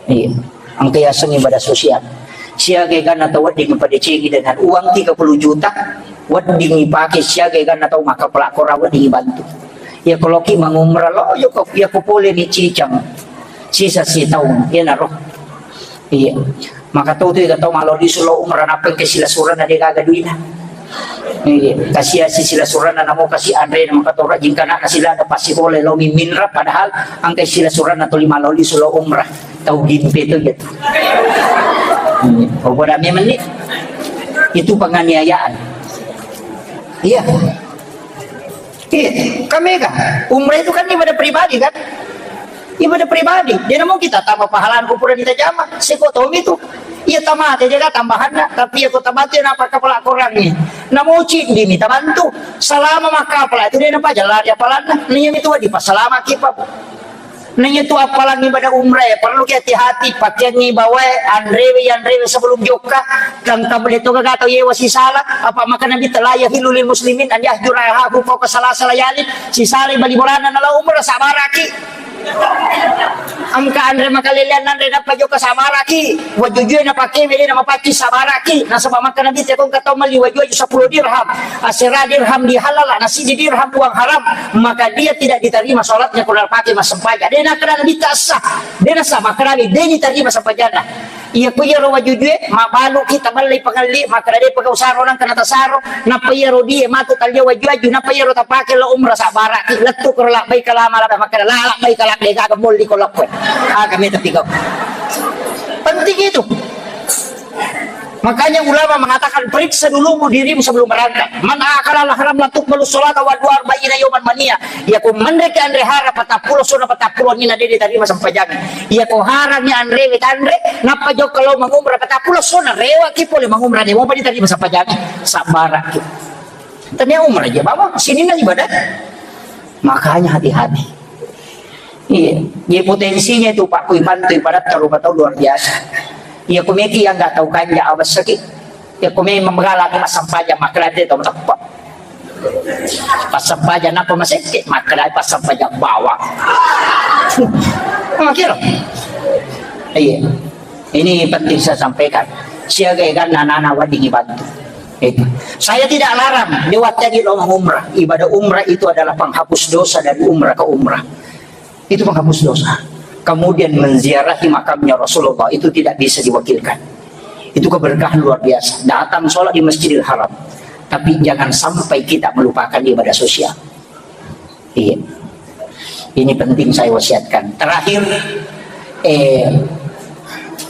Iya. Angka yaseng ibadah sosial. Siaga ganna tau wedding padecengi dengan uang tiga puluh juta, wedding pakai siaga ganna tau maka pelakora wedding bantu. Ya, kalau ki mengumrah lo, ya ko, ya ko pole ni cicang. Sisa si taung, ya naro. Iya. Maka tau tu ega tau malao lisu lao umrah nappa engka silasuranna de gaga duina. Iya, kasi-asi silasuranna namo kasi anrena maka tau rajing kana kasi lada pasti boleh lao miminra padahal engka silasuranna tuli malao lisu lao umrah. Tau gimpe tu gitu. Iya, pokoknya memang ni itu penganiayaan. Iya. Iya, kan mega. Umrah itu kan ibadah pribadi kan? Ibadah pribadi. Jadi mau kita tambah pahala ku pura ditajama. Seko tomi tu. Iya tamate jaga tambahanna, tapi iya ko tamate napa kapala korangngi. Namo cindi mi tabantu. Salama makkapala itu dia napa jalari apalanna. Nia mi tu di pasalama kipa. Naiya tu appalang ibadah umrah, ya, perlu ki hati-hati, pakeangngi bawae, anrewe, anrewe sebelum jokka, gangka boleh to gaga tau yewa sisala, apa maka Nabi telah yahillu lil muslimin an yahjura ahahu fauqa salasa layalin, sisala bali bolana nala umrah, sabaraki. Engka anre makalelean anre nappa jokka, sabaraki. Wajujue napakewe de namapacci, sabaraki. Nasaba maka Nabi tekong katau melli waju-waju sepuluh dirham. Asera dirham dihalala, na siji dirham uang haram, maka dia tidak diterima sholatnya kalau pakai mas sempajang. Dia nak kena Nabi tak sah. Dia nak sah, maka Nabi dia diterima sempajanna. Iya ku iyaro wajujue, mabalu kita ballai pengelli, maka dia pakai usaro nang kena tasaro. Nappa iyaro die matu talia waju-waju, nappa iyaro tapake lo umrah, sabaraki, lettu ko labbaika lama laba, maka la labbaika labbe gaga molli ko lokko. Ah, kami tapi kau. Penting itu. Makanya ulama mengatakan, periksa dulu dirimu sebelum berangkat. Man akala haram la tuqbalu sholata wa dua arba'ina yauman mania. Ya ku menreki anre hara patappulo sona patappulo nina dede tarima sempajang. Ya ku harangi anre wetanre, nappa jokka lo mengumrah patappulo sona rewa ki pole mengumrah de mopa ditarima sempajang. Sabaraki. Tania umrah aja, Bapak. Sini na ibadah. Makanya hati-hati. Iya, jadi potensinya itu Pak Kui Pantui pada terlupa tahu luar biasa. Iya, komeki yang nggak tahu kanja abas sakit. Ya, komeki membegalak pas sampajang maklate tahu tepat. Pas sampajang apa masih maklate pas sampajang bawah. Makiro. Iya. Ini penting saya sampaikan. Siaga egan anak-anak wading bantu. Itu. Saya tidak larang, lewat tadi lo umrah. Ibadah umrah itu adalah penghapus dosa dari umrah ke umrah. Itu penghapus dosa. Kemudian menziarahi makamnya Rasulullah itu tidak bisa diwakilkan. Itu keberkahan luar biasa. Datang sholat di Masjidil Haram. Tapi jangan sampai kita melupakan ibadah sosial. Iya. Ini penting saya wasiatkan. Terakhir, eh,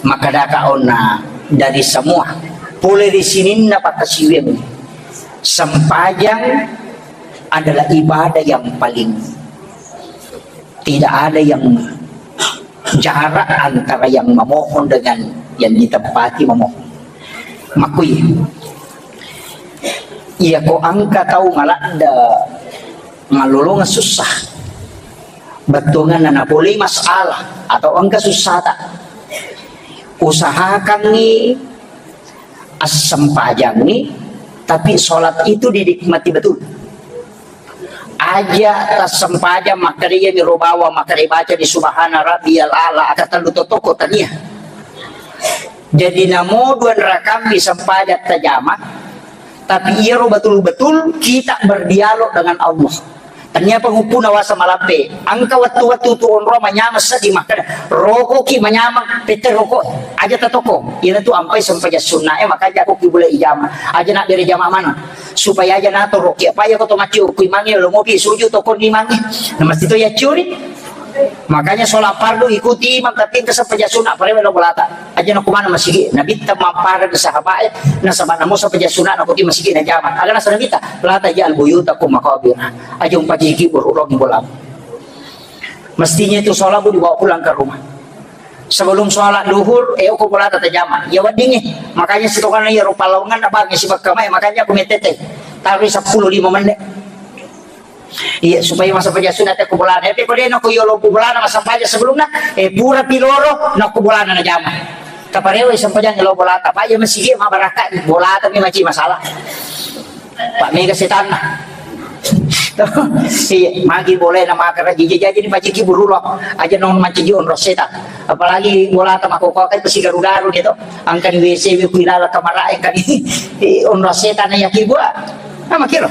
makadaka onna dari semua. Pole di sininna pakkasiwiang. Sempajang adalah ibadah yang paling tidak ada yang jarak antara yang memohon dengan yang ditempati memohon. Makui, iya ko engka tau maladde mallolongeng sussa, bettuanganna napolei masalah atau engka sussata, usahakangngi assempajangngi, tapi sholat itu dinikmati betul. Aja tassempajang makkeda iyami ro bawang makkeda baca di subhana rabbiyal a'la, aga tellu totoko tania. Jadi namo dua rakammi sempajang tajama, tapi iyaro betul-betul kita berdialog dengan Allah. Tania pengupu nawasa malampe. Engka wettu-wettu tu onro manyameng seddi makkeda, rokoki manyameng, pette roko, aja tatoko. Iyana tu ampai sempajang sunna e, makanya aku kibula ijama. Aja nak bere jama mana. Supaya aja nato roki apa ya koto maciu kui mangi lo mopi suju toko ni mangi. Nah, mesti to ya curi. Makanya sholat fardu ikuti imam, tapi engka sempajang sunna parewe lo bolata. Aja nakko mana masigi, Nabitta mampareng sahabat e, nasaba namo sempajang sunna nakko ti masigi na jama. Aga nasaba Nabitta, la taj'al buyutakum maqabir. Aja umpajiki bururong bolam. Mestinya itu sholat bu dibawa pulang ke rumah. Sebelum sholat duhur, eh, uko bolata tajama. Ya weddingi. Makanya sitokana ya rupa lawangan na bangi sibakka mai, makanya aku metete. Taruh sepuluh lima menit. Iya, supaya masa paja sunat ko bolana. Tapi ko dena ko yolo bolana masa paja sebelumna, eh, pura piloro, na ko bolana na jama. Kaparewa sempajang lo bolata. Paja masigi ma barakat bolata mi maci masalah. Pak mega setanna. Iya, magi boleh nama karaji jaji ni paciki burulo. Aja non manciji onro setan. Apalagi bolata makoko kan pasti garu-garu dia to. Angkani W C wi kuilala kamara angkani onro setan ya kibua. Nama kiro.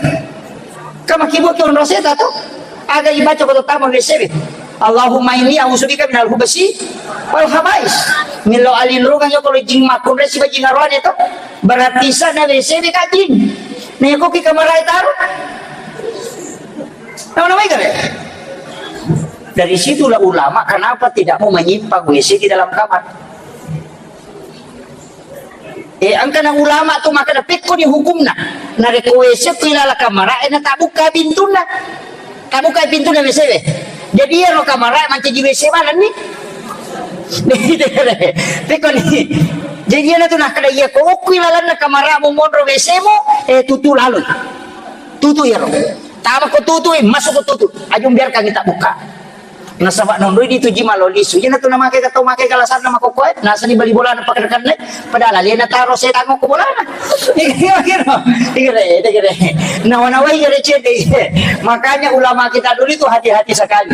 Kama kibua ke onro setan to. Aga ibaca ko tamu W C wi. Allahumma inni a'udzubika minal khubutsi wal khaba'is. Millau alinrungeng yako lo jing makkunrai sibawa jing aroane to. Berarti sana W C be kajing. Nah, yako ki kamar e taro. Nama-nama ikan ya? Dari situlah ulama kenapa tidak mau menyimpan W C di dalam kamar. Eh, engkana ulama tu makkeda pekko ni hukumna. Narekko W C ku ilala kamara, eh, na tabukka pintunna. Tabukka pintunna W C we. Jadi iyaro kamara mancaji W C manenni. Pekko ni. Jadi iyana tu nakkeda iya ko okku ilalanna kamara mu monro W C mu, eh, tutu laloi. Tutu iyaro. Tama ko tutu, eh, masuk ko tutu. Ajung biarkan kita buka. Nasaba nonroi dituji malo lisu. Iyana tu namake ka tau make kalasanna makokkoe, nasani bali bolana pakerkanne, padahal alena taro setang ko bolana. Iya, iya, iya. Iya, iya, iya. Nawa-nawai iya cedde. Makanya ulama kita dulu itu hati-hati sekali.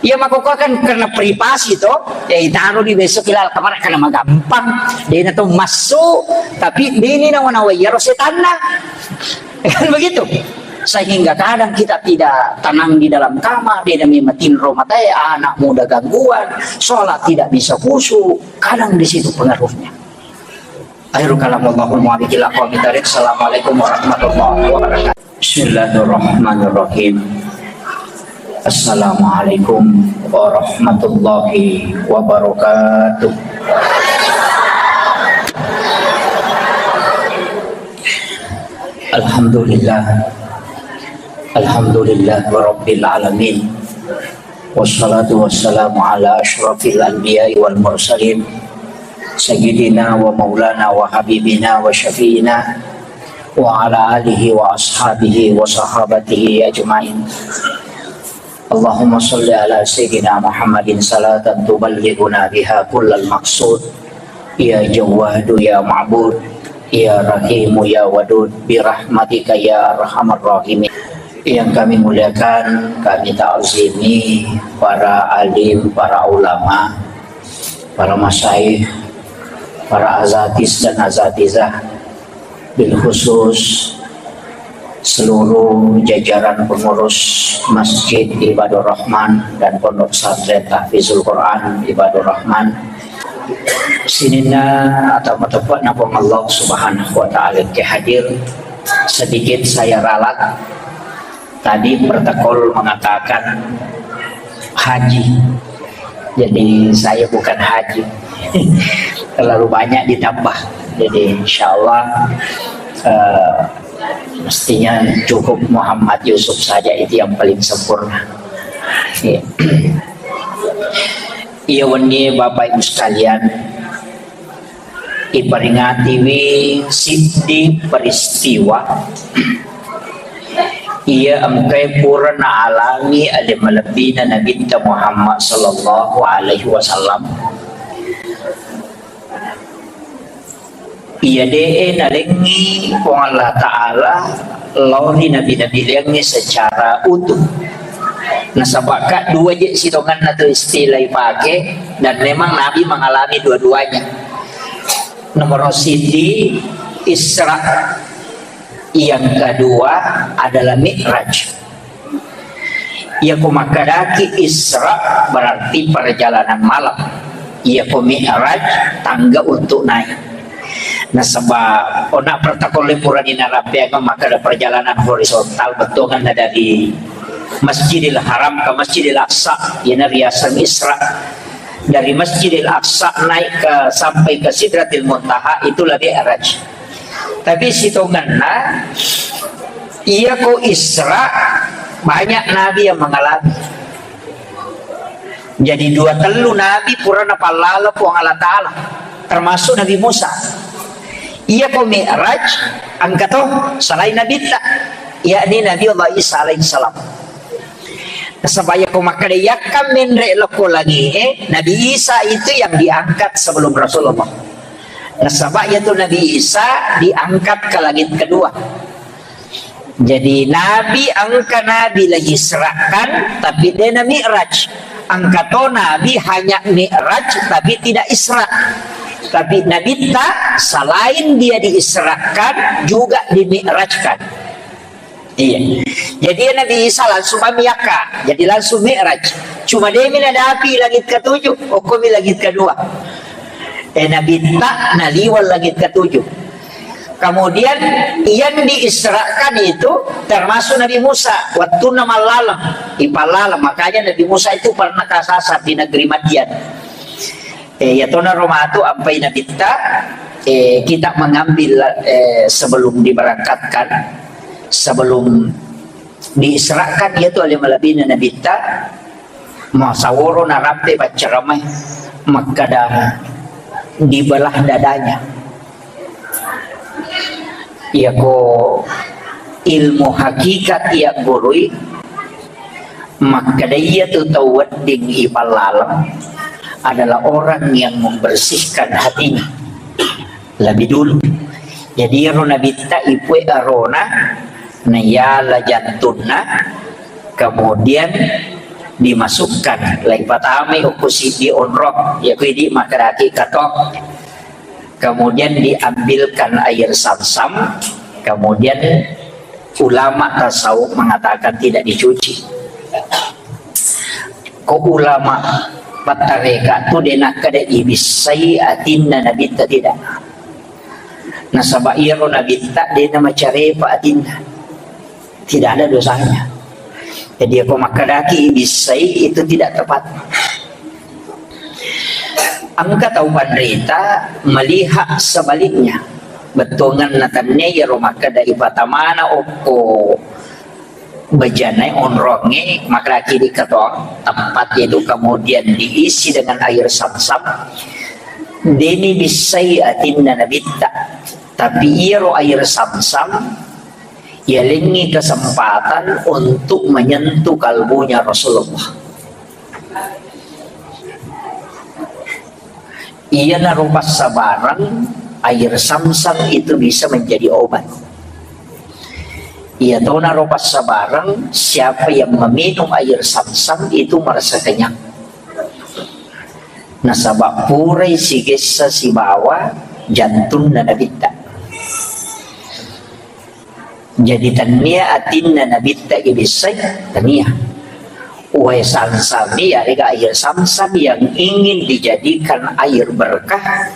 Iya, makokkoe kan karena privasi to, ya itaro di besok ilal kamar karena magampang. Dena to masuk, tapi dini nawa-nawai iyaro setanna. Kan begitu. Sehingga kadang kita tidak tenang di dalam kamar, dia demi matinro matae, anak muda gangguan, sholat tidak bisa khusyuk, kadang di situ pengaruhnya. Akhirul kalam, Allahumma wafiq ila aqwamit thariq. Assalamualaikum warahmatullahi wabarakatuh. Bismillahirrahmanirrahim. Assalamualaikum warahmatullahi wabarakatuh. Alhamdulillah. Alhamdulillah Rabbil Alamin. Wassalatu wassalamu ala asyrafil anbiya'i wal mursalin. Sayyidina wa maulana wa habibina wa syafi'ina wa ala alihi wa ashabihi wa sahabatihi ajma'in. Allahumma salli ala Sayyidina Muhammadin salatan tuballighuna biha kullal maqsud. Ya Jawwadu ya Ma'bud, ya Rahimu ya Wadud, birahmatika ya arhamar rahimin. Yang kami muliakan, kami ta'zimi para alim, para ulama, para masyayikh, para azatis dan azatizah, bil khusus seluruh jajaran pengurus Masjid Ibadur Rahman dan Pondok Pesantren Tahfizul Quran Ibadur Rahman. Sininna atau mateppa'na Puang Allah Subhanahu wa Ta'ala ke hadir, sedikit saya ralat. Tadi protokol mengatakan haji. Jadi saya bukan haji. Terlalu banyak ditambah. Jadi insya Allah, eh, mestinya cukup Muhammad Yusuf saja itu yang paling sempurna. Iya. Iya, wenni Bapak Ibu sekalian, iperingatiwi siddi peristiwa iya engkae pura naalami ale malebbina Nabitta Muhammad sallallahu alaihi wasallam. Iya de'e nalengngi Puang Allah Ta'ala lao ri nabi-nabi liangnge secara utuh. Nasaba ka dua je sitongenna tu istilah ipake, dan memang Nabi mengalami dua-duanya. Nomor siji, Isra. Yang kedua adalah Mi'raj. Iyako makkedaki Isra berarti perjalanan malam. Iyako Mi'raj tangga untuk naik. Nasaba ona protokol purani narapeang makkeda perjalanan horizontal, bettuanna dari Masjidil Haram ke Masjidil Aqsa, iyana riaseng Isra. Dari Masjidil Aqsa naik ke, sampai ke Sidratil Muntaha, itulah Mi'raj. Tapi sitongenna, iyako Isra, banyak nabi yang mengalami. Jadi dua tellu nabi pura napallala Puang Allah Ta'ala, termasuk Nabi Musa. Iyako Mi'raj, engka to selain Nabitta, yakni Nabi Allah Isa alaihissalam. Nasaba iyako makkeda yakka menre lokko langi'e, Nabi Isa itu yang diangkat sebelum Rasulullah. Nasaba iyatu Nabi Isa diangkat ke langit kedua. Jadi Nabi engka Nabi lagi Isra'kan, tapi de na Mi'raj. Engka to Nabi hanya Mi'raj, tapi tidak Isra. Tapi Nabitta selain dia diisrakan, juga dimi'rajkan. Iya. Jadi Nabi Isa langsung mamiakka. Jadi langsung Mi'raj. Cuma demi nadapi langit ketujuh, okkomi langit kedua. Eh, Nabitta naliweng langit ketujuh. Kemudian yang diisrakan itu termasuk Nabi Musa. Wattunna mallaleng, ipallaleng. Makanya Nabi Musa itu pernah kesasar di negeri Madian. Eh, ya tona romatu ampai Nabitta, eh, kita mengambil, eh, sebelum diberangkatkan, sebelum diisrakan, yaitu ale malebina Nabitta, masaworo narampe paccaramai, makkada dibelah dadanya. Iyako ilmu hakikat iya gurui, makkada iyatu tau wedding ipallaleng adalah orang yang membersihkan hatinya lebih dulu. Jadi ero Nabitta ipue arona, naiala jantunna, kemudian dimasukkan, laipatamai okko siddi onrong, yaku idi makkedaki kato. Kemudian diambilkan air Zamzam, kemudian ulama tasawuf mengatakan tidak dicuci. Ko ulama pattareka tu de nakkeda ibissai atinna Nabitta, tidak. Nasaba iyaro Nabitta de namacarepa atinna. Tidak ada dosanya. Jadi, ako makkedaki ibissai, itu tidak tepat. Engka tau panrita melihat sebaliknya. Bettuanganna tennia iyaro makkeda ipatamana okko bejana onrongnge, makkedaki di keto tempat itu kemudian diisi dengan air Zamzam. Deni bissai atinna Nabitta. Tapi iyaro air Zamzam yalengngi kesempatan untuk menyentuh kalbunya Rasulullah. Iyanaro passabareng, air Zamzam itu bisa menjadi obat. Iyatonaro passabareng, siapa yang meminum air Zamzam itu merasa kenyang. Nasaba purai sigessa sibawa jantunna Nabitta. Jadi tennia atinna Nabitta ibissai, tennia. Wae Zamzam, yarega air Zamzam yang ingin dijadikan air berkah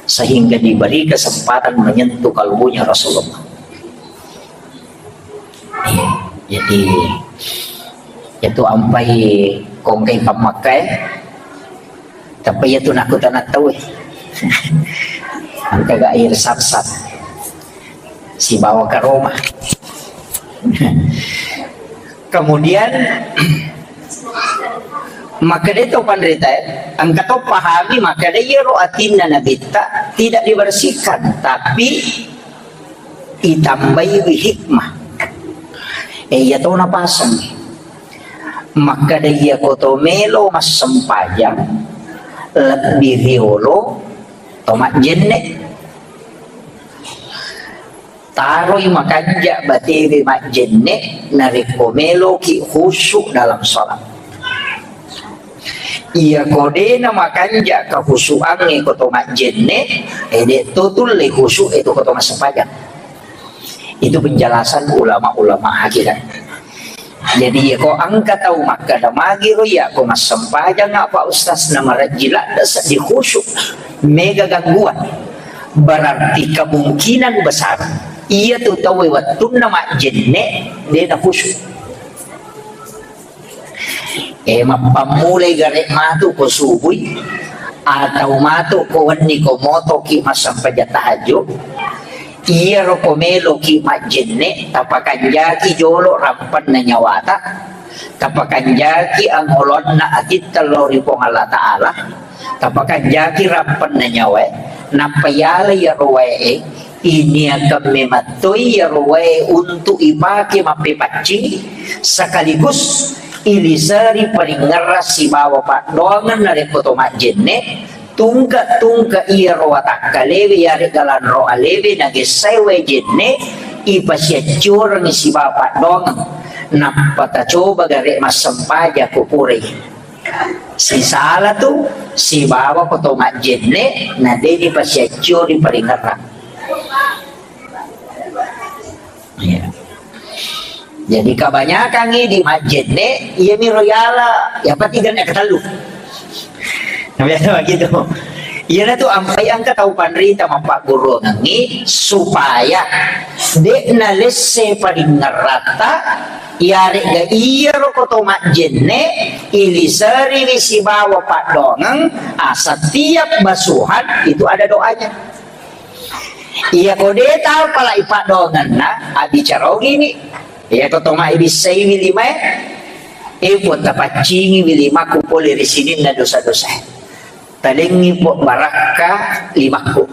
sehingga diberi kesempatan menyentuh kalbunya Rasulullah. Iya, jadi itu ampai kongkai pammakkai. Tapi iya tu nakutana tau, eh. Engka ga air Zamzam sibawa ke Roma. Kemudian makkeda to panrita, eh, engka to pahami makkeda iyaro atinna Nabitta tidak dibersihkan, tapi itambaiwi hikmah. Eh, iya to napaseng. Makkeda iyako to melo massempajang lebbi riolo to majjenne. Taroi makanja batewe majjenne narekko meloki khusyuk dalam sholat. Iyako dena makanja kahusuangnge ko to majjenne, eh, de to tulle khusyuk e to ko to massempajang. Itu penjelasan ulama-ulama hakikat. Jadi, ko engka tau makkeda, "Magiro iya ko massempajang, Pak Ustaz, na marejji ladde seddi khusyuk, mega gangguan." Berarti kemungkinan besar iya tu tau wettunna majjenne dena khusyuk. Eh, mappammulai gare matu ko subui, atau matu ko wenni ko motoki massempajang tahajud, iyaro ko meloki majjenne, tapakanjaki jolo rampenna nyawata, tapakanjaki angolonna atitta lao ri Puang Allah Ta'ala, tapakanjaki rampenna nyawae, nappa yala iyaro wae e, iniakan memettoi iyaro wae untuk ipake mappepaccing, sekaligus iliseri paringerrang sibawa paddoangeng narekko to majjenne, tungke-tungke iyaro watakkalewe yarega lanro alewe nagessae wae jenne, ipasiaccurengngi sibawa paddoangeng, nappa tacoba gare massempajang ko purai. Sisala tu sibawa ko to majjenne, na deni pasiaccio ri paringerrang. Iya. Jadi kebanyakan idi majjenne, iya miro yala, ya pati genne ketellu. Nah, biasa begitu. Iyana tu ampai engka tau panrita mappagguruangengngi supaya de'na lesse paringerratta, iyare'ga iyaro ko to majjenne, iliseriwi sibawa paddoangeng, ah, setiap basuhan itu ada doanya. Iya ko de tau pala ipaddoangenna, abbicara ogini. Iya ko to maibissaiwi limae, eh, Puang, tapaccingiwi limakku pole ri sininna dosa-dosae. Talengngi, Puang, barakka limakku.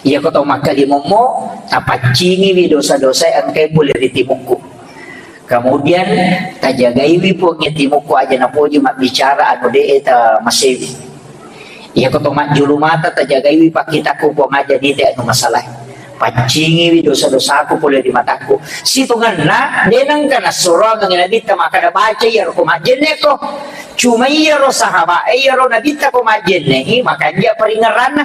Iya ko to makkalimommo, tapaccingiwi dosa-dosae engkae pole ri timukku. Kemudian, tajagaiwi, Puang, iya timukku aja napoji mabbicara anu de'e tamasewi. Iya ko to majjulu mata, tajagaiwi pakkitakku, Puang, aja nite anu masalah. Paccingiwi dosa-dosaku pole ri matakku. Sitongenna, de nengka nassuroangengngi Nabitta makkada baca iyaro ko majjenneko. Cuma iyaro sahabat e, iyaro Nabitta ko majjenne i, makanja paringerranna.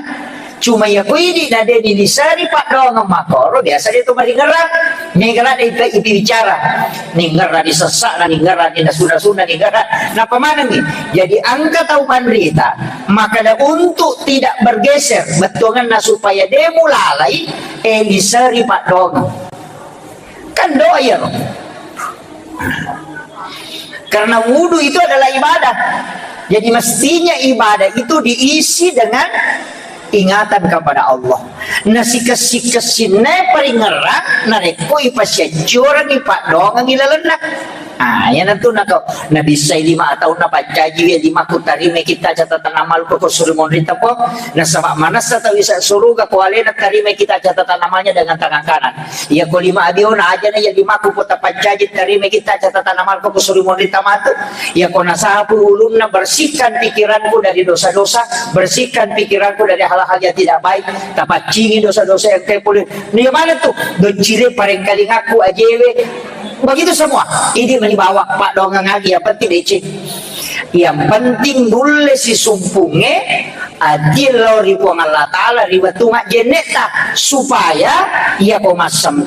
Cuma iya ko idi na de niliseri paddoangeng makkoro, biasa de to maringerrang. Mega ladde ipi-, ipibicara. Ningerrani sessa'na, ningerrani nasu-nasuna, ningerra. Napa manengngi? Jadi engka tau panrita makkada untuk tidak bergeser bettuangenna supaya de mulalai, eh, liseri paddoangeng. Kan doa iyaro. Karena wudu itu adalah ibadah. Jadi mestinya ibadah itu diisi dengan ingatan kepada Allah. Nasikessi-kessinna paringerrang narekko ipasiaccurengngi paddoangengngi lalenna. Ah, iyanatu nako nabissai lima taunna paccaji, iya limakku tarimai kita catatan amalku ko suri monrita, Puang. Nasaba manessa tau isa suruga ko alena tarimai kita catatan amalnya dengan tangan kanan. Iya ko lima abiona ajana iya limakku ko tapaccaji tarimai kita catatan amalku ko suri monrita matu. Iya ko nasapu ulunna, bersihkan pikiranku dari dosa-dosa, bersihkan pikiranku dari hal-hal yang tidak baik, tapaccingi dosa-dosa yang kayak boleh. Iya mana tuh? Doncire parengkalingaku ajewe. Begitu semua. Ini menibawa paddoangeng agi, yang penting deceng. Yang penting nulle sisumpungnge ati lao ri Puang Allah Ta'ala ri wettu majjennetta, supaya iya ko massempa